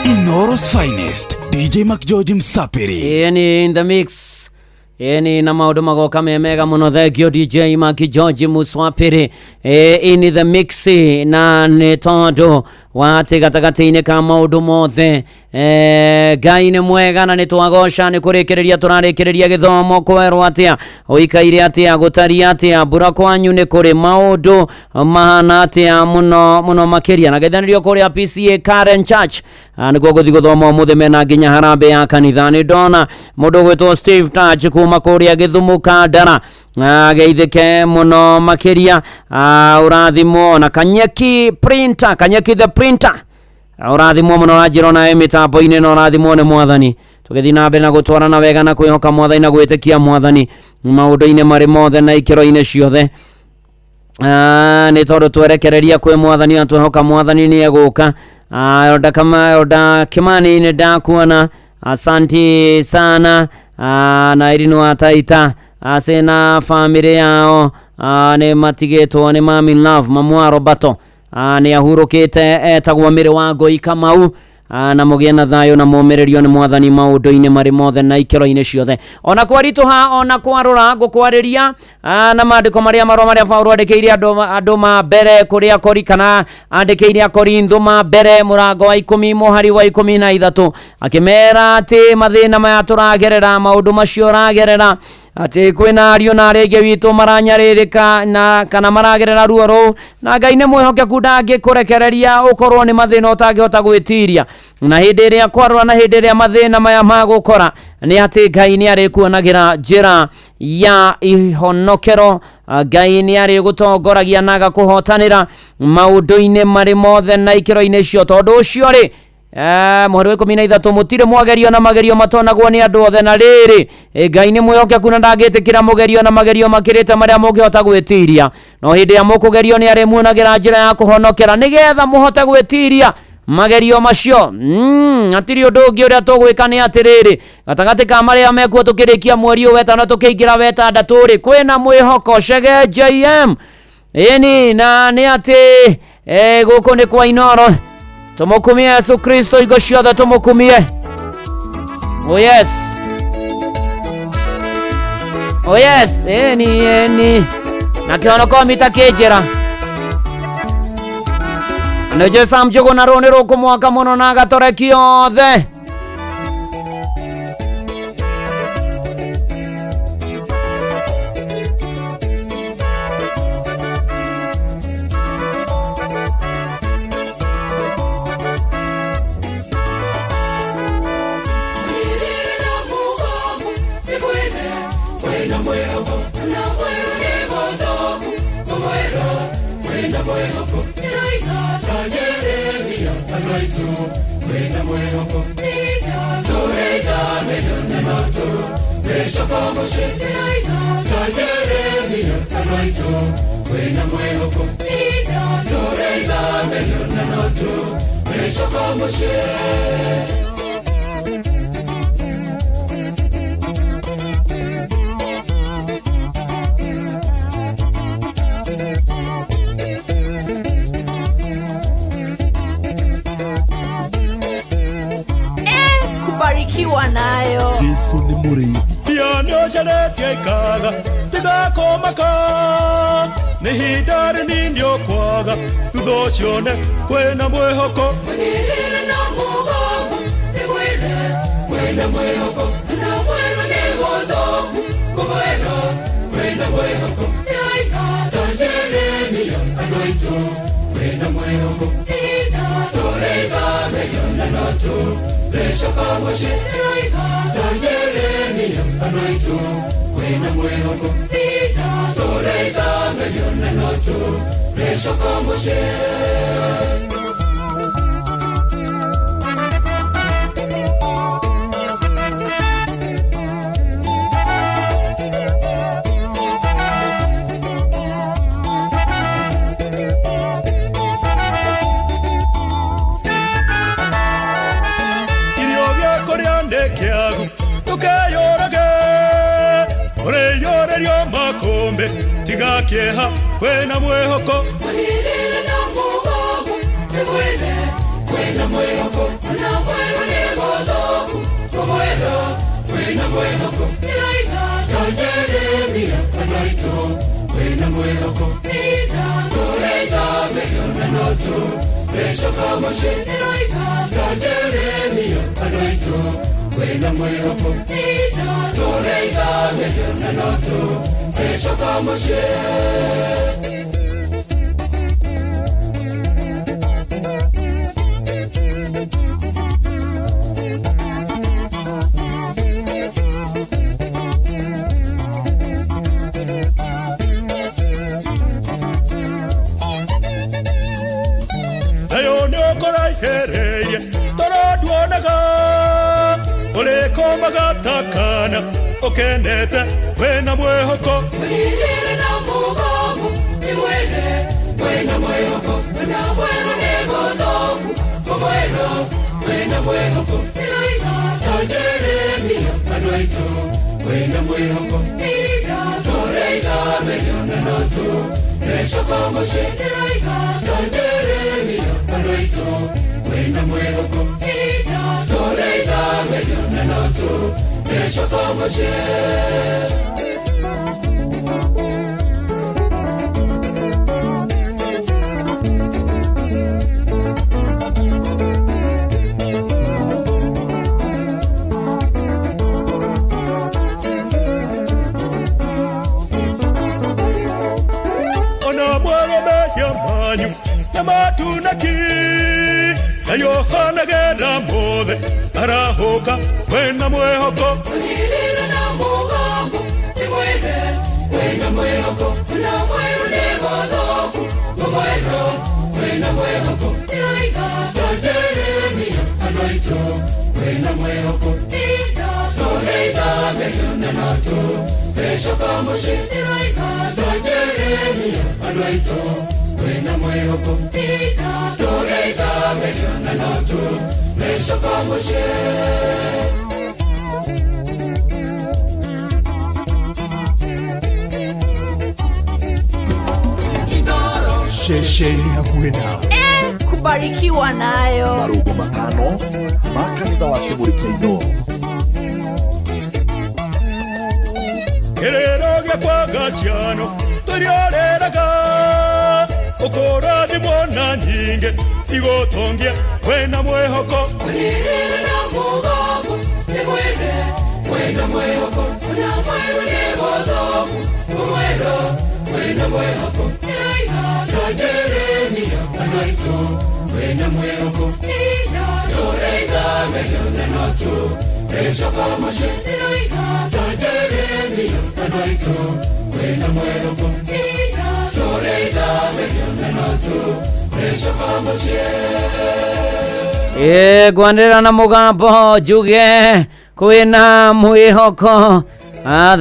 Inoro's finest DJ Mark George Msapiri. Ĩni in the mix ĩni na maũndũ magoka me mega mũno thengio DJ Maki George Muswapiri in the mix na nĩ tondũ wa atĩ gatagatĩ-inĩ ka maũndũ mothe Ngai nĩ mwega na nĩ twagoca nĩ kũrĩkĩrĩria tũrarĩkĩrĩria gĩthomo kwerwo atĩa ũikaire atĩa gũtariĩ atĩa mbura kwanyu nĩ kũrĩ maũndũ mahana atĩa mũno mũno makĩria na geithanĩrio kũrĩa PCA Karen Church. Nĩkuo gũthiĩ gũthoma ũmũthĩ mena nginya harambĩ ya kanitha nĩ ndona mũndũ ũgwĩtwo Steve Touch kuma kũrĩa Gĩthumo Kandara geithĩke mũno makĩria. Ũrathimwo na Kanyeki printer, Kanyeki the printer, ũrathimwo mũno ũranjĩra onawe mĩtambo-inĩ na ũrathimwo nĩ mwathani tũgĩthiĩ na mbere na gũtwarana wega na kwĩhoka mwathani na gwĩtĩkia mwathani maũndũ-inĩ marĩ mothe na ikĩro-inĩ ciothe. Nĩ tondũ twerekereria kwĩ mwathani na twehoka mwathani nĩ egũka. Elda kama Elda Kimani nĩ ndakuona, asanti sana. Na Irene wa Taita ase na famĩlĩ yao nĩ matigĩtwo nĩ Mami Love mamu wa Roberto nĩ ahurũkĩte etagwo Mĩrĩ wa Ngoi Kamau. Na mũgĩe na thayũ na mũmĩrĩrio nĩ mwathani maũndũ-inĩ marĩ mothe na ikĩro-inĩ ciothe ona kwaritũha ona kwarũra ngũkwarĩria na maandĩko marĩa marũa marĩa Paũlũ andĩkĩire andũ ma mbere kũrĩa kori kana andĩkĩire Akorintho ma mbere mũrango wa 10 mũhari wa 13 akĩmera atĩ mathĩna maya tũragerera maũndũ macio ũragerera atĩ kwĩna ariũ na arĩa aingĩ witũ maranyarĩrĩka na kana maragerera ruo rũu na Ngai nĩ mwĩhokeku ndangĩkũrekereria ũkorwo nĩ mathĩna ũtangĩhota gwĩtiria na hĩndĩ ĩrĩa kwarũra na hĩndĩ ĩrĩa mathĩna maya magũkora nĩ atĩ Ngai nĩ arĩkuonagĩra njĩra ya ihonokero. Ngai nĩ arĩgũtongoragia na agakũhotanĩra maũndũ-inĩ marĩ mothe na ikĩro-inĩ cio tondũ ũcio rĩ mũhari wa 13 mũtirĩ mwagerio na magerio matonagwo nĩ andũ othe na rĩrĩ Ngai nĩ mwĩhokeku na ndangĩtĩkĩra mũgerio na magerio makĩrĩte marĩa mũngĩhota gwĩtiria no hĩndĩ ĩrĩa mũkũgerio nĩ arĩmuonagĩra njĩra ya kũhonokera nĩgetha mũhote gwĩtiria magerio macio. Hatirĩ ũndũ ũngĩ ũrĩa tũgwĩka nĩ atĩrĩrĩ gatagatĩ ka marĩa mekuo tũkĩrĩkia mweri ũyũ wetano tũkĩingĩra wetandatũ rĩ kwĩna mwĩhoko Chege JM ĩni na nĩ atĩ Gũkũ nĩ kwa Inoro. Tũmũkumie Yesu Kristo igo ciothe tũmũkumie. Oh yes. Oh yes, eni eni. Na kĩhonoko mita kĩnjĩra. Nĩnjũĩ Sam Njũgũna rũũ nĩ rũkũmwaka mũno na agatũrekia othe. Kubarikiwa nayo. Jesu nĩ mũrĩithi. Mbia nĩũcaretie ikaga tigakomaka nĩ ihinda rĩnini ũkwaga thutha ũcio ne kwĩna mwĩhoko. Irio gĩa kũrĩa nĩ kĩagu ndũkeyũrage ũrĩiyũrĩrio makũmbĩ tiga kĩeha kwĩna mwĩhoko. Nayo nĩ ũkũraihĩrĩirie toro nduonaga ũrĩkomaga ta kana ũkenete wĩna mwĩhoko. Ona mwerũ mehia manyu na matunaki na yohanagĩra mũthĩ arahũka kwĩna mwĩhoko. Ceceni hakuhĩ nawe. Eh, kubarikiwa nayo. Marũngo matano ma kanitha wa Kĩmũrĩ kĩa Inooro. Kĩrĩro gĩa kwaga ciano tũrioreraga ũkũrathimwo na nyingĩ igũtongia wĩna mwĩhoko. Kũrĩrĩra na mũgongo nĩmwĩre wĩna mwĩhoko ũrĩa mwerũ nĩ gũthũku kũmwĩrwo wĩna mwĩhoko ĩraiga na Jeremia andũ aitũ wĩna mwĩhoko ina tũreithagerio na no tu rĩcoka mũciĩ ĩraiga na Jeremia andũ aitũ wĩna mwĩhoko ina tũreithagerio na no tu rĩcoka mũciĩ. Ĩ ngwanĩrĩra na mũgambo njuge kwĩna mwĩhoko.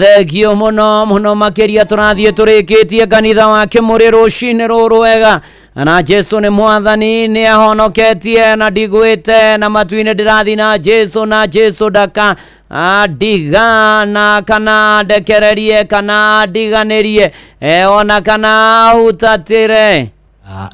Thengio mũno mũno makĩria tũrathiĩ tũrĩkĩtie kanitha wa Kĩmũrĩ rũcinĩ rũrũ wega na Jesu nĩ mwathani nĩ ahonoketie na ndigwĩte na matu-inĩ ndĩrathiĩ na Jesu na Jesu ndaka ndigana kana ndekererie kana ndiganĩrie ona kana hutatĩre.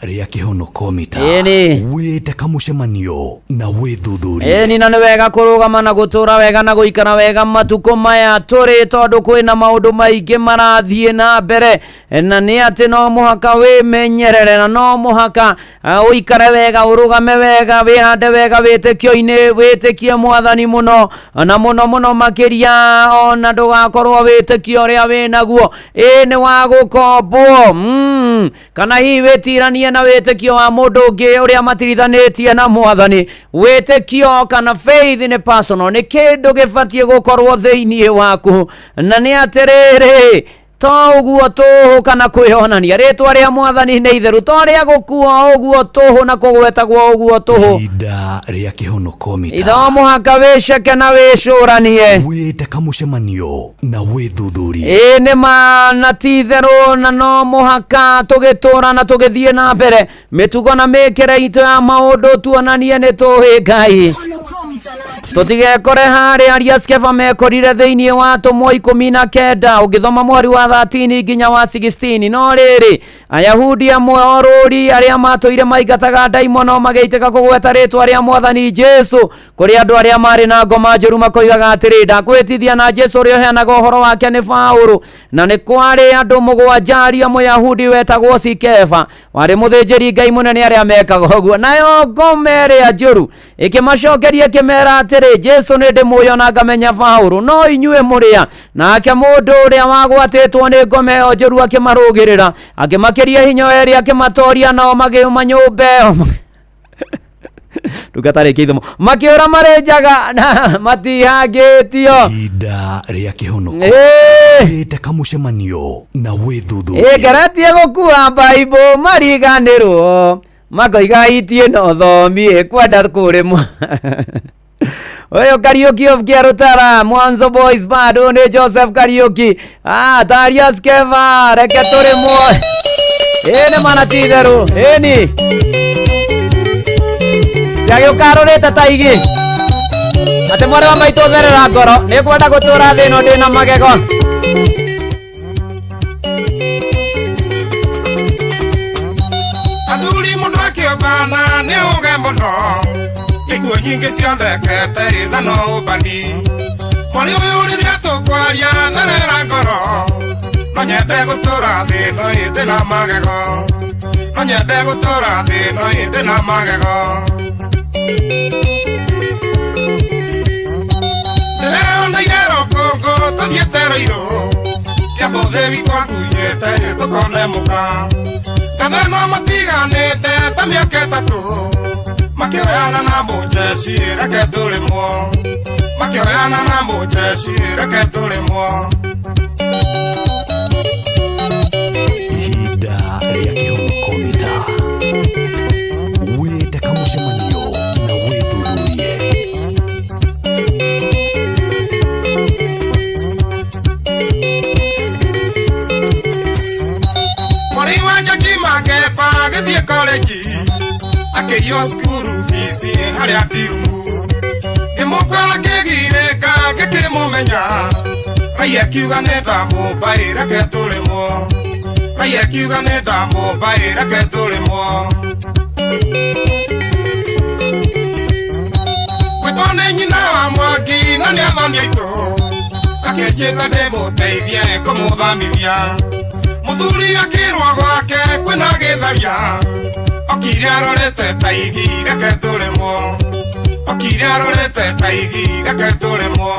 Rĩa kĩhonoko mita. Ĩni. Wĩte kamũcemanio na wĩthuthurie. Ĩni na nĩ wega kũrũgama na gũtũra wega na gũikara wega matukũ maya tũrĩ tondũ kwĩna maũndũ maingĩ marathiĩ na mbere na nĩ atĩ no mũhaka wĩmenyerere na no mũhaka ũikare wega ũrũgame wega wĩhande wega wĩtĩkio-inĩ wĩtĩkie mwathani mũno na mũno mũno makĩria ona ndũgakorwo wĩtĩkio ũrĩa wĩnaguo ĩ nĩ wa gũkombwo kana hihi wĩtiranie na wĩtĩkio wa mũndũ ũngĩ ũrĩa matirithanĩtie na mwathani. Wĩtĩkio kana faith nĩ personal, nĩ kĩndũ gĩbatiĩ gũkorwo thĩinĩ waku na nĩ atĩrĩrĩ to ũguo tũhũ kana kwĩonania rĩtwa rĩa mwathani nĩ itheru to rĩa gũkua ũguo tũhũ na kũgwetagwo ũguo tũhũ. Ihinda rĩa kĩhonoko mita. Itho mũhaka wĩceke na wĩcũranie. Wĩte kamũcemanio na wĩthuthurie. Ĩ nĩ ma na ti itherũ na no mũhaka tũgĩtũra na tũgĩthiĩ na mbere mĩtugo na mĩkĩre itũ ya maũndũ tuonanie nĩ tũĩ Ngai. Tũtigekore harĩa aria Skeva mekorire thĩinĩ wa atũmwo 19 ũngĩthoma mweri wa 13 nginya wa 16. No rĩrĩ Ayahudi amwe orũri arĩa matũire maingataga ndaimono magĩitĩka kũgweta rĩtwa rĩa mwathani Jesu kũrĩ andũ arĩa marĩ na ngoma njũru makoigaga atĩrĩ ndakwĩtithia na Jesu ũrĩa ũheanaga ũhoro wake nĩ Paũlũ. Na nĩ kwarĩ andũ mũgwanja aria Mũyahudi wetagwo Sikeva warĩ mũthĩnjĩri Ngai mũnene arĩa mekaga ũguo. Nayo ngoma ĩrĩa njũru ĩkĩmacokeria ĩkĩmera atĩrĩ Jesu nĩ ndĩmũĩ ona ngamenya Paũlũ no inyuĩ mũrĩa. Nake mũndũ ũrĩa wagwatĩtwo nĩ ngoma ĩyo njũru akĩmarũgĩrĩra akĩmakĩria hinya erĩ akĩmatoria nao magĩuma nyũmba ĩyo ndungata rĩngĩ ithomo makĩũra marĩ njaga na matihangĩtio. Ihinda rĩa kĩhonoko. Wĩte kamũcemanio na wĩthuthurie. Ngeretie gũkua Bible mariganĩrwo makoiga itie no thomi ĩkwenda kũrĩmwo. Ũyũ Kariuki of Kĩarũtara Mwanzo Boys Band ũyũ nĩ Joseph Kariuki. Taria Skeva reke tũrĩmwo. Ĩ nĩ mana ti itherũ ĩni tiagĩũkarũrĩte ta igi atĩ mwarĩ wa maitũ therera ngoro nĩ ngwenda gũtũra thĩ ĩno ndĩna magego. Athuri mũndũ akĩũmbana nĩ ũge mũno ikuũ nyingĩ cionekete ĩna no ũmbani mwarĩ ũyũ rĩrĩa tũkwaria therera ngoro no nyende gũtũra thĩ ĩno ĩndĩ na magego no nyende gũtũra thĩ ĩno ĩndĩ na magego. Ndĩreoneire rũkũngũ tũthiĩte Rũirũ kĩambũthĩ witũ anguĩte tũkone mũka Kathenwa matiganĩte ta mĩaka ĩtatũ makĩoyana na mũjeci reke tũrĩmwo makĩoyana na mũjeci reke tũrĩmwo. Ihinda rĩa kĩhonoko mita. Wĩte kamũcemanio na wĩthuthurie. Mwarĩ wa Njagi Mangemba agĩthiĩ korenji akĩiywo cukuru bici harĩa tirumu ngĩmũkora ngĩgirĩka ngĩkĩmũmenya Raia akiuga nĩ ndamũmbaĩ reke tũrĩmwo Ngai akiuga nĩ ndamũmba ĩ reke tũrĩmwo. Gwĩtwo nĩ nyina wa Mwangi na nĩ athoni aitũ, akĩnjĩta ndĩmũteithie kũmũthamithia. Mũthuri akĩrwo gwake kwĩna gĩtharia, okire arorete ta igi reke tũrĩmwo. Okire arorete ta igi reke tũrĩmwo.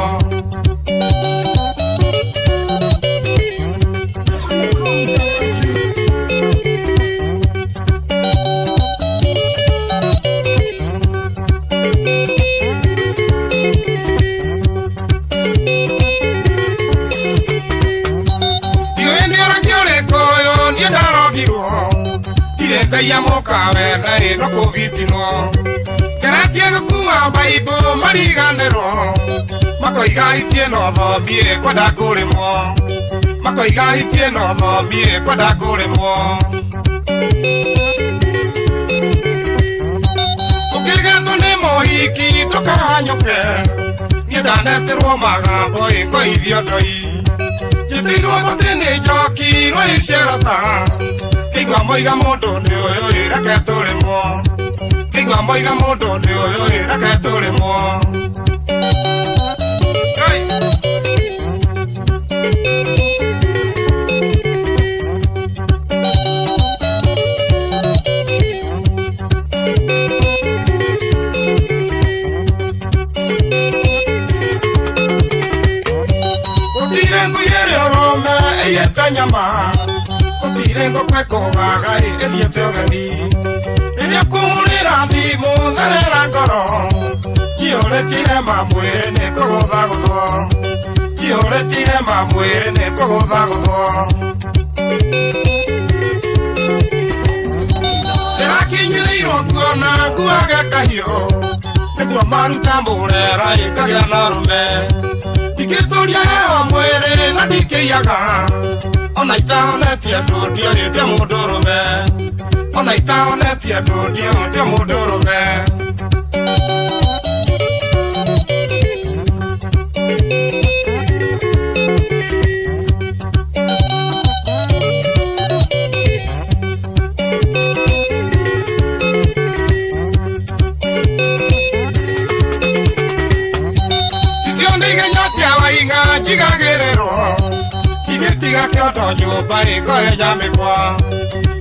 Ndiũĩ nĩ ũragi ũrĩkũ ũyũ niĩ ndarogirwo, ndirĩ ngai mũkawe na ĩno kũbitinwo. Ngeretie gũkua Baibũ mariganĩrwo, makoiga itie no thomie kwenda kũrĩmwo. Makoiga itie no thomie kwenda kũrĩmwo. Ũkĩgetwo nĩ mũhiki ndũkahanyũke, niĩ ndanetĩrwo magambo ĩ ngoithio ndoi. Njĩtĩirwo mũtĩ nĩ njoki rwaicerota, kĩigua moiga mũndũ nĩ ũyũ ĩ reke tũrĩmwo. Kĩigua moiga mũndũ nĩ ũyũ ĩ reke tũrĩmwo. Ngai. Gũtirĩ ngui ĩrĩ ũrũme ĩiyĩte nyama, gũtirĩ ngũkũ ĩkũgaga ĩ ĩthiĩte ũgeni. Rĩrĩa kũhũrĩra thimũ therera ngoro, njihũrĩtire mamwĩrĩ nĩ kũgũthagũthwo. Njihũrĩtire mamwĩrĩ nĩ kũgũthagũthwo. Ndĩrakinyĩrĩirwo kuona nguage kahiũ, nĩguo maruta mũrera ĩkagĩa na rũme. Ndingĩtũria heho mwĩrĩ na ndikĩiyaga, ona itahonetie andũ ndiũĩ ndĩ mũndũrũme. Ona itahonetie andũ ndiũĩ ndĩ mũndũrũme. Icio nĩ igenyo cia waing'a njigagĩrĩrwo, igĩtiga kĩondo nyũmba ĩkoheja mĩkwa.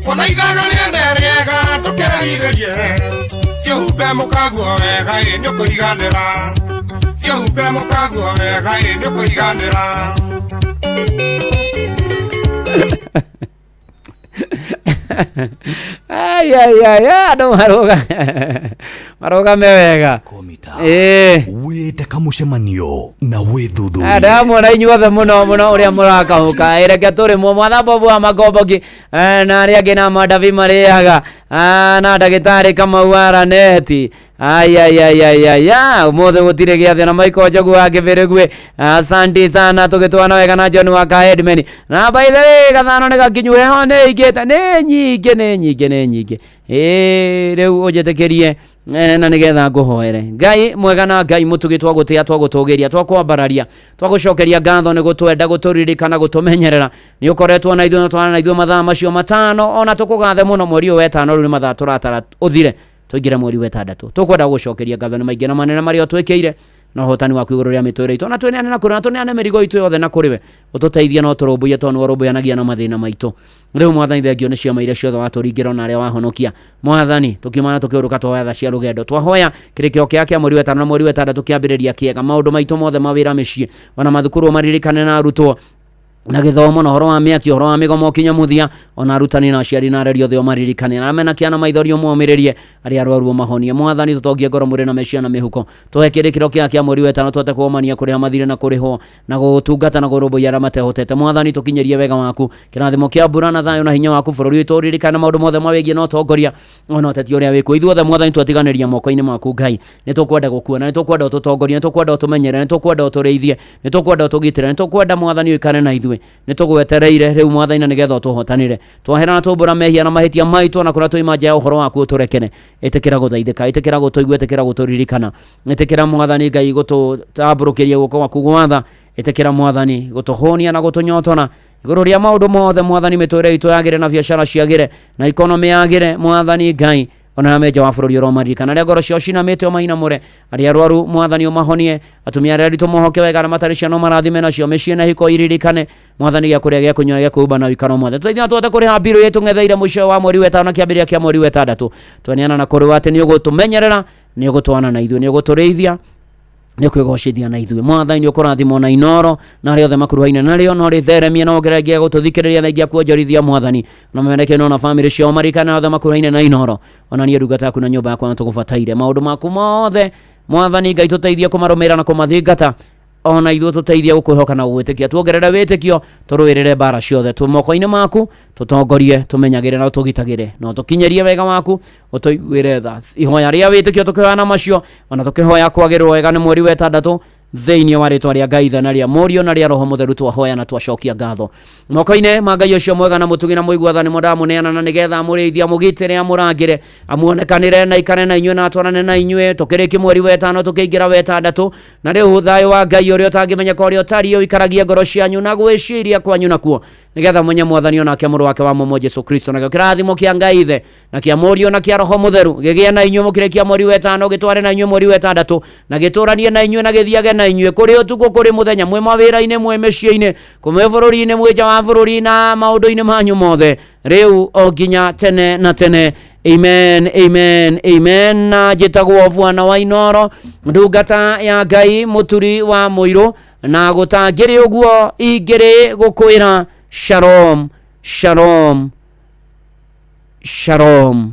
Kuona ithaga rĩene rĩega ndũkerihĩrie, kĩhumbe mũkaguo wega ĩ nĩũkũiganĩra. Kĩhumbe mũkaguo wega ĩ nĩũkũiganĩra. Ai ai ai, andũ marũga marũgame wega. Ĩĩ. Wĩte kamũcemanio na wĩthuthurie. Ndamwona inyuothe mũno mũno ũrĩa mũrakahũka. Ĩ, reke tũrĩmwo mwatha Bobu wa Makomboki na arĩa angĩ na Mandabi marĩaga na ndagĩtarĩ Kamau wa Raneti. Ai ai ai ai ai ai, ũmũthĩ gũtirĩ gĩathĩ na Michael Njogu wa Kĩbĩrĩgwe. Asante sana tũgĩtwana wega na John wa Kaedmeni. Na by the way gathano nĩ gakinyu heho nĩ ingĩte nĩ nyingĩ nĩ nyingĩ nĩ nyingĩ. Ĩ rĩu ũnjĩtĩkĩrie na nĩgetha ngũhoere. Ngai mwega na Ngai mũtugi, twagũtĩa twagũtũgĩria twakwambararia twagũcokeria ngatho nĩ gũtwenda gũtũririkana gũtũmenyerera. Nĩ ũkoretwo na ithuĩ na twana na ithuĩ mathaa macio matano, ona tũkũgathe mũno mweri ũyũ wetano rĩu nĩ mathaa tũratara ũthire tũingĩre mweri wetandatũ. Tũkwenda gũgũcokeria ngatho nĩ maingĩ na manene marĩa ũtwĩkĩire na ũhotani waku igũrũ rĩa mĩtũrĩre itũ, na twĩneane na kũrĩ na tũneane mĩrigo itũ yothe na kũrĩ we. Ũtũteithie na ũtũrũmbũiye tondũ nĩwe ũrũmbũyanagia na mathĩna maitũ. Rĩu Mwathani thengio nĩ ciama iria ciothe watũringĩra na arĩa wahonokia. Mwathani tũkiuma na tũkĩũrũka twahoya tha cia rũgendo, twahoya kĩrĩkĩro kĩa kĩa mweri wetano na mweri wetandatũ kĩambĩrĩria kĩega, maũndũ maitũ mothe mawĩra mĩciĩ ona mathukuru maririkane na arutwo na gĩthomo na ũhoro wa mĩaki ũhoro wa mĩgomo ũkinye mũthia, ona arutani na aciari na areri othe ũmaririkane, na arĩa mena kĩana maithori ũmomĩrĩrie, arĩa arwaru ũmahonie. Mwathani tũtongie ngoro mwĩrĩ na meciria na mĩhuko, tũhe kĩrĩkĩro kĩa kĩa mweri wetano tũhote kũgomania kũrĩha mathirĩ na kũrĩhwo na gũtungata na kũrũmbũiya arĩa matehotete. Mwathani tũkinyĩrie wega waku, kĩrathimo kĩa mbura na thayũ na hinya waku bũrũri witũ, ũririkane maũndũ mothe mawĩgiĩ na ũtongoria ona ũteti ũrĩa wĩkuo. Ithuothe Mwathani twatiganĩria moko-inĩ maku Ngai, nĩ tũkwenda gũkuona, nĩ tũkwenda ũtũtongorie, nĩ tũkwenda ũtũmenyere, nĩ tũkwenda ũtũrĩithie, nĩ tũkwenda ũtũgitĩre, nĩ tũkwenda Mwathani ũikare na ithuĩ. ithuĩ. Nĩ tũgwetereire rĩu Mwathani na nĩgetha ũtũhotanĩre. Twahera na tũmbũra mehia na mahĩtia maitũ, na kũrĩa tũima nja ya ũhoro waku ũtũrekere. Ĩtĩkĩra gũthaithĩka, ĩtĩkĩra gũtũigua, ĩtĩkĩra gũtũririkana. Ĩtĩkĩra Mwathani Ngai gũtũtambũrũkĩria guoko gwaku gwatha. Ĩtĩkĩra Mwathani gũtũhũnia na gũtũnyotora. Igũrũ rĩa maũndũ mothe Mwathani, mĩtũrĩre itũ yagĩre na biacara ciagĩre na ikonomĩ yagĩre Mwathani Ngai. Ona arĩa me nja wa bũrũri ũromaririkana, arĩa ngoro ciao cinamĩte ũmainamũre, arĩa arwaru Mwathani ũmahonie, atumia arĩa aritũ mohoke wega, arĩa matarĩ ciana ũmarathime nacio, mĩciĩ na hiko iririkane Mwathani, gĩa kũrĩa gĩa kũnyua gĩa kwĩhumba na ũikaro mothe. Tũteithie na tũhote kũrĩha mbirũ iria itũng'etheire mũico wa mweri wetano na kĩambĩrĩria kĩa mweri wetandatũ. Tweneana na kũrĩ we atĩ nĩ ũgũtũmenyerera, nĩ ũgũtwana na ithuĩ, nĩ ũgũtũrĩithia, nĩ ũkwĩgocithia na ithuĩ. Mwathani nĩ ũkũrathimwo na Inooro na arĩa othe makuruhaine narĩo, no rĩtheremie na wongerere ingĩ gũtũthikĩrĩria na ingĩ akuonjorithia Mwathani, na memerekie no na bamĩrĩ ciao, maririkane arĩa othe makuruhaine na Inooro. Ona niĩ ndungata yaku na nyũmba yakwa nĩ tũgũbataire maũndũ maku mothe Mwathani Ngai, tũteithie kũmarũmĩrĩra na kũmathingata, ona ithuĩ tũteithie gũkwĩhoka na gũgwĩtĩkia, tuongerere wĩtĩkio, tũrũĩrĩre mbara ciothe twĩ moko-inĩ maku, tũtongorie, tũmenyagĩre na ũtũgitagĩre, na ũtũkinyĩrie wega waku, ũtũiguĩre tha. Ihoya rĩa wĩtĩkio tũkĩhoya na macio, ona tũkĩhoya kwagĩrĩrwo wega nĩ mweri wa ĩtandatũ, thĩinĩ wa rĩtwa rĩa Ngai Ithe na rĩa Mũriũ na rĩa Roho Mũtheru twahoya na twacokia ngatho moko-inĩ ma Ngai ũcio mwega na mũtugi na mũigua tha. Nĩmo ndamũneana na nĩgetha amũrĩithie, amũgitĩre, amũrangĩre, amuonekanĩre na ikare na inyuĩ na atwarane na inyuĩ tũkĩrĩkia mweri wa ĩtano tũkĩingĩra wa ĩtandatũ. Na rĩu thayũ wa Ngai ũrĩa ũtangĩmenyeka ũrĩa ũtariĩ ũikaragie ngoro cianyu na gwĩciria kwanyu nakuo, nĩgetha mũmenye Mwathani o nake Mũrũ wake wa mũmwe Jesu Kristo. Nakĩo kĩrathimo kĩa Ngai Ithe na kĩa Mũriũ na kĩa Roho Mũtheru gĩgĩe na inyuĩ mũkĩrĩkia mweri wa ĩtano, gĩtware na inyuĩ mweri wa ĩtandatũ, na gĩtũranie na inyuĩ na gĩthiage na inyuĩ kũrĩ ũtukũ kũrĩ mũthenya, mwĩ mawĩra-inĩ, mwĩ mĩciĩ-inĩ, mwĩ bũrũri-inĩ, mwĩ nja wa bũrũri, na maũndũ-inĩ manyu mothe, rĩu o nginya tene na tene. Amen, amen, amen. Na njĩtagwo Bwana wa Inooro, ndungata ya Ngai, mũturi wa mũirũ, na gũtangĩrĩ ũguo ingĩrĩ gũkwĩra shalom, shalom, shalom,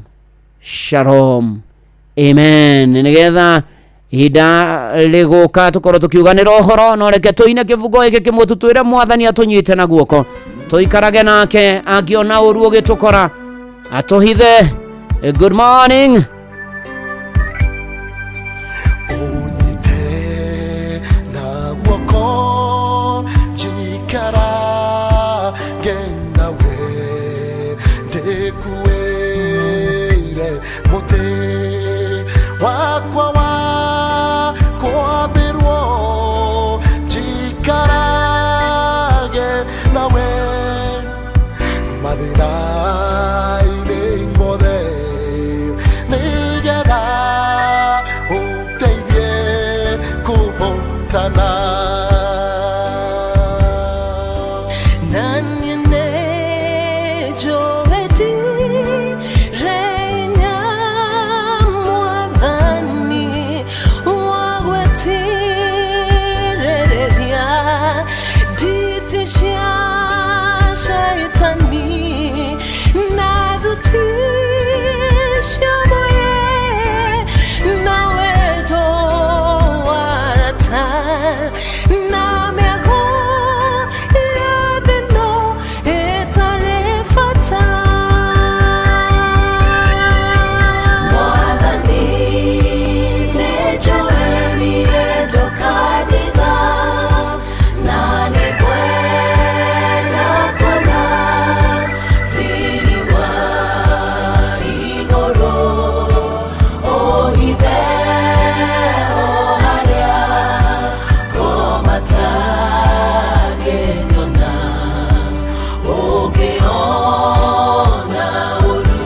shalom. Amen. Nĩgetha ihinda rĩgũka tũkorwo tũkiuganĩra ũhoro, no reke tũine kĩbungo gĩkĩ kĩmwe, tũtwĩre Mwathani atũnyite na guoko, tũikarage nake, angĩona ũru ũgĩtũkora atũhithe. Good morning. Na guoko njikarage nawe, ndĩkuĩre mũtĩ wakwa wa kwambĩrwo, njikarage nawe mathĩna-inĩ mothe, nĩgetha ũndeithie kũhotana. Na niĩ nĩnjũĩ ndirĩ hinya, Mwathani, wa gwĩtirĩrĩria nditi cia Shaitani na thuti cia mwĩrĩ, na wendo wa arata na mĩago ya thĩ no ĩtarĩ bata. Mwathani, nĩnjũĩ niĩ ndũkandiga, na nĩngwenda kuona riri wa igũrũ, ũhithe o harĩa kũmatangĩnyona, ũngĩona ũru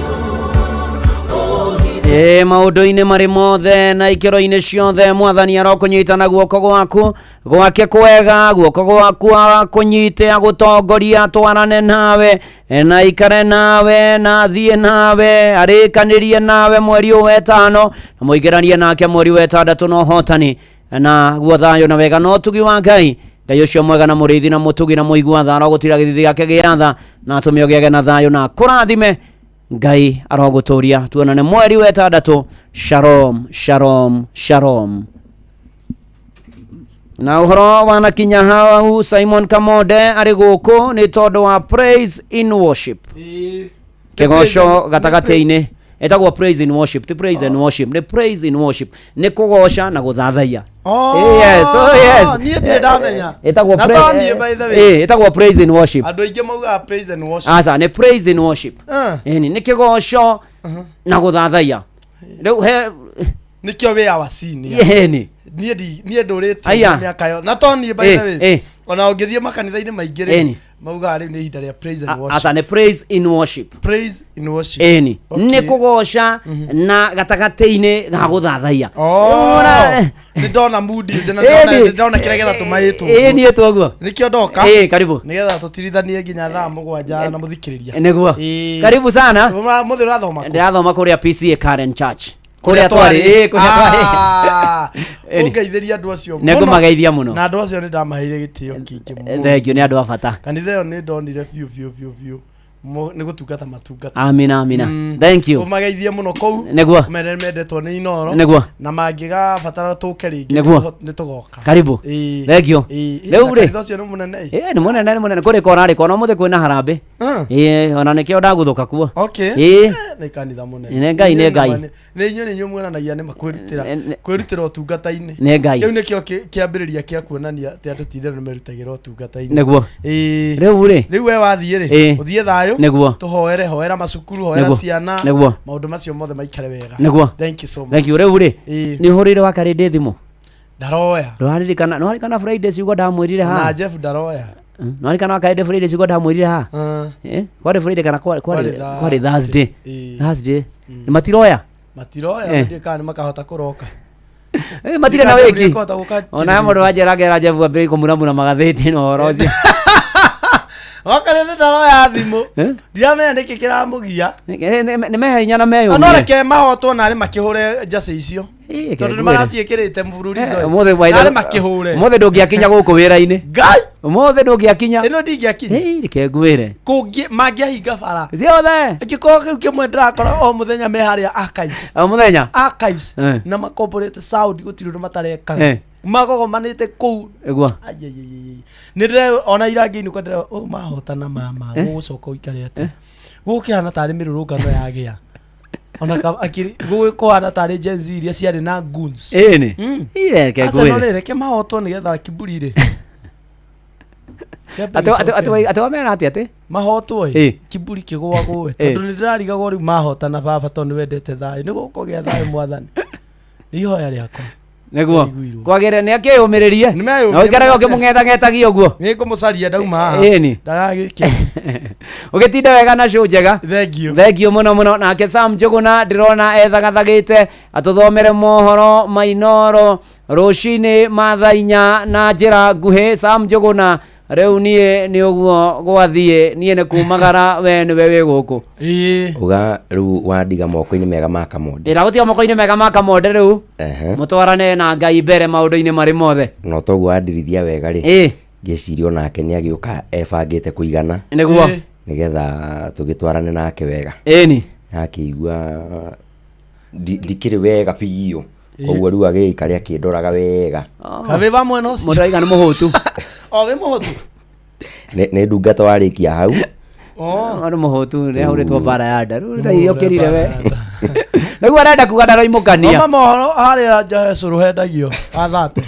ũhithe. Ĩ maũndũ-inĩ marĩ mothe na ikĩro-inĩ ciothe, Mwathani arokũnyita na guoko gwaku gwake kwega, guoko gwaku akũnyite, agũtongoria, atwarane nawe na ikare nawe na athiĩ nawe, arĩkanĩrie nawe mweri ũyũ wetano na mũingĩranie nake mweri wa ĩtandatũ na ũhotani na guo thayũ na wega na ũtugi wa Ngai. Ngai ũcio mwega na mũrĩithi na mũtugi na mũigua tha arogũtira gĩthithi gĩake gĩa tha na atũme ũgĩage na thayũ na kũrathime. Ngai arogũtũria, tuonane mweri wa ĩtandatũ. Shalom, shalom, shalom. Na ũhoro wanakinya hau, Simon Kamonde arĩ gũkũ nĩ tondũ wa praise in worship, kĩgoco gatagatĩ-inĩ. Ĩtagwo praise in worship, ti praise and worship, nĩ praise in worship, nĩ kũgoca na gũthathaiya. Oh, Yes, oh yes. Niĩ ndirĩ ndamenya. Ĩtagwo Na to niĩ, by the way. Ĩtagwo praise in worship. Andũ aingĩ maugaga praise and worship. Aca, nĩ praise in worship. Ah. Ĩni, nĩ kĩgoco na gũthathaiya. Rĩu he Nĩkĩo wĩ our senior. Ĩni. Niĩ niĩ ndũrĩtie Aya. mĩaka yo. Na to niĩ, by the way. Ona ũngĩthiĩ makanitha-inĩ maingĩ rĩ, Ĩni. maugaga rĩu nĩ ihinda rĩa praise and worship. Aca, nĩ praise in worship. Praise in worship. Ĩni. Okay. Nĩ kũgoca na gatagatĩ-inĩ ga gũthathaiya. Oh, nĩ ndona mood ici na Ĩni. nĩ ndona kĩrĩa kĩratũma ĩtwo. Ĩni, ĩtwo ũguo. Nĩkĩo ndoka. Karibu. Nĩgetha tũtirithanie nginya thaa 7 na mũthikĩrĩria. Nĩguo. Karibu sana. Mũthĩ ũrathoma kũ? Ndĩrathoma kũrĩa PCA Karen Church. Kũrĩa Kũrĩa twarĩ. twarĩ. Ĩ, kũrĩa twarĩ. Ah, Ĩni. Ũngeithĩria andũ acio Nĩ ngũmageithia mũno. Na andũ acio nĩ ndamaheire gĩtĩo kĩingĩ mũno. Thank you, nĩ andũ a bata. Kanitha ĩyo nĩ ndonire biũ biũ biũ biũ nĩ gũtungata matungata. Amina, amina. Thank you. Ũmageithie mũno kũu. Nĩguo. Ũmere mendetwo nĩ Inooro. Nĩguo. Na mangĩgabatara tũke rĩngĩ Nĩguo. nĩ tũgoka. Karibu. Ĩĩ. Thank you. Ĩĩ. Rĩu rĩ. Kanitha ũcio nĩ mũnene ĩ. Ĩ, nĩ mũnene, nĩ mũnene. Kũrĩ kona rĩ kona ũmũthĩ kwĩna harambĩ. Ĩ, ona nĩkĩo ndaguthũka kuo. Okay. Ĩ. Nĩ kanitha mũnene. Nĩ Ngai, nĩ Ngai. Nĩ inyuĩ, nĩ inyuĩ muonanagia nĩ ma kwĩrutĩra kwĩrutĩra ũtungata-inĩ. Nĩ Ngai. Kĩu nĩkĩo kĩambĩrĩria kĩa kuonania atĩ andũ ti itherũ nĩ merutagĩra ũtungata-inĩ. Nĩguo. Ĩĩ. Rĩu rĩ. Rĩu we wathiĩ rĩ, Ĩĩ. ũthiĩ thayũ. Nĩguo. Tũhoere, hoera macukuru, hoera Nĩguo. ciana. Nĩguo. Maũndũ macio mothe maikare wega. Nĩguo. Thank you so much. Thank you. Rĩu rĩ. Ĩĩ. Nĩ ũhũrĩire wa karĩndĩ thimũ. Ndaroya. Ndũraririkana, nĩwaririkana Friday ciugo ndamwĩrire Na haha. Jeff ndaroya. Nĩwaririkana wa karĩndĩ Friday ciugo ndamwĩrire haha. Eh, kwarĩ Friday kana Kwarĩ kwarĩ Thursday. Ĩĩ. Thursday. Nĩ matiroya. Matiroya, Eh. ndiĩ kana nĩ makahota kũroka. Eh, matirĩ na Ndiĩ kana wĩki. nĩmakahota gũka Ona mũndũ wanjĩra ngera Jeff ambĩrĩrie kũmuramura magathĩti na ũhoro ũcio. Okorwo nĩ ndaroya thimũ. Ndiramenya nĩkĩ kĩramũgia. Nĩ mehinya na meyũmie. No reke mahotwo narĩ makĩhũre njacĩ icio. Tondũ nĩ ngwĩre. maraciĩkĩrĩte mbururizo. Ũmũthĩ by the- Narĩ makĩhũre. Ũmũthĩ ndũngĩakinya gũkũ wĩra-inĩ. Ngai. Ũmũthĩ ndũngĩakinya. Ĩno ndingĩakinya. Reke ngwĩre. Kũngĩ mangĩahinga bara. Ciothe. Angĩkorwo kĩu kĩmwe ndĩrakora o mũthenya me harĩa archives. O mũthenya. Archives. Eh. Na makomborete sound gũtirĩ ũndũ matarekaga. Eh. Magogomanĩte kũu. Nĩguo. Nĩ ndĩre ona ira ngĩinũka ndĩra oh, mahotana mama Eh. gũgũcoka ũikare atĩa. Gũkĩhana tarĩ mĩrũrũngano yagĩa. Ona akiri gũkũhana tarĩ Gen Z iria ciarĩ na goons. Ĩni. Ĩ, reke Arsenal ngwĩre. rĩ, reke mahotwo nĩgetha kiburi rĩ. Kĩambe gĩcoke. Atĩ wamera atĩ atĩ? Mahotwo Ĩ. ĩ, kiburi kĩgũagũe. Ĩ. Tondũ nĩ ndĩrarigagwo rĩu mahotana baba tondũ nĩ wendete thayũ. Nĩ gũkũgĩa thayũ mwathani. Nĩ ihoya rĩakwa. Nĩguo. Kwagĩrĩire nĩ akĩyũmĩrĩrie. Na ũikarage ũkĩmũng'etang'etagia ũguo. Nĩ ngũmũcaria ndauma haha. Ĩni. Ndagagĩke. Ũgĩtinde wega na show njega. Thank you. Thank you mũno mũno. Nake Sam Njũgũna ndĩrona ethagathagĩte atũthomere mohoro ma Inooro rũcinĩ ma thaa 4 na njĩra nguhĩ. Sam Njũgũna, rĩu niĩ nĩ ũguo gwathiĩ, niĩ nĩ kumagara, we nĩwe wĩ gũkũ. Uga rĩu wandiga moko-inĩ mega ma Kamonde. Ndĩragũtiga moko-inĩ mega ma Kamonde rĩu. Mũtwarane na Ngai mbere maũndũ-inĩ marĩ mothe. Na toguo wandirithia wega rĩ, Ĩ. ngĩciria onake nĩ agĩũka ebangĩte kũigana. Nĩguo. Nĩgetha tũgĩtwarane nake wega. Ĩni. Akĩigua ndikĩrĩ wega biũ. Koguo rĩu agĩikare akĩndoraga wega. Kabe ba mwena ũcio. Mũndũ aiga nĩ mũhũtu. O wĩ mũhũtu. Nĩ ndungata warĩkia hau. Oh. Nĩ mũhũtu, nĩ ahũrĩtwo mbara ya nda. Rĩu thaa yokĩrire we. Nĩguo arenda kuga ndaroimũkania. Thoma mohoro harĩa nja he cũrũ hendagio athate.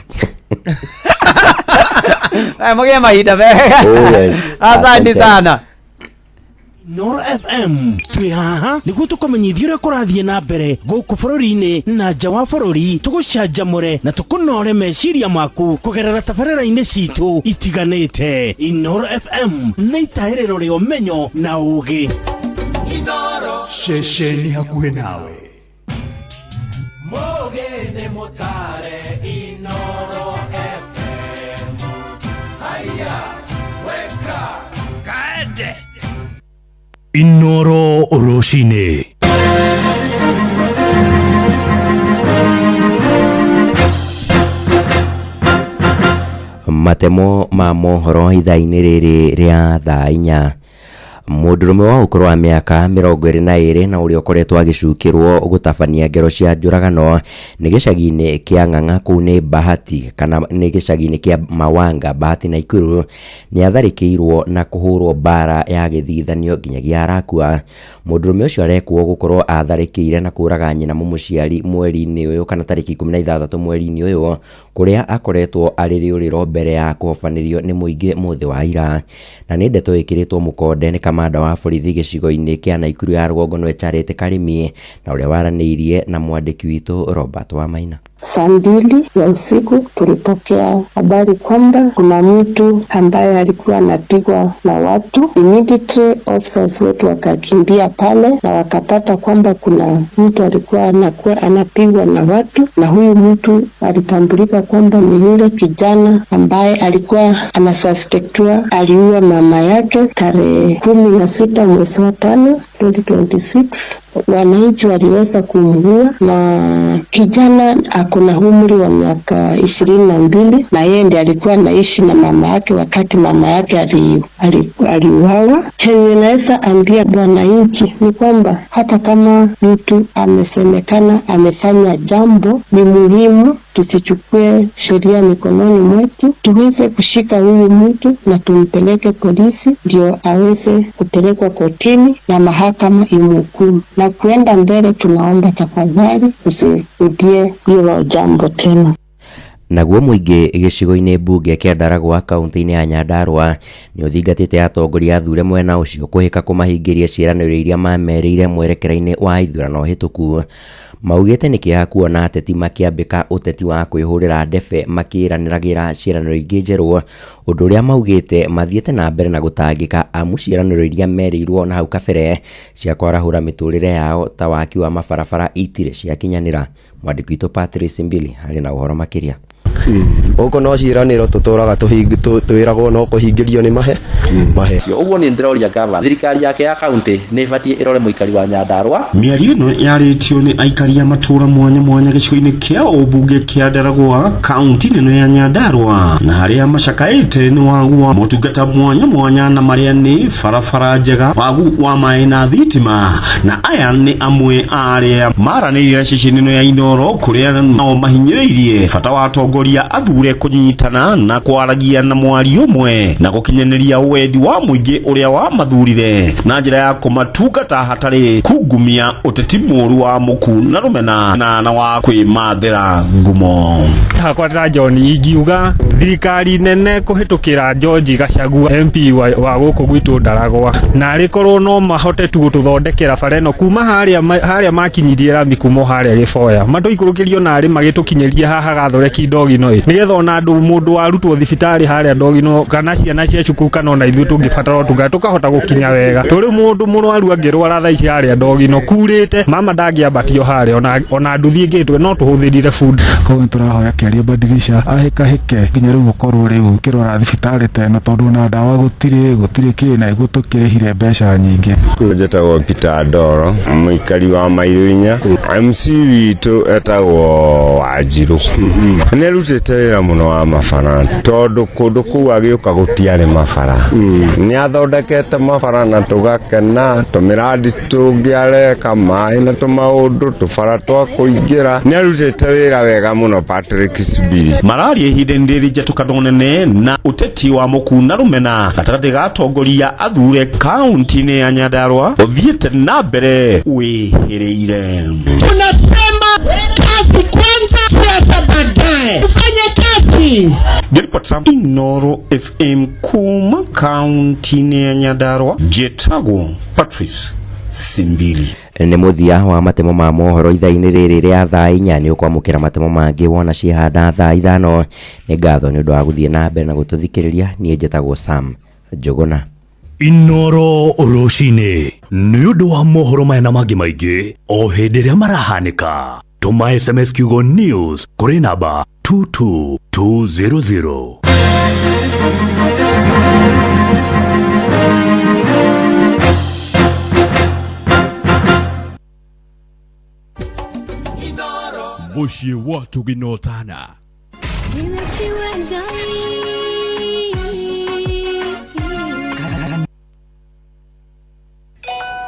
Mũgĩe mahinda mega. Oh, yes. Asante Asante. sana. Noro FM twĩ haha nĩguo tũkũmenyithia ũrĩa kũrathiĩ na mbere gũkũ bũrũri-inĩ na nja wa bũrũri, tũgũcanjamũre na tũkũnore meciria maku kũgerera tabarĩra-inĩ citũ itiganĩte. Inoro FM nĩ itahĩrĩro rĩa ũmenyo na ũgĩ. Ceceni hakuhĩ nawe. Mũgĩ nĩ mũtare Inooro FM. Haya, weka kaende. Inoro rũcinĩ. Matemo ma mohoro ithaa-inĩ rĩrĩ rĩa thaa 4. Mũndũrũme wa ũkũrũ wa mĩaka 22 na ũrĩa ũkoretwo agĩcukĩrwo gũtabania ngero cia njũragano nĩ gĩcagi-inĩ kĩa Ng'ang'a kũu nĩ Bahati kana nĩ gĩcagi-inĩ kĩa Mawanga Bahati Naikuru nĩ atharĩkĩirwo na kũhũrwo mbara ya gĩthithanio nginyagia arakua. Mũndũrũme ũcio arekwo gũkorwo atharĩkĩire na kũraga nyina mũmũciari mweri-inĩ ũyũ kana tarĩki 16 mweri-inĩ ũyũ kũrĩa akoretwo arĩ rĩũrĩro mbere ya kũhobanĩrio nĩ mũingĩ mũthĩ wa ira. Na nĩ ndeto ĩkĩrĩtwo mũkonde nĩ kamanda wa borithi gĩcigo-inĩ kĩa Naikuru ya rũgongo nĩwe Charity Karimi na ũrĩa waranĩirie na mwandĩki witũ Robert Wamaina. Saa 2 ya usiku tulipokea habari kwamba kuna mtu ambaye alikuwa anapigwa na watu. Immediately officers wetu wakakimbia pale na wakapata kwamba kuna mtu alikuwa anapigwa na watu, na huyu mtu alitambulika kwamba ni yule kijana ambaye alikuwa anasuspektiwa aliua mama yake tarehe 16 mwezi wa 5 2026. Wananchi waliweza kumuua, na kijana ako na umri wa miaka 22, na yeye ndiye alikuwa anaishi na mama yake wakati mama yake aliuawa. Chenye naweza ambia wananchi ni kwamba hata kama mtu amesemekana amefanya jambo, ni muhimu tusichukue sheria mikononi mwetu, tuweze kushika huyu mtu na tumpeleke polisi ndio aweze kupelekwa kotini na mahakama imhukumu. Na kuenda mbele, tunaomba tafadhali usirudie hilo jambo tena. Naguo mũingĩ gĩcigo-inĩ mbunge kĩa Ndaragwa kaunti-inĩ ya Nyandarua nĩ ũthingatĩte atongoria athure mwena ũcio kũhĩka kũmahingĩria ciĩranĩro iria mamerĩire mwerekera-inĩ wa ithurano hĩtũku. Maugĩte nĩ kĩeha kuona ateti makĩambĩka ũteti wa kwĩhũrĩra ndebe makĩĩranĩragĩra ciĩranĩro ingĩ njerũ, ũndũ ũrĩa maugĩte mathiĩte na mbere na gũtangĩka amu ciĩranĩro iria merĩirwo na hau kabere cia kwarahũra mĩtũrĩre yao ta waki wa mabarabara itirĩ ciakinyanĩra. Mwandĩki witũ Patrice Mbili arĩ na ũhoro makĩria. Gũkũ no ciĩranĩro tũtũraga twĩragwo no kũhingĩrio nĩ mahe mahe. Ũguo nĩ ndĩroria gavana, thirikari yake ya kaunti nĩ ĩbatiĩ ĩrore mũikari wa Nyandarua. Mĩario ĩno yarĩtio nĩ aikari a matũũra mwanya mwanya gĩcigo-inĩ kĩa ũmbunge kĩa Ndaragwa kaunti-inĩ ĩno ya Nyandarua, na harĩa macakaĩte nĩ wagu wa motungata mwanya mwanya na marĩa nĩ barabara njega, wagu wa maĩ na thitima, na aya nĩ amwe a arĩa maranĩire na ceceni ĩno ya Inooro kũrĩa nao mahinyĩrĩirie bata wa atongoria athure kũnyitana na kwaragia na mwario ũmwe na gũkinyanĩria wendi wa mũingĩ ũrĩa wamathurire na njĩra ya kũmatungata hatarĩ kungumia ũteti mũũru wa mũku na rũmena na wa kwĩmathĩra ngumo. Hakwa ta John ingiuga thirikari nene kũhĩtũkĩra George Gachagua MP wa gũkũ gwitũ Ndaragwa, na arĩkorwo no mahote tu gũtũthondekera bara ĩno kuma harĩa makinyirie rami kuma harĩa Gĩboya matũikũrũkĩrio narĩ magĩtũkinyĩrie haha Gathoreki Ndogino nĩgetha ona andũ mũndũ warutwo thibitarĩ harĩa Ndogino kana ciana cia cukuru kana ona ithuĩ tũngĩbatara ũtungata tũkahota gũkinya wega. Tũrĩ mũndũ mũrwaru angĩrwara thaa ici harĩa Ndogino kurĩte mama ndangĩambatio harĩa ona nduthi ĩngĩtwe no tũhũthĩrire food. Koguo nĩtũrahoya kĩaria badilisha ahĩkahĩke nginya rĩu gũkorwo rĩu kĩrwara thibitarĩ ta ĩno tondũ ona ndawa gũtirĩ kĩ na iguo tũkĩrĩhire mbeca nyingĩ. Njĩtagwo Peter Ndoro, mũikari wa Mairũ inya. MC witũ etagwo Wanjirũ. Nĩ arutĩte wĩra mũno wa mabara tondũ kũndũ kũu agĩũka gũtiarĩ mabara. Nĩ athondekete mabara na tũgakena, tũmĩradi tũngĩ areka, maĩ na tũmaũndũ, tũbara twa kũingĩra. Nĩ arutĩte wĩra wega mũno Patrick Sibiri. Mararia ihinda-inĩ rĩrĩ njatũkano nene na ũteti wa mũku na rũmena gatagatĩ ga atongoria athure kaunti-inĩ ya Nyandarua ũthiĩte na mbere wĩhĩrĩire. Tunasema kazi kwanza, siasa baadaye. Tufanye kazi. Ngĩribotera Inooro FM kuma kaunti-inĩ ya Nyandarua, njĩtagwo Patrice Simbili. Nĩ mũthia wa matemo ma mohoro ithaa-inĩ rĩrĩ rĩa thaa 4. Nĩ ũkwamũkĩra matemo mangĩ wona ciĩhanda thaa 5. Nĩ ngatho nĩ ũndũ wa gũthiĩ na mbere na gũtũthikĩrĩria. Niĩ njĩtagwo Sam Njũgũna. Inooro rũcinĩ nĩ ũndũ wa mohoro maya na mangĩ maingĩ o hĩndĩ ĩrĩa marahanĩka. Tũma SMS kiugo news kũrĩ namba 22200. Mũciĩ wa Tũginotana.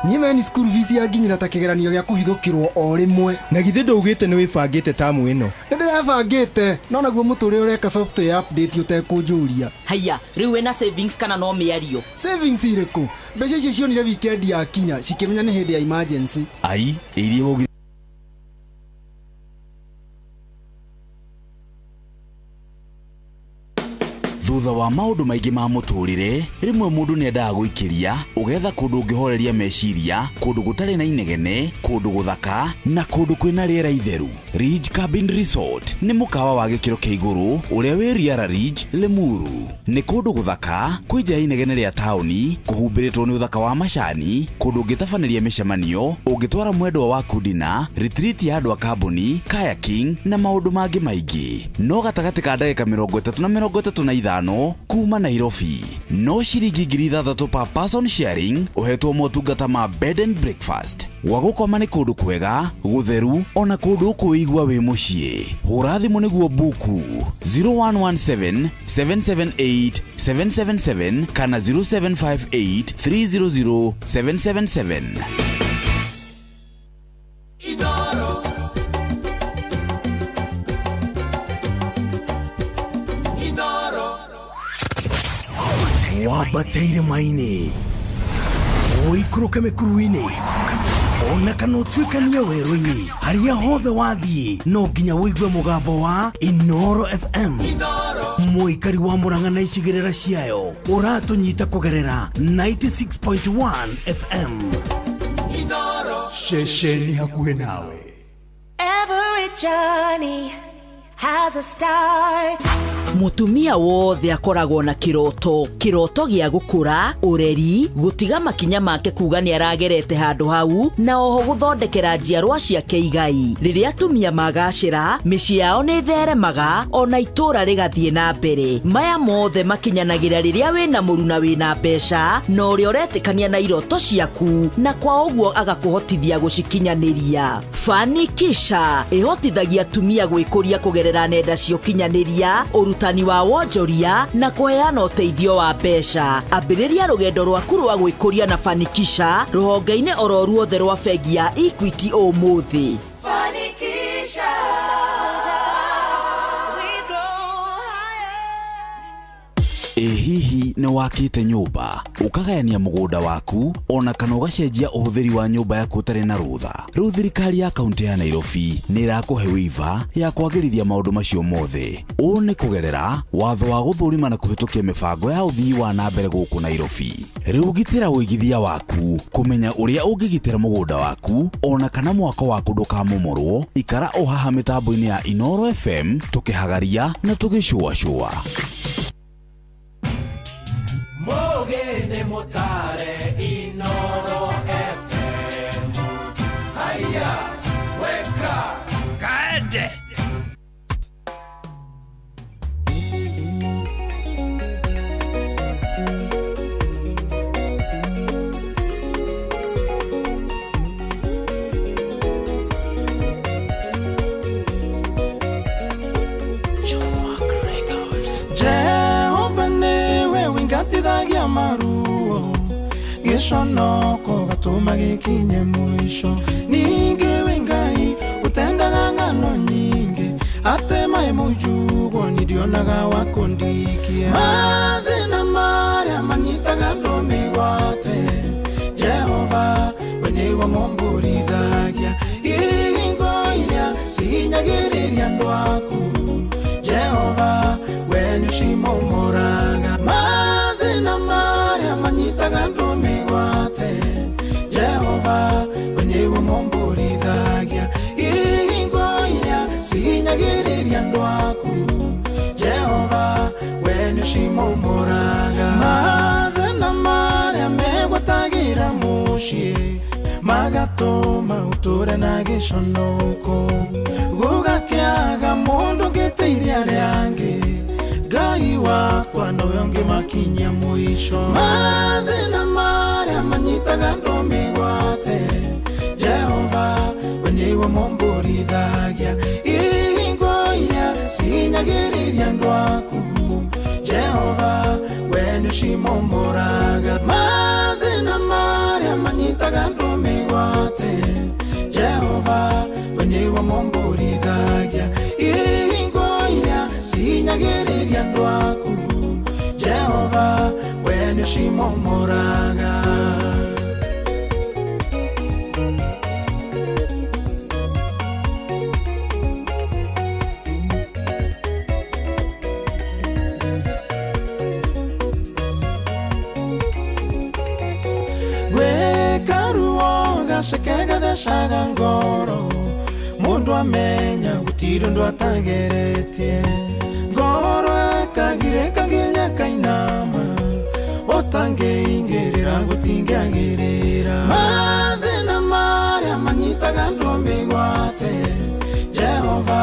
Niĩ meni cukuru fees yanginyĩra ta kĩgeranio gĩa kũhithũkĩrwo o rĩmwe. Na githĩ ndũugĩte nĩ wĩbangĩte tamu ĩno? Nĩ ndĩrebangĩte, no naguo mũtũrĩre ũreka software update ũtekũnjũria. Haiya, rĩu wĩna savings kana no mĩario? Savings irĩkũ? Mbeca icio cionire weekend yakinya cikĩmenya nĩ hĩndĩ ya emergency. Ai, iria waugire. Thutha wa maũndũ maingĩ ma mũtũrĩre, rĩmwe mũndũ nĩendaga gũikĩria, ũgetha kũndũ ũngĩhoreria meciria, kũndũ gũtarĩ na inegene, kũndũ gũthaka na kũndũ kwĩna rĩera itheru. Ridge Cabin Resort nĩ mũkawa wa gĩkĩro kĩa igũrũ ũrĩa wĩ Riara Ridge, Limuru. Nĩ kũndũ gũthaka, kwĩ nja ya inegene rĩa taũni, kũhumbĩrĩtwo nĩ ũthaka wa macani, kũndũ ũngĩtabanĩria mĩcemanio, ũngĩtwara mwendwa waku dina, retreat ya andũ a kambuni, kayaking na maũndũ mangĩ maingĩ. No gatagatĩ ka ndagĩka 30 na 35 kuma Nairobi. No ciringi 6,000 per person sharing, ũhetwo motungata ma bed and breakfast. Gwa gũkoma nĩ kũndũ kwega, gũtheru, ona kũndũ ũkwĩigua wĩ mũciĩ. Hũra thimũ nĩguo buku 0117 778 777 kana 0758 300 777. Inoro. Inoro. Wambataire maini ũikũrũke mĩkuru-inĩ ona kana ũtuĩkanie werũ-inĩ harĩa hothe wathiĩ no nginya ũigue mũgambo wa Inoro FM. Mũikari wa Murang'a na icigĩrĩra ciayo ũratũnyita kũgerera 96.1 FM. Ceceni hakuhĩ nawe. Every journey has a start. Mutumia wothe akoragwo na kiroto, kiroto gĩa gũkũra, ũreri, gũtiga makinya make kuga nĩ aragerete handũ hau, na oho gũthondekera njiarwa ciake igai. Rĩrĩa atumia magacĩra, mĩciĩ yao nĩ ĩtheremaga, ona itũũra rĩgathiĩ na mbere. Maya mothe makinyanagĩra rĩrĩa wĩna mũruna wĩna mbeca, na ũrĩa ũretĩkania na iroto ciaku, na kwa ũguo agakũhotithia gũcikinyanĩria. Fanikisha ĩhotithagia atumia gwĩkũria kũgerera nenda cia ũkinyanĩria, ũrutani wa wonjoria na kũheana ũteithio wa mbeca. Ambĩrĩria rũgendo rwaku rwa gwĩkũria na Fanikisha rũhonge-inĩ oro ruothe rwa bengi ya Equity ũmũthĩ. Fanikisha. We grow higher. Ĩ hihi nĩ wakĩte nyũmba, ũkagayania mũgũnda waku, ona kana ũgacenjia ũhũthĩri wa nyũmba yaku ũtarĩ na rũtha? Rĩu thirikari ya kaunti ya Nairobi nĩ ĩrakũhe waiver ya kwagĩrithia maũndũ macio mothe. Ũũ nĩ kũgerera watho wa gũthũrima na kũhĩtũkia mĩbango ya ũthii wa na mbere gũkũ Nairobi. Rĩu gitĩra ũigithia waku, kũmenya ũrĩa ũngĩgitĩra mũgũnda waku, ona kana mwako waku ndũkamomorwo. Ikara o haha mĩtambo-inĩ ya Inoro FM, tũkĩhagaria na tũgĩcũacũa. Mugene mutare Inoro FM. Haya, weka kaende. Jehova niwe wingatithagia maruo, gĩconoko gatũma gĩkinye mũico. Ningĩ wĩ Ngai ũtendaga ng'ano nyingĩ, atĩ maĩ mũnjugwo niĩ ndionaga wa kũndikia. Mathĩna marĩa manyitaga andũ mĩgwate, Jehova we nĩwe mũmbũrithagia. Ihingo iria cihinyagĩrĩria andũ aku, Jehova we nĩũcimomoraga. Mathĩna marĩa manyitaga andũ mĩgwate, Jehova we nĩwe mũmbũrithagia. Ihingo iria cihinyagĩrĩria andũ aku, Jehova we nĩũcimomoraga. Mathĩna marĩa megwatagĩra mũciĩ magatũma ũtũre na gĩconoko, gũgakĩaga mũndũ ũngĩteithia arĩa angĩ. Ngai wakwa nowe ũngĩmakinyia mũico. Mathĩna marĩa manyitaga andũ mĩgwate, Jehova we nĩwe mũmbũrithagia. Ihingo iria cihinyagĩrĩria andũ aku, Jehova we nĩũcimomoraga. Mathĩna marĩa manyitaga manyitaga andũ mĩgwate Jehova we nĩwe mũmbũrithagia ihingo iria cihinyagĩrĩria andũ aku Jehova we nĩũcimomoraga. Gwĩka ruo gaceke gathecaga ngoro mũndũ amenya gũtirĩ ũndũ atageretie ngoro ĩkagirĩka nginya kainama ũtangĩingĩrĩra gũtingĩagĩrĩra mathĩna marĩa manyitaga andũ mĩgwate Jehova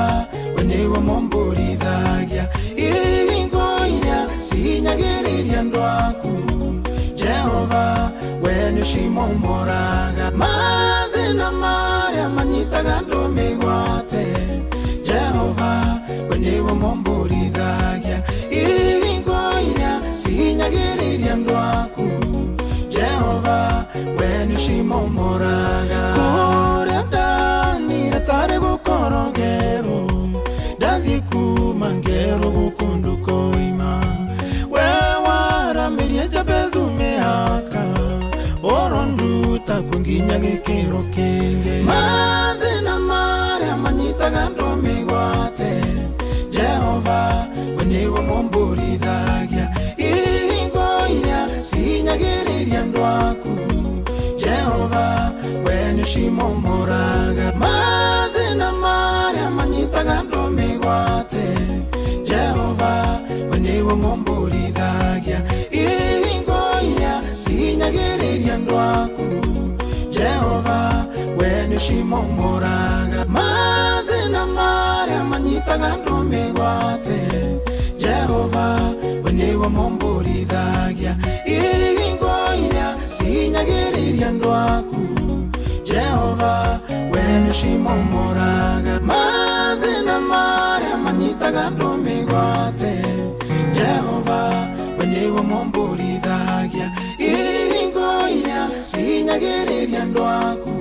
we nĩwe mũmbũrithagia ihingo iria cihinyagĩrĩria andũ aku Jehova we nĩũcimomoraga mathĩna marĩa manyitaga andũ mĩgwate Jehova we nĩwe mũmbũrithagia ihingo iria cihinyagĩrĩria andũ aku Jehova we nĩũcimomoraga kũrĩa ndanire tarĩ gũkorogerwo ndathiĩ kuma ngero gũkũ ndũkoima we waramĩrie Jabezu mĩhaka ũronduta kuo nginya gĩkĩro kĩngĩ mathĩna marĩa manyitaga andũ mĩgwate Jehova we nĩwe mũmbũrithagia ihingo iria cihinyagĩrĩria andũ aku Jehova we nĩũcimomoraga mathĩna marĩa manyitaga andũ mĩgwate Jehova we nĩwe mũmbũrithagia ihingo iria cihinyagĩrĩria andũ aku Jehova we nĩũcimomoraga mathĩna marĩa manyitaga andũ mĩgwate Jehova we nĩwe mũmbũrithagia ihingo iria cihinyagĩrĩria andũ aku Jehova we nĩũcimomoraga mathĩna marĩa manyitaga andũ mĩgwate Jehova we nĩwe mũmbũrithagia ihingo iria cihinyagĩrĩria andũ aku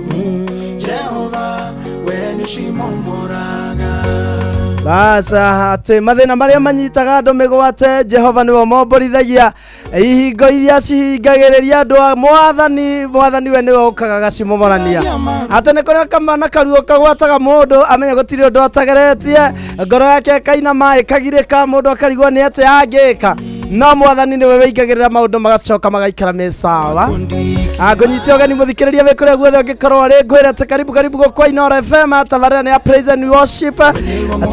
Jehova we nĩũcimomoraga. Basa atĩ mathĩna marĩa manyitaga andũ mĩgwate Jehova nĩwe ũmombũrithagia ihingo iria cihingagĩrĩria andũ a mwathani mwathani we nĩwe ũkaga agacimomorania atĩ nĩ kũrĩ kamana karuo kagwataga mũndũ amenye gũtirĩ ũndũ atageretie ngoro yake ĩkainama ĩkagirĩka mũndũ akarigwo nĩ atĩ angĩka no mwathani nĩwe wĩingagĩrĩra maũndũ magacoka magaikara me sawa. Ngũnyite ũgeni mũthikĩrĩria wĩ kũrĩa guothe ũngĩkorwo ũrĩ ngwĩre atĩ karibu karibu gũkũ Inooro FM tabarĩra nĩ ya Praise and Worship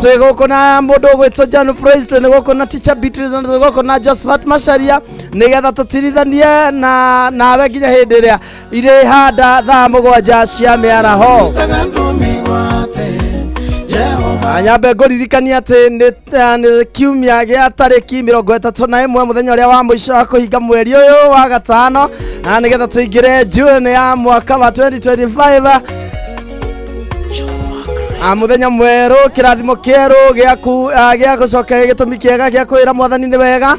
twĩ gũkũ na mũndũ ũgwĩtwo John Praise twĩ gũkũ na Teacher Beatrice na twĩ gũkũ na Josephat Macharia nĩgetha tũtirithanie na nawe nginya hĩndĩ ĩrĩa irĩhanda thaa 7 cia mĩaraho. Manyitaga andũ mĩgwate Jehova Nyambe ngũririkania atĩ nĩ kiumia gĩa tarĩki 31 mũthenya ũrĩa wa mũico wa kũhinga mweri ũyũ wa gatano na nĩgetha tũingĩre June ya mwaka wa 2025 mũthenya mwerũ kĩrathimo kĩerũ gĩaku gĩa gũcokeria gĩtũmi kĩega gĩa kwĩra mwathani nĩ wega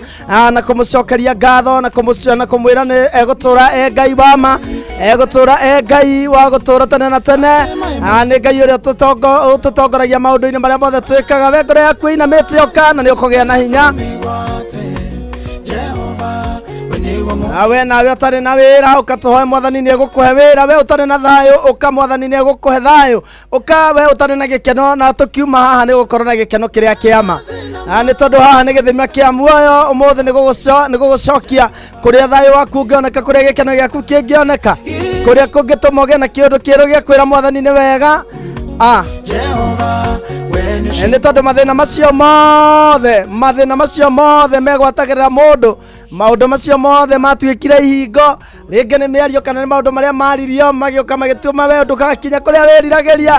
na kũmũcokeria ngatho na kũmwĩra nĩ egũtũra e Ngai wa ma egũtũra e Ngai wa gũtũra tene na tene nĩ Ngai ũrĩa ũtũtongoragia maũndũ-inĩ marĩa mothe twĩkaga we ngoro yaku ĩinamĩte ũka na nĩ ũkũgĩa na hinya we nawe ũtarĩ na wĩra ũkatũhoe mwathani nĩ egũkũhe wĩra we ũtarĩ na thayũ ũka mwathani nĩ egũkũhe thayũ ũka we ũtarĩ na gĩkeno na tũkiuma haha nĩ gũkorwo na gĩkeno kĩrĩa kĩama nĩ tondũ haha nĩ gĩthima kĩa muoyo ũmũthĩ nĩ gũgũcokia kũrĩa thayũ waku ũngĩoneka kũrĩa gĩkeno gĩaku kĩngĩoneka kũrĩa kũngĩtũma ũgĩe na kĩũndũ kĩerũ gĩa kwĩra mwathani nĩ wega nĩ tondũ mathĩna macio mothe megwatagĩrĩra mũndũ maũndũ macio mothe matuĩkire ihingo rĩngĩ nĩ mĩario kana nĩ maũndũ marĩa maririo magĩũka magĩtũma we ndũgakinya kũrĩa wĩriragĩria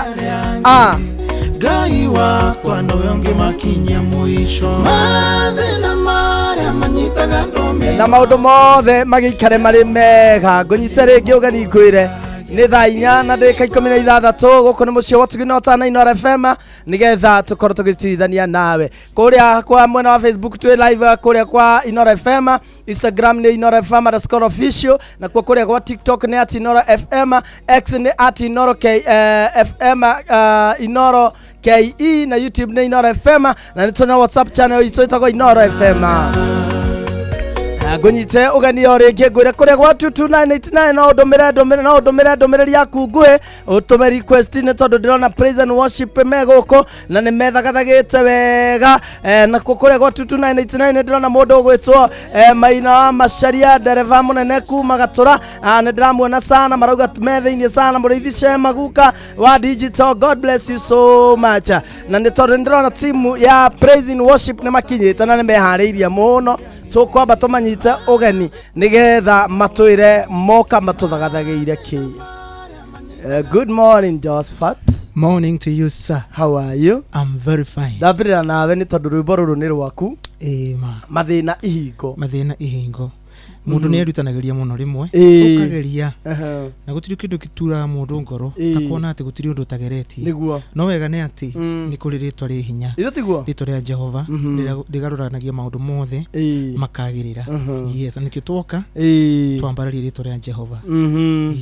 Ngai wakwa nowe ũngĩmakinyia mũico mathĩna marĩa manyitaga andũ na maũndũ mothe magĩikare marĩ mega ngũnyite rĩngĩ ũgeni ngwĩre Nĩ thaa 4 na ndagĩka 16 gũkũ nĩ mũciĩ wa Ũtugi na Ũtana Inooro FM nĩgetha tũkorwo tũgĩtirithania nawe kũrĩa kwa mwena wa Facebook twĩ live kũrĩa kwa Inooro FM, Instagram nĩ Inooro FM underscore official, na kuo kũrĩa gwa TikTok nĩ at Inooro FM, X nĩ at Inooro K FM, Inooro KE na YouTube nĩ Inooro FM, na nĩ tũna WhatsApp channel itũ ĩtagwo Inooro FM. Ngũnyite ũgeni o rĩngĩ ngwĩre kũrĩa gwa 22989 no ũndũmĩre ndũmĩre no ũndũmĩre ndũmĩrĩri yaku nguhĩ ũtũme request nĩ tondũ ndĩrona praise and worship me gũkũ na nĩ methagathagĩte wega. Nakuo kũrĩa gwa 22989 nĩ ndĩrona mũndũ ũgwĩtwo Maina wa Macharia, ndereba mũnene kuma Gatũra. Nĩ ndĩramuona sana, marauga me thĩinĩ sana. Mũrĩithi Shema Guka wa digital, God bless you so much. Na nĩ tondũ nĩ ndĩrona timu ya praise and worship nĩ makinyĩte na nĩ meharĩirie mũno, tũkwamba tũmanyite ũgeni nĩgetha matwĩre moka matũthagathagĩire kĩ. Good morning, Josephat. Morning to you, sir. How are you? I'm very fine. Ndambĩrĩra nawe nĩ tondũ rwĩmbo rũrũ nĩ rwaku. Ma. Mathĩna ihingo. Mathĩna ihingo. Mũndũ nĩ erutanagĩria mũno rĩmwe ũkageria na gũtirĩ kĩndũ gĩturaga mũndũ ngoro ta kuona atĩ gũtirĩ ũndũ ũtageretie. Nĩguo. No wega nĩ atĩ nĩ kũrĩ rĩtwa rĩ hinya. Ithe tiguo? Rĩtwa rĩa Jehova rĩgarũranagia maũndũ mothe makagĩrĩra. Yes, na nĩkĩo twoka twambararie rĩtwa rĩa Jehova.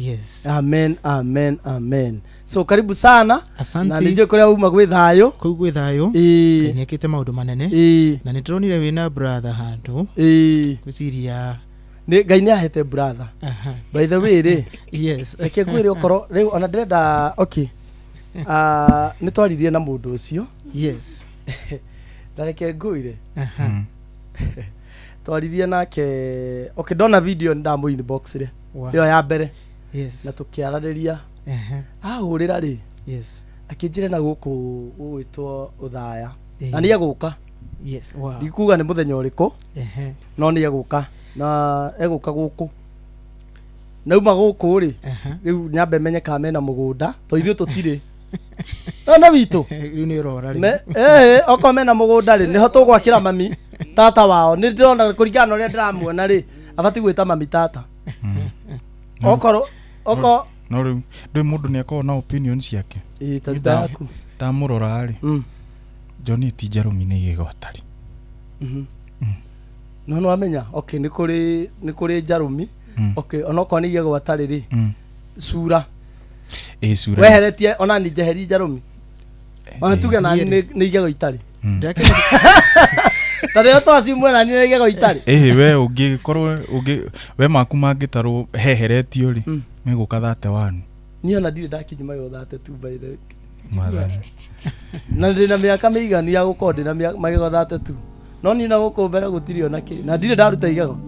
Yes. Amen, amen, amen. So karibu sana. Asante. Na nĩnjũĩ kũrĩa uma gwĩ thayũ. Kũu gwĩ thayũ. Ngai nĩekĩte maũndũ manene. Na nĩndĩronire wĩna brother handũ. Ngwĩciria Ngai nĩ ahete brother. By the way rĩ. Yes. Reke ngwĩre okorwo rĩu ona ndĩrenda okay. Nĩ twaririe na mũndũ ũcio. Yes. Na reke ngwĩre. Twaririe nake okay, ndona video ndamũ inbox rĩ. Ĩyo ya mbere. Yes. Na tũkĩaranĩria. Ahũrĩra rĩ. Yes. Akĩnjĩra na gũkũ gũgwĩtwo Ũthaya. Na nĩ egũka. Yes. Wow. Ndikuga nĩ mũthenya ũrĩkũ. No nĩ egũka. Na egũka gũkũ. Nauma gũkũ rĩ, rĩu nyambe menye kana mena mũgũnda, to ithuĩ tũtirĩ. No witũ. Rĩu nĩ ũrora rĩ. Okorwo mena mũgũnda rĩ, nĩho tũgwakĩra mami tata wao. Nĩ ndĩrona kũringana na ũrĩa ndĩramuona rĩ, abatiĩ gwĩta mami tata. Okorwo oko no rĩu ndũĩ mũndũ nĩ akoragwo na opinion ciake. Ta ruta yaku. Ndamũrora rĩ, Johnny ti njarũmi nĩ igego atarĩ. No no amenya okay nĩ kũrĩ njarũmi. Okay, onokorwo nĩ igego atarĩ rĩ, cura. Cura. Weheretie ona ni njeheri njarũmi. Ona tuge na nĩ igego itarĩ. Ta rĩo twacimwe na nĩ igego itarĩ. We ũngĩkorwo we maku mangĩtarwo heheretio rĩ, megũka 31. Niĩ ona ndirĩ ndakinyia magego 32 by the way. Na ndĩna mĩaka mĩiganu ya gũkorwo ndĩna magego 32. No niĩ na gũkũ mbere gũtirĩ ona kĩ. Na ndirĩ ndaruta igego.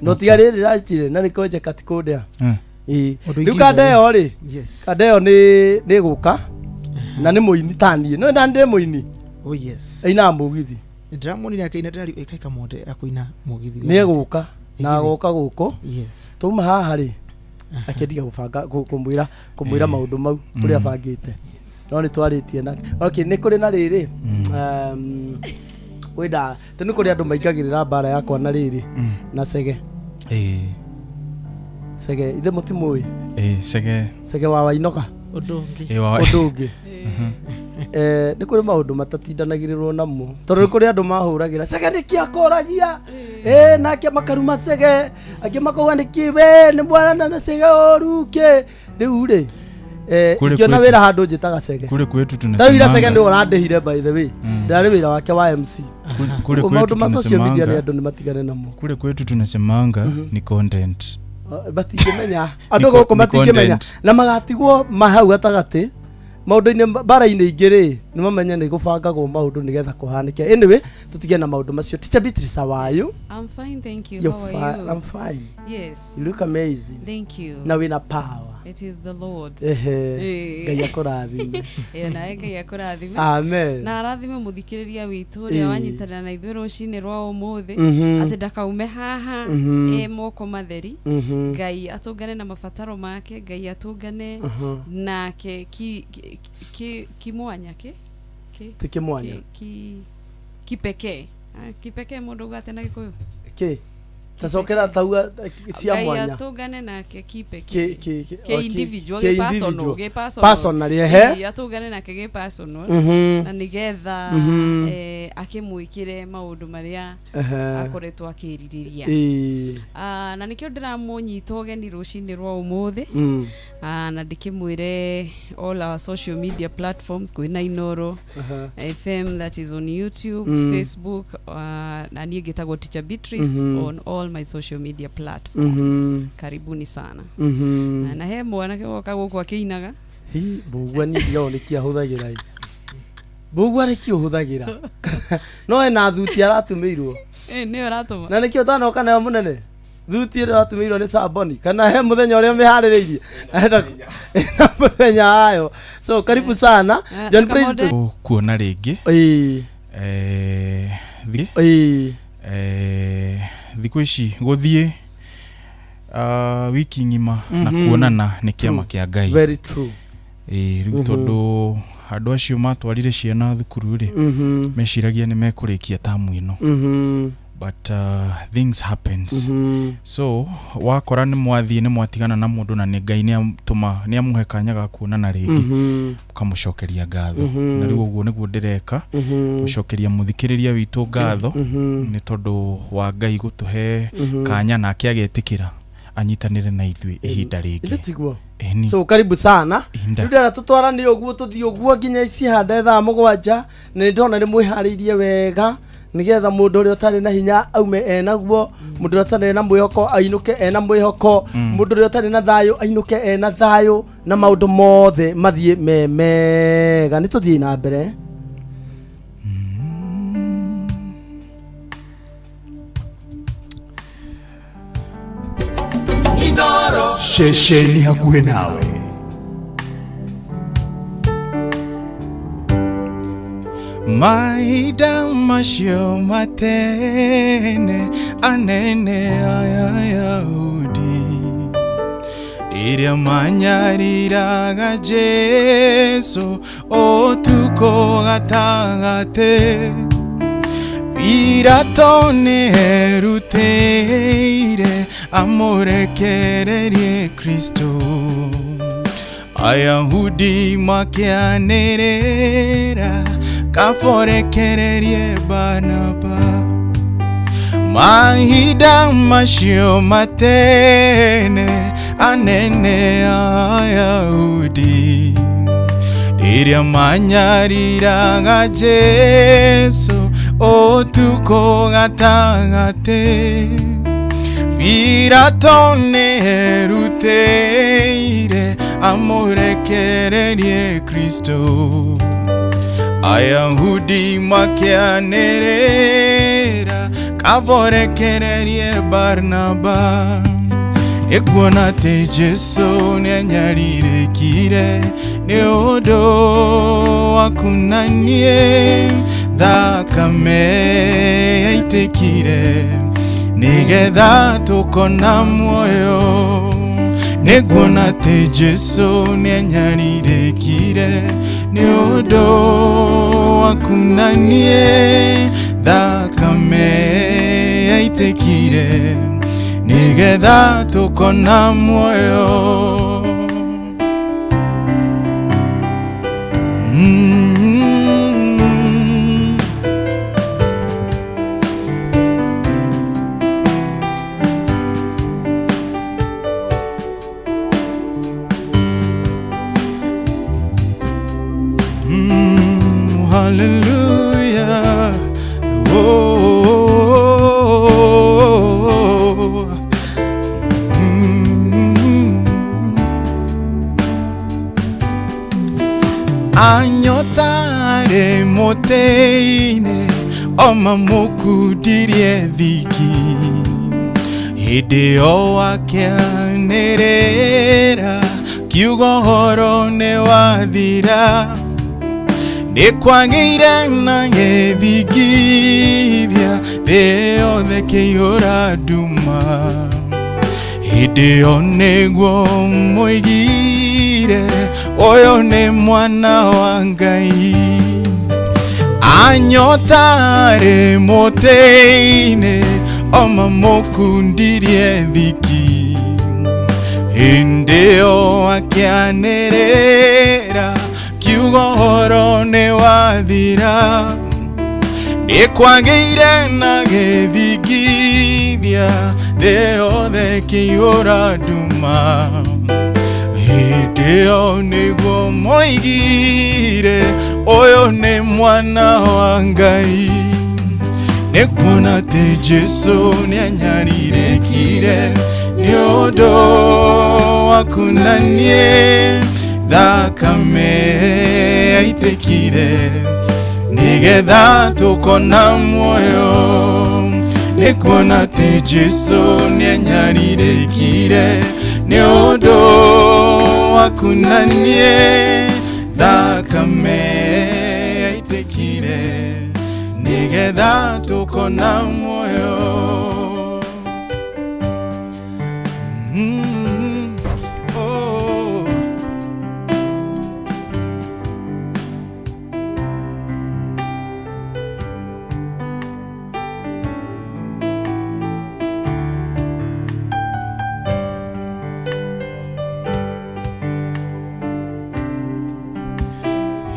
No tiga rĩrĩ rĩrachire na nĩkwenjeka ti kũndĩa. Rĩu kanda ĩyo rĩ, kanda ĩyo nĩ gũka na nĩ mũini ta niĩ. No nda ndĩ mũini. Oh yes. Ainaga mũgithi. Ndĩramuonire akĩina ndĩrari ĩkaika monde akũina mũgithi. Nĩ egũka na agoka gũkũ. Yes. Twauma haha rĩ, akĩndiga gũbanga kũmwĩra maũndũ mau ũrĩa abangĩte. No nĩ twarĩtie nake. Okay, nĩ kũrĩ na rĩrĩ. Wenda tene kũrĩ andũ maingagĩrĩra mbara yakwa na rĩrĩ na Chege. Chege ithe mũtimũĩ. Chege. Chege wa Wainoka. Ũndũ ũngĩ. Ũndũ ũngĩ. Nĩ kũrĩ maũndũ matatindanagĩrĩrwo namo tondũ nĩ kũrĩ andũ mahũragĩra Chege nĩkĩ akoragia, nake makaruma Chege, angĩ makauga nĩkĩ we nĩ mwarana na Chege ũru kĩ. Rĩu rĩ, ingĩona wĩra handũ njĩtaga Chege. Kũrĩ kwetu Ta rĩu ira Chege nĩwe ũrandĩhire by the way. Ndarĩ wĩra wake wa MC. Kule Maũndũ ma social media nĩ andũ nĩ matigane namo. Kule kwetu tunasemanga ni content. Matingĩmenya andũ gũkũ matingĩmenya na magatigwo mahau gatagatĩ maũndũ-inĩ mbara-inĩ ingĩ rĩ, nĩ mamenye nĩ gũbangagwo maũndũ nĩgetha kũhanĩke. Anyway, tũtige na maũndũ macio. Teacher Beatrice, how are you? I'm fine, thank you. You're How are you? I'm fine. Yes. You look amazing. Thank you. Na wĩna power. It is the Lord. Ngai akũrathime. Nawe Ngai akũrathime. Amen. Na arathime mũthikĩrĩria witũ ũrĩa wanyitanĩra na ithuĩ rũcinĩ rwa ũmũthĩ, atĩ ndakaume haha moko matheri. Ngai atũngane na mabataro make, Ngai atũngane nake kimwanya ki ti kimwanya kipekee. Kipekee mũndũ auga atĩa na Gĩkũyũ? Kĩ? Tacokera tauga cia Ngai mwanya. Atũngane nake Ki- kipe ki- ki o, ki- individual ki ki personal individual. ki personal. Personally, ehe. Ĩĩ, atũngane nake gĩ personal na nĩgetha akĩmwĩkĩre maũndũ marĩa akoretwo akĩrirĩria. Ah, na nĩkĩo ndĩramũnyita ũgeni rũcinĩ rwa ũmũthĩ. Ah, na ndĩkĩmwĩre all our social media platforms kwĩna Inoro FM, that is on YouTube, Facebook, na niĩ ngĩtagwo Teacher Beatrice on all my social media platforms. Karibuni sana. Na he mwanake woka gũkũ akĩinaga. Hi, mbũgua niĩ ndigagwo nĩkĩ ahũthagĩra ĩ. Mbũgua nĩkĩ ũhũthagĩra? No ena thuti aratumĩirwo. Ĩ, nĩyo ũratũma. Na nĩkĩo ũtanoka nayo mũnene? Thuti ĩrĩa ũratumĩirwo nĩ Samboni kana he mũthenya ũrĩa ũmĩharĩrĩirie? Arenda ĩna mũthenya wayo. So karibu sana. John Praise Kuona rĩngĩ. Ĩĩ. Thiĩ. Ĩĩ. Thikũ ici gũthiĩ wiki ng'ima na kuonana nĩ kĩama True. kĩa Ngai. Very true. Ĩĩ, rĩu tondũ andũ acio matwarire ciana thukuru rĩ, meciragia nĩ mekũrĩkia tamu ĩno, but things happens. So wakora nĩ mwathiĩ nĩ mwatigana na mũndũ na nĩ Ngai nĩ atũma nĩ amũhe kanya ga kuonana rĩngĩ, mũkamũcokeria ngatho. Na rĩu ũguo nĩguo ndĩreka, gũcokeria mũthikĩrĩria witũ ngatho nĩ tondũ wa Ngai gũtũhe kanya nake agetĩkĩra anyitanĩre na ithuĩ ihinda Ithe rĩngĩ. tiguo? Ĩni. So karibu sana. Ihinda. Rĩu ndĩrenda tũtwarane ũguo tũthiĩ ũguo nginya cihande thaa 7, na nĩ ndĩrona nĩ mwĩharĩirie wega nĩgetha mũndũ ũrĩa ũtarĩ na hinya aume enaguo, mũndũ ũrĩa ũtarĩ na mwĩhoko ainũke ena mwĩhoko, mũndũ ũrĩa ũtarĩ na thayũ ainũke ena thayũ, na maũndũ mothe mathiĩ me mega. Nĩ tũthiĩ na mbere. Ceceni hakuhĩ nawe. Mahinda macio matene anene aya Yahudi rĩrĩa manyariraga Jesu ũtukũ gatagatĩ, Pilato nĩerutĩire amũrekererie Kristo. Ayahudi makĩanĩrĩra kaborekererie Barnaba. Mahinda macio matene anene Ayahudi rĩrĩa manyariraga Jesu ũtukũ gatagatĩ, Pilato nĩerutĩire amũrekererie Kristo. Ayahudi makĩanĩrĩra kaborekererie Barnaba. Ĩkuona atĩ Jesu nĩanyarirĩkire nĩ ũndũ waku na niĩ, thakame yaitĩkire nĩgetha tũkona muoyo. Nĩguona atĩ Jesu nĩanyarirĩkire nĩ ũndũ waku na niĩ, thakame yaitĩkire nĩgetha tũkona muoyo. Hallelujah. Oh. Anyotare mũtĩ-inĩ oma mũkundirie thiki, hĩndĩ ĩyo akĩanĩrĩra kiugo horo nĩ wathira. Nĩ kwagĩire na gĩthingithia thĩ yothe kĩihũra nduma, hĩndĩ ĩyo nĩguo moigire ũyũ nĩ mwana wa Ngai. Anyotarĩ mũtĩ-inĩ Omamukundirie thiki hĩndĩ ĩyo akĩanĩrĩra kiugo ũhoro nĩ wathira nĩ kwagĩire na gĩthingithia thĩ yothe ĩkĩihũra nduma hĩndĩ ĩyo nĩguo moigire ũyũ nĩ mwana wa Ngai nĩ kuona atĩ Jesũ nĩanyarirĩkire nĩ ũndũ waku na niĩ thakame yaitĩkire nĩgetha tũkona muoyo nĩ kuona atĩ Jesũ nĩanyarirĩkire nĩ ũndũ waku na niĩ thakame yaitĩkire nĩgetha tũkona muoyo. Oh.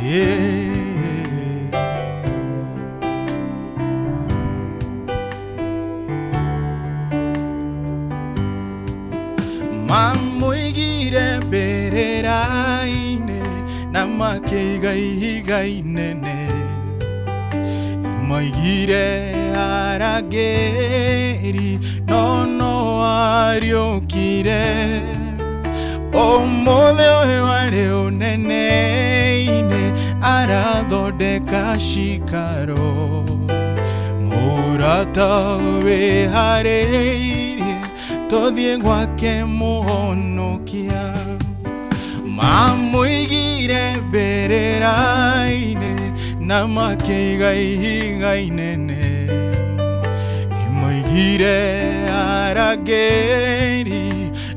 Yeah. Mamuigire mbĩrĩra-inĩ na makĩiga ihiga inene maigire arangĩri no no ariũkire ũmũthĩ ũyũ arĩ ũnene-inĩ arathondeka cikaro mũrata wĩharĩirie tũthiĩ gwake mũhonokia mamuigire mbĩrĩra-inĩ na makĩiga ihiga inene nĩmaigire arangĩri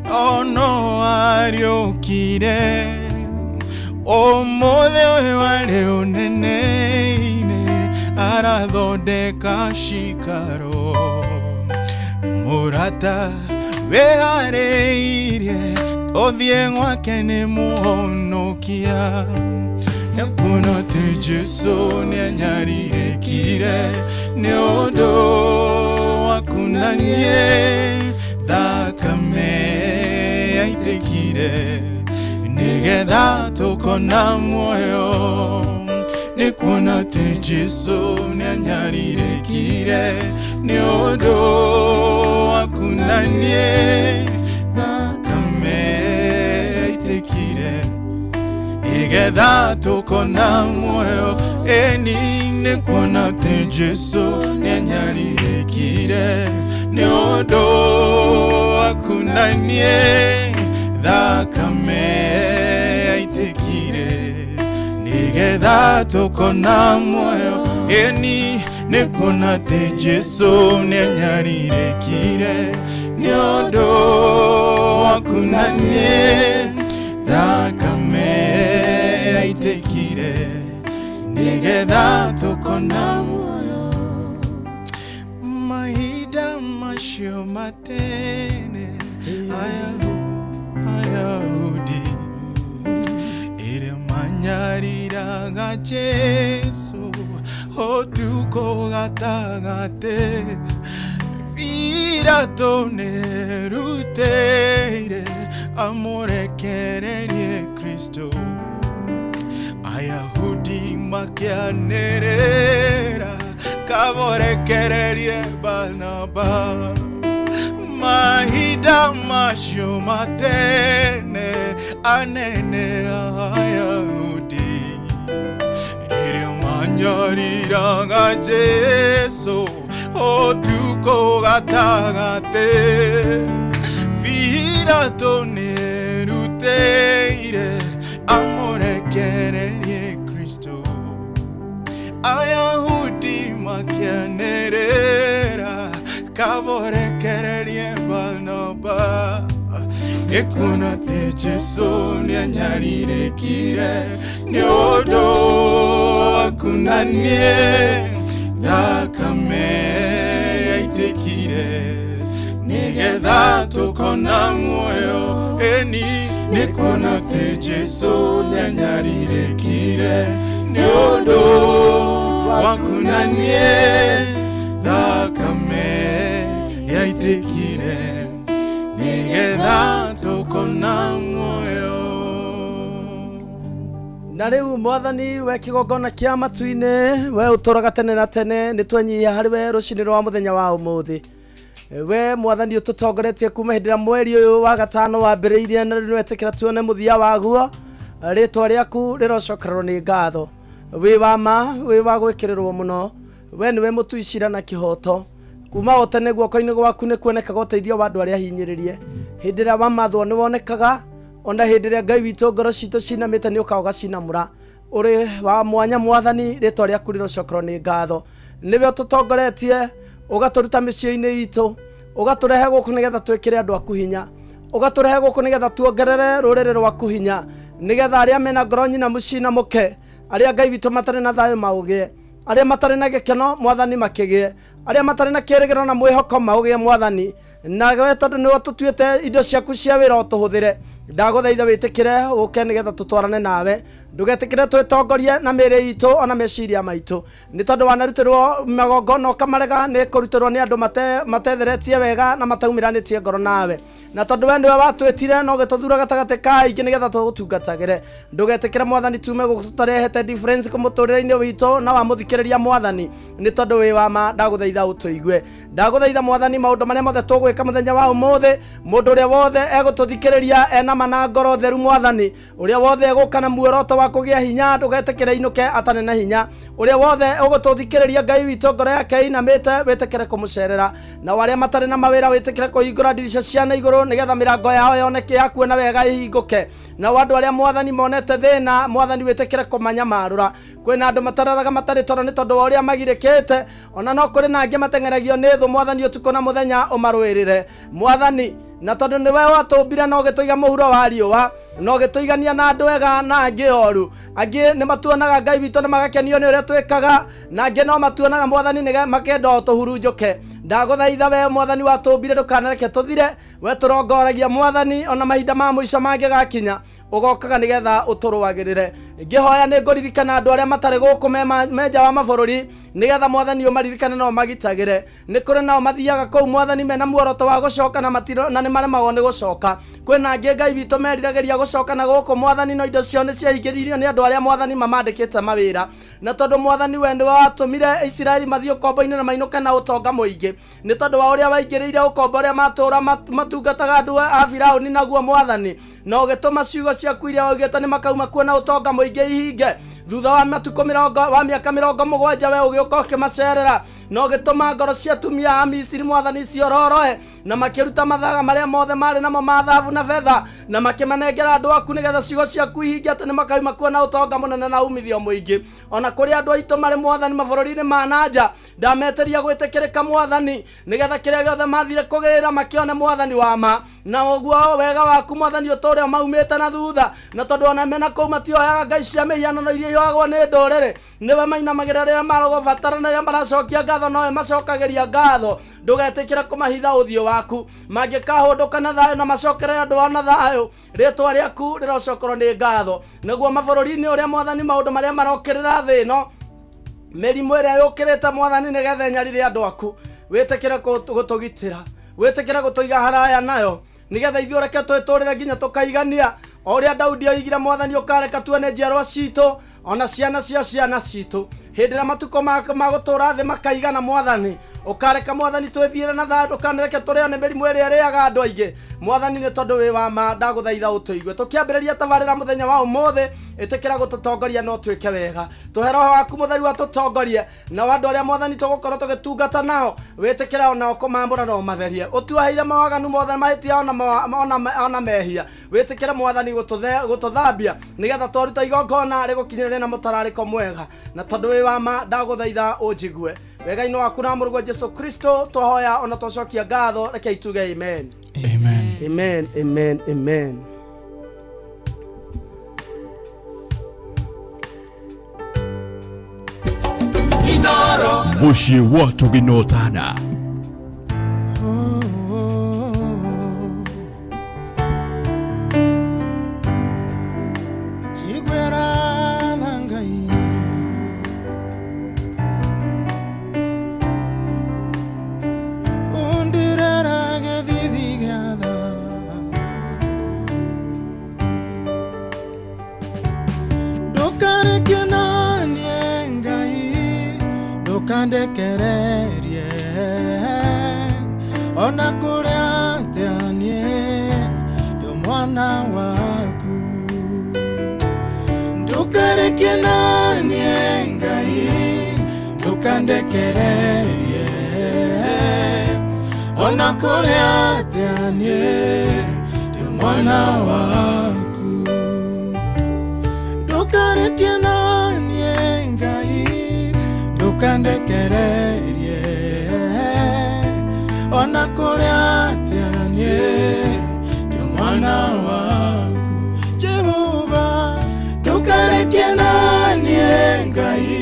no no ariũkire ũmũthĩ ũyũ arĩ ũnene-inĩ arathondeka cikaro mũrata wĩharĩirie tũthiĩ gwake nĩ mũhonokia nĩ kuona atĩ Jesũ nĩanyarirĩkire nĩ ũndũ waku na niĩ thakame yaitĩkire nĩgetha tũkona muoyo nĩ kuona atĩ Jesũ nĩanyarirĩkire nĩ ũndũ waku na niĩ thakame yaitĩkire nĩgetha tũkona muoyo ĩni nĩ kuona atĩ Jesũ nĩanyarirĩkire nĩ ũndũ waku na niĩ thakame yaitĩkire nĩgetha tũkona muoyo ĩni nĩ kuona atĩ Jesũ nĩanyarirĩkire nĩ ũndũ waku na niĩ thakame yaitĩkire nĩgetha tũkona muoyo mahinda macio matene Ayahudi ĩrĩa manyariraga Jesũ ũtukũ gatagatĩ Pilato nĩerutĩire amũrekererie Kristo Ayahudi makĩanĩrĩra kaborekererie Barnaba mahinda macio matene anene Ayahudi rĩrĩa manyariraga Jesũ ũtukũ gatagatĩ Pilato nĩerutĩire amũrekererie Kristo Ayahudi makĩanĩrĩra kaborekererie Barnaba nĩ kuona atĩ Jesũ nĩanyarirĩkire nĩ ũndũ waku na niĩ thakame yaitĩkire Nĩgetha tũkona muoyo. Ĩni nĩ kuona atĩ Jesũ nĩanyarirĩkire nĩ ũndũ waku na niĩ, thakame yaitĩkire nĩgetha tũkona muoyo. Na rĩu mwathani we kĩgongona kĩa matu-inĩ, we ũtũraga tene na tene, nĩ twenyihia harĩ we rũcinĩ rwa mũthenya wa ũmũthĩ. We mwathani ũtũtongoretie kuma hĩndĩ ĩrĩa mweri ũyũ wa gatano wambĩrĩirie, na rĩu nĩwetĩkĩra tuone mũthia waguo. Rĩtwa rĩaku rĩrocokererwo nĩ ngatho. Wĩ wa ma, wĩ wa gwĩkĩrĩrwo mũno, we nĩwe mũtui cira na kĩhoto. Kuma o tene guoko-inĩ gwaku nĩ kuonekaga ũteithio wa andũ arĩa ahinyĩrĩrie. Hĩndĩ ĩrĩa wamathwo nĩ wonekaga, ona hĩndĩ ĩrĩa Ngai witũ ngoro citũ cinamĩte nĩ ũkaga ũgacinamũra. Ũrĩ wa mwanya mwathani, rĩtwa rĩaku rĩrocokerwo nĩ ngatho. Nĩwe ũtũtongoretie, ũgatũruta mĩciĩ-inĩ itũ, ũgatũrehe gũkũ nĩgetha twĩkĩre andũ aku hinya, ũgatũrehe gũkũ nĩgetha tuongerere rũrĩrĩ rwaku hinya, nĩgetha arĩa mena ngoro nyinamu cinamũke, arĩa Ngai witũ matarĩ na thayũ maũgĩe, arĩa matarĩ na gĩkeno mwathani makĩgĩe, arĩa matarĩ na kĩĩrĩgĩrĩro na mwĩhoko maũgĩe mwathani. Na we tondũ nĩwe ũtũtuĩte indo ciaku cia wĩra ũtũhũthĩre, ndagũthaitha wĩtĩkĩre ũke nĩgetha tũtwarane nawe. Ndũgetĩkĩre twĩtongorie na mĩĩrĩ itũ ona meciria maitũ, nĩ tondũ wanarutĩrwo magongona ũkamarega nĩ kũrutĩrwo nĩ andũ matetheretie wega na mataumĩranĩtie ngoro nawe. Na tondũ we nĩwe watwĩtire na ũgĩtũthura gatagatĩ ka aingĩ nĩgetha tũgũtungatagĩre, ndũgetĩkĩre mwathani tume gũkũ tũtarehete difference mũtũrĩre-inĩ witũ na wamũthikĩrĩria mwathani, nĩ tondũ wĩ wa ma. Ndagũthaitha ũtũigue. Ndagũthaitha mwathani, maũndũ marĩa mothe tũgwĩka mũthenya wa ũmũthĩ, mũndũ ũrĩa wothe egũtũthikĩrĩria ena ma na ngoro theru mwathani, ũrĩa wothe egũka na muoroto wa kũgĩa hinya, ndũgetĩkĩre inũke atarĩ na hinya. Ũrĩa wothe ũgũtũthikĩrĩria Ngai witũ ngoro yake ĩinamĩte, wĩtĩkĩre kũmũcerera. Na arĩa matarĩ na mawĩra, wĩtĩkĩre kũhingũra ndirica cia na igũrũ nĩgetha mĩrango yao yoneke ya kuona wega ĩhingũke. Na andũ arĩa mwathani monete thĩna, mwathani wĩtĩkĩre kũmanyamarũra. Kwĩna andũ matararaga matarĩ toro nĩ tondũ wa ũrĩa magirĩkĩte, ona no kũrĩ na angĩ mateng'eragio nĩ thũ mwathani ũtukũ na mũthenya ũmarũĩrĩre mwathani. Na tondũ nĩwe watũmbire na ũgĩtũiga mũhuro wa riũa, na ũgĩtũigania na andũ ega na angĩ oru. Angĩ nĩ matuonaga Ngai witũ na magakenio nĩ ũrĩa twĩkaga, na angĩ no matuonaga mwathani nĩ makenda o tũhurunjũke. Ndagũthaitha we mwathani watũmbire ndũkanareke tũthire, we tũrongoragia mwathani ona mahinda ma mũico mangĩgakinya ũgokaga nĩgetha ũtũrũagĩrĩre. Ngĩhoya nĩ ngũririkana andũ arĩa matarĩ gũkũ me nja wa mabũrũri, nĩgetha mwathani ũmaririkane na ũmagitagĩre. Nĩ kũrĩ nao mathiaga kũu mwathani mena muoroto wa gũcoka na nĩ maremagwo nĩ gũcoka. Kwĩna angĩ Ngai witũ meriragĩria gũcoka na gũkũ mwathani, no indo ciao nĩ ciahingĩrĩirio nĩ andũ arĩa mwathani mamandĩkĩte mawĩra. Na tondũ mwathani we nĩwe watũmire Isiraeli mathiĩ ũkombo-inĩ na mainũke na ũtonga mũingĩ, nĩ tondũ wa ũrĩa waingĩrĩire ũkombo ũrĩa matũũra matungataga andũ a Firaũni naguo mwathani, na ũgĩtũma ciugo ciaku iria waugĩte nĩ makauma kuo na ũtonga mũingĩ ihinge. Thutha wa matukũ mĩrongo wa mĩaka 70 we ũgĩũka ũkĩmacerera, na ũgĩtũma ngoro cia atumia a Misiri mwathani ciororoe, na makĩruta mathaga marĩa mothe marĩ namo ma thahabu na betha, na makĩmanengera andũ aku nĩgetha ciugo ciaku ihinge atĩ nĩ makauma kuo na ũtonga mũnene na umithio mũingĩ. Ona kũrĩ andũ aitũ marĩ mwathani mabũrũri-inĩ ma na nja, ndametĩria gwĩtĩkĩrĩka mwathani, nĩgetha kĩrĩa gĩothe mathire kũgĩra makĩone mwathani wa ma. Na ũguo wega waku mwathani ũtũũre maumĩte na thutha, na tondũ ona mena kũu matioyaga ngai cia mĩhianano iria ihoyagwo nĩ ndũrĩrĩ, nĩwe mainamagĩrĩra rĩrĩa marũgũbatara na rĩrĩa maracokia ngatho nowe macokagĩria ngatho. Ndũgetĩkĩre kũmahitha ũthiũ waku, mangĩkahũndũka na thayũ na macokerere andũ ao na thayũ, rĩtwa rĩaku rĩrocokerwo nĩ ngatho. Nĩguo mabũrũri-inĩ ũrĩa mwathani maũndũ marĩa marokĩrĩra thĩ ĩno, mĩrimũ ĩrĩa yũkĩrĩte mwathani nĩgetha ĩnyarire andũ aku, wĩtĩkĩre gũtũgitĩra, wĩtĩkĩre gũtũiga haraya nayo, nĩgetha ithuĩ ũreke twĩtũrĩre nginya tũkaigania. O ũrĩa Daudi oigire mwathani, ũkareka tuone njiarwa citũ ona ciana cia ciana citũ, hĩndĩ ĩrĩa matukũ ma gũtũũra thĩ makaigana mwathani, ũkareka mwathani twĩthiĩre na thayũ, ndũkanareke tũrĩo nĩ mĩrimũ ĩrĩa ĩrĩaga andũ aingĩ mwathani, nĩ tondũ wĩ wa ma. Ndagũthaitha ũtũigue. Tũkĩambĩrĩria tabarĩra mũthenya wa ũmũthĩ, ĩtĩkĩra gũtũtongoria no twĩke wega. Tũhe roho waku mũtheru atũtongorie, na andũ arĩa mwathani tũgũkorwo tũgĩtungata nao, wĩtĩkĩre onao kũmamũra na ũmatherie. Ũtuoheire mawaganu mothe, mahĩtia ona mehia, wĩtĩkĩre mwathani gũtũthambia nĩgetha twaruta igongona rĩgũkinyĩrĩre na mũtararĩko mwega. Na tondũ wĩ wa ma, ndagũthaitha ũnjigue. Wega-inĩ waku na mũrũguo Jesu Kristo twahoya ona twacokia ngatho, reke ituge amen. Amen. Amen, amen, amen. Mũciĩ wa Tũgĩnotana. Ndũkarekie naniĩ Ngai, ndũkandekererie ona kũrĩ atĩa niĩ ndĩ mwana waku. Ndũkarekie naniĩ Ngai, ndũkandekererie ona kũrĩ atĩa niĩ ndĩ mwana waku. Ndũkarekie naniĩ Ngai, ndũkandekererie ona kũrĩ atĩa niĩ ndĩ mwana waku. Jehova, ndũkarekie naniĩ Ngai,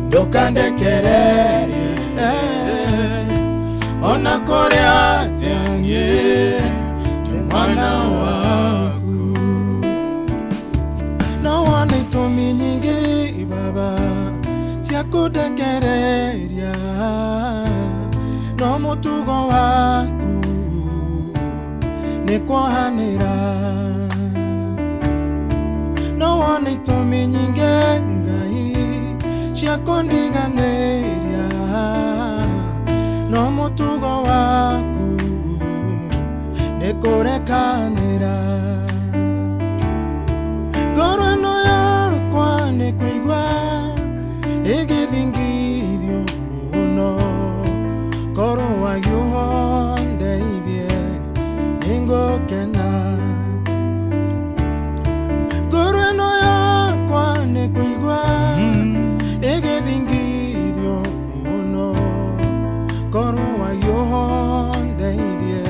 ndũkandekererie ona kũrĩ atĩa niĩ ndĩ mwana waku. No wone itũmi nyingĩ Baba cia kũndekereria, no mũtugo waku nĩ kuohanĩra. No wone itũmi nyingĩ Ngai cia kũndiganĩria, no mũtugo waku nĩ kũrekanĩra. Ngoro ĩno yakwa nĩ kũigua ĩgĩthingithio mũno, korwo wahiũha ndeithie nĩngũkena. Ngoro ĩno yakwa nĩ kũigua ĩgĩthingithio mũno, korwo wahiũha ndeithie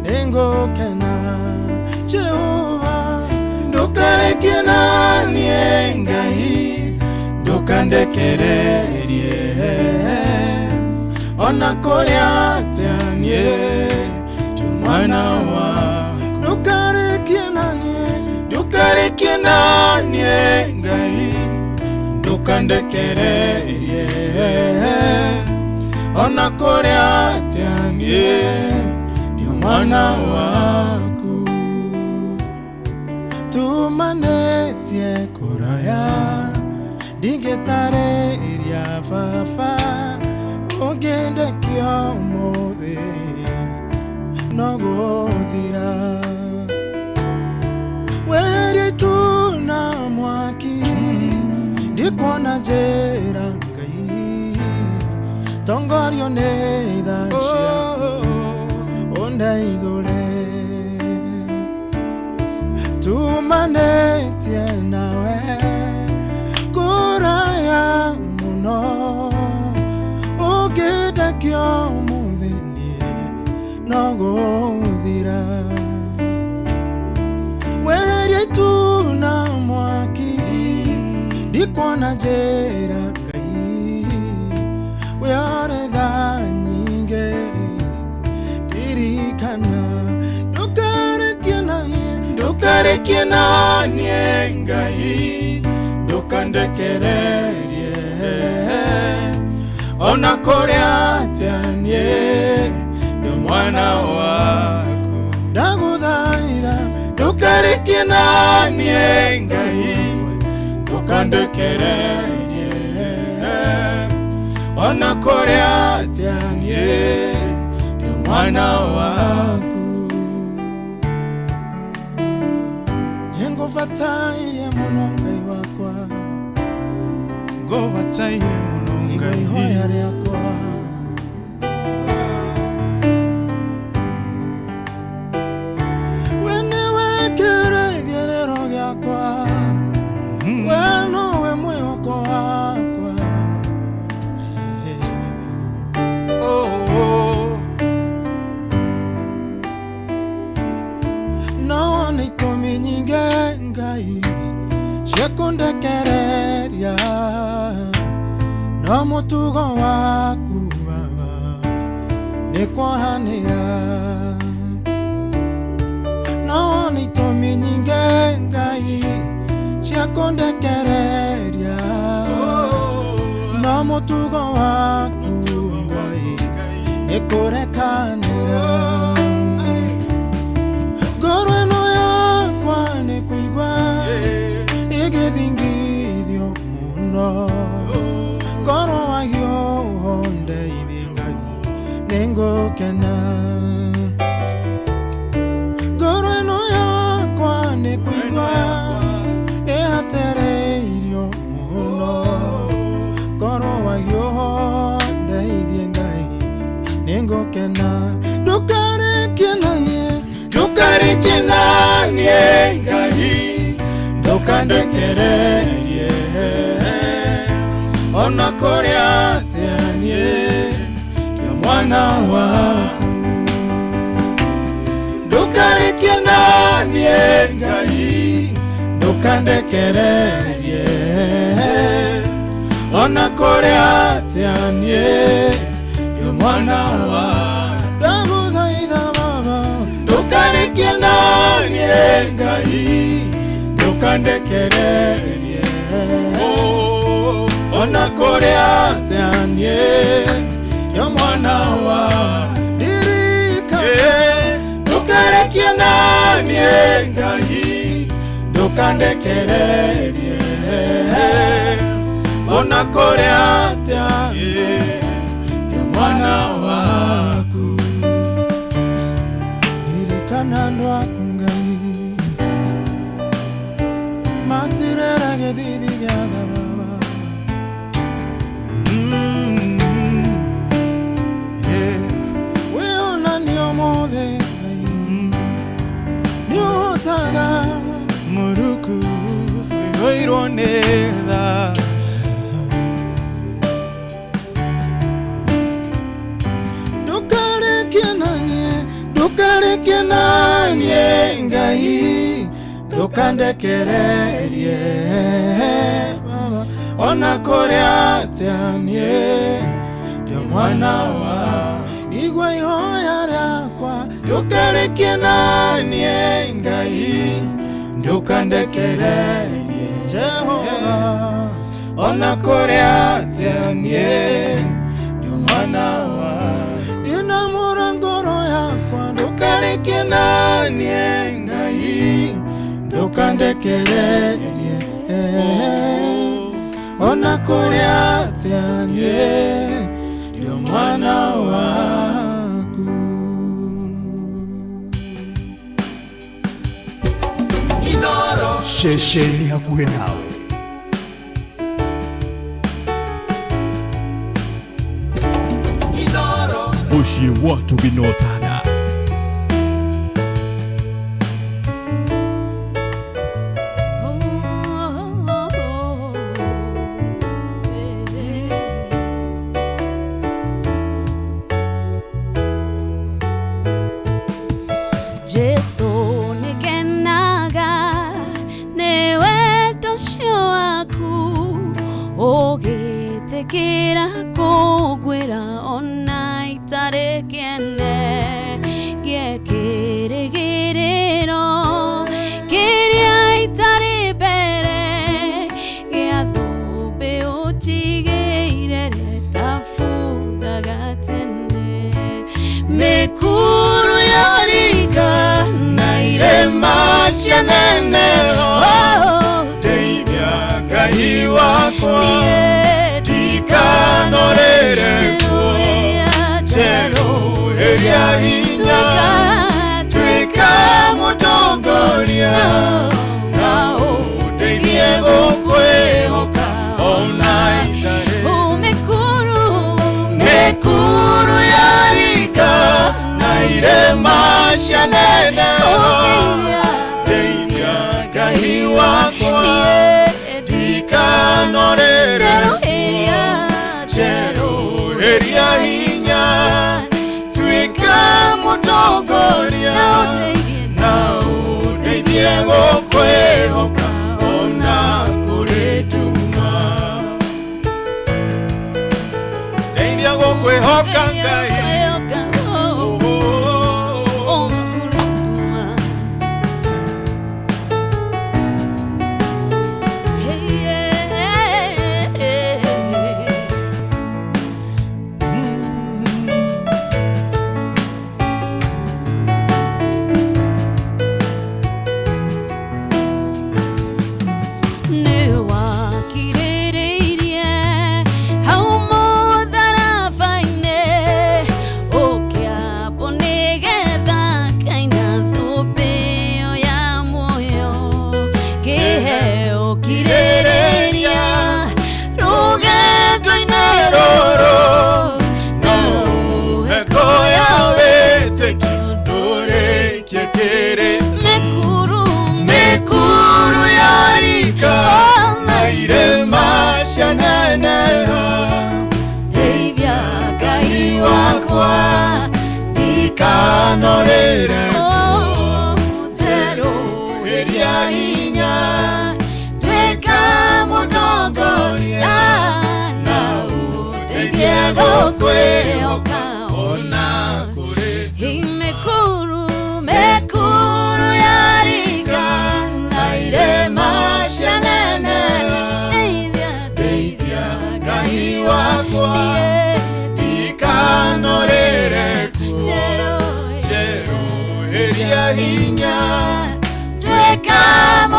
nĩngũkena. Jehova, ndũkarekie naniĩ Ngai, ndũkandekererie ona kũrĩ atĩa niĩ ndĩ mwana waku. Ndũkarekie naniĩ, ndũkarekie naniĩ Ngai, ndũkandekererie ona kũrĩ atĩa niĩ ndĩ mwana waku. Tumanĩtie kũraya ndingĩtarĩria baba, ũngĩndekia ũmũthĩ no gũthira. Weheria itu na mwaki ndikuona njĩra Ngai, tongorio nĩ tha ciaku ũndeithũre. Tumanĩtie nawe kũraya mũno, ũngĩndekia ũmũthĩ niĩ no gũthira. Weheria itu na mwaki ndikuona njĩra Ngai, wĩore tha nyingĩ ndirikana. Ndũkarekie naniĩ, ndũkarekie naniĩ Ngai, ndũkandekererie ona kũrĩ atĩa niĩ ndĩ mwana waku. Ndagũthaitha ndũkarekie naniĩ Ngai, ndũkandekererie ona kũrĩ atĩa niĩ ndĩ mwana waku. Nĩngũbataire mũno Ngai wakwa, ngũbataire mũno Ngai, ihoya rĩakwa. We nĩwe kĩĩrĩgĩrĩro gĩakwa, we nowe mwĩhoko wakwa. No wone itũmi nyingĩ Ngai cia kũndekereria, no mũtugo waku Baba nĩ kuohanĩra. No wone itũmi nyingĩ Ngai cia kũndekereria, no mũtugo waku Ngai nĩ kũrekanĩra. Ngoro ĩno yakwa nĩ kũigua ĩgĩthingithio Ndũkarekie na ndũkarekie na niĩ ndũkarekie na niĩ Ngai ndũkandekererie ona kũrĩ atĩa niĩ ndĩ mwana waku ndũkarekie na niĩ Ngai ndũkandekererie ona kũrĩ atĩa niĩ ndĩ mwana waku ndagũthaitha Baba ndũkarekie na niĩ Ngai ndũkandekererie ona kũrĩ atĩa niĩ ndĩ mwana waku ndirikana ndũkarekie na niĩ Ngai ndũkandekererie ona kũrĩ atĩa niĩ ndĩ mwana waku ndirikana andũ aku Ngai matirera gĩthithi gĩa tha Baba wĩonanie ũmũthĩ Ngai nĩũhotaga Muruku wĩihũirwo nĩ tha ndũkarekie na niĩ ndũkarekie na niĩ Ngai ndũkandekererie Baba ona kũrĩ atĩa niĩ ndĩ mwana waku igua ihoya rĩakwa ndũkarekie na niĩ Ngai ndũkandekererie Jehova ona kũrĩ atĩa niĩ ndĩ mwana waku inamũra ngoro yakwa ndũkarekie na niĩ Ngai ndũkandekererie ona kũrĩ atĩa niĩ ndĩ mwana waku Ceceni hakuhĩ nawe Mũciĩ wa Tũginotana. Jesu nĩngenaga nĩ wendo ũcio waku ũgĩtĩkĩra kũngwĩra ona itarĩ kĩene gĩa kĩrĩgĩrĩro kĩrĩa itarĩ mbere gĩa thũmbĩ ũnjigĩire rĩtabuthaga tene mĩkuru yarika na irĩma cia nene ndeithia Ngai wakwa ndikanorere kuo njerũhĩria hinya tuĩka mũtongoria na ũndeithie gũkwĩhoka ona itarĩ mĩkuru yarika na irĩma cia nene ndeithia Ngai wakwa ndikanorere njerũhĩria hinya tuĩka mũtongoria na ũndeithie gũkwĩhoka ona kũrĩ nduma ndeithia gũkwĩhoka Ngai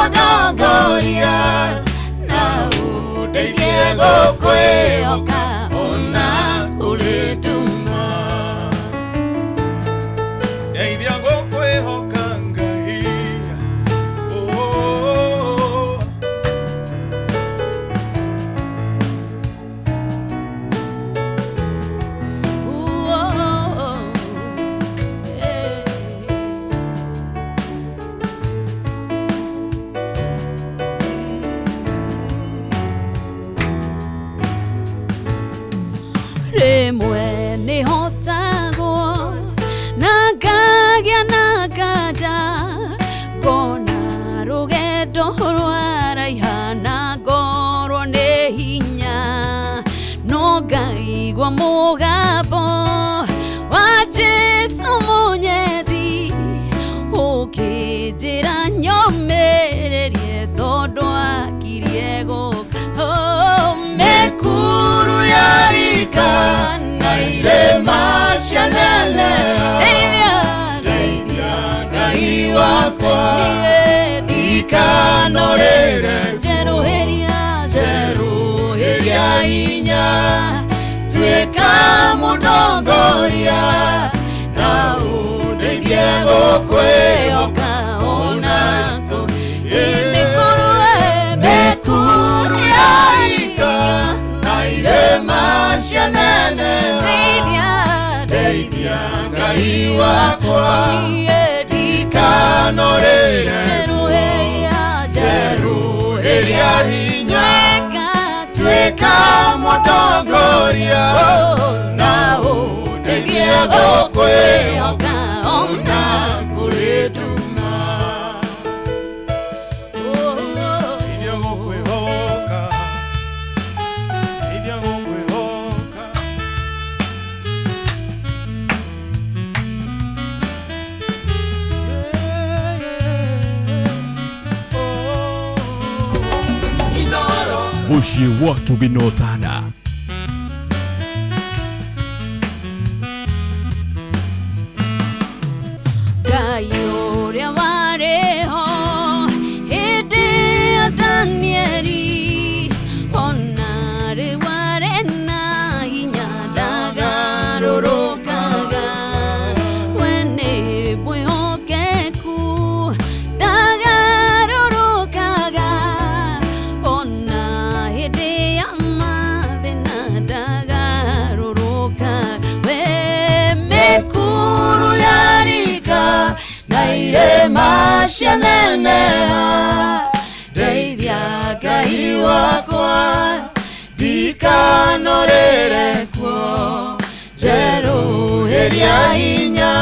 Mũtongoria na ũndeithie gũkwĩhoka ona kũrĩ nduma. Ndeithia gũkwĩhoka Ngai. Oh. Rĩmwe nĩhotagwo na ngagĩa na nganja, ngona rũgendo rwaraiha na ngorwo nĩ hinya, no ngaigua mũgambo wa Jesũ mũnyendi ũkĩnjĩra nyũmĩrĩrie tondũ akirie gũka. Oh, Mĩkuru ya rika na irĩma cianeneha, ndeithia Ngai wakwa ndikanorĩre. Njerũhĩria, njerũhĩria hinya, tuĩka mũtongoria na ũndeithie gũkwĩhoka ona mĩkuru mĩkuru ya rika na irĩma cianeneha, ndeithia Ngai wakwa ndikanorĩre. Njerũhĩria hinya, tuĩka mũtongoria na ũndeithie gũkwĩhoka ona kũrĩ nduma. Ndeithia gũkwĩhoka, ndeithia gũkwĩhoka. Mũciĩ wa Ũtugi na Ũtana. Ngai ũrĩa warĩ ho hĩndĩ ya Danieli, ona rĩu arĩ na hinya ndagarũrũkaga. We nĩ mwĩhokeku ndagarũrũkaga, ona hĩndĩ ya mathĩna ndagarũrũkaga. We Mĩkuru ya rika na irĩma cianeneha, ndeithia Ngai wakwa ndikanorĩre kuo. Njerũhĩria hinya,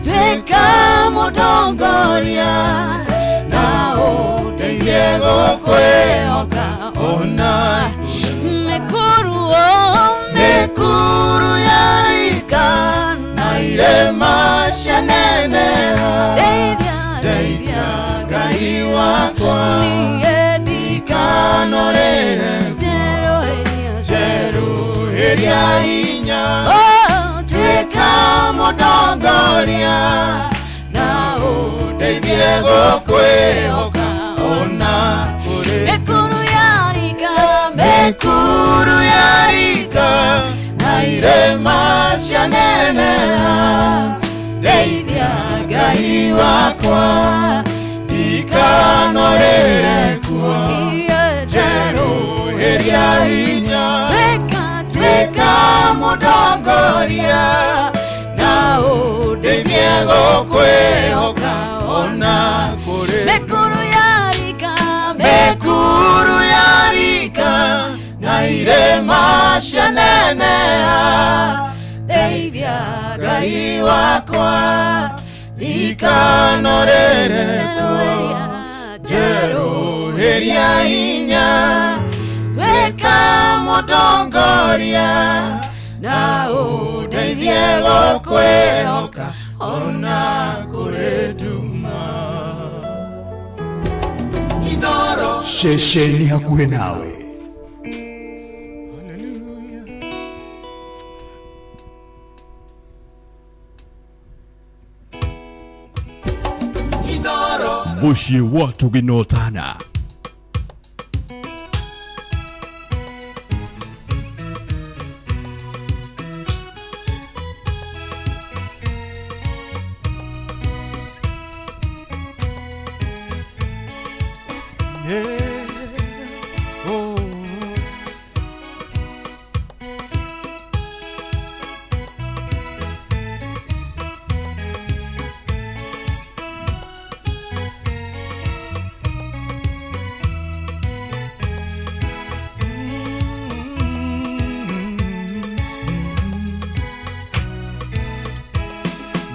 tuĩka mũtongoria na ũndeithie gũkwĩhoka ona mĩkuru mĩkuru ya rika na irĩma cianeneha, ndeithia Ngai wakwa ndikanorĩre. Njerũhĩria hinya, tuĩka mũtongoria na ũndeithie gũkwĩhoka ona kũrĩ mĩkuru ya rika, mĩkuru ya rika na irĩma cianeneha, ndeithia Ngai wakwa ndikanorĩre kuo. Njerũhĩria hinya, tuĩka mũtongoria na ũndeithie gũkwĩhoka ona kũrĩ mĩkuru ya rika, mĩkuru ya rika na irĩma cianeneha, ndeithia Ngai wakwa ndikanorĩre kuo. Njerũhĩria hinya, tuĩka mũtongoria na ũndeithie gũkwĩhoka ona kũrĩ nduma. Ceceni hakuhĩ nawe. Mũciĩ wa ũtugi na ũtana. Yeah. Oh.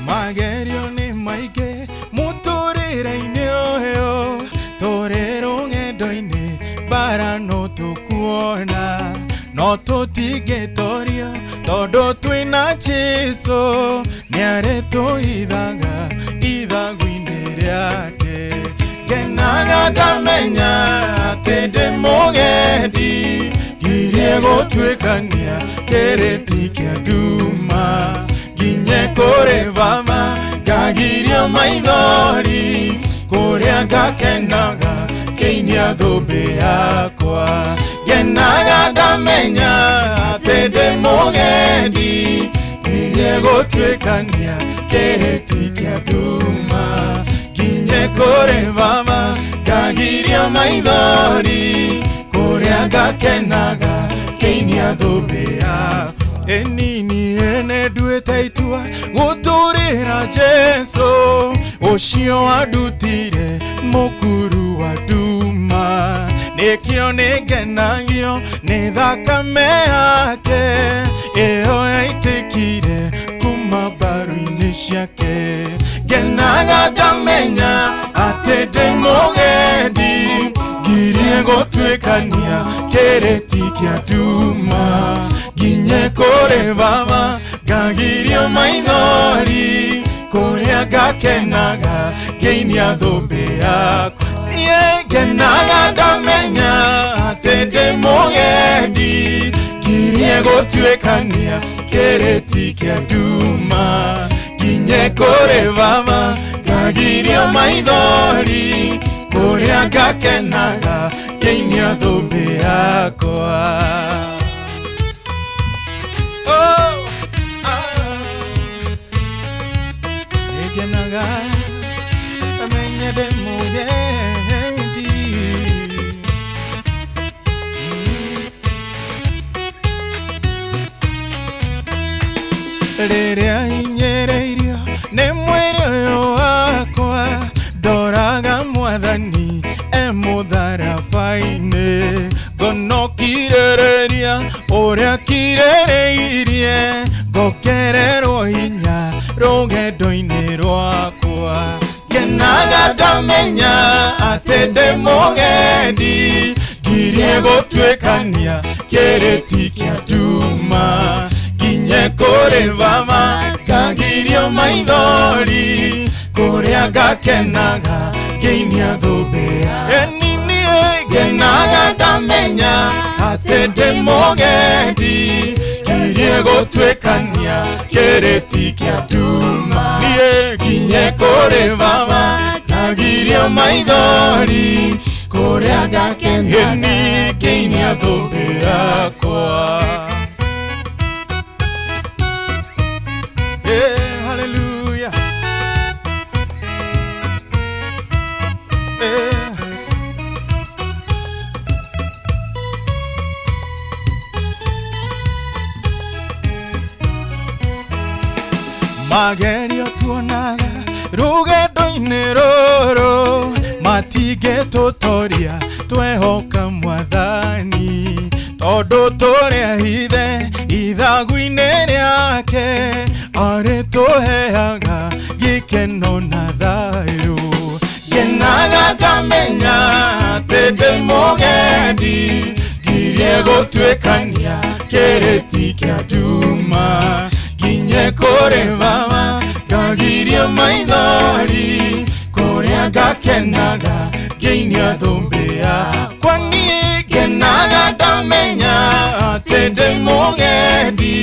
Magerio nĩ maingĩ mũtũrĩre-inĩ ũyũ, tũrĩ rũgendo-inĩ mbara no tũkuona, no tũtingĩtoria tondũ twĩna Jesũ, nĩarĩtũhithaga ithagu-inĩ rĩake. Ngenaga ndamenya atĩ ndĩ mũgendi, ngirie gũtuĩkania kĩrĩti kĩa nduma, nginye kũrĩ Baba ngagirio maithori, kũrĩa ngakenaga ngĩinia thũmbĩ yakwa. Ngenaga ndamenya atĩ ndĩ mũgendi, ngirie gũtuĩkania kĩrĩti kĩa nduma, nginye kũrĩ Baba ngagirio maithori, kũrĩa ngakenaga ngĩinia thũmbĩ yakwa. Enini ene nduĩte itua gũtũrĩra Jesũ, ũcio wandutire mũkuru wa nduma, nĩkĩo nĩngenagio nĩ thakame yake, ĩyo yaitĩkire kuma mbaru-inĩ ciake. Ngenaga ndamenya atĩ ndĩ mũgendi, ngirie gũtuĩkania kĩrĩti kĩa nduma, nginye kũrĩ Baba ngagirio maithori, kũrĩa ngakenaga ngĩinia thũmbĩ yakwa. Niĩ ngenaga ndamenya atĩ ndĩ mũgendi, ngirie gũtuĩkania kĩrĩti kĩa nduma, nginye kũrĩ Baba ngagirio maithori, kũrĩa ngakenaga ngĩinia thũmbĩ yakwa. Oh, ah, ngenaga ndamenya ndĩ mũgendi. Rĩrĩa hinyĩrĩirio nĩ mwĩrĩ ũyũ wakwa, ndoraga Mwathani e mũtharaba-inĩ, ngonokirĩrĩria ũrĩa kirĩrĩirie, ngokererwo hinya rũgendo-inĩ rwakwa. Ngenaga ndamenya atĩ ndĩ mũgendi, ngirie gũtuĩkania kĩrĩti kĩa nduma, nginye kũrĩ Baba ngagirio maithori, kũrĩa ngakenaga ngĩinia thũmbĩ. Enini ngenaga ndamenya atĩ ndĩ mũgendi, ngirie gũtuĩkania kĩrĩti kĩa nduma, niĩ nginye kũrĩ Baba ngagirio maithori, kũrĩa ngakenaga ngĩinia thũmbĩ yakwa. Yeah, hallelujah. Yeah. Magerio tuonaga rũgendo-inĩ rũrũ, matingĩtũtoria twehoka Mwathani, tondũ tũrĩ ahithe ithagu-inĩ rĩake, arĩtũheaga gĩkeno na thayũ. Ngenaga ndamenya atĩ ndĩ mũgendi, ngirie gũtuĩkania kĩrĩti kĩa nduma, nginye kũrĩ Baba ngagirio maithori, kũrĩa ngakenaga ngĩinia thũmbĩ yakwa. Niĩ ngenaga ndamenya atĩ ndĩ mũgendi,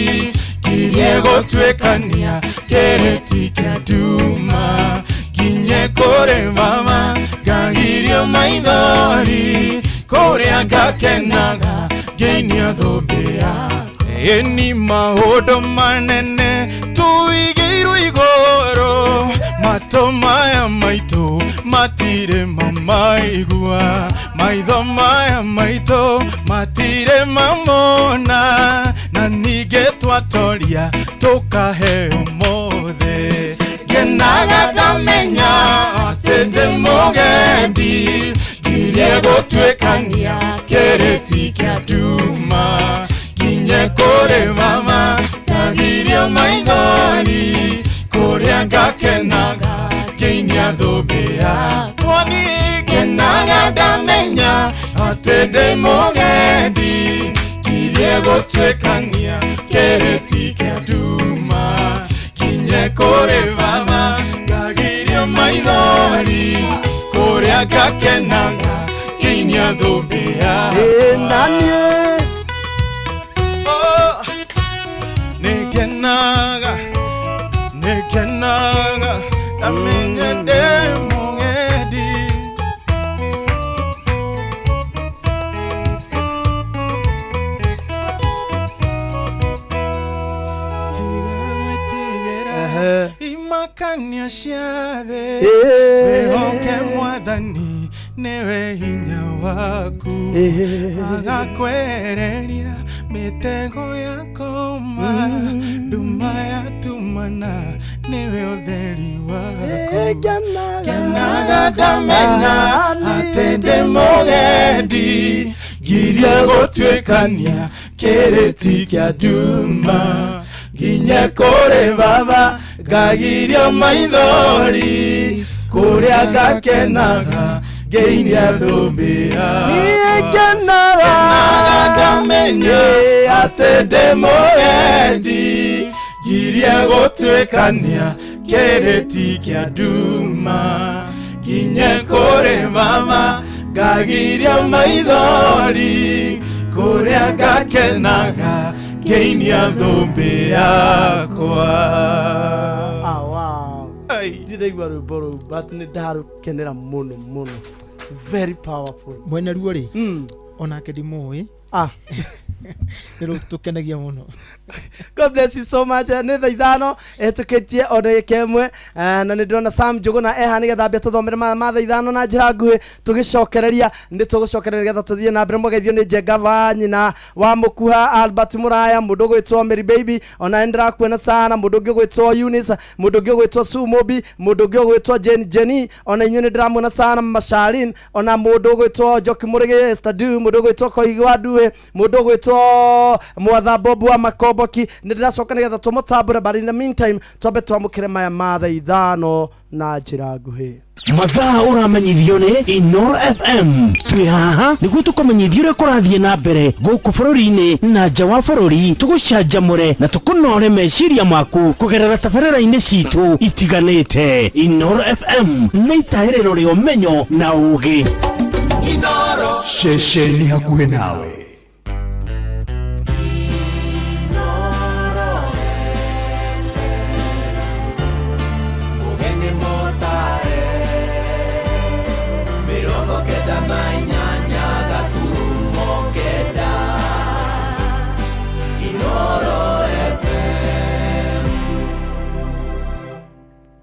ngirie gũtuĩkania kĩrĩti kĩa nduma, nginye kũrĩ Baba Ngagirio maithori kũrĩa ngakenaga ngĩinia thũmbĩ yakwa. Ĩni maũndũ manene tũigĩirwo igũrũ, matũ maya maitũ matirĩ mamaigua, maitho maya maitũ matirĩ mamona, na ningĩ twatoria tũkaheo mothe. Ngenaga ndamenya atĩ ndĩ mũgendi, ngirie gũtuĩkania kĩrĩti kĩa nduma, nginye kũrĩ mama ngagirio maithori kũrĩa ngakenaga ngĩinia thũmbĩ yakwa. Niĩ ngenaga ndamenya atĩ ndĩ mũgendi, ngirie gũtuĩkania kĩrĩti kĩa nduma, nginye kũrĩ mama ngagirio maithori kũrĩa ngakenaga ngĩinia thũmbĩ yakwa. Naniĩ nĩngenaga nĩngenaga ndamenya ndĩ mũgendi. Tiga gwĩtigĩra imakania cia thĩ, wĩhoke Mwathani nĩwe hinya waku, agakwehereria mĩtego ya koma, nduma yatumana nĩwe ũtheri waku. Ngenaga ndamenya atĩ ndĩ mũgendi, ngirie gũtuĩkania kĩrĩti kĩa nduma, nginye kũrĩ baba ngagirio maithori kũrĩa ngakenaga ngĩinia thũmbĩ yakwa. Niĩ ngenaga ndamenya atĩ ndĩ mũgendi, ngirie gũtuĩkania kĩrĩti kĩa nduma, nginye kũrĩ mama ngagirio maithori kũrĩa ngakenaga ngĩinia thũmbĩ yakwa. Wow. Ndiraigua rwĩmbo rũu but nĩ ndarũkenera mũno mũno. It's very powerful. Mwene ruo rĩ, onake ndimũĩ. Nĩ rũtũkenagia mũno. God bless you so much. Nĩ thaa ithano ĩhĩtũkĩtie o ndagĩka ĩmwe, na nĩ ndĩrona Sam Njũgũna eha nĩgetha ambie tũthomere ma thaa ithano na njĩra nguhĩ, tũgĩcokereria nĩ tũgũcokereria nĩgetha tũthiĩ na mbere. Mũgeithio nĩ Njenga wa nyina wa Mũkuha, Albert Mũraya, mũndũ ũgwĩtwo Mary Baby, ona nĩ ndĩrakuona sana, mũndũ ũngĩ ũgwĩtwo Eunice, mũndũ ũngĩ ũgwĩtwo Sue Mobi, mũndũ ũngĩ ũgwĩtwo Jane Jenny, ona inyuĩ nĩ ndĩramuona sana, Mama Charlene, ona mũndũ ũgwĩtwo Njoki Mũrĩgĩ, Esther Du, mũndũ ũgwĩtwo Koigi wa Nduĩ, mũndũ ũgwĩtwo Mwatha Bob wa Makomboki. Nĩ ndĩracoka nĩgetha tũmũtambũre, but in the meantime twambe twamũkĩre maya ma thaa ithano na njĩra nguhĩ. Mathaa ũramenyithio nĩ Inooro FM. Twĩ haha nĩguo tũkũmenyithie ũrĩa kũrathiĩ na mbere gũkũ bũrũri-inĩ na nja wa bũrũri, tũgũcanjamũre na tũkũnore meciria maku kũgerera tabarĩra-inĩ citũ itiganĩte. Inooro FM nĩ itahĩrĩro rĩa ũmenyo na ũũgĩ. Ceceni hakuhĩ nawe.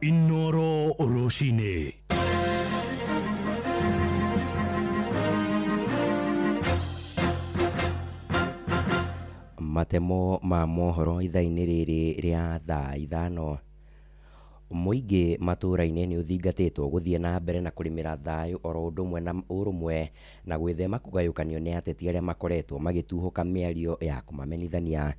Inooro rũcinĩ. Matemo ma mohoro ithaa-inĩ rĩrĩ rĩa thaa ithano. Mũingĩ matũũra-inĩ nĩ ũthingatĩtwo gũthiĩ na mbere na kũrĩmĩra thayũ oro ũndũ ũmwe na ũrũmwe na gwĩthema kũgayũkanio nĩ ateti arĩa makoretwo magĩtuhũka mĩario ya kũmamenithania.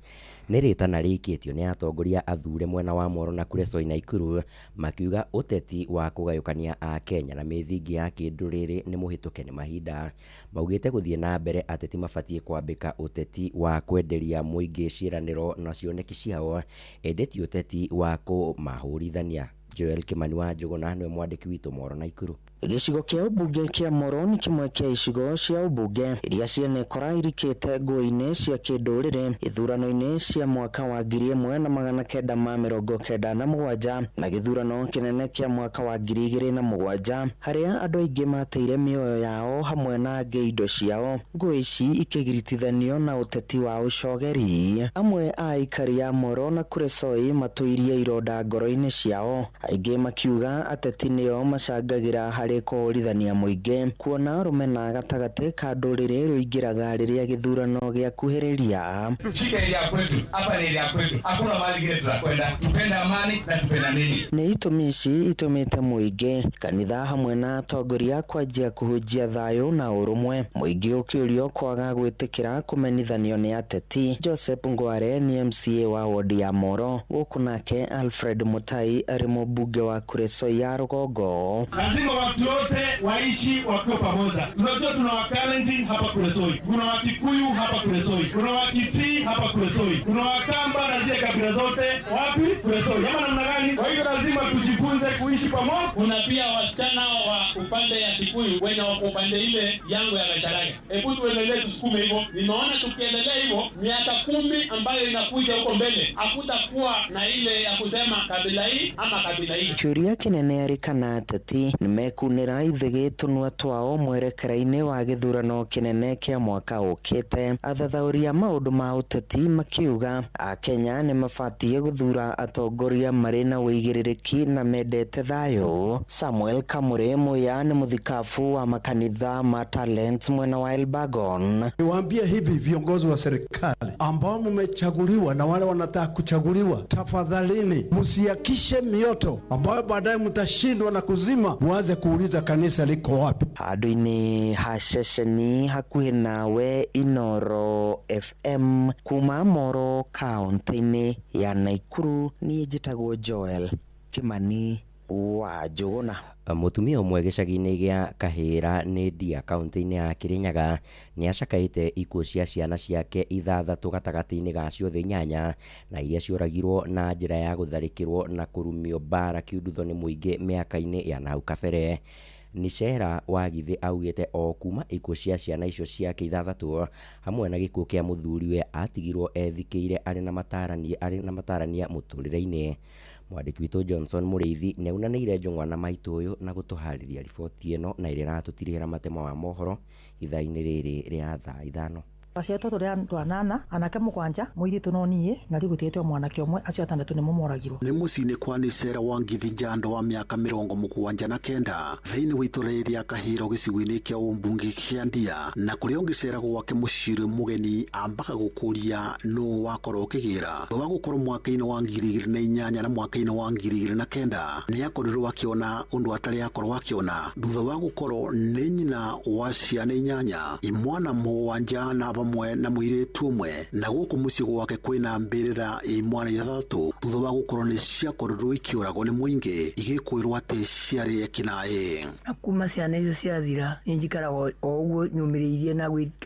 Nĩ rĩtana rĩikĩtio nĩ atongoria athure mwena wa Moro na Kuresoi Naikuru makiuga ũteti wa kũgayũkania a Kenya na mĩthingi ya kĩndũrĩrĩ nĩ mũhĩtũke nĩ mahinda. Maugĩte gũthiĩ na mbere ateti mabatiĩ kwambĩka ũteti wa kwenderia mũingĩ ciĩranĩro na cioneki ciao ĩndĩ ti ũteti wa kũmahũrithania. Joel Kimani wa Njũgũna nĩwe mwandĩki witũ Moro Naikuru. Gĩcigo kĩa ũmbunge kĩa Moro nĩ kĩmwe kĩa icigo cia ũmbunge iria cianekora irikĩte ngũĩ-inĩ cia kĩndũrĩrĩ ithurano-inĩ cia mwaka wa 1997 na gĩthurano kĩnene kĩa mwaka wa 2007 harĩa andũ aingĩ mateire mĩoyo yao hamwe na angĩ indo ciao. Ngũĩ ici ikĩgiritithanio na ũteti wa ũcogeri. Amwe a aikari a Moro na Kuresoi matũirie ironda ngoro-inĩ ciao, aingĩ makiuga ateti nĩo macangagĩra harĩ kũhũrithania mũingĩ, kuona rũmena gatagatĩ ka ndũrĩrĩ rũingĩraga rĩrĩa gĩthurano gĩakuhĩrĩria. Tushike area kwetu, hapa ni area kwetu, hakuna mahali ingine tutakwenda, tupende amani na tupendaneni. Nĩ itũmi ici itũmĩte mũingĩ, kanitha hamwe na atongoria kwanjia kũhunjia thayũ na ũrũmwe, mũingĩ ũkĩũrio kwaga gwĩtĩkĩra kũmenithanio nĩ ateti. Joseph Ngware nĩ MCA wa wodi ya Moro, gũkũ nake Alfred Mutai arĩ mũmbunge wa Kuresoi ya rũgongo. Lazima watu wote waishi wakiwa pamoja. Tunajua tuna Wakalenjin hapa Kuresoi, kuna Wakikuyu hapa Kuresoi, kuna Wakisii hapa Kuresoi, kuna Wakamba na zile kabila zote wapi Kuresoi, ama namna gani? Kwa hiyo lazima tujifunze kuishi pamoja. Kuna pia wasichana wa upande ya Kikuyu wenye wako upande ile yangu ya Gacharaga. Hebu tuendelee tusukume hivyo. Nimeona tukiendelea hivyo miaka 10 ambayo inakuja huko mbele hakutakuwa na ile ya kusema kabila hii ama kabila hii. Kĩũria kĩnene arĩ kana ateti nĩmekunĩra ithĩgĩ tũnua twao mwerekera-inĩ wa gĩthurano kĩnene kĩa mwaka ũkĩte. Athathaũri a maũndũ ma ũteti makiuga Akenya nĩmabatiĩ gũthura atongoria marĩ na ũigĩrĩrĩki na mendete thayũ. Samuel Kamure Muya nĩ mũthikabu wa makanitha ma Talent mwena wa Elbagon. Niwaambie hivi viongozi wa serikali ambao mmechaguliwa na wale wanataka kuchaguliwa, tafadhalini msiakishe mioto ambayo baadaye mtashindwa na kuzima, muanze kuuliza kanisa liko wapi. Handũ-inĩ ha ceceni hakuhĩ nawe Inoro FM kuma Moro kaunti-inĩ ya Nakuru, niĩ njĩtagwo Joel Kimani wa Njũgũna. Mũtumia ũmwe gĩcagi-inĩ gĩa Kahĩra nĩ Ndia kaunti-inĩ ya Kirinyaga nĩ acakaĩte ikuũ cia ciana ciake 6 gatagatĩ-inĩ ga ciothe 8 na iria cioragirwo na njĩra ya gũtharĩkĩrwo na kũrumio mbara kiundutho nĩ mũingĩ mĩaka-inĩ ya nahau kabere. Nicera Wagithĩ augĩte o kuma ikuũ cia ciana icio ciake 6 hamwe na gĩkuũ kĩa mũthuriwe atigirwo ethikĩire arĩ na matarania mũtũrĩre-inĩ. Mwandĩki witũ Johnson Mũrĩithi nĩaunanĩire njũng'wa na maitũ ũyũ na gũtũharĩria riboti ĩno na ĩrĩa ĩratũtirihĩra matemo wa mohoro ithaa-inĩ rĩrĩ rĩa thaa 5. Acio atatũ rĩa andũ anana, anake 7, mũirĩtu no niĩ, na rĩu gũtigĩte mwanake ũmwe, acio 6 nĩmo moragirwo. Nĩ mũciĩ-inĩ kwa Nicera Wangithi Njando wa mĩaka 79 thĩinĩ wa itũra rĩa Kahĩro gĩcigo-inĩ kĩa ũmbunge kĩa Ndia, na kũrĩa ũngĩcera gwake mũciĩ mũgeni ambaga gũkũria nũ wakorwo ũkĩgĩra. Thutha wa gũkorwo mwaka-inĩ wa 2008 na mwaka-inĩ wa 2009 nĩ akorirwo akĩona ũndũ atarĩ akorwo akĩona thutha wa gũkorwo nĩ nyina wa ciana 8, imwana 7 na hamwe na mũirĩtu ũmwe, na gũkũ mũciĩ gwake kwĩna mbĩrĩra imwana 6 thutha wa gũkorwo nĩ ciakorirwo ikĩũragwo nĩ mũingĩ igĩkwĩrwo atĩ ciarĩ ekinaĩ. Na kuma ciana icio ciathira nĩ njikaraga o ũguo nyũmĩrĩirie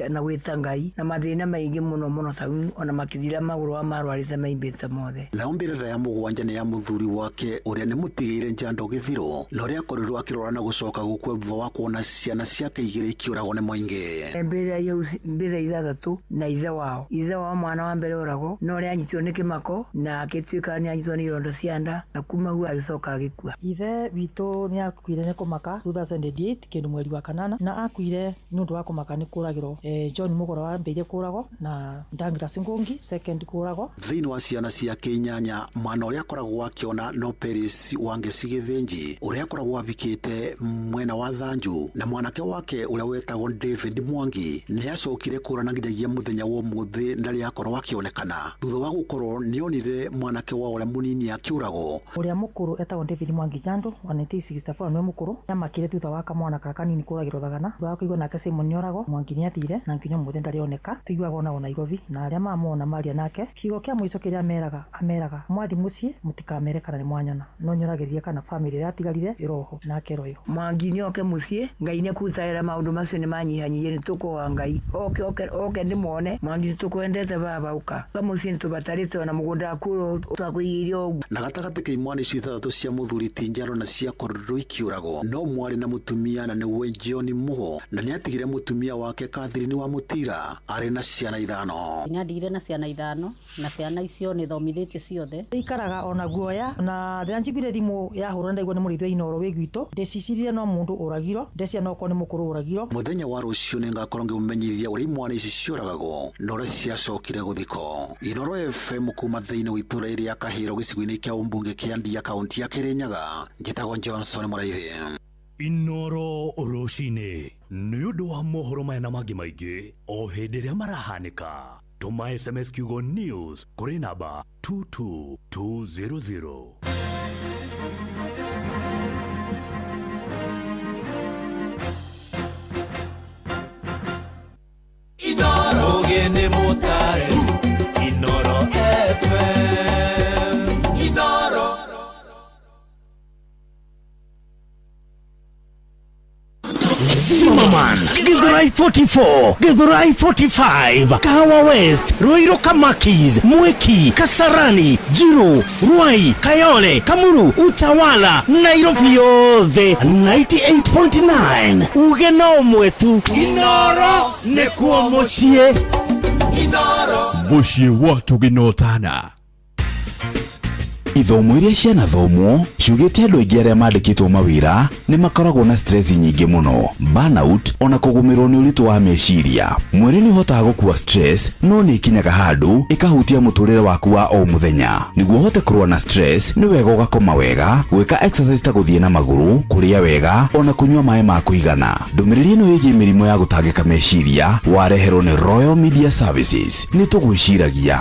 na gwĩta Ngai na mathĩna maingĩ mũno mũno ta ona makĩthira magũrũ wa marwarĩte maimbĩte mothe. Nao mbĩrĩra ya 7 nĩ ya mũthuri wake ũrĩa nĩ mũtigĩire Njando Gĩthiro, na ũrĩa akorirwo akĩrwara na gũcoka gũkua thutha wa kuona ciana ciake 2 ikĩũragwo nĩ mũingĩ. Mbĩrĩra 6 na ithe wao mwana wa mbere oragwo no ũrĩa anyitirwo nĩ kĩmako na agĩtuĩka nĩ anyitirwo nĩ ironda cia nda na kuma hau agĩcoka agĩkua. Ithe witũ nĩ akuire nĩ kũmaka 2008 kĩndũ mweri wa 8 na akuire nĩ ũndũ wa kũmaka nĩ kũragĩrwo. John Mũgoro wambĩire kũragwo na Douglas Ngungi second kũragwo. Thĩinĩ wa ciana ciake 8 mwana ũrĩa akoragwo akĩona no Peris Wangeci Gĩthĩnji ũrĩa akoragwo abikĩte mwena wa Thanju, na mwanake wake ũrĩa wetagwo David Mwangi nĩ acokire kũra na nginyagia mũthenya wa ũmũthĩ ndarĩ akorwo akĩonekana thutha wa gũkorwo nĩonire mwanake wa ũrĩa mũnini akĩũragwo. Ũrĩa mũkũrũ etagwo David Mwangi Njando wa 1964 nĩwe mũkũrũ, nĩamakire thutha wa kamwana ka kanini kũragĩrwo Thagana. Thutha wa kũigua nake Simon nĩoragwo, Mwangi nĩathire na nginya ũmũthĩ ndarĩ oneka. Tũiguaga onagwo Nairobi na arĩa mamwona maria nake. Kiugo kĩa mũico kĩrĩa ameraga mwathi mũciĩ mũtikamere kana nĩ mwanyona, no nyoragĩria kana famĩlĩ ĩrĩa yatigarire ĩroho nake royo. Mwangi nĩoke mũciĩ, Ngai nĩekũtaĩra maũndũ macio nĩ manyihanyihie, nĩ tũkũhoya Ngai oke Oke ndĩmuone. Mwangi tũkwendete baba ũka. Kamũciĩ nĩtũbatarĩte ona mũgũnda waku ũtakũigĩire ũguo. Na gatagatĩ ka imwana icio ithathatũ cia mũthuri ti Njaro na ciakorirwo ikiũragwo no mwarĩ na mũtumia na nĩwe John Mugo, na nĩatigire mũtumia wake Catherine wa Mũtira arĩ na ciana ithano. Nyandigire na ciana ithano na ciana icio nĩ thomithĩtie ciothe. Ikaraga ona guoya na rĩrĩa njiguire thimũ yahũrwo ndaigua nĩ mũrĩithi wa Inooro wĩ gwitũ, ndĩcicirire no mũndũ ũragirwo, ndeciria no okorwo nĩ mũkũrũ ũragirwo. Mũthenya wa rũciũ nĩngakorwo ngĩmũmenyithia ũrĩa imwana ici ciũragagwo na ũrĩa ciacokire gũthikwo. Inooro FM kuma thĩinĩ wa itũũra rĩa Kahĩro gĩcigo-inĩ kĩa ũmbunge kĩa Ndia kaunti ya Kĩrĩnyaga. Njĩtagwo Johnson Mũraithi. Inooro rũcinĩ nĩ ũndũ wa mohoro maya na mangĩ maingĩ o hĩndĩ ĩrĩa marahanĩka. Tũma SMS kiugo news kũrĩ namba 22200. Inooro Ũgĩ nĩ mũtare Inooro FM Inooro. Zimmerman, Githurai 44, Githurai 45, Kahawa West, Ruiru Kamakis, Mwiki, Kasarani, Jiru, Ruai, Kayole, Kamuru, Utawala, Nairobi yothe 98.9. Uge no mwetu Inooro nĩkuo mũciĩ. Inooro mũciĩ wa tũgĩnotana. Ithomo iria cianathomwo ciugĩte andũ aingĩ arĩa mandĩkĩtwo mawĩra nĩ makoragwo na stress nyingĩ mũno, burnout ona kũgũmĩrwo nĩ ũritũ wa meciria. Mwĩrĩ nĩ ũhotaga gũkua stress no nĩ ĩkinyaga handũ ĩkahutia mũtũrĩre waku wa o mũthenya. Nĩguo ũhote kũrũa na stress nĩ wega ũgakoma wega, gwĩka exercise ta gũthiĩ na magũrũ, kũrĩa wega ona kũnyua maĩ ma kũigana. Ndũmĩrĩri ĩno ĩgiĩ mĩrimũ ya gũtangĩka meciria wareherwo nĩ Royal Media Services. Nĩ tũgwĩciragia.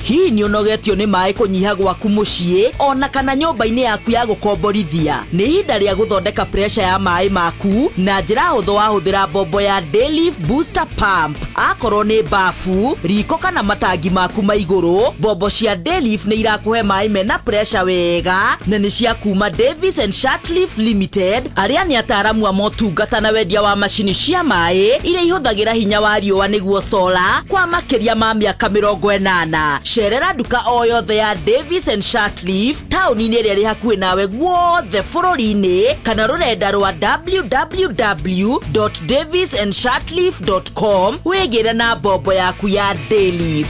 Hihi nĩ ũnogetio nĩ maĩ kũnyiha gwaku mũciĩ ona kana nyũmba-inĩ yaku ya gũkomborithia? Nĩ ihinda rĩa gũthondeka pressure ya maĩ maku na njĩra hũthũ wahũthĩra mbombo ya Dayliff Booster Pump. Akorwo nĩ bafu, riko kana matangi maku ma igũrũ, mbombo cia Dayliff nĩ irakũhe maĩ mena pressure wega na nĩ cia kuma Davis and Shirtliff Limited, arĩa nĩ ataaramu a motungata na wendia wa macini cia maĩ iria ihũthagĩra hinya wa riũa nĩguo solar kwa makĩria ma mĩaka 80. Cerera nduka o yothe ya Davis and Shirtliff taũni-inĩ ĩrĩa ĩrĩ hakuhĩ nawe guothe bũrũri-inĩ kana rũrenda rwa www.davisandshirtliff.com wĩgĩre na mbombo yaku ya Dayliff.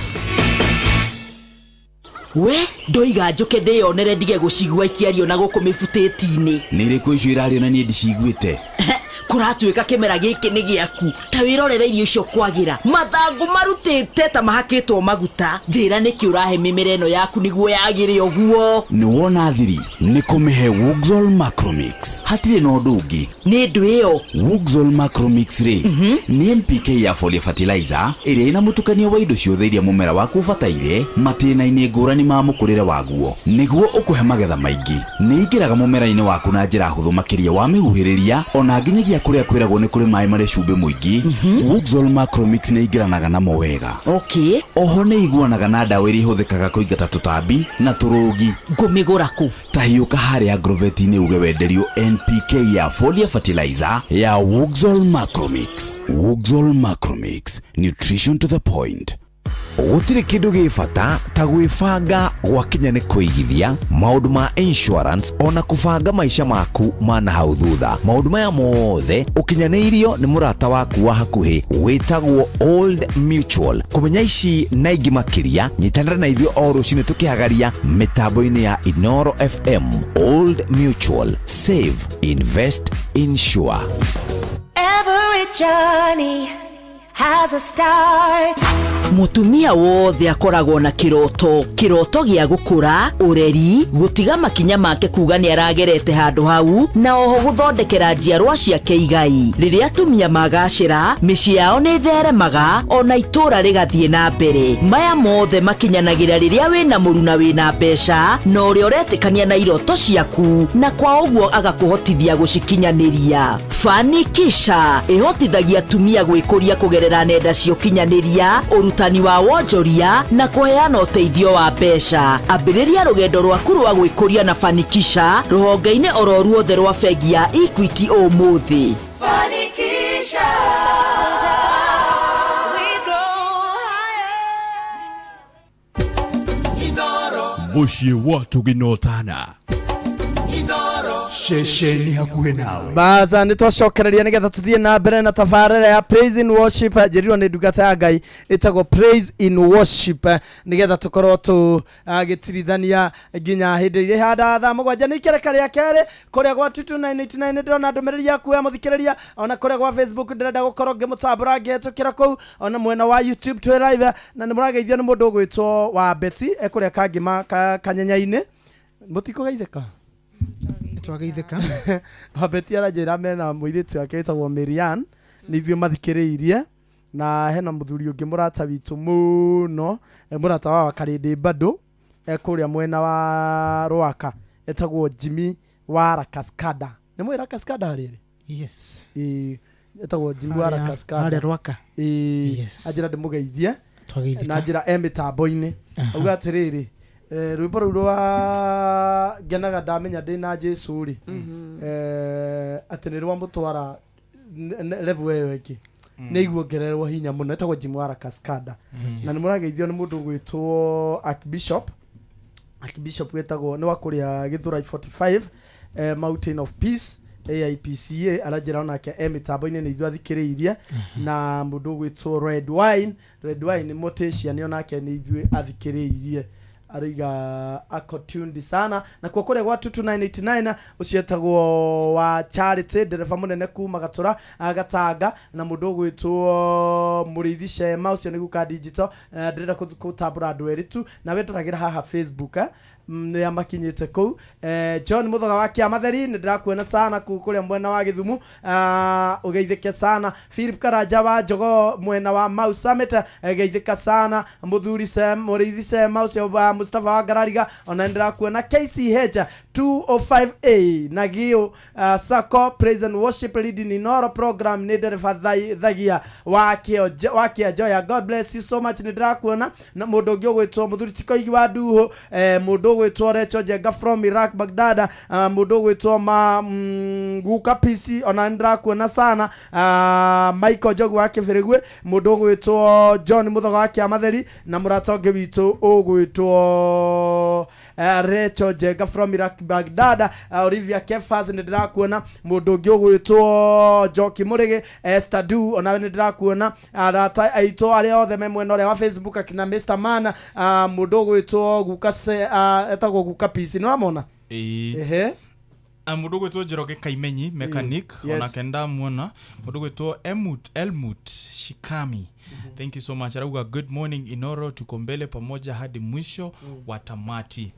We ndoiga njũke ndĩyonere ndige gũcigua ikĩario na gũkũ mĩbutĩti-inĩ. Nĩ irĩkũ icio irario na niĩ ndiciguĩte? Kũratuĩka kĩmera gĩkĩ nĩ gĩaku, ta wĩrorere irio icio kwagĩra mathangũ marutĩte ta mahakĩtwo maguta. Njĩra nĩkĩ ũrahe mĩmera ĩno yaku nĩguo yagĩre ũguo? Nĩ wona thiri nĩ kũmĩhe Wuxal Macromix, hatirĩ na ũndũ ũngĩ. Nĩ ndũ ĩyo Wuxal Macromix rĩ, nĩ NPK ya foliar fertilizer ĩrĩa ĩna mũtukanio wa indo ciothe iria mũmera waku ũbataire matĩna-inĩ ngũrani ma mũkũrĩre waguo nĩguo ũkũhe magetha maingĩ. Nĩ ĩingĩraga mũmera-inĩ waku na njĩra hũthũ makĩria wa mĩhuhĩrĩria ona nginyagia kũrĩa kwĩragwo nĩ kũrĩ maĩ marĩ cumbĩ mũingĩ. Wuxal Macromix nĩ ĩingĩranaga namo wega. Okay. Oho nĩ iguanaga na ndawa iria ihũthĩkaga kũingata tũtambi na tũrũgi. Ngũmĩgũra kũ? Ta hiũka harĩa Agrovet-inĩ uge wenderio NPK ya foliar fertilizer ya Wuxal Macromix. Wuxal Macromix, nutrition to the point. Gũtirĩ kĩndũ gĩ bata ta gwĩbanga gwakinya nĩ kũigithia maũndũ ma insurance ona kũbanga maica maku ma na hau thutha. Maũndũ maya mothe ũkinyanĩirio nĩ mũrata waku wa hakuhĩ wĩtagwo Old Mutual. Kũmenya ici na ingĩ makĩria, nyitanĩra na ithuĩ o rũcinĩ tũkĩhagaria mĩtambo-inĩ ya Inooro FM. Old Mutual, save, invest, insure. Every journey has a start. Mũtumia wothe akoragwo na kĩroto, kĩroto gĩa gũkũra, ũreri, gũtiga makinya make kuga nĩ aragerete handũ hau, na oho gũthondekera njiarwa ciake igai. Rĩrĩa atumia magacĩra, mĩciĩ yao nĩ ĩtheremaga, ona itũũra rĩgathiĩ na mbere. Maya mothe makinyanagĩra rĩrĩa wĩna mũruna wĩna mbeca, na ũrĩa ũretĩkania na iroto ciaku, na kwa ũguo agakũhotithia gũcikinyanĩria. Fanikisha ĩhotithagia atumia gwĩkũria kũgerera nenda cia ũkinyanĩria, ũrutani wa wonjoria na kũheana ũteithio wa mbeca. Ambĩrĩria rũgendo rwaku rwa gwĩkũria na Fanikisha rũhonge-inĩ oro ruothe rwa bengi ya Equity ũmũthĩ. Fanikisha. Mũciĩ wa ũtugi na ũtana. Ceceni hakuhĩ nawe. Baza nä twacokereria nä getha tå thiä na mbere na tabarä ya praise in worship. Njä nä ndungata ya Ngai ĩtagwo praise in worship, nä getha tå korwo tå gä tirithania nginya hä ndä ĩrĩa handa thaa 7. Nä ikereka rĩa kerĩ kũrĩa gwa 22989. Nä ndĩrona ndũmĩrĩri yaku ya mũthikĩrĩria, ona kũrĩa gwa Facebook ndĩrenda gũkorwo ngĩmũtambũra ngĩhetũkĩra kũu, ona mwena wa YouTube twĩ live, na nĩ mũrageithio nĩ mũndũ ũgwĩtwo wa Betty ekũrĩa Kangĩma kanyenya-inĩ. Mũtikũgeithĩka? Twageithĩka. Wabeti aranjĩra mena mũirĩtu wake wĩtagwo Marian, nĩ ithuĩ mathikĩrĩirie, na hena mũthuri ũngĩ mũrata witũ mũno, mũrata wa Karĩndĩ bado kũrĩa mwena wa Rwaka, etagwo Jimmy wa Rakaskada. Nĩ mũĩ Rakaskada rĩrĩ? Yes. Ĩĩ, etagwo Jimmy wa Rakaskada. Harĩa Rwaka. Ĩĩ. Yes. Anjĩra ndĩmũgeithie. Twageithĩka. Na njĩra e mĩtambo-inĩ. Auga atĩrĩrĩ, rwĩmbo rũu rwa ngenaga ndamenya ndĩ na Jesu rĩ, atĩ nĩ rwamũtwara level ĩyo ĩngĩ, nĩ iguongererwo hinya mũno. Etagwo Jimmy wa Rakaskada. Na nĩ mũrageithio nĩ mũndũ ũgwĩtwo Archbishop wĩtagwo nĩ wa kũrĩa Gĩthũrai 45, Mountain of Peace AIPCA. Aranjĩra onake e mĩtambo-inĩ, nĩ ithuĩ athikĩrĩirie. Na mũndũ ũgwĩtwo Red Wine Mortician, onake nĩ ithuĩ athikĩrĩirie, arauga ako tuned sana. Na kuo kũrĩa gwa 22989, ũcio etagwo wa Charity, ndereba mũnene kuma Gatũra, Gatanga. Na mũndũ ũgwĩtwo Mũrĩithi Cema, ũcio nĩ guka digital. Ndĩrenda gũtambũra andũ erĩ tu, nawe ndoragĩra haha Facebook, nĩ makinyĩte kũu. John Mũthoga wa Kĩamatheri, nĩ ndĩrakuona sana kũu kũrĩa mwena wa Gĩthumu, ũgeithĩke sana. Philip Karanja wa Jogoo mwena wa Mau Summit, geithĩka sana. Mũthuri Sem Mũrĩithi Sema ũcio wa Mustafa wa Ngarariga, ona nĩ ndĩrakuona. KCH 205A na Gio Sacco praise and worship leading Inoro program, nĩ ndereba Thagia wa Kĩanjoya. God bless you so much. Nĩ ndĩrakuona. Na mũndũ ũngĩ ũgwĩtwo mũthuri Tikoigi wa Nduhu, mũndũ ũgwĩtwo Recho Njenga from Iraq Baghdad, mũndũ ũgwĩtwo ma Guka PC, ona nĩ ndĩrakuona sana. Michael Njogu wa Kĩbĩrĩgwe, mũndũ ũgwĩtwo John Mũthoga wa Kĩamatheri, na mũrata ũngĩ witũ ũgwĩtwo Recho Njenga from Iraq Baghdad, Olivia Kefas, nĩ ndĩrakuona. Mũndũ ũngĩ ũgwĩtwo Njoki Mũrĩgĩ, Esther Du, onawe nĩ ndĩrakuona. Arata aitũ arĩa othe me mwena ũrĩa wa Facebook, akina Mr Man, mũndũ ũgwĩtwo Guka se, etagwo Guka PC, nĩ ũramona? Ĩĩ. Ehe. Mũndũ ũgwĩtwo Njoroge Kaimenyi mechanic, onake ndamuona. Mũndũ ũgwĩtwo Elmut Shikami, thank you so much. Arauga, "Good morning Inoro, tuko mbele pamoja hadi mwisho wa tamati."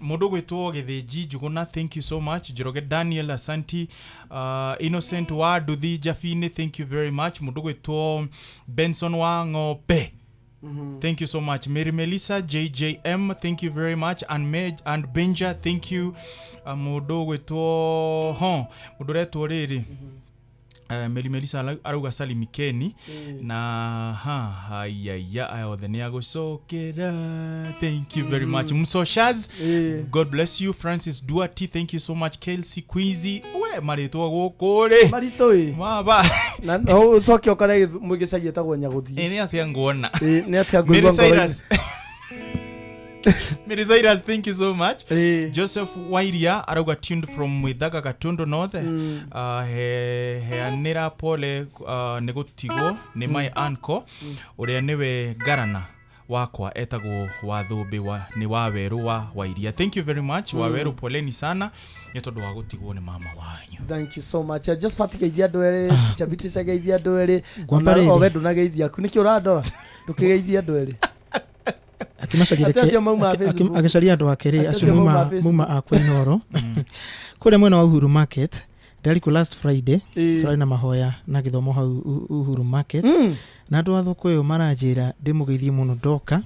Mũndũ ũgwĩtwo Gĩthĩnji Njugũna, thank you so much. Njoroge Daniel, asanti. Innocent wa Nduthi Jabini, thank you very much. Mũndũ ũgwĩtwo Benson wa Ng'ombe, thank you so much. Mary Melissa JJM, thank you very much. And Meg and Benja, thank you. Mũndũ ũgwĩtwo ho, mũndũ ũretwo rĩrĩ, Mary Melissa arauga salimikeni na ha hayaya, aya othe nĩ agũcokera. Thank you very much. Msoshaz, God bless you. Francis Duarte, thank you so much. Kelsey Quizy, we marĩtwa gũkũ rĩ. Maritũ ĩ. Maba. Na no ũcoke ũkore mũgĩcagi etagwo Nyagũthiĩ. Ĩ, nĩ atĩa nguona? Ĩ, nĩ atĩa Mary ngũigua ngoro-inĩ? Cyrus. Mary Cyrus, thank you so much. Joseph Wairia arauga tuned from Mwithaga, Gatundu North. Heanĩra pole nĩ gũtigwo nĩ my uncle ũrĩa nĩwe ngarana wakwa, etagwo Wathũmbĩ wa, nĩ Wawerũ wa Wairia. Thank you very much. Wawerũ, poleni sana nĩ tondũ wa gũtigwo nĩ mama wanyu. Thank you so much. Josephat, geithia andũ erĩ. Teacher Beatrice, geithia andũ erĩ. Ngwamba Ona rĩrĩ. o we ndũnageithia aku, nĩkĩ ũrandora ndũkĩgeithia andũ erĩ? Akĩmacaria. Ate acio mauma Facebook. Agĩcaria andũ ake rĩ. Ate Acio acio mauma muma Facebook. muma akwa Inoro kũrĩa mwena wa Uhuru Market. Ndarĩ last Friday, tũrarĩ na mahoya na gĩthomo hau Uhuru Market, na andũ a thoko ĩyo maranjĩra ndĩmũgeithie mũno ndoka.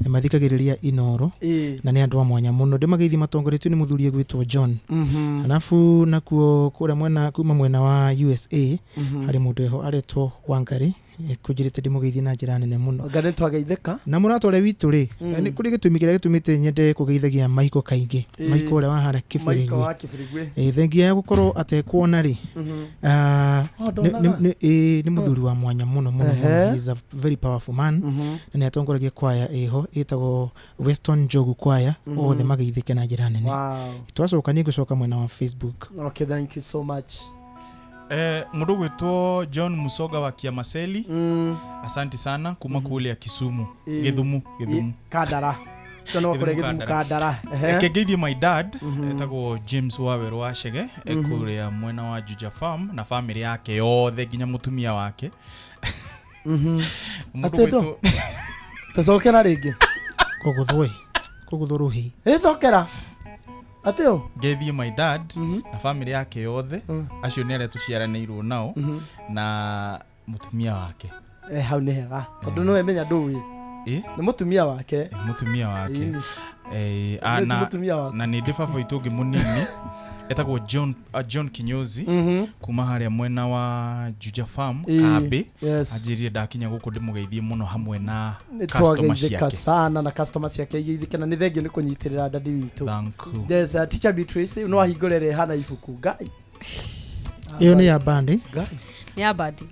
Mathikagĩrĩria Inoro na nĩ andũ a mwanya mũno. Ndĩmageithie matongoretio nĩ mũthuri egwĩtwo John. Alafu nakuo kũrĩa mwena kuma mwena wa USA, harĩ mũndũ eho aretwo Wangari. Kũnjĩrĩte ndĩmũgeithie na njĩra nene mũno. Anga nĩ twageithĩka. Na mũrata ũrĩa witũ rĩ, nĩ kũrĩ gĩtũmi kĩrĩa gĩtũmĩte nyende kũgeithagia Maiko kaingĩ. Maiko ũrĩa wa harĩa Maiko Kĩbĩrĩgwe. wa Kĩbĩrĩgwe. Thengia ya gũkorwo atekuona rĩ, Oh, ndonaga. nĩ mũthuri wa mwanya mũno mũno mũno. He is a very powerful man. Na nĩ atongoragia kwaya ĩho ĩtagwo Weston Njogu kwaya. Othe mageithĩke na njĩra nene. Twacoka nĩ ngũcoka mwena wa Facebook. Okay, thank you so much. Mundu gwitwo John Musoga wa Kiamaseli, asanti sana kuma kulia Kisumu. Githumu, Githumu. Kandara. Tondũ wa kũrĩa Gĩthumu Kandara. Ehe. Kegeithie my dad etagwo James Waweru wa Chege, ekuria mwena wa Juja Farm na family yake yothe nginya mutumia wake. Mũndũ Atĩ ndo? Tacokera rĩngĩ. Kũgũthwo ĩ. Kũgũthwo rũhĩ. Ĩcokera. Atĩ ũ? Ngeithie my dad na family yake yothe, acio nĩ arĩa tũciaranĩirwo nao, na mutumia wake. Hau nĩ hega. Tondũ nĩwe menya ndũĩ. Nĩ mũtumia wake. Mutumia wake. Ĩni. Ah, Nĩ ti na, mũtumia waku. na nĩ ndĩ baba witũ ũngĩ mũnini etagwo John, John Kinyozi kuma harĩa mwena wa Juja Farm Kambi. Anjĩrire ndakinya gũkũ ndĩmũgeithie mũno hamwe na Nĩ customer twageithĩka ciake. sana na customer ciake igeithĩke na nĩ thengio nĩ kũnyitĩrĩra dadi witũ. Thank you. Yes, teacher Beatrice no ahingũre hana ibuku ngai. Ĩyo nĩ ya bandi. Ngai. Nĩ ya bandi.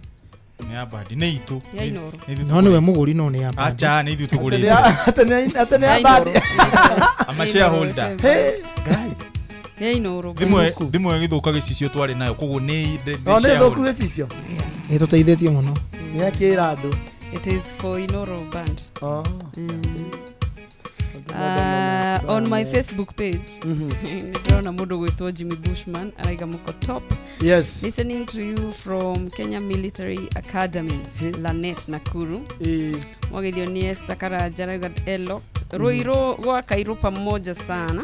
Nĩ ya bandi, nĩ itũ. Ya Inooro. Nĩ ithuĩ No nĩwe tũgũrĩte. mũgũri no nĩ ya bandi. Acha, nĩ ithuĩ tũgũrĩte. Atĩ nĩ ya bandi. I'm a shareholder. Hey, Ngai. Nĩ ya Inooro. Thimũ ĩyo ĩgĩthũka gĩcicio twarĩ nayo koguo nĩ ndĩ No nĩ thũku shareholder. gĩcicio. Ĩtũteithĩtie mũno. Nĩ akĩra andũ. It is for Inooro band. Oh. On my Facebook page nĩ ndĩrona mũndũ gwĩtwo Jimmy Bushman araiga mũko top. Yes. Listening to you from Kenya Military Academy, Lanet, Nakuru. Mwageithio nĩ Esther Karanja arauga Elot Ruiru gwa Kairu pamoja sana.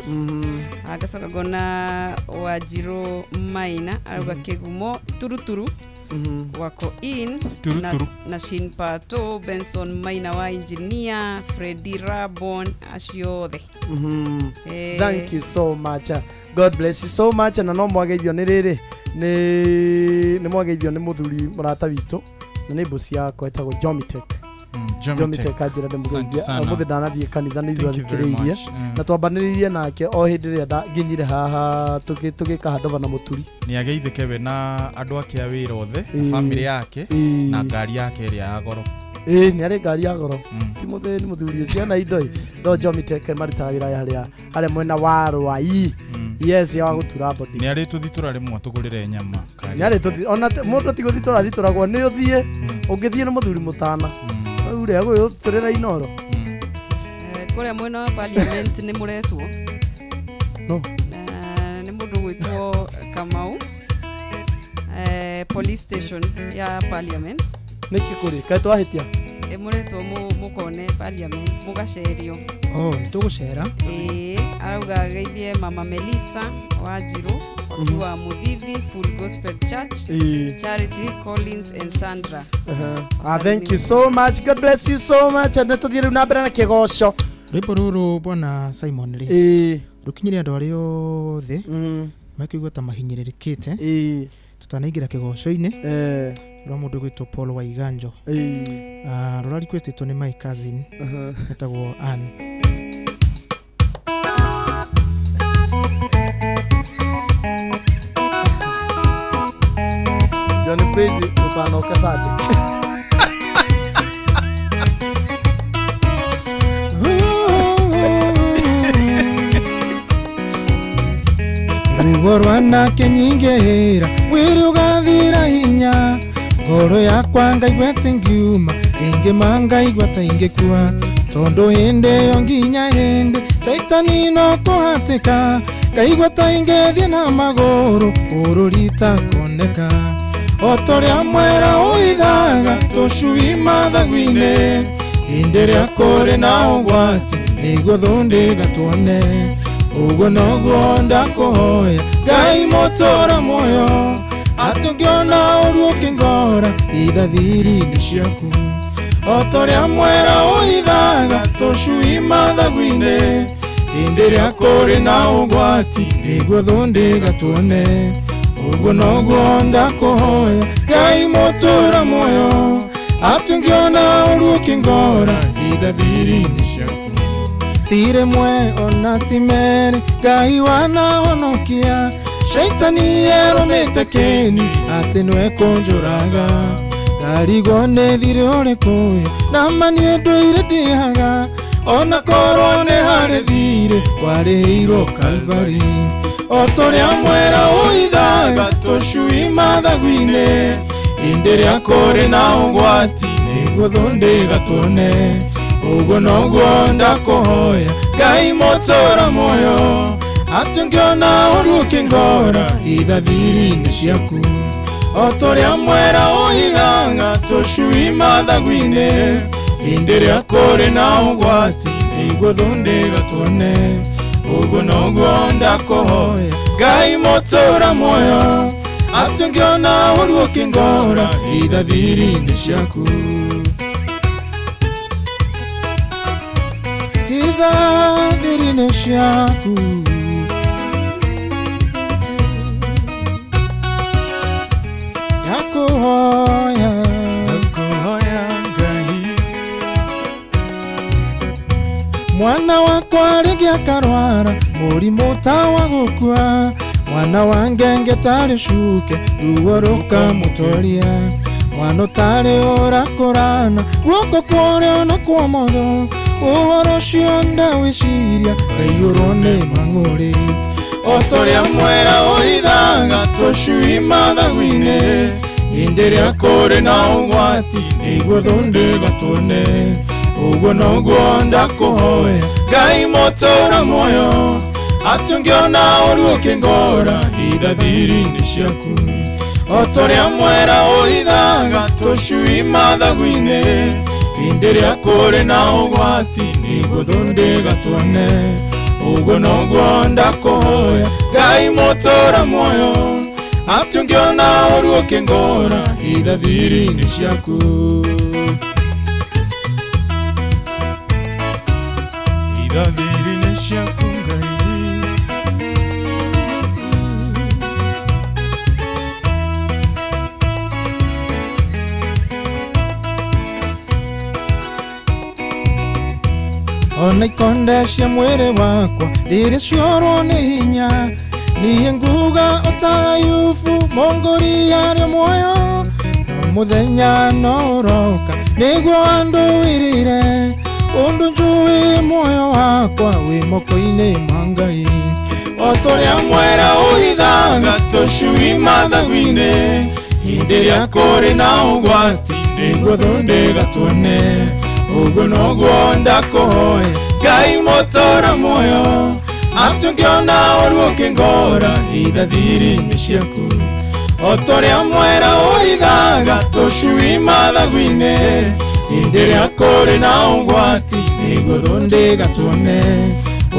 Agacoka ngona Wanjirũ Maina arauga Kĩgumo turuturu wako in Turu, na, turu. na Shinpato Benson Maina wa engineer Freddy Rabon acio othe. Thank you so much. God bless you so much. Na no mwageithio nĩ rĩrĩ nĩ mwageithio nĩ mũthuri mũrata witũ na nĩ mboci yakwa etagwo Jomitech. Jomitech. Anjĩra Asante ndĩmũgeithia sana. ũmũthĩ ndanathiĩ kanitha nĩ ithuĩ Thank you very athikĩrĩirie much. Na twambanĩrĩirie nake o hĩndĩ ĩrĩa nginyire haha tũgĩka handova na mũturi. Nĩ ageithĩke we na andũ ake a wĩra othe na family yake na ngari yake ĩrĩa ya goro. Ĩĩ nĩ arĩ ngari ya goro ti mũthĩni mũthuri ũcio ena indo ĩ no Jomitech marutaga wĩra harĩa mwena wa Rwai. Yes, ya wa gũtura body. Nĩ arĩ tũthitũra rĩmwe tũgũrĩre nyama. Nĩ arĩ tũthi ona mũndũ ti gũthitora athitũragwo nĩ ũthiĩ ũngĩthiĩ nĩ mũthuri mũtana rĩu rĩa gũgĩtũrĩra Inooro. Kũrĩa mwena wa parliament nĩ mũretwo. No. Nĩ mũndũ gwĩtwo Kamau, police station ya parliament. Nĩkĩ kũrĩ kaĩ twahĩtia? Mũretwo mũkone parliament mũgacerio. Oh, nĩ tũgũcera. Ĩĩ, arauga ageithie mama Melissa Wanjirũ wakiwa Muthithi Full Gospel Church, Charity Collins and Sandra. Ah, thank you so much. God bless you so much. Nĩ tũthiĩ rĩu na mbere na kĩgoco. Rwĩmbo rũrũ bwana Simon rĩ, rũkinyĩre andũ arĩa othe makĩigua ta mahinyĩrĩrĩkĩte tũtanaingĩra kĩgoco-inĩ rwa mũndũ gwĩtwo Paul Waiganjo. Rũra requestĩtwo nĩ my cousin etagwo Ann. Johnny Praise ndũkanoke Sunday. Ruo rwanake nyingĩra mwĩrĩ ũgathira hinya ngoro yakwa ngaigua atĩ ngiuma rĩngĩ ma ngaigua ta ingĩkua tondũ hĩndĩ ĩyo nginya hĩndĩ caitani no kũhatĩka ngaigua ta ingĩthiĩ na magũrũ bũrũri takoneka o torĩa mwera ũithaga tũcui mathagu-inĩ hĩndĩ ĩrĩa kũrĩ na ũgwati nĩguo thũndĩ gatuone ũguo noguo ndakũhoya Ngai mũtũra muoyo atũngĩona ũru ũkĩngora ithathiri-inĩ ciaku o torĩa mwera ũithaga tũcui mathagu-inĩ hĩndĩ ĩrĩa kũrĩ na ũgwati nĩguo thũndĩ gatuone ũguo noguo ndakũhoya Ngai mũtũra muoyo Atĩ ũngĩona ũru ũkĩngora ithathiri-inĩ ciaku. Ti rĩmwe ona ti merĩ Ngai wanahonokia. Shaitani erũmĩte kĩni atĩ nĩwe kũnjũraga. Ngarigwo nĩ thirĩ ũrĩkũ ũyũ na ma niĩ ndũire ndĩhaga. Ona korwo nĩ harĩ thirĩ warĩhĩirwo Calvary. O tũrĩa mwera ũithaga tũcui mathagu-inĩ, hĩndĩ ĩrĩa kũrĩ na ũgwati nĩguo thũ ndĩgatuone. Ũguo noguo ndakũhoya Ngai mũtũra muoyo, atĩ ũngĩona ũru ũkĩngora ithathiri-inĩ ciaku. O tũrĩa mwera ũigaga tũcui mathagu-inĩ, hĩndĩ ĩrĩa kũrĩ na ũgwati nĩguo thũ ndĩgatuone. Ũguo noguo ndakũhoya Ngai mũtũra muoyo, atĩ ũngĩona ũru ũkĩngora ithathiri-inĩ ciaku. Ithathiri-inĩ ciaku. Ndakuhoya, ndakuhoya Ngai. Mwana wakwa rĩngĩ akarwara mũrimũ ta wa gũkua, mwana wa ngenge tarĩ cuke ruo rũkamũtoria, mwana ũtarĩ ũrakũrana guoko kwa ũrĩo na kwa ũmotho, ũhoro ũcio ndawĩciria ngaiyũrwo nĩ mang'ũrĩ. O tũrĩa mwera ũithaga tũcui mathagu-inĩ, hĩndĩ ĩrĩa kũrĩ na ũgwati nĩguo thũ ndĩgatuone. Ũguo noguo ndakũhoya Ngai mũtũra muoyo, atĩ ũngĩona ũru ũkĩngora ithathiri-inĩ ciaku. O tũrĩa mwera ũithaga tũcui mathagu-inĩ, hĩndĩ ĩrĩa kũrĩ na ũgwati nĩguo thũ ndĩgatuone. Ũguo noguo ndakũhoya Ngai mũtũra muoyo, atĩ ũngĩona ũru ũkĩngora ithathiri-inĩ ciaku. Ithathiri-inĩ ciaku Ngai. Ona ikonde cia mwĩrĩ wakwa rĩrĩa ciorwo nĩ hinya, niĩ nguga o ta Ayubu mũngũri arĩ muoyo, no mũthenya no ũroka nĩguo andũ wĩrĩre, ũndũ njũĩ muoyo wakwa wĩ moko-inĩ ma Ngai. O tũrĩa mwera ũithaga tũcui mathagu-inĩ, hĩndĩ ĩrĩa kũrĩ na ũgwati nĩguo thũ ndĩgatuone. Ũguo noguo ndakũhoya Ngai mũtũra muoyo, atĩ ũngĩona ũru ũkĩngora ithathiri-inĩ ciaku. O tũrĩa mwera ũithaga tũcui mathagu-inĩ, hĩndĩ ĩrĩa kũrĩ na ũgwati nĩguo thũ ndĩgatuone.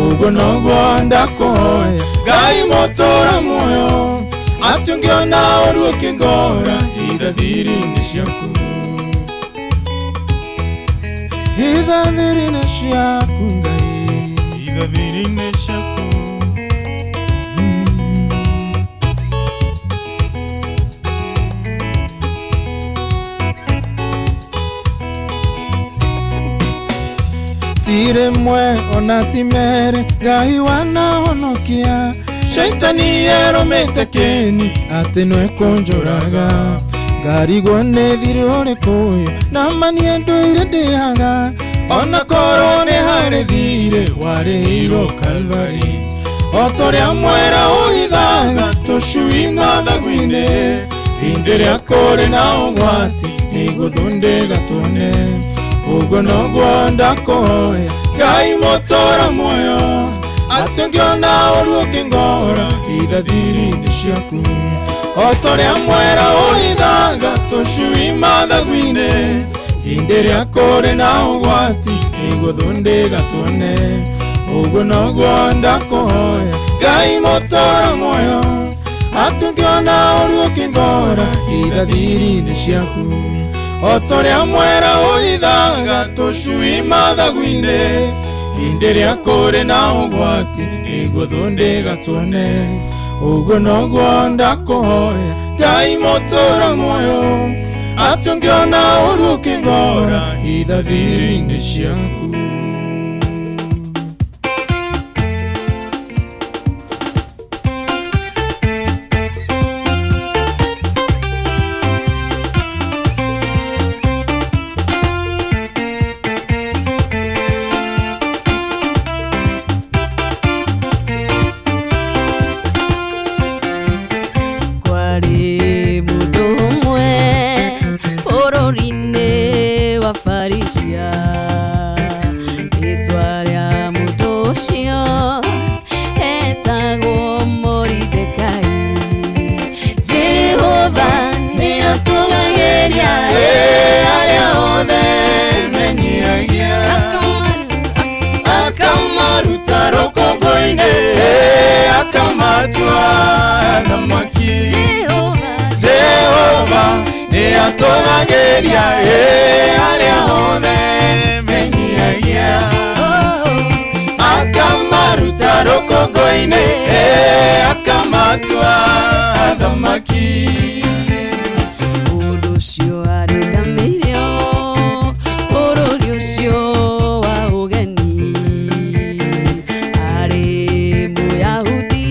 Ũguo noguo ndakũhoya Ngai mũtũra muoyo, atĩ ũngĩona ũru ũkĩngora ithathiri-inĩ ciaku. Ithathiri-inĩ ciaku Ngai. Ithathiri-inĩ ciaku. Ti rĩmwe ona ti merĩ Ngai wanahonokia, Shaitani erũmĩte kĩni atĩ nĩwe kũnjũraga. Ngarigwo nĩ thirĩ ũrĩkũ ũyũ na ma niĩ ndũire ndĩhaga, ona korwo nĩ harĩ thirĩ warĩhĩirwo Calvary. O tũrĩa mwera ũithaga tũcui mathagu-inĩ, hĩndĩ ĩrĩa kũrĩ na ũgwati nĩguo thũ ndĩgatuone. Ũguo noguo ndakũhoya Ngai mũtũra muoyo, atĩ ũngĩona ũru ũkĩngora ithathiri-inĩ ciaku. O tũrĩa mwera ũithaga tũcui mathagu-inĩ, hĩndĩ ĩrĩa kũrĩ na ũgwati nĩguo thũ ndĩgatuone. Ũguo noguo ndakũhoya Ngai mũtũra muoyo, atĩ ũngĩona ũru ũkĩngora ithathiri-inĩ ciaku. O tũrĩa mwera ũithaga tũcui mathagu-inĩ, hĩndĩ ĩrĩa kũrĩ na ũgwati nĩguo thũ ndĩgatuone. Ũguo noguo ndakũhoya Ngai mũtũra muoyo, Atĩ ũngĩona ũru ũkĩngora hitha thiri-inĩ ciaku. Kwarĩ mũndũ ũmwe bũrũri-inĩ wa Farisia, rĩtwa rĩa mũndũ ũcio etagwo Moridekai. Jehova nĩatũgagĩria arĩa othe menyihagia, akamaruta rũkũngũ-inĩ, akamatua athamaki. Jehova nĩatũgagĩria arĩa othe menyihagia, akamaruta rũkũngũ-inĩ, akamatua athamaki. Mũndũ ũcio arĩ thamĩrio bũrũri ũcio wa ũgeni, arĩ Mũyahudi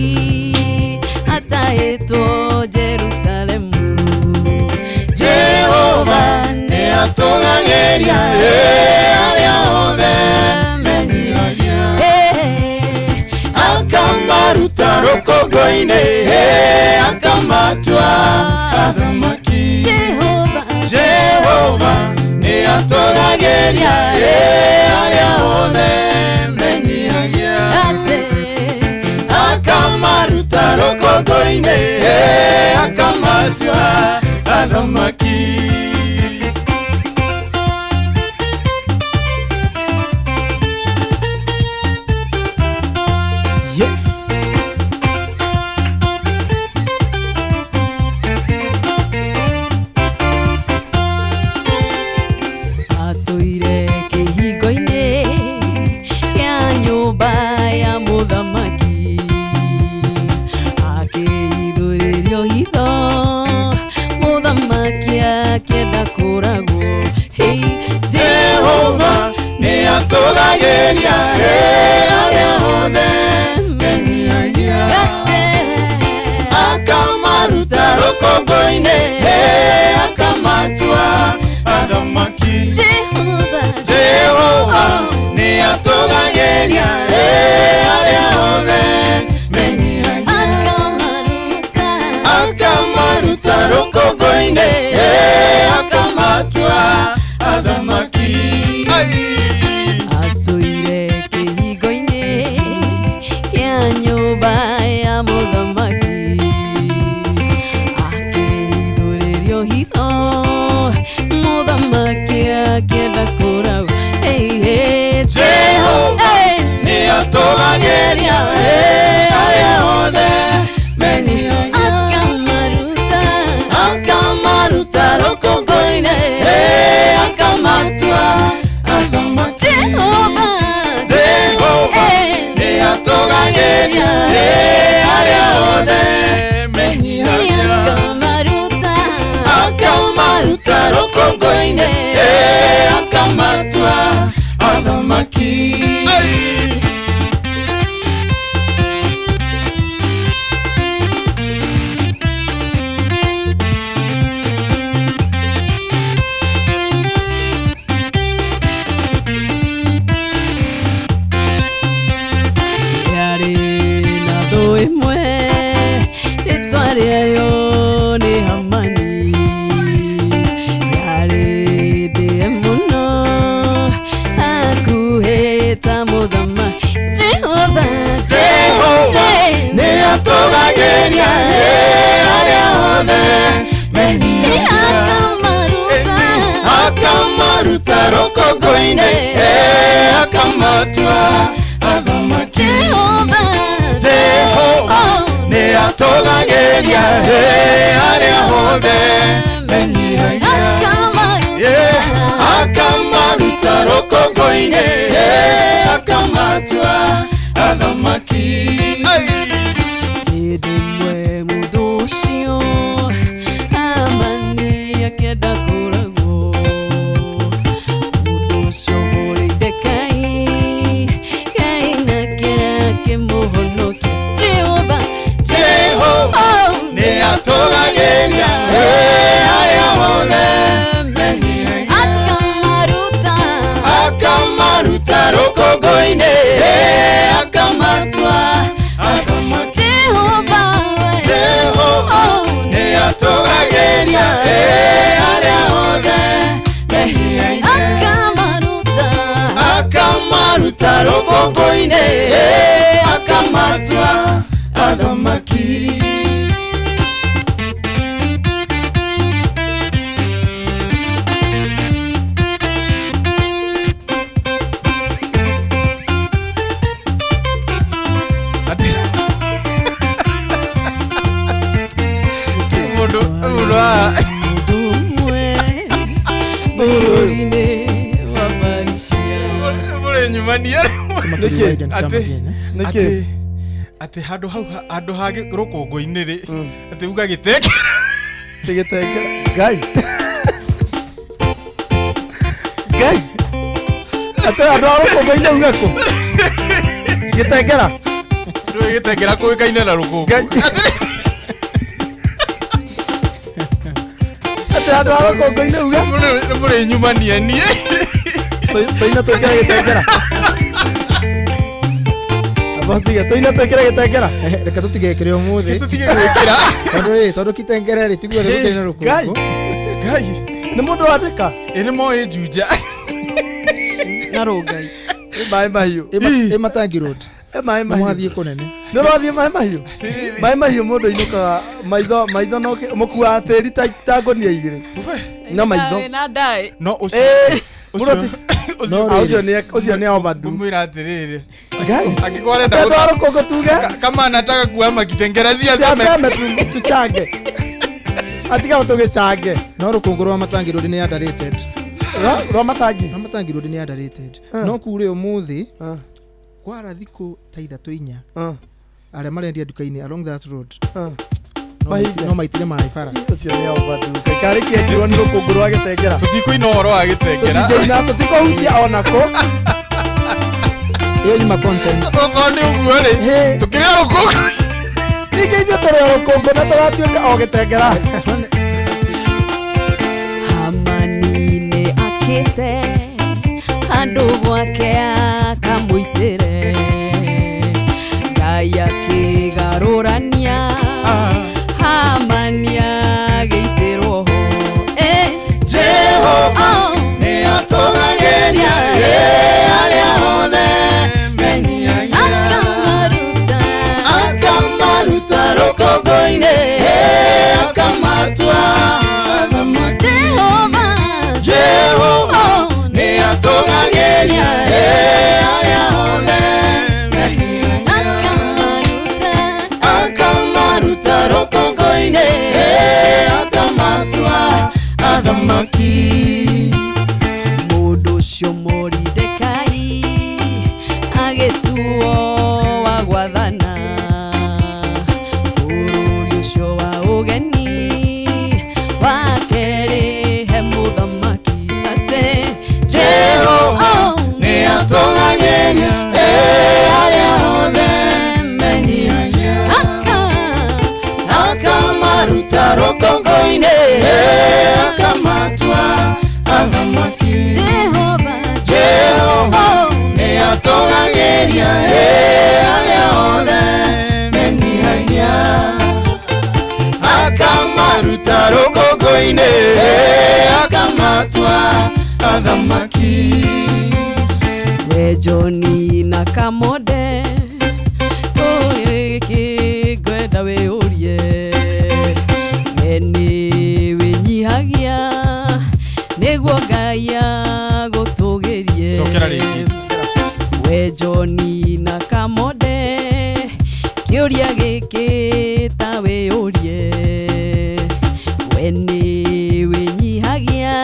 atahĩtwo Jerusalemu. Jehova nĩatũgagĩria arĩa othe menyihagia, akamaruta rũkũngũ-inĩ, akamatua athamaki. Jehova nĩatũgagĩria arĩa othe menyihagia, akamaruta rũkũngũ-inĩ, akamatua athamaki. Atũire kĩhingo-inĩ kĩa nyũmba ya mũthamaki, akĩhithũrĩrio hitho, mũthamaki akĩenda kũragwo. Hey, Jehova nĩatũgagĩria arĩa othe menyihagia, akamaruta rũkũngũ-inĩ, akamatua athamaki. Jehova nĩatũgagĩria arĩa othe menyihagia, akamaruta rũkũngũ-inĩ, akamatua athamaki. Atũire kĩhingo-inĩ kĩa nyũmba ya mũthamaki, akĩhithũrĩrio hitho, mũthamaki akĩenda kũragwo. Hey, hey, Jehova nĩatũgagĩria arĩa othe menyihagia, akamaruta rũkũngũ-inĩ, akamatua athamaki. Jehova nĩatũgagĩria arĩa othe menyihagia, akamaruta rũkũngũ-inĩ, akamatua athamaki. Yarĩ na thũ ĩmwe rĩtwa rĩayo nĩ Hamani, yarĩ ndĩe mũno hakuhĩ ta mũthamaki. Jehova, Jehova nĩatũgagĩria arĩa othe menyihagia, akamaruta rũkũngũ-inĩ, akamatua athamaki. Jehova nĩatũgagĩria arĩa othe menyihagia, akamaruta rũkũngũ-inĩ, akamatua athamaki. Hĩndĩ ĩmwe mũndũ ũcio Hamani akĩenda kũragwo. Rũkũngũ-inĩ akamatua athamaki. Mundu mundu wa Bũrũri-inĩ wa Malaysia. Mũrĩ nyumania. Nĩkĩ? Atĩ Nĩkĩ? atĩ handũ hau handũ ha rũkũngũ-inĩ rĩ, atĩ uga gĩtenge. Gĩtengera ngai ngai atĩ andũ a rũkũngũ-inĩ uga kũ gĩtengera. Ndũĩ gĩtengera kũĩkaine na rũkũngũ. Atĩ andũ a rũkũngũ-inĩ uga Mũrĩ nyumania niĩ. Tũina twĩkĩre gĩtengera. Amba tige tũina twĩkĩre gĩtengera. Reke tũtigekĩre ũmũthĩ. Tũtige gwĩkĩra. Tondũ rĩ, tondũ kitengere rĩ, tiguo gũkĩrĩ na Ngai rũkũngũ. Ngai nĩ mũndũ wandĩka. Ĩ nĩ moĩ Juja. Na rũngai. Ĩ maĩ mahiũ. Ĩ Matangi Road. Ĩ maĩ Nĩ mahiũ. mwathiĩ kũnene. Nĩ ũrathiĩ maĩ mahiũ. Maĩ mahiũ mũndũ ainũkaga maitho maitho no mũkuaga tĩri ta ngũnia igĩrĩ na maitho. Na ndaĩ. No ũcio Ĩ, ũcio mũndũ Ah, ũcio nĩ overdue. Ngũmwĩra atĩrĩrĩ. Ngai. Angĩkorwo arenda Atĩ andũ a rũkũngũ tuge kama anataka kuhama Kitengela si aseme. Aseme tuchange. Atiga tũgĩchange. No rũkũngũ rwa Matangi Road nĩ underrated. Rwa Matangi? Rwa Matangi Road nĩ underrated. No kure ũmũthĩ kwara thikũ ta ithatũ inya arĩa marendia nduka-inĩ along that road no Mahinge. no maitire maĩ bara. Ũcio nĩ overdue. Ngai karĩ kĩekirwo nĩ rũkũngũ rwa gĩtengera. Tũtikũina ũhoro wa gĩtengera. Tũtingĩina tũtikũhutia onako. Ĩyo yuma content. Okorwo nĩ ũguo rĩ, tũkĩrĩa rũkũngũ. Ningĩ ithuĩ tũrĩ o rũkũngũ na tũgatuĩka o gĩtengera. Hamani nĩ akĩte handũ gwake akamũitĩre Ngai akĩgarũrania Hamani agĩitĩrwo ho. Eh, Jehova nĩ atũgagĩria arĩa othe menyihagia. Akamaruta akamaruta rũkũngũ-inĩ akamatua athamaki. Jehova Jehova nĩ atũgagĩria arĩa othe menyihagia. Akamaruta akamaruta rũkũngũ-inĩ akamatua athamaki. Mũndũ ũcio Moridekai agĩtuo wa gwathana bũrũri ũcio wa ũgeni wa kerĩ he mũthamaki atĩ Jehova nĩ atũgagĩria arĩa othe menyihagia. Akamaruta rũkũngũ-inĩ akamatua athamaki. Jehova Jehova nĩ atũgagĩria arĩa othe menyihagia. Akamaruta rũkũngũ-inĩ akamatua athamaki. We Joni na Kamode gĩkĩ ngwenda wĩyũrie we nĩ wĩnyihagia nĩguo Ngai agũtũgĩrie. Cokera rĩngĩ. We Joni na Kamode kĩũria gĩkĩ ta wĩyũrie we nĩ wĩnyihagia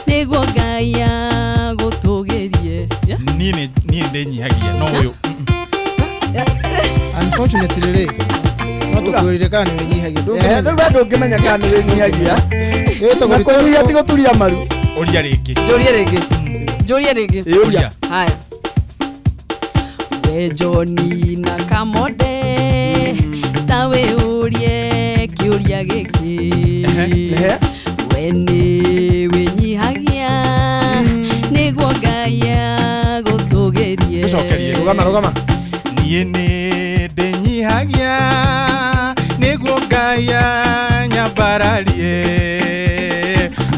nĩguo Ngai agũtũgĩrie. Yeah? Niĩ niĩ ndĩnyihagia no ũyũ. Unfortunately rĩ, no tũkwĩrire kana nĩ wĩnyihagia. Eh, rĩu we ndũngĩmenya kana nĩ wĩnyihagia. Na kũnyihia ti gũturia maru. Ũria rĩngĩ. Njũrie rĩngĩ. Njũrie rĩngĩ. Ĩũria. Haya. We Joni na Kamode ta wĩyũrie kĩũria gĩkĩ we nĩ wĩnyihagia nĩguo Ngai agũtũgĩrie. Ũcokerie. Rũgama rũgama. Niĩ nĩ ndĩnyihagia nĩguo Ngai anyambararie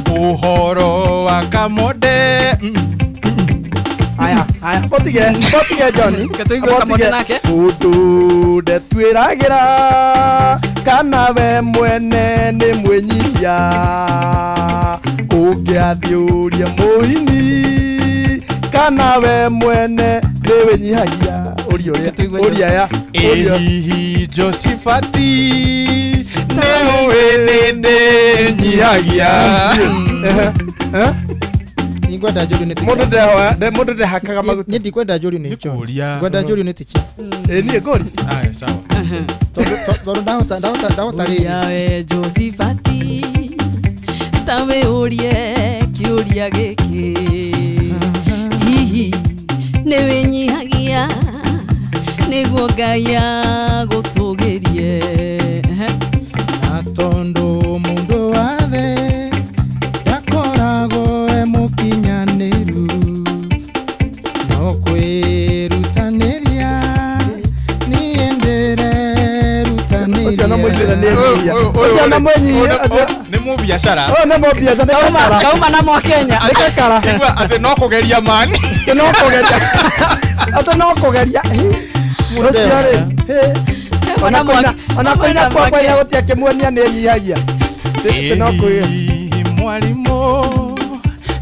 ũhoro wa Kamode. Aya, aya, botige, botige Johnny. Tũigue Kamonde nake. Mũndũ ndetuĩragĩra kana we mwene nĩ mwĩnyihia ũngĩathiũria mũini kana we mwene nĩ wĩnyihagia ũria ũrĩa ũria aya ũria Ĩhihi Josifati nĩũĩ nĩndĩnyihagia. Ningwenda njũrio nĩ Mũndũ ndehoya mũndũ ndehakaga maguta. Niĩ ndikwenda njũrio nĩ John. Kũria. Ngwenda njũrio nĩ ticha. Ĩ niĩ ngũri. Aya, sawa. Tondũ ndahota ndahota ndahota rĩrĩ. Ũria we Josifati ta wĩ ũrie kĩũria gĩkĩ hihi nĩ wĩnyihagia nĩguo Ngai agũtũgĩrie. Na tondũ mũndũ wathe ndakoragwo e mũkinyanĩru no kwĩrutanĩria niĩ ndĩrerutanĩria. Ũcio na mũingĩra nĩ enyihia. Ũcio na mwĩnyihia. Nĩ mũbiacara. Ũyũ nĩ mũbiacara nĩ gakara. Kauma na mwa Kenya. Nĩ gakara. Igua atĩ no kũgeria mani. Atĩ no kũgeria. Atĩ no kũgeria. Ũcio rĩ. Ona kũina ona kũina kwa kũina gũtiakĩmuonia nĩ enyihagia. Atĩ no kwĩ Hihi mwarimũ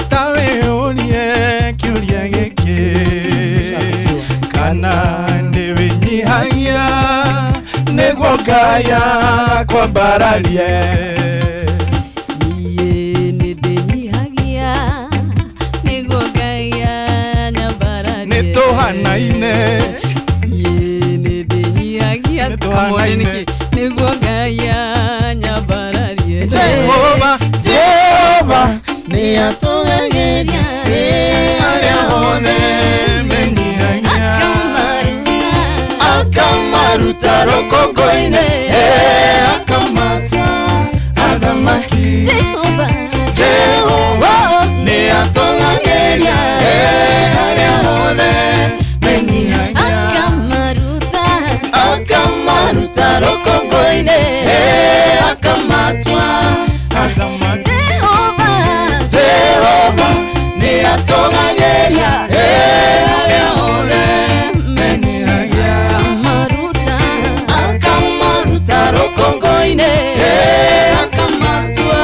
ta wĩũrie kĩũria gĩkĩ kana nĩ wĩnyihagia nĩguo Ngai akwambararie. Niĩ nĩ ndĩnyihagia nĩguo Ngai anyambararie. Nĩ tũhanaine. Niĩ nĩ ndĩnyihagia Nĩ tũhanaine. Kamone nĩkĩ? Nĩguo Ngai anyambararie. Jehova, Jehova nĩ atũgagĩria arĩa othe menyihagia akamaruta rũkũngũ-inĩ akamatua athamaki. Jehova, Jehova nĩ atũgagĩria arĩa othe menyihagia akamaruta akamaruta rũkũngũ-inĩ akamatua athamaki. Jehova, Jehova nĩ atũgagĩria arĩa othe menyihagia akamaruta akamaruta rũkũngũ-inĩ akamatua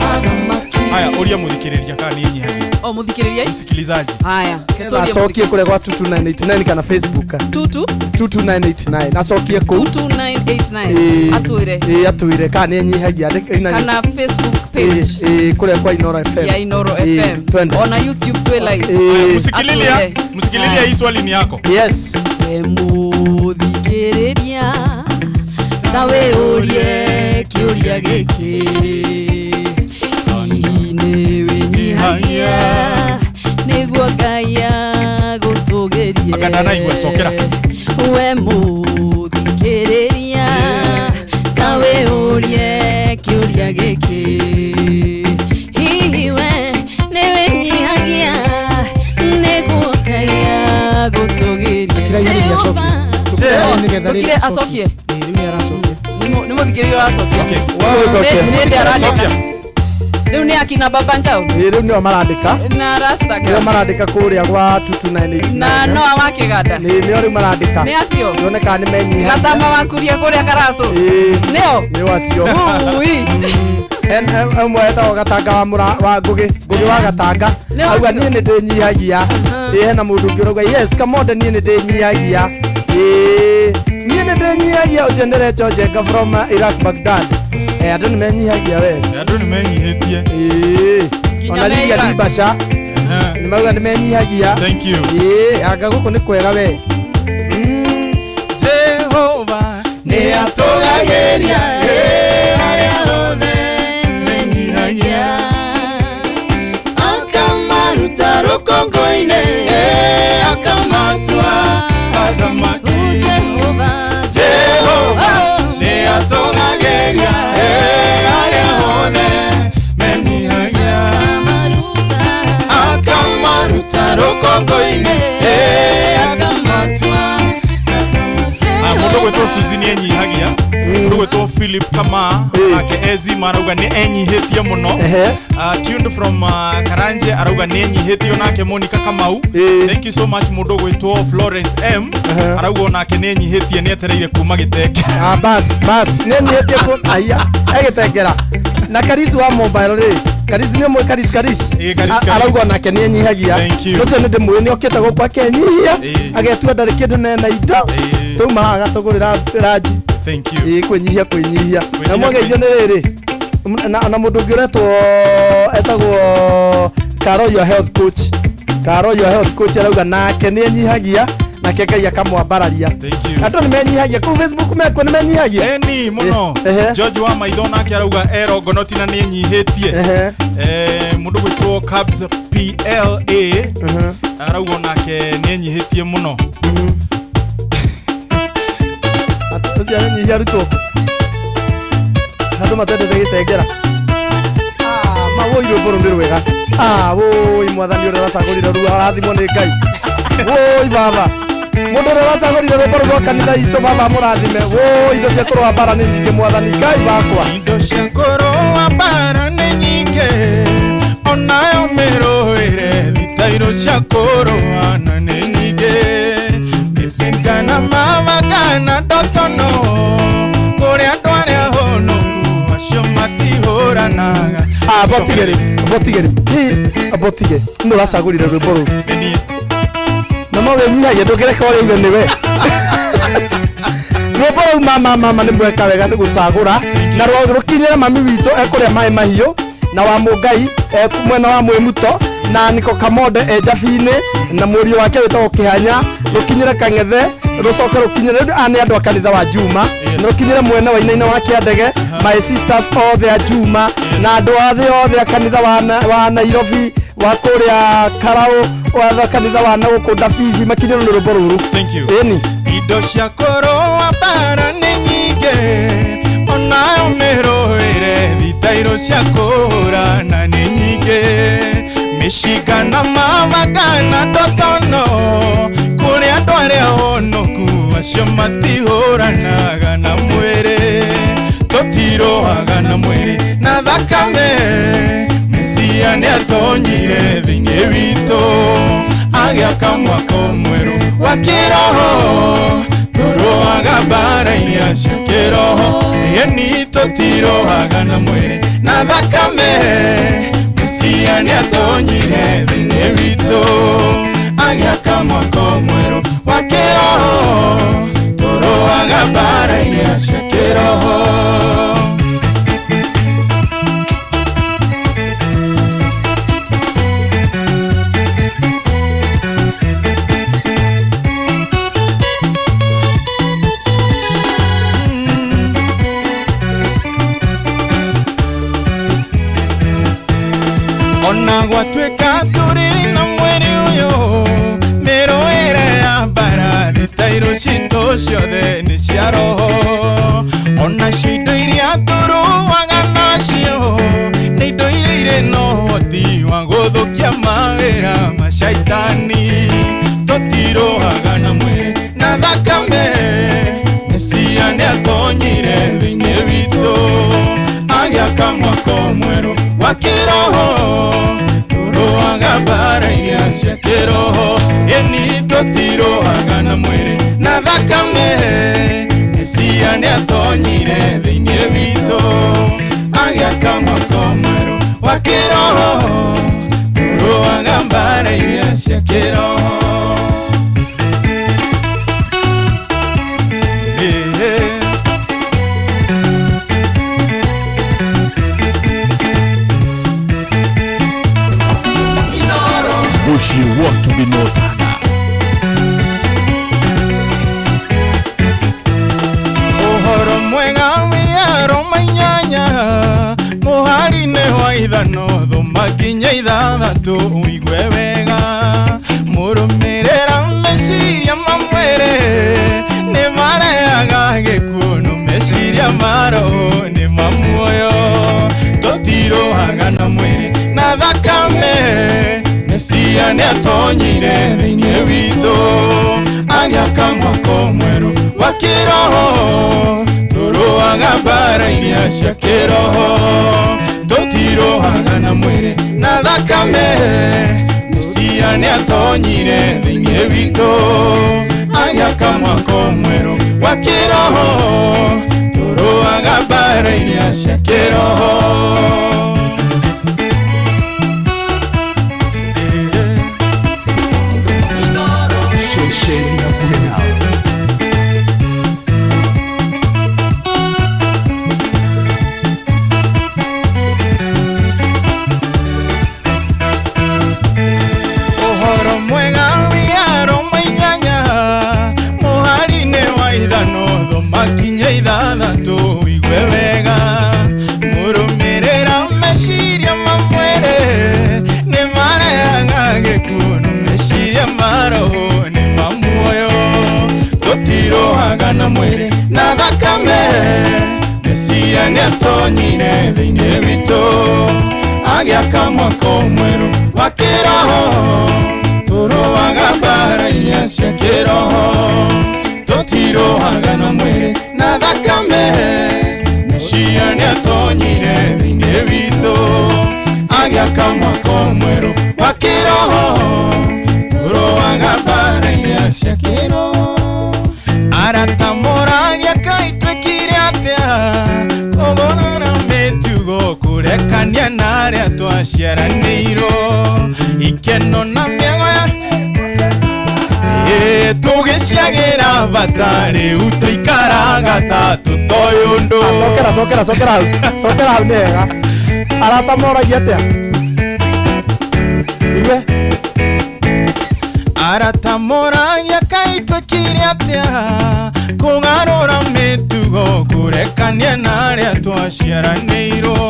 athamaki. Haya, ũria mũthikĩrĩria kana nĩ enyihagia. O mũthikĩrĩria. Msikilizaji. Haya, Ketha acokie kũrĩa gwa 22989 kana Facebook. Tutu 22989 acokie kũu. 22989 Ĩĩ. atwĩre Ĩĩ atwĩre kana nĩ enyihagia. Kana Facebook page Ĩĩ kũrĩa kwa Inoro FM. ya Inoro Ĩĩ, FM twende. ona YouTube twĩ live. Ĩĩ. Msikililia, Atwĩre. msikililia hii swali ni yako. Yes. We mũthikĩrĩria ta wĩũrie kĩũria gĩkĩ hihi nĩ wĩnyihagia nĩguo Ngai agũtũgĩrie. Anga ndanaigua, cokera. We mũthikĩrĩria ta wĩũrie kĩũria gĩkĩ hihi we nĩ wĩnyihagia nĩguo Ngai agũtũgĩrie. Kira irĩria acokie. Jehova. Nĩgetha rĩrĩ Tũkire acokie. Ĩĩ, rĩu nĩ aracokia. Nĩ mũthikĩrĩria ũracokia. Okay. Nĩ ndĩ arandĩka. Cokia. Rĩu nĩ akina Baba Njau Ĩĩ rĩu nĩo marandĩka. na Rasta Nĩo marandĩka kũrĩa gwa 22989. na Noa wa Kĩganda. Nĩ nĩo rĩu marandĩka. Nĩ acio. Nĩoneka nĩ menyihagia. Gatama wa Kuria kũrĩa Karatũ. Ĩĩ. Nĩo. Nĩo acio. Ui. Ũmwe etagwo Gatanga wa mũra wa Ngũgĩ, Ngũgĩ wa Gatanga. Nĩo Auga acio. niĩ nĩ ndĩnyihagia. Ĩĩ hena mũndũ ũngĩ ũrauga yes Kamonde niĩ nĩ ndĩnyihagia. Ĩĩ niĩ nĩ ndĩnyihagia ũcio nĩ Recho Njenga from Iraq Baghdad. Eh andũ nĩ menyihagia we. Andũ nĩ menyihĩtie. Ĩĩ. Nginya Ona me Lidia Iraq. Dibasha nĩ mauga nĩ menyihagia. Thank you. Ĩĩ anga gũkũ nĩ kwega we. Jehova nĩ atũgagĩria arĩa othe menyihagia akamaruta rũkũngũ-inĩ akamatua athamaki. Jehova, Jehova nĩ atũgagĩria arĩa othe menyihagia akamaruta rũkũngũ-inĩ akamatua. Mũndũ gwĩtwo Suzy nĩ enyihagia. Mũndũ gwĩtwo Philip Kama nake Ezi marauga nĩ enyihĩtie mũno. Tuned from Karatu. Karanje arauga nĩ enyihĩtie onake Monica Kamau. Thank you so much mũndũ ũgwĩtwo Florence M arauga onake nĩ enyihĩtie, nĩ etereire kuma gĩtenge. Ah, bas bas, nĩ enyihĩtie ku aya egĩtengera na Karisi wa mobile rĩ, Karisi nĩ ũmwe, Karisi Karisi. Ĩĩ, Karisi, Karisi. Arauga onake nĩ enyihagia. Thank you. Ũcio nĩ ndĩmũĩ, nĩ okĩte gũkũ akenyihia, agetua ndarĩ kĩndũ nena indo, twauma haha agatũgũrĩra ranji. Thank you. Ĩĩ, kwĩnyihia kwĩnyihia na mwageithio nĩ rĩrĩ na mũndũ ũngĩ ũretwo etagwo Karo your health coach. Karo your health coach arauga nake nĩ enyihagia, nake Ngai akamwambararia. Andũ nĩ menyihagia kũu Facebook, mekuo nĩ menyihagia. Eni mũno. George wa maitho nake arauga erongonoti na nĩ enyihĩtie. Mũndũ gwĩtwo Cubs PLA arauga onake nĩ enyihĩtie mũno. Ũcio arenyihia arutwo kũ andũ matendete gĩtengera. Ah, ma woi, rwĩmbo rũu nĩ rwega. Ah, woi, mwathani ũrĩa ũracagũrire rũu arathimwo nĩ Ngai. Woi baba, mũndũ ũrĩa ũracagũrire rwĩmbo rũu rwa kanitha itũ, baba mũrathime. Woi, indo cia kũrũa mbara nĩ nyingĩ, mwathani Ngai wakwa. Indo cia kũrũa mbara nĩ nyingĩ, onayo mĩrũĩre thitairũ cia kũrũa na nĩ nyingĩ, mĩbĩngana mabangana ndotono kũrĩa andũ arĩa honoku acio matihũranaga. Ah, botige rĩ, botige rĩ. Hi, botige nĩ ũracagũrire rwĩmbo rũu na no wĩnyihagia, ndũngĩreka ũrĩa uge nĩwe rwĩmbo rũu. Mama mama nĩ mweka wega nĩ gũcagũra na rũkinyĩre mami witũ ekũrĩa maĩ mahiũ na wa mũngai e mwena wa mwĩmuto na niko Kamonde e Njabi-inĩ na mũriũ wake wĩtagwo Kĩhanya, rũkinyĩre Kang'ethe, rũcoke rũkinyĩre rĩu aya nĩ andũ a kanitha wa Juma, na rũkinyĩre mwena wa Inaina wa Kĩandege, my sisters othe a Juma na andũ othe othe a kanitha wa Nairobi, wa kũrĩa Karau, wa kanitha wa na gũkũ Ndabibi, makinyĩrwo nĩ rwĩmbo rũrũ. Thank you. Ĩni. Indo cia kũrũa mbara nĩ nyingĩ, onayo mĩrũĩre thitairũ cia kũhũrana nĩ nyingĩ, mĩcinga na mabangana ndotono kũrĩa andũ arĩa honoku acio matihũranaga na mwĩrĩ, tũtirũaga na mwĩrĩ na thakame. Mesia nĩ atonyire thĩinĩ witũ agĩaka mwaka mwerũ wa kĩroho, tũrũaga mbara iria cia kĩroho. Ĩni tũtirũaga na mwĩrĩ na thakame. Mesia nĩ atonyire thĩinĩ witũ agĩaka mwaka mwerũ wa kĩroho, tũrũaga mbara iria cia kĩroho. Ona gwatuĩka tũrĩ na mwĩrĩ ũyũ, mĩrũĩre ya mbara thitairũ citũ ciothe nĩ cia roho, onacio indo iria tũrũaga nacio nĩ indo iria irĩ na ũhoti wa gũthũkia mawĩra ma caitani. Tũtirũaga na mwĩrĩ na thakame. Mesia nĩ atonyire thĩinĩ witũ agĩaka mwaka mwerũ wa kĩroho, tũrũaga mbara iria cia kĩroho. Ĩni tũtirũaga na mwĩrĩ na thakame. Mesia nĩ atonyire thĩinĩ witũ agĩaka mwaka mwerũ wa kĩroho, tũrũaga mbara iria cia kĩroho. Eh. Mũciĩ wa Ũtugi na Ũtana. Ũhoro mwega wĩaro 8 mũhari-inĩ wa 5 thoma nginya 6 ũigue wega. Mũrũmĩrĩra meciria ma mwĩrĩ nĩ marehaga gĩkuũ, no meciria ma roho nĩ ma muoyo. Tũtirũaga na mwĩrĩ na thakame. Mesia nĩ atonyire thĩinĩ witũ agĩaka mwaka mwerũ wa kĩroho, tũrũaga mbara iria cia kĩroho. Tũtirohaga na mwĩrĩ na thakame. Mesia nĩatonyire thĩinĩ witũ, agĩaka mwako mwerũ wa kĩroho. Tũrũaga mbara iria cia kĩroho. Ceceni hakuhĩ nawe. Ũhoro mwega wĩaro mainyanya mũhari-inĩ wa ithano thoma kinya ithathatũ ũigue wega. Mũrũmĩrĩra meciria ma mwĩrĩ nĩ marehaga gĩkuũ, no meciria ma roho nĩ ma muoyo. Tũtirohaga na mwĩrĩ na thakame. Mesia nĩatonyire thĩinĩ witũ, agĩaka mwako mwerũ wa kĩroho. Tũrũaga mbara iria cia kĩroho. Tũtirohaga na mwĩrĩ na thakame. Mesia nĩatonyire thĩinĩ witũ, agĩaka mwako mwerũ wa kĩroho. Tũrũaga mbara iria cia kĩroho. Arata moragia kaĩ twĩkire atĩa kũgũrũra mĩtugo kũrekania na arĩa twaciaranĩirwo ikeno na mĩago ya tũgĩciagĩra bata rĩu tũikaraga ta tũtoĩ ũndũ. Cokera, cokera, cokera hau, cokera hau. Nĩ wega. Arata moragia atĩa? Igue. Arata moragia kaĩ twĩkire atĩa kũgarũra mĩtugo kũrekania na arĩa twaciaranĩirwo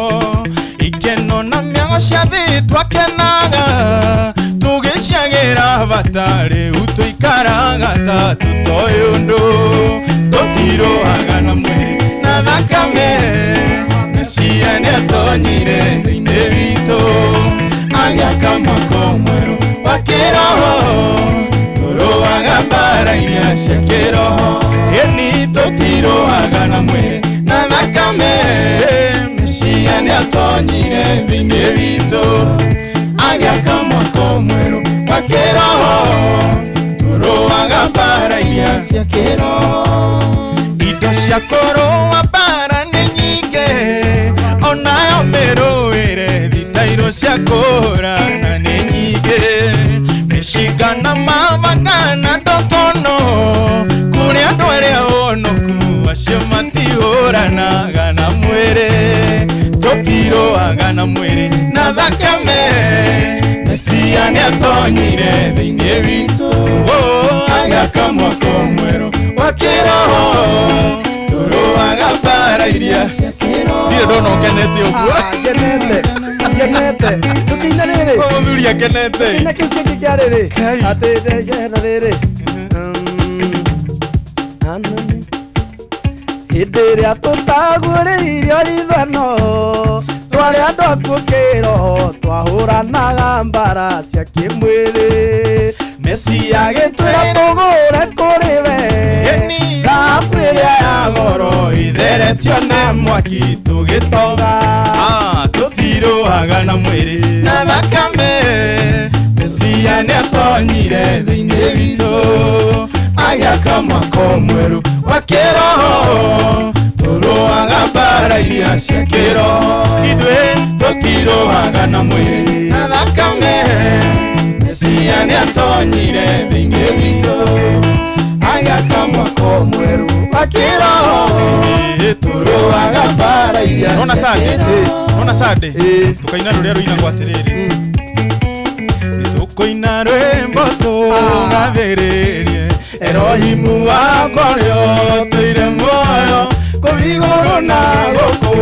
ikeno na mĩago cia thĩ twakenaga tũgĩciagĩra bata rĩu tũikaraga ta tũtoĩ ũndũ. Tũtirohaga na mwĩrĩ na thakame. Mesia nĩatonyire thĩinĩ witũ, agĩaka mwako mwerũ wa kĩroho. Tũrũaga mbara iria cia kĩroho. Ĩni tũtirohaga na mwĩrĩ na thakame. Mesia nĩatonyire thĩinĩ witũ, agĩaka mwako mwerũ wa kĩroho. Tũrũaga mbara iria cia kĩroho. Indo cia kũrũa mbara nĩ nyingĩ, onayo mĩrũĩre thitairwo cia kũhũrana nĩ nyingĩ. Mĩcinga na mabanga na ndotono, kũrĩ andũ arĩa onoku acio matihũranaga na mwĩrĩ. Tũtirũaga na mwĩrĩ na thakame. Mesia nĩatonyire thĩinĩ witũ, agĩaka mwako mwerũ wa kĩroho. Tũrũaga mbara iria cia kĩroho. Ndirĩ ndona ũkenete ũguo. Ngenete, ngenete. Ndũkĩina rĩrĩ. Mũthuri akenete. Ndũkĩina kĩu kĩngĩ kĩa rĩrĩ. Atĩ hena rĩrĩ. Hĩndĩ ĩrĩa tũtagũrĩirio ithano twarĩ andũ akuũ kĩroho twahũranaga mbara cia kĩmwĩrĩ. Mesia agĩtwĩra tũgũre kũrĩ we thahabu ĩrĩa ya goro itheretio na mwaki tũgĩtonga. Tũtirũaga na mwĩrĩ na thakame. Mesia nĩatonyire thĩinĩ witũ, agĩaka mwako mwerũ wa kĩroho. Tũrũaga mbara iria cia kĩroho. Ithuĩ tũtirũaga na mwĩrĩ na thakame. Mesia nĩatonyire thĩinĩ witũ, agĩaka mwako mwerũ wa kĩroho. Tũrũaga mbara iria cia kĩroho. Nona Sunday tũkaina rũrĩa rũinagwo atĩrĩrĩ. Nĩtũkũina rwĩmbo tũgathĩrĩrie Erohimu wakwa ũrĩa ũtũire muoyo kũu igũrũ na gũkũ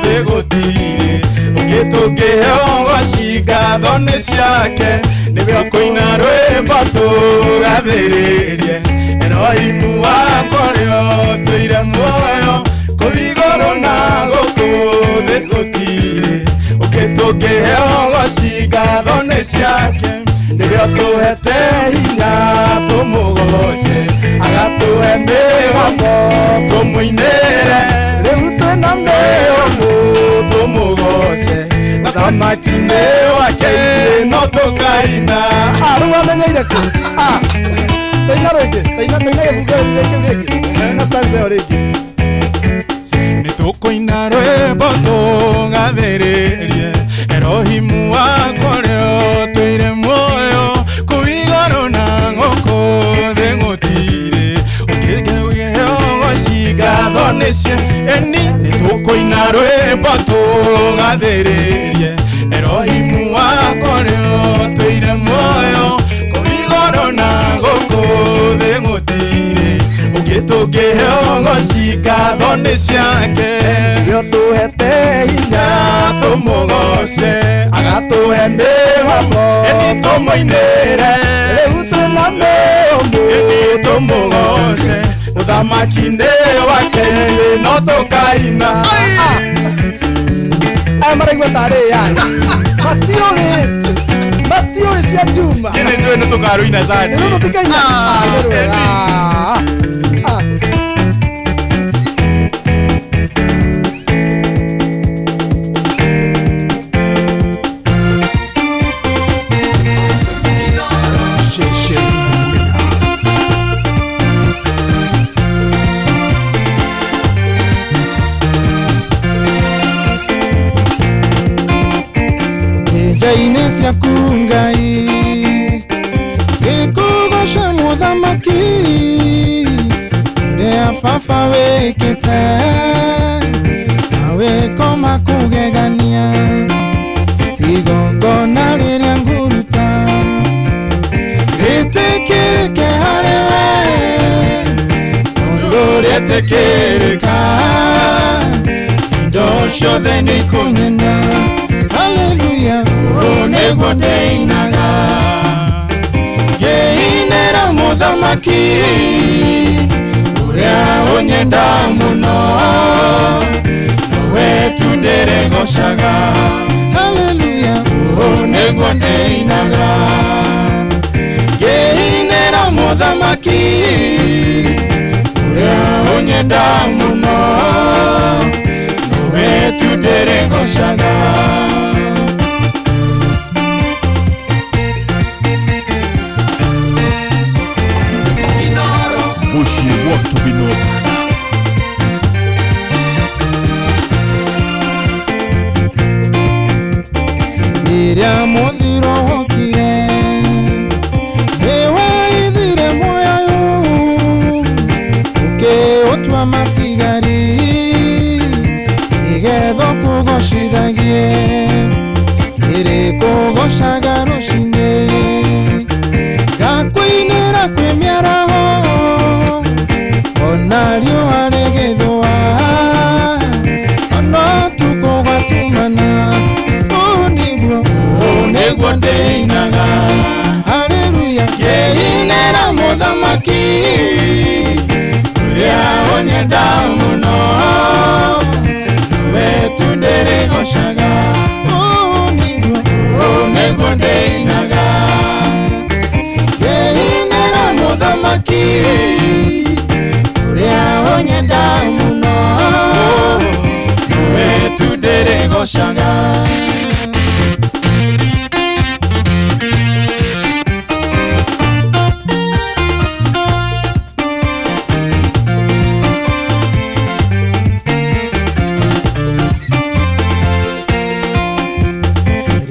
thĩ gũtirĩ ũngĩ tũngĩhe ũgoci ngatho nĩ ciake. Nĩtũkũina rwĩmbo tũgathĩrĩrie Erohimu wakwa ũrĩa ũtũire muoyo kũu igũrũ na gũkũ thĩ gũtirĩ ũngĩ tũngĩhe ũgoci ngatho nĩ ciake. Nĩwe ũtũhete hinya tũmũgoce, agatũhe mĩgomo tũmũinĩre. Rĩu twĩna mĩhũmũ tũmũgoce, Ũthamaki-inĩ wake ithuĩ no tũkaina. Rĩu wamenyeire kũ? Taina rĩngĩ, taina taina gĩbungĩro-inĩ kĩu rĩngĩ na stanza ĩyo rĩngĩ. Nĩ tũkũina rwĩmbo tũgathĩrĩrie Erohimu wakwa ũrĩa ũtũire muoyo kũu igũrũ na gũkũ thĩ gũtirĩ ũngĩkĩheo ngatho nĩ cia eni. Nĩ tũkũina rwĩmbo tũgathĩrĩrie Erohimu wakwa ũrĩa ũtũire muoyo kũu igũrũ na gũkũ thĩ gũtirĩ ũngĩ tũngĩheo ngatho nĩ ciake. Nĩo tũhete hinya tũmũgoce agatũhe mĩhamo eni tũmũinĩre rĩu twĩna mĩhamo eni tũmũgoce ũthamaki-inĩ wake ithuĩ no tũkaina. Aya maraigua tarĩ yai matiũĩ matiũĩ cia Juma. Nĩ njũĩ nĩ tũkarũina Sunday. Nĩ tũtikaina. Nĩ rwega. Njainĩ ciaku Ngai ngĩkũgoca mũthamaki ũrĩa baba wĩkĩte mawĩko makũgegania igongona rĩrĩa ngũruta rĩtĩkĩrĩke harĩ we tondũ rĩetĩkĩrĩka indo ciothe nĩikũnyenda. Haleluya, ũũ nĩguo ndĩinaga ngĩinĩra mũthamaki ũrĩa ũnyenda mũno nowe tu ndĩrĩgocaga. Haleluya, ũũ nĩguo ndĩinaga ngĩinĩra mũthamaki ũrĩa ũnyenda mũno nowe tu ndĩrĩgocaga. Mũciĩ wa Tũbinota. Rĩrĩa mũthiro wokire nĩwaithire muoyo ũyũ ũkĩũtua matigari nĩgetha ũkũgocithagie ndĩrĩkũgocaga rũcinĩ ngakũinĩra kwĩ mĩaraho ona riũa rĩgĩthũa ona ũtukũ gwatumana. Ũũ nĩguo ũũ nĩguo ndĩinaga. Haleluya, ngĩinĩra mũthamaki ũrĩa ũnyenda mũno nowe tu ndĩrĩgocaga. Ũũ nĩguo ũũ nĩguo ndĩinaga ngĩinĩra mũthamaki ũrĩa ũnyenda mũno nowe tu ndĩrĩgocaga.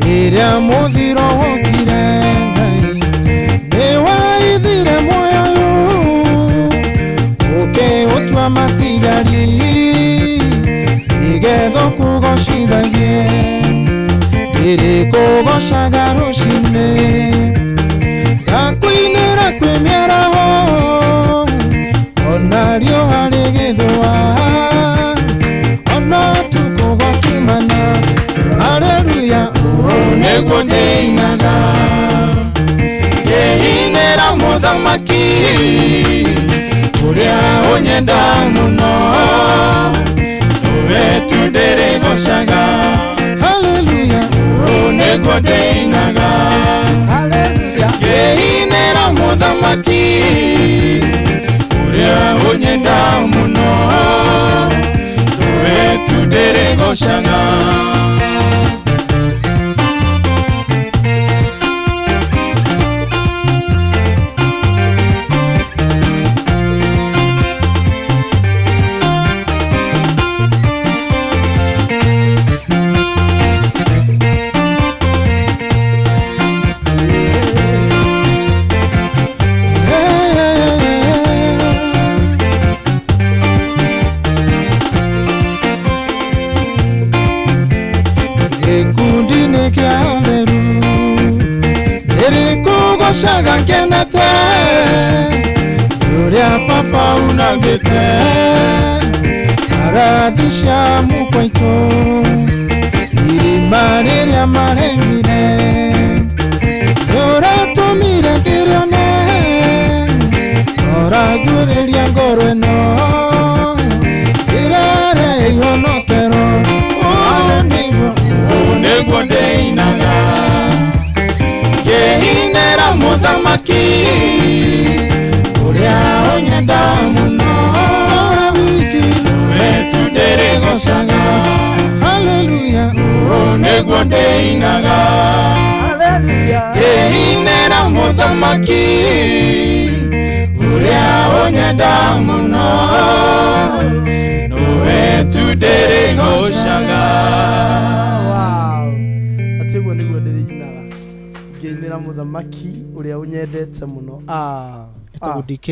Rĩrĩa mũthiro wokire Ngai nĩwaithire muoyo ũyũ ũkĩũtua matigari nĩgetha ũkũgocithagie ndĩrĩkũgocaga rũcinĩ ngakũinĩra kwĩ mĩaraho ona riũa rĩgĩthũa ona ũtukũ gwatumana. Haleluya, ũũ nĩguo ndĩinaga ngĩinĩra mũthamaki ũrĩa ũnyenda mũno nowe tu ndĩrĩgocaga. Haleluya, ũũ nĩguo ndĩinaga ngĩinĩra mũthamaki ũrĩa ũnyenda mũno nowe tu ndĩrĩgocaga. Ndĩrĩgocaga ngenete ũrĩa baba unangĩte arathisha mukwaitũ irima rĩrĩa marenjire ũratũmire ndĩrĩone ũraguũrĩria ngoro ĩno njĩra ĩrĩa ya ihonokero ũũ nĩguo ndĩinaga ngĩinĩra mũthamaki ũrĩa ũnyenda mũno wiki wetu ndĩrĩgocaga haleluya ũũ nĩguo ndĩinaga ngĩinĩra mũthamaki ũrĩa ũnyenda mũno nĩwe tu ndĩrĩgocaga. Wow, atĩ ũguo nĩguo ndĩrĩinaga ngĩinĩra mũthamaki ũrĩa ũnyendete mũno. Etagwo DK.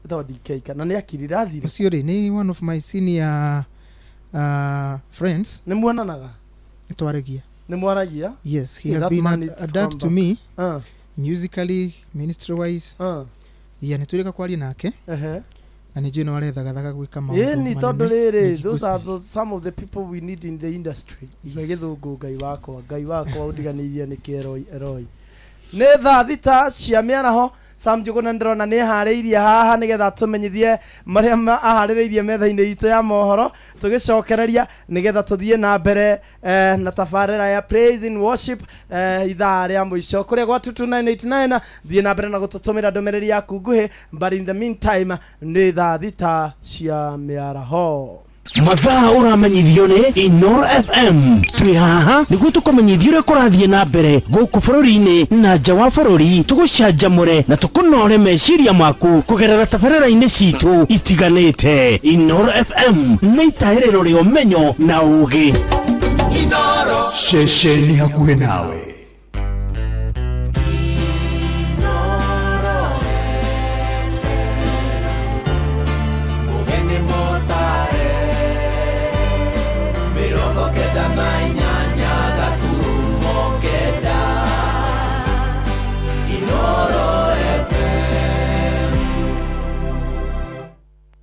Etagwo DK kana nĩ akirirathire ũcio rĩ nĩ one of my senior friends. Nĩ muonanaga? Nĩ twaragia. Nĩ mwaragia? Yes, he has been a dad to me musically, ministry wise. Yeah, nĩ twĩrĩga kwaria nake. Na nĩ njũĩ no arethagathaga gwĩka maũndũ manene. Ĩni tondũ rĩrĩ, those are some of the people we need in the industry. Igua gĩthũngũ Ngai wakwa ũndiganĩirie nĩkĩ Eloi Eloi. Nĩ thaa 6 cia mĩaraho. Sam Njuguna ndĩrona nĩ harĩirie haha nĩgetha tũmenyithie marĩa aharĩrĩirie metha-inĩ itũ ya mohoro tũgĩcokereria nĩgetha tũthiĩ na mbere na tabarĩra ya praise and worship ithaa rĩa mũico kũrĩa gwa 22989. Thiĩ na mbere na gũtũtũmĩra ndũmĩrĩri yaku nguhĩ, but in the meantime nĩ thaa 6 cia mĩaraho. Mathaa ũramenyithio nĩ Inooro FM. Twĩ haha nĩguo tũkũmenyithie ũrĩa kũrathiĩ na mbere gũkũ bũrũri-inĩ na nja wa bũrũri, tũgũcanjamũre na tũkũnore meciria maku kũgerera tabarĩra-inĩ citũ itiganĩte. Inooro FM nĩ itahĩrĩro rĩa ũmenyo na ũũgĩ. Ceceni hakuhĩ nawe.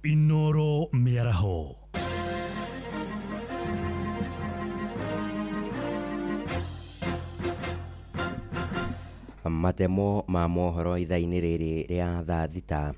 Inooro mĩaraho. Matemo ma mohoro ithaa-inĩ rĩrĩ rĩa thaa 6.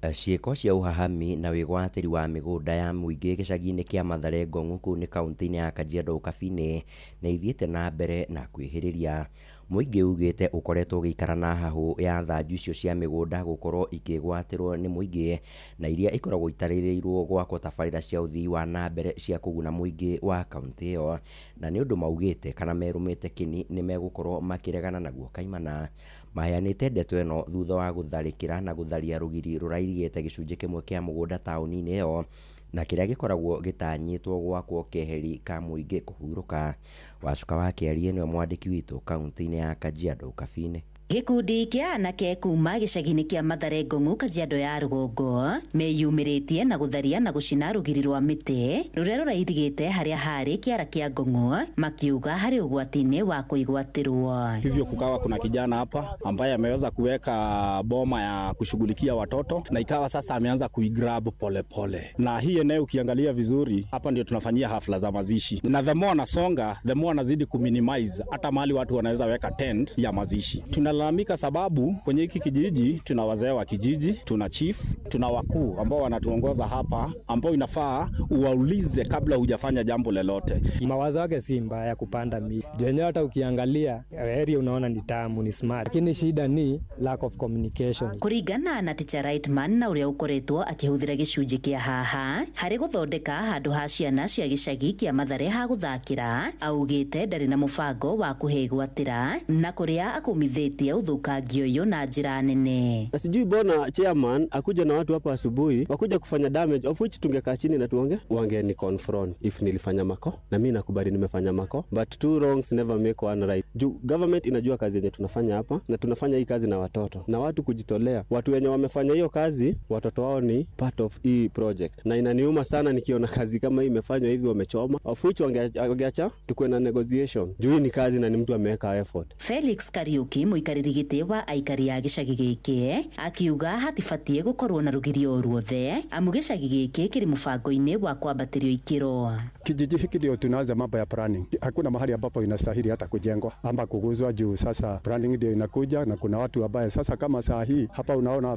Ciĩko cia ũhahami na wĩgwatĩri wa mĩgũnda ya mũingĩ gĩcagi-inĩ kĩa Mathare Ngong'u kũu nĩ kaunti-inĩ ya Kajiado Ũkabi-inĩ nĩ ithiĩte na mbere na kwĩhĩrĩria. Mũingĩ ugĩte ũkoretwo ũgĩikara na hahũ ya thanju icio cia mĩgũnda gũkorwo ikĩgwatĩrwo nĩ mũingĩ na iria ikoragwo itarĩrĩirwo gwakwo tabarĩra cia ũthii wa na mbere cia kũguna mũingĩ wa kaunti ĩyo, na nĩ ũndũ maugĩte kana merũmĩte kĩni nĩ megũkorwo makĩregana naguo kaimana. Maheanĩte ndeto ĩno thutha wa gũtharĩkĩra na gũtharia rũgiri rũrairigĩte gĩcunjĩ kĩmwe kĩa mũgũnda taũni-inĩ ĩyo na kĩrĩa gĩkoragwo gĩtanyĩtwo gwakwo keheri ka mũingĩ kũhurũka. Wacuka wa Kĩarie nĩwe mwandĩki witũ kaunti-inĩ ya Kajiado Ũkabi-inĩ. Gĩkundi kĩa anake kuma gĩcagi-inĩ kĩa Mathare Ngong'u Kajiado ya rũgongo meyumĩrĩtie na gũtharia na gũcina rũgiri rwa mĩtĩ rũrĩa rũrairigĩte harĩa harĩ kĩara kĩa Ngong'u, makiuga harĩ ũgwati-inĩ wa kũigwatĩrwo. Hivyo kukawa kuna kijana hapa ambaye ameweza kuweka boma ya kushughulikia watoto na ikawa sasa ameanza kuigrab pole pole. Na hii eneo ukiangalia vizuri hapa ndio tunafanyia hafla za mazishi, na the more anasonga the more anazidi kuminimize hata mahali watu wanaweza weka tent ya mazishi. Tunalalamika sababu kwenye hiki kijiji tuna wazee wa kijiji, tuna chief, tuna wakuu ambao wanatuongoza hapa, ambao inafaa uwaulize kabla hujafanya jambo lolote. Mawazo yake si mbaya kupanda miti. Ndio hata ukiangalia area unaona ni tamu, ni smart. Lakini shida ni lack of communication. Kuringana na Teacher Rightman na uria ukoretwo akihuthira gicunjĩ kĩa haha harĩ gũthondeka handũ ha ciana cia gĩcagi kĩa Mathare ha gũthakĩra, augĩte ndarĩ na mũbango wa kũhĩgwatĩra na kũrĩa akumithĩtie ũthũkangia ũyũ na njĩra nene. Na sijui bona chairman akuja na watu hapa asubuhi wakuja kufanya damage, of which tungekaa chini na tuonge wangeni confront if nilifanya mako, na mimi nakubali nimefanya mako, but two wrongs never make one right. Juu government inajua kazi yenye tunafanya hapa, na tunafanya hii kazi na watoto na watu kujitolea. Watu wenye wamefanya hiyo kazi watoto wao ni part of hii project, na inaniuma sana nikiona kazi kama hii imefanywa hivi, wamechoma, of which wangeacha tukuwe na negotiation juu hii ni kazi na ni mtu ameweka effort. Felix Kariuki, mũikarĩri Mũikarĩri gĩtĩ wa aikari a gĩcagi gĩkĩ akiuga hatibatiĩ gũkorwo na rũgirio ruothe amu gĩcagi gĩkĩ kĩrĩ mũbango-inĩ wa kwambatĩrio ikĩro. Kijiji hiki ndio tunaanza mambo ya planning. Hakuna mahali ambapo inastahili hata kujengwa ama kuguzwa juu sasa planning ndio inakuja, na kuna watu ambaye sasa kama saa hii hapa unaona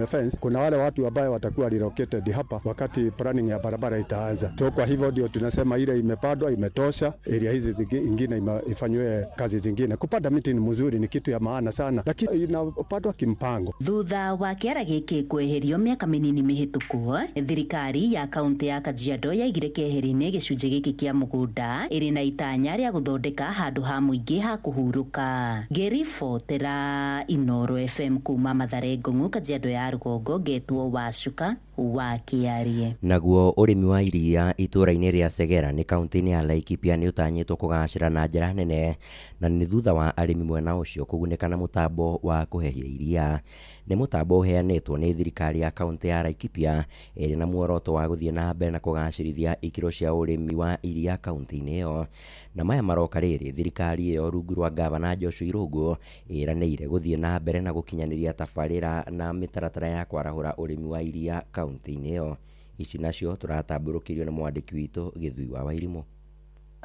fence, kuna wale watu ambaye watakuwa relocated hapa wakati planning ya barabara itaanza. So kwa hivyo ndio tunasema ile imepandwa imetosha, area hizi zingine ifanywe kazi zingine. Kupanda miti ni mzuri, ni kitu ya maana sana, lakini inapandwa kimpango. Thutha wa kĩara gĩkĩ kweherio mĩaka mĩnini mĩhĩtũku, thirikari ya kaunti ya Kajiado yaigire keheri-inĩ gĩcunjĩ gĩkĩ kĩa mũgũnda ĩrĩ na itanya rĩa gũthondeka handũ ha mũingĩ ha kũhurũka. Ngĩribotera Inoro FM kuma Mathare Ngong'u, Kajiado ya rũgongo, ngetwo Wacuka wa Kĩarie. Naguo ũrĩmi wa iria itũũra-inĩ rĩa Segera nĩ kaunti-inĩ ya Laikipia nĩ ũtanyĩtwo kũgacĩra na njĩra nene, na nĩ thutha wa arĩmi mwena ũcio kũgunĩka na mũtambo wa kũhehia iria. Nĩ mũtambo ũheanĩtwo nĩ thirikari ya kaunti ya Laikipia ĩrĩ na muoroto wa gũthiĩ na mbere na kũgacĩrithia ikĩro cia ũrĩmi wa iria kaunti-inĩ ĩyo. Na maya maroka rĩrĩ thirikari ĩyo rungu rwa gavana Joshua Irũngũ ĩranĩire gũthiĩ na mbere na gũkinyanĩria tabarĩra na mĩtaratara ya kwarahũra ũrĩmi wa iria kaunti-inĩ ĩyo. Ici nacio tũratambũrũkĩrio nĩ mwandĩki witũ Gĩthui wa Wairimũ.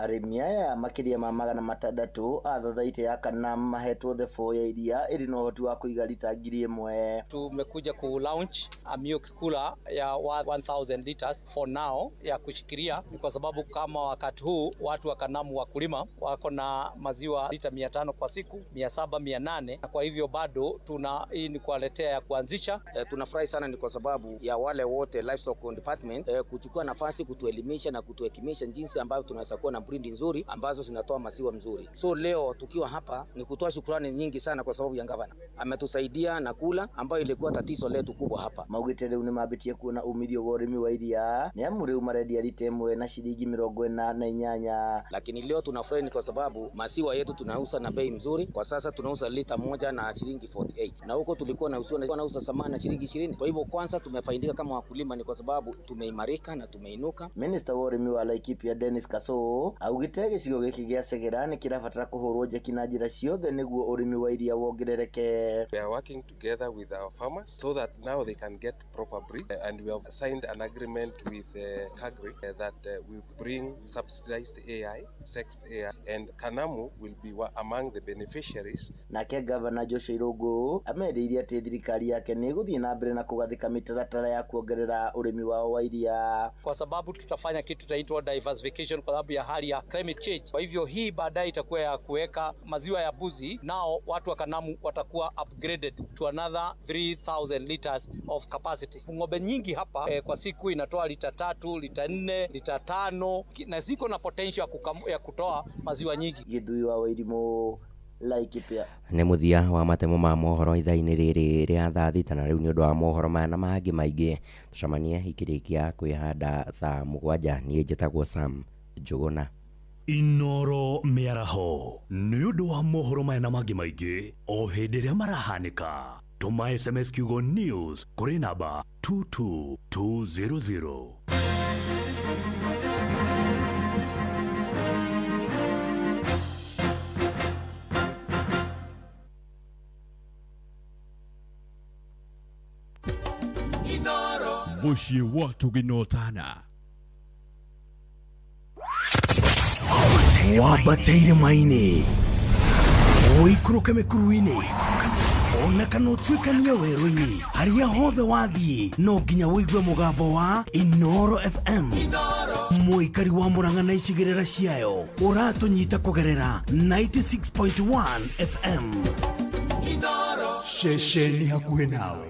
Arĩmi aya makĩria ma 600 a thothaitĩ ya kana mahetwo thebũ ya iria ĩrĩ na ũhoti wa kũiga lita 1000. Tumekuja ku launch a milk cooler ya 1000 liters for now ya kushikilia, ni kwa sababu kama wakati huu watu wa Kanamu wakulima wako na maziwa lita 500 kwa siku, 700, 800, na kwa hivyo bado tuna hii ni kuwaletea ya kuanzisha. Tunafurahi sana ni kwa sababu ya wale wote livestock department kuchukua nafasi kutuelimisha na kutuhekimisha jinsi ambavyo tunaweza kuwa na breed nzuri ambazo zinatoa maziwa mzuri. So leo tukiwa hapa ni kutoa shukrani nyingi sana kwa sababu ya gavana ametusaidia na kula ambayo ilikuwa tatizo letu kubwa hapa. Maugite riu ni mambitie kuona umithio wa urimi wa iria ni amu riu marendia lita ĩmwe na shilingi 48. Lakini leo tunafurahi ni kwa sababu maziwa yetu tunauza na bei mzuri. Kwa sasa tunauza lita moja na shilingi 48, na huko tulikuwa nauza samani na shilingi 20. Kwa hivyo kwanza tumefaidika kama wakulima ni kwa sababu tumeimarika na tumeinuka. Minister wa urimi wa Laikipia Dennis Kasoo augite gĩcigo gĩkĩ gĩa Segera nĩ kĩrabatara kũhũrwo njeki na njĩra ciothe nĩguo ũrĩmi wa iria wongerereke. We are working together with our farmers so that now they can get proper breed, and we have signed an agreement with Kagri that we bring subsidized AI, sexed AI, and Kanamu will be among the beneficiaries. Nake Governor Joshua Irũngũ amerĩire atĩ thirikari yake nĩ ĩgũthiĩ na mbere na kũgathĩka mĩtaratara ya kuongerera ũrĩmi wao wa iria, kwa sababu tutafanya kitu kinaitwa diversification kwa sababu ya hali ya climate change. Kwa hivyo hii baadaye itakuwa ya kuweka maziwa ya mbuzi, nao watu wa Kanamu watakuwa upgraded to another 3000 liters of capacity. Ng'ombe nyingi hapa kwa siku inatoa lita 3, lita 4, lita 5, na ziko na potential ya kutoa maziwa nyingi. Gĩthui wa Wairimũ, Laikipia. Nĩ mũthia wa matemo ma mohoro ithaa-inĩ rĩrĩ rĩa thaa 6, na rĩu nĩ ũndũ wa mohoro maya na mangĩ maingĩ tũcemanie ikĩrĩkia kwĩhanda thaa 7. Niĩ njĩtagwo Sam Njũgũna. Inoro mĩaraho nĩ ũndũ wa mohoro maya na mangĩ maingĩ o hĩndĩ ĩrĩa marahanĩka. Tũma SMS kiugo news kũrĩ namba 22200. Mũciĩ wa tũginotana wambateire maini ũikũrũke mĩkuru-inĩ ona kana ũtuĩkanie werũ-inĩ, harĩa hothe wathiĩ no nginya ũigue mũgambo wa Inoro FM. Mũikari wa Murang'a na icigĩrĩra ciayo ũratũnyita kũgerera 96.1 FM. Ceceni hakuhĩ nawe.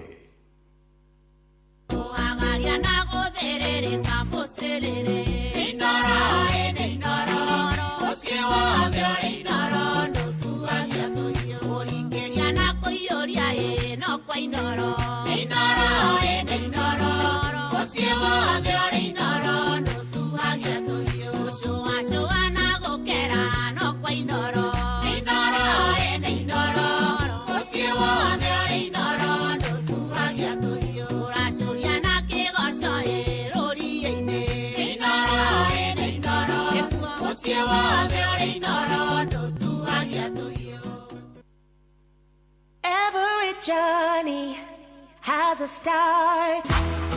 journey has a start.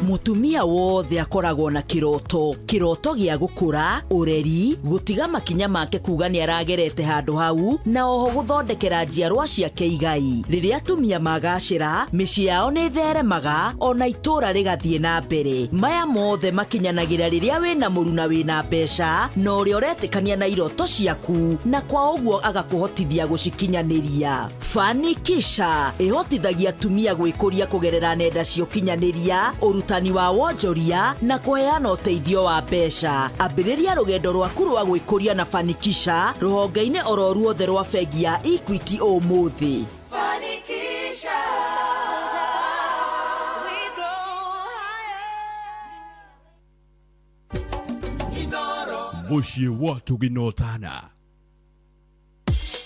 Mutumia wothe akoragwo na kiroto, kiroto gĩa gũkũra, ũreri, gũtiga makinya make kuga nĩ aragerete handũ hau, na oho gũthondekera njiarwa ciake igai. Rĩrĩa atumia magacĩra, mĩciĩ yao nĩ ĩtheremaga, ona itũũra rĩgathiĩ na mbere. Maya mothe makinyanagĩra rĩrĩa wĩna mũruna wĩna mbeca, na ũrĩa ũretĩkania na iroto ciaku, na kwa ũguo agakũhotithia gũcikinyanĩria. Fanikisha ĩhotithagia atumia gwĩkũria kũgerera nenda cia ũkinyanĩria, ũrutani wa wonjoria na kũheana ũteithio wa mbeca. Ambĩrĩria rũgendo rwaku rwa gwĩkũria na Fanikisha rũhonge-inĩ oro ruothe rwa bengi ya Equity ũmũthĩ. Fanikisha. We grow higher. Mũciĩ wa Tũgina Ũtana.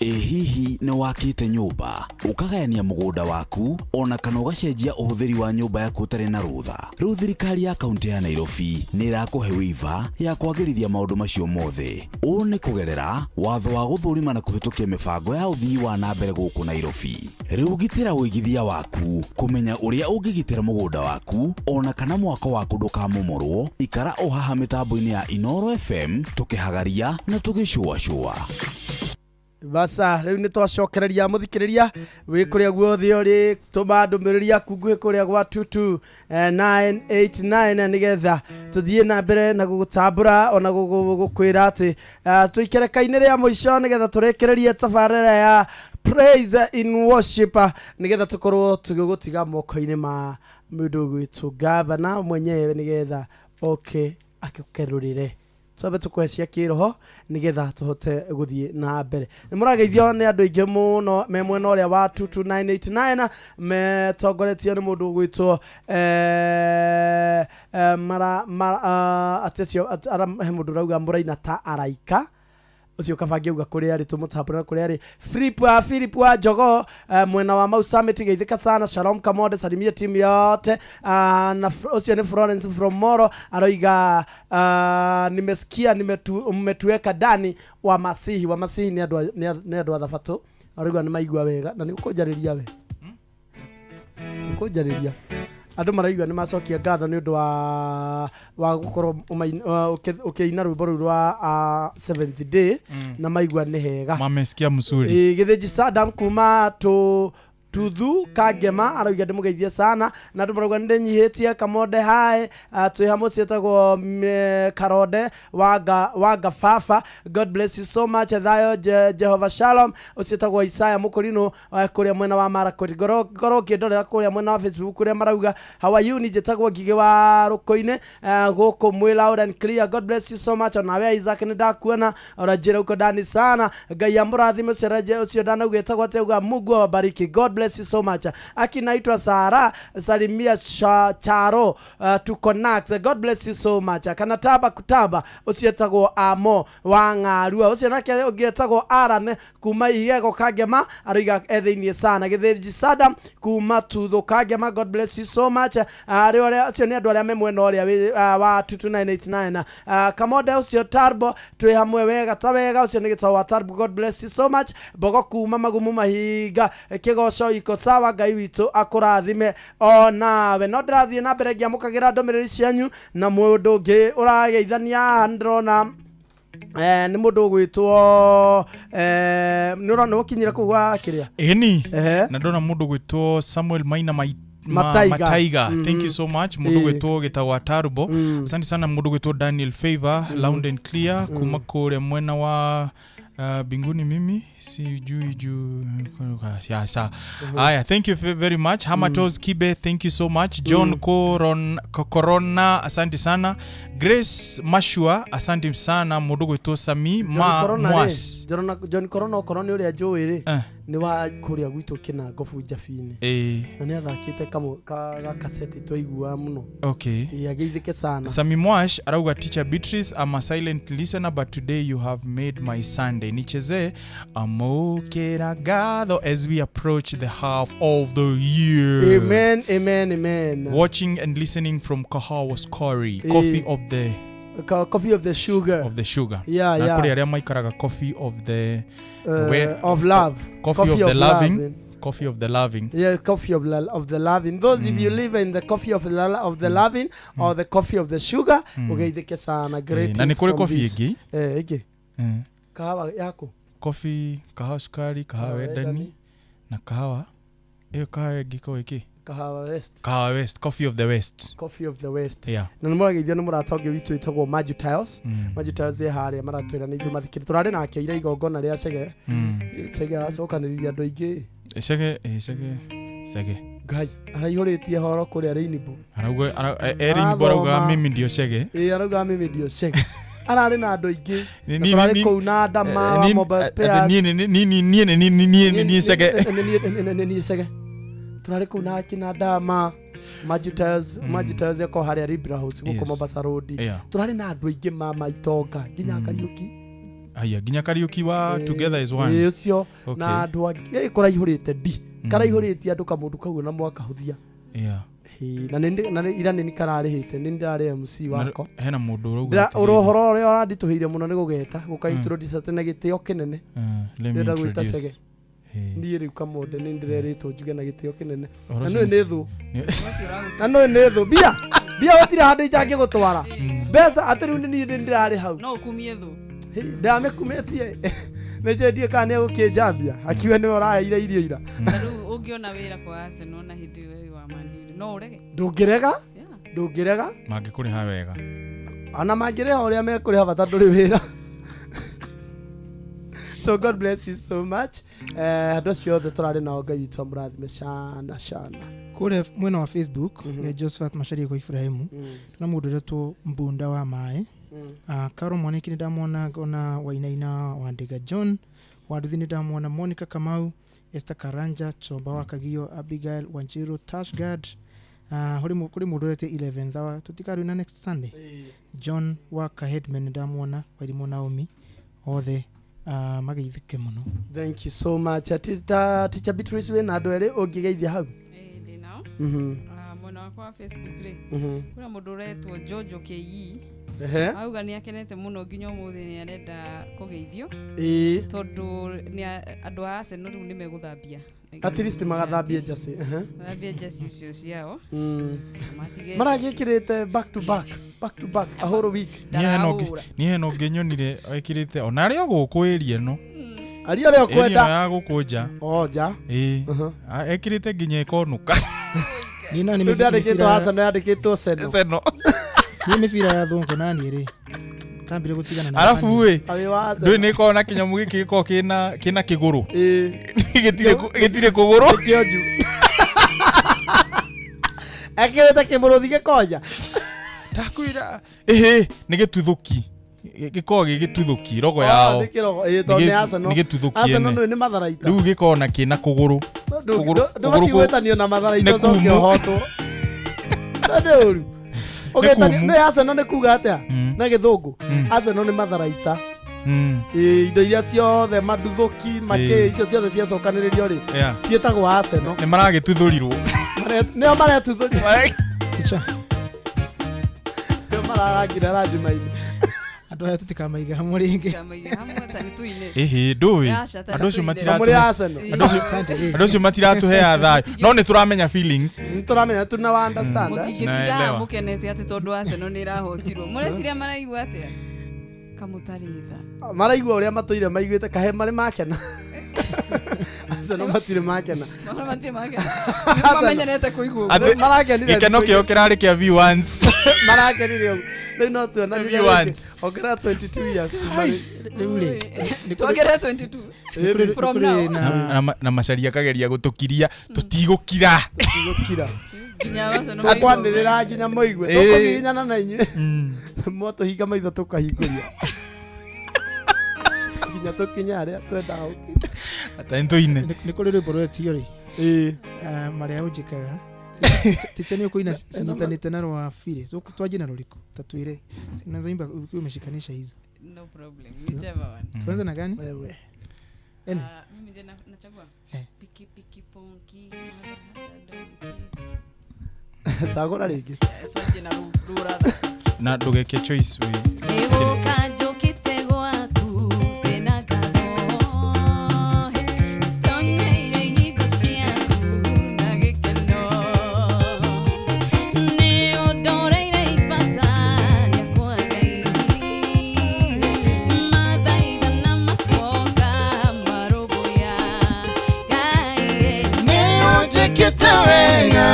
Ĩ hihi nĩ wakĩte nyũmba, ũkagayania mũgũnda waku, ona kana ũgacenjia ũhũthĩri wa nyũmba yaku ũtarĩ na rũtha? Rĩu thirikari ya kaunti ya Nairobi nĩ ĩrakũhe waiver ya kwagĩrithia maũndũ macio mothe. Ũũ nĩ kũgerera watho wa gũthũrima na kũhĩtũkia mĩbango ya ũthii wa na mbere gũkũ Nairobi. Rĩu gitĩra ũigithia waku, kũmenya ũrĩa ũngĩgitĩra mũgũnda waku ona kana mwako waku ndũkamomorwo. Ikara o haha mĩtambo-inĩ ya Inoro FM tũkĩhagaria na tũgĩcũacũa. Basa rĩu nĩ twacokereria mũthikĩrĩria wĩ kũrĩa guothe ũrĩ, tũma ndũmĩrĩri yaku nguhĩ kũrĩa gwa 22989 nĩgetha tũthiĩ na mbere na gũgũtambũra ona gũkwĩra atĩ tũikereka-inĩ rĩa mũico nĩgetha tũrĩkĩrĩrie tabarĩra ya Praise in Worship, nĩgetha tũkorwo tũgĩgũtiga moko-inĩ ma mũndũ ũgwĩtwo gavana mwenyewe nĩgetha oke akĩkerũrĩre. Twambe tũkũhe cia kĩroho nĩgetha tũhote gũthiĩ na mbere. Nĩ mũrageithio nĩ andũ aingĩ mũno me mwena ũrĩa wa 22989 metongoretio nĩ mũndũ ũgwĩtwo mara atĩ acio he mũndũ ũrauga mũraina ta araika ũcio kabangi auga kũrĩa arĩ tũmũtambũra kũrĩa arĩ. Philip wa Philip wa Jogoo, mwena wa Mau Summit, geithĩka sana. Shalom Kamode, salimia timu yote. Na ũcio nĩ Florence from Moro aroiga, nimesikia mmetuweka ndani wa Masihi. Wa Masihi nĩ andũ nĩ andũ a thabatũ, aroiga nĩ maigua wega na nĩ ũkũnjarĩria we ũkũnjarĩria andũ maraigua nĩ macokia ngatho nĩ ũndũ wa gũkorwo ũkĩina rwĩmbo rũu rwa Seventh Day na maigua nĩ hega. Mamesikia mzuri. Gĩthĩnji Sadam kuma tuthu Kangema arauga ndĩmũgeithie sana na andũ marauga nĩndĩnyihĩtie. Kamonde hae, twĩ hamwe ciĩtagwo Karonde wanga baba, God bless you so much. Thayo Jehova Shalom. Ũcio ĩtagwo Isaya Mũkũrinũ kũrĩa mwena wa Marakwet. Ngorwo ngĩndorera kũrĩa mwena wa Facebook kũrĩa marauga how are you, ni njĩtagwo Ngigĩ wa Rũkũ-inĩ, gũkũ mwĩ loud and clear, God bless you so much. Onawe Isaac nĩ ndakuona ora njĩra uko ndani sana, Ngai amũrathime. Ũcio ndanauga ĩtagwo atĩa, auga Mungu awabariki, God bless you so much. Aki naitwa Sara, salimia Charo, to connect, God bless you so much. Kana taba kutaba ũcio etagwo Amo wa Ng'arua. Ũcio nake ũngĩ etagwo Aran kuma Igego Kangema aroiga e thĩiniĩ sana. Gĩthĩnji Sadam kuma Tuthu Kangema, God bless you so much. Arĩa ũcio nĩ andũ arĩa me mwena ũrĩa wa 22989. Kamonde ũcio Tarbo twĩ hamwe wega ta wega, ũcio nĩ gĩtao wa Tarbo, God bless you so much. Mbogo kuma Magumu Mahinga, kĩgoco iko sawa, Ngai witũ akũrathime onawe. No ndĩrathiĩ na mbere ngĩamũkagĩra ndũmĩrĩri cianyu na mũndũ ũngĩ ũrageithania haha nĩndĩrona nĩ mũndũ ũgwĩtwo nĩ ũrona ũkinyire kũu gwa kĩrĩa ĩni na ndona mũndũ ũgwĩtwo Samuel Maina Mataiga. Mataiga. Thank you so much. Mũndũ ũgwĩtwo gĩtagwo Tarbo, asante sana. Mũndũ ũgwĩtwo Daniel Favor, loud and clear kuma kũrĩa mwena wa binguni, mimi sijui juu ya sa. Aya, thank you very much. Hamatos Kibe, thank you so much. John Corona, asante sana. Grace Mashua, asante sana. Mũndũ ũgwĩtwo Sami Ma Mwas. John Corona okorwo nĩ ũrĩa njũĩ rĩ nĩ wa kũrĩa gwitũ Kĩnango Bunjabi-inĩ na nĩ athakĩte kamwe ga kaseti twaiguaga mũno. Okay. Ageithĩke sana. Sami Mwash arauga, Teacher Beatrice, I'm a silent listener but today you have made my Sunday. Nicheze amokera gatho as we approach the half of the year. Amen, amen, amen. Watching and listening from Kahawa Sukari, coffee of the coffee of the sugar. Of the sugar. Yeah, na yeah. Kũrĩ arĩa maikaraga coffee of the of love. Coffee of the loving. Coffee of the loving. Yeah, coffee of the loving. Those if you live in the coffee of the loving or the coffee of the sugar, ugeithike sana. Great. Na nĩ kũrĩ coffee ĩngĩ? Eh, ĩngĩ. Kahawa yako. Coffee, kahawa cukari, kahawa wendani na kahawa ĩyo, kahawa ĩngĩ ĩkoragwo ĩkĩ? Kahawa West. Kahawa West, coffee of the West. Coffee of the West. Yeah. Na nĩ mũrageithio nĩ mũrata ũngĩ witũ wĩtagwo Maju Tiles. Maju Tiles ĩ harĩa maratwĩra nĩ ithuĩ mathikĩrĩ tũrarĩ nake ira igongona rĩa Chege. Chege aracokanĩrĩria andũ aingĩ. Chege, Chege, Chege. Ngai araihũrĩtie horo kũrĩa Rainbow. Arauga Rainbow arauga mimi ndio Chege. Ĩ, arauga mimi ndio Chege. Ararĩ na andũ aingĩ. Na tũrarĩ kũu na Adama wa Mobile Spares. Niĩ niĩ niĩ niĩ niĩ niĩ Chege. Niĩ Chege. Tũrarĩ kũu na akina Adama. Maju Tiles, Maju Tiles ĩkoragwo harĩa Libra House gũkũ Mombasa Road. Tũrarĩ na andũ aingĩ mama itonga nginya Kariũki. Aya, nginya Kariũki wa Together is One. Ĩ, ũcio na andũ angĩ kũraihũrĩte ndi. Karaihũrĩtie andũ kamũndũ kau na mwakahũthia. Na nĩ ira nĩ kararĩhĩte, nĩ ndĩrarĩ MC wako. Hena mũndũ ũrauga ũhoro ũrĩa ũranditũhĩire mũno nĩ gũgeta gũka introduce tene gĩtĩo kĩnene. Ndĩrenda gwĩta Chege. Niĩ rĩu Kamonde nĩ ndĩrerĩtwo njuge na gĩtĩo kĩnene. Na nĩũĩ nĩ thũ. Na nĩũĩ nĩ thũ. Mbia mbia gũtirĩ handũ itangĩgũtwara. Mbeca atĩ rĩu nĩ niĩ ndĩrarĩ hau. No ũkumie thũ. Ndĩramĩkumĩtie. Nĩ njendie kana nĩ egũkĩnjambia akiuge nĩwe ũraheire irio ira. Na rĩu ũngĩona wĩra kwa Arsenal na hĩndĩ ĩyo wa Man U no ũrege? Ndũngĩrega. Ndũngĩrega. Mangĩkũrĩha wega. Ona mangĩrĩha ũrĩa mekũrĩha bata ndũrĩ wĩra. So God bless you so much. Andũ acio othe tũrarĩ nao Ngai witũ amũrathime sana sana. Kũrĩa mwena wa Facebook ya Josephat Macharia kwa Ibrahimu tuna mũndũ ũretwo Mbunda wa Maĩ. Karo Mwaniki nĩndamwona, ngona Wainaina wa Ndiga John Wanduthi nĩndamwona, Monica Kamau, Esther Karanja, Chomba wa Kagio, Abigail Wanjiru, Tashgard. Kũrĩ mũndũ ũrete 11th hour tũtikarĩ na next Sunday. John wa Kaheadman nĩndamwona, Wairimu Naomi, othe mageithĩke mũno. Thank you so much. Teacher Beatrice wĩna andũ erĩ ũngĩgeithia hau? Ndĩ nao. Mwena wakwa wa Facebook rĩ, kwĩna mũndũ ũretwo Jojo KE. Auga nĩ akenete mũno nginya ũmũthĩ nĩ arenda kũgeithio. Tondũ nĩ andũ a Arsenal rĩu nĩ megũthambia. At least magathambia jersey. Mathambia jersey icio ciao. Maragĩkĩrĩte back to back, back to back a whole week. Niĩ hena ũngĩ nyonire ekĩrĩte ona arĩ o gũkũ area ĩno. Arĩ ũrĩa ũkwenda. Ya gũkũ nja. O nja. Ĩĩ. Ekĩrĩte nginya ĩkonũka. Niĩ na nĩ yandĩkĩtwo Arsenal, yandĩkĩtwo Seno. Seno. Niĩ mĩbira ya thũngũ naniĩ rĩ kambire gũtigana na arabu ĩ ndũĩ nĩ ĩkoragwo na kĩnyamũ gĩkĩ gĩkoragwo kĩna kĩgũrũ. Gĩtirĩ kũgũrũ. Kĩonju. Ekĩrĩte kĩmũrũthi gĩkonja. Ndakwĩra ĩhĩ nĩ gĩtuthũki. Gĩkoragwo gĩ gĩtuthũki rogo yao. Nĩ kĩrogo, ĩ, tondũ nĩ Arsenal. Nĩ gĩtuthũki Arsenal ene. nĩ matharaita. Rĩu gĩkoragwo na kĩna kũgũrũ. Ndũbatiĩ gwĩtanio na matharaita ũcoke ũhotwo. Nĩ ũru. Nĩ Arsenal nĩ kuga atĩa na gĩthũngũ? Arsenal nĩ matharaita. Indo iria ciothe manduthũki makĩ icio ciothe ciacokanĩrĩrio rĩ ciĩtagwo Arsenal. Nĩ maragĩtuthũrirwo. Nĩo maretuthũrirwo. Teacher. Nĩo mararangire rangi-inĩ. Andũ aya tũtikamaiga hamwe rĩngĩ. Ĩhĩ ndũĩ. Andũ acio andũ acio matiratũheaga thayũ. No nĩ tũramenya feelings. Nĩ tũramenya tu na understand. Mũtingĩtinda haha mũkenete atĩ tondũ Arsenal nĩ ĩrahotirwo. Mũreciria maraigua atĩa? Kamũtarĩ tha. Maraigua ũrĩa matũire maiguĩte kahe marĩ makena. Arsenal matirĩ makena. Matirĩ makena. Nĩmamenyerete kũigua ũguo. Marakenire. Gĩkeno kĩao kĩrarĩ kĩa V1s. Marakenire ũguo. Rĩu no tuonanire rĩngĩ. Ongerera 22 years kuma rĩu rĩ. Tuongerere 22 from now. Na Macharia akageria gũtũkiria tũtigũkira. Tũtigũkira. Nginya Arsenal Tũkwanĩrĩra nginya mũigue. Tũkũgiginyana na inyuĩ. Mwatũhinga maitho tũkahingũria. Nginya tũkinye harĩa twendaga gũkinya. Atĩ nĩtũine. Nĩ kũrĩ rwĩmbo rwetio rĩ. Marĩa ũnjĩkaga. Ticha nĩ ũkũina cinyitanĩte na rwa Phyllis. Twanjie na rũrĩkũ? Ta twĩre. Unaweza imba ukiwa umeshikanisha hizo. No problem. Whichever one. Tuanze na gani? Wewe. Ene. Mimi ndiye nachagua. Piki piki ponki. Cagũra rĩngĩ. Twanjie na rũratha. Na ndũgeke choice we. Nĩgũka njũkĩte gwaku ndĩna ngatho. Tonyeire hingo cia ũnjĩkĩte wega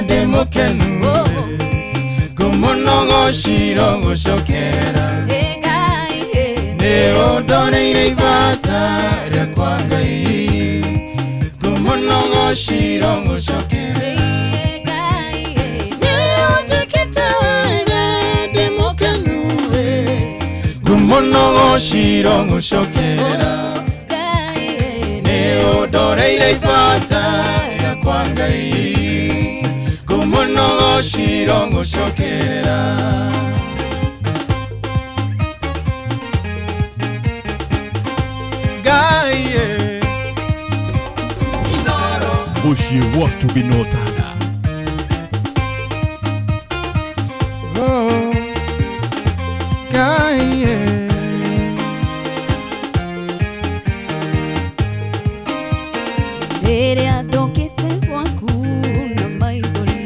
ndĩ mũkenu ngũmũnogociro gũcokera nĩ ũndoreire ibata rĩakwa Ngai ngũmũnogociro gũcokera nĩ ũnjĩkĩte wega ndĩ mũkenu ngũmũnogociro gũcokera nĩ ũndoreire ibata rĩakwa Ngai ngũmũnogociro gũcokera Ngai Mũciĩ wa ũtugi na ũtana. Oh, Ngai Rĩrĩa ndokĩte gwaku na maithori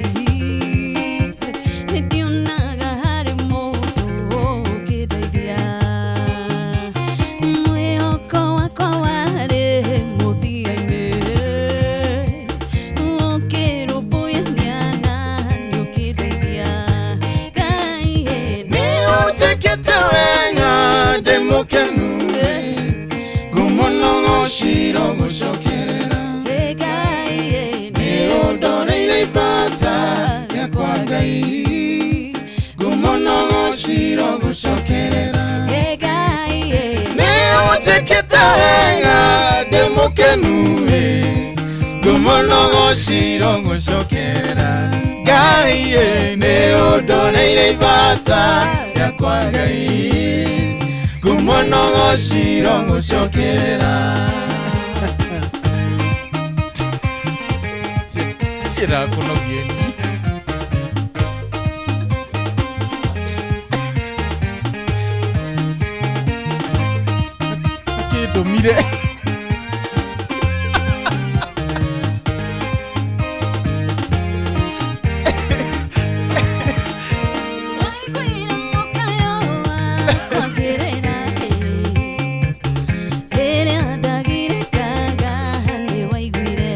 nĩndionaga harĩ mũndũ ũngĩndeithia mwĩhoko wakwa warĩ mũthia-inĩ ũkĩrũmbũyania na nĩũkĩndeithia Ngai nĩ ũnjĩkĩte wega ndĩ mũkenu ngũmũnogociro gũcokerera Ngai nĩ ũndoreire ibata rĩakwa Ngai ngũmũnogociro gũcokerera Ngai nĩ ũnjĩkĩte wega ndĩ mũkenu ngũmũnogociro gũcokerera Ngai nĩ ũndoreire ibata rĩakwa Ngai ngũmũnogociro gũcokerera Tirakunogie ni akĩndũmire Waiguire mũkayo wakwa ngĩrĩra rĩrĩa ndagirĩkaga nĩwaiguire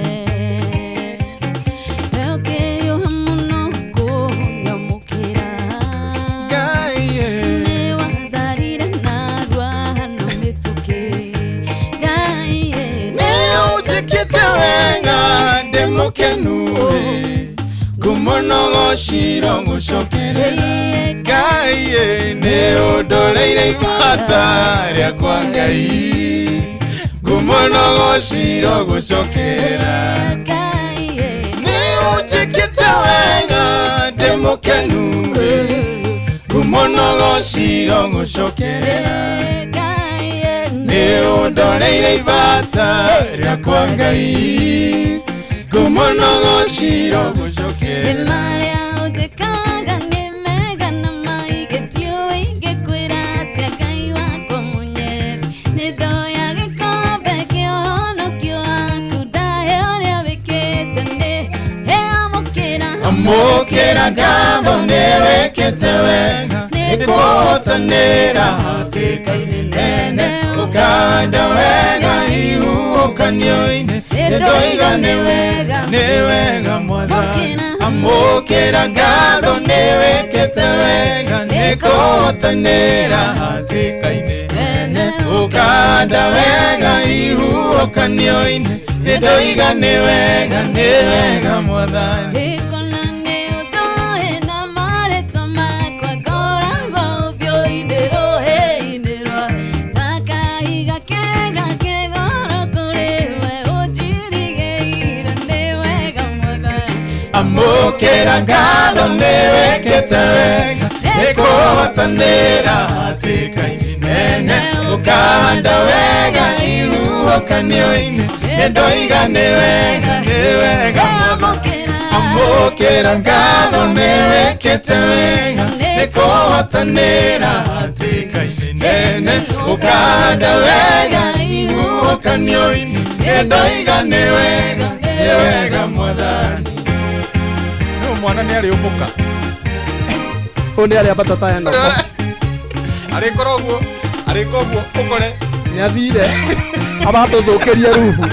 ũkĩhiũha mũno kũnyamũkĩra Ngai nĩwatharire narua na mĩtũkĩ Ngai nĩ ũnjĩkĩte wega ndĩ mũkenu ngũmũnogociro gũcokerera Ngai nĩ ũndoreire ibata rĩakwa Ngai ngũmũnogociro gũcokerera Ngai nĩ ũnjĩkĩte wega ndĩ mũkenu ngũmũnogociro gũcokerera Ngai nĩ ũndoreire ibata rĩakwa Ngai ngũmũnogociro gũcokerera marĩa ũnjĩkaga nĩ mega na maingĩ ndiũĩ ingĩkwĩra atĩa Ngai wakwa mũnyendi nĩ ndoya gĩkombe kĩa ũhonokio waku ndahe ũrĩa wĩkĩte nĩ amũkĩra amũkĩra ngatho nĩ wĩkĩte wega nĩkũhotanĩra hatĩka-inĩ nene ũkanda wega ihuhũkanio-inĩ nĩndoiga nĩ wega nĩ wega mwathani amũkĩra ngatho nĩ wĩkĩte wega nĩkũhotanĩra hatĩka-inĩ nene ũkanda wega ihuhũkanio-inĩ nĩndoiga nĩ wega nĩ wega mwathani Ĩkona nĩ ũtoĩ na marĩtwa makwa ngoragwo ũthiũ-inĩ rũhĩ-inĩ rwa ta kahiga kega ke goro kũrĩ we ũnjirigĩire nĩ wega mwathani amũkĩra ngatho nĩ wĩkĩte wega nĩkũhotanĩra hatĩka-inĩ nene ũkahanda wega ihuhũkanio-inĩ nĩndoiga nĩ wega nĩ wega mwathani amũkĩra ngatho nĩ wĩkĩte wega nĩkũhotanĩra hatĩka-inĩ nene ũkahanda wega ihuhũkanio-inĩ nĩndoiga nĩ wega nĩ wega mwathani no mwana nĩ arĩũmbũka Ũyũ nĩ arĩa batata ĩno arĩkorwo ũguo arĩka ũguo ũkore nĩ athire amatũthũkĩrie rubu.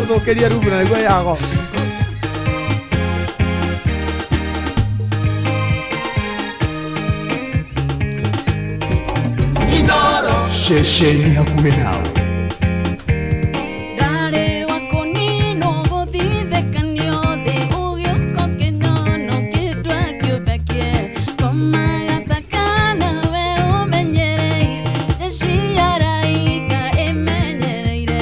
Ũthũkĩrie rungu na nĩguo yago. Ceceni hakuhĩ nawe. Ndarĩ wa kũninwo gũthithĩkanio thĩ ũgĩũka ũkĩnyona ũkĩndua kĩũmbe kĩerũ komaga ta kana we ũmenyereire jeshi ya araika ĩmenyereire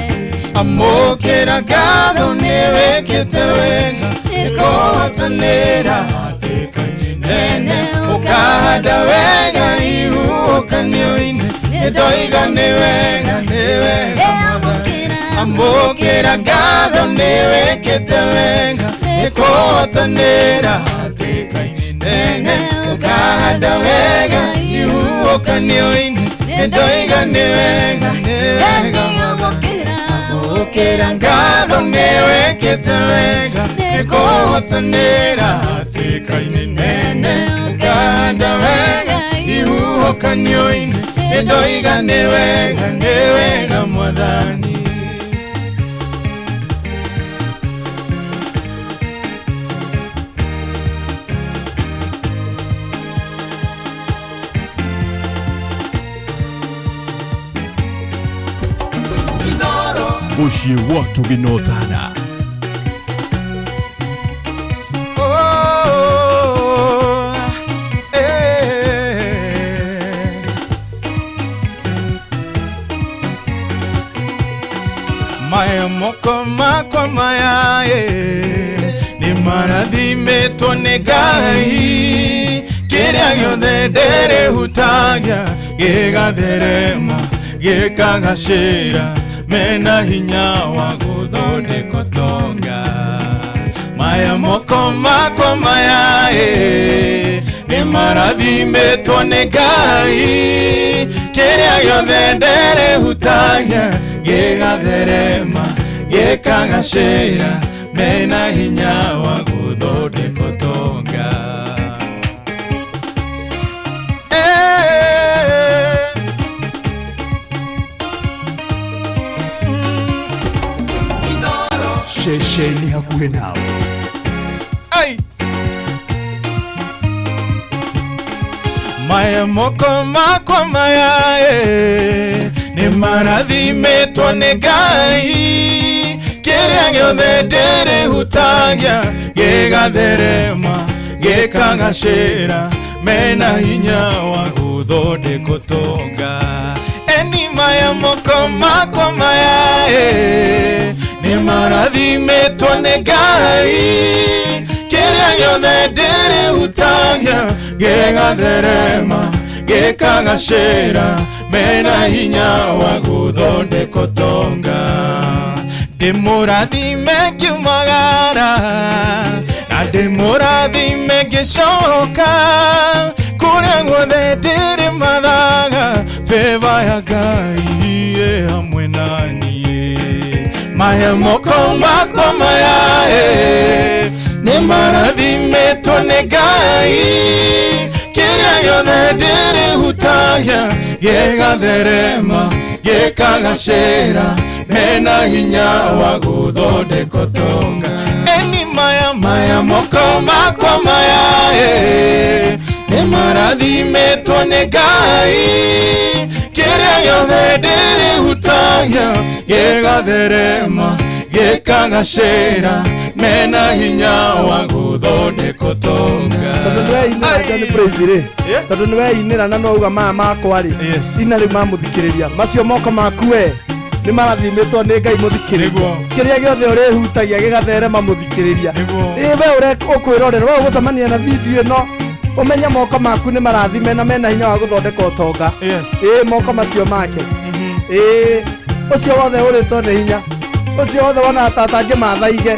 Amũkĩra ngatho nĩwĩkĩte wega nĩkũhotanĩra hatĩka-inĩ nene ũkahanda wega ihuhũkanio-inĩ nĩndoiga nĩ wega nĩ wega Mwathani. Amũkĩra ngatho nĩwĩkĩte wega nĩkũhotanĩra hatĩka-inĩ nene ũkahanda wega ihuhũkanio-inĩ nĩndoiga nĩ wega nĩ wega Mwathani. Amũkĩra ngatho nĩwĩkĩte wega nĩkũhotanĩra hatĩka-inĩ nene ũkahanda wega ihuhũkanio-inĩ nĩndoiga nĩ wega nĩ wega Mwathani. Mũciĩ wa ũtugi na ũtana. Oh, eh. Maya moko makwa maya eh, nĩ marathimĩtwo nĩ Ngai kĩrĩa gĩothe ndĩrĩhutagia gĩgatherema gĩkagacĩra mena hinya wa gũthondeka ũtonga maya moko makwa maya eh, nĩ marathimĩtwo nĩ Ngai kĩrĩa gĩothe ndĩrĩhutagia gĩgatherema gĩkagacĩra mena hinya wa gũthondeka ũtonga. Eh. Ceceni hakuhĩ nawe. Ai. Maya moko makwa maya eh, nĩ marathimĩtwo nĩ Ngai kĩrĩa gĩothe ndĩrĩhutagia gĩgatherema gĩkagacĩra mena hinya wa gũthondeka ũtonga eni maya moko makwa maya eh, nĩ marathimĩtwo nĩ Ngai kĩrĩa gĩothe ndĩrĩhutagia gĩgatherema gĩkagacĩra mena hinya wa gũthondeka ũtonga ndĩmũrathime ngiumagara na ndĩmũrathime ngĩcoka kũrĩa guothe ndĩrĩmathaga feva ya Ngai ĩ hamwe na niĩ maya moko makwa maya eh, nĩ marathimĩtwo nĩ Ngai kĩrĩa gĩothe ndĩrĩhutagia gĩgatherema gĩkagacĩra mena hinya wa gũthondeka ũtonga eni maya maya moko makwa maya eh, nĩ marathimĩtwo nĩ Ngai kĩrĩa gĩothe ndĩrĩhutagia gĩgatherema gĩkagacĩra mena hinya wa gũthondeka ũtonga. Tondũ nĩ weinĩra John Praise rĩ tondũ nĩ weinĩra na no uga maya makwa rĩ ina rĩu mamũthikĩrĩria macio moko maku we nĩ marathimĩtwo nĩ Ngai mũthikĩrĩria kĩrĩa gĩothe ũrĩhutagia gĩgatherema mũthikĩrĩria ĩ we ũkwĩrorera we ũgũcemania na video ĩno ũmenye moko maku nĩ marathime na mena hinya wa gũthondeka ũtonga ĩ moko macio make ĩ ũcio wothe ũrĩtwo nĩ hinya ũcio wothe wonaga ta atangĩmathaige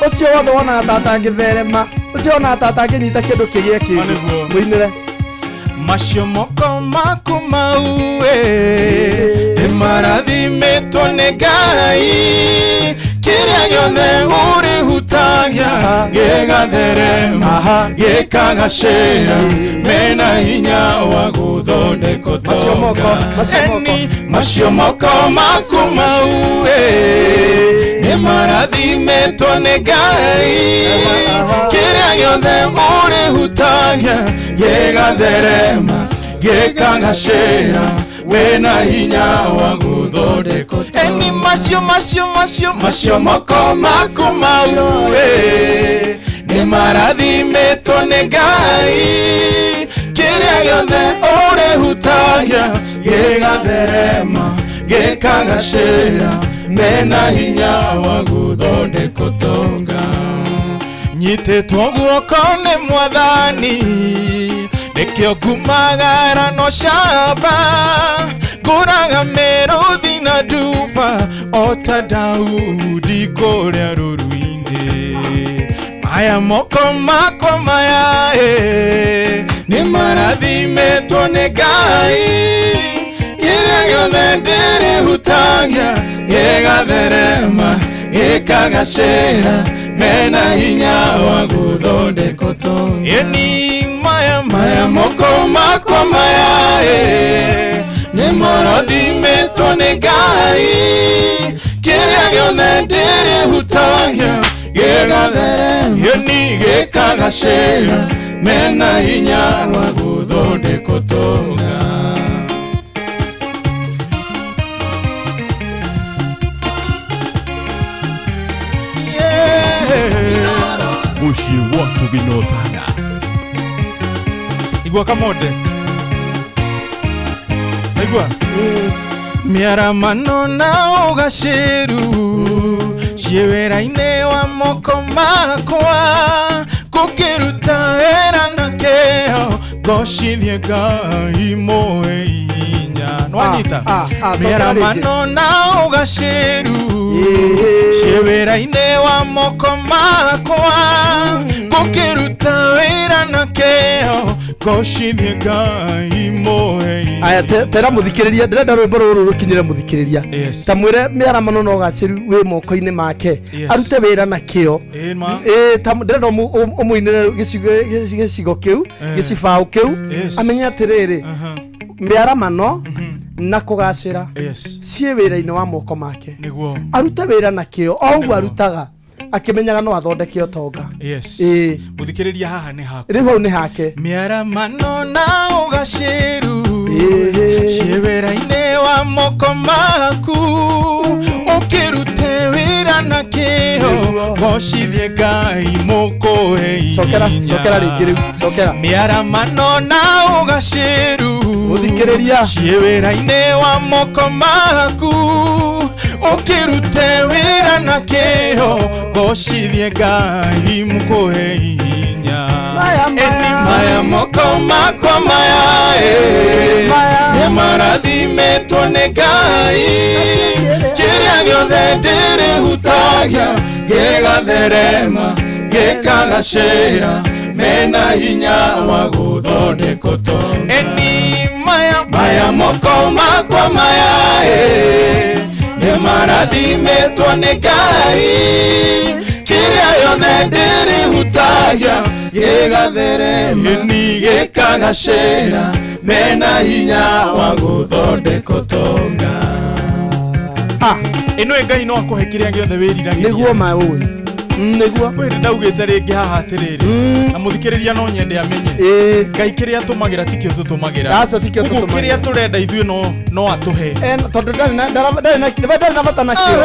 ũcio wothe wonaga ta atangĩtherema ũcio wonaga ta atangĩnyita kĩndũ kĩgĩe kĩndũ mũinĩre macio moko maku mau nĩ marathimĩtwo nĩ Ngai kĩrĩa gĩothe ũrĩhutagia gĩgatherema gĩkagacĩra mena hinya wa gũthondeka ũtonga. Eni macio moko maku mau nĩ Nĩmarathimĩtwo nĩ Ngai. Kĩrĩa gĩothe ũrĩhutagia gĩgatherema gĩkagacĩra, wĩna hinya wa gũthondeka. Eni macio macio macio macio moko maku mau ĩ, nĩmarathimĩtwo nĩ Ngai. Kĩrĩa gĩothe ũrĩhutagia gĩgatherema gĩkagacĩra, mena hinya wa gũthondeka ũtonga. Nyitĩtwo guoko nĩ Mwathani, nĩkĩo ngumagara no camba, ngũraga mĩrũthi na nduba o ta Daudi kũrĩa rũru-inĩ. Maya moko makwa maya ĩ, nĩmarathimĩtwo nĩ Ngai. Kĩrĩa gĩothe ndĩrĩhutagia gĩgatherema gĩkagacĩra, mena hinya wa gũthondeka ũtonga. Ĩni maya maya moko makwa maya ĩ, nĩmarathimĩtwo nĩ Ngai. Kĩrĩa gĩothe ndĩrĩhutagia gĩgatherema, ĩni gĩkagacĩra, mena hinya wa gũthondeka ũtonga. Muciĩ wa Tũginotana. Igua kamode. Igua. Mĩaramano na ũgacĩru ciĩ wĩra-inĩ wa moko makwa, gũkĩruta wĩra na kĩo ngocithie Ngai mũhe hinya. Nĩwanyita? Cokera rĩngĩ. Mĩaramano na ũgacĩru ciĩ wĩra-inĩ wa moko makwa, gũkĩruta wĩra na kĩo ngocithie Ngai mũhe hinya. Aya, tera mũthikĩrĩria, ndĩrenda rwĩmbo rũrũ rũkinyĩre mũthikĩrĩria. Yes. Ta mwĩre mĩaramano na ũgacĩru wĩ moko-inĩ make. Yes. Arute wĩra na kĩo. Ĩĩ ma. Ĩĩ, ta ndĩrenda ũmũinĩre gĩcigo kĩu, gĩcibaũ kĩu, Yes. amenye atĩrĩrĩ, mĩaramano na kũgacĩra Yes. ciĩ wĩra-inĩ wa moko make. Nĩguo. Arute wĩra na kĩo o ũguo arutaga, akĩmenyaga no athondeke ũtonga. Yes. Ĩĩ. Mũthikĩrĩria, haha nĩ haku. Rĩu hau nĩ hake. Mĩaramano na ũgacĩru ciĩ wĩra-inĩ wa moko maku, ũkĩrute wĩra na kĩo ngocithie Ngai mũkũhe Cokera, hinya. cokera rĩngĩ rĩu, cokera. Mĩaramano na ũgacĩru Mũthikĩrĩria. ciĩ wĩra-inĩ wa moko maku, ũkĩrute wĩra na kĩo ngocithie Ngai mũkũhe hinya. Maya, Eni maya moko makwa maya ĩ, nĩmarathimĩtwo nĩ Ngai. Kĩrĩa gĩothe ndĩrĩhutagia gĩgatherema gĩkagacĩra, mena hinya wa gũthondeka ũtonga. Eni maya maya moko makwa maya ĩ, nĩmarathimĩtwo nĩ Ngai. Kĩrĩa gĩothe ndĩrĩhutagia gĩgatherema, ĩni gĩkagacĩra, mena hinya wa gũthondeka ũtonga. Ĩno ĩ Ngai no akũhe kĩrĩa gĩothe wĩriragĩria. Nĩguo ma ũĩ. Nĩguo. Kwĩ ndaugĩte rĩngĩ haha atĩrĩrĩ, na mũthikĩrĩria no nyende amenye, Ngai kĩrĩa atũmagĩra tikĩo tũtũmagĩra. Aca, tikĩo Ũguo tũtũmagĩra. kĩrĩa tũrenda ithuĩ no atũhe. Tondũ ndarĩ na- ndarĩ na ndarĩ na bata nakĩo.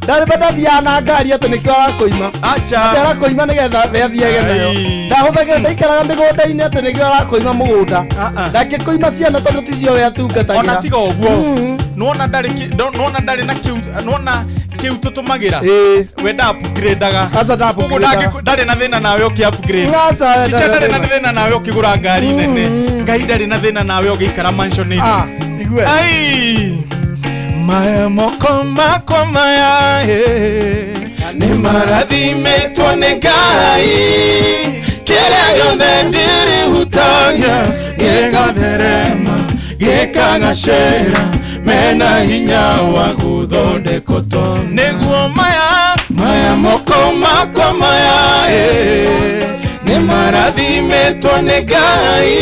Ndarĩ ndathiaga na ngari atĩ nĩkĩo arakoima. Aca. Atĩ arakoima nĩgetha we athiage nayo. Ai. Ndahũthagĩra, ndaikaraga mĩgũnda-inĩ atĩ nĩkĩo arakoima mũgũnda. Ndangĩkoima ciana tondũ ticio we atungatagĩra. Ona tiga ũguo, nĩwona ndarĩ nĩwona ndarĩ na kĩu, nĩwona kĩu tũtũmagĩra, we nda upgrade-aga. Aca, nda Ũguo upgrade-aga. ndarĩ na thĩna nawe ũkĩ upgrade. Aca, we Teacher ndarĩ ndarĩ na na thĩna nawe ũkĩgũra ngari nene. Ngai ndarĩ na thĩna nawe ũgĩikara mansion. Ah, igue. Ai. Maya moko makwa maya ĩ, nĩmarathimĩtwo nĩ Ngai. Kĩrĩa gĩothe ndĩrĩhutagia gĩgatherema gĩkagacĩra, mena hinya wa gũthondeka ũtonga. Nĩguo maya maya moko makwa maya ĩ, nĩmarathimĩtwo nĩ Ngai.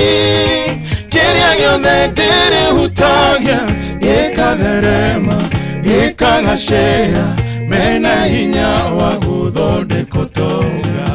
Kĩrĩa gĩothe ndĩrĩhutagia gĩkagerema gĩkagacĩra, Wena hinya wa gũthondeka ũtonga.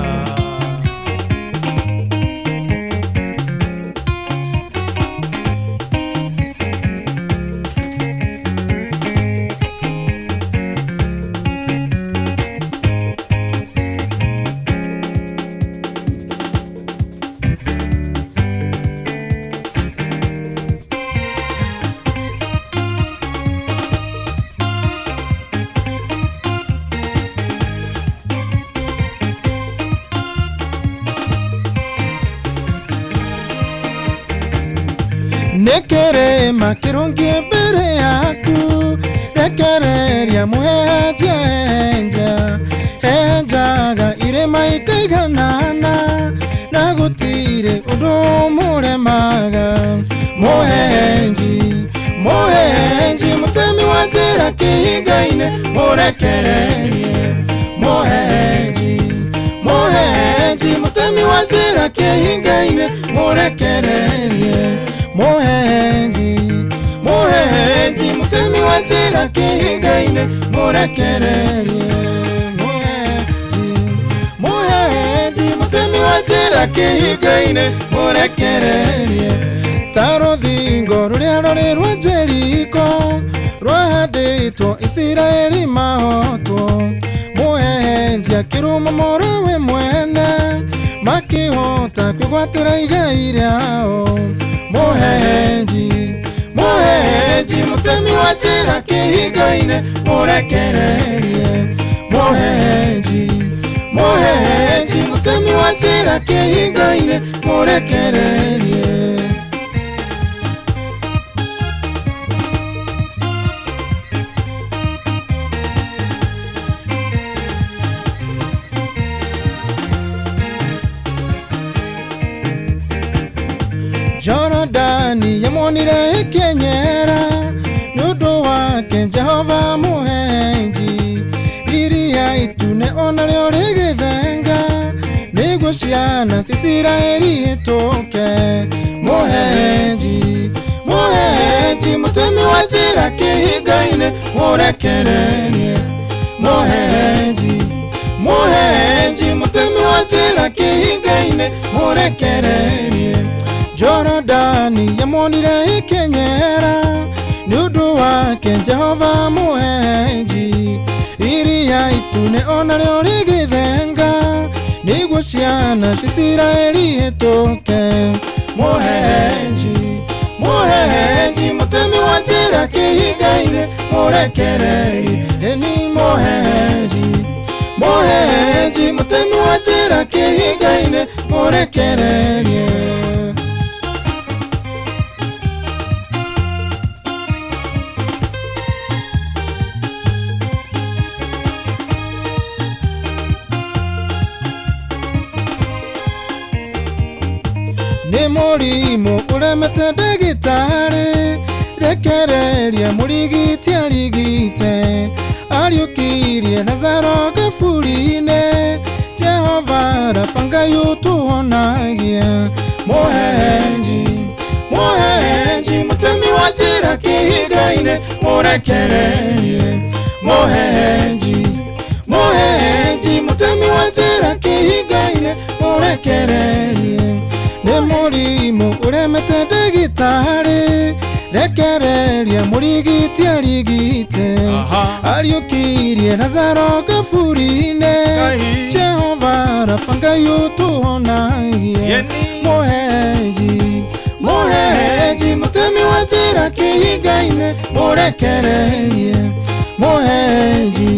Nĩkĩrĩma kĩrũngiĩ mbere yaku, rekereria mũhehenje hehenja, hehenjaga irĩma ikaiganana, na gũtirĩ ũndũ mũremaga. Mũhehenji, mũhehenji, mũtemi wa njĩra kĩhinga-inĩ, mũrekererie. Mũhehenji, mũhehenji, mũtemi wa njĩra kĩhinga-inĩ, mũrekererie. Mũhehenji, mũhehenji, mũtemi wa njĩra kĩhinga-inĩ, mũrekererie. Mũhehenji, mũhehenji, mũtemi wa njĩra kĩhinga-inĩ, mũrekererie. Ta rũthingo rũrĩa rũrĩ rwa Jeriko, rwahandĩtwo Isiraeli mahotwo, mũhehenji akĩrũmomora we mwene, makĩhota kwĩgwatĩra igai rĩao. Mũhehenji, mũhehenji, mũtemi wa njĩra kĩhinga-inĩ, mũrekererie. Mũhehenji, mũhehenji, mũtemi wa njĩra kĩhinga-inĩ, mũrekererie. Jorodani yamonire ĩkĩenyera, nĩ ũndũ wake Jehova mũhehenji, iria itune onarĩo rĩgĩthenga, nĩguo ciana cia Isiraeli ihĩtũke. Mũhehenji, mũhehenji, mũtemi wa njĩra kĩhinga-inĩ, mũrekererie. Mũhehenji, mũhehenji, mũtemi wa njĩra kĩhinga-inĩ, mũrekererie. Jorodani yamonire ĩkĩenyera, nĩ ũndũ wake Jehova mũhehenji, iria itune onarĩo rĩgĩthenga, nĩguo ciana cia Isiraeli ihĩtũke. Mũhehenji, mũhehenji, mũtemi wa njĩra kĩhinga-inĩ, mũrekererie. Ĩni mũhehenji, mũhehenji, mũtemi wa njĩra kĩhinga-inĩ, mũrekererie. Nĩ mũrimũ ũremete ndagĩtarĩ, rekereria mũrigiti arigite, ariũkirie Lazaro kaburi-inĩ, Jehova Rafa Ngai ũtũhonagia. Mũhehenji, mũhehenji, mũtemi wa njĩra kĩhinga-inĩ, mũrekererie. Mũhehenji, mũhehenji, mũtemi wa njĩra kĩhinga-inĩ, mũrekererie. Nĩ mũrimũ ũremete ndagĩtarĩ, rekereria mũrigiti arigite, ariũkirie Lazaro kaburi-inĩ, Jehova Rafa Ngai ũtũhonagia. Mũhehenji, mũhehenji, mũtemi wa njĩra kĩhinga-inĩ, mũrekererie. Mũhehenji,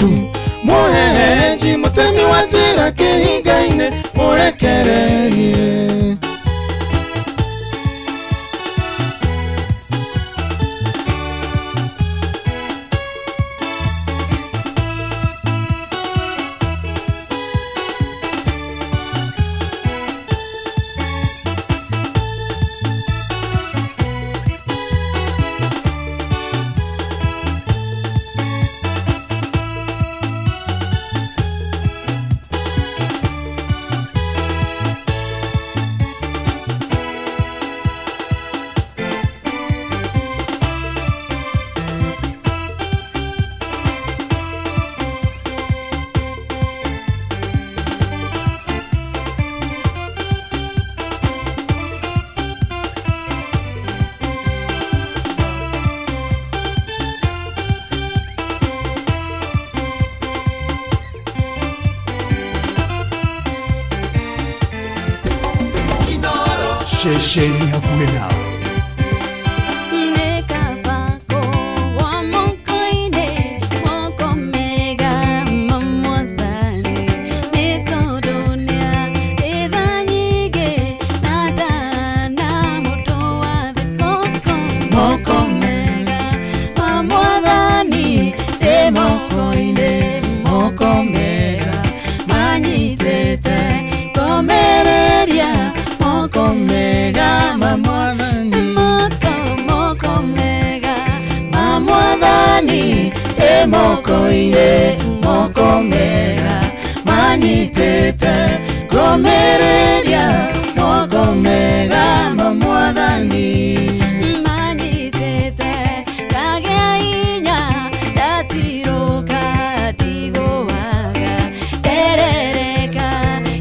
mũhehenji, mũtemi wa njĩra kĩhinga-inĩ, mũrekererie. Ceceni hakuhĩ nawe. Nĩ kaba kũgwa moko-inĩ, moko mega ma Mwathani. Nĩ tondũ nĩarĩ tha nyingĩ na ndana mũndũ wa thĩ. Moko, moko mega ma Mwathani, ndĩ moko-inĩ, moko mega manyitĩte ngomereria, moko mega ma Mwathani. Moko, moko mega ma Mwathani, ndĩ moko-inĩ, moko mega manyitĩte ngomereria, moko mega ma Mwathani. Manyitĩte ngagĩa hinya, ndatirũka ndigũaga, nderereka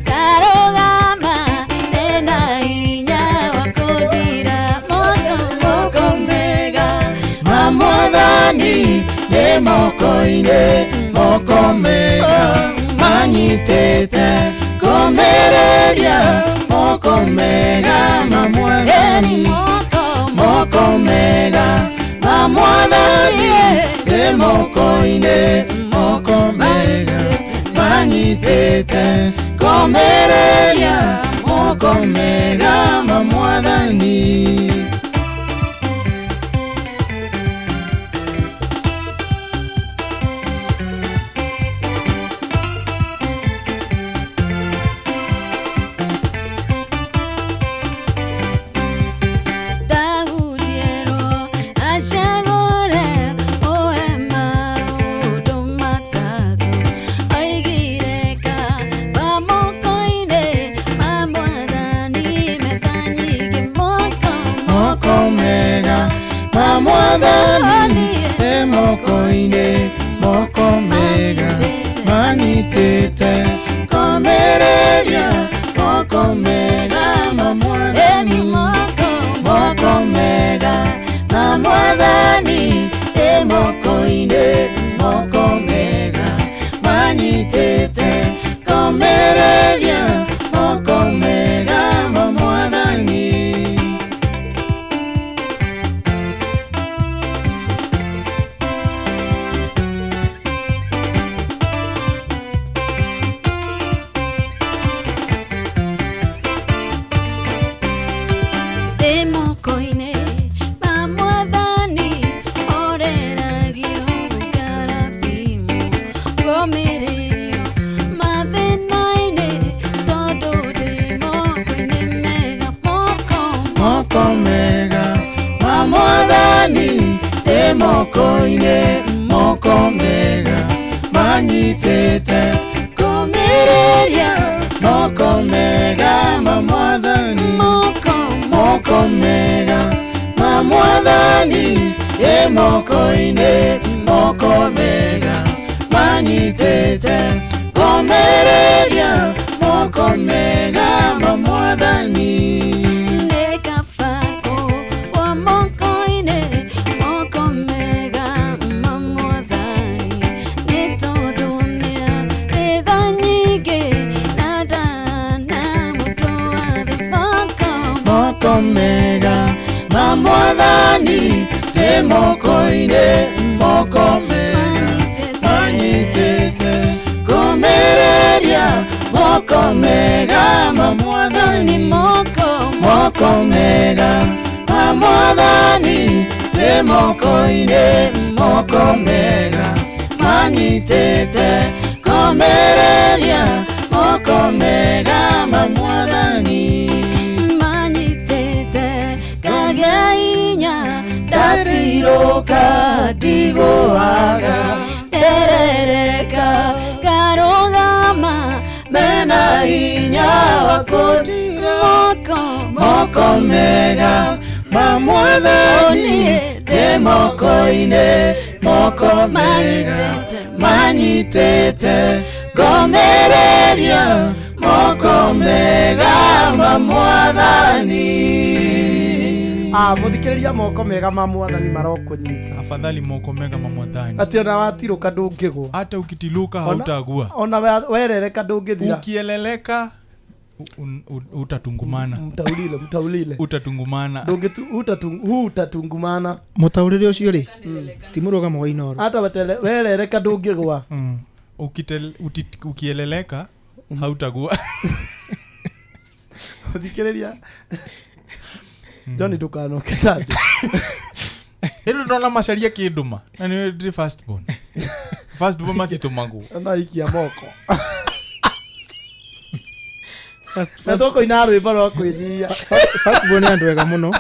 ngarũgama, ndĩna hinya wa kũndira. Moko, moko mega ma Mwathani, ndĩ moko-inĩ, moko mega manyitĩte ngomereria, moko mega ma Mwathani. Moko mega ma Mwathani, ndĩ moko-inĩ, moko mega manyitĩte ngomereria, moko mega ma Mwathani. Daudi erwo acagũre oe maũndũ matatũ, oigire kaba moko-inĩ ma Mwathani metha nyingĩ. Moko, moko mega ma Mwathani, ndĩ moko-inĩ, moko mega manyitĩte ngomereria, moko mega ma Mwathani. Moko mega ma Mwathani, ndĩ moko-inĩ, moko mega manyitĩte ngomereria, moko mega ma Mwathani. Ndĩ moko-inĩ ma Mwathani, oreragio ngarathimwo, ngomĩrĩrio mathĩna-inĩ, tondũ ndĩ moko-inĩ mega. Moko, moko mega ma Mwathani, ndĩ moko-inĩ, moko mega manyitĩte ngomĩrĩria, moko mega ma Mwathani. Moko, moko mega ma Mwathani, ndĩ moko-inĩ, moko mega manyitĩte ngomĩrĩria, moko mega ma Mwathani. Nĩ kaba kũgwa moko-inĩ, moko mega ma Mwathani, nĩ tondũ nĩarĩ tha nyingĩ na ndana mũndũ wa thĩ. Moko, moko mega ma Mwathani, ndĩ moko-inĩ, moko mega manyitĩte ngomĩrĩria, moko mega ma Mwathani. Moko, moko mega ma Mwathani, ndĩ moko-inĩ, moko mega manyitĩte ngomĩrĩria, moko mega ma Mwathani. Manyitĩte ngagĩa hinya, ndatirũka ndigũaga, nderereka ngarũgama, mena hinya wa kũndira. Moko, moko mega ma Mwathani, ndĩ moko-inĩ, moko mega manyitĩte ngomereria, moko mega ma Mwathani. Mũthikĩrĩria, moko mega ma Mwathani marokũnyita. Afadhali moko mega ma Mwathani. Atĩ ona watirũka ndũngĩgwa. Hata ukitiluka hautagua. Ona werereka ndũngĩthira. Ukieleleka Utatungumana. Mtaulile, mtaulile. Utatungumana. Utatungumana. Mutaurire ucio ri ti murugamo wa Inoro. Hata werereka ndungigwa. Ukieleleka hautagua. Thikiriria. Johnny ndukanoke sande. Rĩu ndona macaria kĩndũma na nĩ ndĩ first born. First born matitũmagwo. Na ikia moko. Na tũkũina rwĩmbo rwa kwĩnyihia. First born nĩ andũ ega mũno.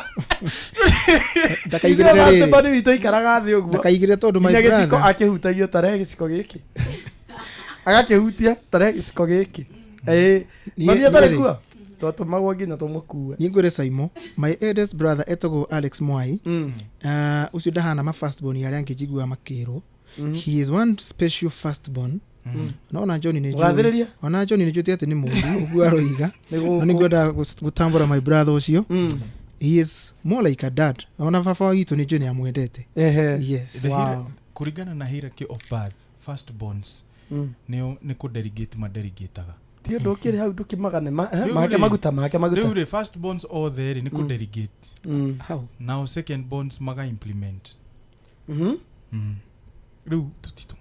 Ndakaigĩrĩre Ithuĩ rĩrĩ. first born witũ aikaraga thĩ ũguo. Ndakaigĩrĩre tondũ my Nginya gĩciko brother. akĩhutagio tarehe gĩciko gĩkĩ. Agakĩhutia tarehe gĩciko gĩkĩ. Ĩĩ. Mami atarĩ kuo? Twatũmagwo nginya tũmũkue. Niĩ ngwĩre Saimo, my eldest brother etagwo Alex Mwai. Ũcio ndahana ma first born arĩa angĩ njiguaga makĩrwo. He is one special first born. No ona John nĩ njũĩ. Mũgathĩrĩria? Ona John nĩ njũĩ atĩ nĩ mũũru ũguo aroiga. Nĩ gũkũ. No nĩ ngwenda gũtambũra my brother ũcio. He is more like a dad. Ona baba witũ nĩ njũĩ nĩ amwendete. Yes. The kũringana na hierarchy of birth, first borns nĩo nĩ kũ delegate madelegataga. Ti ũndũ ũkĩrĩ hau ndũkĩmagane Rĩu make rĩ, maguta, make maguta. Rĩu rĩ, first borns othe rĩ nĩ kũ delegate. How? Nao second borns maga implement. Rĩu tũtitũ.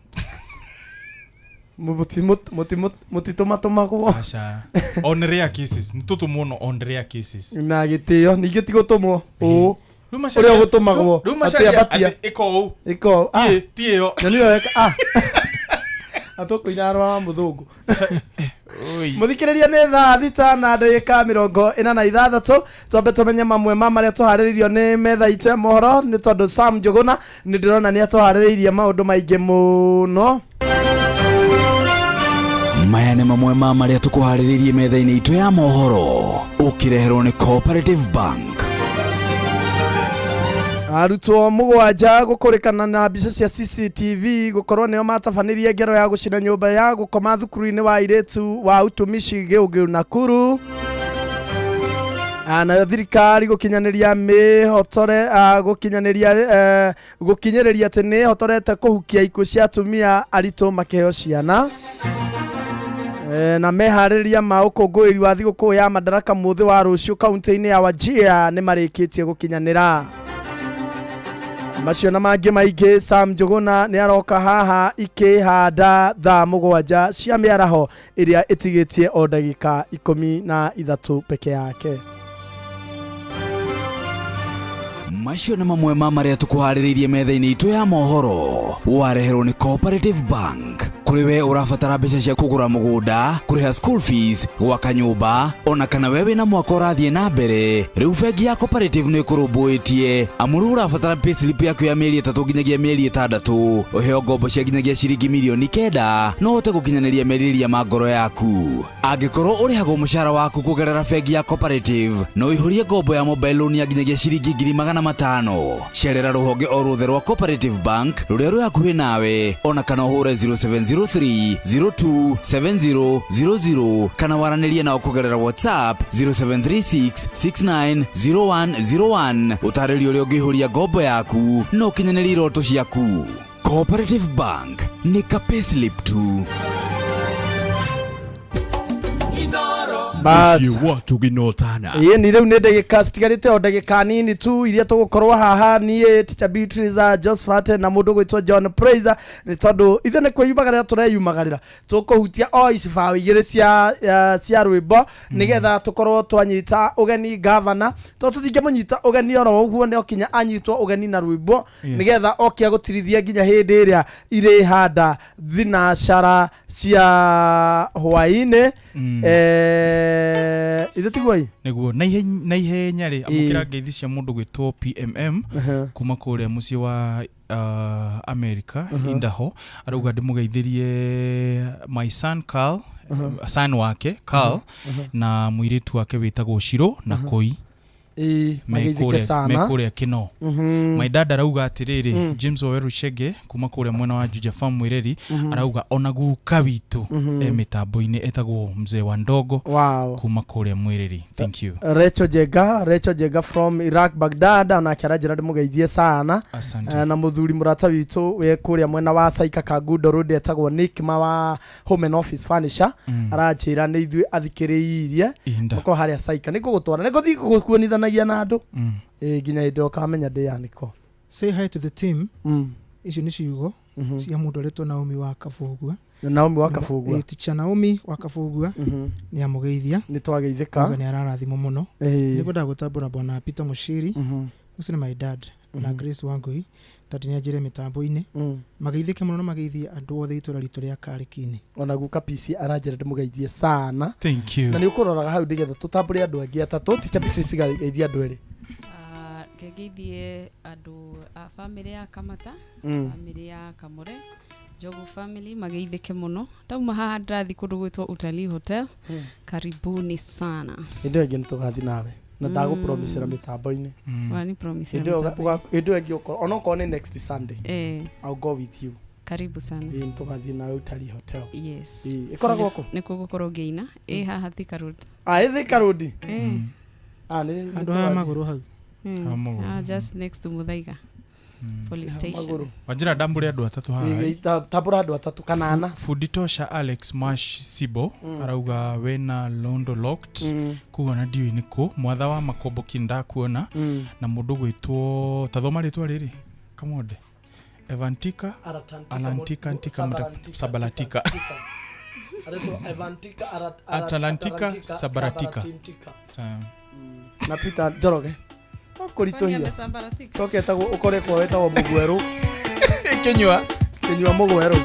Mũtitũmatũmagwo. Aca. On rare cases. Nĩ tũtũmwo no on rare cases. Na gĩtĩo ningĩ ti gũtũmwo ũũ. Rĩu macaria- Ũrĩa ũgũtũmagwo. Rĩu macaria Atĩ ambatia. atĩ ĩko ũũ. Ĩko ũũ. Ah. Ti ĩyo. Nyoni ĩyo ĩka, ah. Atũkũina arwa wa mũthũngũ. Mũthikĩrĩria nĩ thaa thita na ndagĩka 46. Twambe tũmenye mamwe ma marĩa tũharĩrĩirio nĩ metha itũ ya mohoro, nĩ tondũ Sam Njũgũna nĩ ndĩrona nĩ atũharĩrĩirie maũndũ maingĩ mũno. Maya nĩ mamwe ma marĩa tũkũharĩrĩirie metha-inĩ itũ ya mohoro, ũkĩreherwo nĩ Cooperative Bank. Arutwo mũgwanja gũkũrĩkana na mbica cia CCTV gũkorwo nĩo matabanĩrie ngero ya gũcina nyũmba ya gũkoma thukuru-inĩ wa airĩtu wa utumishi Gĩũngĩũ Nakuru. Nayo thirikari gũkinyanĩria mĩhotore, gũkinyanĩria, gũkinyĩrĩria atĩ nĩ ĩhotorete kũhukia ikuũ cia atumia aritũ makĩheo ciana. Na meharĩrĩria ma ũkũngũĩri wa thigũkũ ya Madaraka mũthĩ wa rũciũ kaunti-inĩ ya Wajir nĩ marĩkĩtie gũkinyanĩra. Macio na mangĩ maingĩ, Sam Njũgũna nĩ aroka haha ikĩhanda thaa mũgwanja cia mĩaraho ĩrĩa ĩtigĩtie o ndagĩka 13 peke yake. Macio nĩ mamwe ma marĩa tũkũharĩrĩirie metha-inĩ itũ ya mohoro, wareherwo nĩ Cooperative Bank. Kũrĩ we ũrabatara mbeca cia kũgũra mũgũnda, kũrĩha school fees, gwaka nyũmba, ona kana we wĩna mwaka ũrathiĩ na mbere, rĩu bengi ya Cooperative nĩ ĩkũrũmbũĩtie. Amu rĩu ũrabatara payslip yaku ya mĩeri 3 nginyagia mĩeri 6, ũheo ngombo cia nginyagia ciringi mirioni 9, no ũhote gũkinyanĩria merirĩria ma ngoro yaku. Angĩkorwo ũrĩhagwo mũcara waku kũgerera bengi ya Cooperative, no ũihũrie ngombo ya mobile loan ya nginyagia ciringi ngiri magana matano. Cerera rũhonge o ruothe rwa Cooperative Bank rũrĩa rwĩ hakuhĩ nawe, ona kana ũhũre 0703 02 7000 kana waranĩrie nao kũgerera WhatsApp 0736 690101. Ũtarĩrio ũrĩa ũngĩihũria ngombo yaku na ũkinyanĩrie iroto ciaku. Cooperative Bank nĩ ka payslip tu. Bas. Mũciĩ wa Tũginotana. Ĩĩ ni rĩu nĩ ndagĩka citigarĩte o ndagĩka nini tu iria tũgũkorwo haha niĩ Teacher Beatrice, Josephat na mũndũ ũgwĩtwo John Praiser, nĩ tondũ ithuĩ nĩ kwĩyumagarĩra tũreyumagarĩra, tũkũhutia o icibaũ igĩrĩ cia rwĩmbo nĩgetha tũkorwo twanyita ũgeni gavana, tondũ tũtingĩmũnyita ũgeni oro ũguo, nĩ okinya anyitwo ũgeni na rwĩmbo nĩgetha oke agũtirithie nginya hĩndĩ ĩrĩa irĩhanda thinacara cia hwaĩ-inĩ. Ithe tiguo ĩ? Nĩguo, na ihenya rĩ, amũkĩra ngeithi cia mũndũ gwĩtwo PMM kuma kũrĩa mũciĩ wa America, Idaho. Arauga ndĩmũgeithĩrie my son Carl, son wake Carl, na mũirĩtu wake wĩtagwo Shiro na Koi. Ĩĩ, mageithĩke sana. Mekũrĩa kĩno. My dad arauga atĩrĩrĩ, James Waweru Chege kuma kũrĩa mwena wa Juja Farm Mwĩreri, arauga ona guka witũ e mĩtambo-inĩ, etagwo mzee wa ndogo, kuma kũrĩa Mwĩreri. Thank you. Rachel Jenga, Rachel Jenga from Iraq, Baghdad, onake aranjĩra ndĩmũgeithie sana. Asante. Na mũthuri mũrata witũ wĩ kũrĩa mwena wa Saika Kangundo Road etagwo Nick ma wa Home and Office Furniture, aranjĩra nĩ ithuĩ athikĩrĩirie. Ihinda. Makorwo harĩa Saika nĩ ngũgũtwara, nĩ ngũthiĩ gũkuonithanagia na andũ. Ĩĩ, nginya hĩndĩ ĩrĩa ũkamenya ndĩ yanĩko. Say hi to the team. Icio nĩ ciugo cia mũndũ aretwo Naomi wa Kabũgua. Naomi wa Kabũgua. Ĩĩ, teacher Naomi wa Kabũgua nĩ amũgeithia. Nĩ twageithĩka. Auga nĩ ararathimwo mũno. Ĩĩ. Nĩ ngwendaga gũtambũra bwana Peter Mushiri, ũcio nĩ my dad, na Grace Wangui, dad nĩ anjĩre mĩtambo-inĩ. Mageithĩke mũno na mageithie andũ othe itũra ritũ rĩa Karĩki-inĩ. Ona guka PC aranjĩra ndĩmũgeithie sana. Thank you. Na nĩ ũkũroraga hau nĩgetha tũtambũre andũ angĩ atatũ. Teacher Beatrice, geithia andũ erĩ. Ngeithie andũ a bamĩrĩ ya Kamata, bamĩrĩ ya Kamũre, Njogu family, mageithĩke mũno. Ndauma haha ndĩrathiĩ kũndũ gwĩtwo Utalii Hotel. Karibuni sana. Hĩndĩ ĩyo ĩngĩ nĩ tũgathiĩ nawe na ndagũpromisera mĩtambo-inĩ. Wani promisera Hĩndĩ ĩyo mĩtambo-inĩ. hĩndĩ ĩyo ĩngĩ ũkorwo onokorwo nĩ next Sunday, I'll go with you. Karibu sana. Ĩĩ, nĩ tũgathiĩ nawe Utalii Hotel. Yes. Ĩĩ, ĩkoragwo kũ? Nĩkuo ngũkorwo ngĩina. Ĩ haha Thika Road. Ah, ĩ Thika Road? Eh. Ah, nĩ Handũ ha magũrũ hau. Ha magũrũ. Ah, just next to Muthaiga Police Station. Wanjĩra ndambũre andũ atatũ haha. Ĩĩ, tambũra andũ atatũ kana ana. Fundi tosha Alex Mash Sibo arauga wena Londo Locked, kũu ona ndiũĩ nĩ kũ. Mwatha wa Makomboki ndakuona, na mũndũ gwĩtwo, tathoma rĩtwa rĩrĩ kamonde, Evantika Aratantika, Alantika Ntika Sabalatika. Aretwo Evantika Atalantika Atalantika Sabaratika. Sabaratintika. Sawa. Na Peter Njoroge no kũritũhia. Kwani amesambaratika? Coke etagwo ũkore kwa wetagwo mũgwerũ. Kĩnyua. Kĩnyua mũgwerũ.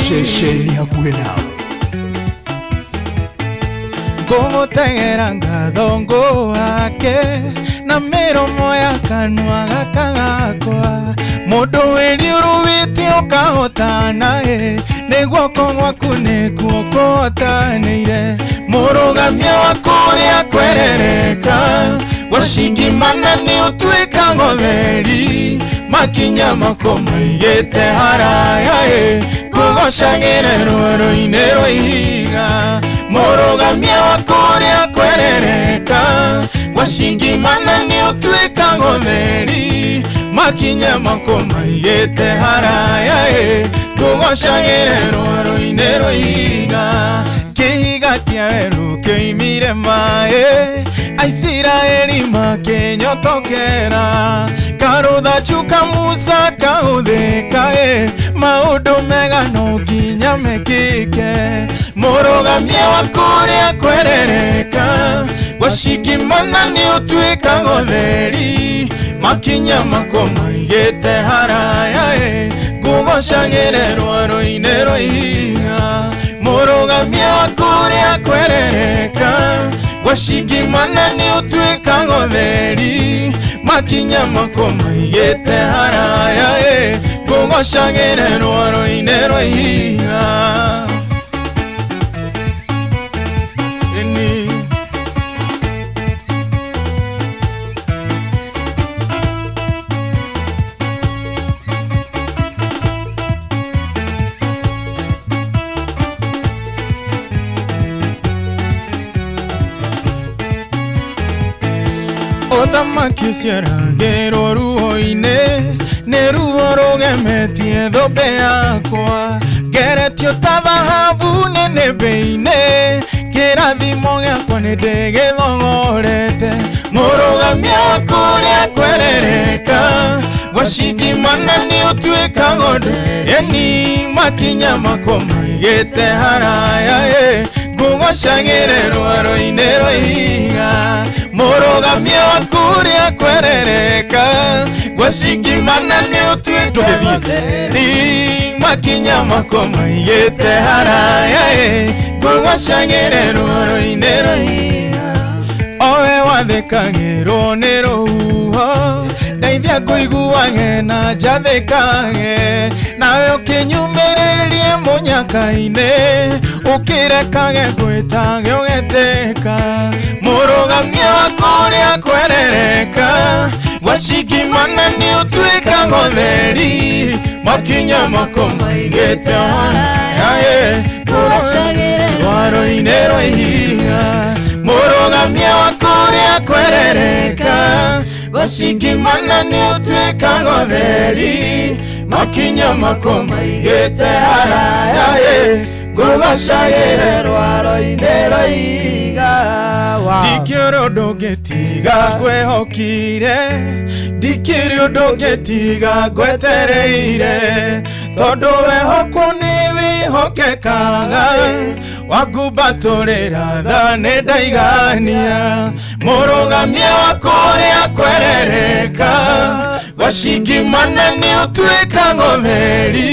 Ceceni hakuhĩ nawe. Ngũgũtegera ngatho ngũhake na mĩromo ya kanua gaka gakwa, mũndũ wĩriũrũĩte ũkahotana ĩ, nĩ guoko gwaku nĩkuo kũhotanĩire, mũrũgamia wa kũrĩa kwerereka gwacingimana nĩ ũtuĩka ngotheri, makinya mako maigĩte haraya ĩ, ngũgocagĩre rũrũ-inĩ rwa ihiga, mũrũgamia wa kũrĩa kwerereka gwacingimana nĩ ũtuĩka ngotheri, makinya mako maigĩte haraya ĩ, ngũgocagĩre rũrũ-inĩ rwa ihiga, kĩhiga kĩa werũ kĩoimire maĩ, Aisiraeli makĩnyotokera, karũthanju ka Musa kahũthĩka ĩ, maũndũ mega no nginya mekĩke, mũrũgamia wa kũrĩa kwerereka gwacingimana nĩ ũtuĩka gotheri, makinya mako maigĩte haraya ĩ, ngũgocagĩre rwaro-inĩ rwa ihiga, mũrũgamia wa kũrĩa kwerereka gwacingimana nĩ ũtuĩka gotheri, makinya mako maigĩte haraya ĩ, ngũgocagĩre rwaro-inĩ rwa ihiga. Ĩni. Ũthamaki ũciaragĩrwo ruo-inĩ, nĩ ruo rũgemetie thũmbĩ yakwa, ngeretio ta thahabu nĩnĩmbĩ-inĩ, kĩrathimo gĩakwa nĩ ndĩgĩthogorete, mũrũgamia wa kũrĩa kwerereka gwacingimana nĩ ũtuĩka ng'ondu, ĩni makinya makwa maigĩte haraya ĩ, ngũgocagĩre rwaro-inĩ rwa ihiga, mũrũgamia wa kũrĩa kwerereka gwacingimana nĩ ũtuĩka ng'ondu, makinya makwa maigĩte haraya ĩ, ngũgocagĩre rwaro-inĩ rwa ihiga, owe wathĩkagĩrwo nĩ rũhuho, ndeithia kũiguage na njathĩkage, nawe ũkĩnyumĩrĩrie Mũnyaka-inĩ ũkĩrekage gwĩtage ũgetĩka mũrũgamia wa kũrĩa kwerereka gwacingimana nĩ ũtuĩkaga ũtheri makinya mako maigĩte harayaye rwaro-inĩ rwa ihiga mũrũgamia wa kũrĩa kwerereka gwacingimana nĩ ũtuĩkaga ũtheri makinya mako maigĩte harayaye ngũgacagĩre rwaro-inĩ rwa ihiga. Ndikĩrĩ ũndũ ũngĩtiga ngwĩhokire, ndikĩrĩ ũndũ ũngĩtiga ngwetereire, tondũ wehokwo nĩ wĩhokekaga, wakumbatũrĩra tha nĩ ndaigania, mũrũgamia wa kũrĩa kwerereka, gwacingimana nĩ ũtuĩkaga ũtheri,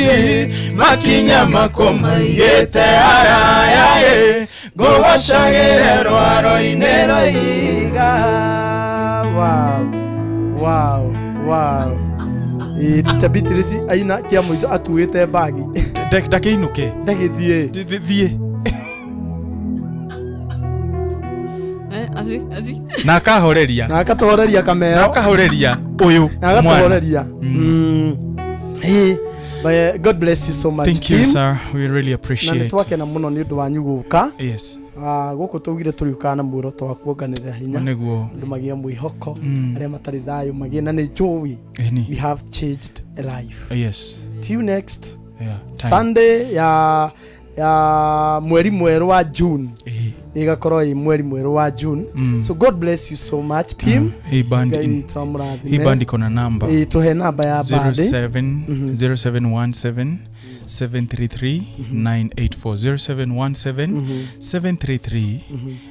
makinya mako maigĩte harayaye, ngũgocagĩre rwaro-inĩ rwa ihiga. Wow, wow, wow. Teacher Beatrice aina kĩa mũico akuĩte bagi. Ndakĩinũke. Ndagĩthiĩ. Thiĩ. Aci, aci. Na akahoreria. Na akatũhoreria kamero. Na akahoreria ũyũ Na akatũhoreria. But God bless you so much. Thank you, sir. We really Na appreciate. nĩ twakena mũno nĩ ũndũ wanyu gũka. Yes. Gũkũ twaugire tũrĩũkaga na muoroto wa kuonganĩrĩra hinya. Nĩguo. Andũ magĩe mwĩhoko, arĩa matarĩ thayũ magĩe na nĩ njũĩ. Ĩni. We have changed a life. Yes. See you next Yeah, time. Sunday ya mweri mwerũ wa June. Ĩgakorwo ĩ mweri mwerũ wa June. So God bless you so much, team. Hii band Ngai witũ amũrathime. Hii band iko na namba. Tũhe namba ya band. 07 0717 733 984 0717 733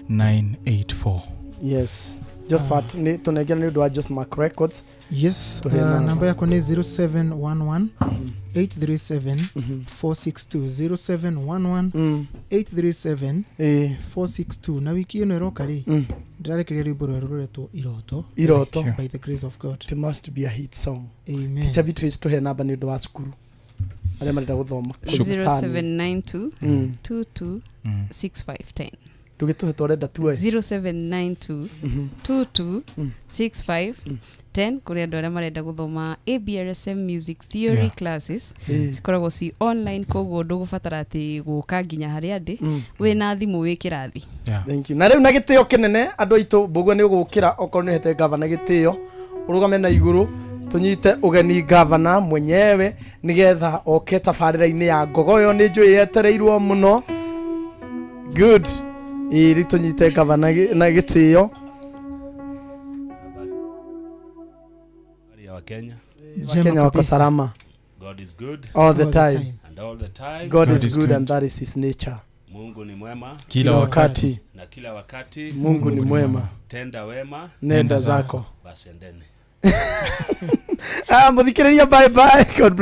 984. Yes. Just for nĩ tũnengera nĩ ũndũ wa Just Mark Records. Yes, Tũhe namba. Namba yakwa nĩ 0711 837 462 0711 837 462. Na wiki ĩno ĩroka rĩ, ndĩrarekeria rwĩmbo rwerũ rũretwo Iroto. Iroto. By the grace of God. It must be a hit song. Amen. Teacher Beatrice, tũhe namba nĩ ũndũ wa cukuru arĩa marenda gũthoma. 0792 22 6510. Ndũgĩtũhe tũrenda tuoe. 0792 22 65 10 kũrĩ andũ arĩa marenda gũthoma ABRSM music theory classes. Cikoragwo ci online, koguo ndũgũbatara atĩ gũka nginya harĩa ndĩ. Wĩna thimũ wĩ kĩrathi. Thank you. Na rĩu na gĩtĩo kĩnene andũ aitũ, mbũguo nĩ ũgũkĩra okorwo nĩ ũhete gavana gĩtĩo, ũrũgame na igũrũ tũnyite ũgeni gavana mwenyewe nĩgetha oke tabarĩra-inĩ ya ngogoyo nĩ njũĩ yetereirwo mũno. Good. Ĩĩ, rĩu tũnyite gavana na gĩtĩo. Habari ya Wakenya. Wakenya wako salama. God is good. All the time. And all the time. God is good and that is his nature. Mungu ni mwema. Kila wakati. Na kila wakati. Mungu ni mwema. Tenda wema. Nenda zako. Basi endeni. Mũthikĩrĩria, bye bye. God bless.